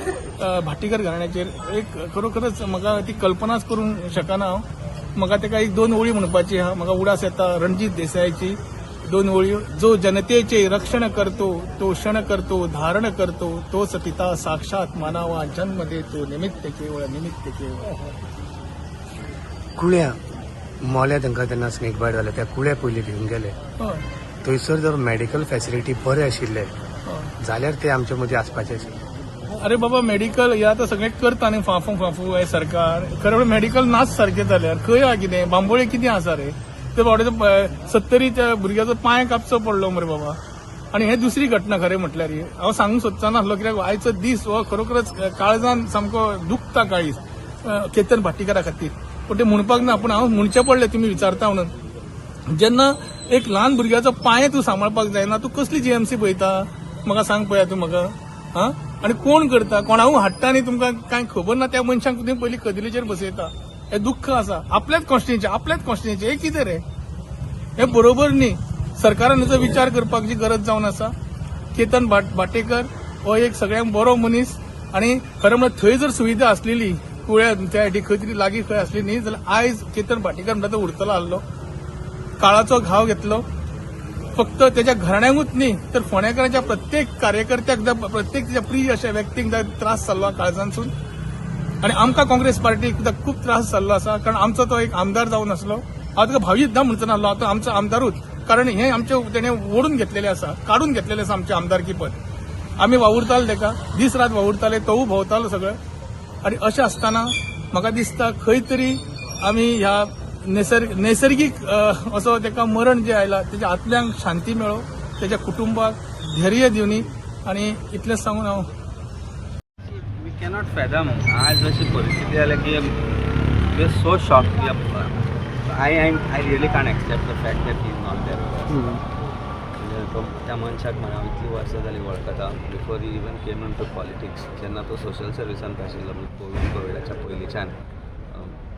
भाटीकर घराण्याचेर, एक खरोखरच म्हाका ती कल्पनाच करूंक शकना हांव. म्हाका ताका एक दोन ओळी म्हणपाची आहा, म्हाका उडास येता रणजीत देसायाची दोन ओळी. जो जनतेचे रक्षण करतो तो क्षण करतो धारण करतो, तोच पिता साक्षात मानावा, जन्म देतो निमित्त केवळ निमित्त केवळ. कुळ्या मोल्या तांकां तेन्ना स्नेक बायट जाले, त्या कुळ्या पयलीं घेवन गेले. थंयसर जर मेडिकल फॅसिलिटी बरे आशिल्ले जाल्यार ते आमचे मदीं आसपाचे आशिल्ले. अरे बाबा, मेडिकल हे आतां सगळें करता न्ही फाफू फाफू हे सरकार, खरें मेडिकल नाच सारकें जाल्यार खंय आहा कितें, बांबोळे कितें आसा रे? ते बाबडे 70 भुरग्याचो पांय कापचो पडलो मरे बाबा. आनी हे दुसरी घटना खरें म्हटल्यार ही हांव सांगूंक सोदचो नासलो, कित्याक आयचो दीस हो खरोखरच काळजान सामको दुखता काळीज केतन भाटीकारा खातीर, पूण ते म्हणपाक ना, पूण हांव म्हणचें पडलें तुमी विचारता म्हणून. जेन्ना एक ल्हान भुरग्याचो पांय तूं सांबाळपाक जायना, तूं कसली जीएमसी पळयता म्हाका सांग पळया तूं म्हाका. आं, आनी कोण करता, कोणाकूय हाडटा आनी तुमकां कांय खबर ना त्या मनशांक तुमी पयलीं कदेलीचेर बसयता. हें दुख्ख आसा आपल्याच कॉन्स्टिट्युएन्सी, आपल्याच कॉन्स्टिट्युएन्सी हें कितें रे, हें बरोबर न्ही. सरकारान हेचो विचार करपाची गरज जावन आसा. केतन भाटेकर हो एक सगळ्यांक बरो मनीस आनी खरें म्हळ्यार थंय जर सुविधा आसलेली कुळ्या त्या खंय तरी लागीं खंय आसली न्ही जाल्यार आयज केतन भाटीकर म्हणटा तो उरतलो आसलो. काळाचो घाव घेतलो फक्त त्याच्या घराण्यांकूच न्ही तर फोंडेकारांच्या प्रत्येक कार्यकर्त्याक, प्रत्येक त्याच्या प्रिय अशा व्यक्तींक त्रास जाल्लो काळजांतसून. आनी आमकां काँग्रेस पार्टीक खूब त्रास जाल्लो आसा, कारण आमचो तो एक आमदार जावन आसलो. हांव ताका भावीत ना म्हणचो नासलो, आतां आमचो आमदारूच, कारण हें आमचें तेणें ओडून घेतलेलें आसा, काडून घेतलेलें आसा आमचें आमदारकी पद. आमी वावुरताले ताका, दीस रात वावुरताले, तोवूय भोंवतालो सगळें. आनी अशें आसतना म्हाका दिसता खंय तरी आमी ह्या नैसर्गीक असो ताका मरण जें आयलां तेच्या आत्म्यांक शांती मेळो, तेच्या कुटुंबाक धैर्य दिवनी. आनी इतलेंच सांगून हांव we cannot fathom. आज अशी परिस्थिती जाल्या की We are so shocked. I really can't accept the fact that he is not there. म्हणजे तो त्या मनशाक म्हणा हांव इतलीं वर्सां जालीं वळखता, before he even came into politics, जेन्ना तो सोशल सर्विसांत आशिल्लो, म्हणजे कोविडाच्या पयलींच्यान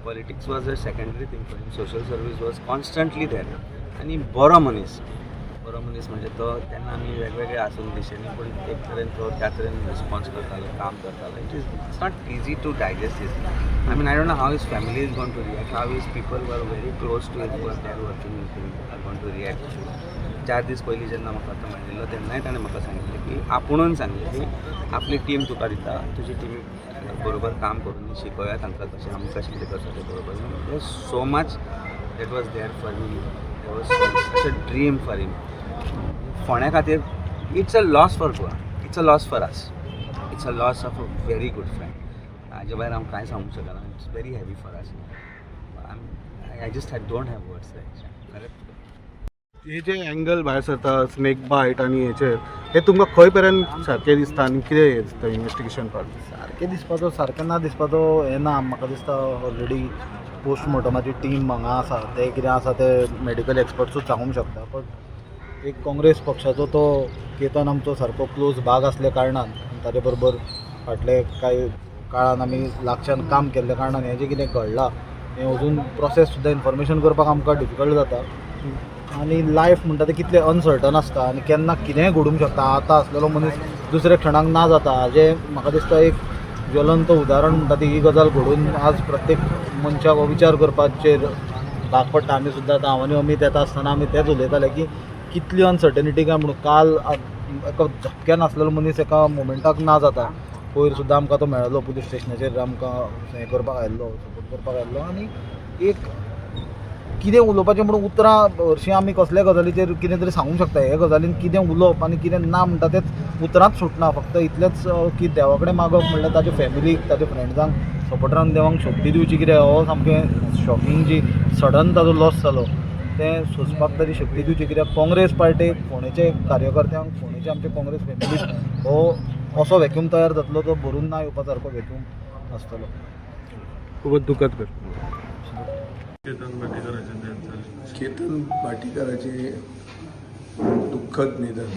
politics was a secondary thing for him, social service was constantly there. आनी बरो मनीस, बरो मनीस म्हणजे तो तेन्ना आमी वेगवेगळे आसून दिशेंनी, पूण एक तरेन तो त्या तरेन रिस्पॉन्स करतालो, काम करतालो. It's not easy to digest this. I mean, I don't know how his family is going to react, how his people were very close to him, they are working with him, are going to react. 4 दीस पयलीं जेन्ना म्हाका तो मेळिल्लो तेन्नाय ताणें म्हाका सांगिल्लें की, आपुणून सांगलें की आपली टीम तुका दिता, तुजी टिमी बरोबर काम करून शिकोवया तांकां कशें आमी कशें कितें करता तें बरोबर. So much that was there for me, there was such a dream for him. फोंड्या खातीर it's a loss for Goa, it's a loss for us, it's a loss of a very good friend. हाजे भायर हांव कांय सांगूंक शकना. It's very heavy for us. I just don't have words. खरेंच हे जे एंगल भायर सरता स्नेक बायट आनी हेचेर, हे तुमकां खंय पर्यंत सारकें दिसता आनी कितें दिसता इन्वेस्टिगेशन पार्ट? सारकें दिसपाचो, सारकें ना दिसपाचो हें ना. म्हाका दिसता ऑलरेडी पोस्टमॉर्टमाची टीम हांगा आसा, ते कितें आसा ते मेडिकल एक्सपर्ट्सूच सांगूंक शकता. बट एक काँग्रेस पक्षाचो तो केतन आमचो सारको क्लोज भाग आसल्या कारणान, ताजे बरोबर फाटले कांय काळान आमी लागच्यान काम केल्ल्या कारणान हें जें कितें घडलां हें अजून प्रोसेस सुद्दां इन्फॉर्मेशन करपाक आमकां डिफिकल्ट जाता. आनी लायफ म्हणटा तें कितलें अनसर्टन आसता आनी केन्ना कितेंय घडूंक शकता. आतां आसलेलो मनीस दुसऱ्या क्षणाक ना जाता. हाजें म्हाका दिसता एक ज्वलंत उदाहरण म्हणटा ती ही गजाल घडून आज प्रत्येक मनशाक हो विचार करपाचेर भाग पडटा. आमी सुद्दां आतां हांव आनी अमीत येता आसतना आमी तेंच उलयताले की कितली अनसर्टनिटी काय म्हणून काल एका झपक्यान आसलेलो मनीस एका मोमेंटाक ना जाता. पयर सुद्दां आमकां तो मेळ्ळो पुलीस स्टेशनाचेर, आमकां हें करपाक आयिल्लो, सपोर्ट करपाक आयिल्लो. आनी एक कितें उलोवपाचें म्हणून उतरां हरशीं आमी कसल्या गजालीचेर कितें तरी सांगूंक शकता, हे गजालीन कितें उलोवप आनी कितें ना म्हणटा तेंच उतरांच सुटना. फक्त इतलेंच की देवा कडेन मागप म्हणल्यार ताच्या फॅमिलीक, ताच्या फ्रेंड्सांक, सपोर्टरांक देवाक शक्ती दिवची. कित्याक हो सामकें शॉकिंग जी सडन ताजो लॉस जालो तें सोंसपाक ताची शक्ती दिवची. कित्याक काँग्रेस पार्टीक, फोंडेचे कार्यकर्त्यांक, फोंडेचे आमचे काँग्रेस फॅमिलीक हो असो वॅक्यूम तयार जातलो तो भरून ना येवपा सारको वॅक्यूम आसतलो. खूबच दुखद घटना. केतन भाटीकाराचें दुख्खद निधन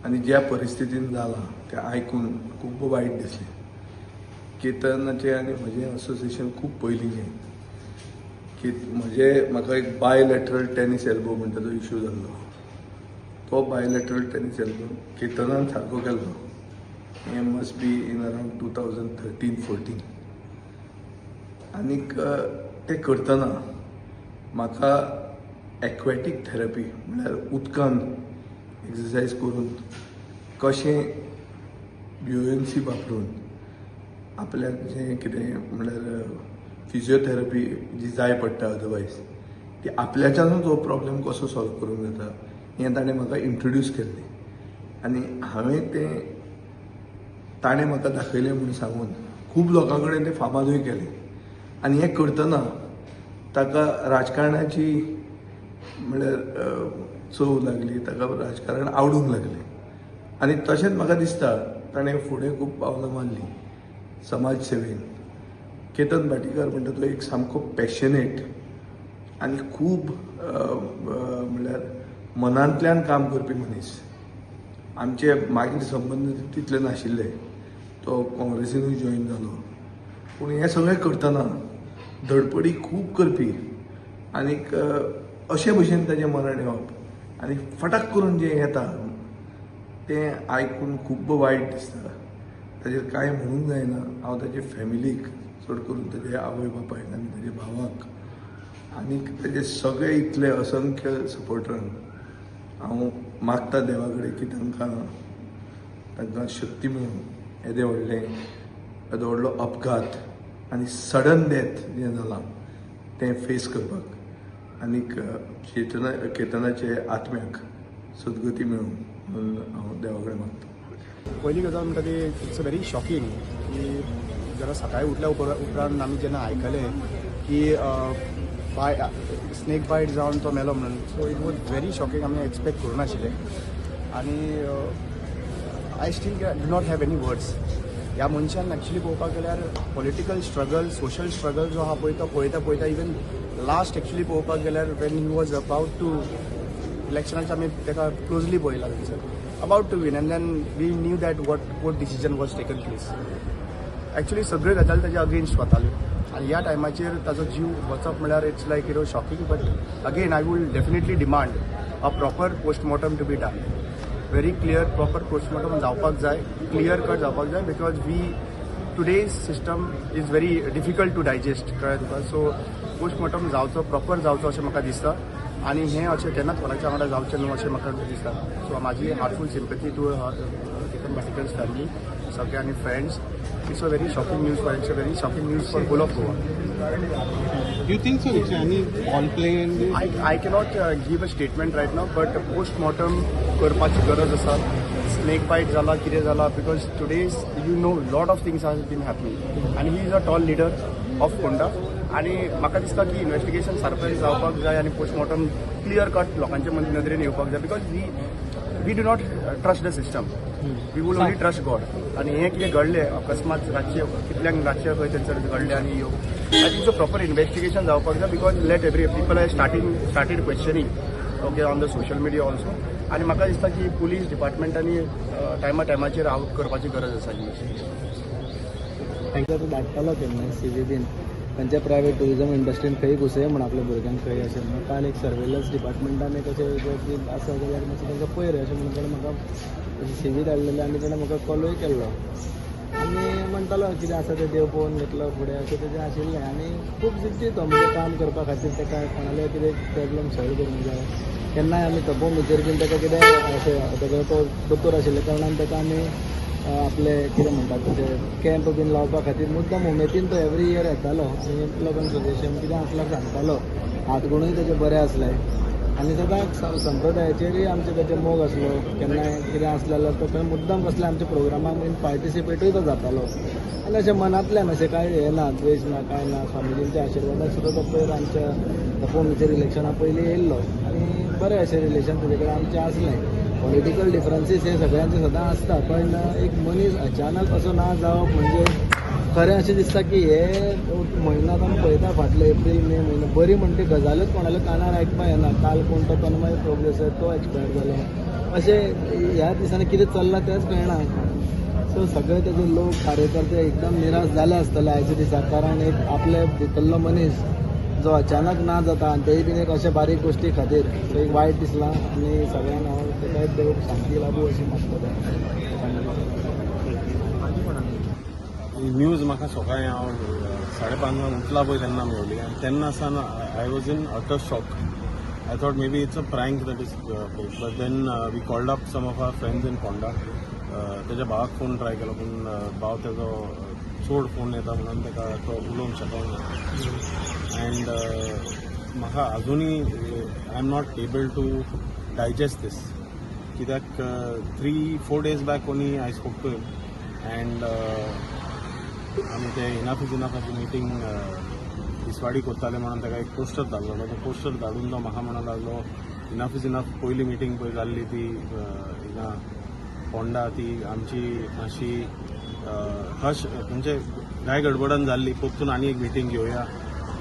आनी ज्या परिस्थितीन जालां तें आयकून खूब वायट दिसलें. केतनाचें आनी म्हजें असोसिएशन खूब पयलींचें. की म्हजे म्हाका एक बायलॅटरल टेनीस एल्बो म्हणटा तो इशू जाल्लो, तो बायलॅटरल टेनीस एल्बो केतनान सारको केल्लो. हें must be in around 2013-14. आनीक तें करतना म्हाका एक्वेटीक थेरपी म्हणल्यार उदकान एक्सरसायज करून कशें ब्युएन्सी वापरून आपल्याक जें कितें म्हणल्यार फिजियोथेरपी जी जाय पडटा अदरवायज ती आपल्याच्यानूच हो प्रॉब्लेम कसो सॉल्व करूंक जाता हें ताणें म्हाका इंट्रोड्यूस केल्लें. आनी हांवें तें ताणें म्हाका दाखयलें म्हूण सांगून खूब लोकां कडेन तें फामादूय केलें. आनी हें करतना ताका राजकारणाची म्हणल्यार चव लागली, ताका राजकारण आवडूंक लागलें. आनी तशेंच म्हाका दिसता ताणें फुडें खूब पावलां मारलीं समाज सेवेन. केतन भाटीकार म्हणटा तो एक सामको पॅशनेट आनी खूब म्हणल्यार मनांतल्यान काम करपी मनीस. आमचे मागीर संबंद तितले नाशिल्ले, तो काँग्रेसीनूय जॉयन जालो, पूण हें सगळें करतना धडपडी खूब करपी आनीक अशे भशेन ताजें मरण येवप आनी फटाक करून जें येता तें आयकून खूब वायट दिसता. ताजेर कांय म्हणूंक जायना. हांव ताजे फॅमिलीक, चड करून ताजे आवय बापायक आनी ताजे भावाक आनीक ताजे सगळे इतले असंख्य सपोर्टरांक हांव मागता देवा कडेन की तांकां तांकां शक्ती मेळूं येदें व्हडलें येदो व्हडलो अपघात आनी सडन डेथ जें जालां तें फेस करपाक आनीक केतनाचे आत्म्याक सद्गती मेळूं म्हणून हांव देवा कडेन मागता. पयली गजाल म्हणटा ती it's very shocking की जेन्ना सकाळी उठल्या उपरांत आमी जेन्ना आयकलें की बाय स्नेक बायट जावन तो मेलो म्हणून, so it was very shocking. आमी एक्सपेक्ट करूं नाशिल्लें आनी I still do not have any words. ह्या मनशान एक्चुली पळोवपाक गेल्यार पॉलिटिकल स्ट्रगल, सोशल स्ट्रगल जो आहा पळय, तो पळयता पळयता इवन लास्ट एक्चुली पळोवपाक गेल्यार when he was about to इलेक्शनाचे, आमी ताका क्लोजली पळयला थंयसर, about to win, and then we knew that what decision was taken place. Actually सगळ्यो गजाली ताच्या अगेन्स्ट वताल्यो आनी ह्या टायमाचेर ताजो जीव वचप म्हळ्यार it's like shocking. But again, I will definitely demand a proper postmortem to be done, very clear, proper postmortem जावपाक जाय, क्लियर कट जावपाक जाय, because we today's system is very difficult to digest, कळ्ळें तुका? सो पोस्टमॉर्टम जावचो, proper जावचो अशें म्हाका दिसता आनी हें अशें केन्नाच कोणाच्या वांगडा जावचें न्हू अशें म्हाका दिसता. सो म्हाजी heartful sympathy to Ketan Bhatikar's family सगळे आनी friends. It's a very shocking news for it's a very shocking news for whole of Goa. You think so? It's any foul play in this? I cannot give a statement right now, but postmortem करपाची गरज आसा. Snake बायट जाला, कितें जाला, because today's lot of things has been happening आनी he is a tall leader of Ponda आनी म्हाका दिसता की इन्वेस्टिगेशन सारकें जावपाक जाय आनी पोस्टमॉर्टम क्लियर कट लोकांच्या नदरेन येवपाक जाय, because we do not trust the system, we will only trust God. आनी हें कितें घडलें अकस्मात रातचें, कितल्यांक रातचें खंय थंयसर घडलें आनी यो, I think so proper investigation जावपाक जाय, because let every people are started questioning, okay, on the social media also. आनी म्हाका दिसता की पुलीस डिपार्टमेंटांनी टायमा टायमाचेर आवट करपाची गरज आसा ही. तांकां तो धाडटालो केन्नाय सी बीन खंयच्या प्रायवेट ट्युरिजम इंडस्ट्रीन खंय घुसय म्हण आपल्या भुरग्यांक खंय अशें म्हणून. काल एक सर्वेलन्स डिपार्टमेंटान एक अशें आसा जाल्यार मातशें तांकां पळय रे अशें म्हणून ताणें म्हाका सी व्ही धाडलेली आनी ताणें म्हाका कॉलूय केल्लो आनी म्हणटालो कितें आसा तें देव पळोवन घेतलो फुडें अशें तेजें आशिल्लें. आनी खूब जिद्दी तो, म्हणजे काम करपा खातीर ताका कोणाले कितें प्रॉब्लम सॉल्व करूंक जाय. केन्नाय आमी तपोमीचेर बीन ताका कितें अशें, ताका तो दोतोर आशिल्ल्या कारणान ताका आमी आपले कितें म्हणटात तशें कॅम्प बीन लावपा खातीर मुद्दम उमेदीन तो एवरी इयर येतालो आनी लोकांक सजेशन कितें आसल्यार सांगतालो. हातगुणूय तेजे बरे आसले आनी सदांच संप्रदायाचेरूय आमचे तेजे मोग आसलो. केन्नाय कितें आसलें जाल्यार तो खंय मुद्दम कसल्या आमच्या प्रोग्रामाक बीन पार्टिसिपेटूय तो जातालो. आनी अशें मनांतल्यान अशें कांय हें ना, द्वेश ना, कांय ना. स्वामीजींच्या आशिर्वादान सुद्दां तो पयर आमच्या तपोमीचेर इलेक्शना पयलीं येयल्लो आनी बरें अशें रिलेशन तेजे कडेन आमचें आसलें. पॉलिटिकल डिफरन्सीस हे सगळ्यांचे सदां आसता, पण एक मनीस अचानक असो ना जावप म्हणजे खरें अशें दिसता की हे म्हयनो आतां आमी पळयता, फाटले एप्रील मे म्हयनो बरी म्हणटी गजालूच कोणाल्या कानार आयकपाक येना. काल कोण तो तन्मय प्रभु तो एक्सपायर जालो, अशें ह्या दिसांनी कितें चल्लां तेंच कळना. सो सगळे तेजे लोक कार्यकर्ते एकदम निराश जाले आसतले आयच्या दिसा, कारण एक आपले भितरलो मनीस जो अचानक ना जाता आनी तेय बीन एक अशा बारीक गोश्टी खातीर, सो एक वायट दिसलां आनी सगळ्यांक हांव ताका देव शांती लाभूं अशी मागतलें. न्यूज म्हाका सकाळीं हांव 5:30 उठला पळय तेन्ना मेवली आनी तेन्ना सावन I was in utter shock. I thought maybe it's a prank that is, but then we called up some of our friends in Ponda. तेज्या भावाक फोन ट्राय केलो पूण भाव तेजो चड फोन येता म्हणून ताका तो उलोवंक शकना. अँड म्हाका अजुनूय I am not able to digest this, कित्याक 3-4 days back only I spoke to him and आमी ते इनफ is इनफाची मिटींग तिसवाडी करताले म्हणून ताका एक पोस्टर धाडलेलो. तो पोस्टर धाडून तो म्हाका म्हणूंक लागलो इनफ is enough पयली मिटींग पळय जाल्ली ती हिंगा फोंडा, ती आमची मातशी हश म्हणजे घाय गडबडान जाल्ली, परतून आनी एक मिटींग घेवया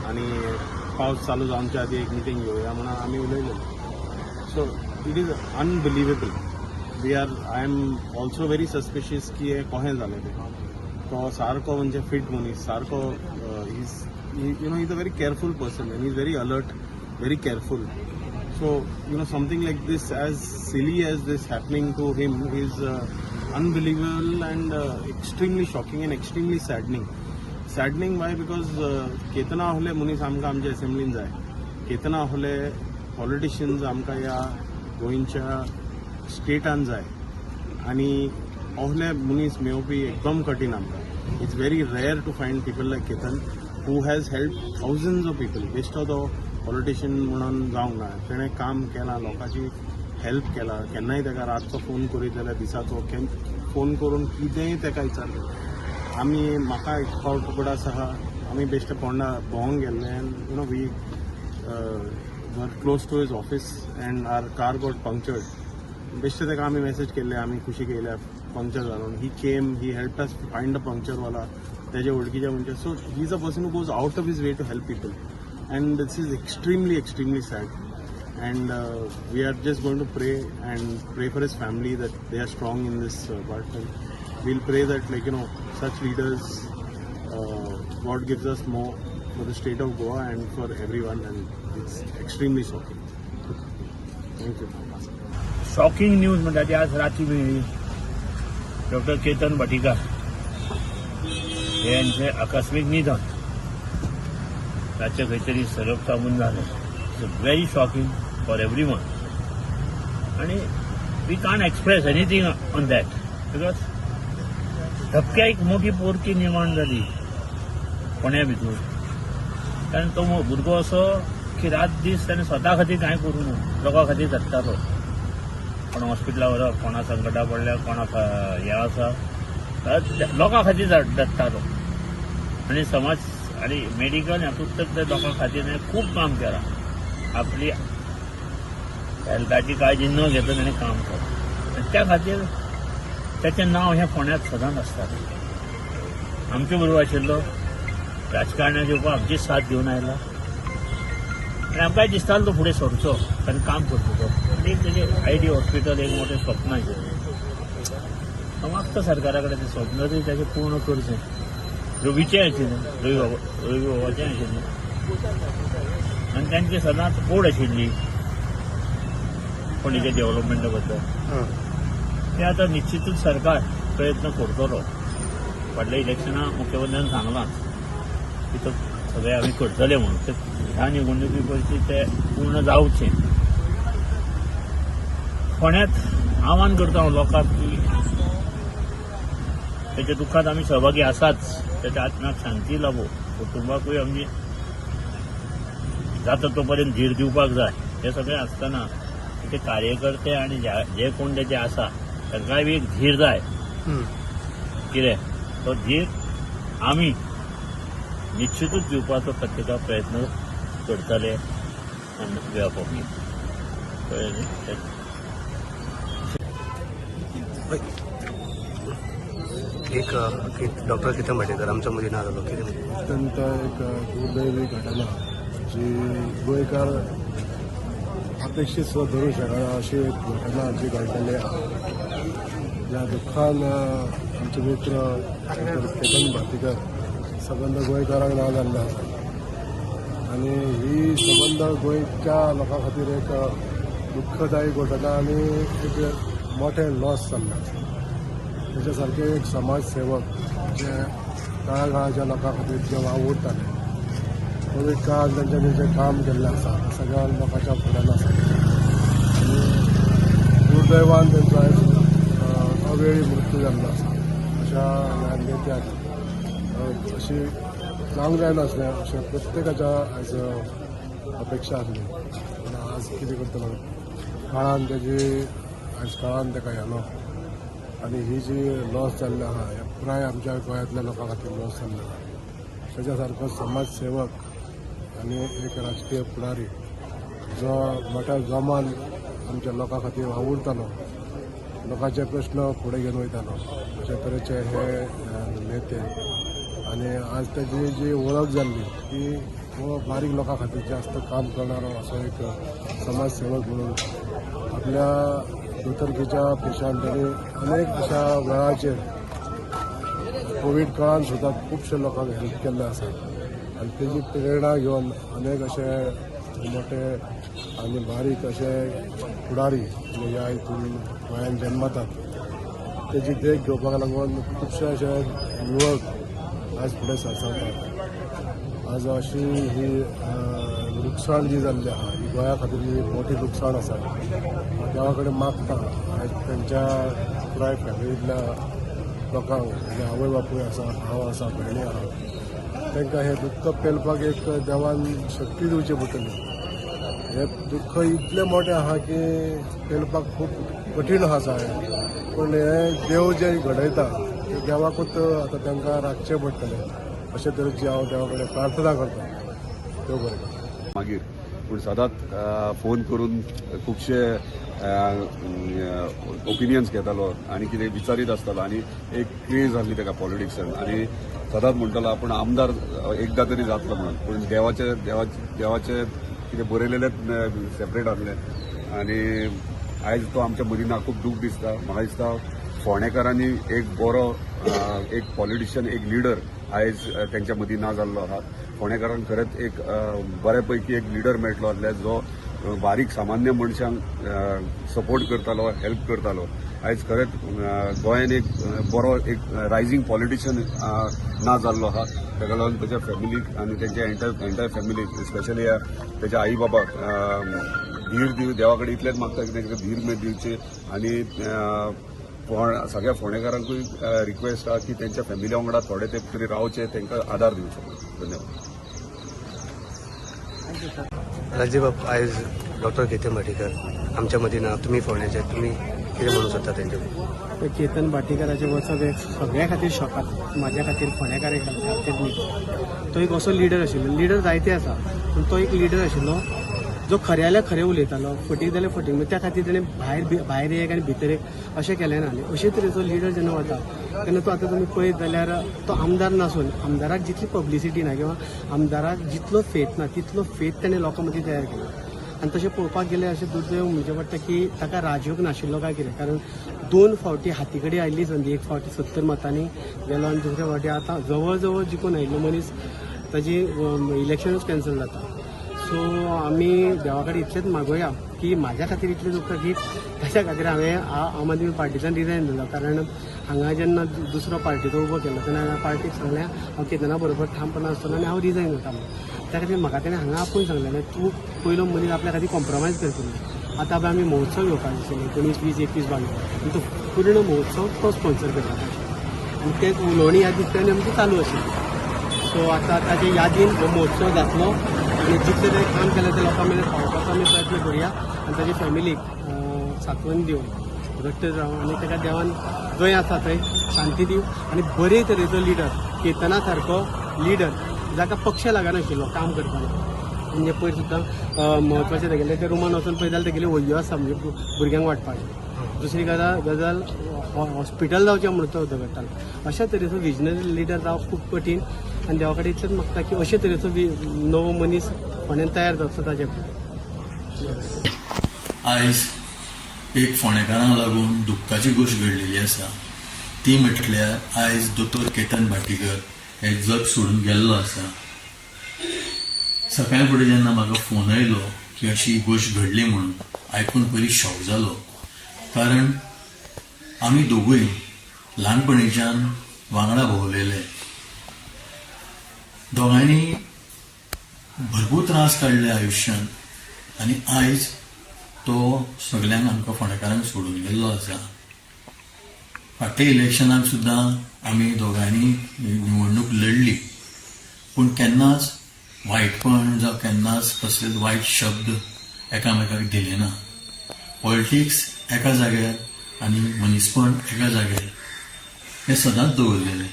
आनी पावस चालू जावच्या आदी एक मिटींग घेवया म्हणून आमी उलयले. So it is unbelievable. I am also very suspicious की हें कशें जालें तें. तो सारको म्हणजे फिट मनीस, सारको is is a very careful person and is very alert, very careful. So something like this, as silly as this happening to him, is unbelievable and extremely shocking and extremely saddening. Saddening why? Because Ketana आहले मनीस आमकां आमच्या असेंब्लीन जाय, केतना आहले politicians आमकां ह्या गोंयच्या स्टेटान जाय आनी आहले मनीस मेळोवपी एकदम कठीण आमकां. It's very rare to find people like Ketan who has help thousands of people. बेश्टो तो पॉलिटिशियन म्हणून जावंक ना, तेणें काम केलां, लोकांची हेल्प केला. केन्नाय ताका रातचो फोन करीत जाल्यार दिसाचो फोन करून कितेंय ताका विचारलें. आमी म्हाका एक फावट उगडास आहा, आमी बेश्टे फोंडा भोंवंक गेल्ले and we were close to his office and our car got punctured. बेश्टे ताका आमी मॅसेज केल्ले, आमी कुशीक येयल्या पंक्चर जालो. He came, he helped us find a पंक्चरवाला त्याच्या वळखीच्या मनशा. So he is a person who goes out of his way to help people, and this is extremely, extremely sad, and we are just going to pray and pray for his family that they are strong in this part, and we'll pray that, like, such leaders, God gives us more for the state of Goa and for everyone, and it's extremely shocking. Thank you. Shocking news म्हणटा ती आज राती मेळ्ळी. Doctor Ketan Bhatikar हे यांचे आकस्मीक निधन रातचें खंय तरी सरप चाबून जालें. It's very shocking for every one आनी we can't express anything on that because धपक्या एक मोठी पोरकी निर्माण जाली फोण्या भितर, कारण तो भुरगो असो की रात दीस ताणें स्वता खातीर कांय करूं ना, लोकां खातीर जगतालो. कोणा हॉस्पिटला व्हरप, कोणा संकटा पडल्या, कोणाक हें आसा, लोकां खातीर जगतालो आनी समाज आनी मेडिकल हातूंत तर ते लोकां खातीर ताणें खूब काम केलां. आपली हेल्थाची काळजी न घेता ताणें काम केलां आनी त्या खातीर ताचें नांव हें फोंड्यांत सदांच आसतालें. आमचे बरोबर आशिल्लो, राजकारणात येवपाक आमची साथ घेवन आयला आनी आमकांय दिसतालो तो फुडें सरचो, कारण काम करचो तो. आनी एक तेजें आयडी हॉस्पिटल एक मोठें स्वप्न आशिल्लें. हांव मागता सरकारा कडेन तें स्वप्न तरी ताचें पूर्ण करचें. रवीचें आशिल्लें, रवी बाबाचें आशिल्लें आनी तांची सदांच ओड आशिल्ली फोंडेच्या डेव्हलपमेंटा बद्दल. ते आतां निश्चितूच सरकार प्रयत्न करतलो. फाटल्या इलेक्शनाक मुख्यमंत्र्यान सांगलां की तो सगळें आमी करतले म्हणून, ते ह्या निवडणुकी पयलीं ते पूर्ण जावचें. फोंड्यांत आव्हान करता हांव लोकांक की ताच्या दुख्खांत आमी सहभागी आसाच, ताच्या आत्म्याक शांती लाभो, कुटुंबाकूय आमी जाता तो पर्यंत धीर दिवपाक जाय. हें सगळें आसतना ते कार्यकर्ते आनी जे कोण तेजे आसा तांकांय बी एक धीर जाय. कितें तो धीर आमी निश्चितूच दिवपाचो प्रत्येका प्रयत्न करतले on behalf of me. कळ्ळें न्ही? एक डॉक्टर केतन भाटीकर आमच्या मदीं ना जालो, कितें? अत्यंत एक दुर्दैवी घटना जी गोंयकार अपेक्षीत सुद्दां धरूंक शकना अशी एक घटना जी घडलेली आहा. ह्या दुख्खान आमचे मित्र डॉक्टर केतन भाटीकर सबंद गोंयकारांक ना जाल्ले आसा आनी ही सबंद गोंयच्या लोकां खातीर एक दुख्खदायी घटना आनी एक मोठें लॉस जाल्लें आसा. तेच्या सारके एक समाज सेवक जे तळागाळाच्या लोकां खातीर जे वावुरताले, कोवीड काळान तेंच्यांनी जें काम केल्लें आसा सगळ्या लोकांच्या फुड्यान आसा आनी दुर्दैवान तेंचो आयज अवेळी मृत्यू जाल्लो आसा. अशा ह्या नेत्याक अशी जावंक जायनासलें अशें प्रत्येकाच्या आयज अपेक्षा आसली, पूण आज कितें करतलो, काळान तेजी आयज काळान तेका हेलो आनी ही जी लॉस जाल्ली आहा हे पुराय आमच्या गोंयांतल्या लोकां खातीर लॉस जाल्लो आहा. तेच्या सारको समाज सेवक आनी एक राजकीय फुडारी जो मोठ्या जोमान आमच्या लोकां खातीर वावुरतालो, लोकांचे प्रश्न फुडें घेवन वयतालो, अशे तरेचे हे नेते आनी आज तेजी जी वळख जाल्ली ती हो बारीक लोकां खातीर जास्त काम करणारो असो एक समाज सेवक म्हणून आपल्या दोतोरकीच्या पेशान तांणी अनेक अशा वेळाचेर कोवीड काळान सुद्दां खुबशे लोकांक हेल्प केल्लें आसा आनी तेजी प्रेरणा घेवन अनेक अशे मोठे आनी बारीक अशे फुडारी ह्या हितून गोंयांत जन्मतात. तेजी देख घेवपाक लागून खुबशे अशे युवक आज फुडें सरसरतात. आज अशी ही लुकसाण जी जाल्ली आहा ही गोंया खातीर ही मोठी लुकसाण आसा. देवा कडेन मागता आयज तेंच्या पुराय फॅमिलींतल्या लोकांक, म्हणजे आवय बापूय आसा, भाव आसा, भयणी आहा, तांकां हें दुख्ख पेलपाक एक देवान शक्ती दिवची पडटली. हें दुख्ख इतलें मोठें आहा की पेलपाक खूब कठीण आसा, पूण हें देव जें घडयता तें देवाकूच आतां तांकां राखचें पडटलें अशे तरेची हांव देवा कडेन प्रार्थना करता. देव बरें करूं. मागीर पूण सदांच फोन करून खुबशे ओपिनियन्स घेतालो आनी कितें विचारीत आसतालो आनी एक क्रेज आसली ताका पॉलिटिक्सान आनी सदांच म्हणटालो आपूण आमदार एकदां तरी जातलो म्हणून, पूण देवाचे देवाचे देवाचे कितें बरयलेलेंच सेपरेट आसलें आनी आयज तो आमच्या मदीं ना. खूब दूख दिसता. म्हाका दिसता फोंडेकारांनी एक बरो एक पॉलिटिशियन, एक लिडर आयज तेंच्या मदीं ना जाल्लो आहा. फोंडेकारांक खरेंच एक बऱ्या पैकी एक लिडर मेळटलो आसल्यार जो बारीक सामान्य मनशांक सपोर्ट करतालो, हेल्प करतालो. आयज खरेंच गोंयान एक बरो एक रायझींग पॉलिटिशियन ना जाल्लो आहा. ताका लागून ताच्या फॅमिलीक आनी तेंच्या एंटायर फॅमिलीक, स्पेशली तेच्या आई बाबाक धीर दिव, देवा कडेन इतलेंच मागता की तांकां धीर दिवचे. आनी सगळ्या फोंडेकारांकूय रिक्वेस्ट आहा की तेंच्या फॅमिली वांगडा थोडे तेंप तरी रावचे, तांकां आदार दिवचो. धन्यवाद. राजीव, आयज डॉक्टर केतन भाटीकर आमच्या मदीं ना, तुमी फोंड्याचे, तुमी कितें म्हणूंक सोदता तेंचे? केतन भाटीकराचें वचप हें सगळ्या खातीर शॉकात, म्हाज्या खातीर, फोंडेकारा खातीर न्ही. तो एक असो लिडर आशिल्लो, लिडर जायते आसा पूण तो एक लिडर आशिल्लो जो खरें जाल्यार खरें उलयतालो, फटींग जाल्यार फटींग. त्या खातीर तेणें भायर भायर एक आनी भितर एक अशें केलें ना. आनी अशे तरेचो लिडर जेन्ना वता तेन्ना तो आतां तुमी पळयत जाल्यार तो आमदार नासून आमदाराक जितली पब्लिसिटी ना किंवा आमदाराक जितलो फेत ना तितलो फेत तेणें लोकां मदीं तयार केलो. आनी तशें पळोवपाक गेल्यार अशें दुर्दैव म्हणचें पडटा की ताका राजयोग नाशिल्लो काय कितें, कारण दोन फावटी हाती कडेन आयिल्ली संदी, एक फावटी 70 मतांनी गेलो आनी दुसरे फावटी आतां जवळ जवळ जिखून आयिल्लो मनीस ताजी इलेक्शनूच कॅन्सल जाता. सो आमी देवा कडेन इतलेंच मागोया की म्हाज्या खातीर इतलें दुख्ख की ताच्या खातीर हांवें आम आदमी पार्टीच्यान रिजायन दिलो. कारण हांगा जेन्ना दुसरो पार्टीचो उबो केलो तेन्ना हांवें पार्टीक सांगलें हांव केतना बरोबर ठामपणान आसतलो आनी हांव रिजायन जाता म्हणून. त्या खातीर म्हाका तेणें हांगा आपोवन सांगलें तूं पयलो मनीस आपल्या खातीर कॉम्प्रोमायज करतलो. आतां आमी महोत्सव घेवपाक आशिल्ले 19, 20, 21, 22 आनी तो पूर्ण महोत्सव तो स्पॉन्सर करता आनी तेच उलोवणी ह्या दिसांनी आमची चालू आशिल्ली. सो आतां ताचे यादीन हो महोत्सव जातलो आनी जितलें ताणें काम केलें तें लोकां मेरेन पावोवपाचो आमी प्रयत्न करुया आनी ताचे फॅमिलीक सांत्वन दिवन घट्ट जावं आनी ताका देवान जंय आसा थंय शांती दिवं आनी बरे तरेचो लिडर, केतना सारको लिडर जाका पक्ष लागनाशिल्लो काम करतना, म्हणजे पयर सुद्दां म्हत्वाचें तेगेलें ते रुमान वचून पळयत जाल्यार तेगेली वळयो आसा म्हणजे भुरग्यांक वांटपाचें. दुसरी गजाल हॉस्पिटल जावचें म्हणून तो झगडटालो. अशा तरेचो विजनरी लिडर जावप खूब कठीण आनी देवा कडेन इतलेंच मागता की अशे तरेचो नवो मनीस फोंड्यान तयार जावचो ताजे. आयज एक फोंडेकारांक लागून दुख्खाची गोश्ट घडलेली आसा, ती म्हटल्यार आयज दोतोर केतन भाटीकर हे जग सोडून गेल्लो आसा. सकाळी फुडें जेन्ना म्हाका फोन आयलो की अशी गोश्ट घडली म्हणून, आयकून पयलीं शॉक जालो, कारण आमी दोगूय ल्हानपणीच्यान वांगडा भोंवलेले, दोगांयनी भरपूर त्रास काडले आयुश्यांत आनी आयज तो सगल्यांक आमकां फोंडेकारांक सोडून गेल्लो आसा. फाटल्या इलेक्शनाक सुद्दां आमी दोगांयनी निवडणूक लढली, पूण केन्नाच वायटपण जावं केन्नाच कसलेच वायट शब्द एकामेकाक दिले ना. पॉलिटिक्स एका जाग्यार आनी मनीसपण एका जाग्यार हें सदांच दवरलेलें.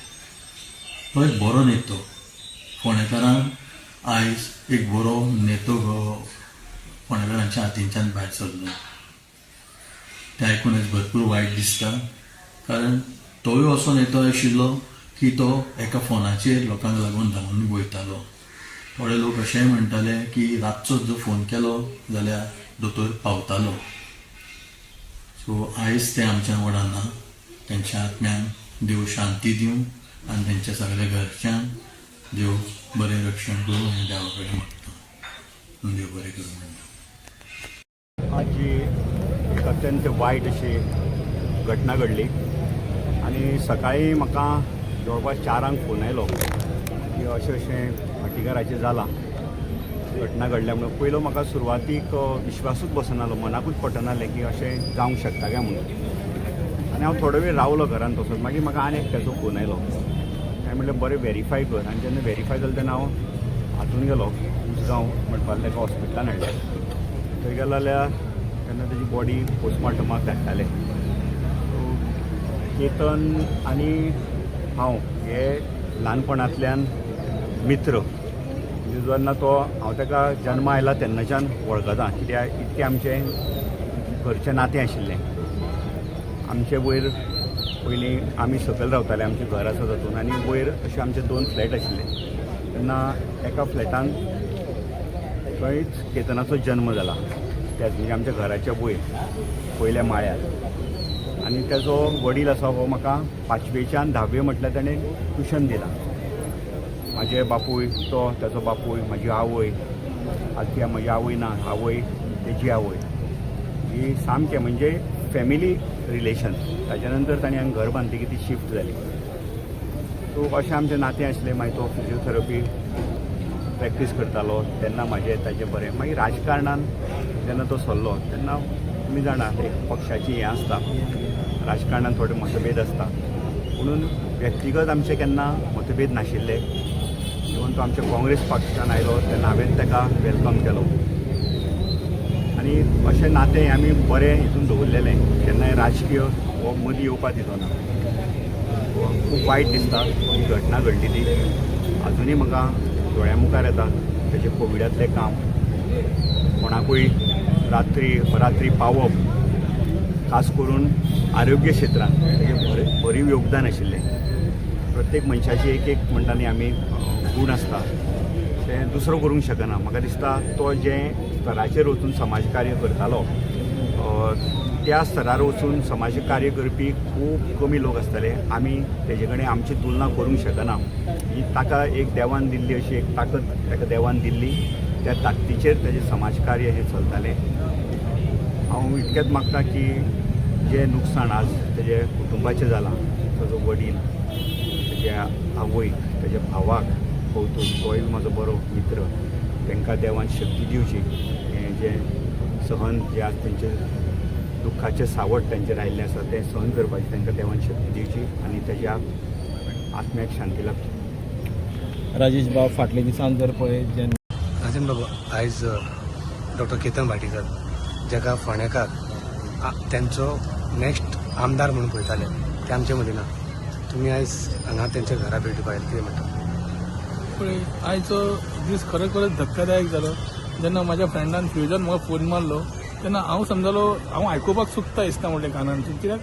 तो एक बरो नेतो, फोंडेकारांक आयज एक बरो नेतो फोंडेकारांच्या हातींच्यान भायर सरलो तें आयकून आयज भरपूर वायट दिसता, कारण तोय असो नेतो आशिल्लो की तो एका फोनाचेर लोकांक लागून धांवून वयतालो. थोडे लोक अशेंय म्हणटाले की रातचो जर फोन केलो जाल्यार दोतोर पावतालो. सो आयज ते आमच्या वांगडा ना, तेंच्या आत्म्यांक देव शांती दिवं आनी तेंच्या सगल्या घरच्यांक देव बरें रक्षण करूं हें देवा कडेन मागता. देव बरें करूं म्हणटा. आज जी एक अत्यंत वायट अशी घटना घडली आनी सकाळीं म्हाका जवळपास 4 फोन आयलो की अशें अशें भाटीकाराचें जालां, घटना घडल्या म्हणून. पयलो म्हाका सुरवातीक विश्वासूच बसनालो, मनाकूच पटनालें की अशें जावंक शकता काय म्हणून. आनी हांव थोडो वेळ रावलो घरान तसोच. मागीर म्हाका आनी एकट्याचो फोन आयलो, हांवें म्हणलें बरें वेरीफाय कर. आनी जेन्ना वेरीफाय जालें तेन्ना हांव हातून गेलो, उसगांव म्हणपाक ताका हॉस्पिटलान हाडलें. थंय गेलो जाल्यार तेन्ना तेजी बॉडी पोस्टमार्टमाक धाडटाले. केतन आनी हांव हे ल्हानपणांतल्यान मित्र, जेन्ना तो हांव ताका जन्मा आयला तेन्नाच्यान वळखता, कित्याक इतकें आमचें घरचें नातें आशिल्लें. आमचे वयर पयलीं आमी सकयल रावताले, आमचें घर आसा तातूंत, आनी वयर अशे आमचे 2 फ्लॅट आशिल्ले. तेन्ना एका फ्लॅटान थंयच केतनाचो जन्म जाला, त्याच म्हणजे आमच्या घराच्या वयर पयल्या माळ्यार. आनी ताजो वडील आसा हो म्हाका 5वेच्यान 10वे म्हटल्यार ताणें ट्युशन दिलां. म्हाजे बापूय तो, ताजो बापूय, म्हाजी आवय, आतां म्हजी आवय ना, आवय तेजी आवय, ही सामकें म्हणजे फॅमिली रिलेशन. ताच्या नंतर ताणें हांगा घर बांदतकीर ती शिफ्ट जाली. सो अशें आमचें नातें आसलें. मागीर तो फिजियोथेरपी प्रॅक्टीस करतालो तेन्ना म्हाजें ताजें बरें. मागीर राजकारणान जेन्ना तो सरलो तेन्ना तुमी जाणा एक पक्षाची हें आसता, राजकारणान थोडे मतभेद आसता, म्हणून व्यक्तिगत आमचे केन्ना मतभेद नाशिल्ले. इवन तो आमच्या काँग्रेस पक्षान आयलो तेन्ना हांवें ताका welcome केलो आनी अशें नातें आमी बरें हितून दवरलेलें. केन्नाय राजकीय हो मदीं येवपाक दिलो ना. खूब वायट दिसता ही घटना घडली ती आजुनूय म्हाका दोळ्या मुखार येता. तेजें कोविडांतलें काम, कोणाकूय रात्री पावप, खास करून आरोग्य क्षेत्रांत तेजें भरीव योगदान आशिल्लें. प्रत्येक मनशाची एक एक म्हणटा न्ही आमी गूण आसता, तें दुसरो करूंक शकना. म्हाका दिसता तो जें स्तराचेर वचून समाजकार्य करतालो त्या स्तरार वचून समाजकार्य करपी खूब कमी लोक आसतले. आमी तेजे कडेन आमची तुलना करूंक शकना. ही ताका एक देवान दिल्ली अशी एक ताकद ताका देवान दिल्ली, त्या ताकदीचेर तेजें समाजकार्य हें चलतालें. हांव इतकेंच मागता की जें नुकसाण आज तेजे कुटुंबाचें जालां, ताजो वडील, तेज्या आवयक, तेज्या भावाक कौतूक, तोय म्हाजो बरो मित्र, तांकां देवान शक्ती दिवची. हें जें सहन जें आज तेंचे दुख्खाचें सावट तांचेर आयिल्लें आसा तें सहन करपाची तांकां देवान शक्ती दिवची आनी तेज्या आत्म्याक शांती लाभची. राजेश बाब, फाटल्या दिसान जर पळयत जेन्ना राजन बाबू, आयज डॉक्टर केतन भाटीकर जाका फोंडेकार तेंचो नेक्स्ट आमदार म्हणून पळयताले ते आमचे मदीं ना. तुमी आयज हांगा तेंच्या घरा भेट दिवपाक आयले, कितें म्हणटा? पळय, आयचो दीस खरोखरच धक्कादायक जालो. जेन्ना म्हाज्या फ्रेंडान फ्युजन म्हाका फोन मारलो तेन्ना हांव समजलो, हांव आयकुपाक चुकता दिसता म्हणलें कानांतून, कित्याक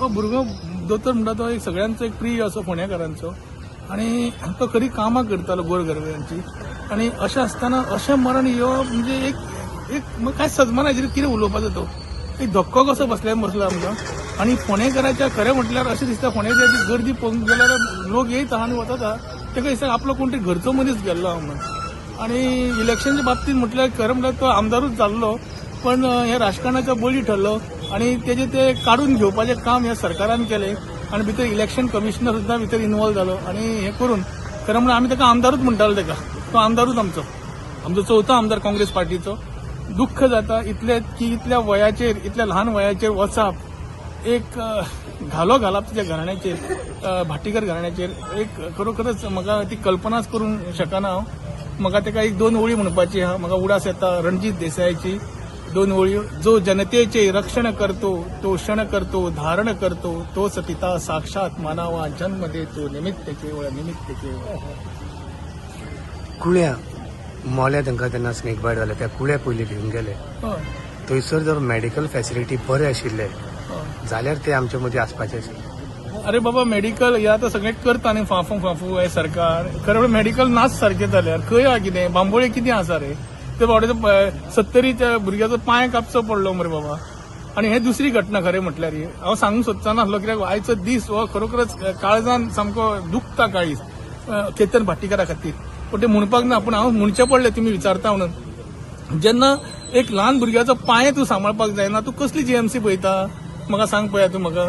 हो भुरगो दोतोर म्हणटा तो एक सगळ्यांचो एक प्रिय असो फोंडेकारांचो, आनी तो खरी कामां करतालो गोरगरिबांची. आनी अशें आसतना अशें मरण येवप म्हणजे एक एक कांय सजमाना कितें उलोवपाचो, तो एक धक्को कसो बसलो आमकां. आनी फोंडेकाराच्या खरें म्हटल्यार अशें दिसता, फोंडेकाराची गर्दी पळोवंक गेल्यार लोक येयता आनी वता, ताका दिसता आपलो कोण तरी घरचो मनीस गेल्लो आहा म्हणून. आनी इलेक्शनच्या बाबतींत म्हटल्यार खरें म्हटल्यार तो आमदारूच जाल्लो, पण हे राजकारणाचो बळी ठरलो आनी तेजे ते काडून घेवपाचें काम ह्या सरकारान केलें आनी भितर इलेक्शन कमिशनर सुद्दां भितर इनवॉल्व जालो. आनी हें करून खरें म्हळ्यार आमी ताका आमदारूच म्हणटाले, ताका तो आमदारूच आमचो, आमचो चवथो आमदार काँग्रेस पार्टीचो. दुख्ख जाता इतलें की इतल्या वयाचेर, इतल्या ल्हान वयाचेर वचप एक घालो घालप तिच्या घराण्याचेर, भाटीकर घराण्याचेर, एक खरोखरच म्हाका ती कल्पनाच करूंक शकना हांव. म्हाका ताका एक 2 ओळी म्हणपाची आहा, म्हाका उडास येता रणजीत देसायाची 2 ओळी. जो जनतेचे रक्षण करतो तो क्षण करतो धारण करतो, तोच पिता साक्षात मानावा जन्म देतो, निमित्त केवळ निमित्त केवळ. कुळ्या मोल्या तांकां तेन्ना स्नेक बायट जाले, त्या कुळ्या पयलीं घेवन गेले. थंयसर जर मेडिकल फॅसिलिटी बरे आशिल्ले जाल्यार ते आमचे मदीं आसपाचे आशिल्ले. अरे बाबा, मेडिकल हे आतां सगळें करता न्ही फाफू फाफू हे सरकार, खरें म्हणल्यार मेडिकल नाच सारकें जाल्यार खंय आहा कितें, बांबोळे कितें आसा रे, ते बाबडे 70 त्या भुरग्याचो पांय कापचो पडलो मरे बाबा. आनी हे दुसरी घटना खरें म्हटल्यार ही हांव सांगूंक सोदचो नासलो, कित्याक आयचो दीस हो खरोखरच काळजान सामको दुखता काळीज केतन भाटीकारा खातीर, पूण तें म्हणपाक ना, पूण हांव म्हणचें पडलें तुमी विचारता म्हणून. जेन्ना एक ल्हान भुरग्याचो पांय तूं सांबाळपाक जायना, तूं कसली जीएमसी पळयता म्हाका सांग पळया तूं म्हाका.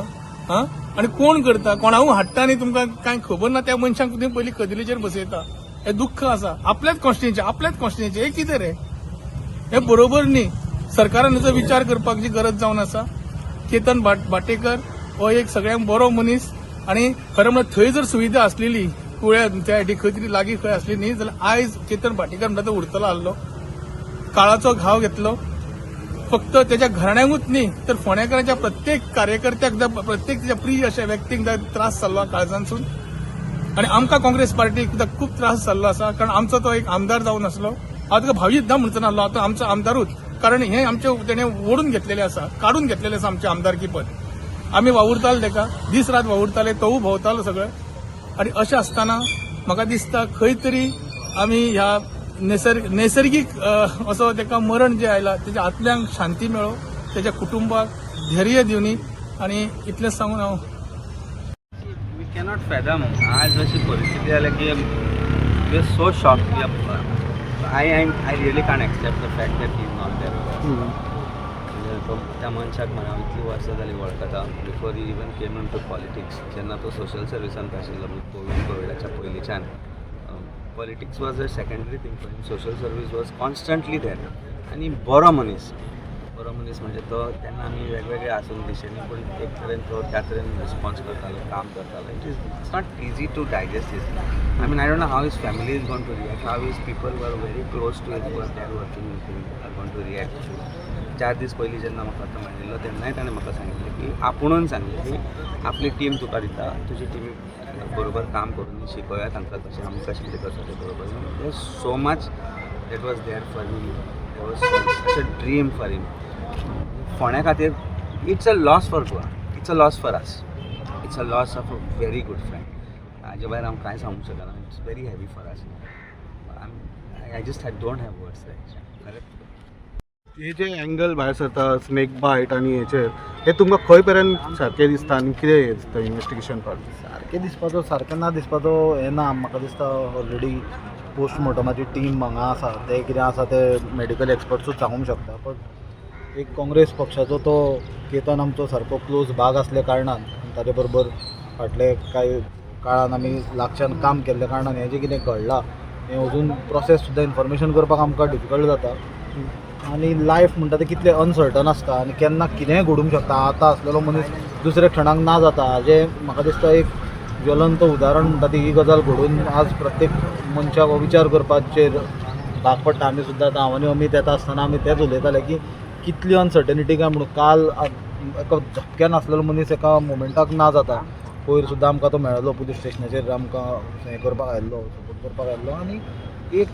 आं, आनी कोण करता, कोणाकूय हाडटा न्ही, तुमकां कांय खबर ना त्या मनशांक तुमी पयलीं कदेलीचेर बसयता. हें दुख्ख आसा आपल्याच कॉन्स्टिट्युएन्सी, आपल्याच कॉन्स्टिट्युएन्सी हें कितें रे, हें बरोबर न्ही. सरकारान हेचो विचार करपाची गरज जावन आसा. केतन भाटेकर हो एक सगळ्यांक बरो मनीस आनी खरें म्हळ्यार थंय जर सुविधा आसलेली कुळ्या त्या सायडीक खंय तरी लागीं खंय आसली न्ही जाल्यार आयज केतन भाटीकर म्हणटा तो उरतलो आसलो. काळाचो घाव घेतलो फक्त त्याच्या घराण्यांकूच न्ही तर फोंडेकारांच्या प्रत्येक कार्यकर्त्याक, प्रत्येक त्याच्या प्रिय अशा व्यक्तींक त्रास जाल्लो काळजांतसून. आनी आमकां काँग्रेस पार्टीक खूब त्रास जाल्लो आसा, कारण आमचो तो एक आमदार जावन आसलो. हांव ताका भावीत ना म्हणचो नासलो, आतां आमचो आमदारूच. कारण हें आमचें तेणें ओडून घेतलेलें आसा, काडून घेतलेलें आसा आमचें आमदारकी पद. आमी वावुरताले तेका, दीस रात वावुरताले, तोवूय भोंवतालो सगळें. आनी अशें आसतना म्हाका दिसता खंय तरी आमी ह्या नैसर्गीक असो तेका मरण जें आयलां तेच्या आत्म्यांक शांती मेळो, तेच्या कुटुंबाक धैर्य दिवनी. आनी इतलेंच सांगून हांव we cannot fathom. आज अशी परिस्थिती जाल्या की we are so shocked. I really can't accept the fact that he is not there. म्हणजे तो त्या मनशाक म्हणा हांव इतलीं वर्सां जालीं वळखता, before he even came into politics, जेन्ना तो सोशल सर्विसांत आशिल्लो, म्हणजे कोविडाच्या पयलींच्यान politics was a secondary thing for him, social service was constantly there. आनी बरो मनीस, बरो मनीस म्हणजे तो तेन्ना आमी वेगवेगळे आसून दिशेनी, पूण एक तरेन तो त्या तरेन रिस्पॉन्स करतालो, काम करतालो. It's not easy to digest this. I mean, I don't know how his family is going to react, how his people were very close to him, were there working with him, are going to react. 4 दीस पयलीं जेन्ना म्हाका तो मेळिल्लो तेन्नाय ताणें म्हाका सांगिल्लें की, आपुणून सांगलें की आपली टीम तुका दिता, तुजी टिमी बरोबर काम करून शिकोवया तांकां कशें आमी कशें कितें करता तें बरोबर. There so much that was there for him, there was such a dream for him. फोंड्या खातीर it's a loss for Goa, it's a loss for us, it's a loss of a very good friend. हाजे भायर हांव कांय सांगूंक शकना. It's very heavy for us. I just I don't have words. खरेंच. हे जे एंगल भायर सरता स्नेक बायट आनी हेचेर, हे तुमकां खंय पर्यंत सारकें दिसता आनी कितें हें दिसता इन्वेस्टिगेशन पार्ट? सारकें दिसपाचो, सारकें ना दिसपाचो हें ना. म्हाका दिसता ऑलरेडी पोस्टमॉर्टमाची टीम हांगा आसा, ते कितें आसा ते मेडिकल एक्सपर्ट्सूच सांगूंक शकता. बट एक काँग्रेस पक्षाचो तो केतन आमचो सारको क्लोज भाग आसल्या कारणान, ताजे बरोबर फाटले कांय काळान आमी लागच्यान काम केल्ल्या कारणान हें जें कितें घडलां हें अजून प्रोसेस सुद्दां इन्फॉर्मेशन करपाक आमकां डिफिकल्ट जाता. आनी लायफ म्हणटा तें कितलें अनसर्टन आसता आनी केन्ना कितेंय घडूंक शकता. आतां आसलेलो मनीस दुसऱ्या क्षणाक ना जाता. हाजें म्हाका दिसता एक ज्वलंत उदाहरण म्हणटा ती ही गजाल घडून आज प्रत्येक मनशाक हो विचार करपाचेर भाग पडटा. आमी सुद्दां आतां हांव आनी अमीत येता आसतना आमी तेंच उलयताले की कितली अनसर्टनिटी काय म्हणून काल एका झपक्यान आसलेलो मनीस एका मोमेंटाक ना जाता. पयर सुद्दां आमकां तो मेळ्ळो पुलीस स्टेशनाचेर, आमकां हें करपाक आयिल्लो, सपोर्ट करपाक आयिल्लो. आनी एक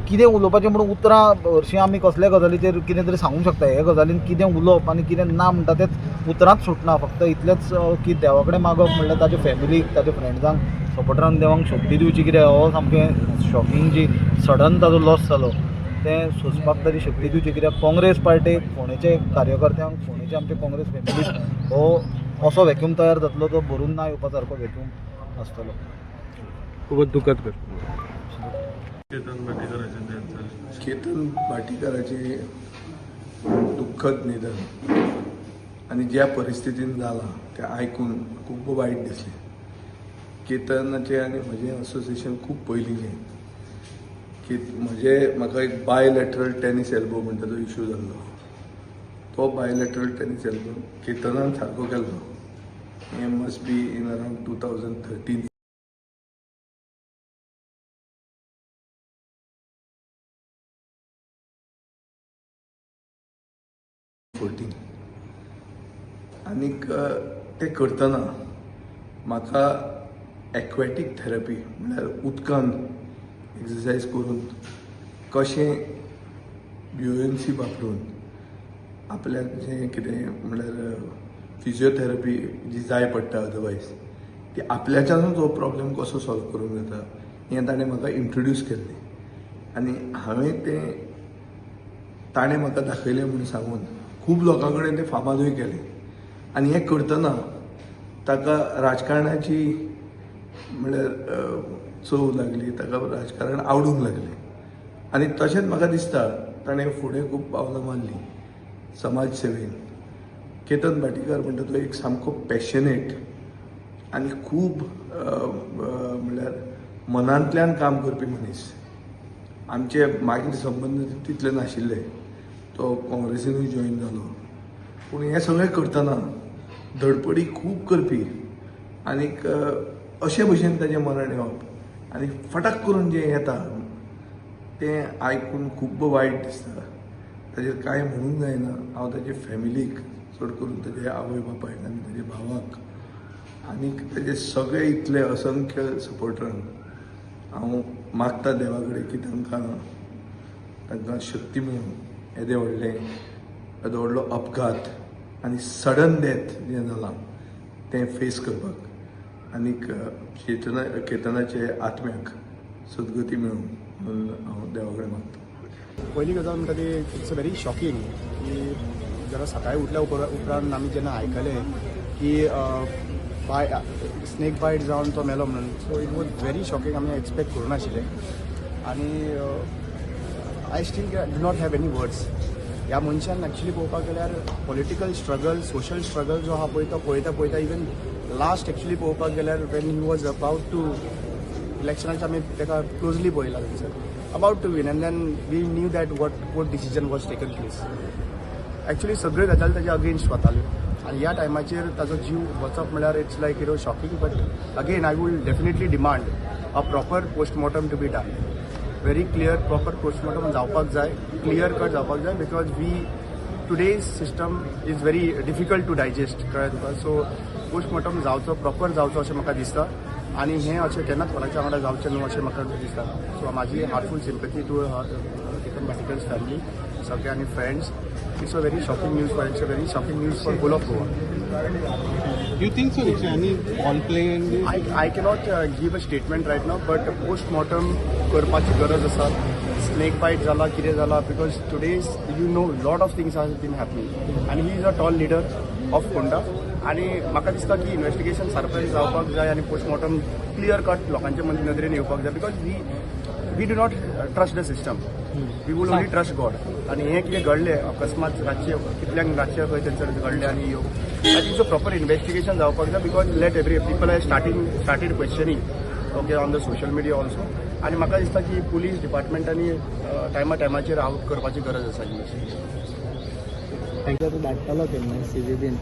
कितें उलोवपाचें म्हणून उतरां हरशीं आमी कसल्या गजालीचेर कितें तरी सांगूंक शकता, हे गजालीन कितें उलोवप आनी कितें ना म्हणटा तेंच उतरांच सुटना. फक्त इतलेंच की देवा कडेन मागप म्हणल्यार ताच्या फॅमिलीक, ताच्या फ्रेंड्सांक, सपोर्टरांक देवाक शक्ती दिवची. कितें हो सामकें शॉकिंग जी सडन ताजो लॉस जालो तें सोंसपाक ताची शक्ती दिवची. कित्याक काँग्रेस पार्टीक, फोंडेचे कार्यकर्त्यांक, फोंडेचे आमचे काँग्रेस फॅमिलीक हो असो व्हॅक्यूम तयार जातलो तो भरून ना येवपा सारको व्हॅक्यूम आसतलो. खूबच दुखद. केतन भाटीकाराचें निधन जालें. केतन भाटीकाराचें दुख्खद निधन आनी ज्या परिस्थितीन जालां तें आयकून खूब वायट दिसलें. केतनाचें आनी म्हजें असोसिएशन खूब पयलींचें. की म्हजे म्हाका एक बायलॅटरल टेनीस एल्बो म्हणटा तो इशू जाल्लो, तो बायलॅटरल टेनीस एल्बो केतनान सारको केल्लो. हें must be in around 2013 14. आनीक तें करतना म्हाका एक्वेटीक थेरपी म्हणल्यार उदकान एक्सरसायज करून कशें ब्युएन्सी वापरून आपल्याक जें कितें म्हणल्यार फिजियोथेरपी जी जाय पडटा अदरवायज ती आपल्याच्यानूच हो प्रॉब्लेम कसो सॉल्व करूंक जाता हें ताणें म्हाका इंट्रोड्यूस केल्लें. आनी हांवें तें ताणें म्हाका दाखयलें म्हूण सांगून खूब लोकां कडेन तें फामादूय केलें. आनी हें करतना ताका राजकारणाची म्हणल्यार चव लागली, ताका राजकारण आवडूंक लागलें. आनी तशेंच म्हाका दिसता ताणें फुडें खूब पावलां मारलीं समाज सेवेन. केतन भाटीकार म्हणटा तो एक सामको पॅशनेट आनी खूब म्हणल्यार मनांतल्यान काम करपी मनीस. आमचे मागीर संबंद तितले नाशिल्ले, तो काँग्रेसीनूय जॉयन जालो, पूण हें सगळें करतना धडपडी खूब करपी आनीक अशे भशेन ताजें मरण येवप आनी फटाक करून जें येता तें आयकून खूब वायट दिसता. ताजेर कांय म्हणूंक जायना. हांव ताजे फॅमिलीक, चड करून ताजे आवय बापायक आनी ताजे भावाक आनीक ताजे सगळे इतले असंख्य सपोर्टरांक हांव मागता देवा कडेन की तांकां तांकां शक्ती मेळूं. येदें व्हडलें येदो व्हडलो अपघात आनी सडन डेथ जें जालां तें फेस करपाक आनीक चेतना केतनाचे आत्म्याक सद्गती मेळूं म्हणून हांव देवा कडेन मागतां. पयली गजाल म्हणटा ती it's a very shocking की जरा सकाळी उठल्या उपरांत आमी जेन्ना आयकलें की बाय स्नेक बायट जावन तो मेलो म्हणून, so it was very shocking. आमी एक्सपेक्ट करूं नाशिल्लें आनी I still do not have any words. ह्या मनशान एक्चुली पळोवपाक गेल्यार पॉलिटिकल स्ट्रगल, सोशल स्ट्रगल जो आहा पळय तो पळयता पळयता इवन लास्ट एक्चुली पळोवपाक गेल्यार when he was about to इलेक्शनाचे आमी ताका क्लोजली पळयला थंयसर about to win, and then we knew that what decision was taken place. Actually सगळ्यो गजाली ताच्या अगेन्स्ट वताल्यो आनी ह्या टायमाचेर ताजो जीव वचप म्हळ्यार it's like shocking. But again I will definitely demand a proper postmortem to be done. Very clear proper postmortem जावपाक जाय, क्लियर कट जावपाक जाय, because we today's system is very difficult to digest, कळ्ळें तुका. सो पोस्टमॉर्टम जावचो, proper जावचो अशें म्हाका दिसता आनी हें अशें केन्नाच कोणाच्या वांगडा जावचें न्हू अशें म्हाका दिसता. सो म्हाजी heartful sympathy to Ketan Bhatikar's family सगळे आनी friends. It's a very shocking news for it's a very shocking news for whole of Goa. You think so? It's any foul play in this? I cannot give a statement right now, but postmortem करपाची गरज आसा. Snake बायट जाला कितें जाला, because today's lot of things have been happening आनी he is a tall leader of Ponda आनी म्हाका दिसता की इन्वेस्टिगेशन सारकें जावपाक जाय आनी पोस्टमॉर्टम क्लियर कट लोकांच्या नदरेन येवपाक जाय, because we do not trust the system, we will only trust God. आनी हें कितें घडलें अकस्मात रातचें कितल्यांक रातचें खंय थंयसर घडलें आनी यो ताचो प्रॉपर इन्वेस्टिगेशन जावपाक जाय, because let every people are started questioning okay on the social media also. आनी म्हाका दिसता की पुलीस डिपार्टमेंटांनी टायमा टायमाचेर आवट करपाची गरज आसा. तांकां तो धाडटालो केन्ना सीजीबीन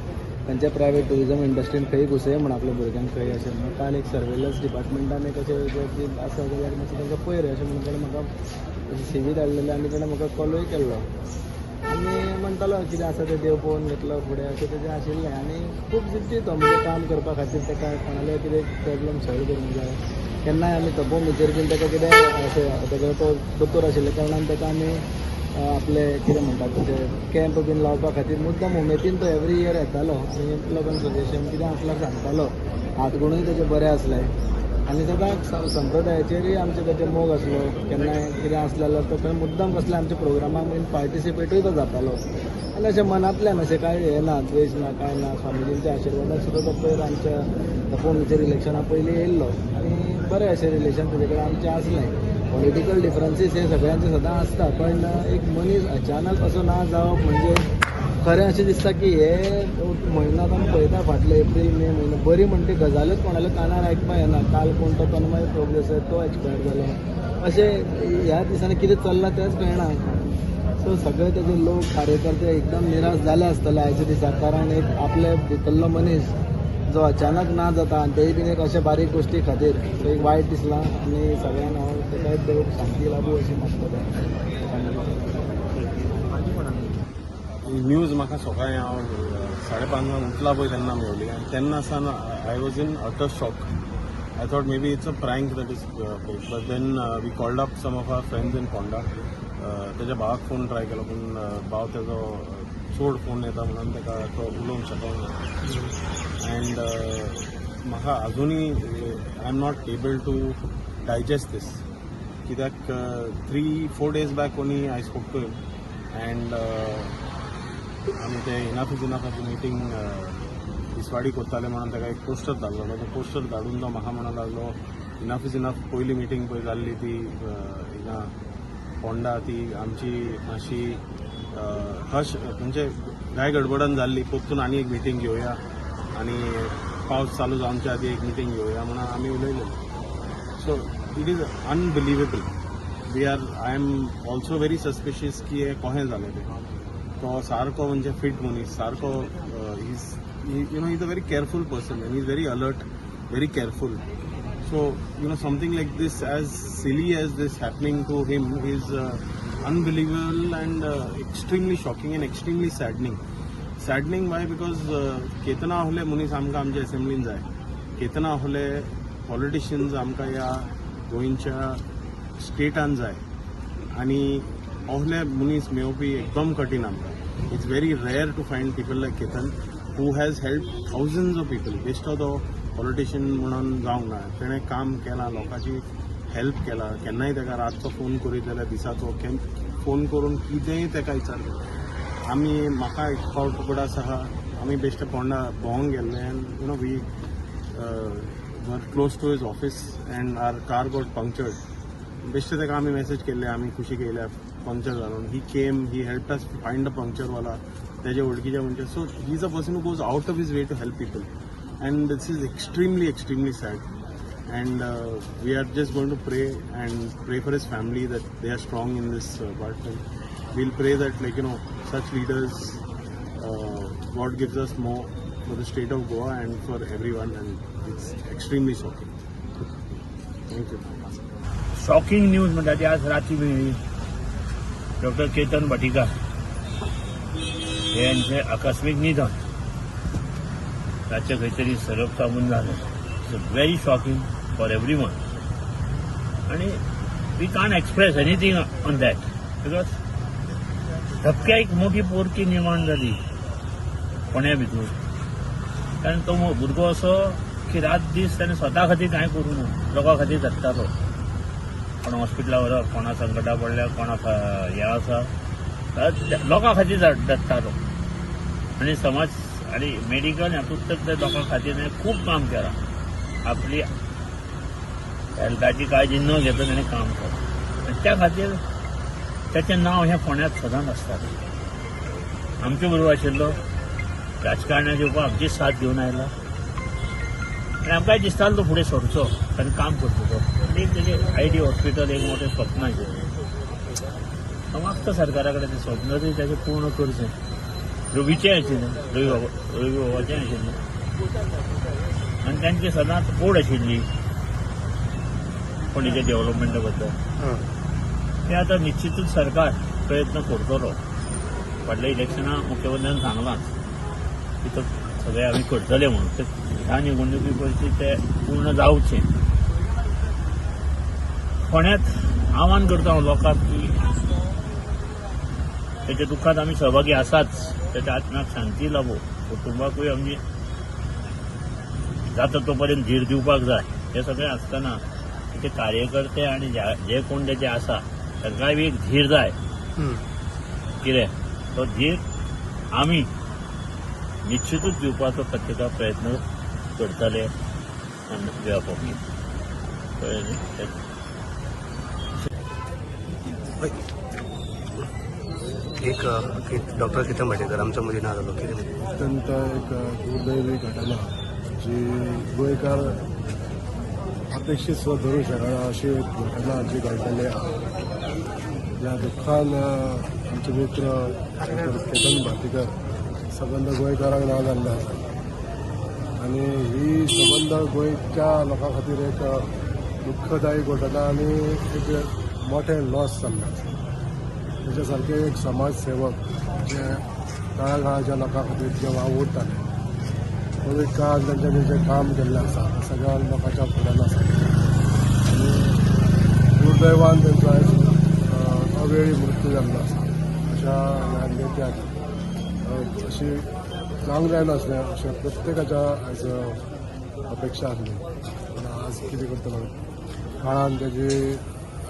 तांच्या प्रायवेट ट्युरिजम इंडस्ट्रीन खंय घुसय म्हण आपल्या भुरग्यांक खंय अशें म्हणून. काल एक सर्वेलन्स डिपार्टमेंटान एक अशें आसा जाल्यार मातशें तांकां पळय रे अशें म्हणून ताणें म्हाका सीवी धाडलेले आनी ताणें म्हाका कॉलूय केल्लो आनी म्हणटालो कितें आसा तें देव पळोवन घेतलो फुडें अशें तेजें आशिल्लें. आनी खूब जिद्दी तो म्हणजे काम करपा खातीर ताका कोणाले कितें प्रॉब्लम सॉल्व करूंक जाय. केन्नाय आमी तपोमीचेर बीन ताका कितें अशें ताका तो दोतोर आशिल्ल्या कारणान ताका आमी आपले कितें म्हणटात तशें कॅम्प बीन लावपा खातीर मुद्दम उमेदीन तो एवरी इयर येतालो आनी लोकांक सजेशन कितें आसल्यार सांगतालो. हातगुणूय तेजे बरे आसले आनी सदांच संप्रदायाचेरूय आमचे तेजे मोग आसलो. केन्नाय कितें आसलें जाल्यार तो खंय मुद्दम कसले आमच्या प्रोग्रामाक बीन पार्टिसिपेटूय तो जातालो आनी अशें मनांतल्यान अशें कांय हें ना, द्वेश ना, कांय ना. स्वामीजींच्या आशिर्वादान सुद्दां तो पयर आमच्या तपोमीचेर इलेक्शना पयलीं येयल्लो आनी बरें अशें रिलेशन तेजे कडेन आमचें आसलें. पॉलिटिकल डिफरन्सीस हे सगळ्यांचे सदां आसता, पण एक मनीस अचानक असो ना जावप म्हणजे खरें अशें दिसता की हे म्हयनो आतां आमी पळयता फाटले एप्रील मे म्हयनो बरी म्हणटी गजालूच कोणाल्या कानार आयकपाक येना. काल कोण तो तन्मय प्रभुदेसाय तो एक्सपायर जालो, अशें ह्या दिसांनी कितें चल्लां तेंच कळना. सो सगळे तेजे लोक कार्यकर्ते एकदम निराश जाले आसतले आयच्या दिसा, कारण एक आपले भितरलो मनीस जो अचानक ना जाता आनी तेय बीन एक अशा बारीक गोश्टी खातीर सो एक वायट दिसलां आनी सगळ्यांक हांव ताका देव शांती लाभू अशी मागतलें. न्यूज म्हाका सकाळीं हांव 5:30 उठला पळय तेन्ना मेवली आनी तेन्ना सावन I was in utter shock. I thought maybe it's a prank that is, but then we called up some of our friends in Ponda. तेज्या भावाक फोन ट्राय केलो पूण भाव तेजो चड फोन येता म्हणून ताका तो उलोवंक शकना. अँड म्हाका अजुनूय I am not able to digest this, कित्याक 3-4 days back only I spoke to him and आमी ते इनाफ is इनाफाची मिटींग तिसवाडी करताले म्हणून ताका एक पोस्टर धाडलेलो. तो पोस्टर धाडून तो म्हाका म्हणूंक लागलो इनाफ is enough पयली मिटींग पळय जाल्ली ती हिंगा फोंडा, ती आमची मातशी हश म्हणजे घाय गडबडान जाल्ली, परतून आनी एक मिटींग घेवया आनी पावस चालू जावच्या आदी एक मिटींग घेवया म्हणून आमी उलयले. So it is unbelievable. I am also very suspicious की हें कशें जालें तें. तो सारको म्हणजे फिट मनीस, सारको is you know is a very careful person and is very alert, very careful. So you know something like this, as silly as this happening to him, is unbelievable and extremely shocking and extremely saddening. Saddening why? Because Ketana आहले मनीस आमकां आमच्या असेंब्लीन जाय, केतना आहले politicians आमकां ह्या गोंयच्या स्टेटान जाय आनी असले मनीस मेळोवपी एकदम कठीण आमकां. It's very rare to find people like Ketan who has helped thousands of people. बेश्टो तो पॉलिटिशियन म्हणून जावंक ना, तेणें काम केलां, लोकांची हेल्प केला. केन्नाय ताका रातचो फोन करीत जाल्यार दिसाचो फोन करून कितेंय ताका विचारता. आमी म्हाका एक फावट उगडास आहा, आमी बेश्टे पोंडा भोंवंक गेल्ले and we were close to his office and our car got punctured. बेश्टे ताका आमी मॅसेज केल्ले, आमी कुशीक येयल्या, पंक्चर जालो. He came, he helped us find a puncture वाला तेजे वळखीचे. म्हणजे so he is a person who goes out of his way to help people and this is extremely, extremely sad and we are just going to pray and pray for his family that they are strong in this part. And we'll pray that like such leaders, God gives us more for the state of Goa and for everyone, and it's extremely shocking. Thank you. Shocking news म्हणटा ती आज राती मेळ्ळी. Doctor Ketan Bhatikar हे यांचे आकस्मीक निधन रातचें खंय तरी सरप चाबून जालें. It's very shocking for every one आनी we can't express anything on that because धपक्या एक मोठी पोरकी निर्माण जाली फोंड्या भितर, कारण तो भुरगो असो की रात दीस ताणें स्वता खातीर कांय करूं ना, लोकां खातीर जगतालो. कोणा हॉस्पिटला व्हरप, कोणा संकटा पडल्या, कोणाक हें आसा, लोकां खातीर जगतालो. आनी समाज आनी मेडिकल हातूंत तर ते लोकां खातीर ताणें खूब काम केलां. आपली हेल्थाची काळजी न घेता ताणें काम केलां आनी त्या खातीर ताचें नांव हें फोंड्यांत सदांच आसतालें. आमचे बरोबर आशिल्लो, राजकारणाचे उपरांत आमची साथ घेवन आयला आनी आमकांय दिसतालो तो फुडें सरचो, ताणें काम करचो तो. आनी एक तेजें आयडी हॉस्पिटल एक मोठें स्वप्न आशिल्लें. हांव मागता सरकारा कडेन तें स्वप्न तरी ताचें पूर्ण करचें. रवीचें आशिल्लें, रवी बाबाचें आशिल्लें आनी तांची सदांच ओड आशिल्ली फोंडेच्या डेव्हलपमेंटा बद्दल. ते आतां निश्चितूच सरकार प्रयत्न करतलो. फाटल्या इलेक्शनां मुख्यमंत्र्यान सांगलांच की तो सगळें आमी करतले म्हणून. ते ह्या निवडणुकी पयलीं ते पूर्ण जावचें. फोंड्यांत आव्हान करता हांव लोकांक की तेच्या दुख्खांत आमी सहभागी आसाच, तेच्या आत्म्याक शांती लाभो, कुटुंबाकूय आमी जाता तो पर्यंत धीर दिवपाक जाय. हें सगळें आसतना तेचे कार्यकर्ते आनी जे कोण तेचे आसा तांकांय बी एक धीर जाय. कितें तो धीर आमी निश्चितूच दिवपाचो प्रत्येका प्रयत्न करतले आनी behalf of you. कळ्ळें न्ही? एक डॉक्टर केतन भाटीकर आमच्या मदीं ना जालो, कितें? अत्यंत एक दुर्दैवी घटना जी गोंयकार अपेक्षीत सुद्दां धरूंक शकना अशी एक घटना जी घडलेली आहा. ह्या दुख्खान आमचे मित्र डॉक्टर केतन भाटीकर सबंद गोंयकारांक ना जाल्ले आसा आनी ही सबंद गोंयच्या लोकां खातीर एक दुख्खदायी घटना आनी एक मोठें लॉस जाल्लें आसा. तेच्या सारके एक समाज सेवक जे तळागाळाच्या लोकां खातीर जे वावुरताले, कोवीड काळान तांच्यांनी जें काम केल्लें आसा सगळ्या लोकांच्या फुड्यान आसा आनी दुर्दैवान तांचो आयज अवेळी मृत्यू जाल्लो आसा. अशा ह्या नेत्याक अशी जावंक जायनासलें अशें प्रत्येकाच्या आयज अपेक्षा आसली, पूण आज कितें करतलो, काळान तेजी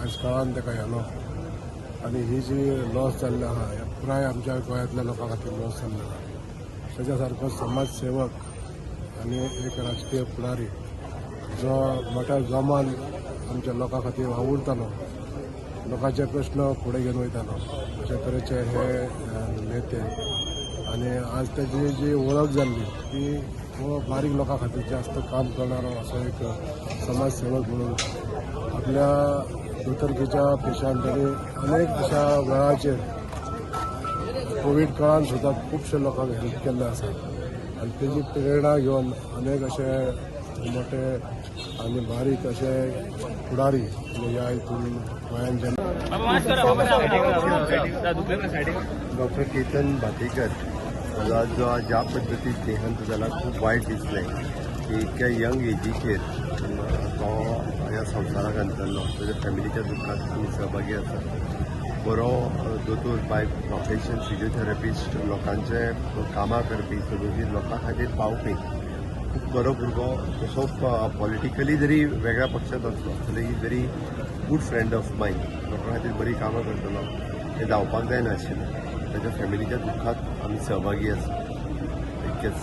आयज काळान ताका व्हेलो आनी ही जी लॉस जाल्ली आहा ह्या पुराय आमच्या गोंयांतल्या लोकां खातीर लॉस जाल्लो आहा. ताच्या सारको समाज सेवक आनी एक राजकीय फुडारी जो मोठ्या जोमान आमच्या लोकां खातीर वावुरतालो, लोकांचे प्रश्न फुडें घेवन वयतालो, अशे तरेचे हे नेते आनी आज ताची जी वळख जाल्ली ती हो बारीक लोकां खातीर जास्त काम करणारो असो एक समाज सेवक म्हणून आपल्या दोतोरकीच्या पेशान तांणी अनेक अशा वेळाचेर कोवीड काळान सुद्दां खुबशे लोकांक हेल्प केल्लें आसा आनी तेजी प्रेरणा घेवन अनेक अशे मोठे आनी बारीक अशे फुडारी ह्या हितून गोंयान जेन्ना डॉक्टर केतन भाटीकर जो ज्या पद्दतीन देहांत जाला खूब वायट दिसलें की इतक्या यंग एजीचेर तो ह्या संवसाराक अंतरलो. ताच्या फॅमिलीच्या दुख्खांत आमी सहभागी आसा. बरो दोतोर बाय प्रोफेशन, फिजियोथेरपिस्ट, लोकांचे कामां करपी, सदोदीत लोकां खातीर पावपी खूब बरो भुरगो. तसो पॉलिटिकली जरी वेगळ्या पक्षांत आसलो तरी very good friend of mine. लोकां खातीर बरीं कामां करतलो हें जावपाक जायनाशिल्लें. ताच्या फॅमिलीच्या दुख्खात आमी सहभागी आसा, इतकेंच.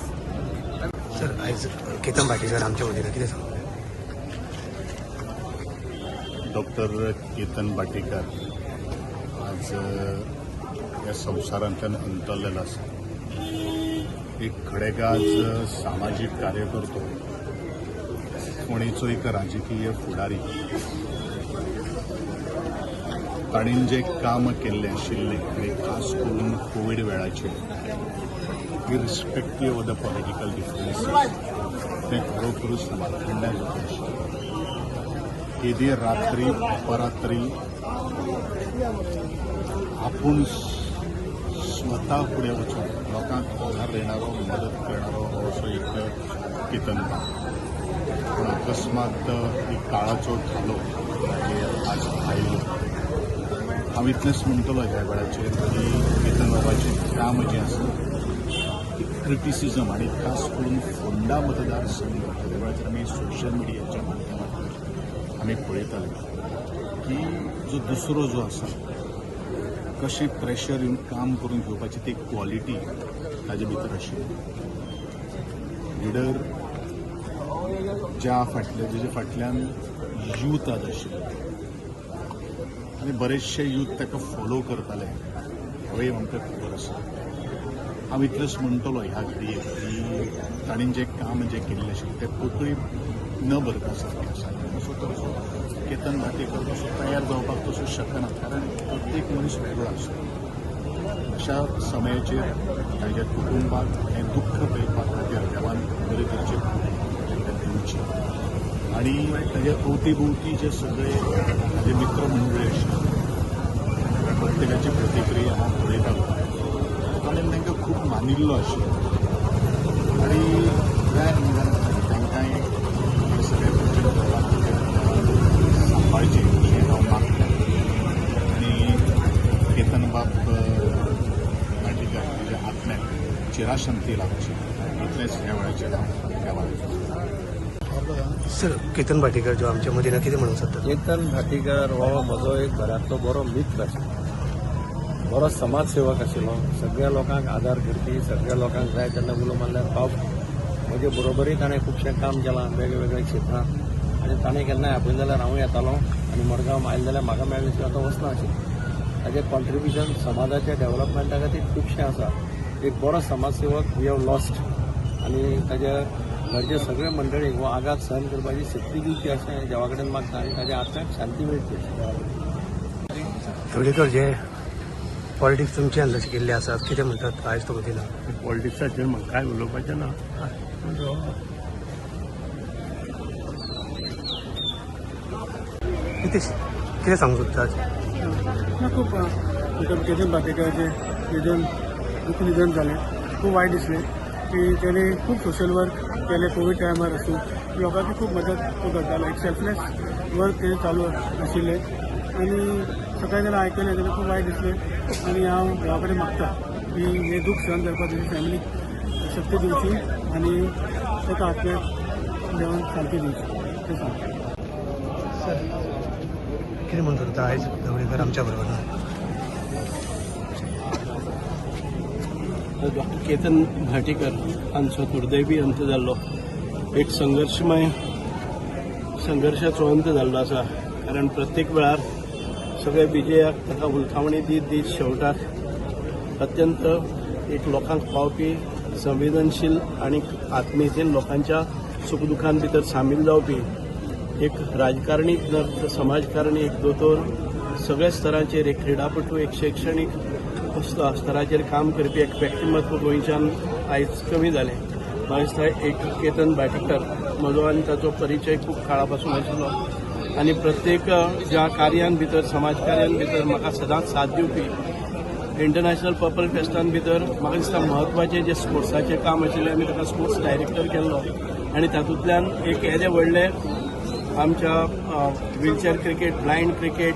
सर, आयज केतन भाटीकर आमच्या वतीन, कितें सांगता? डॉक्टर केतन भाटीकर आज ह्या संवसारांतल्यान अंतरलेलो आसा. एक खडेगाज सामाजीक कार्यकर्तो, फोंडेचो एक राजकीय फुडारी. ताणें जें काम केल्लें आशिल्लें आनी खास करून कोवीड वेळाचेर, irrespective of the political differences, तें खरोखरूच वाखाणण्या जोगें आशिल्लें. केदी रात्री अपरात्री आपूण स्वता फुडें वचून लोकांक आधार देणारो, मदत करणारो हो असो एक केतन बाब. पूण अकस्मात एक काळाचो धालो ताजेर आज आयलो. हांव इतलेंच म्हणटलो ह्या वेळाचेर की केतन बाबाचें काम जें आसा, क्रिटिसिजम आनी खास करून फोंडा मतदारसंघ, त्या वेळाचेर आमी सोशल मिडियाच्या माध्यमांतल्यान आमी पळयताले की जो दुसरो जो आसा, कशें प्रेशर येवन काम करून घेवपाची ती क्वॉलिटी ताजे भितर आशिल्ली. लिडर ज्या फाटल्या जेच्या फाटल्यान यूथ आज आशिल्ले आनी बरेचशे यूथ ताका फॉलो करताले, हेंवूय आमकां खबर आसा. हांव इतलेंच म्हणटलो ह्या घडयेक की ताणें जें काम जें केल्लें आशिल्लें तें पोकळी न भरपा सारकें आसा. तसो तसो केतन भाटीकर तसो तयार जावपाक तसो शकना, कारण प्रत्येक मनीस वेगळो आसता. अशा समयाचेर ताज्या कुटुंबाक हें दुख्ख पेलपा खातीर देवान बरे तरेचे तांकां दिवची आनी ताज्या अवती भोवती जे सगळे ताजे मित्रमंडळी आशिल्ले, प्रत्येकाची प्रतिक्रिया हांव पळयतालो. ताणें तांकां खूब मानिल्लो आशिल्लो आनी ह्या निदान तांकांय हे सगळे पूजन करपाक सांबाळचें अशें हांव मागतां. आनी केतन बाब भाटीकर ताच्या आत्म्याक चिराशांती लाभची इतलेंच ह्या वेळाचेर हांव देवाक. सर, केतन भाटीकर जो आमच्या मदीं ना, कितें म्हणूंक सोदता? केतन भाटीकर हो म्हजो एक घरांतलो बरो मित्र आशिल्लो, बरो समाजसेवक आशिल्लो, सगळ्या लोकांक आदार करपी, सगळ्या लोकांक जाय तेन्ना उलो मारल्यार पावपी. म्हजे बरोबरय ताणें खुबशें काम केलां वेगवेगळ्या क्षेत्रांत आनी ताणें केन्नाय आपयलें जाल्यार हांव येतालो आनी मडगांव आयलें जाल्यार म्हाका मेळ्ळें शिवाय तो वचना आशिल्लो. ताजें कॉन्ट्रिब्युशन समाजाच्या डेव्हलपमेंटा खातीर खुबशें आसा. एक बरो समाजसेवक we have lost आनी ताज्या घरचे सगळे मंडळींक हो आघात सहन करपाची शक्ती दिवची अशें देवा कडेन मागता आनी ताज्या आत्म्याक शांती मेळची अशें देवा कडेन. धवळीकर जे पॉलिटिक्स तुमचे अंदर शिकिल्ले आसात, कितें म्हणटात आयज तो मदीं ना? पॉलिटिक्साचेर म्हाका कांय उलोवपाचें ना. कितें सांगूंक सोदता? ना, खूब केतन भाटीकराचें निधन, दुख्ख निधन जालें, खूब वायट दिसलें की ताणें खूब सोशल वर्क केलें. कोवीड टायमार आसूं, लोकांची खूब मदत तो करतालो. एक सेल्फलेस वर्क तेजें चालू आशिल्लें आनी सकाळीं जेन्ना आयकलें तेन्ना खूब वायट दिसलें आनी हांव देवा कडेन मागता की हें दूख सहन करपाक तेजी फॅमिलीक शक्ती दिवची आनी ताका आत्म्याक देवान शांती दिवची तें सांगता. सर, कितें म्हणूंक सोदता आयज धवळीकर आमच्या बरोबर ना? डॉक्टर केतन भाटीकर हांचो दुर्दैवी अंत जाल्लो, एक संघर्शमय संघर्शाचो अंत जाल्लो आसा. कारण प्रत्येक वेळार सगळे विजयाक ताका हुलकावणी दीत दीत शेवटाक अत्यंत एक लोकांक पावपी, संवेदनशील आनी आत्मीयतेन लोकांच्या सुखदुखान भितर सामील जावपी एक राजकारणी, समाजकारणी, एक दोतोर, सगळ्या स्तरांचेर एक क्रिडापटू, एक शैक्षणीक स्तराचेर काम करपी एक व्यक्तिमत्व गोंयच्यान आयज कमी जालें. म्हाका दिसता एक केतन भाटीकर, म्हजो आनी ताचो परिचय खूब काळा पासून आशिल्लो आनी प्रत्येक ज्या कार्यान भितर, समाज कार्यान भितर म्हाका सदांच साथ दिवपी. इंटरनॅशनल पर्पल फेस्टान भितर म्हाका दिसता म्हत्वाचें जें स्पोर्ट्साचें काम आशिल्लें, आमी ताका स्पोर्ट्स डायरेक्टर केल्लो आनी तातूंतल्यान एक येदे व्हडले आमच्या व्हिलचेर क्रिकेट, ब्लायंड क्रिकेट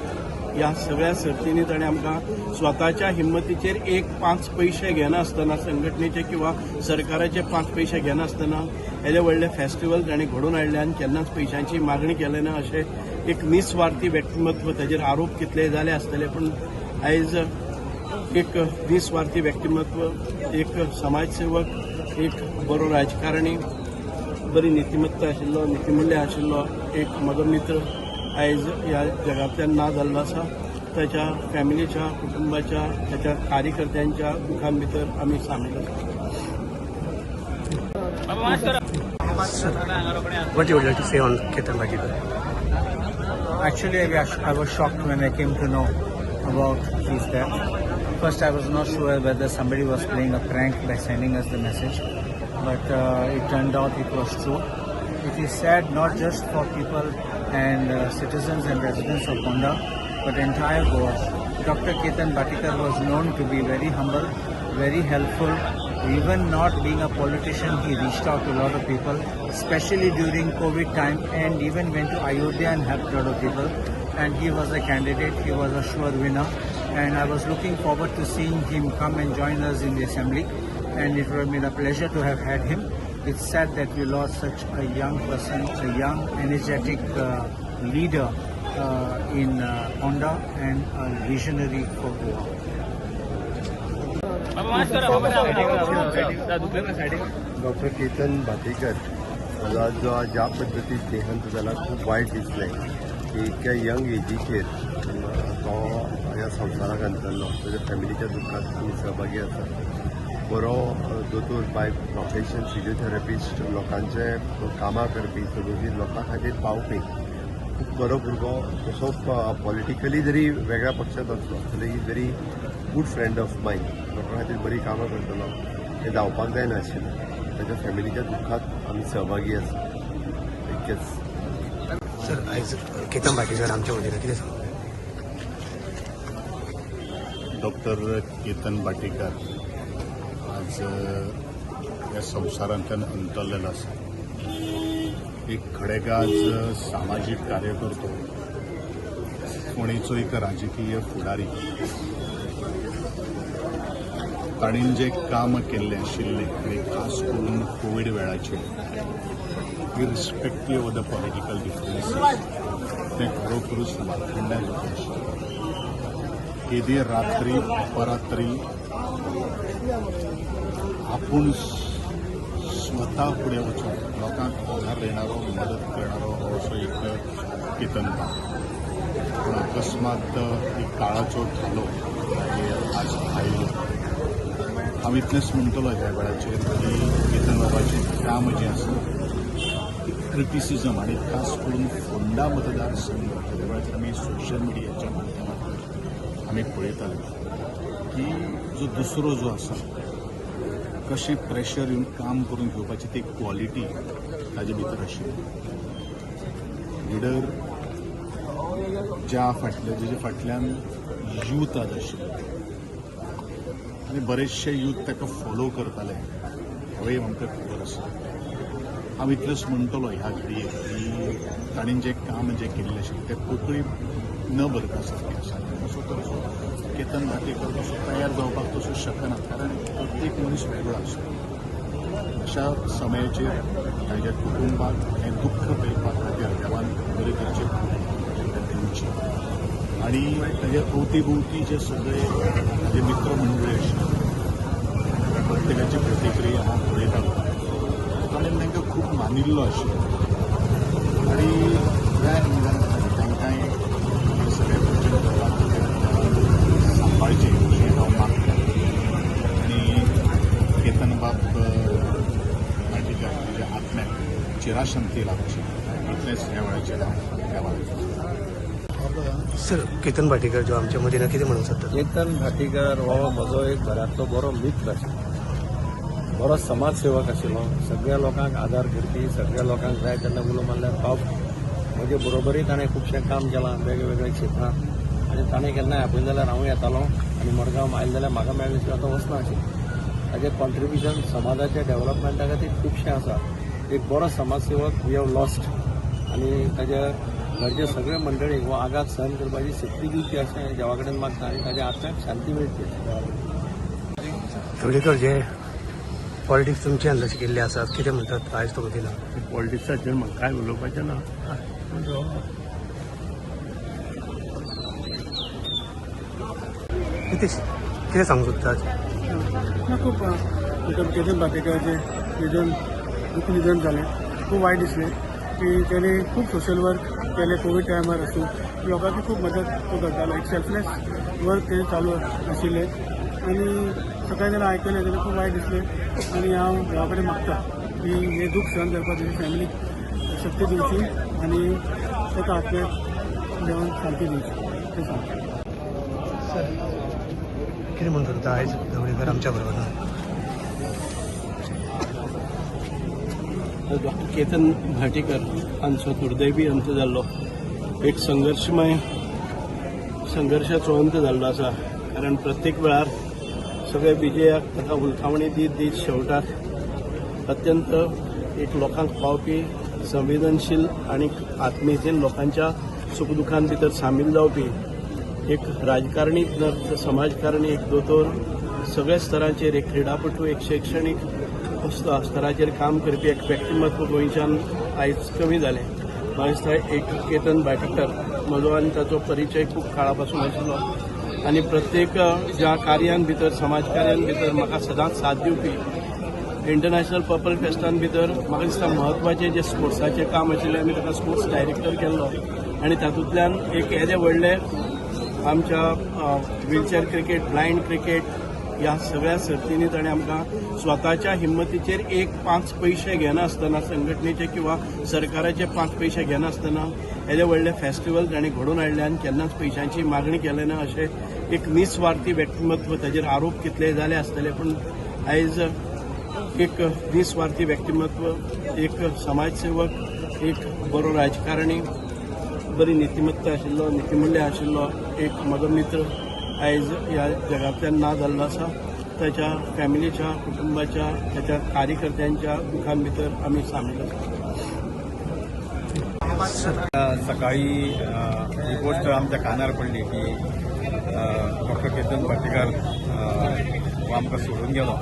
ह्या सगळ्या सर्तींनी ताणें आमकां स्वताच्या हिंमतीचेर एक 5 पयशे घेनासतना, संघटनेचे किंवा सरकाराचे 5 पयशे घेनासतना येदे व्हडले फेस्टिवल ताणें घडोवन हाडले आनी केन्नाच पयशांची मागणी केली ना. अशें एक निस्वार्थी व्यक्तिमत्व, ताजेर आरोप कितले जाले आसतले, पूण आयज एक निस्वार्थी व्यक्तिमत्व, एक समाजसेवक, एक बरो राजकारणी, बरी नितिमत्ता आशिल्लो, नितिमुल्य आशिल्लो एक म्हजो मित्र आयज ह्या जगांतल्यान ना जाल्लो आसा. ताच्या फॅमिलीच्या, कुटुंबाच्या, ताच्या कार्यकर्त्यांच्या दुखां भितर आमी सामील आसा. What you would like to say on Ketan Bhatikar? Actually, I was shocked when I came to know about his death. First, I was not sure whether somebody was playing a prank by sending us the message, but it turned out it was true. It is sad not just for people and citizens and residents of Ponda, but entire Goa. Dr. Ketan Bhatikar was known to be very humble, very helpful. Even not being a politician, he reached out to a lot of people, especially during COVID time, and even went to Ayodhya and helped a lot of people. And he was a candidate, he was a sure winner. And I was looking forward to seeing him come and join us in the assembly. And it would have been a pleasure to have had him. It's sad that we lost such a young person, a young, energetic leader in Ponda and a visionary for Goa. Doctor Ketan Bhatikar हाजो जो ज्या पद्दतीन देहांत जाला खूब वायट दिसलें की इतक्या यंग एजीचेर तो ह्या संवसाराक अंतरलो. ताच्या फॅमिलीच्या दुख्खांत आमी सहभागी आसा. बरो दोतोर बाय प्रोफेशन, फिजियोथेरपिस्ट, लोकांचे कामां करपी, सगळीं लोकां खातीर पावपी, खूब बरो भुरगो. तसो पॉलिटिकली जरी वेगळ्या पक्षांत आसलो तरी very good friend of mine. लोकां खातीर बरीं कामां करतलो हें जावपाक जायनाशिल्लें. ताच्या फॅमिलीच्या दुख्खांत आमी सहभागी आसा. इतकेंच. सर, आयज केतन भाटीकर आमच्या वतीन कितें सांगता? डॉक्टर केतन भाटीकर आज ह्या संवसारांतल्यान अंतरलेलो आसा. एक खडेगाज सामाजीक कार्यकर्तो, फोंडेचो एक राजकीय फुडारी. ताणें जें काम केल्लें आशिल्लें आनी खास करून कोवीड वेळाचेर, irrespective of the political differences, तें खरोखरूच वाखंड्या जोगें आशिल्लें. केदी रात्री अपरात्री आपूण स्वता फुडें वचून लोकांक आधार देणारो, मदत करणारो हो असो एक केतन बाब. पूण अकस्मात एक काळाचो धालो आज आयलो. हांव इतलेंच म्हणटलो ह्या वेळाचेर की केतन बाबाचें काम जें आसा क्रिटिसिजम आनी खास करून फोंडा मतदारसंघ त्या वेळाचेर आमी सोशल मिडियाच्या माध्यमांतल्यान आमी पळयताले की जो दुसरो जो आसा कशें प्रेशर येवन काम करून घेवपाची ती क्वॉलिटी ताजे भितर आशिल्ली. लिडर ज्या फाटल्या जेच्या फाटल्यान यूथ आज आशिल्ले आनी बरेचशे यूथ ताका फॉलो करताले हेंवूय आमकां खबर आसा. हांव इतलेंच म्हणटलो ह्या घडयेक की ताणें जें काम जें केल्लें आशिल्लें तें पोकळी न भरपा सारकें आसा. तसो तसो केतन भाटीकर तसो तयार जावपाक तसो शकना, कारण प्रत्येक मनीस वेगळो आसता. अशा समयाचेर ताज्या कुटुंबाक हें दुख्ख पेलपा खातीर देवान बरे तरेचे दिवची आनी ताज्या अवती भोवती जे सगळे ताजे मित्रमंडळी आशिल्ले प्रत्येकाची प्रतिक्रिया हांव पळयतालो. ताणें तांकां खूब मानिल्लो आशिल्लो आनी ह्या एंगलान तांकांय हें सगळें भजन करपा खातीर सांबाळचें अशें हांव मागतां. आनी केतन बाब भाटीकर ताच्या आत्म्याक चिराशांती लाभची इतलेंच ह्या वेळाचेर हांव देवाक. सर, केतन भाटीकर जो आमच्या मदीं ना, कितें म्हणूंक सोदता? केतन भाटीकर हो म्हजो एक घरांतलो बरो मित्र आशिल्लो, बरो समाजसेवक आशिल्लो, सगळ्या लोकांक आदार करपी, सगळ्या लोकांक जाय तेन्ना उलो मारल्यार पावपी. म्हजे बरोबरी ताणें खुबशें काम केलां वेगवेगळ्या क्षेत्रांत आनी ताणें केन्नाय आपयलें जाल्यार हांव येतालो आनी मडगांव आयलें जाल्यार म्हाका मेळ्ळें शिवाय तो वचना आशिल्लो. ताजें कॉन्ट्रिब्युशन समाजाच्या डेव्हलपमेंटा खातीर खुबशें आसा. एक बरो समाजसेवक we have lost आनी ताज्या घरचे सगळे मंडळींक हो आघात सहन करपाची शक्ती दिवची अशें देवा कडेन मागता आनी ताच्या आत्म्याक शांती मेळची देवा कडेन. धवळीकर जे पॉलिटिक्स तुमचे अंदाज केल्ले आसात, कितें म्हणटात आयज तुमकां दिला? पॉलिटिक्साचेर म्हाका कांय उलोवपाचें ना. कितें सांगूंक सोदता? ना, खूब डॉक्टर केतन भाटीकाराचें निधन, दुख्ख निधन जालें, खूब वायट दिसलें की तेणी खूब सोशल वर्क केलें. कोवीड टायमार आसूं, लोकांची खूब मदत तो करतालो. एक सेल्फलेस वर्क तेजें चालू आशिल्लें आनी सकाळीं जेन्ना आयकलें तेन्ना खूब वायट दिसलें आनी हांव देवा कडेन मागता की हें दूख सहन करपाक तेजी फॅमिलीक शक्ती दिवची आनी ताका आत्म्याक देवान शांती दिवची तें सांगता. कितें म्हणूंक सोदता आयज धवळीकर आमच्या बरोबर ना? डॉक्टर केतन भाटीकर हांचो दुर्दैवी अंत जाल्लो एक संघर्शमय संघर्शाचो अंत जाल्लो आसा, कारण प्रत्येक वेळार सगळे विजयाक ताका हुलकावणी दीत दीत शेवटाक अत्यंत एक लोकांक पावपी, संवेदनशील आनी आत्मीयतेन लोकांच्या सुखदुखान भितर सामील जावपी एक राजकारणी, समाजकारणी, एक दोतोर, सगळ्या स्तरांचेर एक क्रिडापटू, एक शैक्षणीक स्तराचेर काम करपी एक व्यक्तिमत्व गोंयच्यान आयज कमी जालें. म्हाका दिसता एक केतन भाटीकर म्हजो आनी ताचो परिचय खूब काळा पासून आशिल्लो आनी प्रत्येक ज्या कार्यान भितर, समाजकार्यान भितर म्हाका सदांच साथ दिवपी. इंटरनॅशनल पर्पल फेस्टान भितर म्हाका दिसता म्हत्वाचें जें स्पोर्ट्साचें काम आशिल्लें, आमी ताका स्पोर्ट्स डायरेक्टर केल्लो आनी तातूंतल्यान एक येदे व्हडले आमच्या व्हिलचॅर क्रिकेट, ब्लायंड क्रिकेट ह्या सगळ्या सर्तींनी ताणें आमकां स्वताच्या हिंमतीचेर एक 5 पयशे घेनासतना, संघटनेचे किंवा सरकाराचे 5 पयशे घेनासतना येदे व्हडले फेस्टिवल ताणें घडोवन हाडले आनी केन्नाच पयशांची मागणी केली ना. अशें एक निस्वार्थी व्यक्तिमत्व, ताजेर आरोप कितले जाले आसतले, पूण आयज एक निस्वार्थी व्यक्तिमत्व, एक समाजसेवक, एक बरो राजकारणी, बरी नितिमत्ता आशिल्लो, नितिमुल्य आशिल्लो एक म्हजो मित्र आयज ह्या जगांतल्यान ना जाल्लो आसा. ताच्या फॅमिलीच्या, कुटुंबाच्या, ताच्या कार्यकर्त्यांच्या दुखान भितर आमी सामील आसा. सकाळी ही गोष्ट आमच्या कानार पडली की डॉक्टर केतन भाटीकर हो आमकां सोडून गेलो.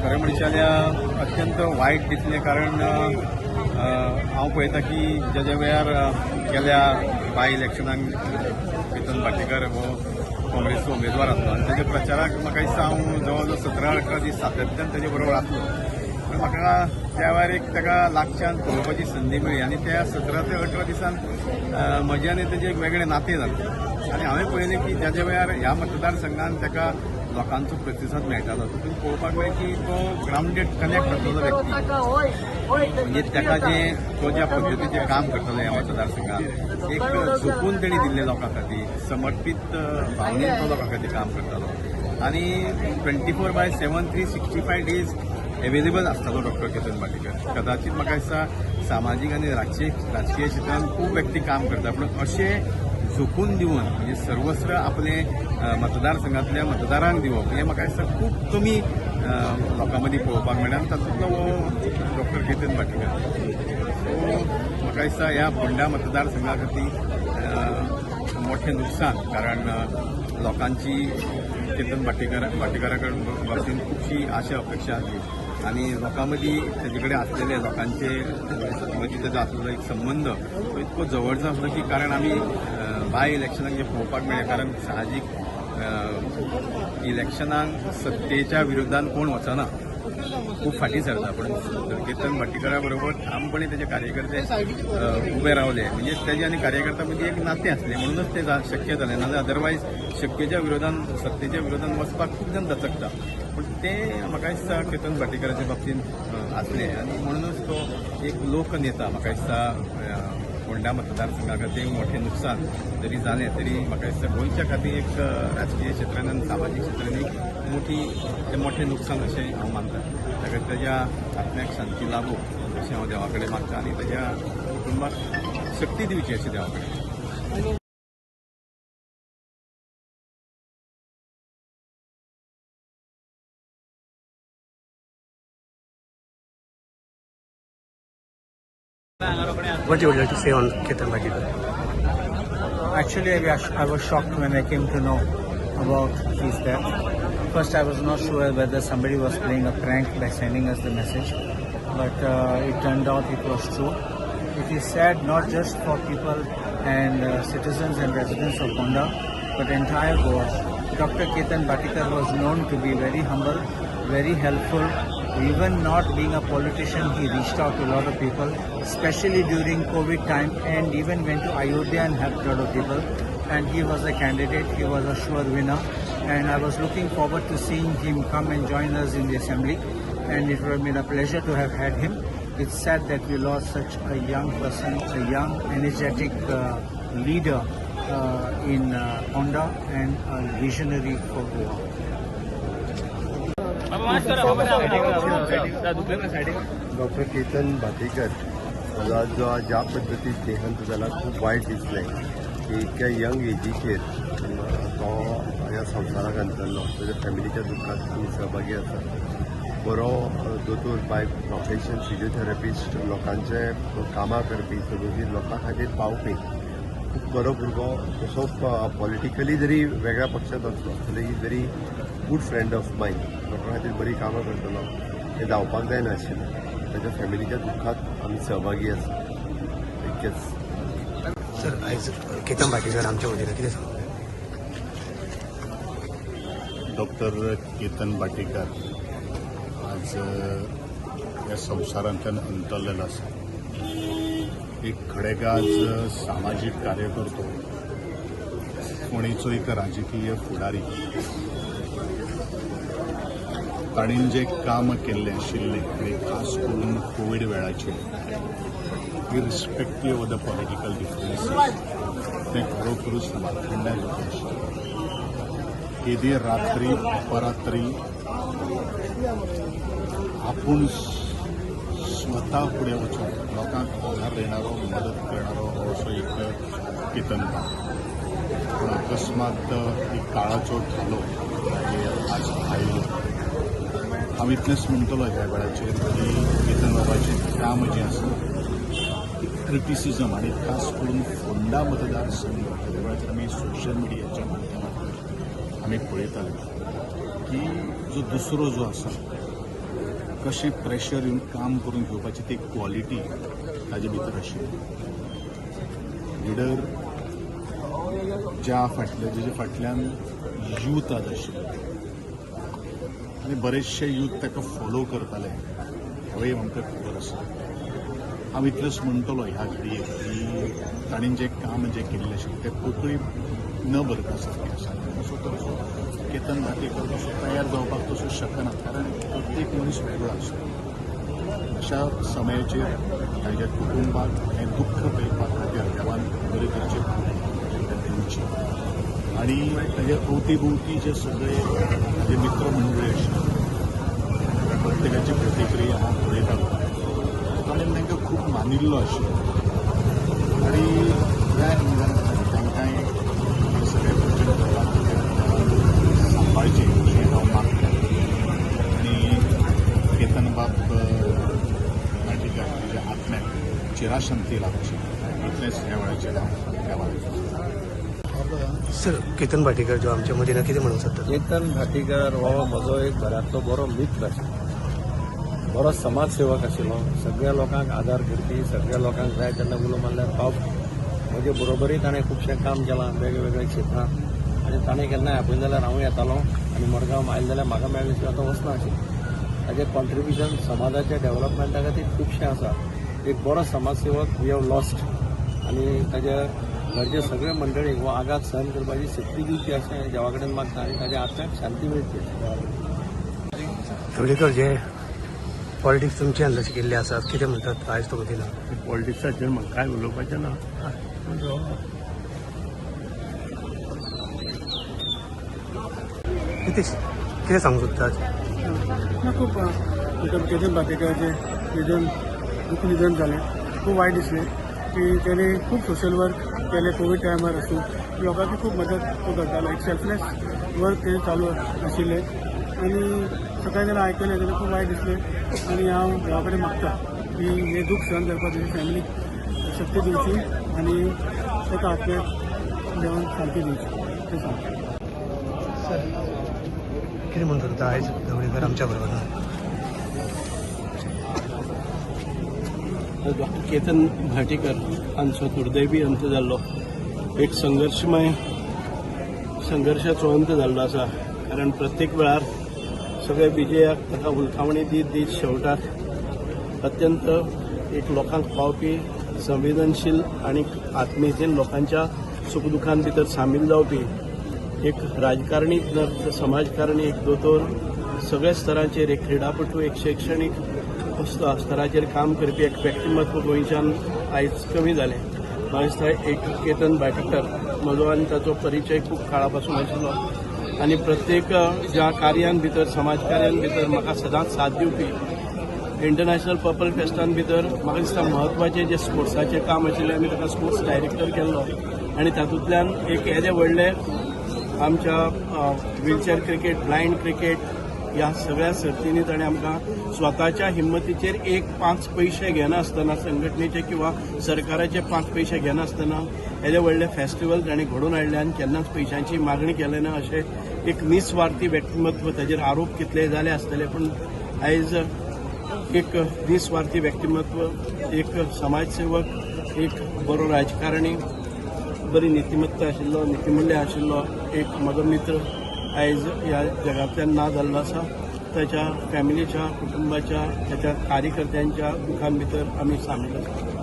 खरें म्हणचे जाल्यार अत्यंत वायट दिसलें, कारण हांव पळयता की ज्या ज्या वेळार गेल्या बाय इलेक्शनाक केतन भाटीकर हो काँग्रेसचो उमेदवार आसलो आनी ताच्या प्रचाराक म्हाका दिसता हांव जवळ जवळ 17-18 दीस सातत्यान ताजे बरोबर आसलो. पूण म्हाका त्या वेळार एक ताका लागच्यान पळोवपाची संदी मेळ्ळी आनी त्या 17 ते 18 दिसान म्हजें आनी ताजें एक वेगळें नातें जालें आनी हांवें पळयलें की ज्या ज्या वेळार ह्या मतदारसंघान ताका लोकांचो प्रतिसाद मेळटालो तितून पळोवपाक मेळ्ळें की तो ग्रावंडेड कनेक्ट आसलेलो व्यक्ती, म्हणजे ताका जें तो ज्या पद्दतीचें काम करतलो ह्या मतदारसंघात एक झोकून तेणी दिल्लें लोकां खातीर, समर्पीत भावनेन तो लोकां खातीर काम करतालो आनी 24/7 365 डेज एवेलेबल आसतालो डॉक्टर केतन भाटीकर. कदाचित म्हाका दिसता सामाजीक आनी राजकीय क्षेत्रांत खूब व्यक्ती काम करता, पूण अशें झोकून दिवन म्हणजे सर्वस्व आपले मतदारसंघांतल्या मतदारांक दिवप हें म्हाका दिसता खूब कमी लोकां मदीं पळोवपाक मेळटा आनी तातूंतलो हो डॉक्टर केतन भाटीकर. सो म्हाका दिसता ह्या फोंडा मतदारसंघा खातीर मोठें नुकसान, कारण लोकांची केतन भाटीकरा बाबतीन खुबशी आशा अपेक्षा आसली आनी लोकां मदीं ताजे कडेन आसलेले लोकांचे मदीं ताजो आसलेलो एक संबंद तो इतको जवळचो आसलो की कारण आमी बाय इलेक्शनाक जें पळोवपाक मेळ्ळें, कारण साहजीक इलेक्शनाक सत्तेच्या विरोधान कोण वचना, खूब फाटीं सरता, पूण केतन भाटीकरा बरोबर ठामपणे ताजे कार्यकर्ते उबे रावले, म्हणजे ताजे आनी कार्यकर्त्यां मदीं एक नातें आसलें म्हणूनच तें शक्य जालें, नाजाल्यार अदरवायज शक्येच्या विरोधान, सत्तेच्या विरोधान वचपाक खूब जाण दचकता, पूण तें म्हाका दिसता केतन भाटीकराच्या बाबतींत आसलें आनी म्हणूनच तो एक लोकनेता म्हाका दिसता फोंडा मतदारसंघा खातीर मोठें नुकसान जरी जालें तरी म्हाका दिसता गोंयच्या खातीर एक राजकीय क्षेत्रान आनी सामाजीक क्षेत्रान एक मोठें नुकसान अशें हांव मानता. ताका ताज्या आत्म्याक शांती लाभो अशें हांव देवा कडेन मागता आनी ताज्या कुटुंबाक शक्ती दिवची अशें देवा कडेन. What you would like to say on Ketan Bhatikar? Actually, I was shocked when I came to know about his death. First, I was not sure whether somebody was playing a prank by sending us the message, but it turned out it was true. It is sad not just for people and citizens and residents of Ponda, but entire Goa. Dr. Ketan Bhatikar was known to be very humble, very helpful. Even not being a politician, he reached out to a lot of people, especially during COVID time, and even went to Ayodhya and helped a lot of people. And he was a candidate, he was a sure winner. And I was looking forward to seeing him come and join us in the assembly. And it would have been a pleasure to have had him. It's sad that we lost such a young person, a young, energetic leader in Ponda and a visionary for Goa. Doctor Ketan Bhatikar जो ज्या पद्दतीन देहांत जाला खूब वायट दिसलें की इतक्या यंग एजीचेर तो ह्या संवसाराक अंतरलो. ताच्या फॅमिलीच्या दुख्खांत आमी सहभागी आसा. बरो दोतोर बाय प्रोफेशन, फिजियोथेरपिस्ट, लोकांचे कामां करपी, सदोदीत लोकां खातीर पावपी, खूब बरो भुरगो. तसो पॉलिटिकली जरी वेगळ्या पक्षांत आसलो तरी is very good friend of mine. लोकां खातीर बरीं कामां करतलो हें जावपाक जायनाशिल्लें. ताच्या फॅमिलीच्या दुख्खांत आमी सहभागी आसा इतकेंच. सर, आयज केतन भाटीकर आमच्या वतीन कितें सांगता? डॉक्टर केतन भाटीकर आज ह्या संवसारांतल्यान अंतरलेलो आसा. एक खडेगाज सामाजीक कार्यकर्तो, फोंडेचो एक राजकीय फुडारी. ताणें जें काम केल्लें आशिल्लें आनी खास करून कोवीड वेळाचेर, irrespective of the political differences, तें खरोखरूच वाखाणण्या जोगें आशिल्लें. केदी रात्री अपरात्री आपूण स्वता फुडें वचून लोकांक आधार देणारो, मदत करणारो हो असो एक केतन बाब. पूण अकस्मात एक काळाचो ठालो ताजेर आज आयलो. हांव इतलेंच म्हणटलो ह्या वेळाचेर की केतन बाबाचें काम जें आसा, क्रिटिसिजम आनी खास करून फोंडा मतदारसंघ त्या वेळाचेर आमी सोशल मिडियाच्या माध्यमांतल्यान आमी पळयताले की जो दुसरो जो आसा कशें प्रेशर येवन काम करून घेवपाची ती क्वॉलिटी ताजे भितर आशिल्ली. लिडर ज्या फाटल्या जेच्या फाटल्यान यूथ आज आशिल्ले आनी बरेचशे यूथ ताका फॉलो करताले हेंवूय आमकां खबर आसा. हांव इतलेंच म्हणटलो ह्या घडयेक की ताणें जें काम जें केल्लें आशिल्लें तें पोकळी न भरपा सारकें आसा. तसो तसो केतन भाटीकर तसो तयार जावपाक तसो शकना, कारण प्रत्येक मनीस वेगळो आसता. अशा समयाचेर ताच्या कुटुंबाक हें दुख्ख पेलपा खातीर देवान बरे तरेचे तांकां दिवची आनी ताच्या अवती भोवती जे सगळे ताजे मित्रमंडळी आशिल्ले प्रत्येकाची प्रतिक्रिया हांव पळयतालो. ताणें तांकां खूब मानिल्लो आशिल्लो आनी ह्या एंगलान तांकांय हे सगळे भजन करपा खातीर देवान सांबाळचें अशें हांव मागतां. आनी केतन बाब भाटीकर ताच्या आत्म्याक चिराशांती लाभची इतलेंच ह्या वेळाचेर हांव देवाक. सर, केतन भाटीकर जो आमच्या मदीं ना, कितें म्हणूंक सोदता? केतन भाटीकर हो म्हजो एक घरांतलो बरो मित्र आशिल्लो, बरो समाजसेवक आशिल्लो, सगळ्या लोकांक आदार करपी, सगळ्या लोकांक जाय तेन्ना उलो मारल्यार पावपी. म्हजे बरोबरी ताणें खुबशें काम केलां वेगवेगळ्या क्षेत्रांत आनी ताणें केन्नाय आपयलें जाल्यार हांव येतालो आनी मडगांव आयलें जाल्यार म्हाका मेळ्ळें शिवाय तो वचना आशिल्लो. ताचें कॉन्ट्रिब्युशन समाजाच्या डेव्हलपमेंटा खातीर खुबशें आसा. एक बरो समाजसेवक we have lost आनी ताच्या घरचे सगळे मंडळीक हो आघात सहन करपाची शक्ती दिवची अशें देवा कडेन मागता आनी ताच्या आत्म्याक शांती मेळची. धवलीकर, जे पॉलिटिक्स तुमचे हांगा शिकिल्ले आसात, कितें म्हणटात आयज तुमकां दिना? पॉलिटिक्साचेर म्हाका कांय उलोवपाचें ना. नितीश, कितें सांगूंक सोदता? ना, खूब डॉक्टर केतन भाटीकराचें निधन, दुख्ख निधन जालें, खूब वायट दिसलें की ताणें खूब सोशल वर्क केलें. कोवीड टायमार आसूं, लोकांची खूब मदत तो करतालो. एक सेल्फलेस वर्क तेजें चालू आशिल्लें आनी सकाळीं जेन्ना आयकलें तेन्ना खूब वायट दिसलें आनी हांव देवा कडेन मागता की हें दूख सहन करपाक तेजी फॅमिलीक शक्ती दिवची आनी ताका आत्म्याक देवान शांती दिवची तें सांगता. सर, कितें म्हणून सोदता आयज ढवळीकर आमच्या बरोबर? डॉक्टर केतन भाटीकर हांचो दुर्दैवी अंत जाल्लो एक संघर्शमय संघर्शाचो अंत जाल्लो आसा, कारण प्रत्येक वेळार सगळे विजयाक ताका हुलकावणी दीत दीत शेवटाक अत्यंत एक लोकांक पावपी, संवेदनशील आनी आत्मीयतेन लोकांच्या सुखदुखान भितर सामील जावपी एक राजकारणी, समाजकारणी, एक दोतोर, सगळ्या स्तरांचेर एक क्रिडापटू, एक शैक्षणीक स्तराचेर काम करपी एक व्यक्तिमत्व गोंयच्यान आयज कमी जालें. म्हाका दिसता एक केतन भाटीकर म्हजो आनी ताचो परिचय खूब काळा पासून आशिल्लो आनी प्रत्येक ज्या कार्यान भितर, समाज कार्यान भितर म्हाका सदांच साथ दिवपी. इंटरनॅशनल पर्पल फेस्टान भितर म्हाका दिसता म्हत्वाचें जें स्पोर्ट्साचें काम आशिल्लें, आमी ताका स्पोर्ट्स डायरेक्टर केल्लो आनी तातूंतल्यान एक येदे व्हडले आमच्या व्हिलचेअर क्रिकेट, ब्लायंड क्रिकेट ह्या सगळ्या सर्तींनी ताणें आमकां स्वताच्या हिंमतीचेर एक 5 पयशे घेनासतना, संघटनेचे किंवा सरकाराचे 5 पयशे घेनासतना येदे व्हडले फेस्टिवल ताणें घडोवन हाडले आनी केन्नाच पयशांची मागणी केली ना. अशें एक निस्वार्थी व्यक्तिमत्व, ताजेर आरोप कितले जाले आसतले, पूण आयज एक निस्वार्थी व्यक्तिमत्व, एक समाजसेवक, एक बरो राजकारणी, बरी नितिमत्ता आशिल्लो, नितिमुल्य आशिल्लो एक म्हजो मित्र आयज ह्या जगांतल्यान ना जाल्लो आसा. ताच्या फॅमिलीच्या, कुटुंबाच्या, ताच्या कार्यकर्त्यांच्या दुखान भितर आमी सामील आसा.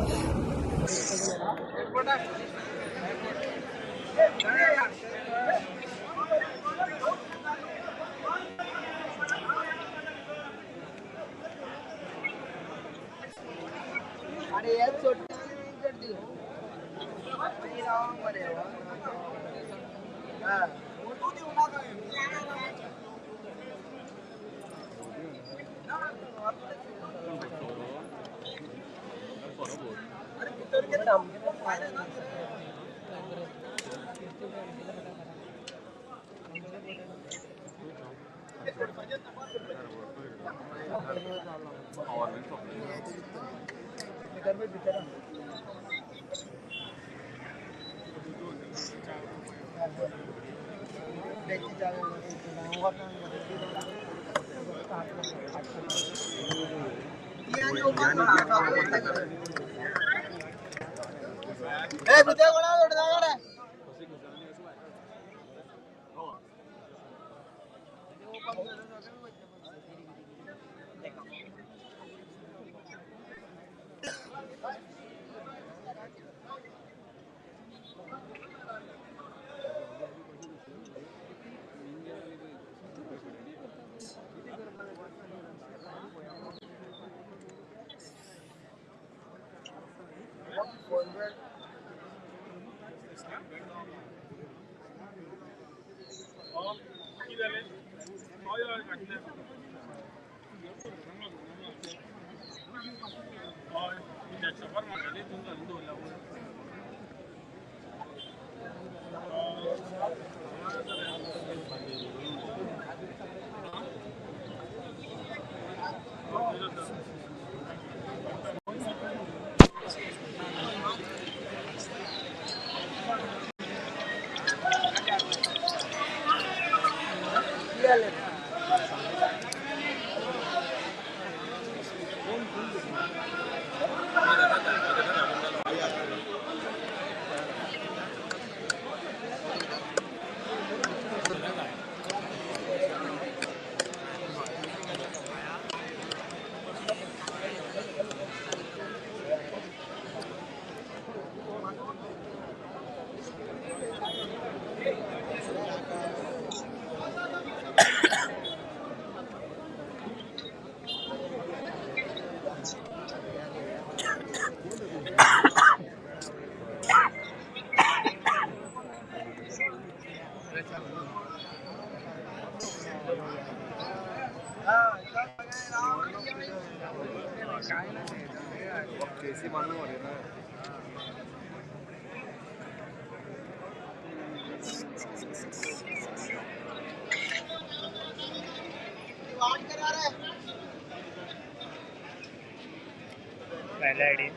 भायल्या सायडीन.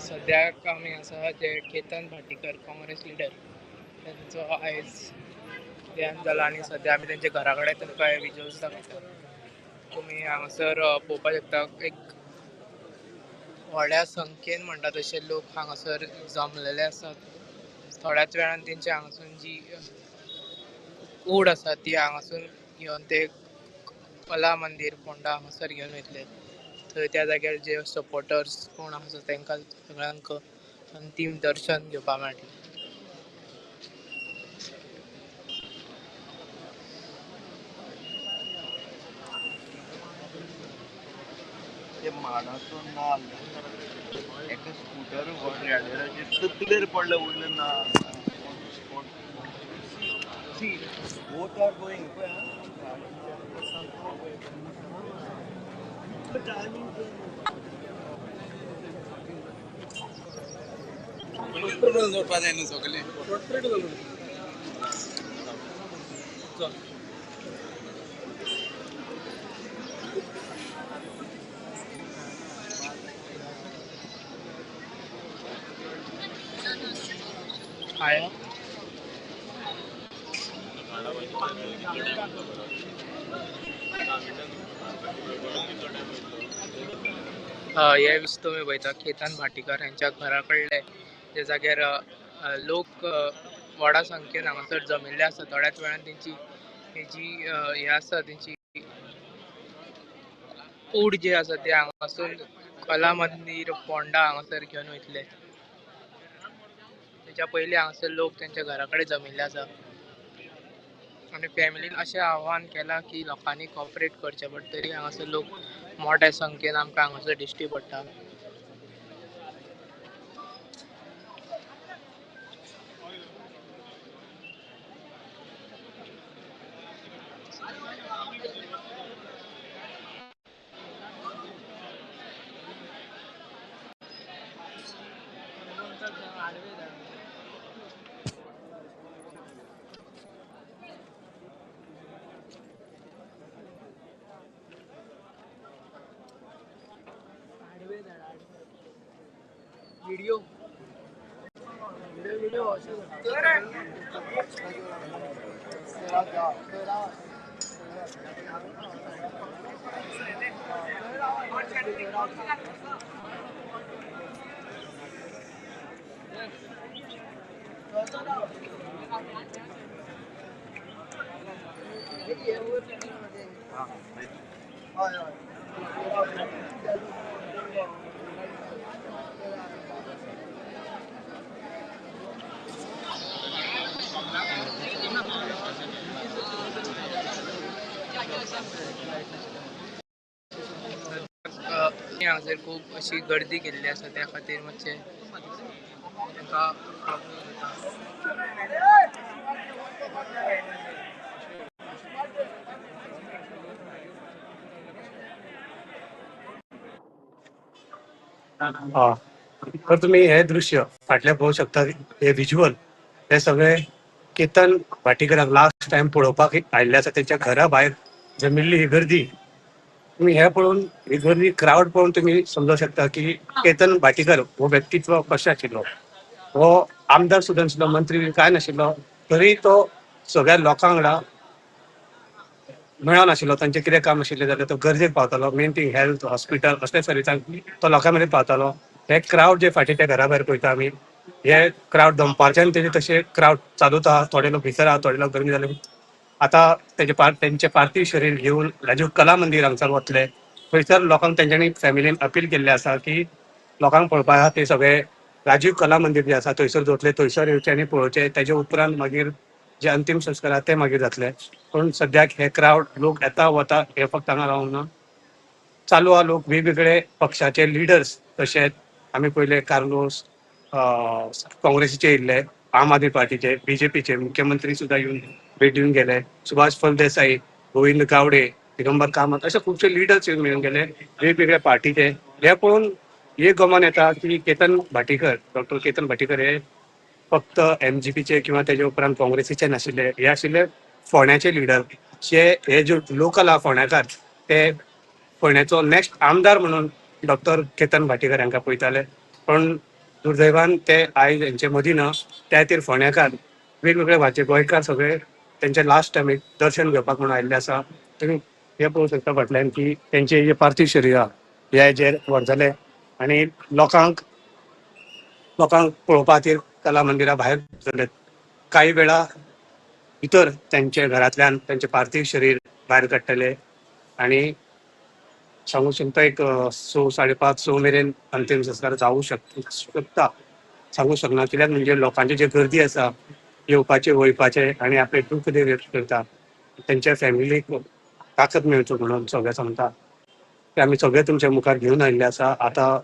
सद्याक आमी आसा जे केतन भाटीकर काँग्रेस लिडर तांचो आयज देहांत जाला आनी सद्या आमी तेंच्या घरा कडेन तुमकां हे विजुअल्स दाखयता. तुमी हांगासर पळोवपाक शकता एक व्हडल्या संख्येन म्हणटा तशे लोक हांगासर जमलेले आसात. थोड्याच वेळान तेंचे हांगासून जी कूड आसा ती हांगासून घेवन ते कला मंदीर फोंडा हांगासर घेवन वयतले. थंय त्या जाग्यार जे सपोर्टर्स कोण आसा तांकां सगळ्यांक अंतीम दर्शन घेवपाक मेळटलें. ते माडाचो नाल्ल एका स्कुटर रेडराचेर तकलेर पडले उरले ना. See, both are going. सगळे आया हे तुमी पळयता केतन भाटीकर हांच्या घरा कडले जे जाग्यार लोक व्हडा संख्येन हांगासर जमिल्ले आसा. थोड्याच वेळान तेंची जी हे आसा तेंची कूड जी आसा ते हांगासून कला मंदीर फोंडा हांगासर घेवन वयतले. तेच्या पयलीं हांगासर लोक तेंच्या घरा कडेन जमिल्ले आसा आनी फॅमिलीन अशें आव्हान केलां की लोकांनी कॉपरेट करचें, बट तरी हांगासर लोक मोठ्या संख्येन आमकां हांगासर दिश्टी पडटा. व्हिडिओ व्हिडिओ हांगासर खूब अशी गर्दी केल्ली आसा त्या खातीर मातशें तांकां प्रॉब्लेम जाता. तर तुम्ही हे दृश्य फाटल्या पळोवंक शकता, हे विज्युअल हे सगळे केतन भाटीकराक लास्ट टायम पळोवपाक आयिल्ले आसा. तेंच्या घरा भायर जमिल्ली ही गर्दी तुम्ही हे पळोवन, ही गर्दी क्रावड पळोवन तुमी समजूंक शकता की केतन भाटीकर हो व्यक्तित्व कशें आशिल्लो. हो आमदार सुद्दां नाशिल्लो, मंत्री बी कांय नाशिल्लो, तरी तो सगळ्या लोकां वांगडा मेळोन आशिल्लो. तांचें कितें काम आशिल्लें जाल्यार तो गरजेक पावतालो. मेन थिंग हेल्थ, हॉस्पिटल असल्या सर्विसांक तो लोकां मेरेन पावतालो. हे क्रावड जे फाटीं त्या घरा भायर पळयता आमी, हे क्रावड दनपारच्यान तेजे तशे क्रावड चालूच आहा. थोडे लोक भितर आहा, थोडे लोक गरमी जाले. आतां तेंचे पार्थिव शरीर घेवन राजीव कला मंदीर हांगसर वतले. थंयसर लोकांक तेंच्यांनी फॅमिलीन अपील केल्लें आसा की लोकांक पळोवपा आहा ते सगळे राजीव कला मंदीर जे आसा थंयसर दवरतले, थंयसर येवचे आनी पळोवचे. तेजे उपरांत मागीर जे अंतीम संस्कार आहा ते मागीर जातले. पूण सद्याक हे क्रावड लोक येता वता हे फक्त हांगा रावूंक ना, चालू आहा. लोक वेगवेगळे पक्षाचे लिडर्स, तशेंच आमी पयले कार्लोस काँग्रेसीचे येयल्ले, आम आदमी पार्टीचे, बीजेपीचे मुख्यमंत्री सुद्दां येवन भेट दिवन गेले, सुभाष फळदेसाई, गोविंद गावडे, दिगंबर कामत अशे खुबशे लिडर्स येवन मेळून गेले वेगवेगळ्या पार्टीचे. हे पळोवन एक गमन येता की केतन भाटीकर, डॉक्टर केतन भाटीकर हे फक्त एमजीपीचे किंवा तेजे उपरांत काँग्रेसीचे नाशिल्ले, हे आशिल्ले फोंड्याचे लिडर, जे हे जे लोकल आहा फोंड्याकार ते फोंड्याचो नेक्स्ट आमदार म्हणून डॉक्टर केतन भाटीकर हांकां पळयताले. पण दुर्दैवान ते आयज हेंचे मदीं ना. त्या खातीर फोंड्याकार वेगवेगळे भाचे गोंयकार सगळे तेंचे लास्ट टायम एक दर्शन घेवपाक म्हणून आयिल्ले आसा. तुमी हे पळोवंक शकता फाटल्यान की तेंचे जे पार्थीव शरीर आहा ह्या हेजेर व्हरतले आनी लोकांक लोकांक पळोवपा खातीर कला मंदिरा भायर सरले. कांय वेळा भितर तेंचे घरांतल्यान तेंचे पार्थीव शरीर भायर काडटले आनी सांगू शकता एक 6, 5:30, 6 मेरेन अंतीम संस्कार जावू शकता, सांगू शकना. कित्याक म्हणजे लोकांची जे गर्दी आसा येवपाचे वयपाचे आनी आपले दुख्ख ते व्यक्त करता, तेंच्या फॅमिलीक ताकद मेळचो म्हणून सगळें सांगता. ते आमी सगळे तुमच्या मुखार घेवन आयिल्ले आसा. आतां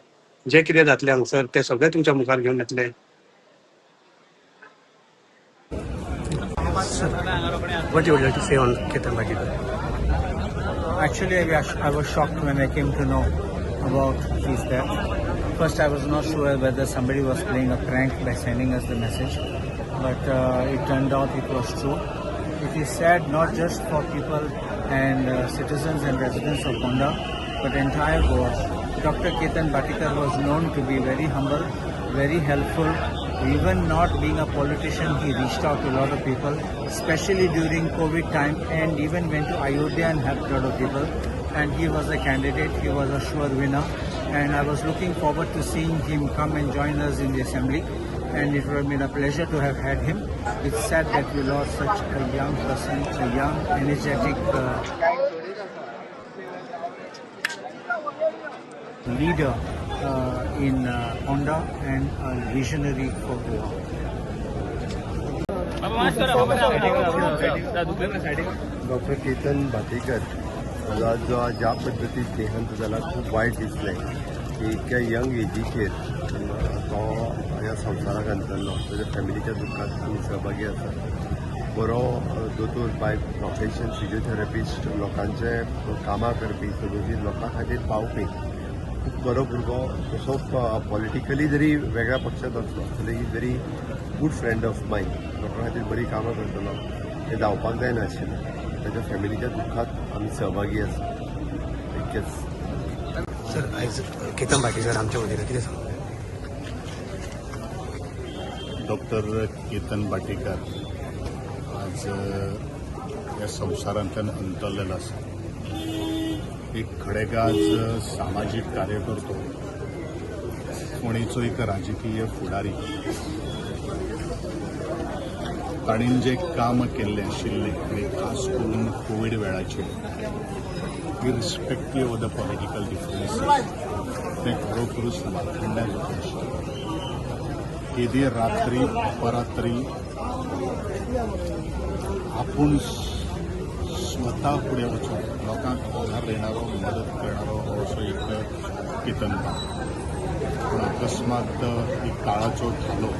जे कितें जातलें हांगसर ते सगळे तुमच्या मुखार घेवन येतले. What you would like to say on Ketan Bhatikar? Actually, I was shocked when I came to know about his death. First, I was not sure whether somebody was playing a prank by sending us the message, but it turned out it was true. It is sad not just for people and citizens and residents of Ponda, but entire Goa. Dr. Ketan Bhatikar was known to be very humble, very helpful. Even not being a politician, he reached out to a lot of people, especially during COVID time, and even went to Ayodhya and helped a lot of people. And he was a candidate, he was a sure winner. And I was looking forward to seeing him come and join us in the assembly. And it would have been a pleasure to have had him. It's sad that we lost such a young person, a young, energetic leader in Ponda and a visionary for Goa. Doctor Ketan Bhatikar जो ज्या पद्दतीन देहांत जाला खूब वायट दिसलें की इतक्या यंग एजीचेर तो ह्या संवसाराक अंतरलो. ताच्या फॅमिलीच्या दुख्खांत आमी सहभागी आसा. बरो दोतोर बाय प्रोफेशन, फिजियोथेरपिस्ट, लोकांचे कामां करपी, सदोदीत लोकां खातीर पावपी, खूब बरो भुरगो. तसो पॉलिटिकली जरी वेगळ्या पक्षांत आसलो तरी very good friend of mine. लोकां खातीर बरीं कामां करतलो हें जावपाक जायनाशिल्लें. ताच्या फॅमिलीच्या दुख्खांत आमी सहभागी आसा. इतकेंच. सर, आयज केतन भाटीकर आमच्या वतीन कितें सांगता? डॉक्टर केतन भाटीकर आज ह्या संवसारांतल्यान अंतरलेलो आसा. एक खडेगाज सामाजीक कार्यकर्तो, फोंडेचो एक राजकीय फुडारी. ताणें जें काम केल्लें आशिल्लें आनी खास करून कोवीड वेळाचेर, irrespective of the political differences, तें खरोखरूच वाखाणण्या जोगें आशिल्लें. केदी रात्री अपरात्री आपूण स्वता फुडें वचून लोकांक आधार देणारो, मदत करणारो असो एक केतन बाब. पूण अकस्मात एक काळाचो धालो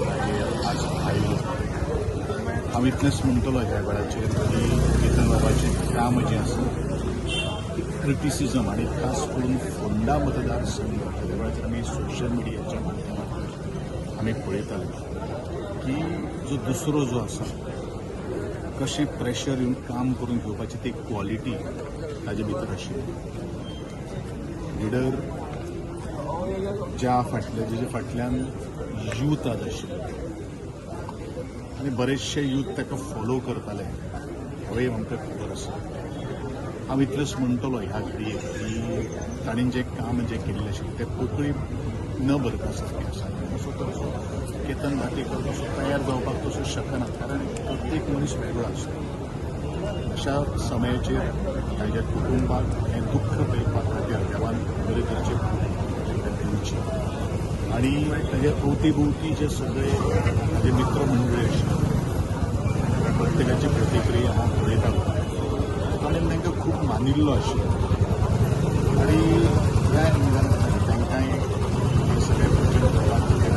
ताजेर आज आयलो. हांव इतलेंच म्हणटलो ह्या वेळाचेर की केतन बाबाचें काम जें आसा, क्रिटिसिजम आनी खास करून फोंडा मतदारसंघ त्या वेळाचेर आमी सोशल मिडियाच्या माध्यमांतल्यान आमी पळयताले की जो दुसरो जो आसा कशें प्रेशर येवन काम करून घेवपाची ती क्वॉलिटी ताजे भितर आशिल्ली. लिडर ज्या फाटल्या जेच्या फाटल्यान यूथ आज आशिल्ले आनी बरेचशे यूथ ताका फॉलो करताले हेंवूय आमकां खबर आसा. हांव इतलेंच म्हणटलो ह्या घडयेक की ताणें जें काम जें केल्लें आशिल्लें तें पोकळी न भरपा सारकें आसा. तसो तसो केतन भाटीकर तसो तयार जावपाक तसो शकना, कारण प्रत्येक मनीस वेगळो आसता. अशा समयाचेर ताज्या कुटुंबाक हें दुख्ख पेलपा खातीर देवान बरे तरेचे तांकां दिवची आनी ताज्या अवती भोवती जे सगळे ताजे मित्रमंडळी आशिल्ले प्रत्येकाची प्रतिक्रिया हांव पळयतालो. ताणें तांकां खूब मानिल्लो आशिल्लो आनी ह्या एंगलान तांकांय हे सगळे प्रचंड करपा खातीर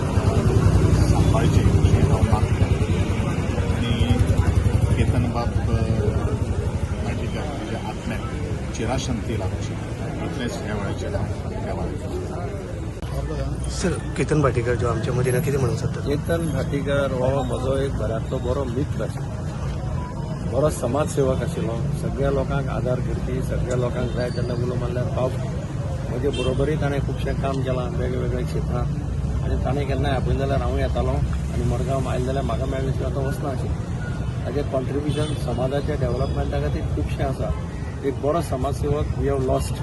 सांबाळचें अशें हांव मागतां. आनी केतन बाब भाटीकर ताच्या आत्म्याक चिराशांती लाभची इतलेंच ह्या वेळाचेर हांव देवाक. सर, केतन भाटीकर जो आमच्या मदीं ना, कितें म्हणूंक सोदता? केतन भाटीकर हो म्हजो एक घरांतलो बरो मित्र आशिल्लो, बरो समाजसेवक आशिल्लो, सगळ्या लोकांक आदार करपी, सगळ्या लोकांक जाय तेन्ना उलो मारल्यार पावपी. म्हजे बरोबरी ताणें खुबशें काम केलां वेगवेगळ्या क्षेत्रांत आनी ताणें केन्नाय आपयलें जाल्यार हांव येतालो आनी मडगांव आयलें जाल्यार म्हाका मेळ्ळें शिवाय तो वचना आशिल्लो. ताजें कॉन्ट्रिब्युशन समाजाच्या डेव्हलपमेंटा खातीर खुबशें आसा. एक बरो समाजसेवक we have lost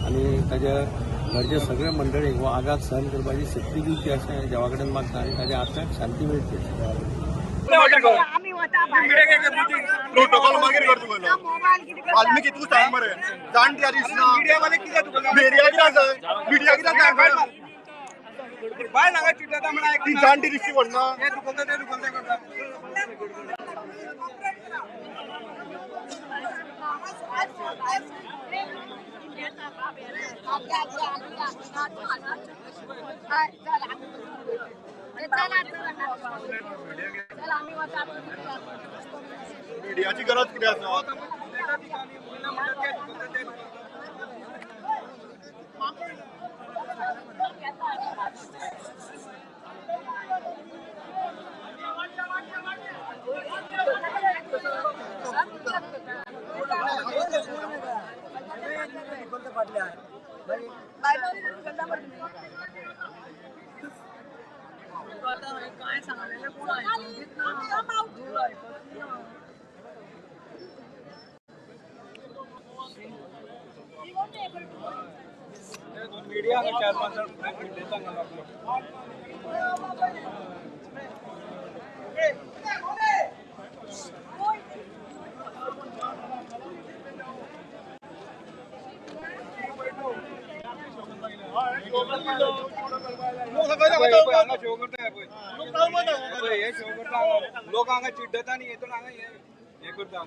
आनी ताज्या घरचे सगळे मंडळींक हो आघात सहन करपाची शक्ती दिवची अशें देवा कडेन मागता आनी ताज्या आत्म्याक शांती मेळची. प्रोटोकॉल मागीर कर तुगेलो. वाल्मिकी तूं सांग मरे, जाणटी आनी दिसना. मिडिया कित्याक जाय? मिडिया कित्याक जाय? ती जाणटी दिसची पडना. मिडियाची गरज कितें आसा? मीडिया 4-5 जण लोक हांगा चिड्डता न्ही, हेतून हांगा हे करता.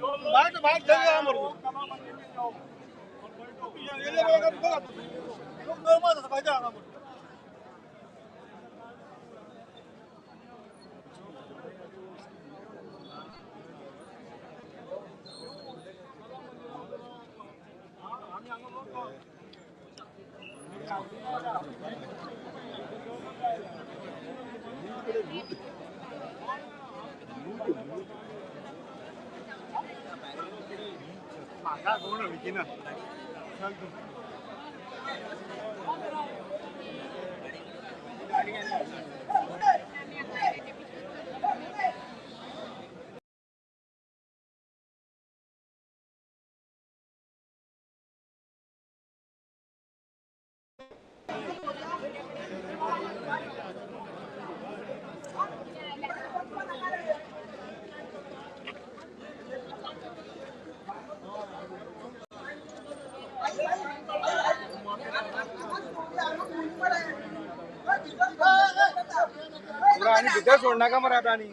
म्हाका कोण विकिना. आनी भितर सोडनाका मरे आतां आनी.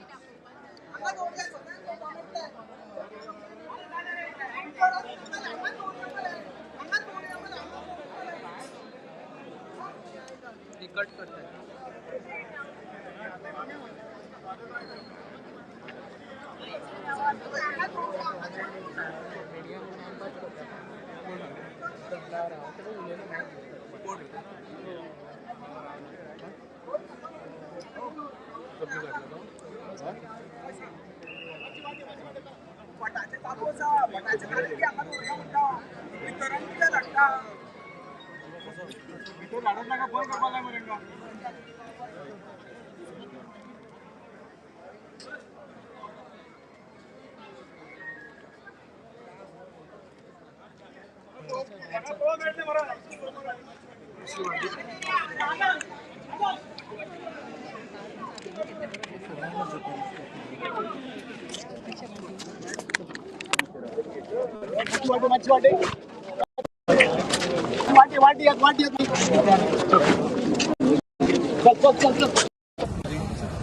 कट करता. भितर धाडत नाका, बंद करपाक जाय मरे.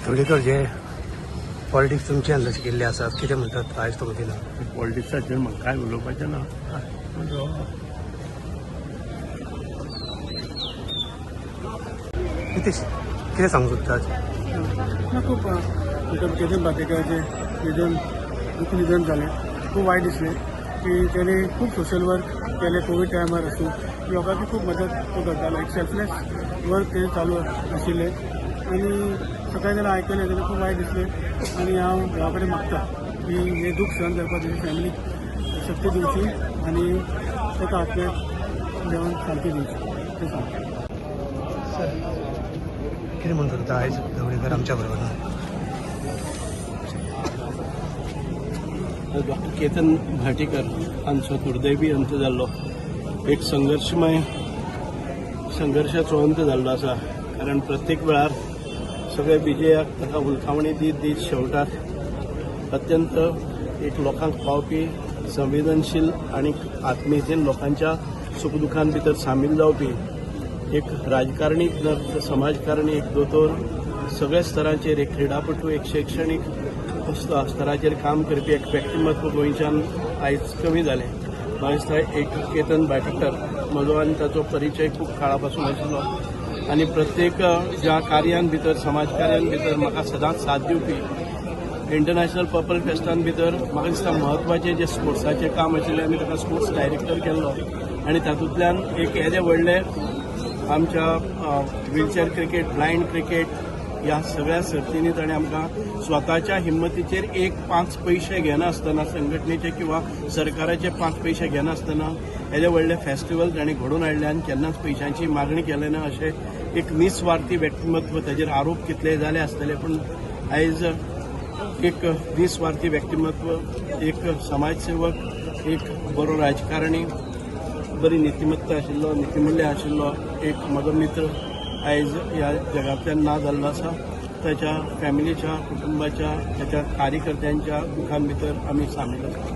धुळेकर जे पॉलिटिक्स तुमचे अंदाज शिकिल्ले आसात, कितें म्हणटात आयज तुमकां दिना? पॉलिटिक्साचेर म्हाका कांय उलोवपाचें ना. कितें सांगूंक सोदता? ना, खूब केतन भाटीकराचें निधन, दुख्ख निधन जालें, खूब वायट दिसलें. की तेणे खूब सोशल वर्क केले कोवीड टायमार आसूं, लोकांची खूब मदत तो करतालो. एक सेल्फलेस वर्क तेजें चालू आशिल्लें आनी सकाळीं जेन्ना आयकलें तेन्ना खूब वायट दिसलें आनी हांव देवा कडेन मागता की हें दूख सहन करपाक तेजी फॅमिलीक शक्ती दिवची आनी ताका आत्म्याक देवान शांती दिवची तें सांगता. सर, कितें म्हणून सोदता आयज ढवळीकर आमच्या बरोबर ना? डॉक्टर केतन भाटीकर हांचो दुर्दैवी अंत जाल्लो एक संघर्शमय संघर्शाचो अंत जाल्लो आसा, कारण प्रत्येक वेळार सगळे विजयाक ताका हुलकावणी दीत दीत शेवटाक अत्यंत एक लोकांक पावपी संवेदनशील आनी आत्मीयतेन लोकांच्या सुखदुखान भितर सामील जावपी एक राजकारणी तर समाजकारणी, एक दोतोर, सगळ्या स्तरांचेर एक क्रिडापटू, एक शैक्षणीक स्तराचेर काम करपी एक व्यक्तिमत्व गोंयच्यान आयज कमी जालें. म्हाका दिसता एक केतन भाटीकर म्हजो आनी ताचो परिचय खूब काळा पासून आशिल्लो आनी प्रत्येक ज्या कार्यान भितर, समाजकार्यान भितर म्हाका सदांच साथ दिवपी. इंटरनॅशनल पर्पल फेस्टान भितर म्हाका दिसता म्हत्वाचें जें स्पोर्ट्साचें काम आशिल्लें, आमी ताका स्पोर्ट्स डायरेक्टर केल्लो आनी तातूंतल्यान एक येदे व्हडले आमच्या व्हिलचेअर क्रिकेट, ब्लायंड क्रिकेट ह्या सगळ्या सर्तींनी ताणें आमकां स्वताच्या हिंमतीचेर एक 5 पयशे घेनासतना, संघटनेचे किंवा सरकाराचे 5 पयशे घेनासतना येदे व्हडले फेस्टिवल ताणें घडोवन हाडले आनी केन्नाच पयशांची मागणी केली ना. अशें एक निस्वार्थी व्यक्तिमत्व, ताजेर आरोप कितले जाले आसतले, पूण आयज एक निस्वार्थी व्यक्तिमत्व, एक समाजसेवक, एक बरो राजकारणी, बरी नितिमत्ता आशिल्लो, नितिमुल्य आशिल्लो एक म्हजो मित्र आयज ह्या जगांतल्यान ना जाल्लो आसा. ताच्या फॅमिलीच्या, कुटुंबाच्या, ताच्या कार्यकर्त्यांच्या दुखान भितर आमी सामील आसा.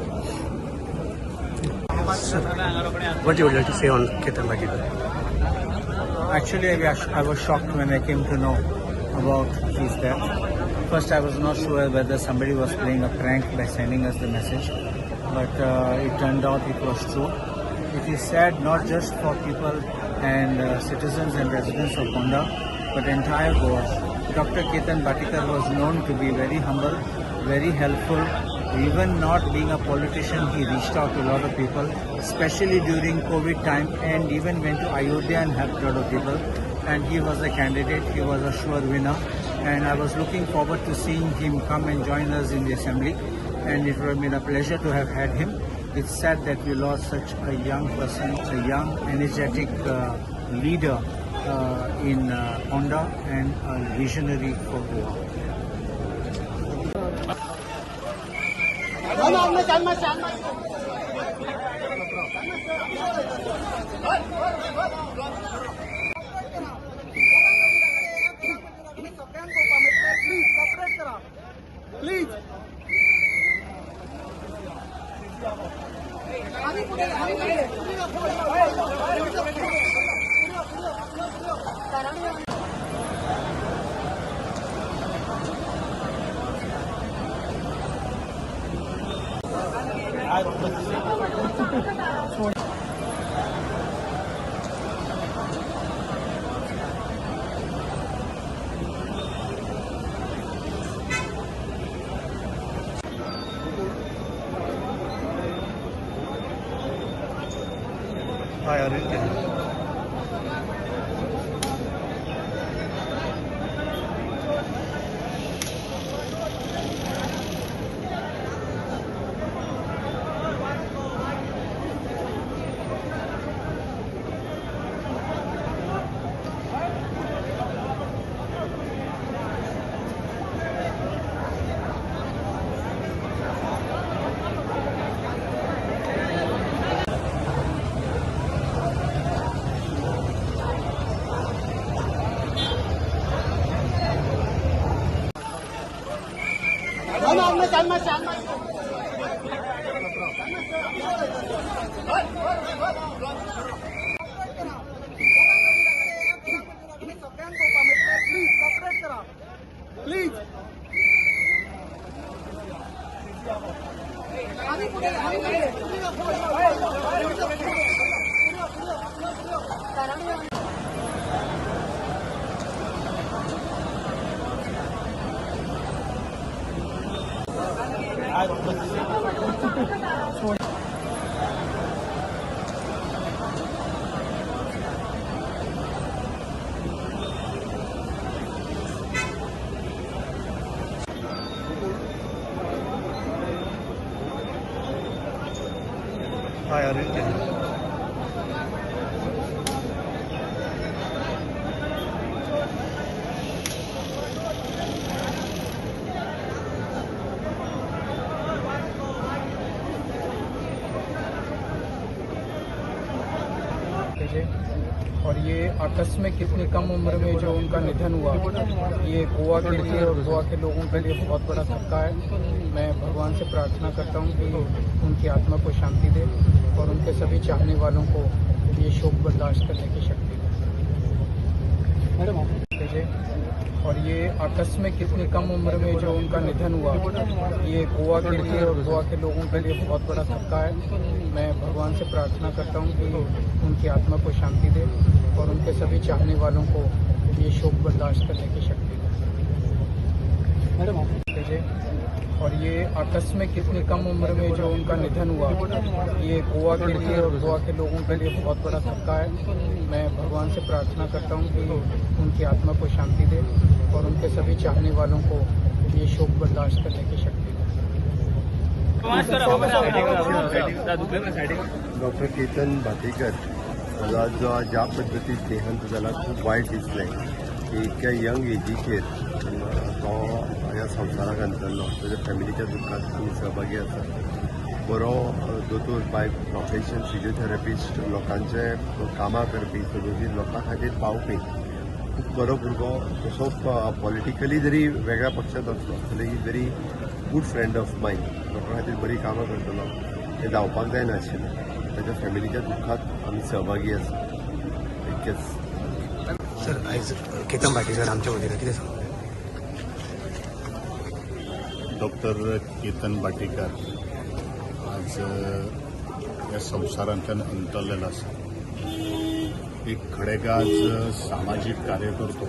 What you would like to say on Ketan Bhatikar? Actually, I was shocked when I came to know about his death. First, I was not sure whether somebody was playing a prank by sending us the message, but it turned out it was true. It is sad not just for people and citizens and residents of Ponda, but entire Goa. Dr. Ketan Bhatikar was known to be very humble, very helpful. Even not being a politician, he reached out to a lot of people, especially during COVID time, and even went to Ayodhya and helped a lot of people. And he was a candidate, he was a sure winner. And I was looking forward to seeing him come and join us in the assembly. And it would have been a pleasure to have had him. It's sad that we lost such a young person, a young, energetic leader in Ponda and a visionary for Goa. Please. Please. तयारी केली. और ये आकस्मिक इतनी कम उम्र में जो उनका निधन हुआ, ये गोवा के लिए और गोवा के लोगों के लिए बहुत बड़ा धक्का है। मैं भगवान से प्रार्थना करता हूँ कि उनकी आत्मा को शांति दे और उनके सभी चाहने वालों को ये शोक बर्दाश्त करने की शक्ति दे। और ये आकस्मिक इतनी कम उम्र में जो उनका निधन हुआ, ये गोवा के लिए और गोवा के लोगों के लिए बहुत बड़ा धक्का है। मैं भगवान से प्रार्थना करता हूँ कि उनकी आत्मा को शांति दे और उनके सभी चाहने वालों को ये शोक बर्दाश्त करने की शक्ति दे। और ये आकस्मिक इतनी कम उम्र में जो उनका निधन हुआ, ये गोवा के लिए और गोवा के लोगों के लिए बहुत बड़ा धक्का है। मैं भगवान से प्रार्थना करता हूँ कि उनकी आत्मा को शांति दे और उनके सभी चाहने वालों को ये शोक बर्दाश्त करने की शक्ति दे। डॉक्टर केतन भाटीकर जो ज्या पद्दतीन देहांत जाला खूब वायट दिसलें की इतक्या यंग एजीचेर तो ह्या संवसाराक अंतरलो. ताच्या फॅमिलीच्या दुख्खांत आमी सहभागी आसा. बरो दोतोर बाय प्रोफेशन, फिजियोथेरपिस्ट, लोकांचे कामां करपी, सदोदीत लोकां खातीर पावपी, खूब बरो भुरगो. तसो पॉलिटिकली जरी वेगळ्या पक्षांत आसलो तरी he very good friend of mine. लोकां खातीर बरीं कामां करतलो हें जावपाक जायनाशिल्लें. ताच्या फॅमिलीच्या दुख्खांत आमी सहभागी आसा. इतकेंच. सर, आयज केतन भाटीकर आमच्या वतीन कितें सांगता? डॉक्टर केतन भाटीकर आज ह्या संवसारांतल्यान अंतरलेलो आसा. एक खडेगाज सामाजीक कार्यकर्तो,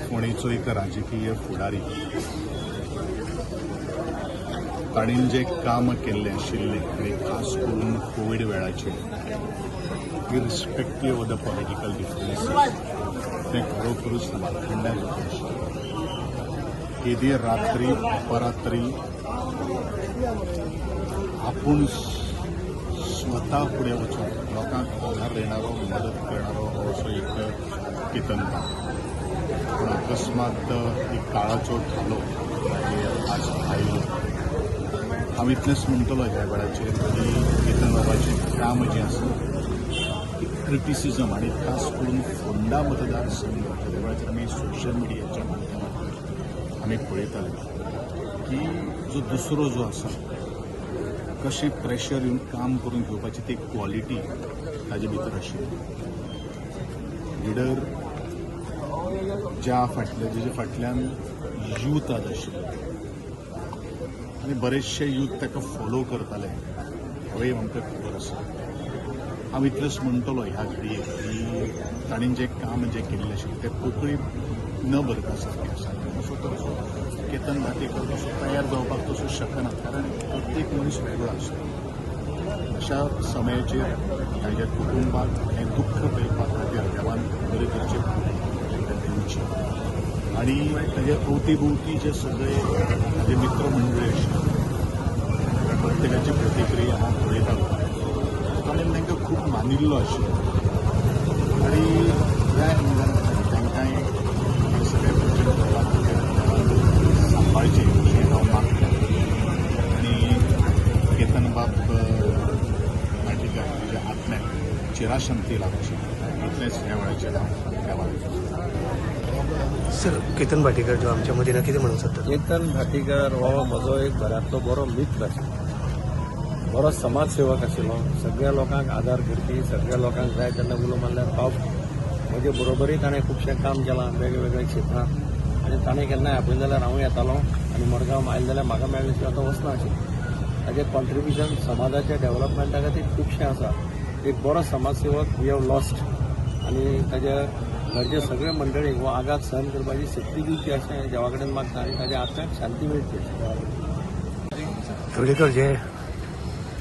फोंडेचो एक राजकीय फुडारी. ताणें जें काम केल्लें आशिल्लें आनी खास करून कोवीड वेळाचेर, irrespective of the political differences, तें खरोखरूच वाखाणण्या जोगें आशिल्लें. केदी रात्री अपरात्री आपूण स्वता फुडें वचून लोकांक आधार देणारो, मदत करणारो हो असो एक केतन बाब. पूण अकस्मात एक काळाचो धालो ताजेर आज आयलो. हांव इतलेंच म्हणटलो ह्या वेळाचेर की केतन बाबाचें काम जें आसा क्रिटिसिजम आनी खास करून फोंडा मतदारसंघ त्या वेळाचेर आमी सोशल मिडियाच्या माध्यमांतल्यान आमी पळयताले की जो दुसरो जो आसा कशें प्रेशर येवन काम करून घेवपाची ती क्वॉलिटी ताजे भितर आशिल्ली. लिडर ज्या फाटल्या जेच्या फाटल्यान यूथ आज आशिल्ले आनी बरेचशे यूथ ताका फॉलो करताले हेंवूय आमकां खबर आसा. हांव इतलेंच म्हणटलो ह्या घडयेक की ताणें जें काम जें केल्लें आशिल्लें तें पोकळी न भरपा सारकें आसा. तसो तसो केतन भाटीकर तसो तयार जावपाक तसो शकना, कारण प्रत्येक मनीस वेगळो आसता. अशा समयाचेर ताज्या कुटुंबाक हें दुख्ख पेलपा खातीर देवान बरे तरेचे तांकां दिवचें आनी ताज्या अवती भोवती जे सगळे ताजे मित्रमंडळी आशिल्ले प्रत्येकाची प्रतिक्रिया हांव पळयतालो. ताणें तांकां खूब मानिल्लो आशिल्लो आनी ह्या एंगलान तांकांय हे सगळे प्रश्न करपा खातीर देवान सांबाळचें अशें हांव मागतां. आनी केतन बाब भाटीकर ताच्या आत्म्याक चिराशांती लाभची इतलेंच ह्या वेळाचेर हांव देवाक. सर, केतन भाटीकर जो आमच्या मदीं ना, कितें म्हणूंक सोदता? केतन भाटीकर हो म्हजो एक घरांतलो बरो मित्र आशिल्लो, बरो समाजसेवक आशिल्लो, सगळ्या लोकांक आदार करपी, सगळ्या लोकांक जाय तेन्ना उलो मारल्यार पावपी. म्हजे बरोबरी ताणें खुबशें काम केलां वेगवेगळ्या क्षेत्रांत आनी ताणें केन्नाय आपयलें जाल्यार हांव येतालो आनी मडगांव आयलें जाल्यार म्हाका मेळ्ळें शिवाय तो वचना आशिल्लो. ताजें कॉन्ट्रिब्युशन समाजाच्या डेव्हलपमेंटा खातीर खुबशें आसा. एक बरो समाजसेवक we have lost आनी ताज्या घरचे सगळे मंडळीक हो आघात सहन करपाची शक्ती दिवची अशें देवा कडेन मागता आनी ताज्या आत्म्याक शांती मेळची. धवळीकर, जे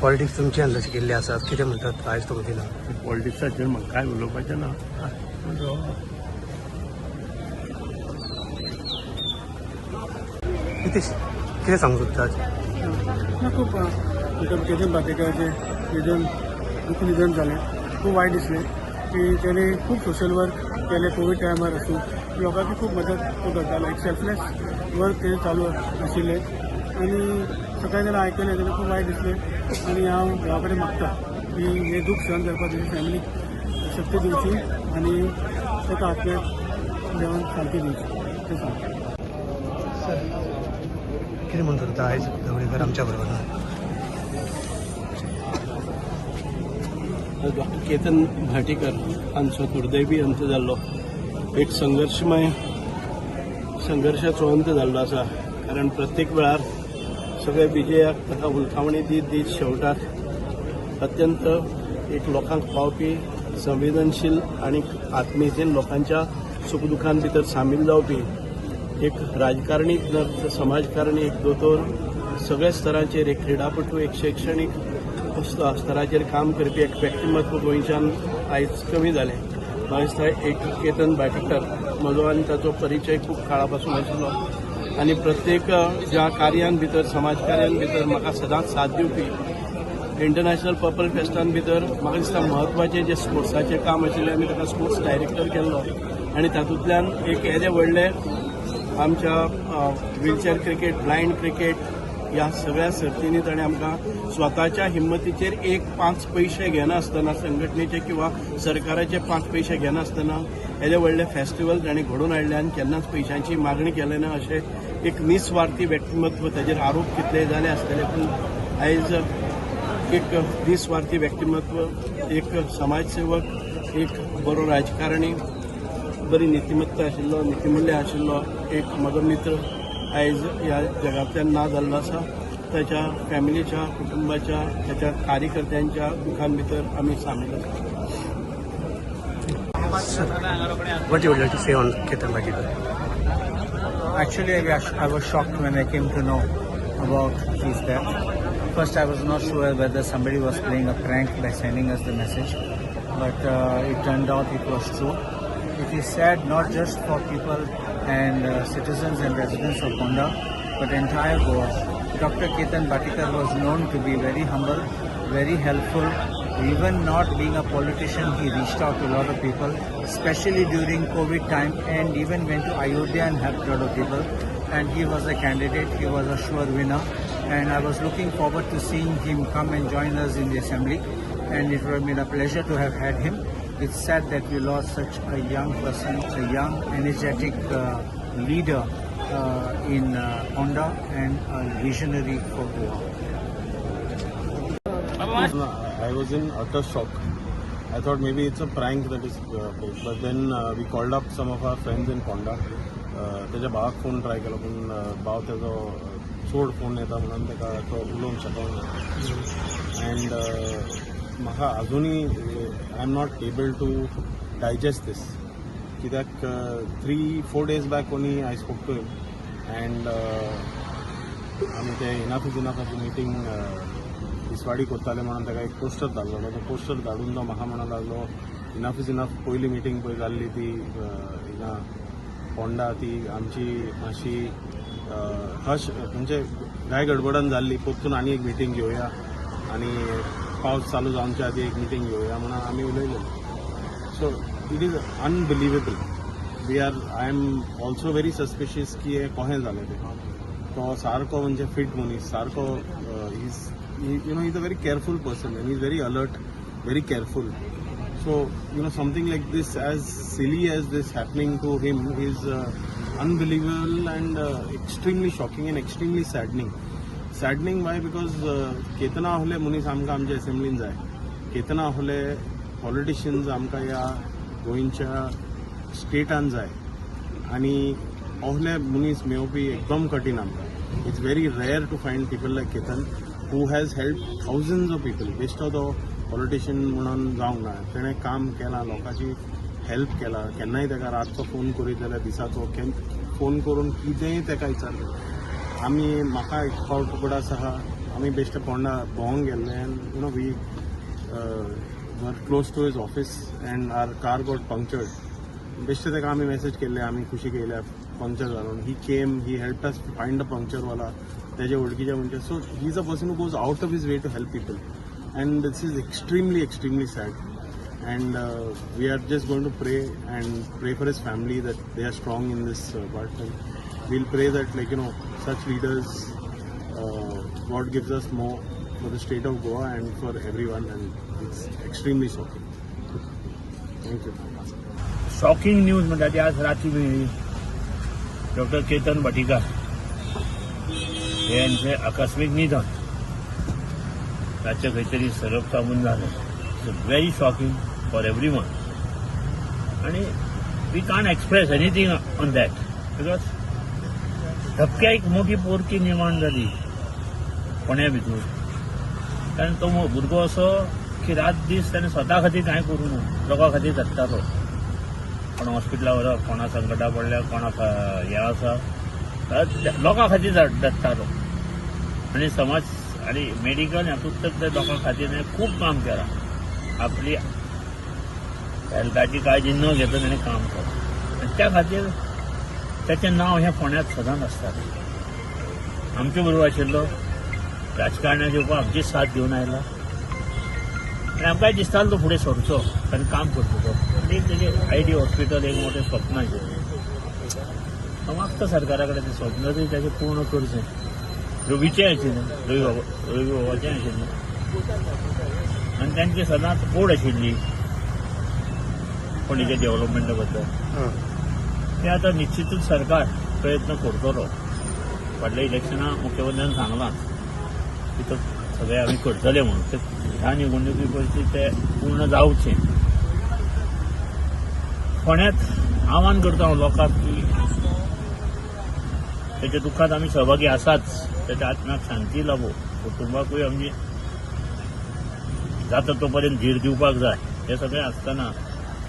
पॉलिटिक्स तुमचे शिकिल्ले आसात, कितें म्हणटात आयज तुमकां दिला? पॉलिटिक्साचेर म्हाका कांय उलोवपाचें ना. कितें सांगूंक सोदता? ना, खूब डॉक्टर केतन भाटीकराचें निधन, दुःख निधन जालें. खूब वायट दिसलें की तेणे खूब सोशल वर्क केलें. कोवीड टायमार आसूं, लोकांची खूब मदत तो करतालो. एक सेल्फलेस वर्क तेजें चालू आशिल्लें आनी सकाळीं जेन्ना आयकलें तेन्ना खूब वायट दिसलें आनी हांव देवा कडेन मागता की हें दूख सहन करपाक तेजी फॅमिलीक शक्ती दिवची आनी ताका आत्म्याक देवान शांती दिवची तें सांगता. सर, कितें म्हणून सोदता आयज ढवळीकर आमच्या बरोबर ना? डॉक्टर केतन भाटीकर हांचो दुर्दैवी अंत जाल्लो. एक संघर्शमय संघर्शाचो अंत जाल्लो आसा, कारण प्रत्येक वेळार सगळे विजयाक ताका हुलकावणी दीत दीत शेवटाक अत्यंत एक लोकांक पावपी, संवेदनशील आनी आत्मीयतेन लोकांच्या सुखदुखान भितर सामील जावपी एक राजकारणी, समाजकारणी, एक दोतोर, सगळ्या स्तरांचेर एक क्रिडापटू, एक शैक्षणीक स्तराचेर काम करपी एक व्यक्तिमत्व गोंयच्यान आयज कमी जालें. म्हाका दिसता एक केतन भाटीकर, म्हजो आनी ताचो परिचय खूब काळा पासून आशिल्लो आनी प्रत्येक ज्या कार्यान भितर, समाज कार्यान भितर म्हाका सदांच साथ दिवपी. इंटरनॅशनल पर्पल फेस्टान भितर म्हाका दिसता म्हत्वाचें जें स्पोर्ट्साचें काम आशिल्लें, आमी ताका स्पोर्ट्स डायरेक्टर केल्लो आनी तातूंतल्यान एक येदे व्हडले आमच्या व्हिलचॅर क्रिकेट, ब्लायंड क्रिकेट ह्या सगळ्या सर्तींनी ताणें आमकां स्वताच्या हिंमतीचेर एक पांच पयशे घेनासतना, संघटनेचे किंवा सरकाराचे पांच पयशे घेनासतना येदे व्हडले फेस्टिवल ताणें घडोवन हाडले आनी केन्नाच पयशांची मागणी केली ना. अशें एक निस्वार्थी व्यक्तिमत्व. ताजेर आरोप कितले जाले आसतले, पूण आयज एक निस्वार्थी व्यक्तिमत्व, एक समाजसेवक, एक बरो राजकारणी, बरी नितिमत्ता आशिल्लो, नितिमुल्य आशिल्लो एक म्हजो मित्र आयज ह्या जगांतल्यान ना जाल्लो आसा. ताच्या फॅमिलीच्या, कुटुंबाच्या, ताच्या कार्यकर्त्यांच्या दुखान भितर आमी सामील आसा. What you would like to say on Ketan Bhatikar? Actually, I was shocked when I came to know about his death. First, I was not sure whether somebody was playing a prank by sending us the message, but it turned out it was true. It is sad not just for people and citizens and residents of Ponda, but entire Goa. Dr. Ketan Bhatikar was known to be very humble, very helpful. Even not being a politician, he reached out to a lot of people, especially during COVID time, and even went to Ayodhya and helped a lot of people. And he was a candidate, he was a sure winner. And I was looking forward to seeing him come and join us in the assembly. And it would have been a pleasure to have had him. It's sad that we lost such a young person, a young, energetic leader in Ponda and a visionary for Goa. I was in utter shock. I thought maybe it's a prank that is played, but then we called up some of our friends in Ponda. तेज्या भावाक phone try केलो, पूण भाव तेजो चड phone येता म्हणून ताका तो उलोवंक शकना. अँड म्हाका अजुनूय I am not able to digest this, कित्याक 3-4 days back only I spoke to him and आमी ते इनाफ is इनाफाची मिटींग तिसवाडी करताले म्हणून ताका एक पोस्टर धाडलेलो. तो पोस्टर धाडून तो म्हाका म्हणूंक लागलो, इनाफ is enough पयली मिटींग पळय जाल्ली ती हिंगा फोंडा, ती आमची मातशी हश म्हणजे घाय गडबडान जाल्ली. परतून आनी एक मिटींग घेवया आनी पावस चालू जावच्या आदी एक मिटींग घेवया म्हणून आमी उलयले. So it is unbelievable. We are I am also very suspicious की हें कशें जालें तें. तो सारको म्हणजे फिट मनीस सारको. Is you know is a very careful person and is very alert, very careful. So something like this, as silly as this happening to him, is unbelievable and extremely shocking and extremely saddening. Saddening why? Because Ketana आहले मनीस आमकां आमच्या असेंब्लीन जाय. केतना आहले politicians आमकां ह्या गोंयच्या स्टेटान जाय आनी असले मनीस मेळोवपी एकदम कठीण आमकां. It's very rare to find people like Ketan, who has helped thousands of people. बेश्टो तो पॉलिटिशियन म्हणून जावंक ना. तेणें काम केलां, लोकांची हेल्प केला. केन्नाय ताका रातचो फोन करीत जाल्यार, दिसाचो फोन करून कितेंय ताका विचारता. आमी म्हाका एक फावट उगडास आहा, आमी बेश्टे फोंडा भोंवंक गेल्ले and we were close to his office and our car got punctured. बेश्टे ताका आमी मॅसेज केल्ले, आमी कुशीक येयल्या, पंक्चर जालो. He came, he helped us find a पंक्चरवाला, तेजे वळखीचे. म्हणजे so he is a person who goes out of his way to help people. And this is extremely extremely sad and we are just going to pray and pray for his family that they are strong in this part, and we'll pray that like such leaders God gives us more for the state of Goa and for everyone, and it's extremely shocking. Thank you. Shocking news म्हणटा ती आज राती मेळ्ळी. Doctor Ketan Bhatikar हे यांचे आकस्मीक निधन रातचें खंय तरी सरप चाबून जालें. It's very shocking for everyone आनी we can't express anything on that because धपक्या एक मोठी पोरकी निर्माण जाली फोंड्या भितर, कारण तो भुरगो असो की रात दीस ताणें स्वता खातीर कांय करूं ना, लोकां खातीर जगतालो. कोणा हॉस्पिटला व्हरप, कोणा संकटा पडल्या, कोणाक हें आसा, लोकां खातीर झडटालो. आनी समाज आनी मेडिकल हातूंत तर ते लोकां खातीर खूब काम केलां. आपली हेल्थाची काळजी न घेता ताणें काम केलां आनी त्या खातीर ताचें नांव हें फोंड्यांत सदांच आसतालें. आमचे बरोबर आशिल्लो, राजकारणाक येवपाक आमची साथ घेवन आयला आनी आमकांय दिसतालो तो फुडें सरचो, कारण काम करचो तो. आनी एक तेजें I D hospital एक मोठें स्वप्न आशिल्लें. हांव मागता सरकारा कडेन तें स्वप्न तरी ताचें पूर्ण करचें. रवीचें आशिल्लें, रवी बाबाचें आशिल्लें आनी तांची सदांच ओड आशिल्ली पणजेच्या डेव्हलपमेंटा बद्दल. ते आतां निश्चितूच सरकार प्रयत्न करतलो. फाटल्या इलेक्शनाक मुख्यमंत्र्यान सांगलां की तो सगळें आमी करतले म्हणून, ते ह्या निवडणुकी पयलीं ते पूर्ण जावचें. फोंड्यांत आव्हान करता हांव लोकांक की ताच्या दुख्खांत आमी सहभागी आसाच, ताच्या आत्म्याक शांती लाभो, कुटुंबाकूय आमी जाता तो पर्यंत धीर दिवपाक जाय. हें सगळें आसतना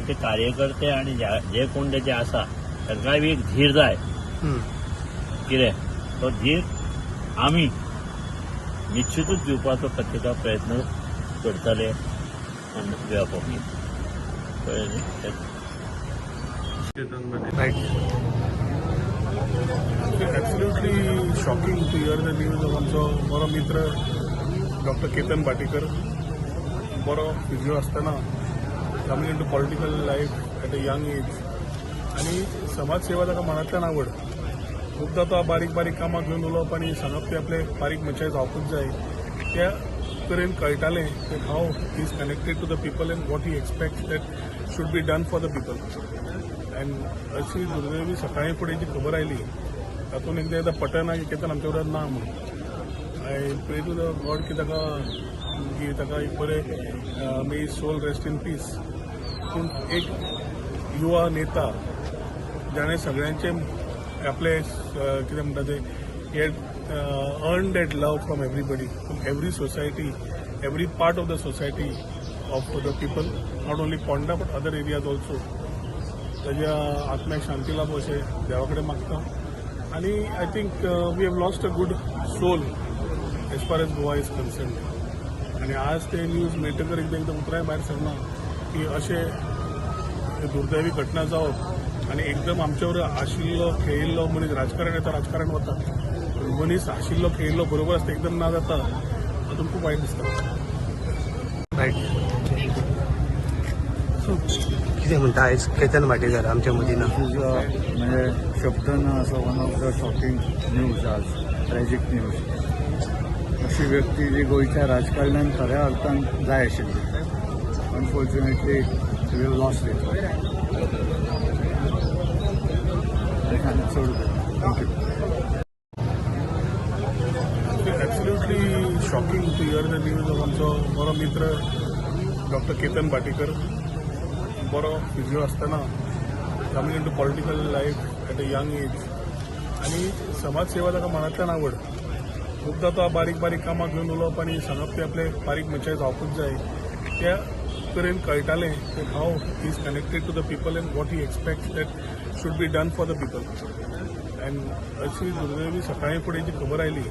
ते कार्यकर्ते आनी जे कोण ताचे आसा तांकांय बी एक धीर जाय. कितें तो धीर आमी निश्चितूच दिवपाचो प्रत्येका प्रयत्न करतले. Absolutely shocking to hear the news of आमचो बरो मित्र डॉक्टर केतन भाटीकर. बरो फिजियो आसतना coming into political life at a young age आनी समाजसेवा ताका मनांतल्यान आवड. खूबदां तो बारीक बारीक कामां घेवन उलोवप आनी सांगप ते आपले बारीक मनशां जावपूच जाय त्या तरेन कळटालें की how he is connected to the people and what he expects that should be done for the people. And अशी दुर्दैवी सकाळीं फुडें जी खबर आयली तातूंत एकदां एकदां पटना की केतन आमच्या बरोबर ना म्हणून. I pray to the God की ताका एक बरें may soul rest in peace. पूण एक युवा नेता जाणें सगळ्यांचे आपले कितें म्हणटा ते he had earned that love from everybody, from every society, every part of the society of the people, not only Ponda but other areas also. ताज्या आत्म्याक शांती लाभो अशें देवा कडेन मागता. आनी I think we have lost a good soul as far as Goa is concerned. आनी आज ते न्यूज मेळटकर एकदां एकदां उतरांय भायर सरना की अशें दुर्दैवी घटना जावप आनी एकदम आमच्यावर आशिल्लो खेळिल्लो मनीस, राजकारण येता राजकारण वता, पूण मनीस आशिल्लो खेळिल्लो बरोबर आसता एकदम ना जाता, तातूंत खूब वायट दिसता. कितें म्हणटा आयज केतन भाटीकर आमच्या मदीं ना? म्हणजे शब्द ना असो one of the shocking news आज, ट्रॅजीक न्यूज. अशी व्यक्ती जी गोंयच्या राजकारणान खऱ्या अर्थान जाय आशिल्ली, unfortunately we have lost it. चड thank you. Absolutely shocking to hear the news of आमचो बरो मित्र डॉक्टर केतन भाटीकर. बरो फिजियो आसतना coming into political life at a young age आनी समाजसेवा ताका मनांतल्यान आवड. खूबदां तो बारीक बारीक कामां घेवन उलोवप आनी सांगप ते आपले बारीक मनशां जावपूच जाय त्या तरेन कळटालें की how he is connected to the people and what he expects that should be done for the people. And अशी दुर्दैवी सकाळीं फुडें जी खबर आयली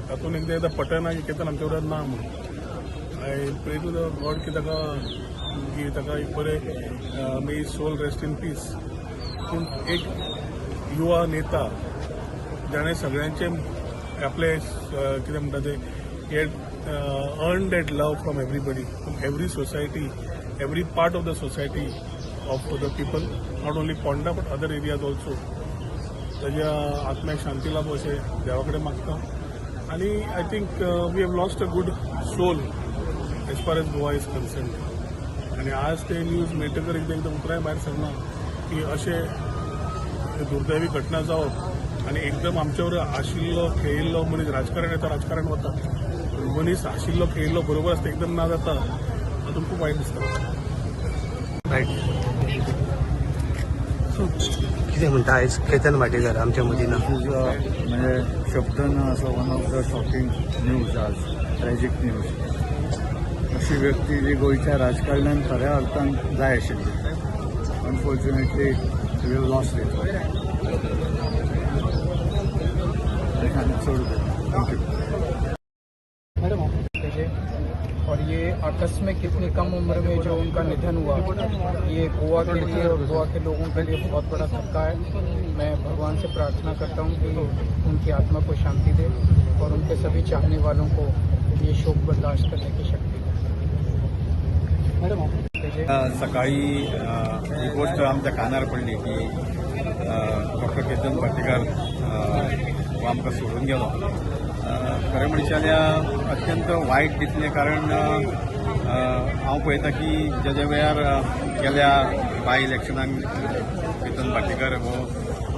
तातूंत एकदां एकदां पटना की केतन आमच्या बरोबर ना म्हणून. I pray to the God की ताका एक बरें may soul rest in peace. पूण एक युवा नेता जाणें सगळ्यांचे आपले कितें म्हणटा ते he had earned that love from everybody, from every society, every part of the society of the people, not only Ponda but other areas also. ताज्या आत्म्याक शांती लाभो अशें देवा कडेन मागता आनी I think we have lost a good soul as far as Goa is concerned. आनी आज ते न्यूज मेळटकर एकदां एकदां उतरांय भायर सरना की अशें दुर्दैवी घटना जावप आनी एकदम आमच्यावर आशिल्लो खेळिल्लो मनीस. राजकारण येता, राजकारण वता, पूण मनीस आशिल्लो खेळिल्लो बरोबर आसता, एकदम ना जाता, तातूंत खूब वायट दिसता. रायट, कितें म्हणटा? आयज केतन भाटीकर आमच्या मदीं ना. म्हणजे शब्द ना असो. One of the shocking news आज, ट्रॅजीक न्यूज. अशी व्यक्ती जी गोंयच्या राजकारणान खऱ्या अर्थान जाय आशिल्ली. Unfortunately, we lost it. चड. Thank you. और ये आकस्मिक इतनी कम उम्र में जो उनका निधन हुआ, ये गोवा के लिए और गोवा के लोगों के लिए बहुत बड़ा धक्का है. मैं भगवान से प्रार्थना करता हूँ कि उनकी आत्मा को शांति दे और उनके सभी चाहने वालों को ये शोक बर्दाश्त करने की शक्ति दे. सकाळी ही गोष्ट आमच्या कानार पडली की डॉक्टर केतन भाटीकर हो आमकां सोडून गेलो. खरें म्हणचे जाल्यार अत्यंत वायट दिसलें, कारण हांव पळयता की ज्या ज्या वेळार गेल्या बाय इलेक्शनाक केतन भाटीकर हो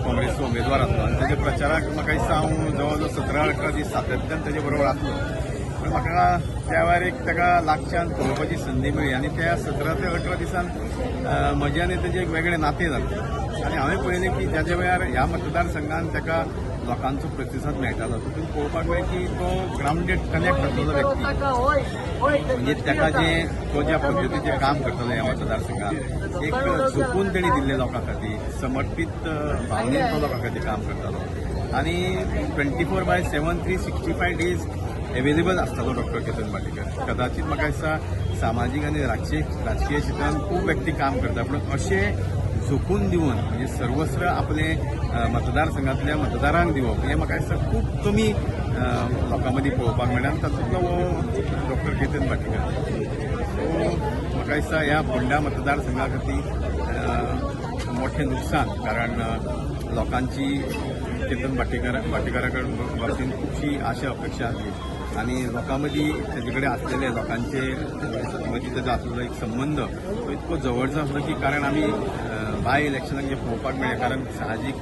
काँग्रेसचो उमेदवार आसलो आनी ताच्या प्रचाराक म्हाका दिसता हांव जवळ जवळ 17-18 दीस सातत्यान ताजे बरोबर आसलो. पूण म्हाका त्या वेळार एक ताका लागच्यान पळोवपाची संदी मेळ्ळी आनी त्या 17 ते 18 दिसान म्हजें आनी ताजें एक वेगळें नातें जालें आनी हांवें पळयलें की ज्या ज्या वेळार ह्या मतदारसंघान ताका लोकांचो प्रतिसाद मेळटालो, तितून पळोवपाक मेळ्ळें की तो ग्रावंडेड कनेक्ट आसलेलो व्यक्ती. म्हणजे ताका जें तो ज्या पद्दतीचें काम करतलो ह्या मतदारसंघात, एक झोकून तेणी दिल्लें लोकां खातीर, समर्पीत भावनेन तो लोकां खातीर काम करतालो आनी 24/7, 365 days available आसतालो डॉक्टर केतन भाटीकर. कदाचित म्हाका दिसता सामाजीक आनी राजकीय क्षेत्रांत खूब व्यक्ती काम करता, पूण अशें झोकून दिवन, म्हणजे सर्वस्व आपले मतदारसंघांतल्या मतदारांक दिवप हें म्हाका दिसता खूब कमी लोकां मदीं पळोवपाक मेळटा आनी तातूंतलो हो डॉक्टर केतन भाटीकर. सो म्हाका दिसता ह्या फोंडा मतदारसंघा खातीर मोठें नुकसान, कारण लोकांची केतन भाटीकरा बाबतींत खुबशी आशा अपेक्षा आसली आनी लोकां मदीं ताजे कडेन आसलेले, लोकांचे मदीं ताजो आसलेलो एक संबंद तो इतको जवळचो आसलो की, कारण आमी बाय इलेक्शनाक जें पळोवपाक मेळ्ळें, कारण साहजीक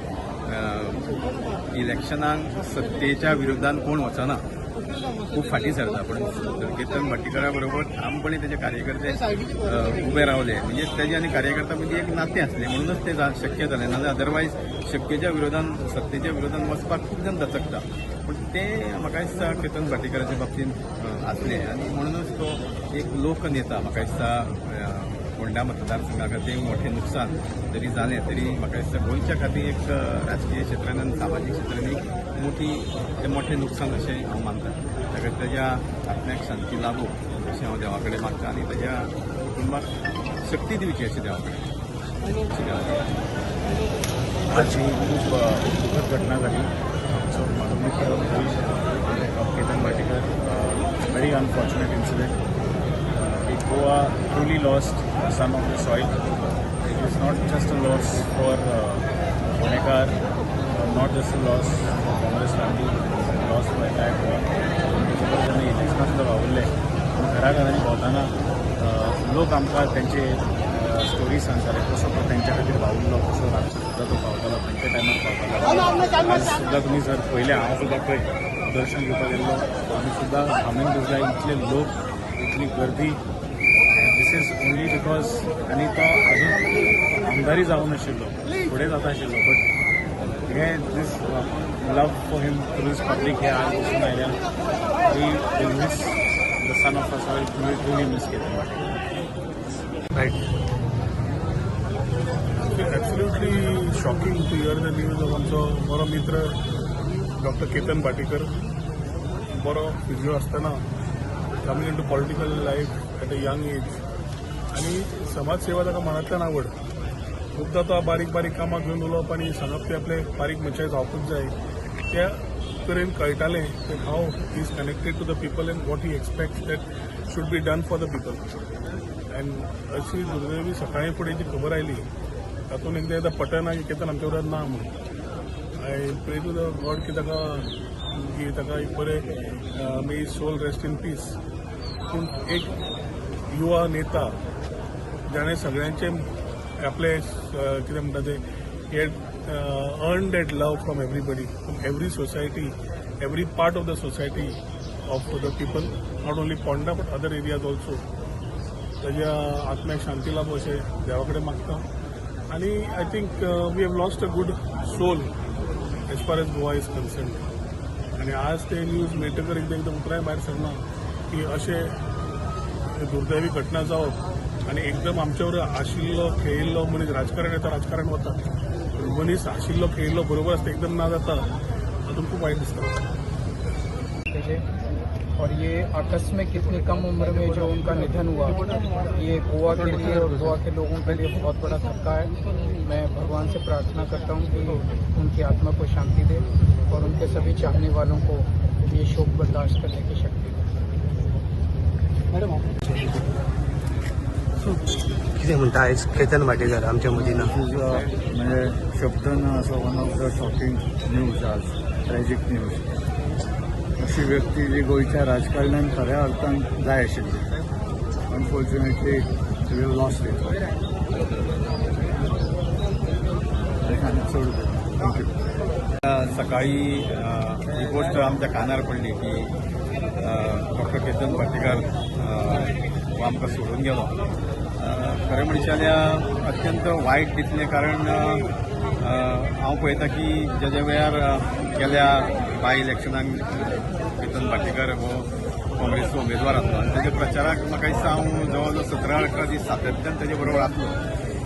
इलेक्शनाक सत्तेच्या विरोधान कोण वचना, खूब फाटीं सरता, पूण केतन भाटीकरा बरोबर ठामपणे तेजे कार्यकर्ते उबे रावले. म्हणजे तेजे आनी कार्यकर्त्या मदीं एक नातें आसलें म्हणूनच तें शक्य जालें, नाजाल्यार अदरवायज शक्येच्या विरोधान, सत्तेच्या विरोधान वचपाक खूब जाण दचकता. पूण तें म्हाका दिसता केतन भाटीकराच्या बाबतींत आसलें आनी म्हणूनच तो एक लोकनेता. म्हाका दिसता फोंडा मतदारसंघा खातीर मोठें नुकसान जरी जालें तरी म्हाका दिसता गोंयच्या खातीर एक राजकीय क्षेत्रान आनी सामाजीक क्षेत्रान एक मोठी तें मोठें नुकसान अशें हांव मानता. ताका ताज्या आत्म्याक शांती लाभो अशें हांव देवा कडेन मागता आनी ताज्या कुटुंबाक शक्ती दिवची अशें देवा कडेन. आज ही खूप दुःखद घटना झाली. आमचो म्हाजो मित्र Ketan Bhatikar, very unfortunate incident. Goa truly lost son of the soil. It is not just a loss for Ponekar, not just a loss for Congress family, loss for entire Goa. जेन्ना इलेक्शनां सुद्दां वावुरले, पूण घरा घरांनी भोंवतना लोक आमकां तेंचे स्टोरी सांगताले, कसो तो तेंच्या खातीर वावुरलो, कसो रातचो सुद्दां तो पावतालो, खंयच्या टायमार पावतालो. आज सुद्दां तुमी जर पळयलें, हांव सुद्दां पळय दर्शन घेवपाक गेल्लो, आमी सुद्दां घामेन भिजला. इतले लोक, इतली गर्दी, this is only because आनी तो अजून आमदारय जावं नाशिल्लो, फुडें जाता आशिल्लो, बट हे this love for him through this public हे आज दिसून आयल्या. We will miss the son of our soil, we truly miss Ketan Bhatikar. Right. Absolutely shocking to hear the news of आमचो बरो मित्र डॉक्टर केतन भाटीकर. बरो फिजियो आसतना coming into political life at a young age आनी समाजसेवा ताका मनांतल्यान आवड. खूबदां तो बारीक बारीक कामां घेवन उलोवप आनी सांगप की आपले बारीक मनशां जावपूच जाय. त्या तरेन कळटालें that how he is connected to the people and what he expects that should be done for the people. And अशी दुर्दैवी सकाळी फुडें जी खबर आयली, तातूंत एकदां एकदां पटना की केतन आमच्या बरोबर ना म्हणून. I pray to the God की ताका एक बरें, may soul rest in peace. पूण एक युवा नेता जाणें सगळ्यांचे आपले कितें म्हणटा ते, he had earned that love from everybody, from every society, every part of the society of the people, not only Ponda but other areas also. ताज्या आत्म्याक शांती लाभो अशें देवा कडेन मागता आनी I think we have lost a good soul as far as Goa is concerned. आनी आज ते न्यूज मेळटकर एकदां एकदां उतरांय भायर सरना की अशें दुर्दैवी घटना जावप आनी एकदम आमच्या आशिल्लो खेळिल्लो मनीस. राजकारण येता, राजकारण वता, पूण मनीस आशिल्लो खेळिल्लो बरोबर आसता, एकदम ना जाता, तातूंत खूब वायट दिसता. और ये आकस्मिक इतनी कम उम्र में जो उनका निधन हुआ, ये गोवा के लिए और गोवा के लोगों के लिए बहुत बड़ा धक्का है. मैं भगवान से प्रार्थना करता हूँ कि उनकी आत्मा को शांति दे और उनके सभी चाहने वालों को ये शोक बर्दाश्त करने की शक्ति दे. कितें म्हणटा, आयज केतन भाटीकर आमच्या मदीं ना. म्हणजे शब्द ना असो. One of the shocking news आज, ट्रॅजीक न्यूज. अशी व्यक्ती जी गोंयच्या राजकारणान खऱ्या अर्थान जाय आशिल्ली. Unfortunately, we have lost it. आनी चड, thank you. सकाळी ही गोष्ट आमच्या कानार पडली की डॉक्टर केतन भाटीकार हो आमकां सोडून गेलो. खरें म्हणचे जाल्यार अत्यंत वायट दिसलें, कारण हांव पळयता की ज्या ज्या वेळार गेल्या बाय इलेक्शनाक केतन भाटीकर हो काँग्रेसचो उमेदवार आसलो आनी तेच्या प्रचाराक म्हाका दिसता हांव जवळ जवळ 17-18 दीस सातत्यान तेजे बरोबर आसलो.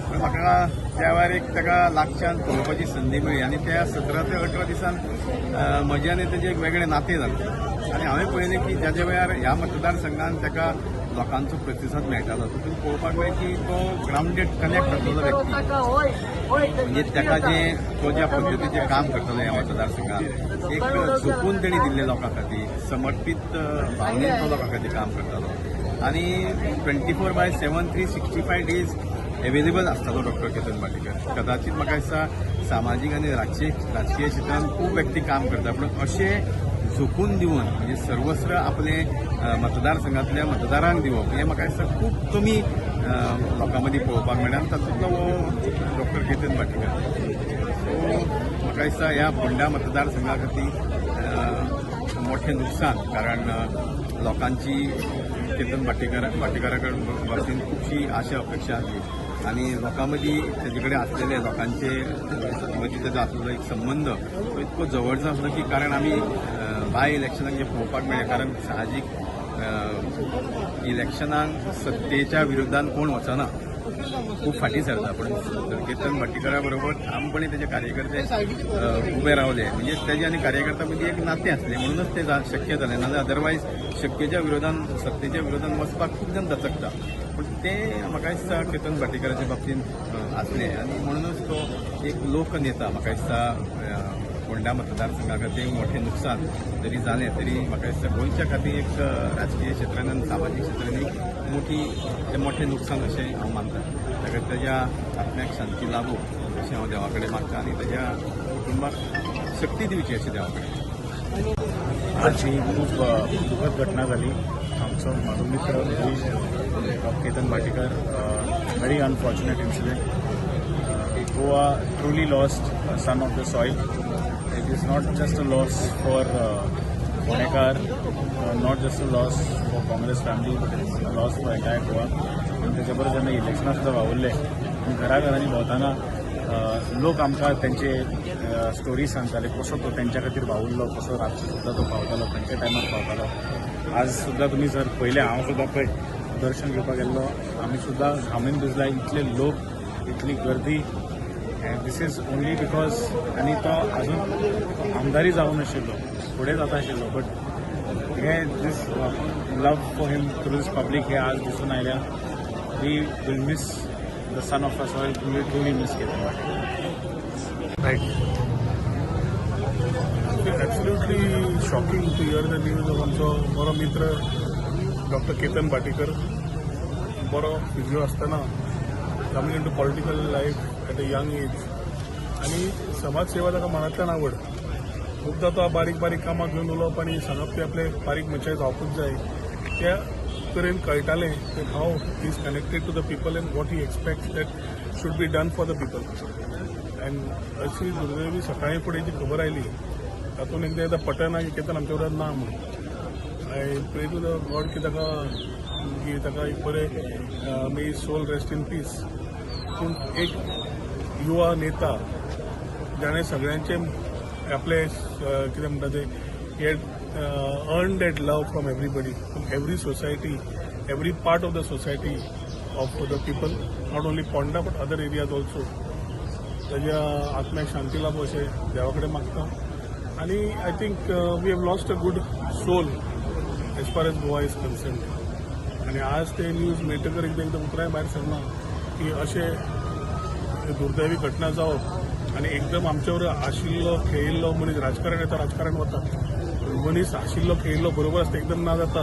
पूण म्हाका त्या वेळार एक ताका लागच्यान पळोवपाची संदी मेळ्ळी आनी त्या 17 ते 18 दिसान म्हजें आनी तेजें एक वेगळें नातें जालें आनी हांवें पळयलें की ज्या ज्या वेळार ह्या मतदारसंघान ताका लोकांचो प्रतिसाद मेळटालो, तितून पळोवपाक मेळ्ळें की तो ग्रावंडेड कनेक्ट आसलेलो व्यक्ती. म्हणजे ताका जें तो ज्या पद्दतीचें काम करतालो ह्या मतदारसंघात, एक झोकून तेणी दिल्लें लोकां खातीर, समर्पीत भावनेन तो लोकां खातीर काम करतालो आनी 24/7, 365 days available आसतालो डॉक्टर केतन भाटीकर. कदाचित म्हाका दिसता सामाजीक आनी राजकीय क्षेत्रांत खूब व्यक्ती काम करता, पूण अशें झोकून दिवन, म्हणजे सर्वस्व आपले मतदारसंघांतल्या मतदारांक दिवप, हें म्हाका दिसता खूब कमी लोकां मदीं पळोवपाक मेळटा आनी तातूंतलो हो डॉक्टर केतन भाटीकर. सो म्हाका दिसता ह्या फोंडा मतदारसंघा खातीर मोठें नुकसान, कारण लोकांची केतन भाटीकारा कडेन बाबतींत खुबशी आशा अपेक्षा आसली आनी लोकां मदीं तेजे कडेन आसलेले, लोकांचे मदीं तेजो आसलेलो एक संबंद तो इतको जवळचो आसलो की, कारण आमी बाय इलेक्शनाक जें पळोवपाक मेळ्ळें, कारण साहजीक इलेक्शनाक सत्तेच्या विरुद्धान कोण वचना, खूब फाटीं सरता, पूण केतन भाटीकारा बरोबर ठामपणे तेजे कार्यकर्ते उबे रावले. म्हणजे तेजे आनी कार्यकर्त्या मदीं एक नातें आसलें म्हणूनच तें शक्य जालें, नाजाल्यार अदरवायज शक्येच्या विरोधान, सत्तेच्या विरोधान वचपाक खूब जाण दचकता. पूण तें म्हाका दिसता केतन भाटीकाराच्या बाबतींत आसलें आनी म्हणूनच तो एक लोकनेता. म्हाका दिसता फोंडा मतदारसंघा खातीर मोठें नुकसान जरी जालें तरी म्हाका दिसता गोंयच्या खातीर एक राजकीय क्षेत्रान आनी सामाजीक क्षेत्रान एक मोठी तें मोठें नुकसान अशें हांव मानता. ताका तेज्या आत्म्याक शांती लाभो अशें हांव देवा कडेन मागता आनी तेज्या कुटुंबाक शक्ती दिवची अशें देवा कडेन. आज ही खूप दुःखद घटना झाली. आमचो म्हाजो मित्र Ketan Bhatikar, very unfortunate incident. Goa truly lost son of the soil. It is not just a loss for Ponekar, not just a loss for Congress family, but it's a loss for entire Goa. आनी तेच्या बरोबर जेन्ना इलेक्शनां सुद्दां वावुरले आनी घराघरांनी भोंवतना लोक आमकां तेंचे स्टोरी सांगताले, कसो तो तेंच्या खातीर वावुरलो, कसो रातचो सुद्दां तो पावतालो, खंयच्या टायमार पावतालो. आज सुद्दां तुमी जर पळयलें, हांव सुद्दां पळय दर्शन घेवपाक गेल्लो, आमी सुद्दां घामीन भिजला, इतले लोक, इतली गर्दी. This is only because आनी तो अजून आमदारी जावं नाशिल्लो, फुडें जाता आशिल्लो, but hey this love for him through this public हे आज दिसून आयल्या. We will miss the son of a soil. We truly miss Ketan. Right. Absolute. Absolutely shocking to hear the news of आमचो बरो मित्र डॉक्टर केतन भाटीकर. बरो physio आसतना coming into political life at a young age आनी समाजसेवा ताका मनांतल्यान आवड. खुबदां तो बारीक बारीक कामां घेवन उलोवप आनी सांगप की आपले बारीक मनशां जावपूच जाय, त्या तरेन कळटालें की how he is connected to the people and what he expects that should be done for the people. And अशी दुर्दैवी सकाळी फुडें जी खबर आयली तातूंत एकदां एकदां पटना की केतन आमच्या बरोबर ना म्हणून. I pray to the God की ताका एक बरें may soul rest in peace. पूण एक युवा नेता जाणें सगळ्यांचे आपले कितें म्हणटा ते he had earned that love from everybody, from every society, every part of the society of the people, not only Ponda but other areas also. ताज्या आत्म्याक शांती लाभो अशें देवा कडेन मागता. आनी I think we have lost a good soul as far as Goa is concern. आनी आज ते न्यूज मेळटकर एकदां एकदां उतरांय भायर सरना की अशें दुर्दैवी घटना जावप आनी एकदम आमच्यावर आशिल्लो खेळिल्लो मनीस, राजकारण येता राजकारण वता, मनीस आशिल्लो खेळिल्लो बरोबर आसता एकदम ना जाता,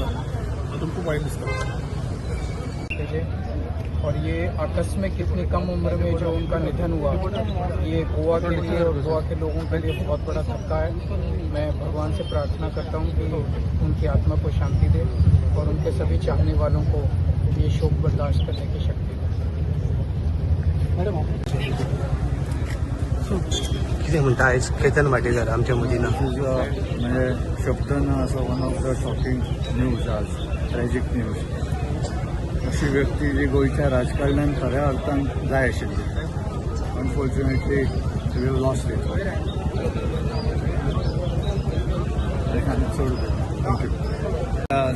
तातूंत खूब वायट दिसता. और ये आकस्मिक इतनी कम उम्र में जो उनका निधन हुआ, ये गोवा के लिए और गोवा के लोगों के लिए बहुत बड़ा धक्का है. मैं भगवान से प्रार्थना करता हूँ कि उनकी आत्मा को शांति दे और उनके सभी चाहने वालों को ये शोक बर्दाश्त करने की शक्ति दे. मैडम कितें म्हणटा आयज केतन भाटीकर आमच्या मदीं ना? म्हणजे शब्द ना असो one of the shocking news आज, ट्रॅजीक न्यूज. अशी व्यक्ती जी गोंयच्या राजकारणान खऱ्या अर्थान जाय आशिल्ली, unfortunately we have lost it. चड thank you.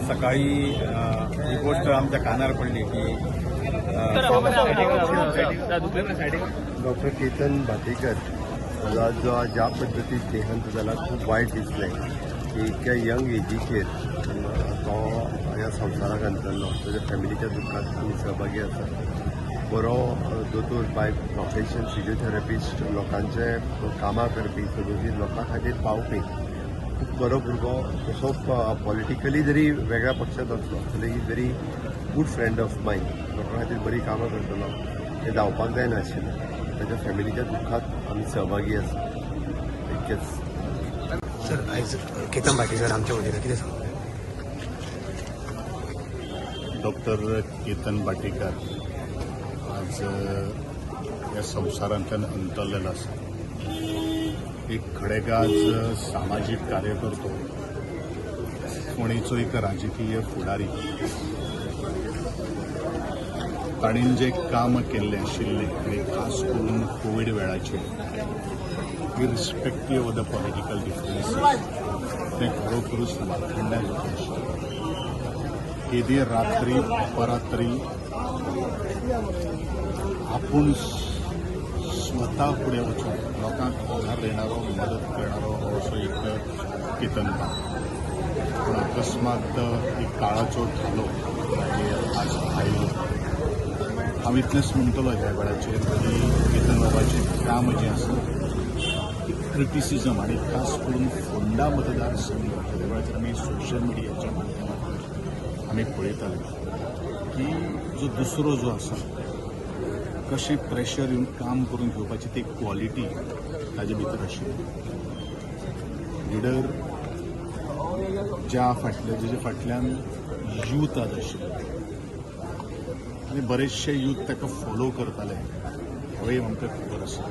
सकाळी ही गोष्ट आमच्या कानार पडली की डॉक्टर केतन भाटीकर जो ज्या पद्दतीन देहांत जाला खूब वायट दिसलें की इतक्या यंग एजीचेर तो ह्या संवसाराक अंतरलो. ताच्या फॅमिलीच्या दुख्खांत आमी सहभागी आसा. बरो दोतोर बाय प्रोफेशन, फिजियोथेरपिस्ट, लोकांचे कामां करपी, सदोदीत लोकां खातीर पावपी, खूब बरो भुरगो. तसो पॉलिटिकली जरी वेगळ्या पक्षांत आसलो तरी he very good friend of mine. लोकां खातीर बरीं कामां करतलो हें जावपाक जायनाशिल्लें. ताच्या फॅमिलीच्या दुख्खांत आमी सहभागी आसा. इतकेंच. सर आयज केतन भाटीकर आमच्या वतीन कितें सांगता? डॉक्टर केतन भाटीकर आज ह्या संवसारांतल्यान अंतरलेलो आसा. एक खडेगाज सामाजीक कार्यकर्तो, फोंडेचो एक राजकीय फुडारी. ताणें जें काम केल्लें आशिल्लें आनी खास करून कोवीड वेळाचेर, irrespective of the political differences, तें खरोखरूच वाखाणण्या जोगें आशिल्लें. केदी रात्री अपरात्री आपूण स्वता फुडें वचून लोकांक आधार देणारो, मदत करणारो हो असो एक केतन बाब. पूण अकस्मात एक काळाचो धालो ताजेर आज आयलो. हांव इतलेंच म्हणटलो ह्या वेळाचेर की केतन बाबाचें काम जें आसा क्रिटिसिजम आनी खास करून फोंडा मतदारसंघ त्या वेळाचेर आमी सोशल मिडियाच्या माध्यमांतल्यान आमी पळयताले की जो दुसरो जो आसा कशें प्रेशर येवन काम करून घेवपाची ती क्वॉलिटी ताजे भितर आशिल्ली. लिडर ज्या फाटल्या जेच्या फाटल्यान यूथ आज आशिल्ले आनी बरेचशे यूथ ताका फॉलो करताले हेंवूय आमकां खबर आसा.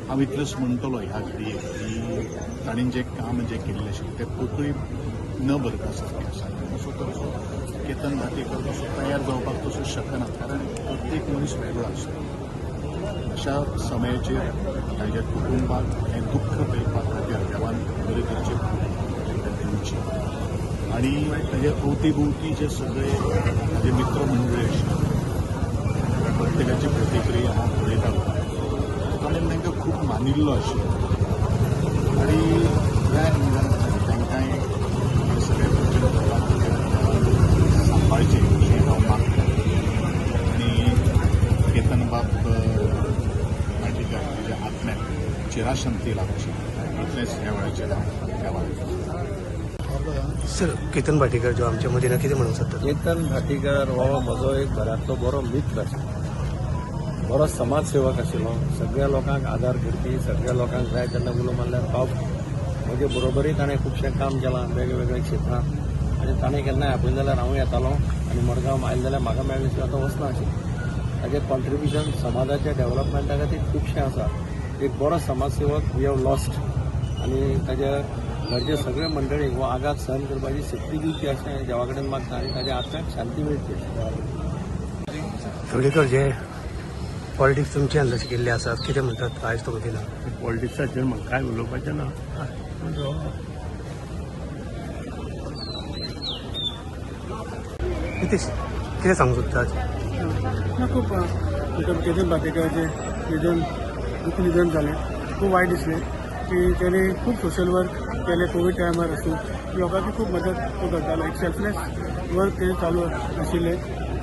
हांव इतलेंच म्हणटलो ह्या घडयेक की ताणें जें काम जें केल्लें आशिल्लें तें पोकळी न भरपा सारकें आसा. तसो तसो केतन भाटीकर तसो तयार जावपाक तसो शकना, कारण प्रत्येक मनीस वेगळो आसता. अशा समयाचेर ताज्या कुटुंबाक हें दुख्ख पेलपा खातीर देवान बरे तरेचे तांकां दिवचें आनी ताजे अवती भोवती जे सगळे ताजे मित्रमंडळी आशिल्ले प्रत्येकाची प्रतिक्रिया हांव पळयतालो. ताणें तांकां खूब मानिल्लो आशिल्लो आनी ह्या एंगलान तांकांय हे सगळे करपा खातीर सांबाळचें अशें हांव मागतां. आनी केतन बाब भाटीकर ताच्या आत्म्याक चिराशांती लाभची. इतलेंच ह्या वेळाचेर हांव देवाक. सर, केतन भाटीकर जो आमच्या मदीं ना, कितें म्हणूंक सोदता? केतन भाटीकर हो म्हजो एक घरांतलो बरो मित्र आशिल्लो, बरो समाजसेवक आशिल्लो, सगळ्या लोकांक आदार करपी, सगळ्या लोकांक जाय तेन्ना उलो मारल्यार पावपी. म्हजे बरोबरी ताणें खुबशें काम केलां वेगवेगळ्या क्षेत्रांत आनी ताणें केन्नाय आपयलें जाल्यार हांव येतालो आनी मडगांव आयलें जाल्यार म्हाका मेळ्ळें शिवाय तो वचना आशिल्लो. ताचें कॉन्ट्रिब्युशन समाजाच्या डेव्हलपमेंटा खातीर खुबशें आसा. एक बरो समाजसेवक we have lost आनी ताच्या घरचे सगळे मंडळीक हो आघात सहन करपाची शक्ती दिवची अशें देवा कडेन मागता आनी ताच्या आत्म्याक शांती मेळची. धवळीकर जे पॉलिटिक्स तुमच्यान शिकिल्ले आसात, कितें म्हणटात आयज तो मदीं ना? पॉलिटिक्साचेर म्हाका कांय उलोवपाचें ना. कितें सांगूंक सोदता? ना, खूब डॉक्टर केतन भाटीकराचें निधन, दुःख निधन जालें, खूब वायट दिसलें की ताणें खूब सोशल वर्क केलें. कोवीड टायमार आसूं, लोकांची खूब मदत तो करतालो. एक सेल्फलेस वर्क तेजें चालू आशिल्लें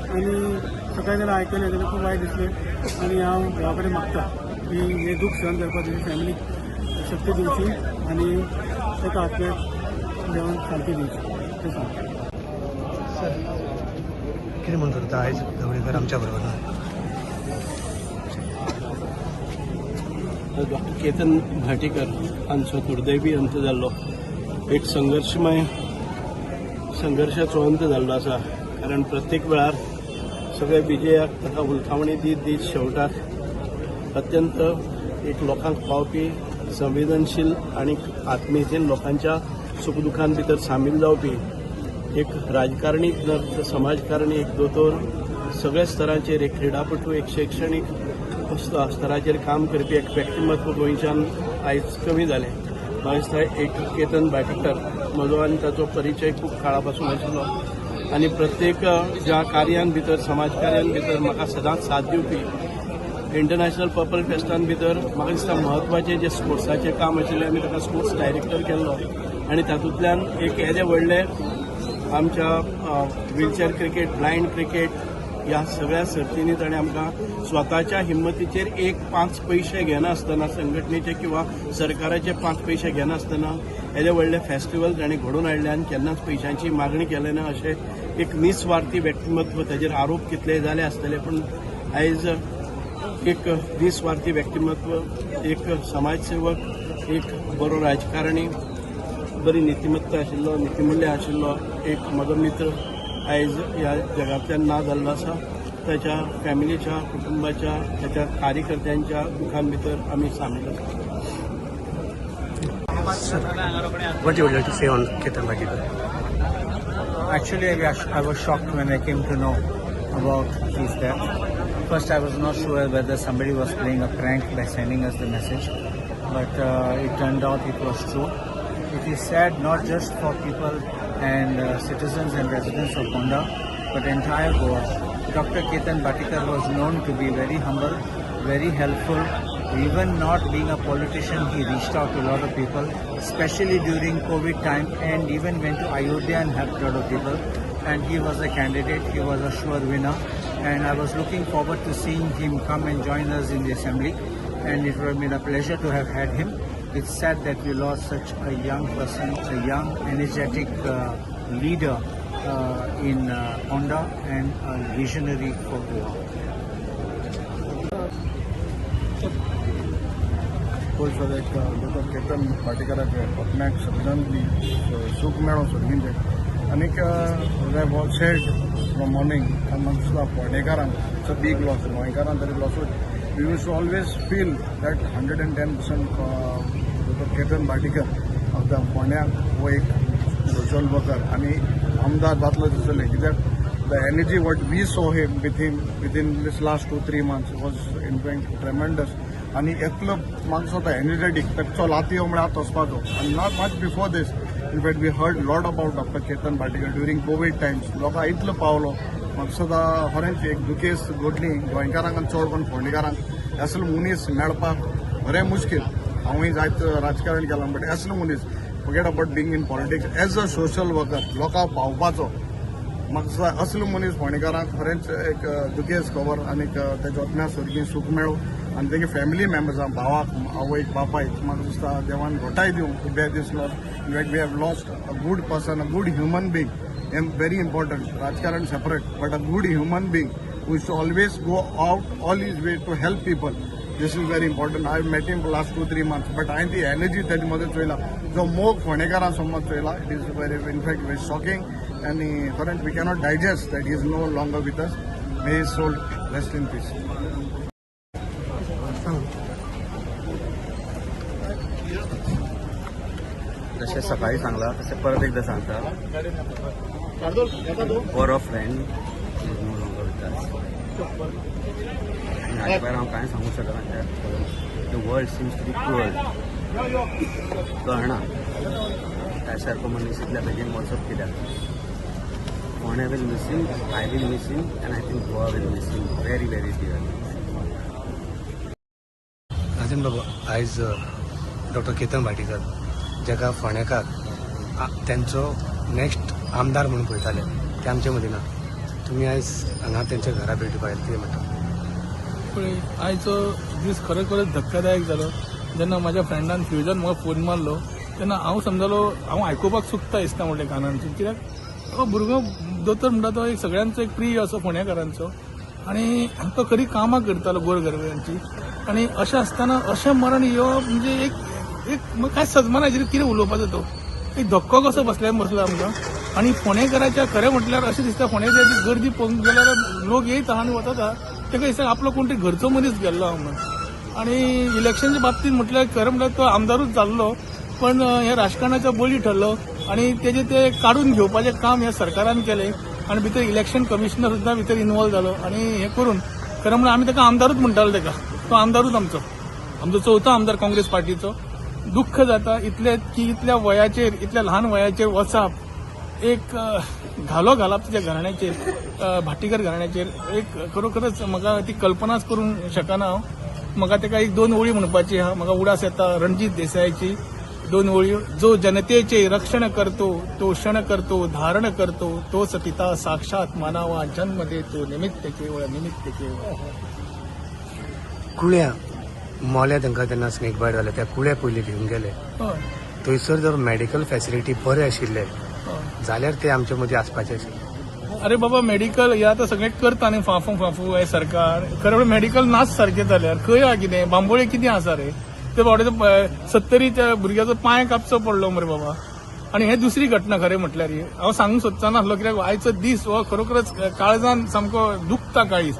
आनी सकाळीं जेन्ना आयकलें तेन्ना खूब वायट दिसलें आनी हांव देवा कडेन मागता की हें दूख सहन करपाक तेजी फॅमिलीक शक्ती दिवची आनी ताका आत्म्याक देवान शांती दिवची तें सांगता. सर, कितें म्हणूंक सोदता आयज धवळीकर आमच्या बरोबर ना? डॉक्टर केतन भाटीकर हांचो दुर्दैवी अंत जाल्लो एक संघर्शमय संघर्शाचो अंत जाल्लो आसा, कारण प्रत्येक वेळार सगळे विजयाक ताका हुलकावणी दीत दीत शेवटाक अत्यंत एक लोकांक पावपी, संवेदनशील आनी आत्मीयतेन लोकांच्या सुखदुखान भितर सामील जावपी एक राजकारणी, समाजकारणी, एक दोतोर, सगळ्या स्तरांचेर एक क्रिडापटू, एक शैक्षणीक स्तराचेर काम करपी एक व्यक्तिमत्व गोंयच्यान आयज कमी जालें. म्हाका दिसता एक केतन भाटीकर म्हजो आनी ताचो परिचय खूब काळा पासून आशिल्लो आनी प्रत्येक ज्या कार्यान भितर, समाज कार्यान भितर म्हाका सदांच साथ दिवपी. इंटरनॅशनल पर्पल फेस्टान भितर म्हाका दिसता म्हत्वाचें जें स्पोर्ट्साचें काम आशिल्लें, आमी ताका स्पोर्ट्स डायरेक्टर केल्लो आनी तातूंतल्यान एक येदे व्हडले आमच्या व्हिलचॅर क्रिकेट, ब्लायंड क्रिकेट ह्या सगळ्या सर्तींनी ताणें आमकां स्वताच्या हिंमतीचेर एक 5 पयशे घेनासतना, संघटनेचे किंवा सरकाराचे 5 पयशे घेनासतना येदे व्हडले फेस्टिवल ताणें घडोवन हाडले आनी केन्नाच पयशांची मागणी केली ना. अशें एक निस्वार्थी व्यक्तिमत्व, ताजेर आरोप कितले जाले आसतले, पूण आयज एक निस्वार्थी व्यक्तिमत्व, एक समाजसेवक, एक बरो राजकारणी, बरी नितिमत्ता आशिल्लो, नितिमुल्य आशिल्लो एक म्हजो मित्र आयज ह्या जगांतल्यान ना जाल्लो आसा. ताच्या फॅमिलीच्या, कुटुंबाच्या, ताच्या कार्यकर्त्यांच्या दुखान भितर आमी सामील आसा. What you would like to say on Ketan Bhatikar? Actually, I was shocked when I came to know about his death. First, I was not sure whether somebody was playing a prank by sending us the message, but it turned out it was true. It is sad not just for people and citizens and residents of Ponda, but entire Goa. Dr. Ketan Bhatikar was known to be very humble, very helpful. Even not being a politician, he reached out to a lot of people, especially during COVID time, and even went to Ayodhya and helped a lot of people. And he was a candidate, he was a sure winner. And I was looking forward to seeing him come and join us in the assembly. And it would have been a pleasure to have had him. It's sad that we lost such a young person, a young, energetic leader in Ponda and a visionary for Goa. पयस एक doctor Ketan भाटीकराचे पत्न्याक श्रद्धांजली, सूख मेळो सर्गींचें. आनीक said from morning, म्हाका दिसता फोंडेकारांक it's a big loss, गोंयकारांक तरी loss. We use to always feel that 110% doctor Ketan Bhatikar आतां फोंड्याक हो एक सोशल वर्कर आनी आमदार जातलो दिसलें, कित्याक the energy what we saw him with him within this last 2-3 months was in fact tremendous. आनी एकलो म्हाका दिसता एनर्जेटीक ताचो लातयो म्हळ्यार वचपाचो. आनी not much before this, in fact we heard lot about doctor Ketan Bhatikar during COVID times. लोकां इतलो पावलो, म्हाका दिसता खरेंच एक दुखेस घडली गोंयकारांक आनी चड करून फोंडेकारांक. असलो मनीस मेळपाक खरें मुश्कील. हांवूय जायत राजकारण केलां, बट असलो मनीस, forget about being in politics, as a social worker लोकांक पावपाचो, म्हाका दिसता असलो मनीस फोंडेकारांक खरेंच एक दुखेस खबर. आनीक ताच्या आत्म्या सर्गीं सूख मेळूं आनी तेगे फॅमिली मेंबर्सांक, भावाक, आवयक, बापायक म्हाका दिसता देवान घोटाय दिवं to bear this loss. In fact we have lost a good person, a good human being, and very important, राजकारण separate, but a good human being who used to always go out all his way to help people. This is very important. I met him for last 2-3 months, but हांवें ती energy ताजे मदीं चोयला, जो मोग फोंडेकारां समज चोयला, it is very, in fact very shocking आनी खरेंच we cannot digest that is no longer with us. May his soul rest in peace. जशें सकाळी सांगला तशें परत एकदा सांगता, बरो friend is no longer with us. आनी हाजे भायर हांव कांय सांगूंक शकना. The world seems to be cruel. कळना त्या सारको मनीस इतल्या बेगीन वचप कित्याक. Ponda will miss him, I will miss him, and I think Goa will miss him very very dearly. Rajan बाबा, आयज डॉक्टर केतन भाटीकर जाका फोंडेकार तेंचो नेक्स्ट आमदार म्हणून पळयताले ते आमचे मदीं ना. तुमी आयज हांगा तेंच्या घरा भेट दिवपाक आयले, कितें म्हणटा? पळय, आयचो दीस खरोखरच धक्कादायक जालो. जेन्ना म्हाज्या फ्रेंडान फ्युजन म्हाका फोन मारलो तेन्ना हांव समजलो, हांव आयकुपाक चुकता दिसता म्हणलें कानांतून, कित्याक हो भुरगो दोतोर म्हणटा तो एक सगळ्यांचो एक प्रिय असो फोंडेकारांचो, आनी तो खरी कामां करतालो गोरगरिबांची. आनी अशें आसतना अशें मरण येवप म्हणजे एक एक काय सजमाना कितें उलोवपाचो, तो एक धक्को कसो बसलो आमकां. आनी फोंडेकाराच्या खरें म्हटल्यार अशें दिसता, फोंडेकाराची गर्दी पळोवंक गेल्यार लोक येयता आनी वता, ताका दिसता आपलो कोण तरी घरचो मनीस गेल्लो आहा म्हणून. आनी इलेक्शनच्या बाबतींत म्हटल्यार खरें म्हटल्यार तो आमदारूच जाल्लो, पण हे राजकारणाचो बळी ठरलो आनी तेजे ते काडून घेवपाचें काम ह्या सरकारान केलें आनी भितर इलेक्शन कमिशनर सुद्दां भितर इनवॉल्व जालो. आनी हें करून खरें म्हणल्यार आमी ताका आमदारूच म्हणटाले, ताका तो आमदारूच आमचो, आमचो चवथो आमदार काँग्रेस पार्टीचो. दुख्ख जाता इतले की इतल्या वयाचेर, इतल्या ल्हान वयाचेर वचप एक घालो घालप तिच्या घराण्याचेर, भाटीकर घराण्याचेर, एक खरोखरच म्हाका ती कल्पनाच करूंक शकना हांव. म्हाका ताका एक दोन ओळी म्हणपाची आहा, म्हाका उडास येता रणजीत देसायाची दोन ओळी. जो जनतेचे रक्षण करतो तो क्षण करतो धारण करतो, तोच पिता साक्षात मानावा जन्म देतो, निमित्त केवळ निमित्त केवळ. कुळ्या मोल्या तांकां तेन्ना स्नेक बायट जाले, त्या कुळ्या पयलीं घेवन गेले. थंयसर जर मेडिकल फॅसिलिटी बरे आशिल्ले जाल्यार ते आमचे मदीं आसपाचे आशिल्ले. अरे बाबा, मेडिकल हे आतां सगळें करता न्ही फाफू फाफू हे सरकार, खरें म्हणल्यार मेडिकल नाच सारकें जाल्यार खंय आहा कितें, बांबोळे कितें आसा रे, ते बाबडे 70 त्या भुरग्याचो पांय कापचो पडलो मरे बाबा. आनी हे दुसरी घटना खरें म्हटल्यार ही हांव सांगूंक सोदचो नासलो, कित्याक आयचो दीस हो खरोखरच काळजान सामको दुखता काळीज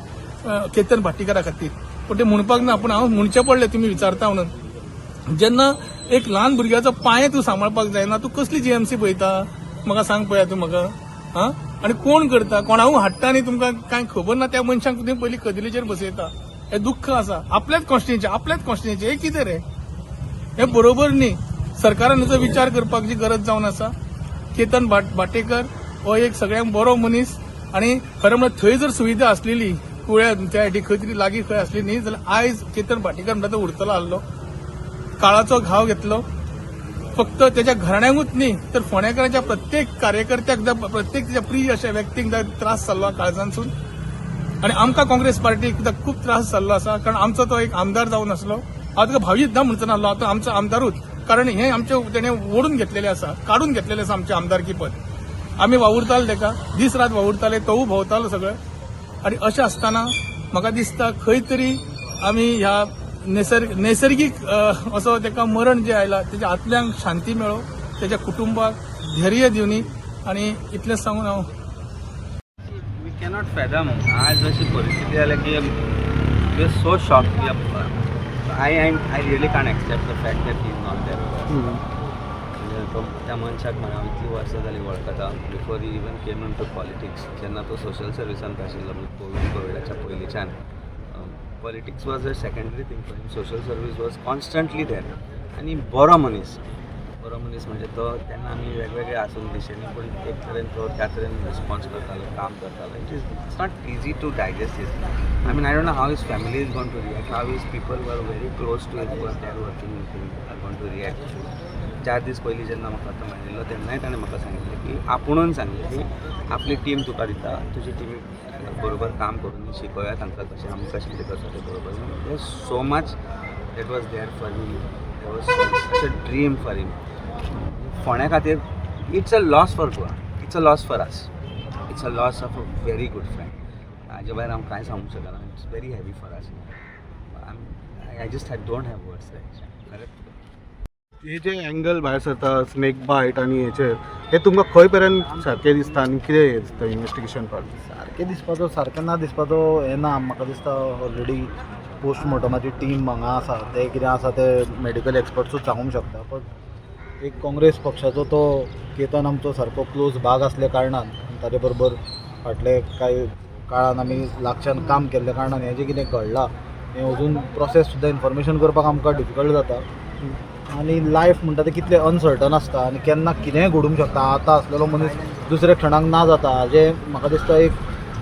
केतन भाटीकारा खातीर. पूण ते म्हणपाक ना, पूण हांव म्हणचें पडलें तुमी विचारता म्हणून. जेन्ना एक ल्हान भुरग्याचो पांय तूं सांबाळपाक जायना, तूं कसली जीएमसी पळयता म्हाका सांग पळया तूं म्हाका. आं, आनी कोण करता, कोणाकूय हाडटा आनी तुमकां कांय खबर ना त्या मनशांक तुमी पयलीं कदेलीचेर बसयता. हें दुख्ख आसा आपल्याच कॉन्स्टिट्युएन्सी, आपल्याच कॉन्स्टिट्युएन्सी हें कितें रे, हें बरोबर न्ही. सरकारान हेचो विचार करपाची गरज जावन आसा. केतन भाटेकर हो एक सगळ्यांक बरो मनीस, आनी खरें म्हळ्यार थंय जर सुविधा आसलेली कुळ्या त्या खंय तरी लागीं खंय आसली न्ही जाल्यार आयज केतन भाटीकर म्हणटा तो उरतलो आसलो. काळाचो घाव घेतलो फक्त त्याच्या घराण्यांकूच न्ही तर फोंडेकारांच्या प्रत्येक कार्यकर्त्याक, प्रत्येक त्याच्या प्रिय अशा व्यक्तींक त्रास जाल्लो काळजांतसून. आनी आमकां काँग्रेस पार्टीक खूब त्रास जाल्लो आसा, कारण आमचो तो एक आमदार जावन आसलो. हांव ताका भावीत ना म्हणचो नासलो, आतां आमचो आमदारूच, कारण हें आमचें तेणें ओडून घेतलेलें आसा, काडून घेतलेलें आसा आमचें आमदारकी पद. आमी वावुरताले ताका, दीस रात वावुरताले, तोवूय भोंवतालो सगळें. आनी अशें आसतना म्हाका दिसता खंय तरी आमी ह्या नैसर्गीक असो ताका मरण जें आयलां तेच्या आत्म्यांक शांती मेळो, तेच्या कुटुंबाक धैर्य दिवनी. आनी इतलेंच सांगून हांव we cannot fathom. आज अशी परिस्थिती जाल्या की we are so shocked. I really can't accept the fact that he is not there. तो त्या मनशाक हांव इतलीं वर्सां जालीं वळखता, before he even came into politics, जेन्ना तो सोशल सर्विसांत आशिल्लो, म्हणजे कोविडाच्या पयलींच्यान politics was a secondary thing for him, social service was constantly there. आनी बरो मनीस, बरो मनीस म्हणजे तो तेन्ना आमी वेगवेगळे आसून दिशेनी, पूण एक तरेन तो त्या तरेन रिस्पॉन्स करतालो, काम करतालो. It's not easy to digest this. I mean, I don't know how his family is going to react, how his people were very close to him, were there working with him, are going to react. 4 दीस पयलीं जेन्ना म्हाका तो मेळिल्लो तेन्नाय ताणें म्हाका सांगिल्लें की, आपुणून सांगलें की आपली टीम तुका दिता, तुजी टिमी बरोबर काम करून शिकोवया तांकां कशें आमी कशें कितें करता तें बरोबर. So much that was there for me, was such a dream for him. फोंड्या खातीर it's a loss for Goa, it's a loss for us, it's a loss of a very good friend. हाजे भायर हांव कांय सांगूंक शकना. It's very heavy for us. I just I don't have words. खरेंच. हे जे एंगल भायर सरता स्नेक बायट आनी हेचेर, हे तुमकां खंय पर्यंत सारकें दिसता आनी कितें हें दिसता इन्वेस्टिगेशन पार्ट? सारकें दिसपाचो, सारकें ना दिसपाचो हें ना. म्हाका दिसता ऑलरेडी पोस्टमॉर्टमाची टीम हांगा आसा, ते कितें आसा ते मेडिकल एक्सपर्ट्सूच सांगूंक शकता. बट एक काँग्रेस पक्षाचो तो केतन आमचो सारको क्लोज भाग आसल्या कारणान, ताजे बरोबर फाटले कांय काळान आमी लागच्यान काम केल्ल्या कारणान, हें जें कितें घडलां हें अजून प्रोसेस सुद्दां इन्फॉर्मेशन करपाक आमकां डिफिकल्ट जाता. आनी लायफ म्हणटा तें कितलें अनसर्टन आसता आनी केन्ना कितेंय घडूंक शकता. आतां आसलेलो मनीस दुसऱ्या क्षणाक ना जाता, हाजें म्हाका दिसता एक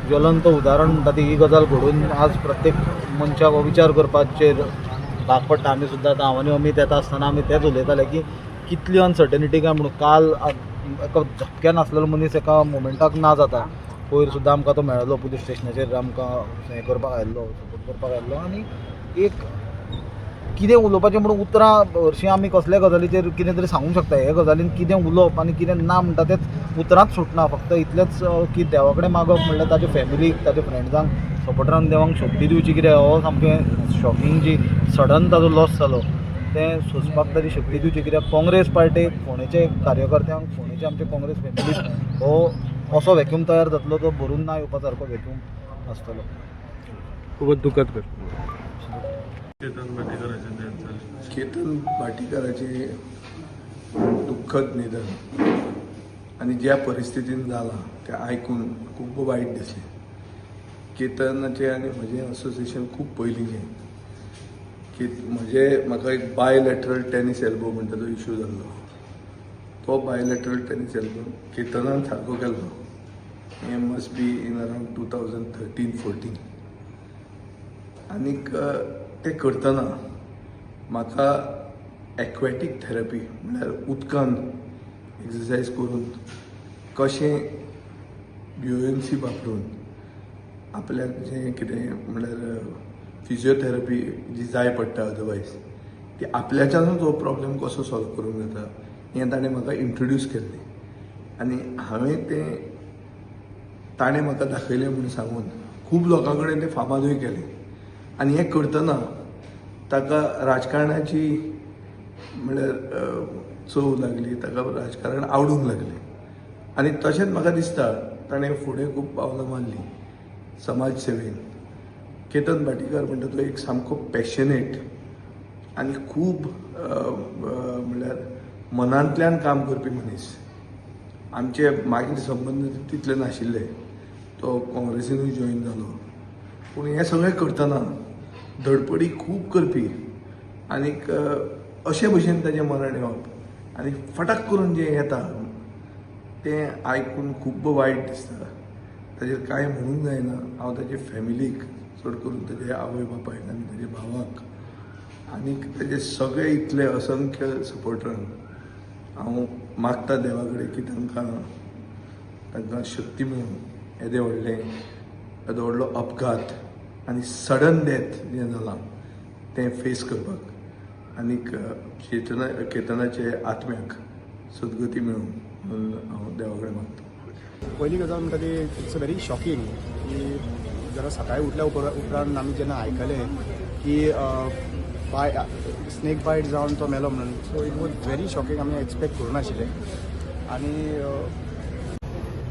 ज्वलंत उदाहरण म्हणटा ती ही गजाल घडून आज प्रत्येक मनशाक हो विचार करपाचेर भाग पडटा. आमी सुद्दां आतां हांव आनी अमीत येता आसतना आमी तेंच उलयताले की कितली अनसर्टनिटी काय म्हणून काल एका झपक्यान आसलेलो मनीस एका मोमेंटाक ना जाता. पयर सुद्दां आमकां तो मेळ्ळो, पुलीस स्टेशनाचेर आमकां हें करपाक आयिल्लो, सपोर्ट करपाक आयिल्लो. आनी एक कितें उलोवपाचें म्हणून उतरां, हरशीं आमी कसल्या गजालीचेर कितें तरी सांगूंक शकता, हे गजालीन कितें उलोवप आनी कितें ना म्हणटा तेंच उतरांच सुटना. फक्त इतलेंच की देवा कडेन मागप म्हणल्यार ताच्या फॅमिलीक, ताच्या फ्रेंड्सांक, सपोर्टरांक देवाक शक्ती दिवची, कित्याक हो सामकें शॉकिंग जी सडन ताजो लॉस जालो तें सोंसपाक ताची शक्ती दिवची. कित्याक काँग्रेस पार्टीक, फोंडेचे कार्यकर्त्यांक, फोंडेचे आमचे काँग्रेस फॅमिलीक हो असो वॅक्यूम तयार जातलो तो भरून ना येवपा सारको वॅक्यूम आसतलो. खूबच दुखद घटना. केतन भाटीकाराचें डेथ जालें. केतन भाटीकाराचें दुख्खद निधन आनी ज्या परिस्थितीन जालां तें आयकून खूब वायट दिसलें. केतनाचें आनी म्हजें असोसिएशन खूब पयलींचें की म्हजे म्हाका एक बायलॅटरल टेनीस एल्बो म्हणटा तो इशू जाल्लो, तो बायलॅटरल टेनीस एल्बो केतनान सारको केल्लो. हें must be in around 2013-14. आनीक तें करतना म्हाका एक्वेटीक थेरपी म्हळ्यार उदकान एक्सरसायज करून कशें ब्युएन्सी वापरून आपल्याक जें कितें म्हळ्यार फिजियोथेरपी जी जाय पडटा अदरवायज, ती आपल्याच्यानूच हो प्रॉब्लेम कसो सॉल्व करूंक जाता हें ताणें म्हाका इंट्रोड्यूस केल्लें. आनी हांवें तें ताणें म्हाका दाखयलें म्हूण सांगून खूब लोकां कडेन तें फामादूय केलें. आनी हें करतना ताका राजकारणाची म्हळ्यार चव लागली, ताका राजकारण आवडूंक लागलें. आनी तशेंच म्हाका दिसता ताणें फुडें खूब पावलां मारलीं समाज सेवेन. केतन भाटीकार म्हणटा तो एक सामको पॅशनेट आनी खूब म्हळ्यार मनांतल्यान काम करपी मनीस. आमचे मागीर संबंद तितले नाशिल्ले, तो काँग्रेसीनूय जॉयन जालो, पूण हें सगळें करतना धडपडी खूब करपी. आनीक अशे भशेन ताजें मरण येवप आनी फटाक करून जें येता तें आयकून खूब वायट दिसता. ताजेर कांय म्हणूंक जायना. हांव ताजे फॅमिलीक, चड करून ताजे आवय बापायक आनी ताजे भावाक आनीक ताजे सगळे इतले असंख्य सपोर्टरांक हांव मागता देवा कडेन की तांकां तांकां शक्ती मेळूं येदें व्हडलें, येदो व्हडलो अपघात आनी सडन डेथ जें जालां तें फेस करपाक, आनीक केतनाचे आत्म्याक सद्गती मेळूं म्हणून हांव देवा कडेन मागता. पयली गजाल म्हणटा ती it's very shocking की जरा सकाळी उठल्या उपरांत आमी जेन्ना आयकलें की बाय स्नेक बायट जावन तो मेलो म्हणून, so it was very shocking. आमी एक्सपेक्ट करूं नाशिल्लें आनी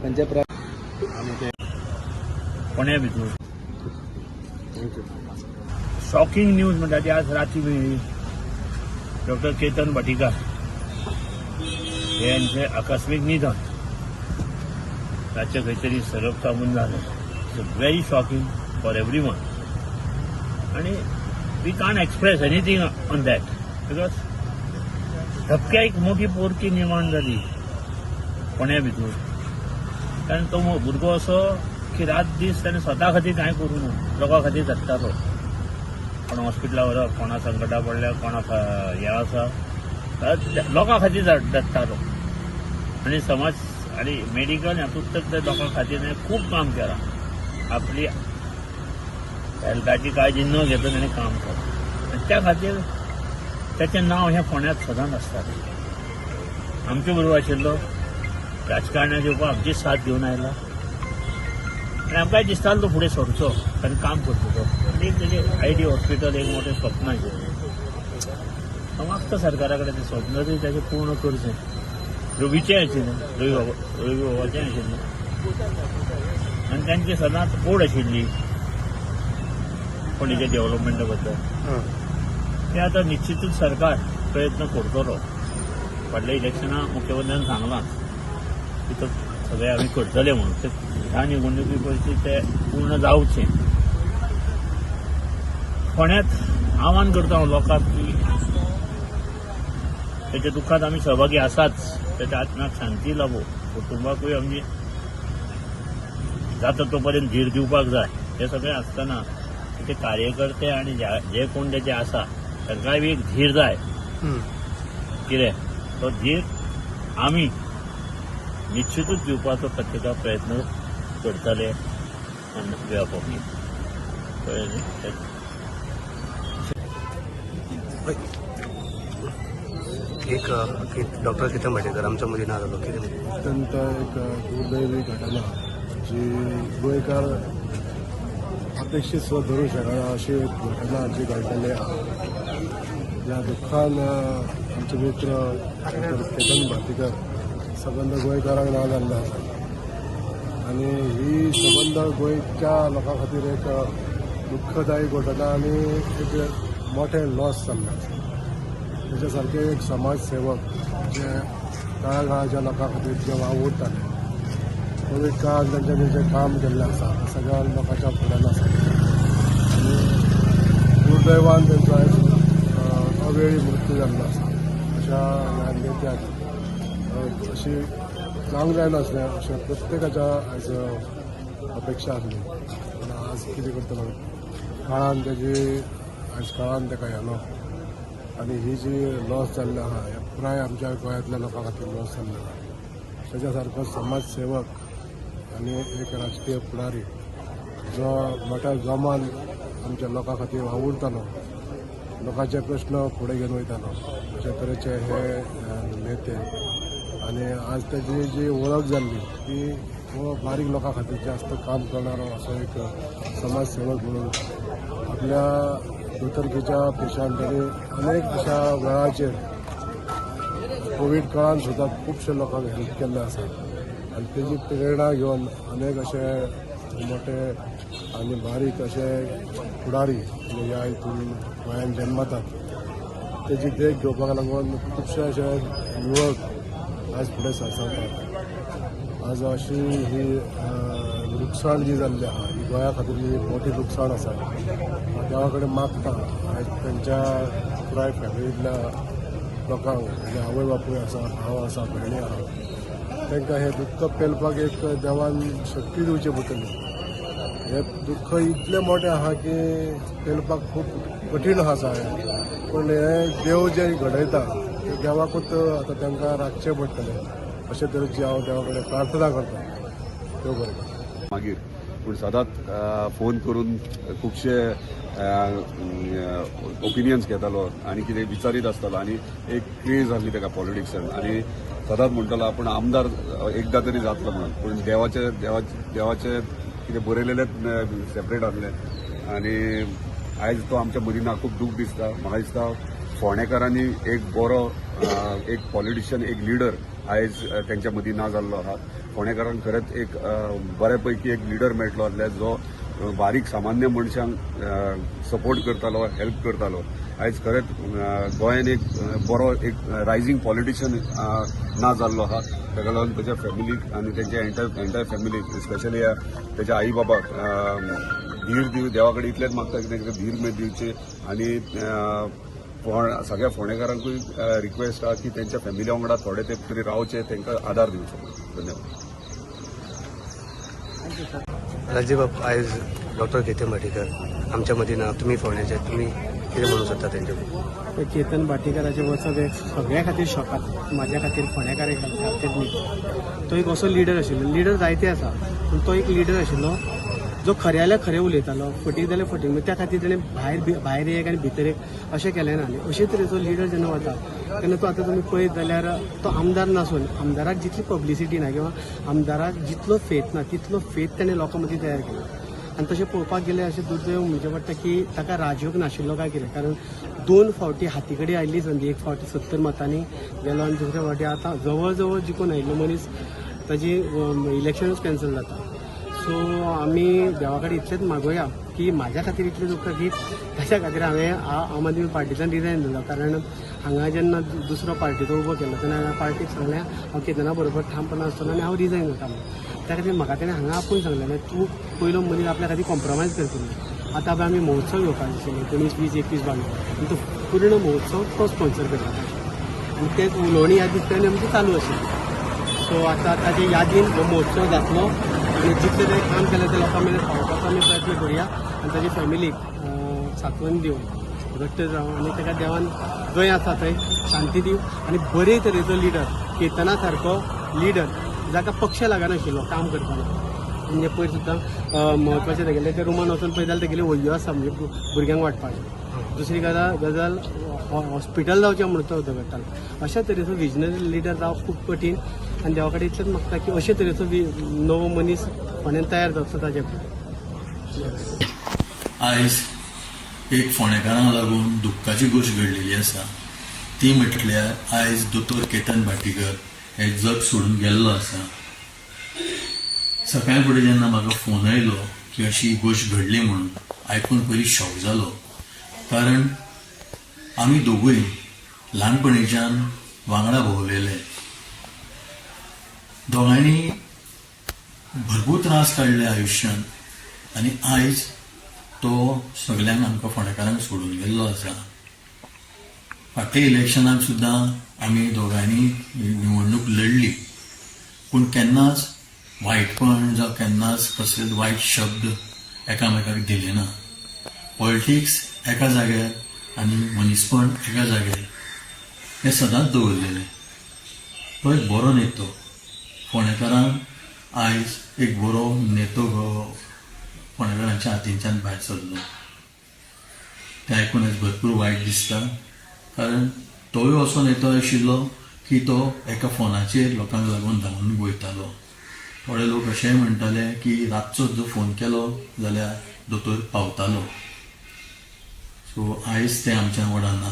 खंयच्या आनी ते फोंड्या भितर thank you. Shocking news म्हणटा ती आज राती मेळ्ळी. डॉक्टर केतन भाटीकार हे यांचे आकस्मीक निधन, ताचे खंय तरी सरप चाबून जालें. It's very shocking for everyone आनी we can't express anything on that because धपक्या एक मोठी पोरकी निर्माण जाली फोंड्या भितर, कारण तो भुरगो असो की रात दीस ताणें स्वता खातीर कांय करूं ना, लोकां खातीर जगतालो. कोणा हॉस्पिटला व्हरप, कोणा संकटा पडल्या, कोणाक हें आसा. लोकां खातीर झडटा तो आनी समाज आनी मेडिकल हातूंत तर ते लोकां खातीर खूब काम केलां. आपली हेल्थाची काळजी न घेता ताणें काम केलां आनी त्या खातीर ताचें नांव हें फोंड्यांत सदांच आसतालें. आमचे बरोबर आशिल्लो, राजकारणात येवपाक आमची साथ घेवन आयला आनी आमकांय दिसतालो तो फुडें सरचो, कारण काम करचो तो. आनी एक तेजें आयडी हॉस्पिटल एक मोठें स्वप्न आशिल्लें. हांव मागता सरकारा कडेन तें स्वप्न तरी ताचें पूर्ण करचें. रवीचें आशिल्लें, रवी बाबाचें आशिल्लें आनी तांची सदांच ओड आशिल्ली फोंडेच्या डेव्हलपमेंटा बद्दल. ते आतां निश्चितूच सरकार प्रयत्न करतलो. फाटल्या इलेक्शनाक मुख्यमंत्र्यान सांगलां की तो सगळें आमी करतले म्हणून. ते ह्या निवडणुकी पयलीं ते पूर्ण जावचें. फोंड्यांत आव्हान करता हांव लोकांक की ताच्या दुख्खांत आमी सहभागी आसाच, ताच्या आत्म्याक शांती लाबो, कुटुंबाकूय आमी जाता तो पर्यंत धीर दिवपाक जाय. हें सगळें आसतना ते कार्यकर्ते आनी जे कोण ताचे आसा तांकांय बी एक धीर जाय. कितें तो धीर आमी निश्चितूच दिवपाचो प्रत्येका प्रयत्न करतले आनी ऑफ. एक डॉक्टर केतन भाटीकर आमच्या मदीं ना जालो, कितें अत्यंत एक दुर्दैवी घटना जी गोंयकार अपेक्षीत सुद्दां धरूंक शकना अशी एक घटना जी घडलेली आहा. ह्या दुख्खान आमचे मित्र डॉक्टर केतन भाटीकर सबंद गोंयकारांक ना जाल्ले आसा आनी ही सबंद गोंयच्या लोकां खातीर एक दुख्खदायी घटना आनी एक मोठें लॉस जाल्लें आसा. ताच्या सारके एक समाज सेवक जे तळागाळाच्या लोकां खातीर जे वावुरताले, कोवीड काळान तांच्यांनी जें काम केल्लें आसा तें सगळ्या लोकांच्या फुड्यान आसा आनी दुर्दैवान तांचो आयज अवेळी मृत्यू जाल्लो आसा. अशा ह्या नेत्याक अशी जावंक जायनासलें अशें प्रत्येकाच्या आयज अपेक्षा आसली, पूण आज कितें करतलो, काळान ताजी आयज काळान ताका हेलो आनी ही जी लॉस जाल्ली आहा हे पुराय आमच्या गोंयांतल्या लोकां खातीर लॉस जाल्लो आहा. ताच्या सारको समाज सेवक आनी एक राजकीय फुडारी जो मोठ्या जोमान आमच्या लोकां खातीर वावुरतालो, लोकांचे प्रश्न फुडें घेवन वयतालो, अशे तरेचे हे नेते आनी आज ताजी जी वळख जाल्ली ती हो बारीक लोकां खातीर जास्त काम करणारो असो एक समाज सेवक म्हणून आपल्या दोतोरकीच्या पेशान ताणी अनेक अशा वेळाचेर कोवीड काळान सुद्दां खुबशे लोकांक हेल्प केल्लें आसा आनी तेजी प्रेरणा घेवन अनेक अशे मोठे आनी बारीक अशे फुडारी ह्या हितून गोंयांत जन्मतात. तेजी देख घेवपाक लागून खुबशे अशे युवक आज फुडें सरसरतात. आज अशी ही लुकसाण जी जाल्ली आहा ही गोंया खातीर ही मोठी लुकसाण आसा. देवा कडेन मागता आयज तांच्या पुराय फॅमिलींतल्या लोकांक, म्हणजे आवय बापूय आसा, भाव आसा, भयणी आहा, तांकां हें दुख्ख पेलपाक एक देवान शक्ती दिवची पडटली. हें दुख्ख इतलें मोठें आहा की पेलपाक खूब कठीण आसा हें, पूण हें देव जें घडयता तें देवाकूच आतां तांकां राखचें पडटलें अशे तरेची हांव देवा कडेन प्रार्थना करता. देव बरें करूं. मागीर पूण सदांच फोन करून खुबशे ओपिनियन्स घेतालो आनी कितें विचारीत आसतालो आनी एक क्रेज आसली ताका पॉलिटिक्सान आनी सदांच म्हणटालो आपूण आमदार एकदां तरी जातलो म्हणून, पूण देवाचे देवाचे कितें बरयलेलेंच सेपरेट आसलें आनी आयज तो आमच्या मदीं ना. खूब दूख दिसता. म्हाका दिसता फोंडेकारांनी एक बरो एक पॉलिटिशियन, एक लिडर आयज तांच्या मदीं ना जाल्लो आहा. फोंडेकारांक खरेंच एक बऱ्या पैकी एक लिडर मेळटलो आसल्यार जो बारीक सामान्य मनशांक सपोर्ट करतालो, हेल्प करतालो. आयज खरेंच गोंयान एक बरो एक रायझींग पॉलिटिशियन ना जाल्लो आहा. ताका लागून ताच्या फॅमिलीक आनी तांच्या एंटायर फॅमिलीक, स्पेशली ताच्या आई बाबाक धीर दिव, देवा कडेन इतलेंच मागता की तांकां धीर दिवचे आनी सगळ्या फोंडेकारांकूय रिक्वेस्ट आहा की तांच्या फॅमिली वांगडा थोडे तेंप तरी रावचे, तांकां आदार दिवचो. धन्यवाद. राजीव बाब, आयज डॉक्टर केतन भाटीकर आमच्या मदीं ना, तुमी फोंड्याचे, तुमी कितें म्हणूंक सोदता तेंचे? केतन भाटीकाराचें वचप हें सगळ्या खातीर शॉकात, म्हाज्या खातीर, फोंडेकारा खातीर न्ही. तो एक असो लिडर आशिल्लो, लिडर जायते आसा पूण तो एक लिडर आशिल्लो जो खरें जाल्यार खरें उलयतालो, फटींग जाल्यार फटींग. त्या खातीर तेणें भायर भायर एक आनी भितर एक अशें केलें ना. आनी अशे तरेचो लिडर जेन्ना वता तेन्ना तो आतां तुमी पळयत जाल्यार तो आमदार नासून आमदाराक जितली पब्लिसिटी ना किंवा आमदाराक जितलो फेत ना तितलो फेत तेणें लोकां मदीं तयार केला. आनी तशें पळोवपाक गेल्यार अशें दुर्दैव म्हणचें पडटा की ताका राजयोग नाशिल्लो काय कितें, कारण दोन फावटी हाती कडेन आयिल्ली संदी, एक फावटी 70 मतांनी गेलो आनी दुसरे फावटी आतां जवळ जवळ जिखून आयिल्लो मनीस ताजी इलेक्शनूच कॅन्सल जाता. सो आमी देवा कडेन इतलेंच मागोया की म्हाज्या खातीर इतलें दुख्ख की ताच्या खातीर हांवें आम आदमी पार्टीच्यान रिजायन दिलो. कारण हांगा जेन्ना दुसरो पार्टीचो उबो केलो तेन्ना हांवें पार्टीक सांगलें हांव केतना बरोबर ठामपणा आसतलो आनी हांव रिजायन जाता म्हणून. त्या खातीर म्हाका तेणें हांगा आपोवन सांगलें तूं पयलो मनीस आपल्या खातीर कॉम्प्रोमायज करतलो. आतां पळय आमी महोत्सव घेवपाक आशिल्ले 19, 20, 21, 22 आनी तो पूर्ण महोत्सव तो स्पॉन्सर करता आनी तेच उलोवणी ह्या दिसतानी आमचें चालू आशिल्लें. सो आतां ताजे यादीन हो महोत्सव जातलो आनी जितलें तें काम केलें तें लोकां मेरेन पावोवपाचो आमी प्रयत्न करुया आनी ताजी फॅमिलीक सांत्वन दिवन घट्ट जावं आनी ताका देवान जंय आसा थंय शांती दिवं आनी बरे तरेचो लिडर, केतना सारको लिडर जाका पक्ष लागनाशिल्लो काम करतना, म्हणजे पयर सुद्दां म्हत्वाचें तेगेलें त्या रुमान वचून पळयत जाल्यार तेगेली वळयो आसा म्हणजे भुरग्यांक वांटपाचें. दुसरी गजाल हॉस्पिटल जावचें म्हणून तो झगडटालो. अशा तरेचो विजनरी लिडर जावप खूब कठीण आनी देवा कडेन इतलेंच मागता की अशे तरेचो नवो मनीस फोंड्यान तयार जावचो ताजे. आयज एक फोंडेकारांक लागून दुख्खाची गोश्ट घडलेली आसा, ती म्हटल्यार आयज दोतोर केतन भाटीकर हे जग सोडून गेल्लो आसा. सकाळी फुडें जेन्ना म्हाका फोन आयलो की अशी गोश्ट घडली म्हणून, आयकून पयलीं शॉक जालो, कारण आमी दोगूय ल्हानपणीच्यान वांगडा भोंवलेले, दोगांयनी भरपूर त्रास काडले आयुश्यांत आनी आयज तो सगल्यांक आमकां फोंडेकारांक सोडून गेल्लो आसा. फाटल्या इलेक्शनाक सुद्दां आमी दोगांयनी निवडणूक लढली, पूण केन्नाच वायटपण जावं केन्नाच कसलेच वायट शब्द एकामेकाक दिले ना. पॉलिटिक्स एका जाग्यार आनी मनीसपण एका जाग्यार हें सदांच दवरलेलें. तो एक बरो नेतो, फोंडेकारांक आयज एक बरो नेतो फोंडेकारांच्या हातींच्यान भायर सरलो तें आयकून आयज भरपूर वायट दिसता, कारण तोय असो नेतो आशिल्लो की तो एका फोनाचेर लोकांक लागून धांवून वयतालो. थोडे लोक अशेंय म्हणटाले की रातचो जो फोन केलो जाल्यार दोतोर पावतालो. सो आयज ते आमच्या वांगडा ना,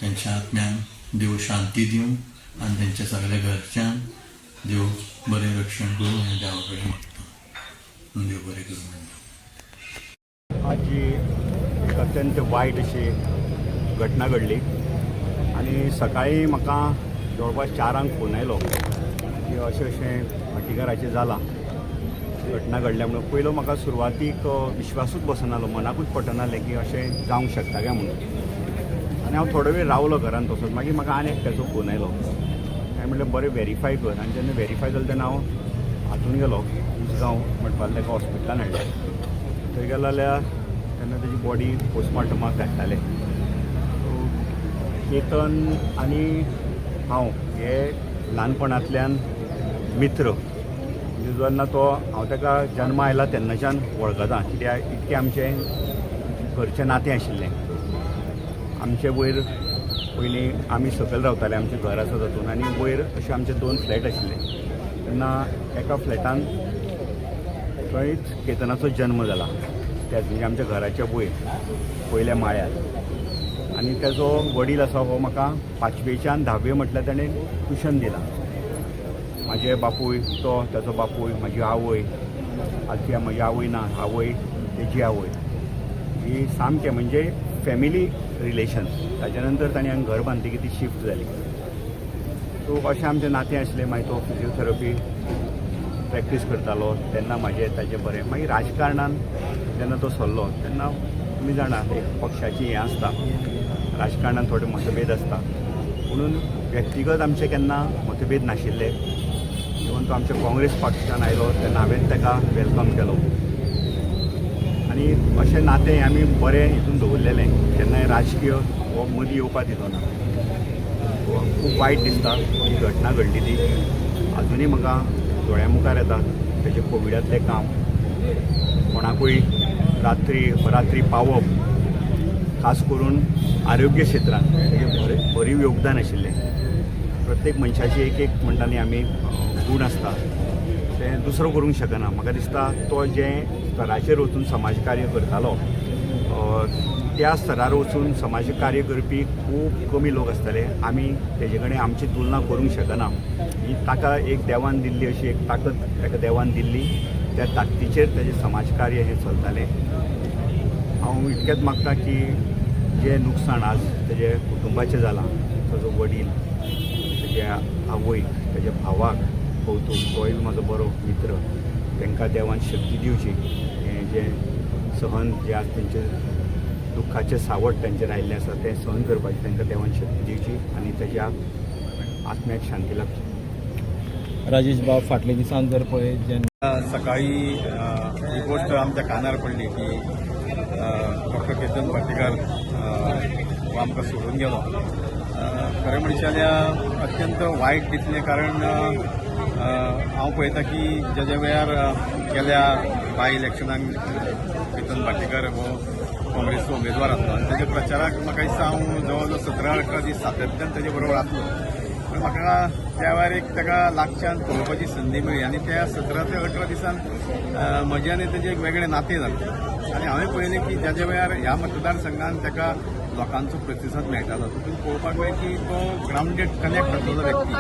तेंच्या आत्म्यांक देव शांती दिवं आनी तेंच्या सगल्या घरच्यांक देव बरें रक्षण करूं हें देवा कडेन मागता. देव बरें करूं. आज जी एक अत्यंत वायट अशी घटना घडली आनी सकाळीं म्हाका जवळपास 4 फोन आयलो की अशें अशें भाटीकाराचें जालां, घटना घडल्या म्हणून. पयलो म्हाका सुरवातीक विश्वासूच बसनालो, मनाकूच पटनालें की अशें जावंक शकता काय म्हणून. आनी हांव थोडो वेळ रावलो घरान तसोच. मागीर म्हाका आनी एकट्याचो फोन आयलो, हांवें म्हणलें बरें वेरीफाय कर. आनी जेन्ना वेरीफाय जालें तेन्ना हांव हातून गेलो उसगांव म्हणपाक ताका हॉस्पिटलान हाडलें. थंय गेलो जाल्यार तेन्ना तेजी बॉडी पोस्टमार्टमाक धाडटाले. सो केतन आनी हांव हे ल्हानपणांतल्यान मित्र, म्हणजे जेन्ना तो हांव ताका जन्मा आयला तेन्नाच्यान वळखता, कित्याक इतकें आमचें घरचें नातें आशिल्लें. आमचे वयर पयलीं आमी सकयल रावताले, आमचें घर आसा तातूंत, आनी वयर अशे आमचे 2 फ्लॅट आशिल्ले. तेन्ना एका फ्लॅटान थंयच केतनाचो जन्म जाला, त्याच म्हणजे आमच्या घराच्या वयर पयल्या माळ्यार. आनी ताजो वडील आसा हो म्हाका 5वेच्यान 10वे म्हटल्यार ताणें ट्युशन दिलां. म्हाजे बापूय तो ताजो बापूय, म्हाजी आवय, आतां म्हजी आवय ना, आवय तेजी आवय, ही सामकें म्हणजे फॅमिली रिलेशन. ताच्या नंतर ताणें हांगा घर बांदतकीर ती शिफ्ट जाली. सो अशें आमचें नातें आसलें. मागीर तो फिजियोथेरपी प्रॅक्टीस करतालो तेन्ना म्हाजें ताजें बरें. मागीर राजकारणान जेन्ना तो सरलो तेन्ना तुमी जाणा एक पक्षाची हें आसता, राजकारणान थोडे मतभेद आसता, म्हणून व्यक्तिगत आमचे केन्ना मतभेद नाशिल्ले. इवन तो आमच्या काँग्रेस पक्षान आयलो तेन्ना हांवें ताका welcome केलो. आनी आनी अशें नातें आमी बरें हितून दवरलेलें. केन्नाय राजकीय हो मदीं येवपा दिलो ना. खूब वायट दिसता ही घटना घडली ती. आजुनूय म्हाका दोळ्या मुखार येता तेजें कोविडांतलें काम, कोणाकूय रात्री अपरात्री पावप, खास करून आरोग्य क्षेत्रांत तेजें भरीव योगदान आशिल्लें. प्रत्येक मनशाची एक एक म्हणटा न्ही आमी गूण आसता, तें दुसरो करूंक शकना. म्हाका दिसता तो जें स्तराचेर वचून समाजकार्य करतालो त्या स्तरार वचून समाजकार्य करपी खूब कमी लोक आसतले. आमी तेजे कडेन आमची तुलना करूंक शकना. ही ताका एक देवान दिल्ली अशी एक ताकद ताका देवान दिल्ली, त्या ताकदीचेर तेजें समाजकार्य हें चलतालें. हांव इतकेंच मागता की जें नुकसाण आज तेजे कुटुंबाचें जालां, ताजो वडील, तेज्या आवयक, तेज्या भावाक कौतूक, तोय म्हाजो बरो मित्र, तांकां देवान शक्ती दिवची. हें जें सहन जें आज तेंचें दुख्खाचें सावट तांचेर आयिल्लें आसा तें सहन करपाचें तांकां देवान शक्ती दिवची आनी तेज्या आत्म्याक शांती लाभची. राजेश बाब, फाटल्या दिसान जर पळयत जेन्ना सकाळी ही गोष्ट आमच्या कानार पडली की डॉक्टर केतन भाटीकार हो आमकां सोडून गेलो, खरें म्हणचे जाल्यार अत्यंत वायट दिसलें. कारण हांव पळयता की ज्या ज्या वेळार गेल्या बाय इलेक्शनाक केतन भाटीकार हो काँग्रेसचो उमेदवार आसलो आनी तेज्या प्रचाराक म्हाका दिसता हांव जवळ जवळ 17-18 दीस सातत्यान तेजे बरोबर आसलो. पूण म्हाका त्या वेळार एक ताका लागच्यान पळोवपाची संदी मेळ्ळी आनी त्या 17 ते 18 दिसान म्हजें आनी तेजें एक वेगळें नातें जालें. आनी हांवें पळयलें की ज्या ज्या वेळार ह्या मतदारसंघान ताका लोकांचो प्रतिसाद मेळटालो तितून पळोवपाक मेळ्ळें की तो ग्रावंडेड कनेक्ट आसलेलो व्यक्ती,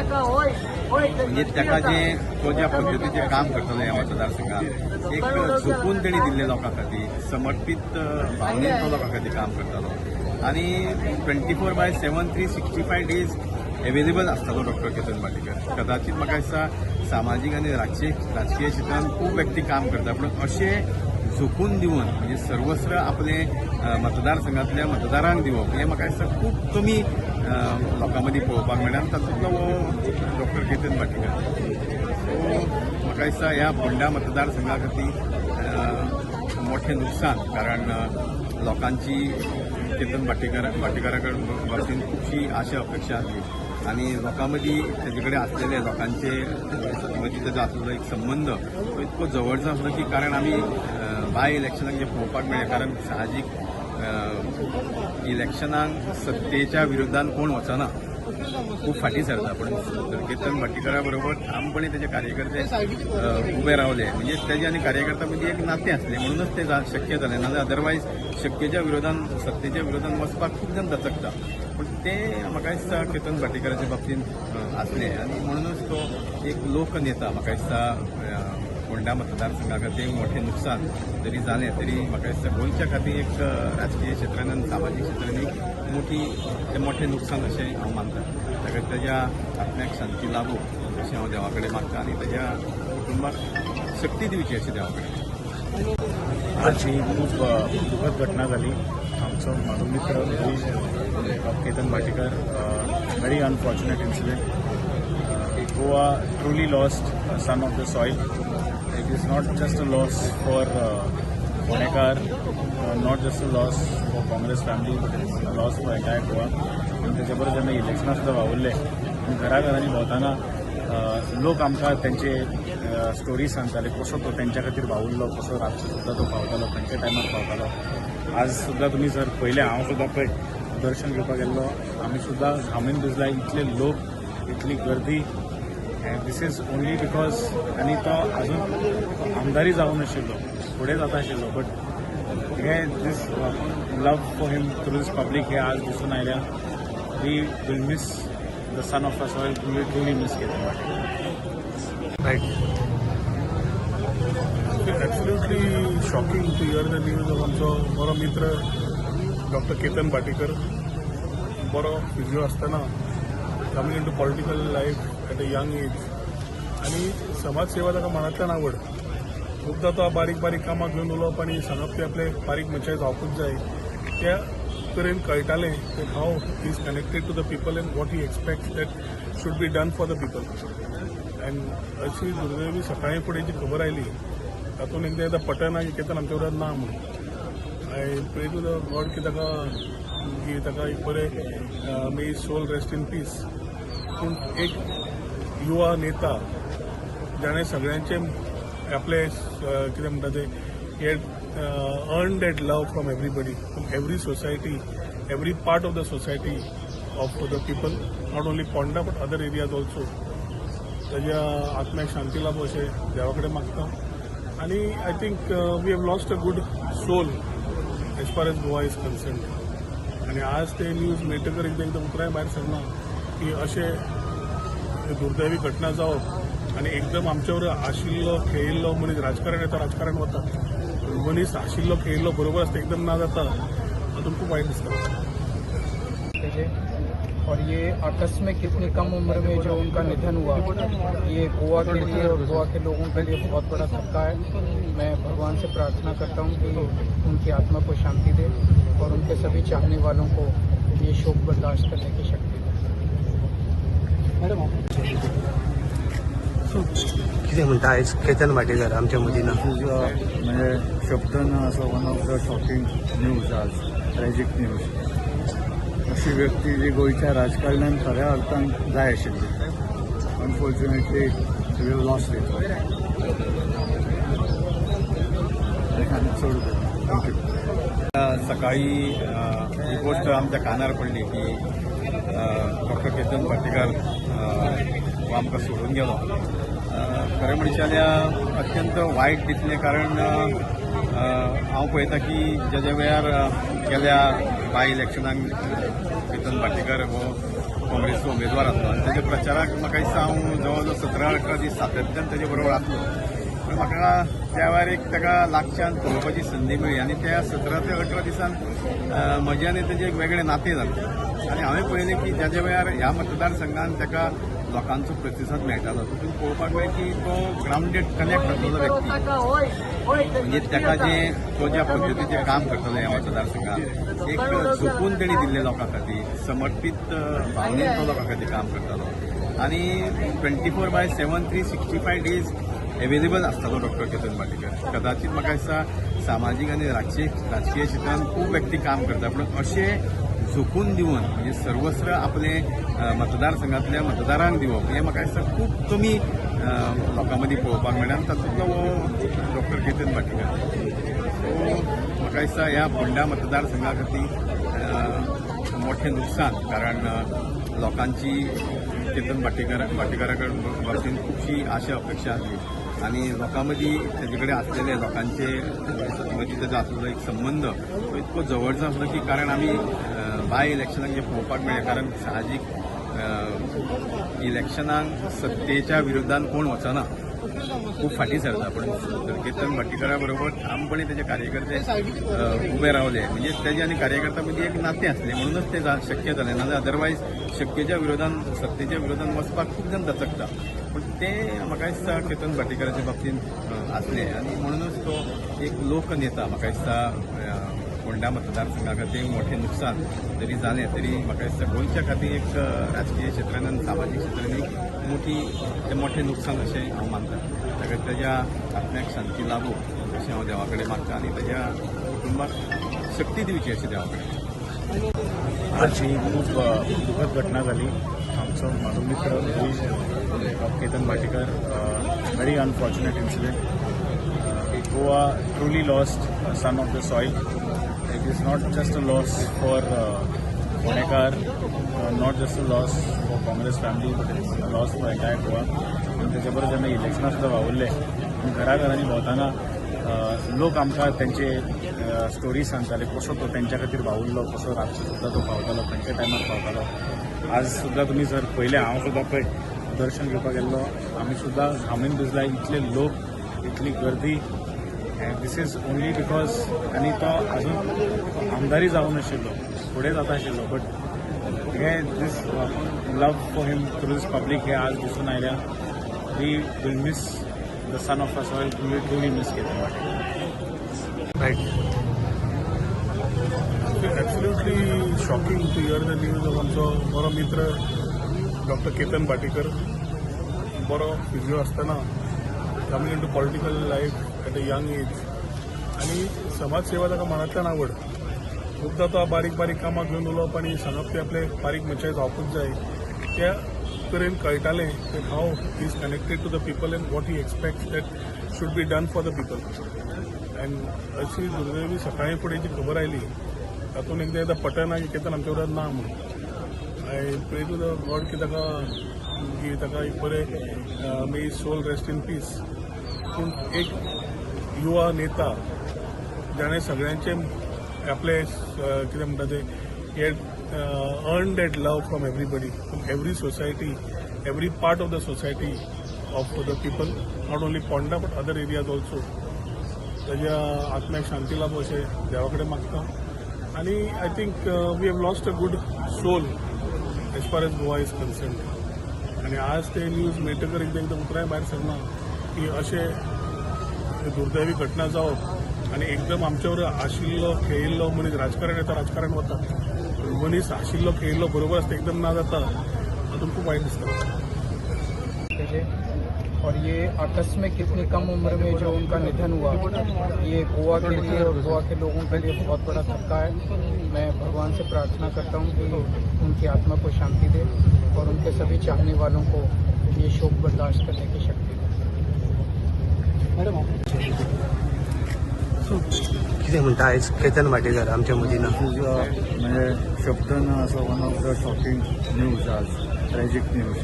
म्हणजे ताका जें तो ज्या पद्दतीचें काम करतलो ह्या मतदारसंघात एक झोकून तेणी दिल्लें लोकां खातीर, समर्पीत भावनेन तो लोकां खातीर काम करतालो आनी 24/7 365 days available आसतालो डॉक्टर केतन भाटीकर. कदाचित म्हाका दिसता सामाजीक आनी राजकीय क्षेत्रांत खूब व्यक्ती काम करता, पूण अशें झोकून दिवन म्हणजे सर्वस्व आपले मतदारसंघांतल्या मतदारांक दिवप हें म्हाका दिसता खूब कमी लोकां मदीं पळोवपाक मेळटा आनी तातूंतलो हो डॉक्टर केतन भाटीकर. सो म्हाका दिसता ह्या फोंडा मतदारसंघा खातीर मोठें नुकसान, कारण लोकांची केतन भाटीकारा बाबतीन खुबशी आशा अपेक्षा आसली आनी लोकां मदीं तेजे कडेन आसलेले लोकांचे मदीं तेजो आसलेलो एक संबंद तो इतको जवळचो आसलो की कारण आमी बाय इलेक्शनाक जें पळोवपाक मेळ्ळें, कारण साहजीक इलेक्शनाक सत्तेच्या विरोधान कोण वचना, खूब फाटीं सरता, पूण केतन भाटीकारा बरोबर ठामपणे तेजे कार्यकर्ते उबे रावले. म्हणजे तेजे आनी कार्यकर्त्या मदीं एक नातें आसलें म्हणूनच तें शक्य जालें, नाजाल्यार अदरवायज शक्येच्या विरोधान सत्तेच्या विरोधान वचपाक खूब जाण दचकता, पूण तें म्हाका दिसता केतन भाटीकाराच्या बाबतींत आसलें आनी म्हणूनच तो एक लोकनेता. म्हाका दिसता फोंडा मतदारसंघा खातीर मोठें नुकसान जरी जालें तरी म्हाका दिसता गोंयच्या खातीर एक राजकीय क्षेत्रान आनी सामाजीक क्षेत्रान एक मोठें नुकसान अशें हांव मानता. ताका तेज्या आत्म्याक शांती लाभो अशें हांव देवा कडेन मागता आनी तेज्या कुटुंबाक शक्ती दिवची अशें देवा कडेन. आज ही खूब दुखद घटना जाली. आमचो म्हाजो मित्र doctor Ketan Bhatikar, very unfortunate incident. Goa truly lost son of the soil. It is not just a loss for Ponekar, not just a loss for Congress family, but it's a loss for entire Goa. आनी तेजे बरोबर जेन्ना इलेक्शनां सुद्दां वावुरले आनी घराघरांनी भोंवतना लोक आमकां तेंचे स्टोरी सांगताले, कसो तो तेंच्या खातीर वावुरलो, कसो रातचो सुद्दां तो पावतालो, खंयच्या टायमार पावतालो. आज सुद्दां तुमी जर पळयलें, हांव सुद्दां पळय दर्शन घेवपाक गेल्लो, आमी सुद्दां घामीन भिजला, इतले लोक, इतली गर्दी. This is only because आनी तो अजून आमदारी जावं नाशिल्लो, फुडें जाता आशिल्लो, बट हे this love for him through this public हे आज दिसून आयल्या. We will miss the son of our soil, we truly miss Ketan Bhatikar. Right. Absolutely shocking to hear the news of आमचो बरो मित्र डॉक्टर केतन भाटीकर, बरो फिजियो आसतना coming into political life at a young age आनी समाजसेवा ताका मनांतल्यान आवड. खूबदां तो बारीक बारीक कामां घेवन उलोवप आनी सांगप ते आपले बारीक मनशां जावपूच जाय, त्या तरेन कळटालें की how he is connected to the people and what he expects that should be done for the people. And अशी दुर्दैवी सकाळीं फुडें जी खबर आयली तातूंत एकदां एकदां पटना की केतन आमच्या बरोबर ना म्हणून. I pray to the God की ताका की ताका एक बरें, may soul rest in peace. पूण एक युवा नेता जाणें सगळ्यांचे आपले कितें म्हणटा ते, he earn that love from everybody, from every society, every part of the society of the people, not only Ponda but other areas also. ताज्या आत्म्याक शांती लाभो अशें देवा कडेन मागता आनी I think we have lost a good soul as far as Goa is concern. आनी आज ते न्यूज मेळटकर एकदां एकदां उतरांय भायर सरना की अशें दुर्दैवी घटना जावप आनी एकदम आमच्यावर आशिल्लो खेळिल्लो मनीस. राजकारण येता, राजकारण वता, मनीस आशिल्लो खेळिल्लो बरोबर आसता, एकदम ना जाता, हातून खूब वायट दिसता. और ये आकस्मिक इतनी कम उम्र में जो उनका निधन हुआ, ये गोवा के लिए और गोवा के लोगों के लिए बहुत बड़ा धक्का है. मैं भगवान से प्रार्थना करता हूँ कि उनकी आत्मा को शांति दे और उनके सभी चाहने वालों को ये शोक बर्दाश्त करने की शक्ति दे. मॅडम. कितें म्हणटा, आयज केतन भाटीकर आमच्या मदीं ना. म्हणजे शब्द ना असो, one of the shocking news आज, ट्रॅजीक न्यूज. अशी व्यक्ती जी गोंयच्या राजकारणान खऱ्या अर्थान जाय आशिल्ली, unfortunately we have lost it. आनी चड, thank you. सकाळी ही गोष्ट आमच्या कानार पडली की डॉक्टर केतन भाटीकार हो आमकां सोडून गेलो. खरें म्हणचे जाल्यार अत्यंत वायट दिसलें, कारण हांव पळयता की ज्या ज्या वेळार गेल्या बाय इलेक्शनाक केतन भाटीकर हो काँग्रेसचो उमेदवार आसलो आनी ताच्या प्रचाराक म्हाका दिसता हांव जवळ जवळ 17-18 दीस सातत्यान ताजे बरोबर आसलो. पूण म्हाका त्या वेळार एक ताका लागच्यान पळोवपाची संदी मेळ्ळी आनी त्या 17 ते 18 दिसान म्हजें आनी ताजें एक वेगळें नातें जालें आनी हांवें पळयलें की ज्या ज्या वेळार ह्या मतदारसंघान ताका लोकांचो प्रतिसाद मेळटालो, तितून पळोवपाक मेळ्ळें की तो ग्रावंडेड कनेक्ट आसलेलो व्यक्ती. म्हणजे ताका जें तो ज्या पद्दतीचें काम करतालो ह्या मतदारसंघात, एक झोकून तेणी दिल्लें लोकां खातीर, समर्पीत भावनेन तो लोकां खातीर काम करतालो आनी 24/7, 365 days available आसतालो डॉक्टर केतन भाटीकर. कदाचित म्हाका दिसता सामाजीक आनी राजकीय क्षेत्रांत खूब व्यक्ती काम करता, पूण अशें झोकून दिवन, म्हणजे सर्वस्व आपले मतदारसंघांतल्या मतदारांक दिवप हें म्हाका दिसता खूब कमी लोकां मदीं पळोवपाक मेळटा आनी तातूंतलो हो डॉक्टर केतन भाटीकर. सो म्हाका दिसता ह्या फोंडा मतदारसंघा खातीर मोठें नुकसान, कारण लोकांची केतन भाटीकारा बाबतीन खुबशी आशा अपेक्षा आसली आनी लोकां मदीं तेजे कडेन आसलेले, लोकांचे मदीं ताजो आसलेलो एक संबंद तो इतको जवळचो आसलो की, कारण आमी बाय इलेक्शनाक जें पळोवपाक मेळ्ळें, कारण साहजीक इलेक्शनाक सत्तेच्या विरुद्धान कोण वचना, खूब फाटीं सरता, पूण केतन भाटीकारा बरोबर ठामपणे तेजे कार्यकर्ते उबे रावले. म्हणजे तेजे आनी कार्यकर्त्या मदीं एक नातें आसलें म्हणूनच तें शक्य जालें, नाजाल्यार अदरवायज शक्येच्या विरोधान, सत्तेच्या विरोधान वचपाक खूब जाण दचकता. पूण तें म्हाका दिसता केतन भाटीकाराच्या बाबतींत आसलें आनी म्हणूनच तो एक लोकनेता. म्हाका दिसता फोंडा मतदारसंघा खातीर मोठें नुकसान जरी जालें तरी म्हाका दिसता गोंयच्या खातीर एक राजकीय क्षेत्रान आनी सामाजीक क्षेत्रान एक मोठी तें मोठें नुकसान अशें हांव मानता. ताका ताज्या आत्म्याक शांती लाभो अशें हांव देवा कडेन मागता आनी ताज्या कुटुंबाक शक्ती दिवची अशें देवा कडेन. आज ही खूब दुःखद घटना झाली. आमचो म्हाजो मित्र Ketan Bhatikar, very unfortunate incident. Goa truly lost son of the soil. It is not just a loss for Ponekar, not just a loss for Congress family, but it's a loss for entire Goa. आनी तेच्या बरोबर जेन्ना इलेक्शनां सुद्दां वावुरले आनी घराघरांनी भोंवतना लोक आमकां तेंचे स्टोरी सांगताले, कसो तो तेंच्या खातीर वावुरलो, कसो रातचो सुद्दां तो पावतालो, खंयच्या टायमार पावतालो. आज सुद्दां तुमी जर पळयलें, हांव सुद्दां पळय दर्शन घेवपाक गेल्लो, आमी सुद्दां घामीन भिजला, इतले लोक, इतली गर्दी. This is only because आनी तो अजून आमदारी जावं नाशिल्लो, फुडें जाता आशिल्लो, बट हे this love for him through this public हे आज दिसून आयल्या. We will miss the son of a soil. We truly miss Ketan Bhatikar. Right. Absolutely shocking to hear the news of आमचो बरो मित्र डॉक्टर केतन भाटीकर. बरो फिजियो आसतना coming into political life at a young age. आनी समाजसेवा ताका मनांतल्यान आवड. खूबदां तो बारीक बारीक कामां घेवन उलोवप आनी सांगप की आपले बारीक मनशां जावपूच जाय, त्या तरेन कळटालें की how he is connected to the people and what he expects that should be done for the people. And अशी दुर्दैवी सकाळी फुडें जी खबर आयली तातूंत एकदां एकदां पटना की केतन आमच्या बरोबर ना म्हणून. I pray to the God की ताका एक बरें may soul rest in peace. पूण एक युवा नेता जाणें सगळ्यांचे आपले कितें म्हणटा ते हे earn that love from everybody, from every society, every part of the society of the people, not only Ponda but other areas also. ताज्या आत्म्याक शांती लाभो अशें देवा कडेन मागता. आनी I think we have lost a good soul as far as Goa is concern. आनी आज ते न्यूज मेळटकर एकदां एकदां उतरांय भायर सरना की अशें दुर्दैवी घटना जावप आनी एकदम आमच्यावर आशिल्लो खेळिल्लो मनीस, राजकारण येता राजकारण वता, मनीस आशिल्लो खेळिल्लो बरोबर आसता एकदम ना जाता, तातूंत खूब वायट दिसता. और ये आकस्मिक इतनी कम उम्र में जो उनका निधन हुआ, ये गोवा के लिए और गोवा के लोगों के लिए बहुत बड़ा धक्का है। मैं भगवान से प्रार्थना करता हूँ कि उनकी आत्मा को शांति दे और उनके सभी चाहने वालों को ये शोक बर्दाश्त करने की शक्ति दे। कितें म्हणटा आयज केतन भाटीकर आमच्या मदीं ना? म्हणजे शब्द ना असो one of the shocking news आज, ट्रॅजीक न्यूज.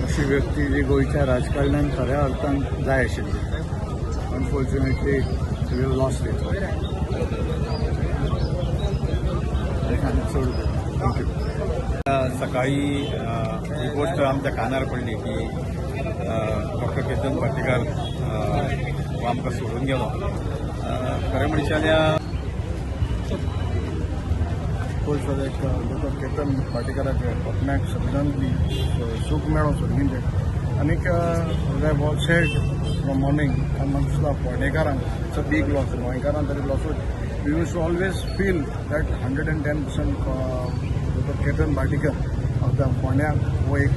अशी व्यक्ती जी गोंयच्या राजकारणान खऱ्या अर्थान जाय आशिल्ली, unfortunately we have lost it. चड thank you. सकाळी ही गोष्ट आमच्या कानार पडली की डॉक्टर केतन भाटीकार हो आमकां सोडून गेलो. खरें म्हणशात जाल्यार पयस एक डॉक्टर केतन भाटीकाराचे आत्म्याक श्रद्धांजली, सूख मेळो सर्गींचें. आनीक वॉज सेड फ्रॉम मॉर्निंग, म्हाका दिसता फोंडेकारांक it's a big loss, गोंयकारांक तरी लॉसूच. We use to always feel that 110% doctor Ketan Bhatikar आमच्या फोंड्यांक हो एक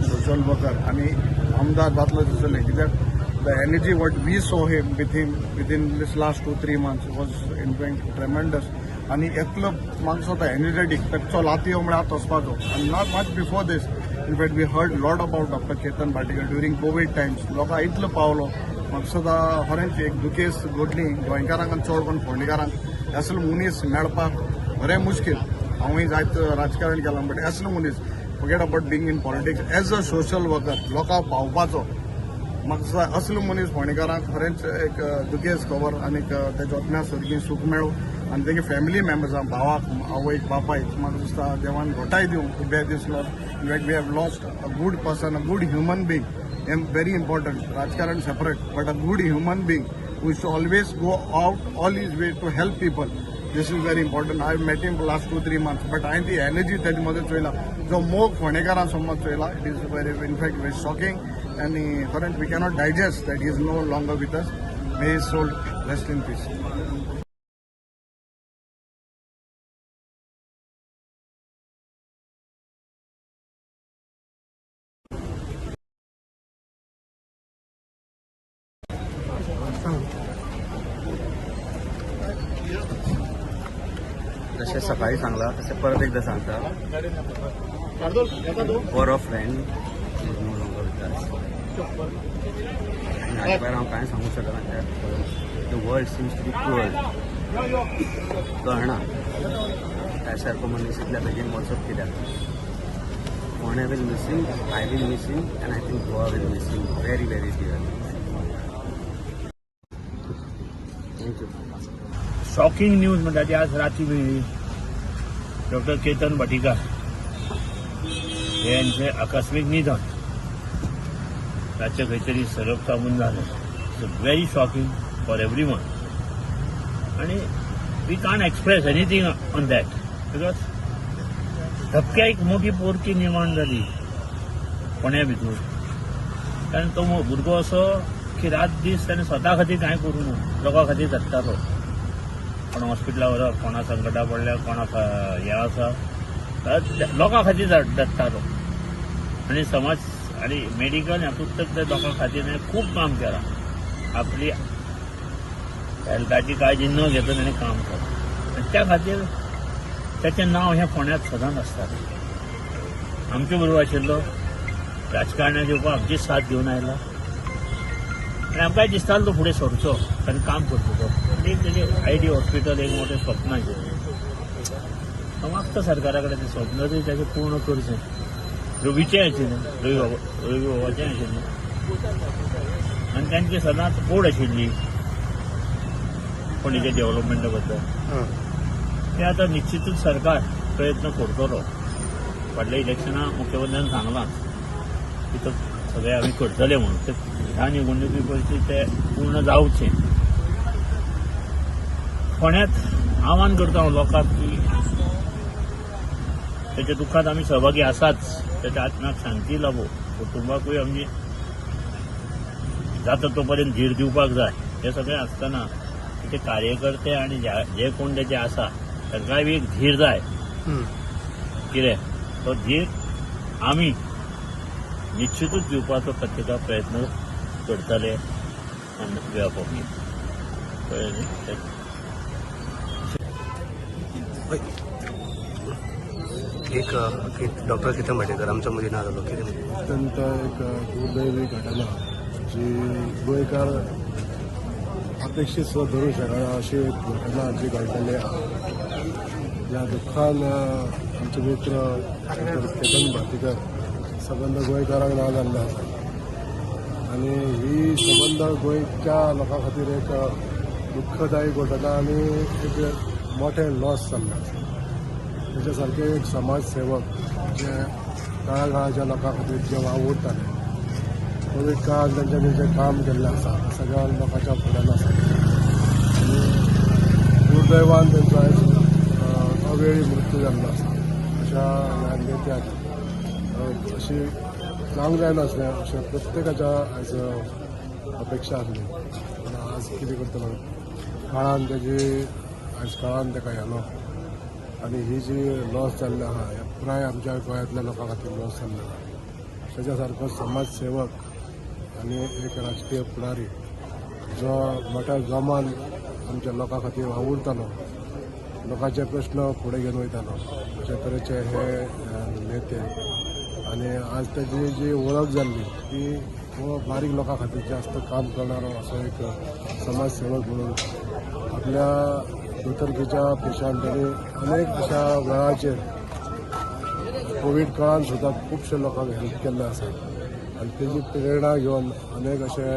सोशल वर्कर आनी आमदार जातलो दिसलें, कित्याक the energy what we saw him with him within this last 2-3 months was in fact tremendous. आनी एकलो म्हाका दिसता एनर्जेटीक ताचो लातयो म्हळ्यार आतां वचपाचो. आनी not much before this, in fact we heard lot about doctor Ketan Bhatikar during COVID times. लोकां इतलो पावलो, म्हाका दिसता खरेंच एक दुखेस घडली गोंयकारांक आनी चड करून फोंडेकारांक. असलो मनीस मेळपाक बरें मुश्कील. हांवूय जायत राजकारण केलां, बट असलो मनीस forget about being in politics as a social worker लोकांक पावपाचो, म्हाका दिसता असलो मनीस फोंडेकारांक खरेंच एक दुखेस खबर. आनीक तेच्या आत्म्या सर्गी सूख मेळूं आनी तेगे फॅमिली मेंबर्सांक, भावाक, आवयक, बापायक म्हाका दिसता देवान घोटाय दिवं to bear this loss. In fact we have lost a good person, a good human being. Very important, राजकारण separate, but a good human being who is to always go out all his way to help people. This is very important. I have met him for last 2-3 months, but हांवें ती energy तेजे मदीं चोयला, जो मोग फोंडेकारां समज चोयला. It is very, in fact very shocking आनी खरेंच we cannot digest that he is no longer with us. May his soul rest in peace. जशें सकाळी सांगला तशें परत एकदां सांगता, बरो friend is no longer with us. आनी हाजे भायर हांव कांय सांगूंक शकना. The world seems to be cruel. कळना त्या सारको मनीस इतल्या बेगीन वचप कित्याक. Ponda will miss him, I will miss him, and I think Goa will miss him very very dearly. Thank you. Shocking news म्हणटा ती आज राती मेळ्ळी. डॉक्टर केतन भाटीकार हे यांचे आकस्मीक निधन, ताचें खंय तरी सरप चाबून जालें. It's very shocking for every one आनी we can't express anything on that because धपक्या एक मोठी पोरकी निर्माण जाली फोंड्या भितर. कारण तो भुरगो असो की रात दीस ताणें स्वता खातीर कांय करूं ना, लोकां खातीर जगतालो. कोणा हॉस्पिटला व्हरप, कोणा संकटा पडल्या, कोणाक हें आसा, लोकां खातीर जगतालो. आनी समाज आनी मेडिकल हातूंत तर ते लोकां खातीर खूब काम केलां. आपली हेल्थाची काळजी न घेता ताणें काम केलें आनी त्या खातीर ताचें नांव हें फोंड्यांत सदांच आसतालें. आमचे बरोबर आशिल्लो, राजकारणात येवपाक आमची साथ घेवन आयला आनी आमकांय दिसतालो तो फुडें सरचो, ताणें काम करचो तो. एक तेजें आयडी हॉस्पिटल एक मोठें स्वप्न आशिल्लें. हांव मागता सरकारा कडेन तें स्वप्न तरी ताचें पूर्ण करचें. रवीचें आशिल्लें, रवी बाबाचें आशिल्लें आनी तांची सदांच ओड आशिल्ली पणजेच्या डेव्हलपमेंटा बद्दल. ते आतां निश्चितूच सरकार प्रयत्न करतलो. फाटल्या इलेक्शनां मुख्यमंत्र्यान सांगलां की तो सगळें आमी करतले म्हणून. ते ह्या निवडणुकी पयलीं ते पूर्ण जावचें. फोंड्यांत आव्हान करता हांव लोकांक की ताच्या दुख्खांत आमी सहभागी आसाच, ताच्या आत्म्याक शांती लाबो, कुटुंबाकूय आमी जाता तो पर्यंत धीर दिवपाक जाय. हें सगळें आसतना ते कार्यकर्ते आनी जे कोण ताचे आसा तांकांय बी एक धीर जाय. कितें तो धीर आमी निश्चितूच दिवपाचो प्रत्येका प्रयत्न करतले आनी कळ्ळें न्ही. एक डॉक्टर केतन भाटीकर आमच्या मदीं ना जालो, कितें अत्यंत एक दुर्दैवी घटना जी गोंयकार अपेक्षीत सुद्दां धरूंक शकना अशी एक घटना जी घडलेली आहा. ह्या दुख्खान आमचे मित्र डॉक्टर केतन भाटीकर सबंद गोंयकारांक ना जाल्ले आसा आनी ही सबंद गोंयच्या लोकां खातीर एक दुख्खदायी घटना आनी एक मोठें लॉस जाल्लें आसा. ताच्या सारके एक समाज सेवक जे तळागाळाच्या लोकां खातीर जे वावुरताले, कोवीड काळान तांच्यांनी जें काम केल्लें आसा सगळ्या लोकांच्या फुड्यान आसा आनी दुर्दैवान तांचो आयज अवेळी मृत्यू जाल्लो आसा. अशा ह्या नेत्याक अशी जावंक जायनासलें अशें प्रत्येकाच्या आयज अपेक्षा आसली. पूण आज कितें करतलो, काळान ताजी आयज काळान ताका हेलो आनी ही जी लॉस जाल्ली आहा हे पुराय आमच्या गोंयांतल्या लोकां खातीर लॉस जाल्लो आहा. ताच्या सारको समाज सेवक आनी एक राजकीय फुडारी जो मोठ्या जोमान आमच्या लोकां खातीर वावुरतालो, लोकांचे प्रश्न फुडें घेवन वयतालो, अशे तरेचे हे नेते आनी आज ताजी जी वळख जाल्ली ती हो बारीक लोकां खातीर जास्त काम करणारो असो एक समाज सेवक म्हणून आपल्या दोतोरकीच्या पेशान तांणी अनेक अशा वेळाचेर कोवीड काळान सुद्दां खुबशे लोकांक हेल्प केल्लें आसा आनी तेजी प्रेरणा घेवन अनेक अशे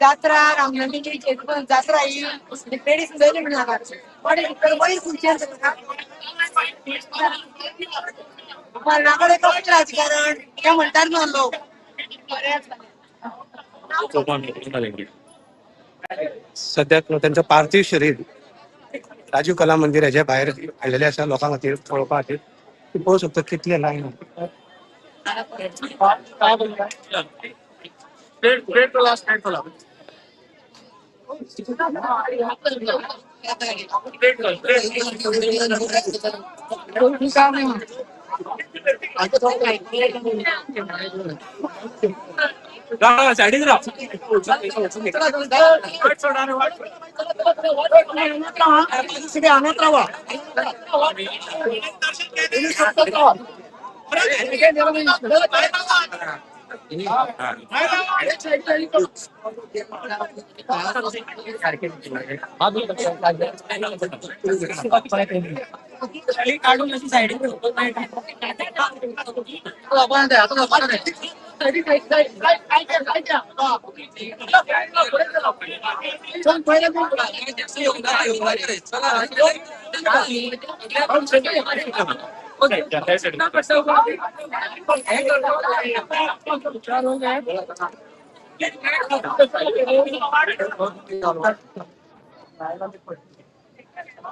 जात्रा रामनवमीची जात्रा ही पेढी सुजयली म्हणून मरणाकडे कसं राजकारण ते म्हणतात ना लोक. सध्या त्यांचं पार्थिव शरीर राजीव कला मंदिर ह्याच्या भायर हाडलेले आसा लोकां खातीर पळोवपा खातीर. पळोवंक शकता कितले लायन. सायडीन राव. हांगाच रावा. काढून अशी सायडीन.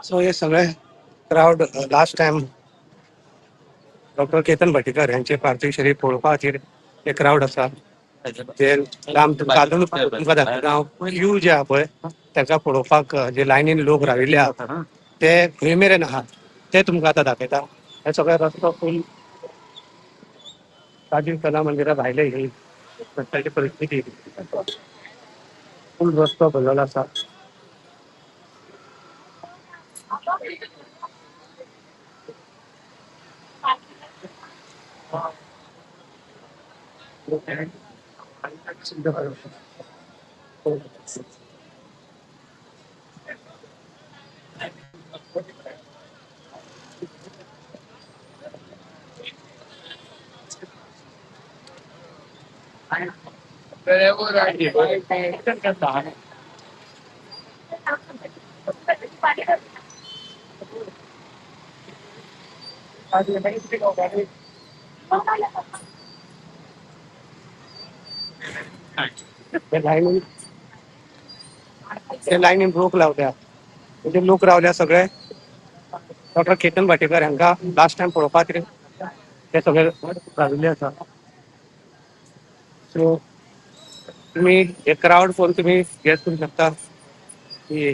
सो हे सगळे crowd last time doctor Ketan Bhatikar यांचे पार्थिव शरीर पळोवपा खातीर हे क्रावड आसा. जे लांब चालून तुमकां दाखयता हांव, क्यू जे आहा पळय ताका पळोवपाक जे लायनीन लोक राविल्ले आहा ते खंय मेरेन आहा ते तुमकां आतां दाखयता. हे सगळे रस्तो फूल राजीव कला मंदिरा भायले ही रस्त्याची परिस्थिती, फूल रस्तो भरलेलो आसा. ते लायनीन ते लायनीन लोक लावल्या, म्हणजे लोक रावल्या सगळे डॉक्टर केतन भाटीकर हांकां लास्ट टायम पळोवपा खातीर ते सगळे राविल्ले आसा. सो तुम्ही हे क्रावड पळोवन तुम्ही गेस करू शकता की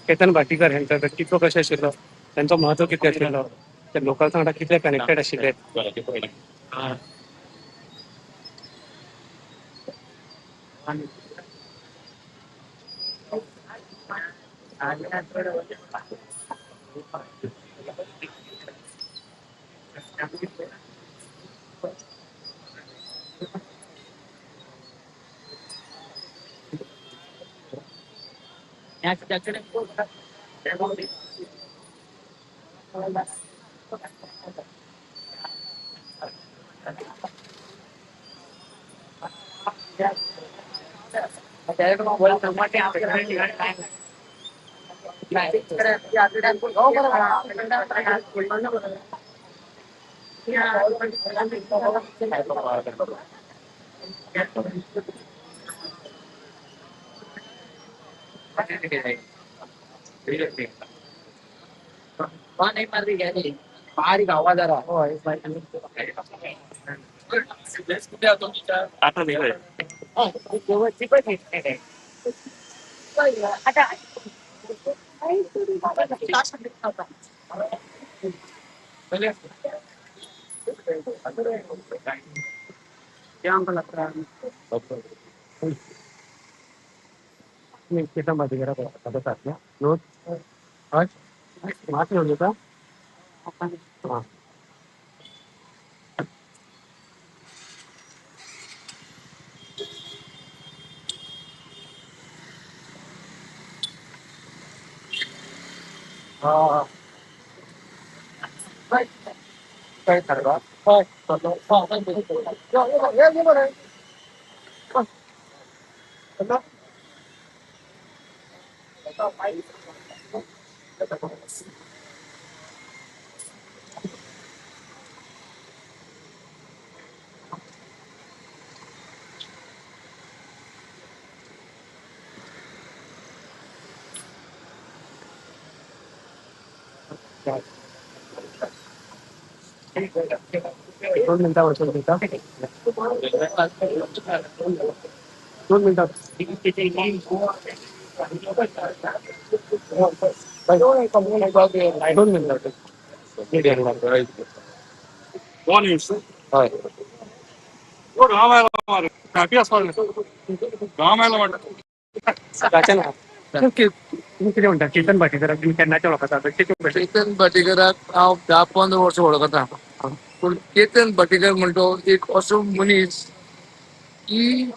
केतन भाटीकर हेंचो व्यक्तित्व कशें आशिल्लो, तेंचो म्हत्व कितें आशिल्लो, ते लोकां वांगडा कितले कनेक्टेड आशिल्ले. बारीक आवाज जरा. आता नाही. केतन भाटीकर मात येवन हां. हां, दोन मिनिटां वचून दिता, 2 मिनिटां. 2 मिनिटां. हय. घाम आयलो मारे, हॅपी आसपाक घाम आयलो म्हणटा. ना तुमी कितें म्हणटा केतन भाटीकाराक तुमी केन्नाचे वळखता? केतन भाटीकाराक हांव 10-15 वर्सां वळखता. पूण केतन भाटीकार म्हणटो एक असो मनीस की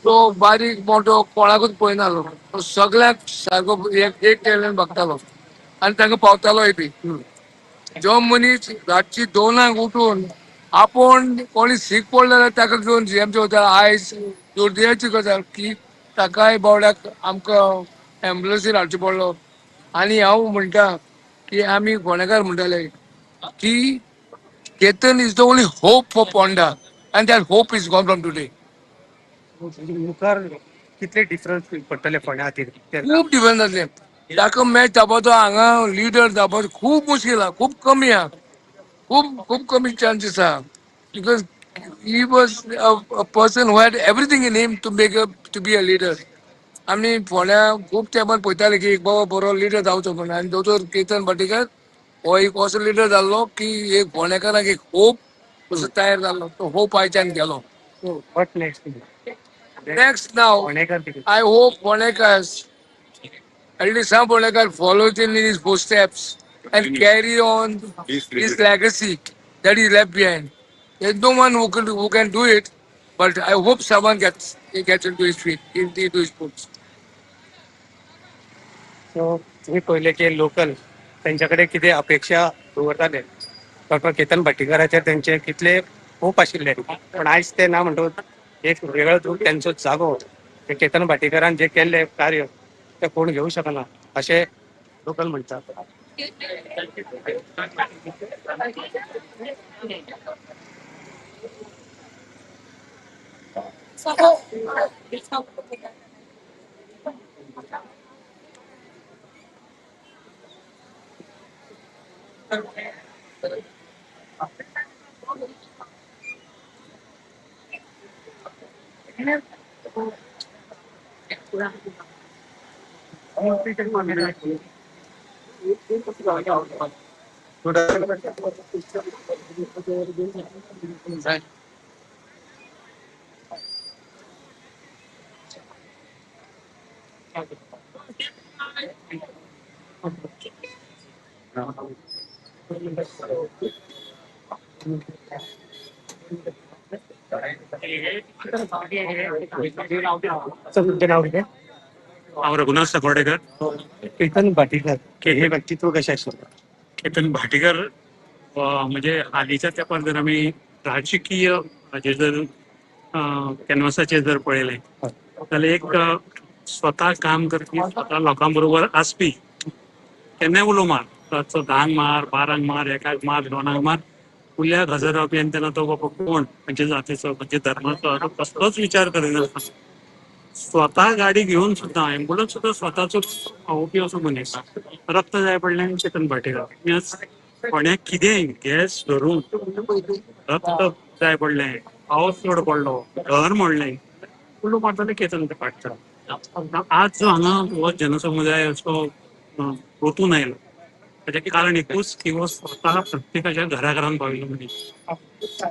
तो बारीक मोठो कोणाकूच पळयनासलो, तो सगळ्यांक सारको एक केल्ल्यान बगतालो आनी तांकां पावतालोय बी. जो मनीस रातची 2 उठून आपूण कोणी सीक पडलो जाल्यार ताका घेवन जीएमसी वता. आयज दुर्दैवाची गजाल की ताकाय बावड्याक आमकां एम्बुलन्सीर हाडचो पडलो. आनी हांव म्हणटा की आमी फोंडेकार म्हणटाले की Ketan is the only hope for Ponda and that hope is gone from today. मुखार कितले डिफरन्स पडटले फोंड्या खातीर? खूब डिफरन्स जातले. ताका मॅच जावपाचो हांगा लिडर जावपाचो खूब मुश्कील आहा, खूब कमी आहा, खूब खूब कमी चान्सीस आहा. Because he was a person who had everything in him to make to be a leader. आमी फोंड्या खूब तेंपार पळयताले की एक बाबा बरो लिडर जावचो म्हणून, आनी दोतोर केतन भाटीकार हो एक असो लिडर जाल्लो की एक फोंडेकारांक एक होप असो तयार जाल्लो. तो होप आयच्यान गेलो. What next? Next now I hope Ponekars, at least some Ponekar follows in his footsteps and carry on his legacy that he left behind. There's no one who can do it, but I hope someone gets into his feet, into his boots. So तुम्ही पळयले की local त्यांच्या कडेन कितें अपेक्षा दवरताले doctor Ketan भाटीकाराचेर, तेंचे कितले होप आशिल्ले, पण आयज ते ना म्हणटकूच एक वेगळो दुःख त्यांचो जागो केतन भाटीकारान जे केल्ले कार्य ते कोण घेवंक शकना अशें लोकल म्हणटात. तुमचें नाव कितें? हांव रघुनाथ साकोर्डेकर. केतन भाटीकर हे व्यक्तित्व कशें आशिल्लें? केतन भाटीकर म्हणजे हालींच्या तेंपार जर आमी राजकीय हाजेर जर कॅनवासाचेर जर पळयलें जाल्यार एक स्वता काम करपी, स्वता लोकां बरोबर आसपी, केन्नाय उलो मार, रातचो 10 मार, 12 मार, 1 मार, 2 मार, उल्याक हजर रावपी. आनी तेन्ना तो बाबा कोण, खंयच्या जातीचो, खंयच्या धर्माचो, कसलोच विचार करिनासतना स्वता गाडी घेवन सुद्दां, एम्बुलन्स सुद्दां स्वताचो पावोवपी असो मनीस. रक्त जाय पडलें चेतन भाटीकार. फोंड्याक कितेंय गॅस धरून रक्त जाय पडलें, पावस चड पडलो, घर मोडलें, उलो मारताले केतन भाटकार. आज जो हांगा हो जनसमुदाय असो ओतून आयलो ताचें कारण एकूच की हो स्वता प्रत्येकाच्या घरा घरान पाविल्लो मनीस.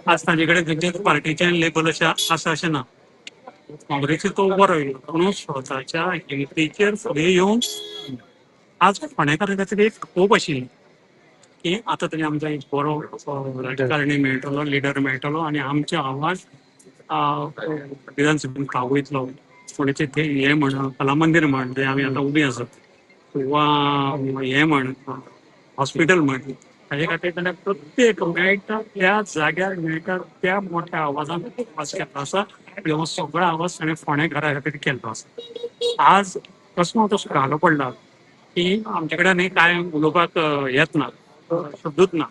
आज ताजे कडेन खंयच्याच पार्टीचें लेबल अशें आसा अशें ना. काँग्रेसीक तो उबो राविल्लो, पूण स्वताच्या हिमतीचेर फुडें येवन आज फोंडेकारां खातीर एक होप आशिल्ली की आतां तरी आमकां एक बरो राजकारणी मेळटलो, लिडर मेळटलो आनी आमचे आवाज विधानसभेन पावयतलो. फोंडेचें ते हें म्हण, कला मंदीर म्हण, जे आमी आतां उबी आसात, वा हें म्हण, हॉस्पिटल म्हण, ताजे खातीर ताणें प्रत्येक मेळटा त्या जाग्यार मेळटा त्या मोठ्या आवाजान आवाज केल्लो आसा. हो सगळो आवाज ताणें फोंडे घरा खातीर केल्लो आसा. आज प्रस्न तसो घालो पडला की आमचे कडेन न्ही कांय उलोवपाक येत ना, शब्दूच ना.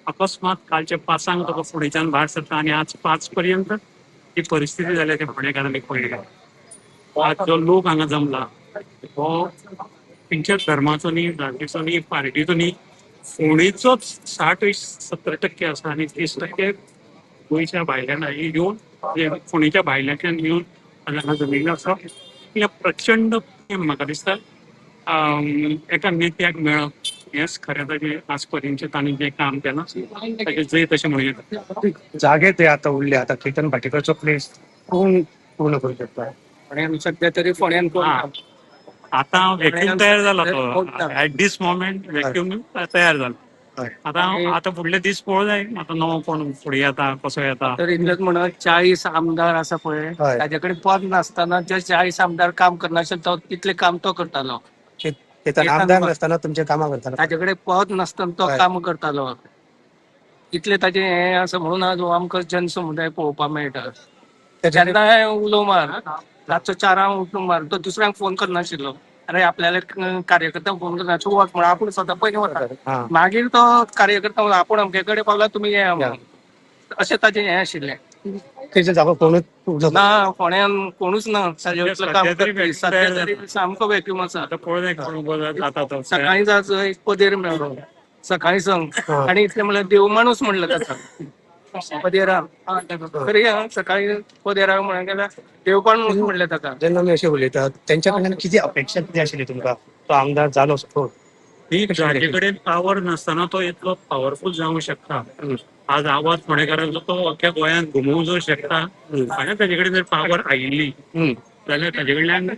अकस्मात कालचे 5 तुका फुडेंच्यान भायर सरता आनी आज 5 पर्यंत ही परिस्थिती जाल्या ती फोंडेकारांनी पळयली. आज जो लोक हांगा जमला हो खंयच्याच धर्माचो न्ही, जातीचो न्ही, पार्टीचो न्ही, फोंडेचोच 60-70% आसा आनी 30% गोंयच्या भायल्यान येवन, फोंडेच्या भायल्याच्यान येवन हांगा जमिल्लो आसा. हे प्रचंड प्रेम म्हाका दिसता एका नेत्याक मेळप हेंच खरें ताजें आज पर्यंतचें तांणी जें काम केलां ताजें जैत अशें म्हणूं येता. जागे ते आता उरले, आता केतन भाटीकरचो प्लेस कोण पूर्ण करू शकता? फोंड्यान सध्या तरी फोंड्यान कोण आतां व्हॅक्यूम तयार जाला, तो एट दीस मोमेंट व्हॅक्यूम तयार जाला. आतां आतां फुडले दीस पळोवंक जाय, आतां नवो कोण फुडें येता, कसो येता. तर इतलेंच म्हणत 40 आमदार आसा पळय, ताजे कडेन पद नासतना जे 40 आमदार काम करनाशिल्ले तो तितलें काम तो करतालो. केतन आमदार नासतना तुमचे कामां करतालो, ताजे कडेन पद नासतना तो काम करतालो. इतलें ताजें हें आसा म्हणून आज हो आमकां जनसमुदाय पळोवपाक मेळटा. जेन्ना उलो मार रातचो 4 उठून मार, तो दुसऱ्यांक फोन करनाशिल्लो, अरे आपल्याला कार्यकर्त्यांक फोन करनाशिल्लो, वच म्हणून आपूण स्वता पयलीं वता, मागीर तो कार्यकर्ता म्हणून आपूण अमके कडेन पावला तुमी येया म्हणून, अशें ताजें हें आशिल्लें. तेजे जागो कोणूच ना, फोंड्यान कोणूच ना ताजें काम करपी. सध्या तरी सामको व्हॅक्यूम आसा. सकाळीं आज एक पदेर मेळ्ळो सकाळीं संग, आनी इतलें म्हणल्यार देव माणूस म्हणलें ताका पदेरा. खरी सकाळी पदेरा म्हणून गेल्यार देवपाण म्हणलें ताका. जेन्ना आमी अशें उलयतात तेंच्या कडल्यान कितें अपेक्षा कितें आशिल्ली तुमकां तो आमदार जालो सपोज? ताजे कडेन पावर नासतना तो इतलो पावरफूल जावंक शकता. आज आवाज फोंडेकारांचो तो अख्ख्या गोंयांत घुमोवंक जर शकता, आनी ताजे कडेन जर पावर आयिल्ली जाल्यार ताजे कडल्यान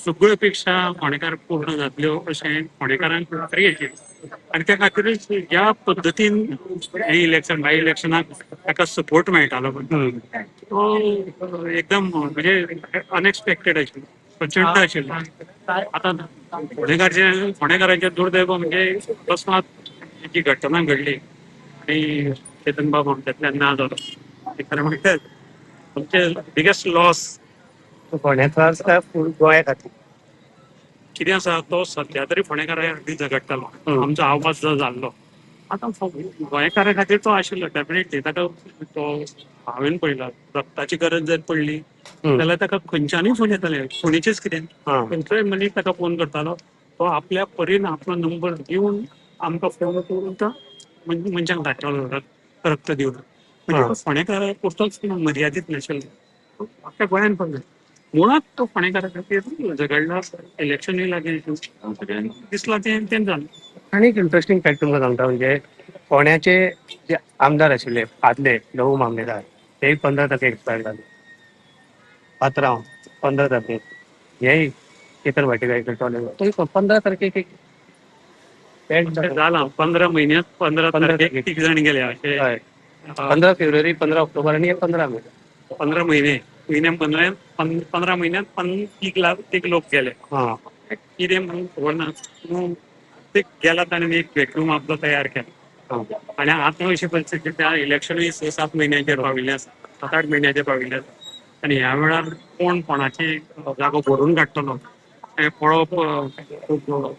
सगळ्यो अपेक्षा फोंडेकार पूर्ण जातल्यो अशें फोंडेकारांक खरी आशिल्लें. आनी त्या खातीरच ज्या पद्दतीन हें इलेक्शन बाय इलेक्शनाक ताका सपोर्ट मेळटालो तो एकदम म्हणजे अनएक्सपेक्टेड आशिल्लो, प्रचंड आशिल्लो. आतां फोंडेकारांचें दुर्दैव म्हणजे अकस्मात जी घटना घडली आनी चेतन बाब आमच्यांतल्यान ना जालो, खरें म्हणल्यार आमचें बिगेस्ट लॉस फोंड्याक गोंया खातीर. कितें आसा, तो सद्या तरी फोंडेकारा खातीर झगडटालो, आमचो आवाज जो जाल्लो. आतां गोंयकारा खातीर तो आशिल्लो डेफिनेटली. ताका तो हांवें पळयला, रक्ताची गरज जर पडली जाल्यार ताका खंयच्यानूय फोन येताले, फोणीचेच कितें खंयचोय मनीस ताका फोन करतालो, तो आपल्या परीन आपलो नंबर दिवन आमकां फोन करून तो मनशांक धाडटालो रक्त दिवन. म्हणजे फोंडेकारा पुरतोच मर्यादीत नाशिल्लो, अख्ख्या गोंयान पडलो. मुळात तो फोंडेकारा खातीर झगडला, इलेक्शनूय लागीं दिसलां तें तें जालें. आनी एक इंट्रस्टींग फॅक्ट तुमकां सांगता, म्हणजे फोंड्याचे जे आमदार आशिल्ले आदले लहू मामलेदार ते 15 तारखेक एक्सपायर जाले. पात्रांव 15 तारखेक, हेय केतन भाटीकार तो 15 तारखेक जाला, 15 म्हयन्यांत 15 तारखेक 3 जाण गेले. अशें 15 फेब्रुवारी, 15 ऑक्टोबर आनी 15 म्हयने, 15 म्हयने म्हयन्या 15 म्हयन्यांत 3 लोक गेले. कितें म्हणून खबर ना, ते गेला ताणें एक व्हॅक्यूम आपलो तयार केला. आनी आतां अशी परिस्थिती, त्या इलेक्शनूय 6-7 म्हयन्यांचेर पाविल्लें आसा, 7-8 म्हयन्यांचेर पाविल्लें आसा. आनी ह्या वेळार कोण कोणाची जागो भरून काडटलो हें पळोवप खूब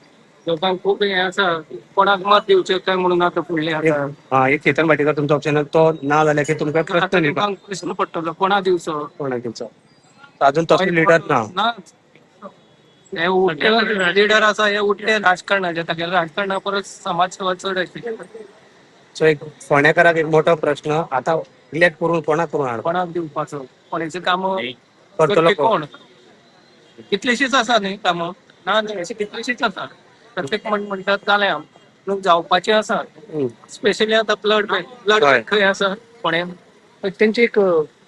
लोकांक खूब हें आसा, कोणाक मत दिवचें काय म्हणून आतां फुडलें आतां. एक चेतन भाटीकर तुमचो ऑप्शन तो ना जाल्यार की तुमकां प्रश्न निर्माण, प्रश्न पडटलो कोणाक दिवचो, कोणाक दिवचो. अजून तसो लिडर ना, हे उठे लिडर आसा, हे उठे राजकारणाचे, तागेल्या राजकारणा परस समाजसेवा चड आशिल्ली. सो एक फोंडेकाराक एक मोठो प्रश्न आतां इलेक्ट करून कोणाक करून हाडप, कोणाक दिवपाचो, कोणाचें काम करतलो कोण. कितलीशीच आसा न्ही कामां, ना न्ही अशी कितलीशीच आसा. प्रत्येक म्हणटात जालें पूण जावपाचें आसा. स्पेशली आतां ब्लड बँक, ब्लड बँक खंय आसा फोंड्यान. तेंची एक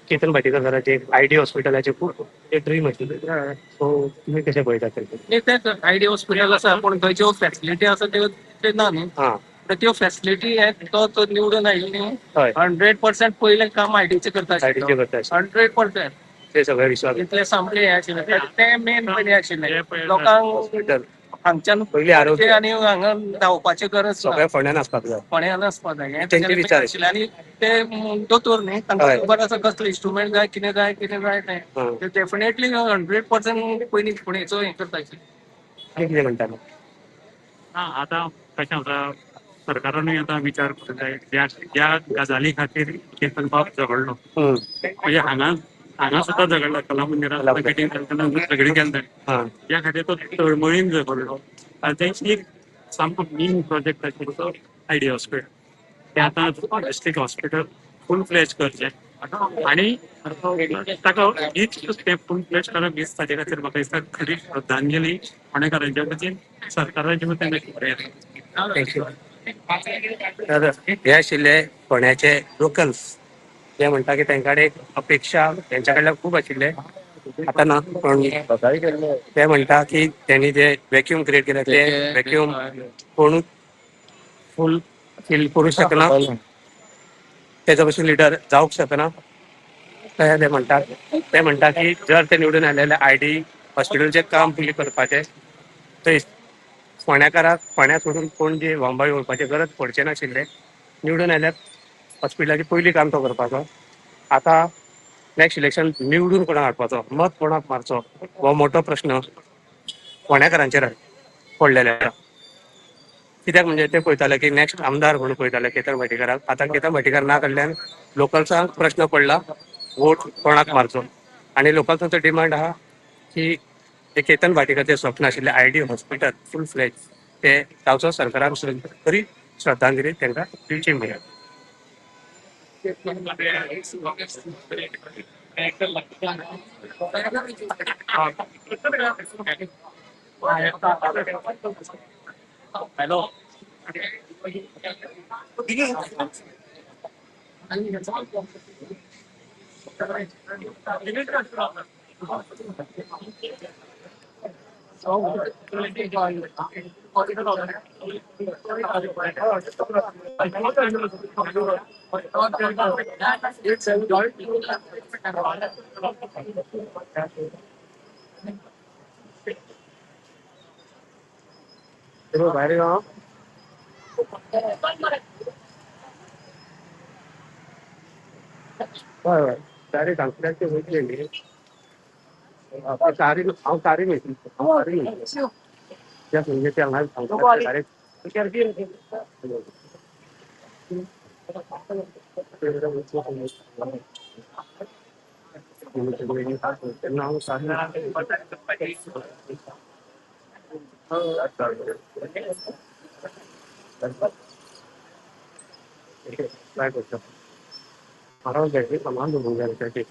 केतन भाटीकर सराची एक आयडी हॉस्पिटलाचे खूब एक ड्रीम आशिल्ली, सो तुमी कशें पळयतात तें? तेंच आयडी हॉस्पिटल आसा पूण थंय ज्यो फॅसिलिटी आसा त्यो ना न्ही. त्यो फॅसिलिटी तो निवडून आयली न्ही 100% पयलें काम आयडीचें करता, 100% ते सगळे विश्वास इतलें सामकें हें आशिल्लें तें मेन पयलीं आशिल्लें लोकांक हांगच्यान पयलीं आरोग्य आनी हांगा धांवपाची गरज सगळें फोंड्यान आसपाक जाय, फोंड्यान आसपाक जाय हें तेंचे विचार आशिल्ले. आनी ते दोतोर न्ही, तांकां खबर आसा कसले इन्स्ट्रुमेंट जाय, कितें जाय, कितें जाय तें डेफिनेटली 100% पयलीं फोंडेचो हें करता. कितें म्हणटा आतां कशें आसा, सरकारानूय आतां विचार करूंक जाय ज्या गजाली खातीर केतन बाब झगडलो, म्हणजे हांगा हांगा सुद्दां झगडला, कला मंदिरात मिटींग तेन्ना झगडी केली ताणें, ज्या खातीर तो तळमळीन झगडलो. आनी तेंची एक सामको मेन प्रोजेक्ट आशिल्लो तो आयडी हॉस्पिटल, ते आतां डिस्ट्रिक्ट हॉस्पिटल फूल फ्लॅज करचें आनी ताका हीच तें फूल फ्लॅज करप हीच ताजे खातीर म्हाका दिसता खरी श्रद्धांजली फोंडेकारांच्या वतीन, सरकाराच्या वतीन अशी बरें. Thank you. तर हे आशिल्ले फोंड्याचे लोकल्स जे म्हणटा की तांकां एक अपेक्षा तेंच्या कडल्यान खूब आशिल्ले, आतां ना, पण ते म्हणटा की त्यांनी जे वॅक्यूम क्रिएट केले ते वॅक्यूम कोणूच फूल फील करूं शकना, तेच्या भशेन लिडर जावंक शकना. तशें ते म्हणटात. ते म्हणटा की जर ते निवडून आयले जाल्यार आयडी हॉस्पिटलचें काम पयलीं करपाचें, थंय फोंड्याकाराक फोंड्या सोडून पणजे बॉम्बय वचपाची गरज पडचें नाशिल्लें. निवडून आयल्यार हॉस्पिटलाचें पयलीं काम तो करपाचो. आतां नेक्स्ट इलेक्शन निवडून कोणाक हाडपाचो, मत कोणाक मारचो हो मोठो प्रश्न फोंड्याकारांचेर पडलेलो आसा. कित्याक म्हणजे ते पळयताले की नेक्स्ट आमदार म्हणून पळयताले केतन भाटीकाराक. आतां केतन भाटीकार ना कडल्यान लोकल्सांक प्रश्न पडला वोट कोणाक मारचो, आनी लोकल्सांचो डिमांड आहा की ते केतन भाटीकाराचें स्वप्न आशिल्लें आयडी हॉस्पिटल फूल फ्लॅज ते गांवचो सरकारान तरी श्रद्धांजली तांकां दिवची म्हणून. हॅलो. भायर यो. हय हय, डायरेक्ट हांगसरल्यान वयतले न्ही. कारीन हांव कारीन वयतलो, हांव कारीन वयतलो. कित्याक म्हणजे ते हांगा डायरेक्ट तेन्ना हांव ट्राय करता. हांव बॅटरी सामान दवरूंक जाय.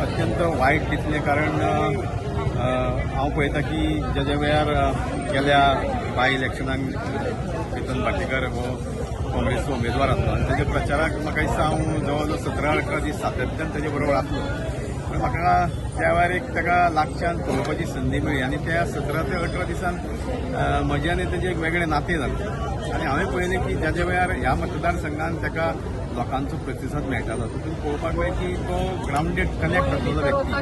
अत्यंत वायट दिसलें, कारण हांव पळयता की ज्या वेळार गेल्या बाय इलेक्शनाक केतन भाटीकर हो काँग्रेसचो उमेदवार आसलो आनी ताच्या प्रचाराक म्हाका दिसता हांव जवळ जवळ 17-18 दीस सातत्यान ताजे बरोबर आसलो. पूण म्हाका त्या वेळार एक ताका लागच्यान पळोवपाची संदी मेळ्ळी आनी त्या 17 ते 18 दिसान म्हजें आनी ताजें एक वेगळें नातें जालें आनी हांवें पळयलें की ज्या वेळार ह्या मतदारसंघान ताका लोकांचो प्रतिसाद मेळटालो तितून पळोवपाक मेळ्ळें की तो ग्रावंडेड कनेक्ट आसलेलो व्यक्ती,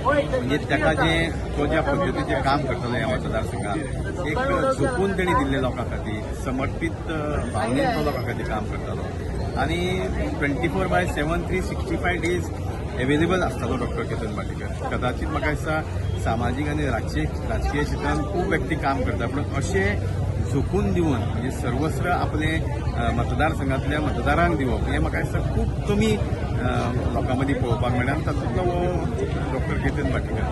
म्हणजे ताका जें तो ज्या पद्दतीचें काम करतलो ह्या मतदारसंघात एक झोकून तेणी दिल्लें लोकां खातीर, समर्पीत भावनेन तो लोकां खातीर काम करतालो आनी 24/7 365 डेज एवेलेबल आसतालो डॉक्टर केतन भाटीकर. कदाचित म्हाका दिसता सामाजीक आनी राजकीय क्षेत्रांत खूब व्यक्ती काम करता, पूण अशें झोकून दिवन म्हणजे सर्वस्व आपले मतदारसंघातल्या मतदारांक दिवप हें म्हाका दिसता खूब कमी लोकां मदीं पळोवपाक मेळ्ळे आनी तातूंतलो हो डॉक्टर केतन भाटीकार.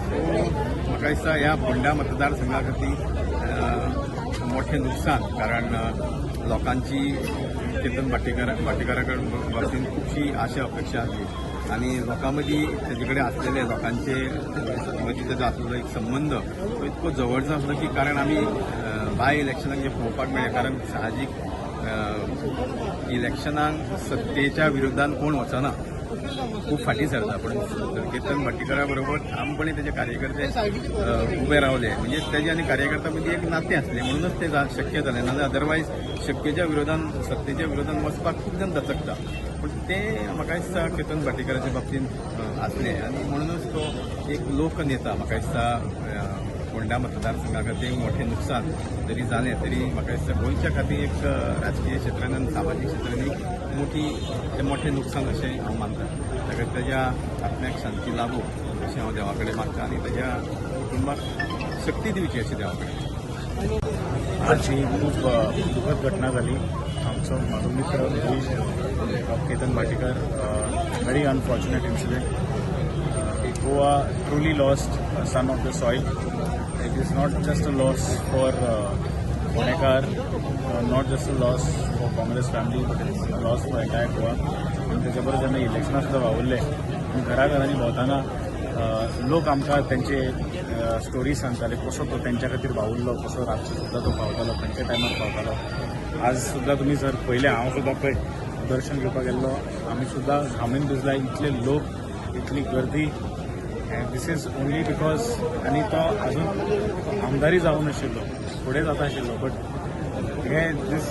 सो म्हाका दिसता ह्या फोंडा मतदारसंघा खातीर मोठें नुकसान, कारण लोकांची केतन भाटीकारा बाबतीन खुबशी आशा अपेक्षा आसली आनी लोकां मदीं तेजे कडेन आसलेले लोकांचे मदीं तेजो आसलेलो एक संबंद तो इतको जवळचो आसलो की कारण आमी बाय इलेक्शनाक जें पळोवपाक मेळ्ळें, कारण साहजीक इलेक्शनाक सत्तेच्या विरोधान कोण वचना, खूब फाटीं सरता, पूण केतन भाटीकारा बरोबर ठामपणे तेजे कार्यकर्ते उबे रावले. म्हणजे तेजे आनी कार्यकर्त्यां मदीं एक नातें आसलें म्हणूनच तें शक्य जालें, नाजाल्यार अदरवायज शक्येच्या विरोधान सत्तेच्या विरोधान वचपाक खूब जाण दचकता, पूण तें म्हाका दिसता केतन भाटीकाराच्या बाबतींत आसलें आनी म्हणूनच तो एक लोकनेता. म्हाका दिसता फोंडा मतदारसंघा खातीर मोठें नुकसान जरी जालें तरी म्हाका दिसता गोंयच्या खातीर एक राजकीय क्षेत्रान आनी सामाजीक क्षेत्रान एक मोठें नुकसान अशें हांव मानता. ताका तेज्या आत्म्याक शांती लाभो अशें हांव देवा कडेन मागता आनी तेज्या कुटुंबाक शक्ती दिवची अशें देवा कडेन. आज ही खूब दुःखद घटना जाली. आमचो म्हाजो मित्र doctor Ketan Bhatikar, very unfortunate incident. Goa truly lost son of the soil. It is not just a loss for Ponekar, not just a loss for Congress family, but it's a loss for entire Goa. आनी तेजे बरोबर जेन्ना इलेक्शनां सुद्दां वावुरले आनी घराघरांनी भोंवतना लोक आमकां तेंचे स्टोरी सांगताले, कसो तो तेंच्या खातीर वावुरलो, कसो रातचो सुद्दां तो पावतालो, खंयच्या टायमार पावतालो. आज सुद्दां तुमी जर पळयलें, हांव सुद्दां पळय दर्शन घेवपाक गेल्लो, आमी सुद्दां घामीन भिजला, इतले लोक, इतली गर्दी. This is only because आनी तो अजून आमदारी जावं नाशिल्लो, फुडें जाता आशिल्लो, बट हे this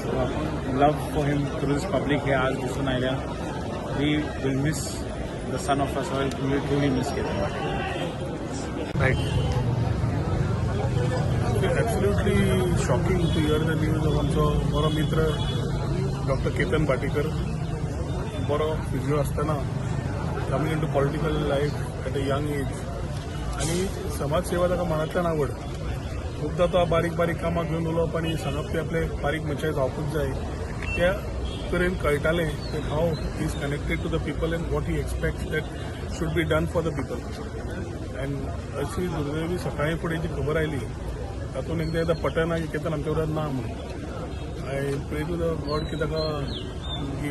love for him through this public हे आज दिसून आयल्या. We will miss the son of our soil, we truly miss Ketan Bhatikar. Right. Absolutely shocking to hear the news of आमचो बरो मित्र डॉक्टर केतन भाटीकर, बरो फिजियो आसतना coming into political life at a young age आनी समाजसेवा ताका मनांतल्यान आवड. खूबदां तो बारीक बारीक कामां घेवन उलोवप आनी सांगप ते आपले बारीक मनशां जावपूच जाय, त्या तरेन कळटालें की how he is connected to the people and what he expects that should be done for the people. And अशी दुर्दैवी सकाळीं फुडें जी खबर आयली तातूंत एकदां एकदां पटना की केतन आमच्या बरोबर ना म्हणून. I pray to the God की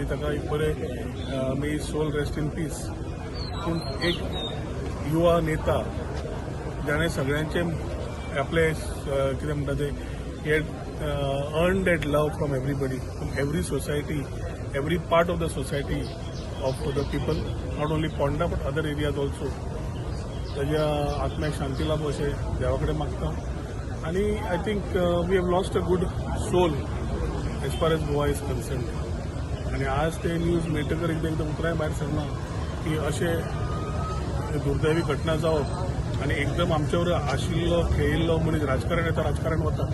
ताका एक बरें may soul rest in peace. पूण एक युवा नेता जाणें सगळ्यांचे आपले कितें म्हणटा ते he earn that love from everybody, from every society, every part of the society of the people, not only Ponda but other areas also. ताज्या आत्म्याक शांती लाभो अशें देवा कडेन मागता आनी I think we have lost a good soul as far as Goa is concern. आनी आज ते न्यूज मेळटकर एकदां एकदां उतरांय भायर सरना की अशें दुर्दैवी घटना जावप आनी एकदम आमच्यावर आशिल्लो खेळिल्लो मनीस, राजकारण येता राजकारण वता,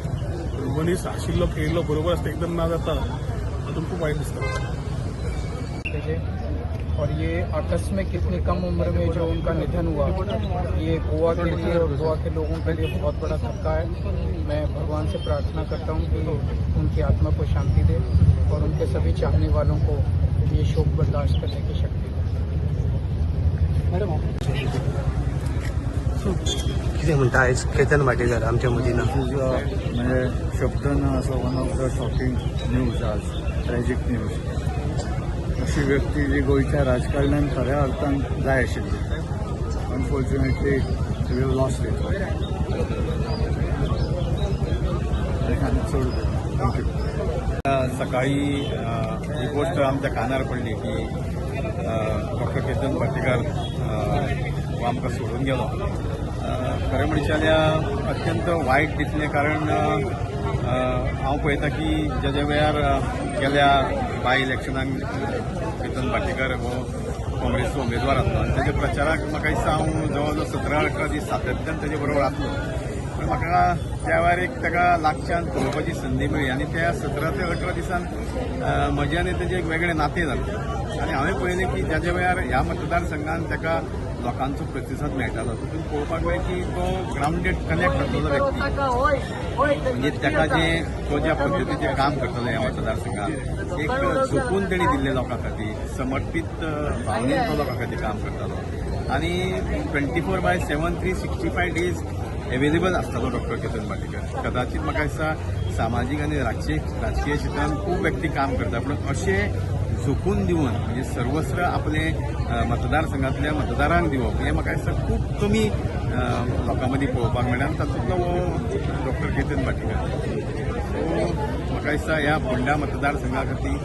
मनीस आशिल्लो खेळिल्लो बरोबर आसता एकदम ना जाता, तातूंत खूब वायट दिसता. और ये आकस्मिक इतनी कम उम्र में जो उनका निधन हुआ, ये गोवा के लिए और गोवा के लोगों के लिए बहुत बड़ा धक्का है. मैं भगवान से प्रार्थना करता हूँ कि उनकी आत्मा को शांति दे और उनके सभी चाहने वालों को ये शोक बर्दाश्त करने की शक्ति दे. मैडम कितें म्हणटा आयज केतन भाटीकार आमच्या मदीं ना? म्हणजे शब्द ना असो one of the shocking news आज, ट्रॅजीक न्यूज. अशी व्यक्ती जी गोंयच्या राजकारणान खऱ्या अर्थान जाय आशिल्ली, unfortunately we have lost it. चड thank you. सकाळी ही गोष्ट आमच्या कानार पडली की डॉक्टर केतन भाटीकार हो आमकां सोडून गेलो. खरें म्हणचे जाल्यार अत्यंत वायट दिसलें, कारण हांव पळयता की ज्या ज्या वेळार गेल्या बाय इलेक्शनाक केतन भाटीकार हो काँग्रेसचो उमेदवार आसलो आनी ताच्या प्रचाराक म्हाका दिसता हांव जवळ जवळ 17-18 दीस सातत्यान ताजे बरोबर आसलो. पूण म्हाका त्या वेळार एक ताका लागच्यान पळोवपाची संदी मेळ्ळी आनी त्या 17 ते 18 दिसान म्हजें आनी ताजें एक वेगळें नातें जालें. आनी हांवें पळयलें की ज्या वेळार ह्या मतदारसंघान ताका लोकांचो प्रतिसाद मेळटालो तितून पळोवपाक मेळ्ळें की तो ग्रावंडेड कनेक्ट आसलेलो व्यक्ती, म्हणजे ताका जे तो ज्या पद्दतीचें काम करतलो ह्या मतदारसंघात एक झोकून तेणी दिल्लें लोकां खातीर, समर्पीत भावनेन तो लोकां खातीर काम करतालो आनी 24/7 365 days available आसतालो डॉक्टर केतन भाटीकर. कदाचित म्हाका दिसता सामाजीक आनी राजकीय क्षेत्रांत खूब व्यक्ती काम करता, पूण अशें झोकून दिवन म्हणजे सर्वस्व आपले मतदारसंघांतल्या मतदारांक दिवप हें म्हाका दिसता खूब कमी लोकां मदीं पळोवपाक मेळटा आनी तातूंतलो हो डॉक्टर केतन भाटीकर. सो म्हाका दिसता ह्या फोंडा मतदारसंघा खातीर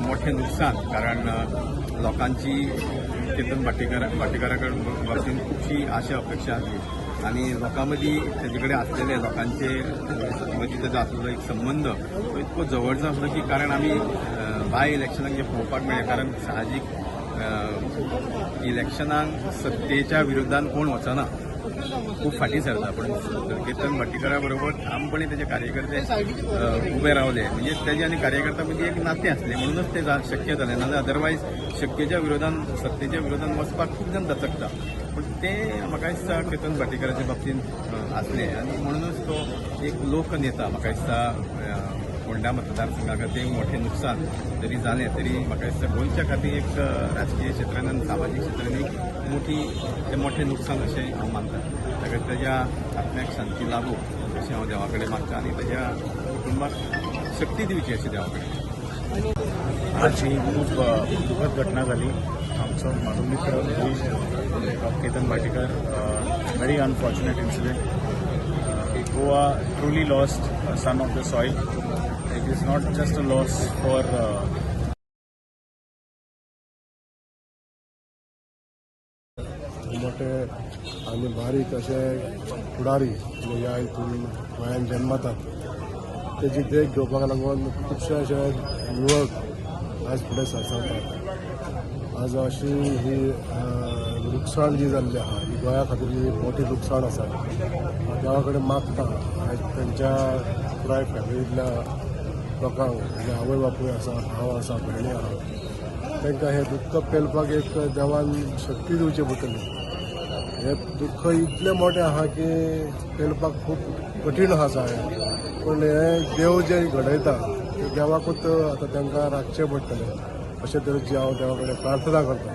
मोठें नुकसान, कारण लोकांची केतन भाटीकरा कडेन बाबतीन खुबशी आशा अपेक्षा आसली आनी लोकां मदीं तेजे कडेन आसलेले लोकांचे मदीं तेजो आसलेलो एक संबंद तो इतको जवळचो आसलो की कारण आमी बाय इलेक्शनाक जें पळोवपाक मेळ्ळें, कारण साहजीक इलेक्शनाक सत्तेच्या विरुद्धान कोण वचना, खूब फाटीं सरता, पूण केतन भाटीकरा बरोबर ठामपणे तेजे कार्यकर्ते उबे रावले, म्हणजे तेजे आनी कार्यकर्त्या मदीं एक नातें आसलें म्हणूनच तें शक्य जालें, नाजाल्यार अदरवायज शक्येच्या विरोधान सत्तेच्या विरोधान वचपाक खूब जाण दचकता, पूण तें म्हाका दिसता केतन भाटीकराच्या बाबतींत आसलें आनी म्हणूनच तो एक लोकनेता म्हाका दिसता फोंडा मतदारसंघा खातीर मोठें नुकसान जरी जालें तरी म्हाका दिसता गोंयच्या खातीर एक राजकीय क्षेत्रान आनी सामाजीक क्षेत्रान एक मोठी तें मोठें नुकसान अशें हांव मानता. ताका ताज्या आत्म्याक शांती लाभो अशें हांव देवा कडेन मागता आनी ताज्या कुटुंबाक शक्ती दिवची अशें देवा कडेन. आज ही खूब दुःखद घटना जाली. आमचो म्हाजो मित्र doctor Ketan Bhatikar, very unfortunate incident. Goa truly lost a son of the soil. It is not just a loss for मोठे आनी बारीक अशे फुडारी ह्या हितून गोंयांत जन्मतात तेजी देख घेवपाक लागून खुबशे अशे युवक आज फुडें सरसरतात. आज अशी ही लुकसाण जी जाल्ली आहा ही गोंया खातीर ही मोठी लुकसाण आसा. देवा कडेन मागता आयज तेंच्या पुराय फॅमिलींतल्या लोकांक, म्हणजे आवय बापूय आसा, भाव आसा, भयणी आहा, तांकां हें दुख्ख पेलपाक एक देवान शक्ती दिवची पडटली. हें दुख्ख इतलें मोठें आहा की पेलपाक खूब कठीण आसा हें, पूण हें देव जें घडयता तें देवाकूच आतां तांकां राखचें पडटलें अशे तरेची हांव देवा कडेन प्रार्थना करता.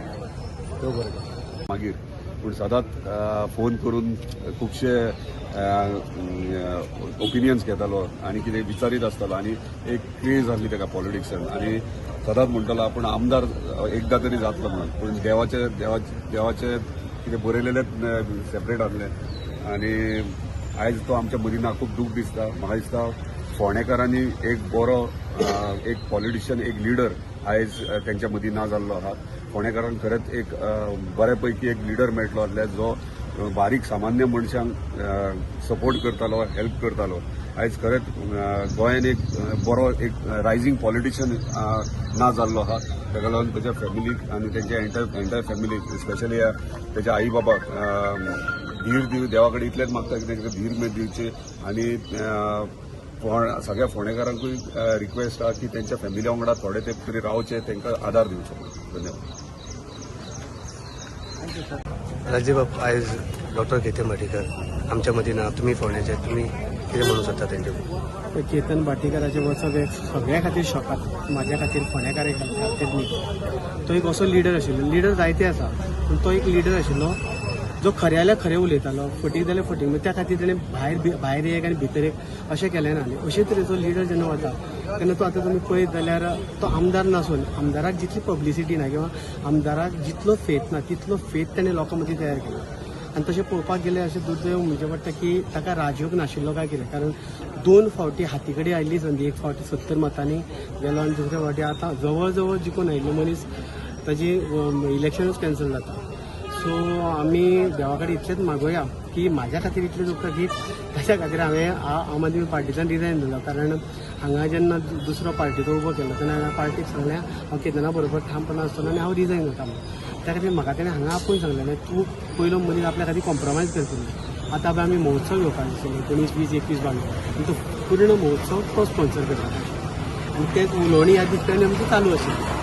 देव बरें करूं. मागीर पूण सदांच फोन करून खुबशे ओपिनियन्स घेतालो आनी कितें विचारीत आसतालो आनी एक क्रेज आसली ताका पॉलिटिक्सान आनी सदांच म्हणटालो आपूण आमदार एकदां तरी जातलो म्हणून, पूण देवाचे देवाचे कितें बरयलेलेंच सेपरेट आसलें आनी आयज तो आमच्या मदीं ना. खूब दूख दिसता. म्हाका दिसता फोंडेकारांनी एक बरो एक पॉलिटिशियन, एक लिडर आयज तेंच्या मदीं ना जाल्लो आहा. फोंडेकारांक खरेंच एक बऱ्या पैकी एक लिडर मेळटलो आसल्यार जो बारीक सामान्य मनशांक सपोर्ट करतालो, हेल्प करतालो. आयज खरेंच गोंयान एक बरो एक रायझींग पॉलिटिशियन ना जाल्लो आहा. ताका लागून ताच्या फॅमिलीक आनी तेंच्या एंटायर फॅमिलीक, स्पेशली तेच्या आई बाबाक धीर दिव, देवा कडेन इतलेंच मागता की तेंकां धीर दिवची आनी सगळ्या फोंडेकारांकूय रिक्वेस्ट आहा की तेंच्या फॅमिली वांगडा थोडे तेंप तरी रावचे, तांकां आदार दिवचो. धन्यवाद. राजीबाब, आयज डॉक्टर केतन भाटीकर आमच्या मदीं ना, तुमी फोंड्याचे, तुमी कितें म्हणू शकता तेंचे? केतन भाटीकराचें वचप हें सगळ्या खातीर शॉकात, म्हाज्या खातीर, फोंडेकारा खातीर न्ही. तो एक असो लिडर आशिल्लो, लिडर जायते आसा पूण तो एक लिडर आशिल्लो जो खरें जाल्यार खरें उलयतालो, फटीक जाल्यार फटीक. त्या खातीर तेणें भायर एक आनी भितर एक अशें केलें ना. आनी अशे तरेचो लिडर जेन्ना वता तेन्ना तो आतां तुमी पळयत जाल्यार तो आमदार नासून आमदाराक जितली पब्लिसिटी ना किंवा आमदाराक जितलो फेत ना तितलो फेत तेणें लोकां मदीं तयार केला. आनी तशें पळोवपाक गेल्यार अशें दुर्दैव म्हणचें पडटा की ताका राजयोग नाशिल्लो काय कितें, कारण 2 फावटी हाती कडेन आयिल्ली संदी, एक फावटी 70 मतांनी गेलो आनी दुसरे फावटी आतां जवळ जवळ जिखून आयिल्लो मनीस ताजी इलेक्शनूच कॅन्सल जाता. सो आमी देवा कडेन इतलेंच मागोया की म्हाज्या खातीर इतलें दुखता की ताच्या खातीर हांवें आम आदमी पार्टीच्यान रिजायन दिलो. कारण हांगा जेन्ना दुसरो पार्टीचो उबो केलो तेन्ना हांवें पार्टीक सांगलें हांव केतना बरोबर ठामपणा आसतलो आनी हांव रिजायन जाता म्हणून. त्या खातीर म्हाका तेणें हांगा आपोवन सांगलें तूं पयलो मनीस आपल्या खातीर कॉम्प्रोमायज करतलो. आतां पळय आमी महोत्सव घेवपाक आशिल्लो 19, 20, 21, 22 आनी तो पूर्ण महोत्सव तो स्पॉन्सर करता आनी तेंच उलोवणी ह्या दिसांनी आमचें चालू आशिल्लें.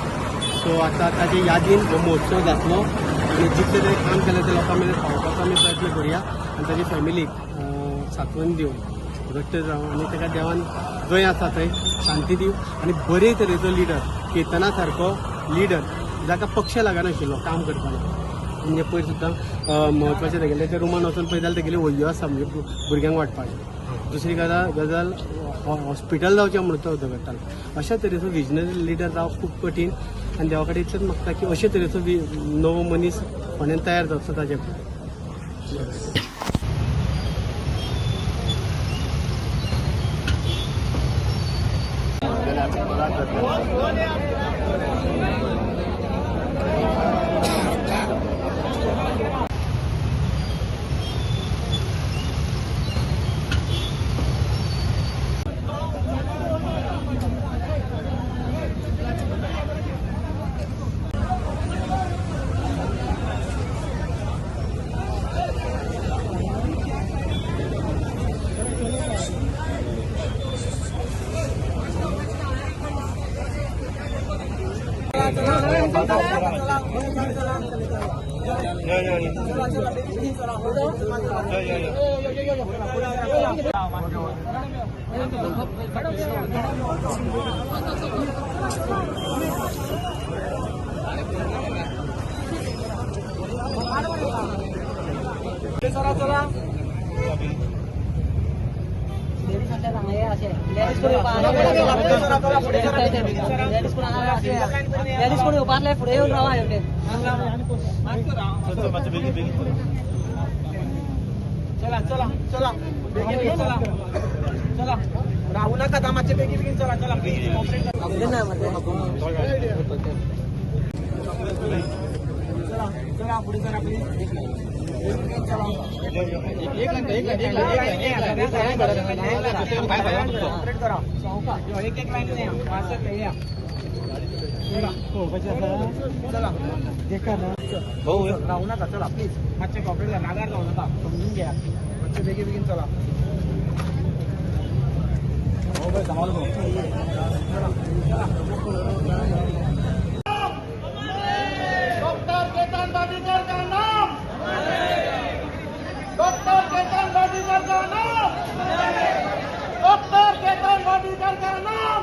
सो आतां ताजे यादीन हो महोत्सव जातलो आनी जितलें ताणें काम केलें तें लोकां मेरेन पावोवपाचो आमी प्रयत्न करुया आनी ताजी फॅमिलीक सांत्वन दिवन घट्ट जावं आनी ताका देवान जंय आसा थंय शांती दिवं आनी बरे तरेचो लिडर, केतना सारको लिडर जाका पक्ष लागनाशिल्लो काम करतना, म्हणजे पयर सुद्दां म्हत्वाचें तेगेलें ते रुमान वचून पळयत जाल्यार तेगेली वळयो आसा म्हणजे भुरग्यांक वांटपाचें. दुसरी गजाल हॉस्पिटल जावचें म्हणून तो झगडटालो. अशा तरेचो विजनरी लिडर जावप खूब कठीण आनी देवा कडेन इतलेंच मागता की अशे तरेचो नवो मनीस फोंड्यान तयार जावचो ताजे. चला चला चला बेगीन चला चला राहू नका मातशे बेगीन बेगीन चला चला प्लीज. चला चला पुढे चला प्लीज. चला एक एक लाईन चला राहू नका चला प्लीज मातशे कॉपरेट करा, रागार जाऊ नका, समजून घ्या मातशे बेगीन बेगीन चला. डॉक्टर केतन भाटीकर का नाम, डॉक्टर केतन भाटीकर का नाम, डॉक्टर केतन भाटीकर का नाम.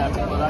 चला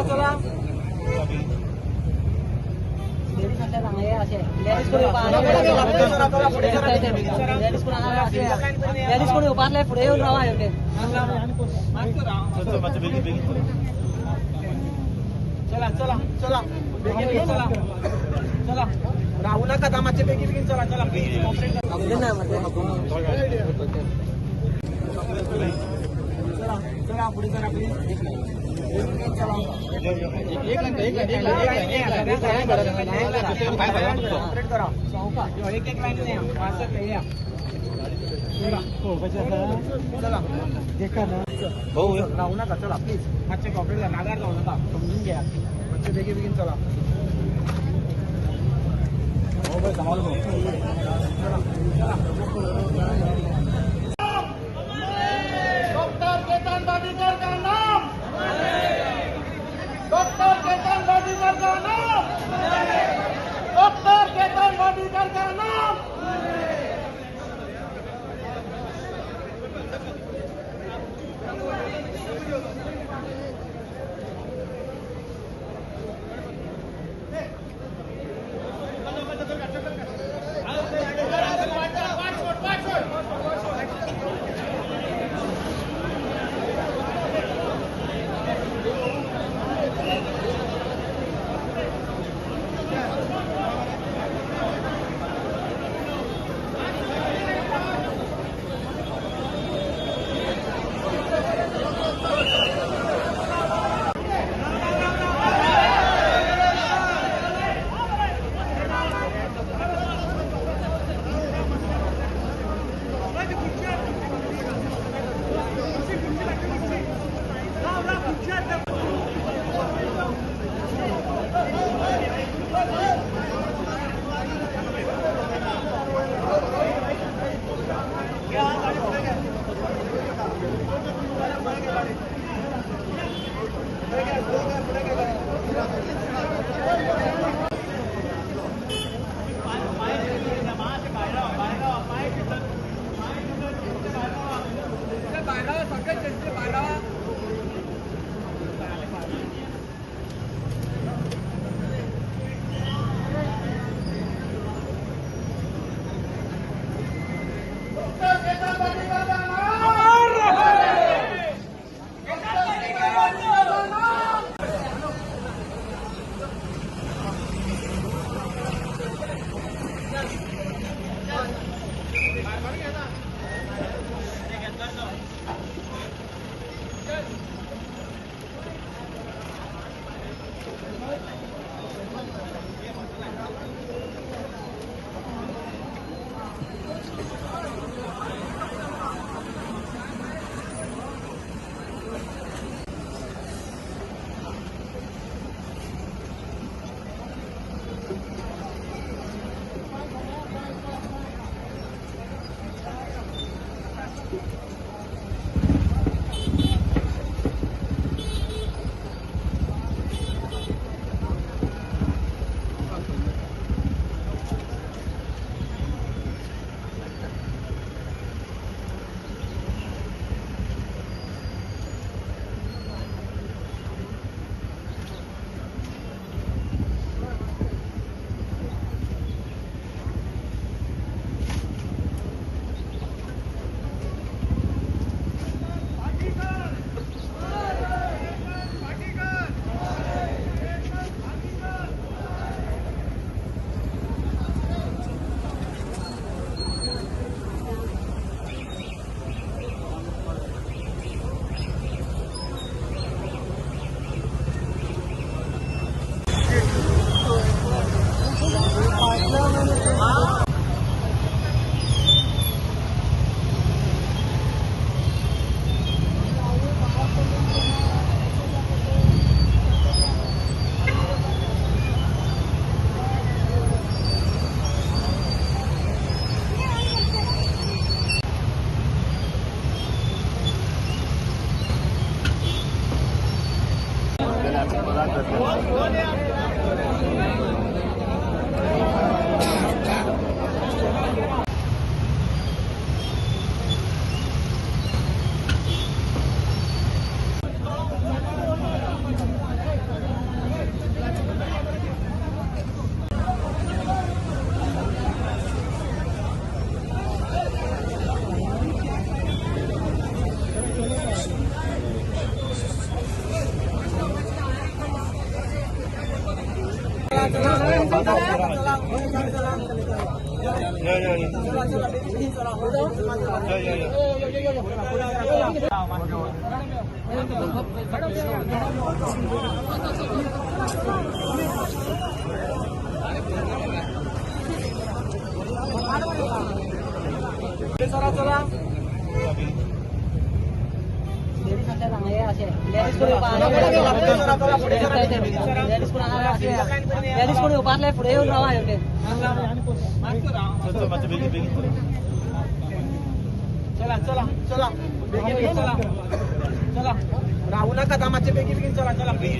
चला पुढे येऊन राहा. चला चला चला बेगीन चला चला, राहू नका कामाचे, बेगीन बेगीन चला चला प्लीज. चला चला पुढे चला प्लीज. एक एक लाईन चला राहू नका, चला प्लीज. मातशें कॉपरेट करा, नागार जाऊ नका, समजून घ्या मातशें बेगीन बेगीन चला. डॉक्टर केतन भाटीकर का नाम, डॉक्टर केतन भाटीकर का नाम, डॉक्टर केतन भाटीकर का नाम. चला चला पुढे येऊन राहा. चला चला चला बेगीन चला चला राहू नका मातशें बेगीन बेगीन चला चला प्लीज.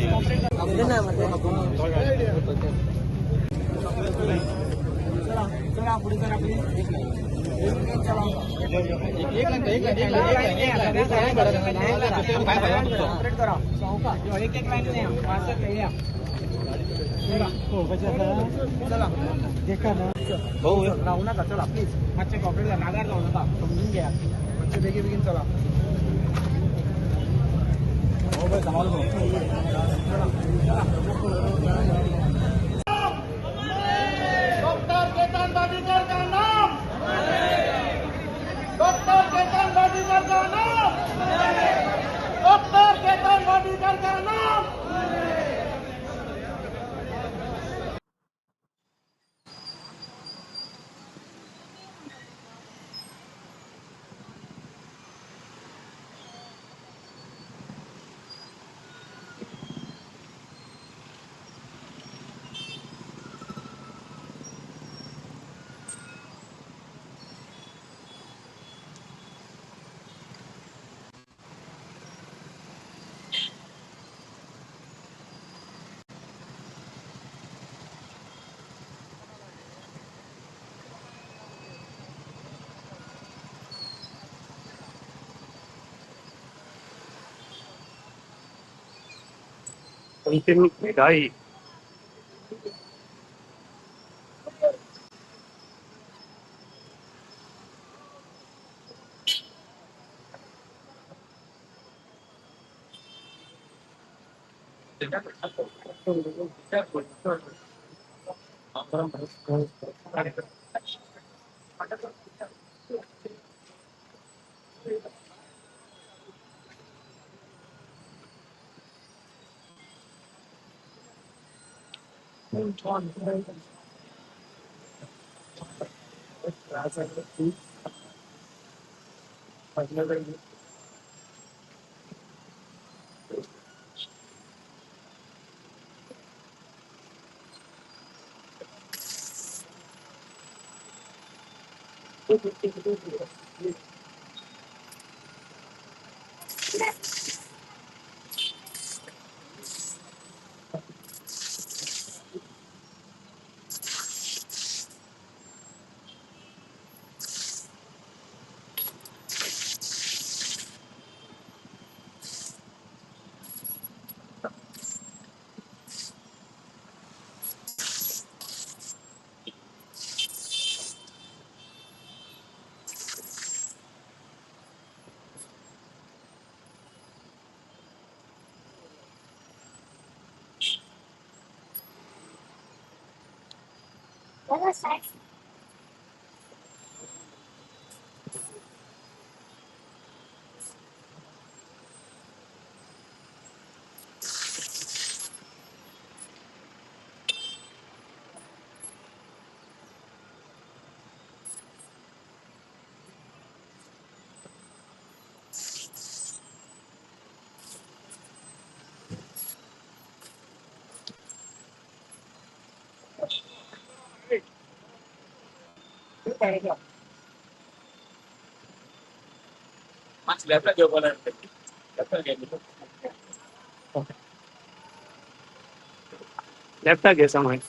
चला चला पुढे चला प्लीज. एक एक लाईन चला राहू नका चला प्लीज. मातशें कॉपरेट करा, नागार जाऊ नका, समजून घ्या. मातशें बेगीन बेगीन चला. डॉक्टर केतन भाटीकर का नाम, डॉक्टर केतन भाटीकर का नाम, डॉक्टर केतन भाटीकर का नाम. अंतिम विदाई लेफ्टाक घे सामान.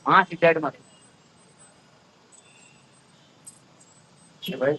हाँ सीधे मार भाई।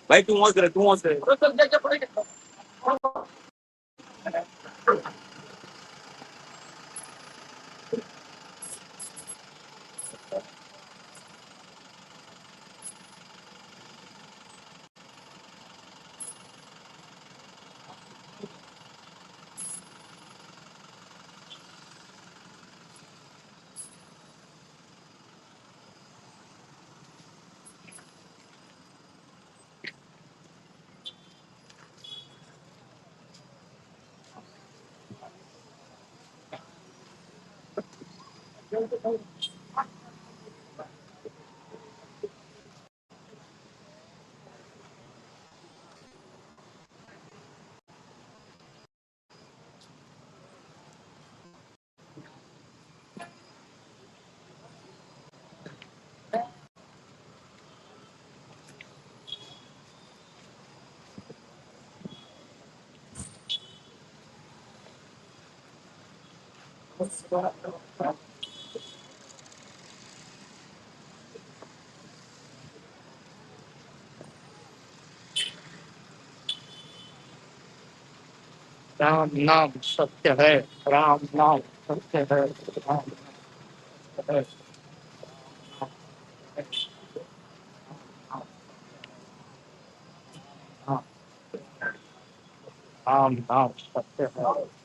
भाई तू मौज रे, तू मौज रे। राम नाम सत्य है, राम नाम सत्य है, राम है, राम नाम सत्य है।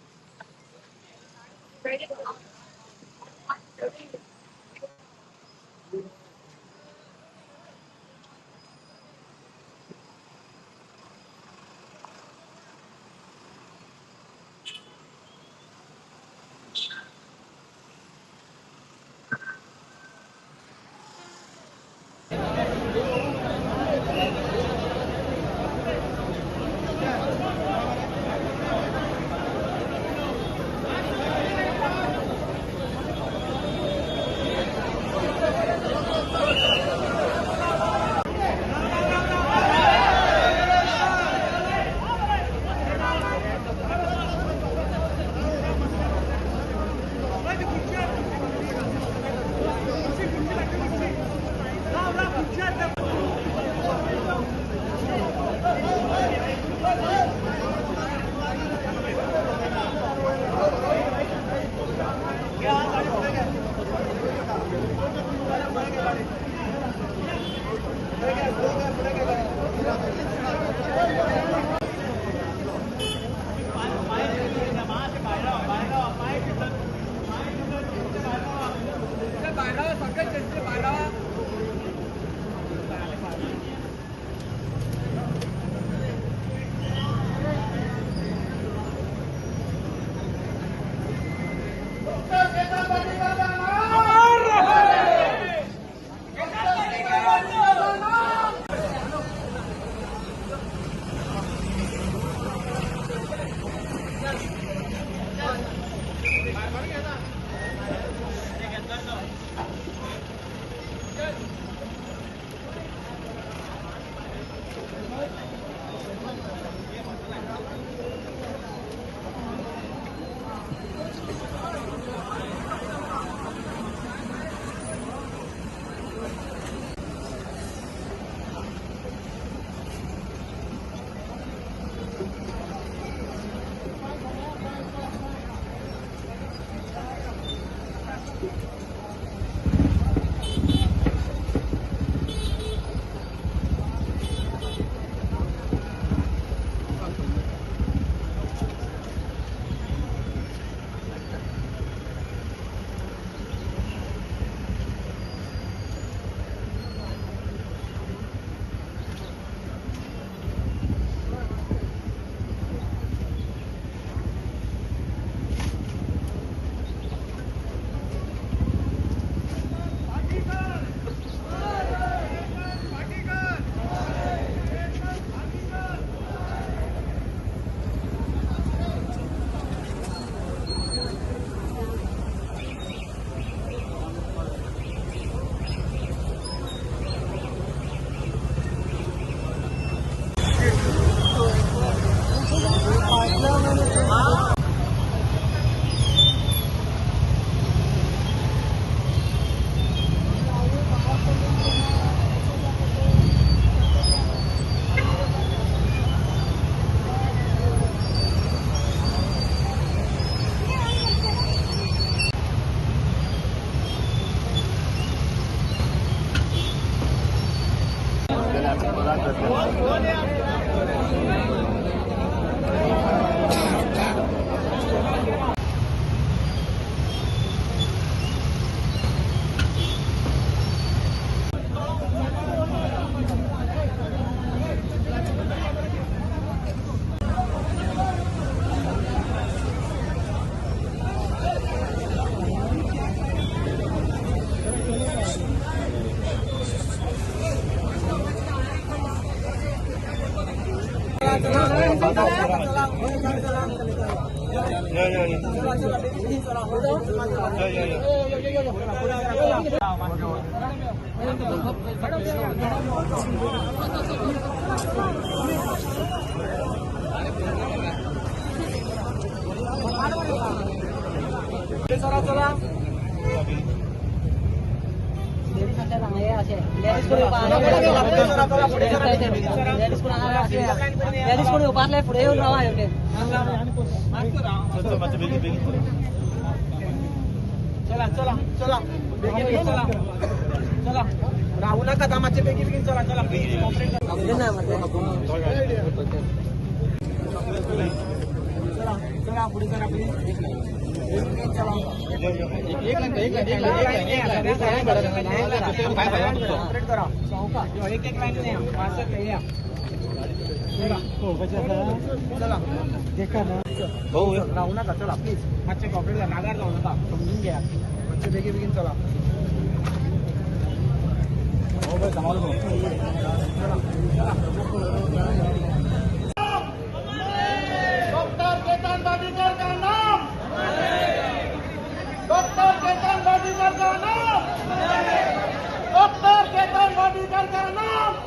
चला चला पुढे येऊन राहा. चला चला चला बेगीन चला चला राहू नका कामाचे बेगीन बेगीन चला चला चला चला पुढे चला प्लीज चला एक एक लाईन चला राहू नका चला प्लीज मातशें कॉपरेट करा नागार जाऊ नका समजून घ्या मातशें बेगीन बेगीन चला डॉक्टर केतन भाटीकर का नाम, डॉक्टर केतन भाटीकर का नाम, डॉक्टर केतन भाटीकर का नाम.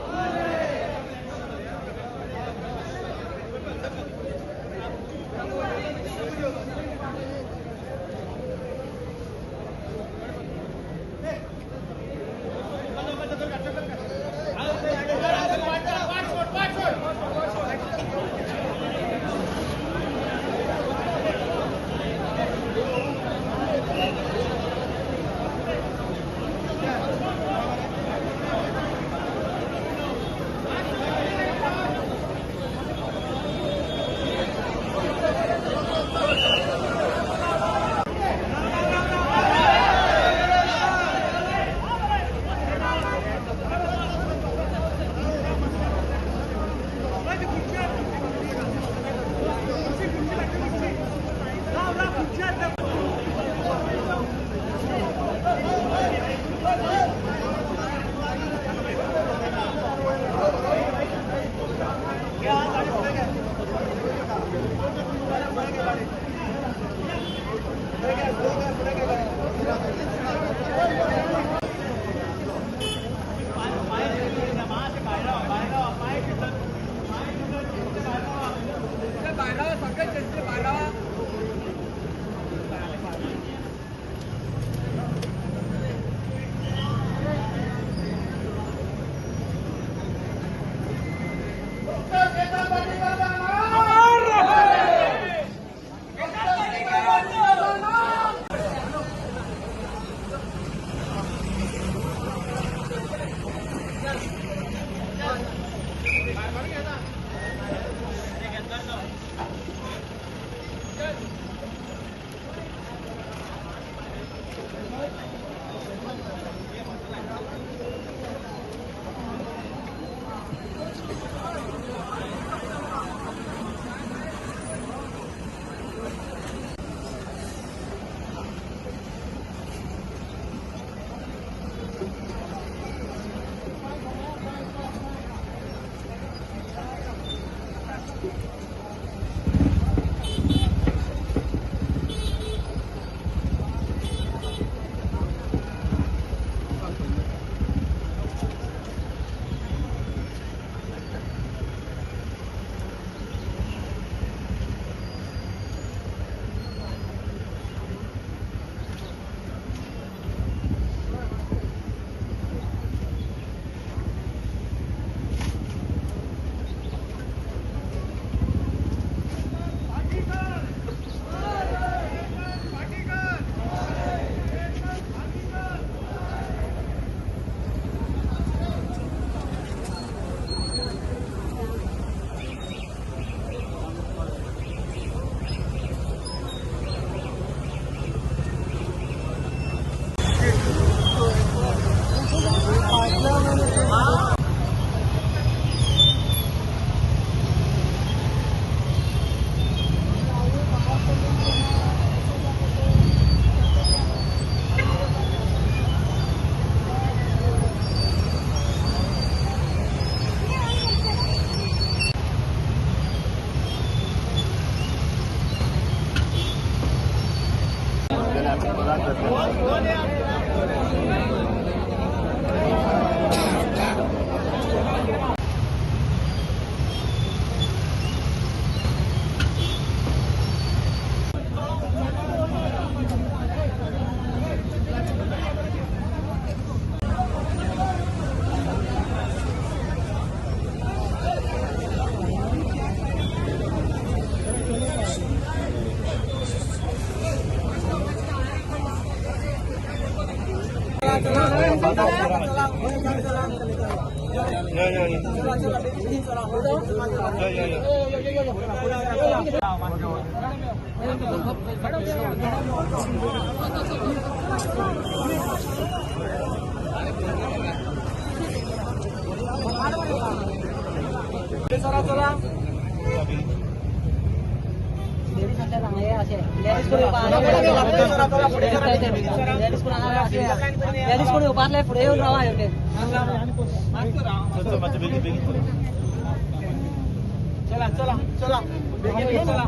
चला चला चला बेगीन चला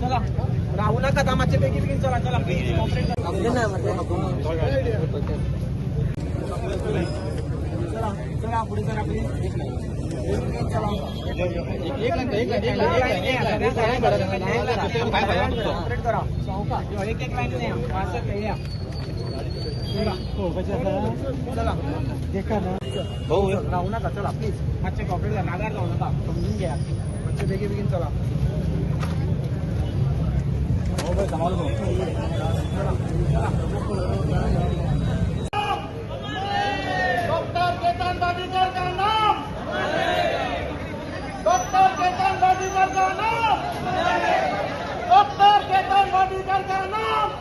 चला राहू नका मातशें बेगीन बेगीन चला चला चला चला पुढे चला प्लीज चला एक एक लाईन चला भाऊ राहू नका चला प्लीज मातशें कॉपरेट करा नागार जाऊ नका समजून घ्या मातशें बेगीन बेगीन चला डॉक्टर केतन भाटीकर का नाम, डॉक्टर केतन भाटीकर का नाम, डॉक्टर केतन भाटीकर का नाम।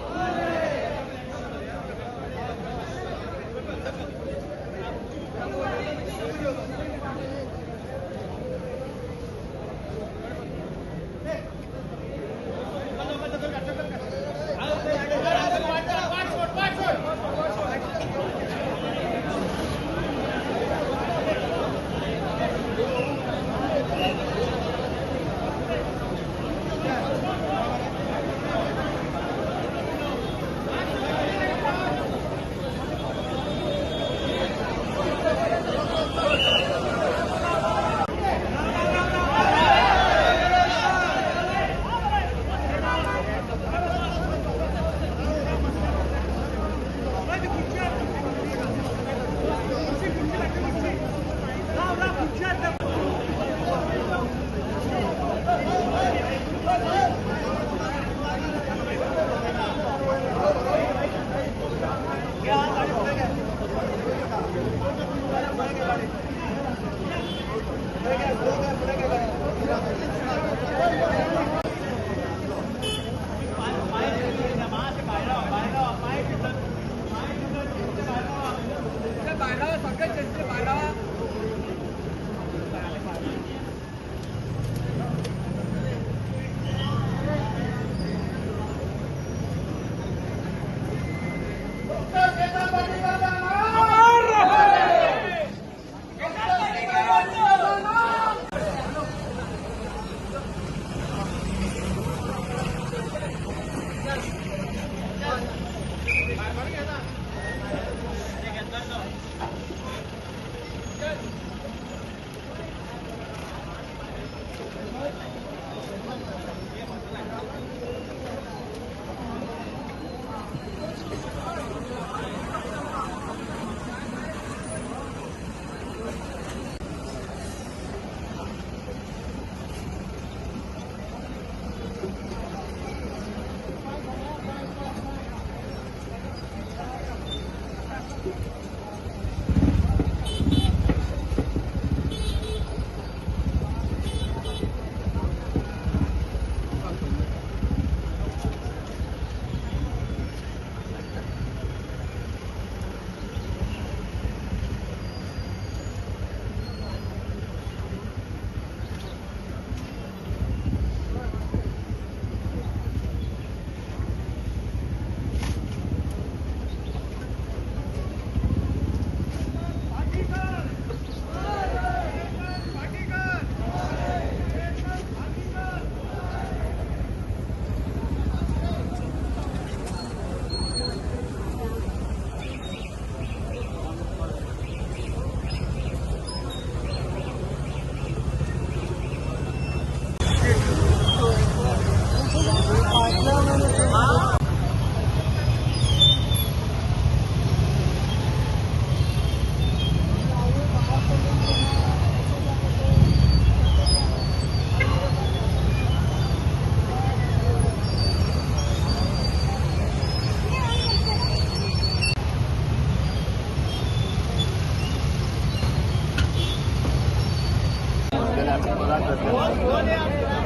अपघात जातले.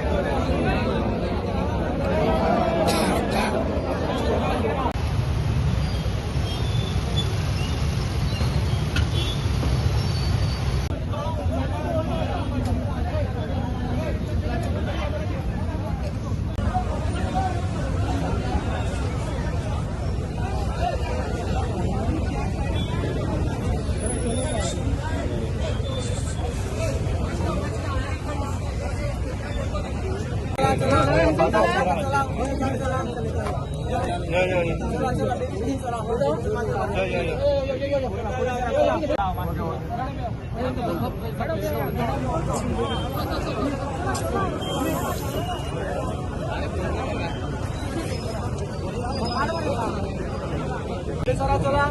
चला चला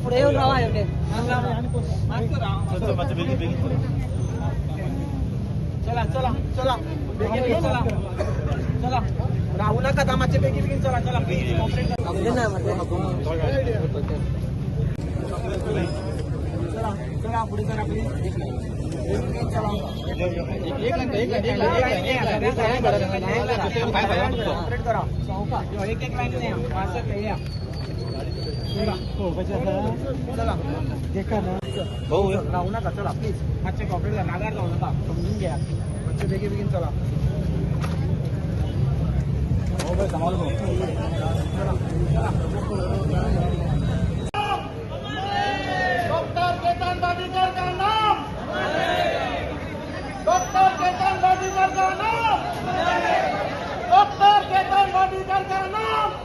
पुढे येऊन राहा. चला चला चला बेगीन चला चला राहू नका मातशे बेगीन बेगीन चला चला प्लीज. चला चला पुढे चला प्लीज. एक एक लाईन चला राहू नका चला प्लीज. मातशे कॉपरेट करा, नागार जाऊ नका, समजून घ्या. मातशे बेगीन बेगीन चला. डॉक्टर केतन भाटीकर का नाम, डॉक्टर केतन भाटीकर का नाम, डॉक्टर केतन भाटीकर का नाम.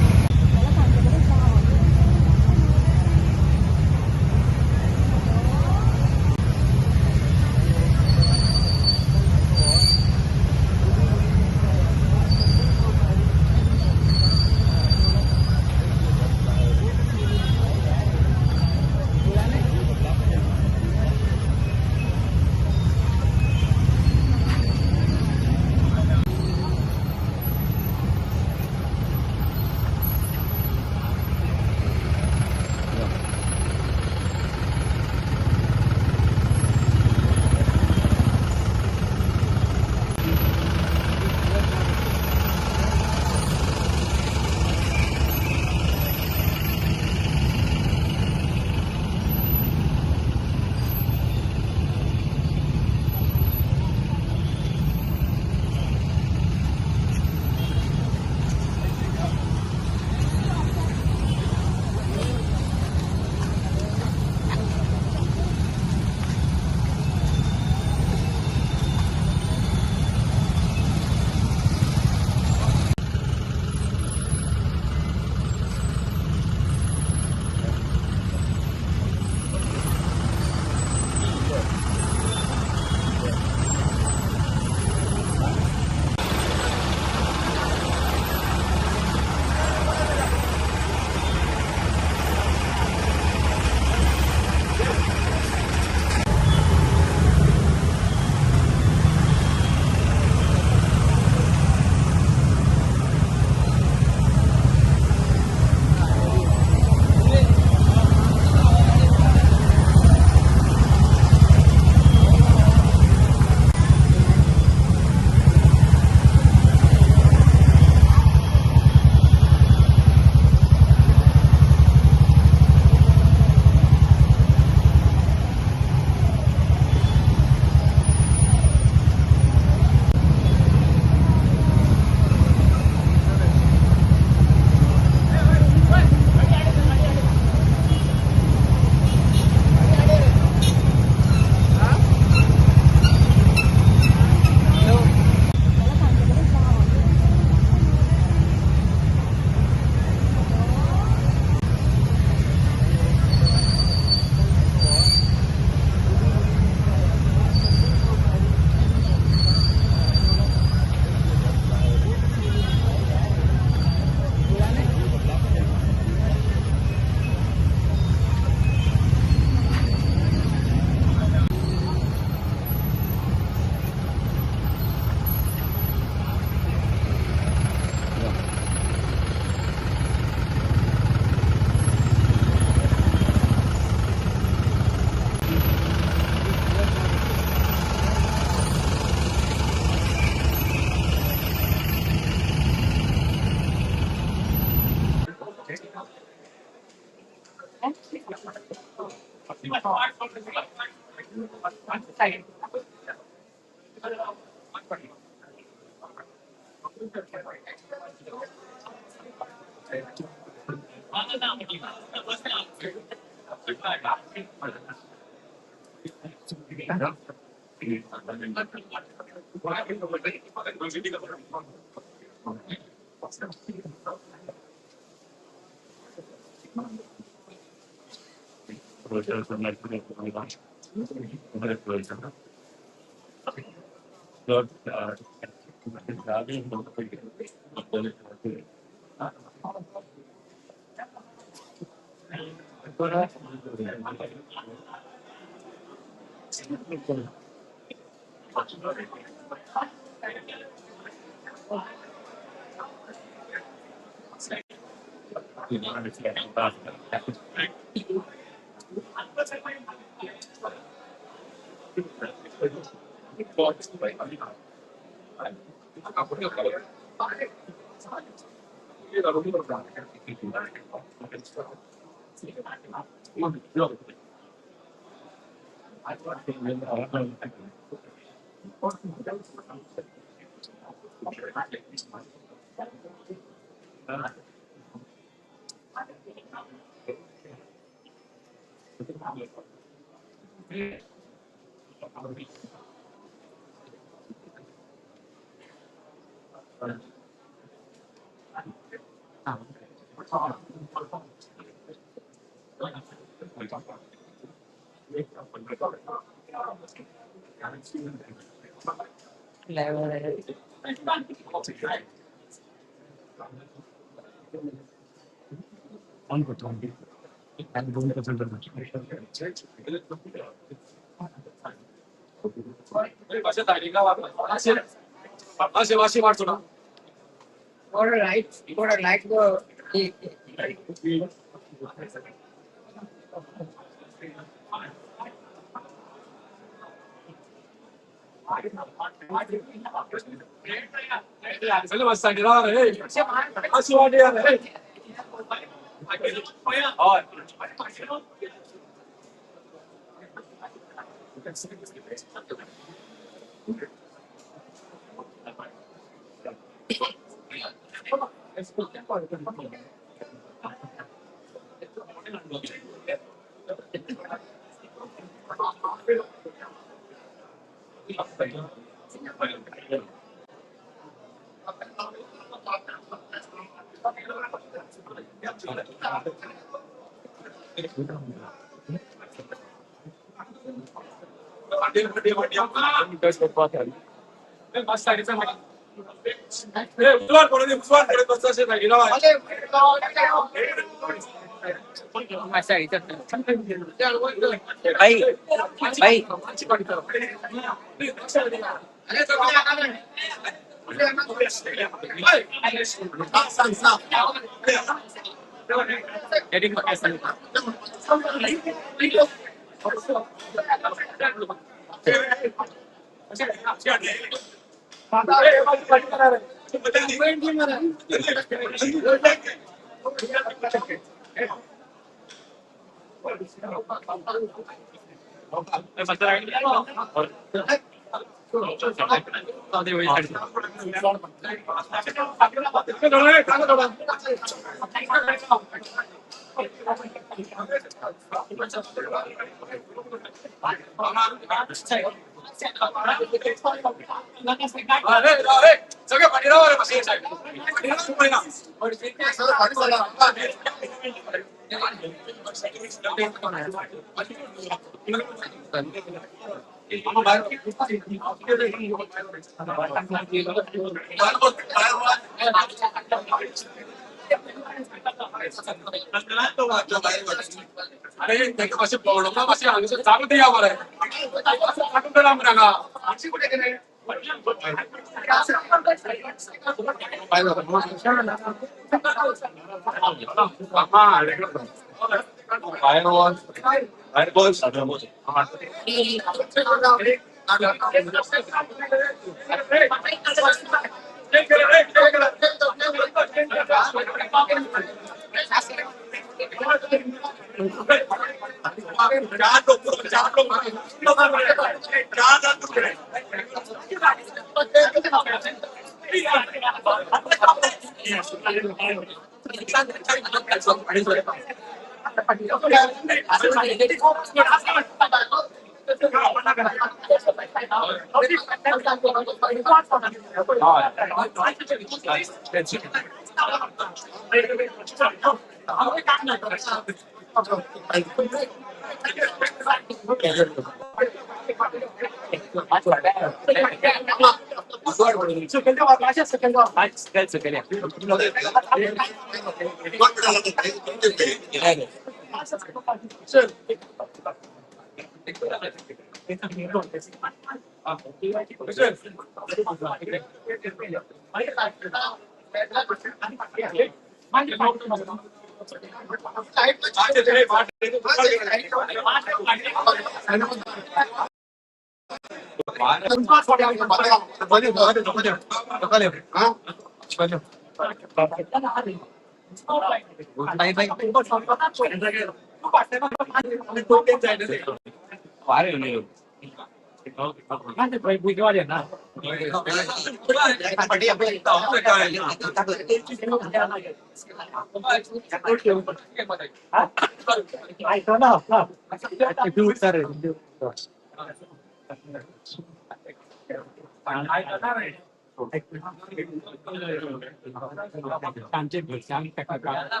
तांचे घरच्यांक ताका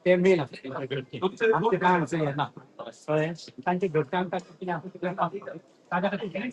ते मेन आसता आमचें कांय आमचें हें ना कळ्ळें तांचे घरच्यांक ताका कितें आसा तें ताच्या खातीर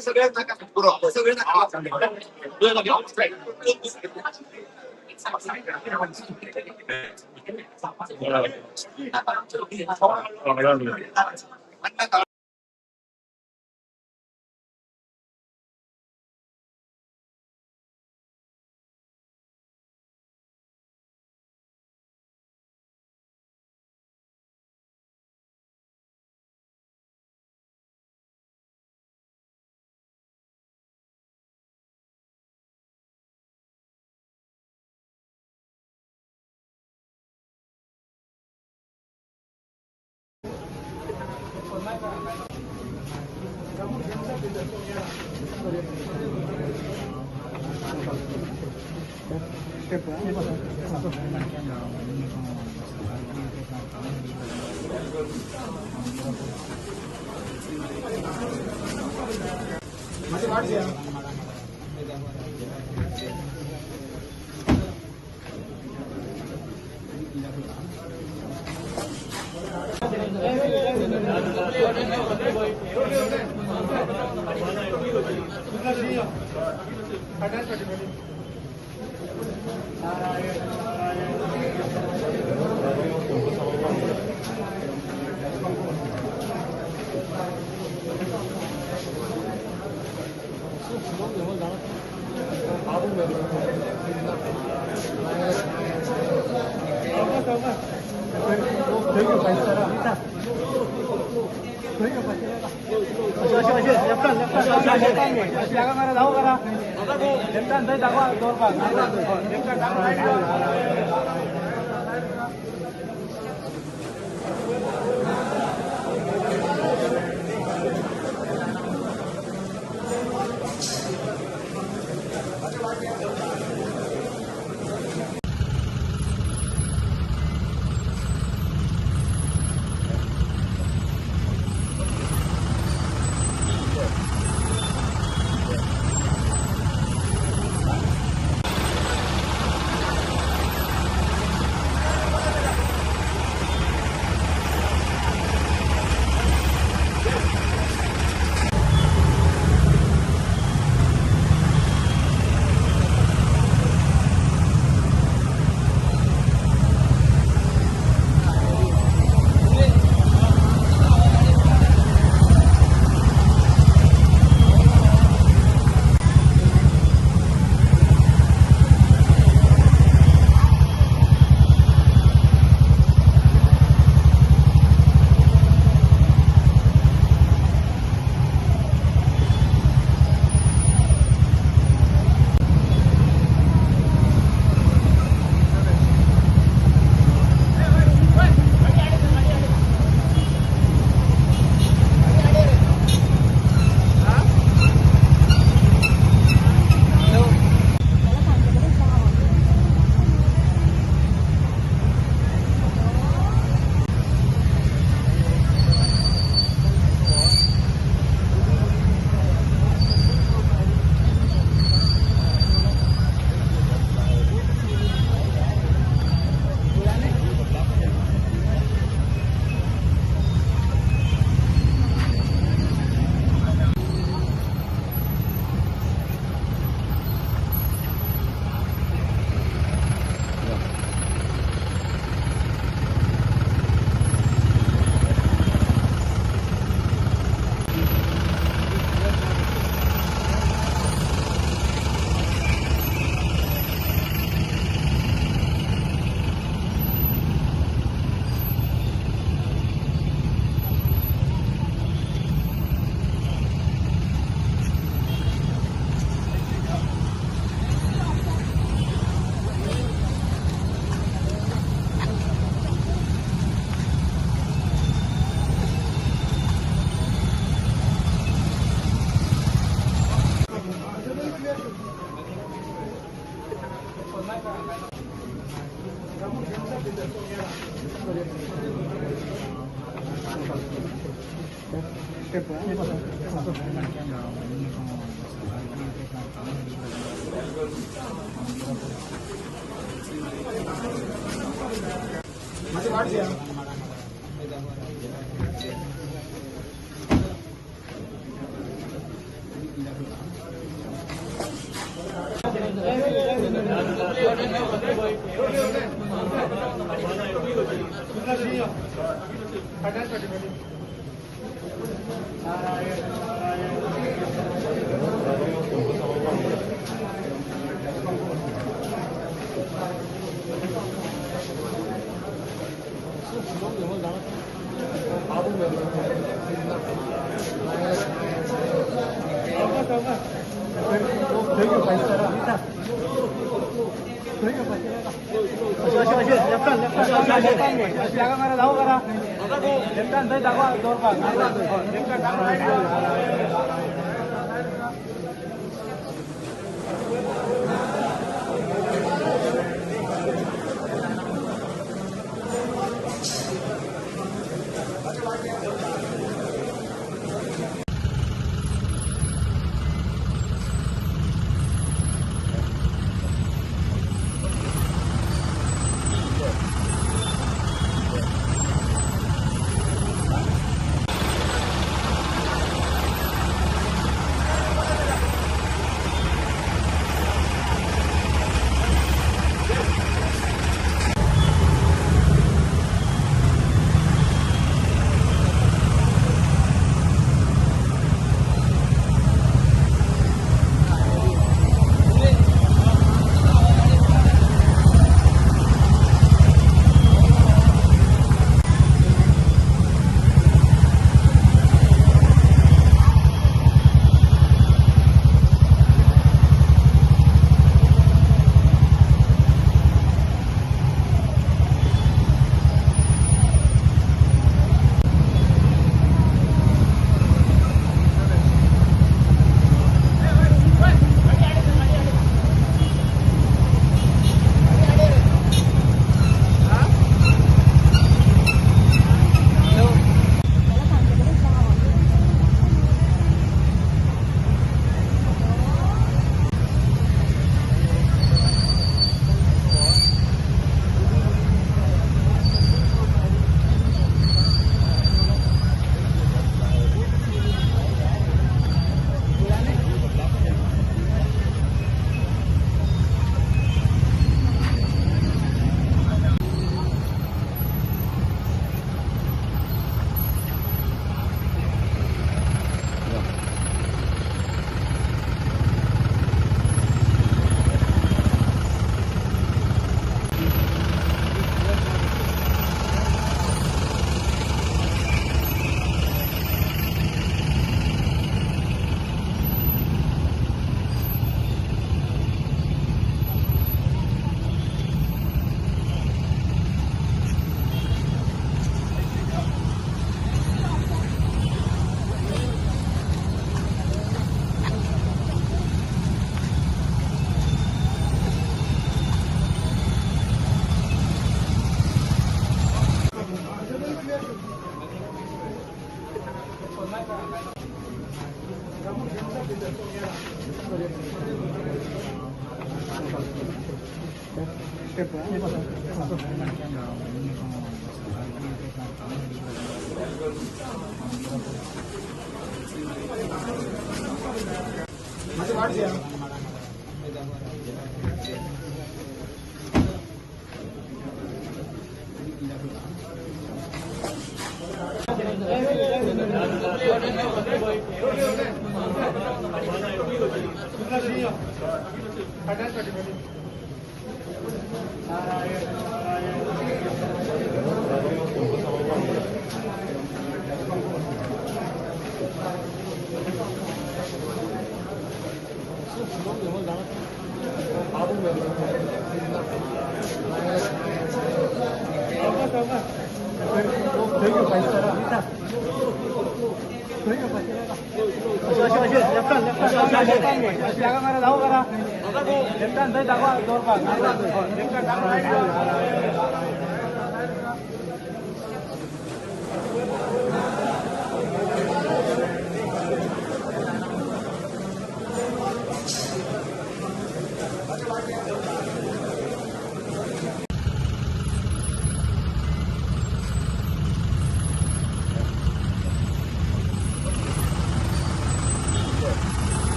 सगळ्यांक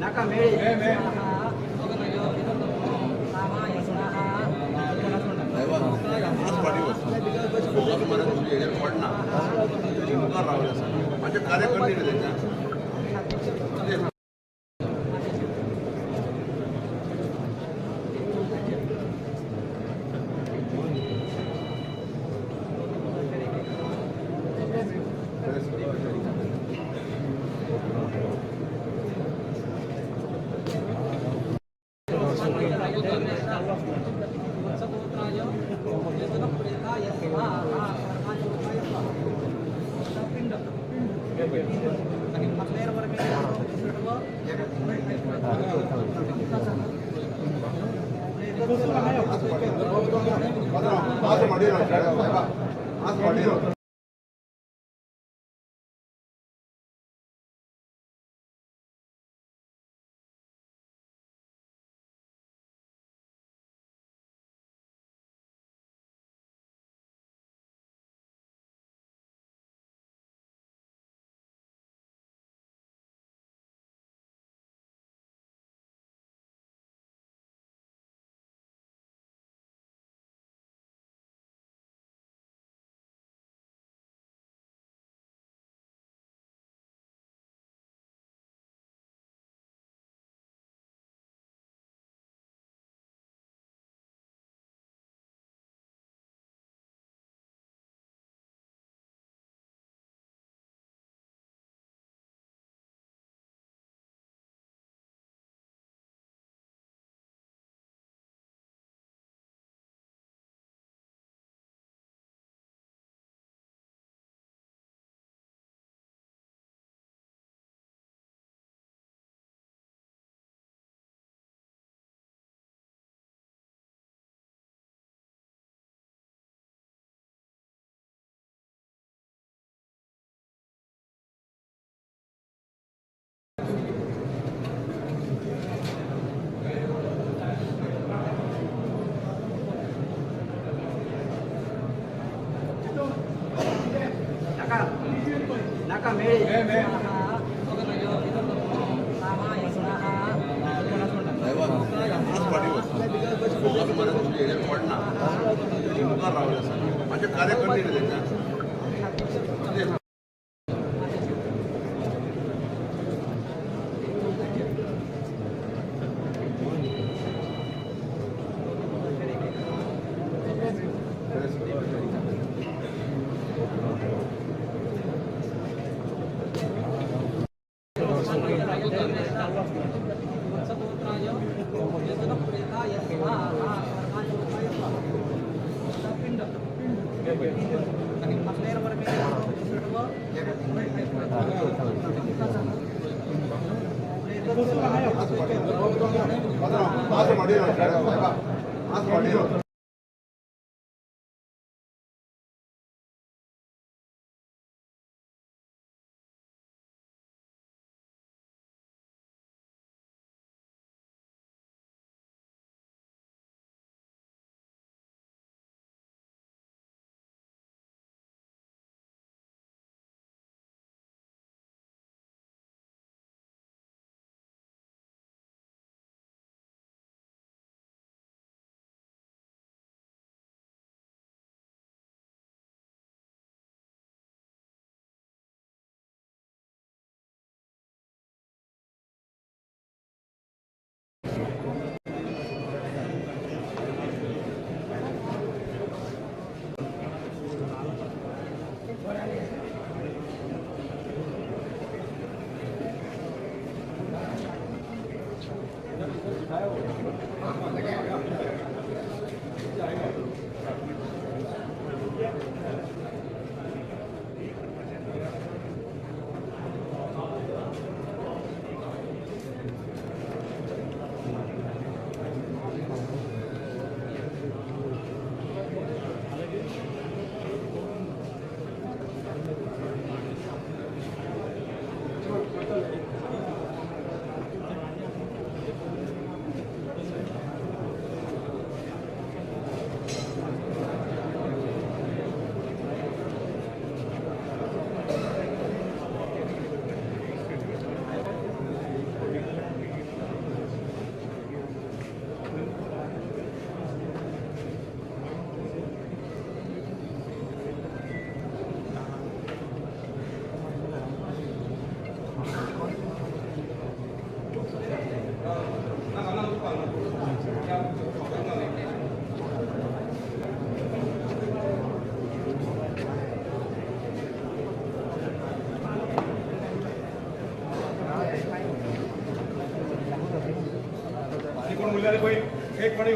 नाका मेळी नाका मेळी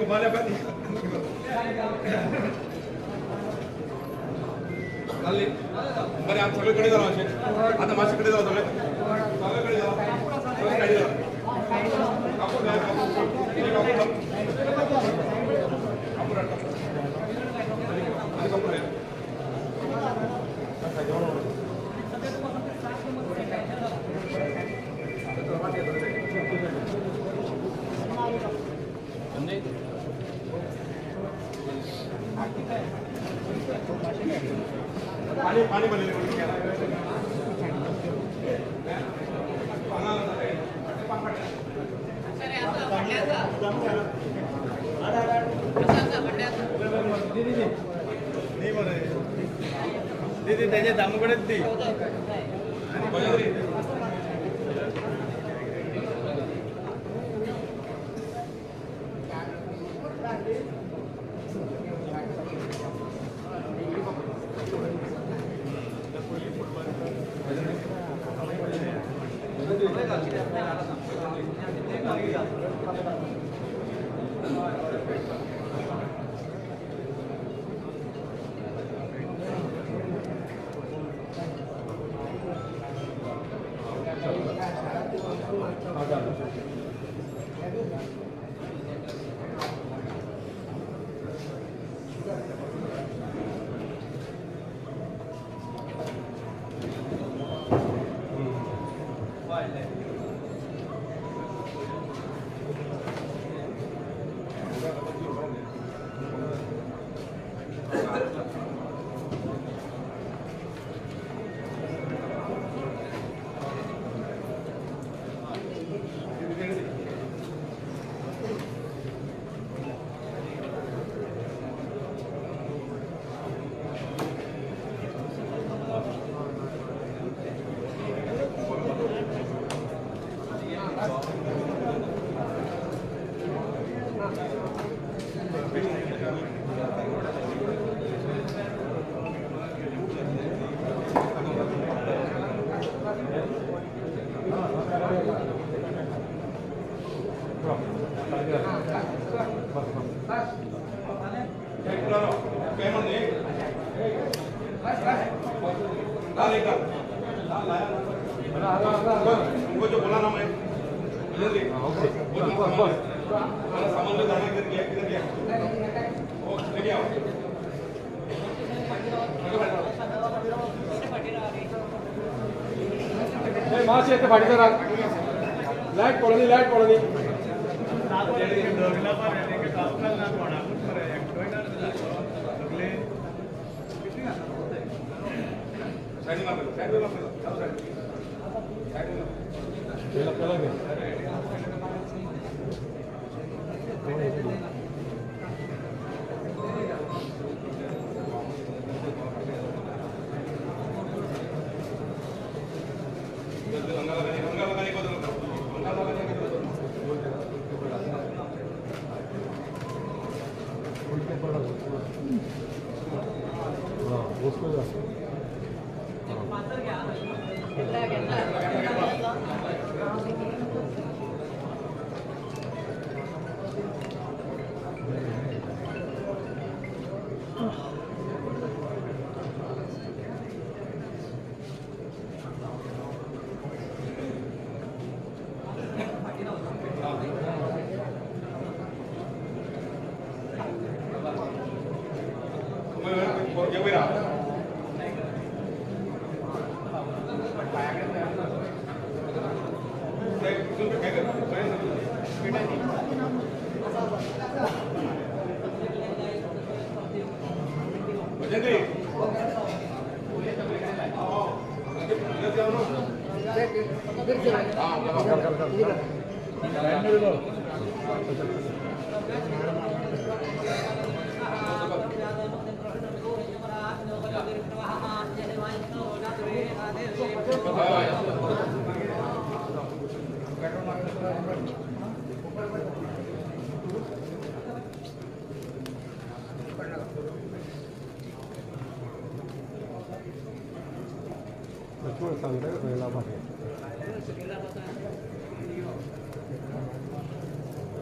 बरें आतां सगळे कडेन जालां अशें आतां मातशें कडेन जालां सगळें सगळे कडेन जालां सगळे कडेन जालां कापूर घाल कापूर कापूर हाडटा आनी कापूर पाणी पाणी बनले दीदी त्याच्या दामूकडेच दी उनको जो बोला ना मैं सामान ले जाना किधर गया वो लेके आओ। मातशें येता फाटीं सरात लायट पडली लायट पडली सांगता.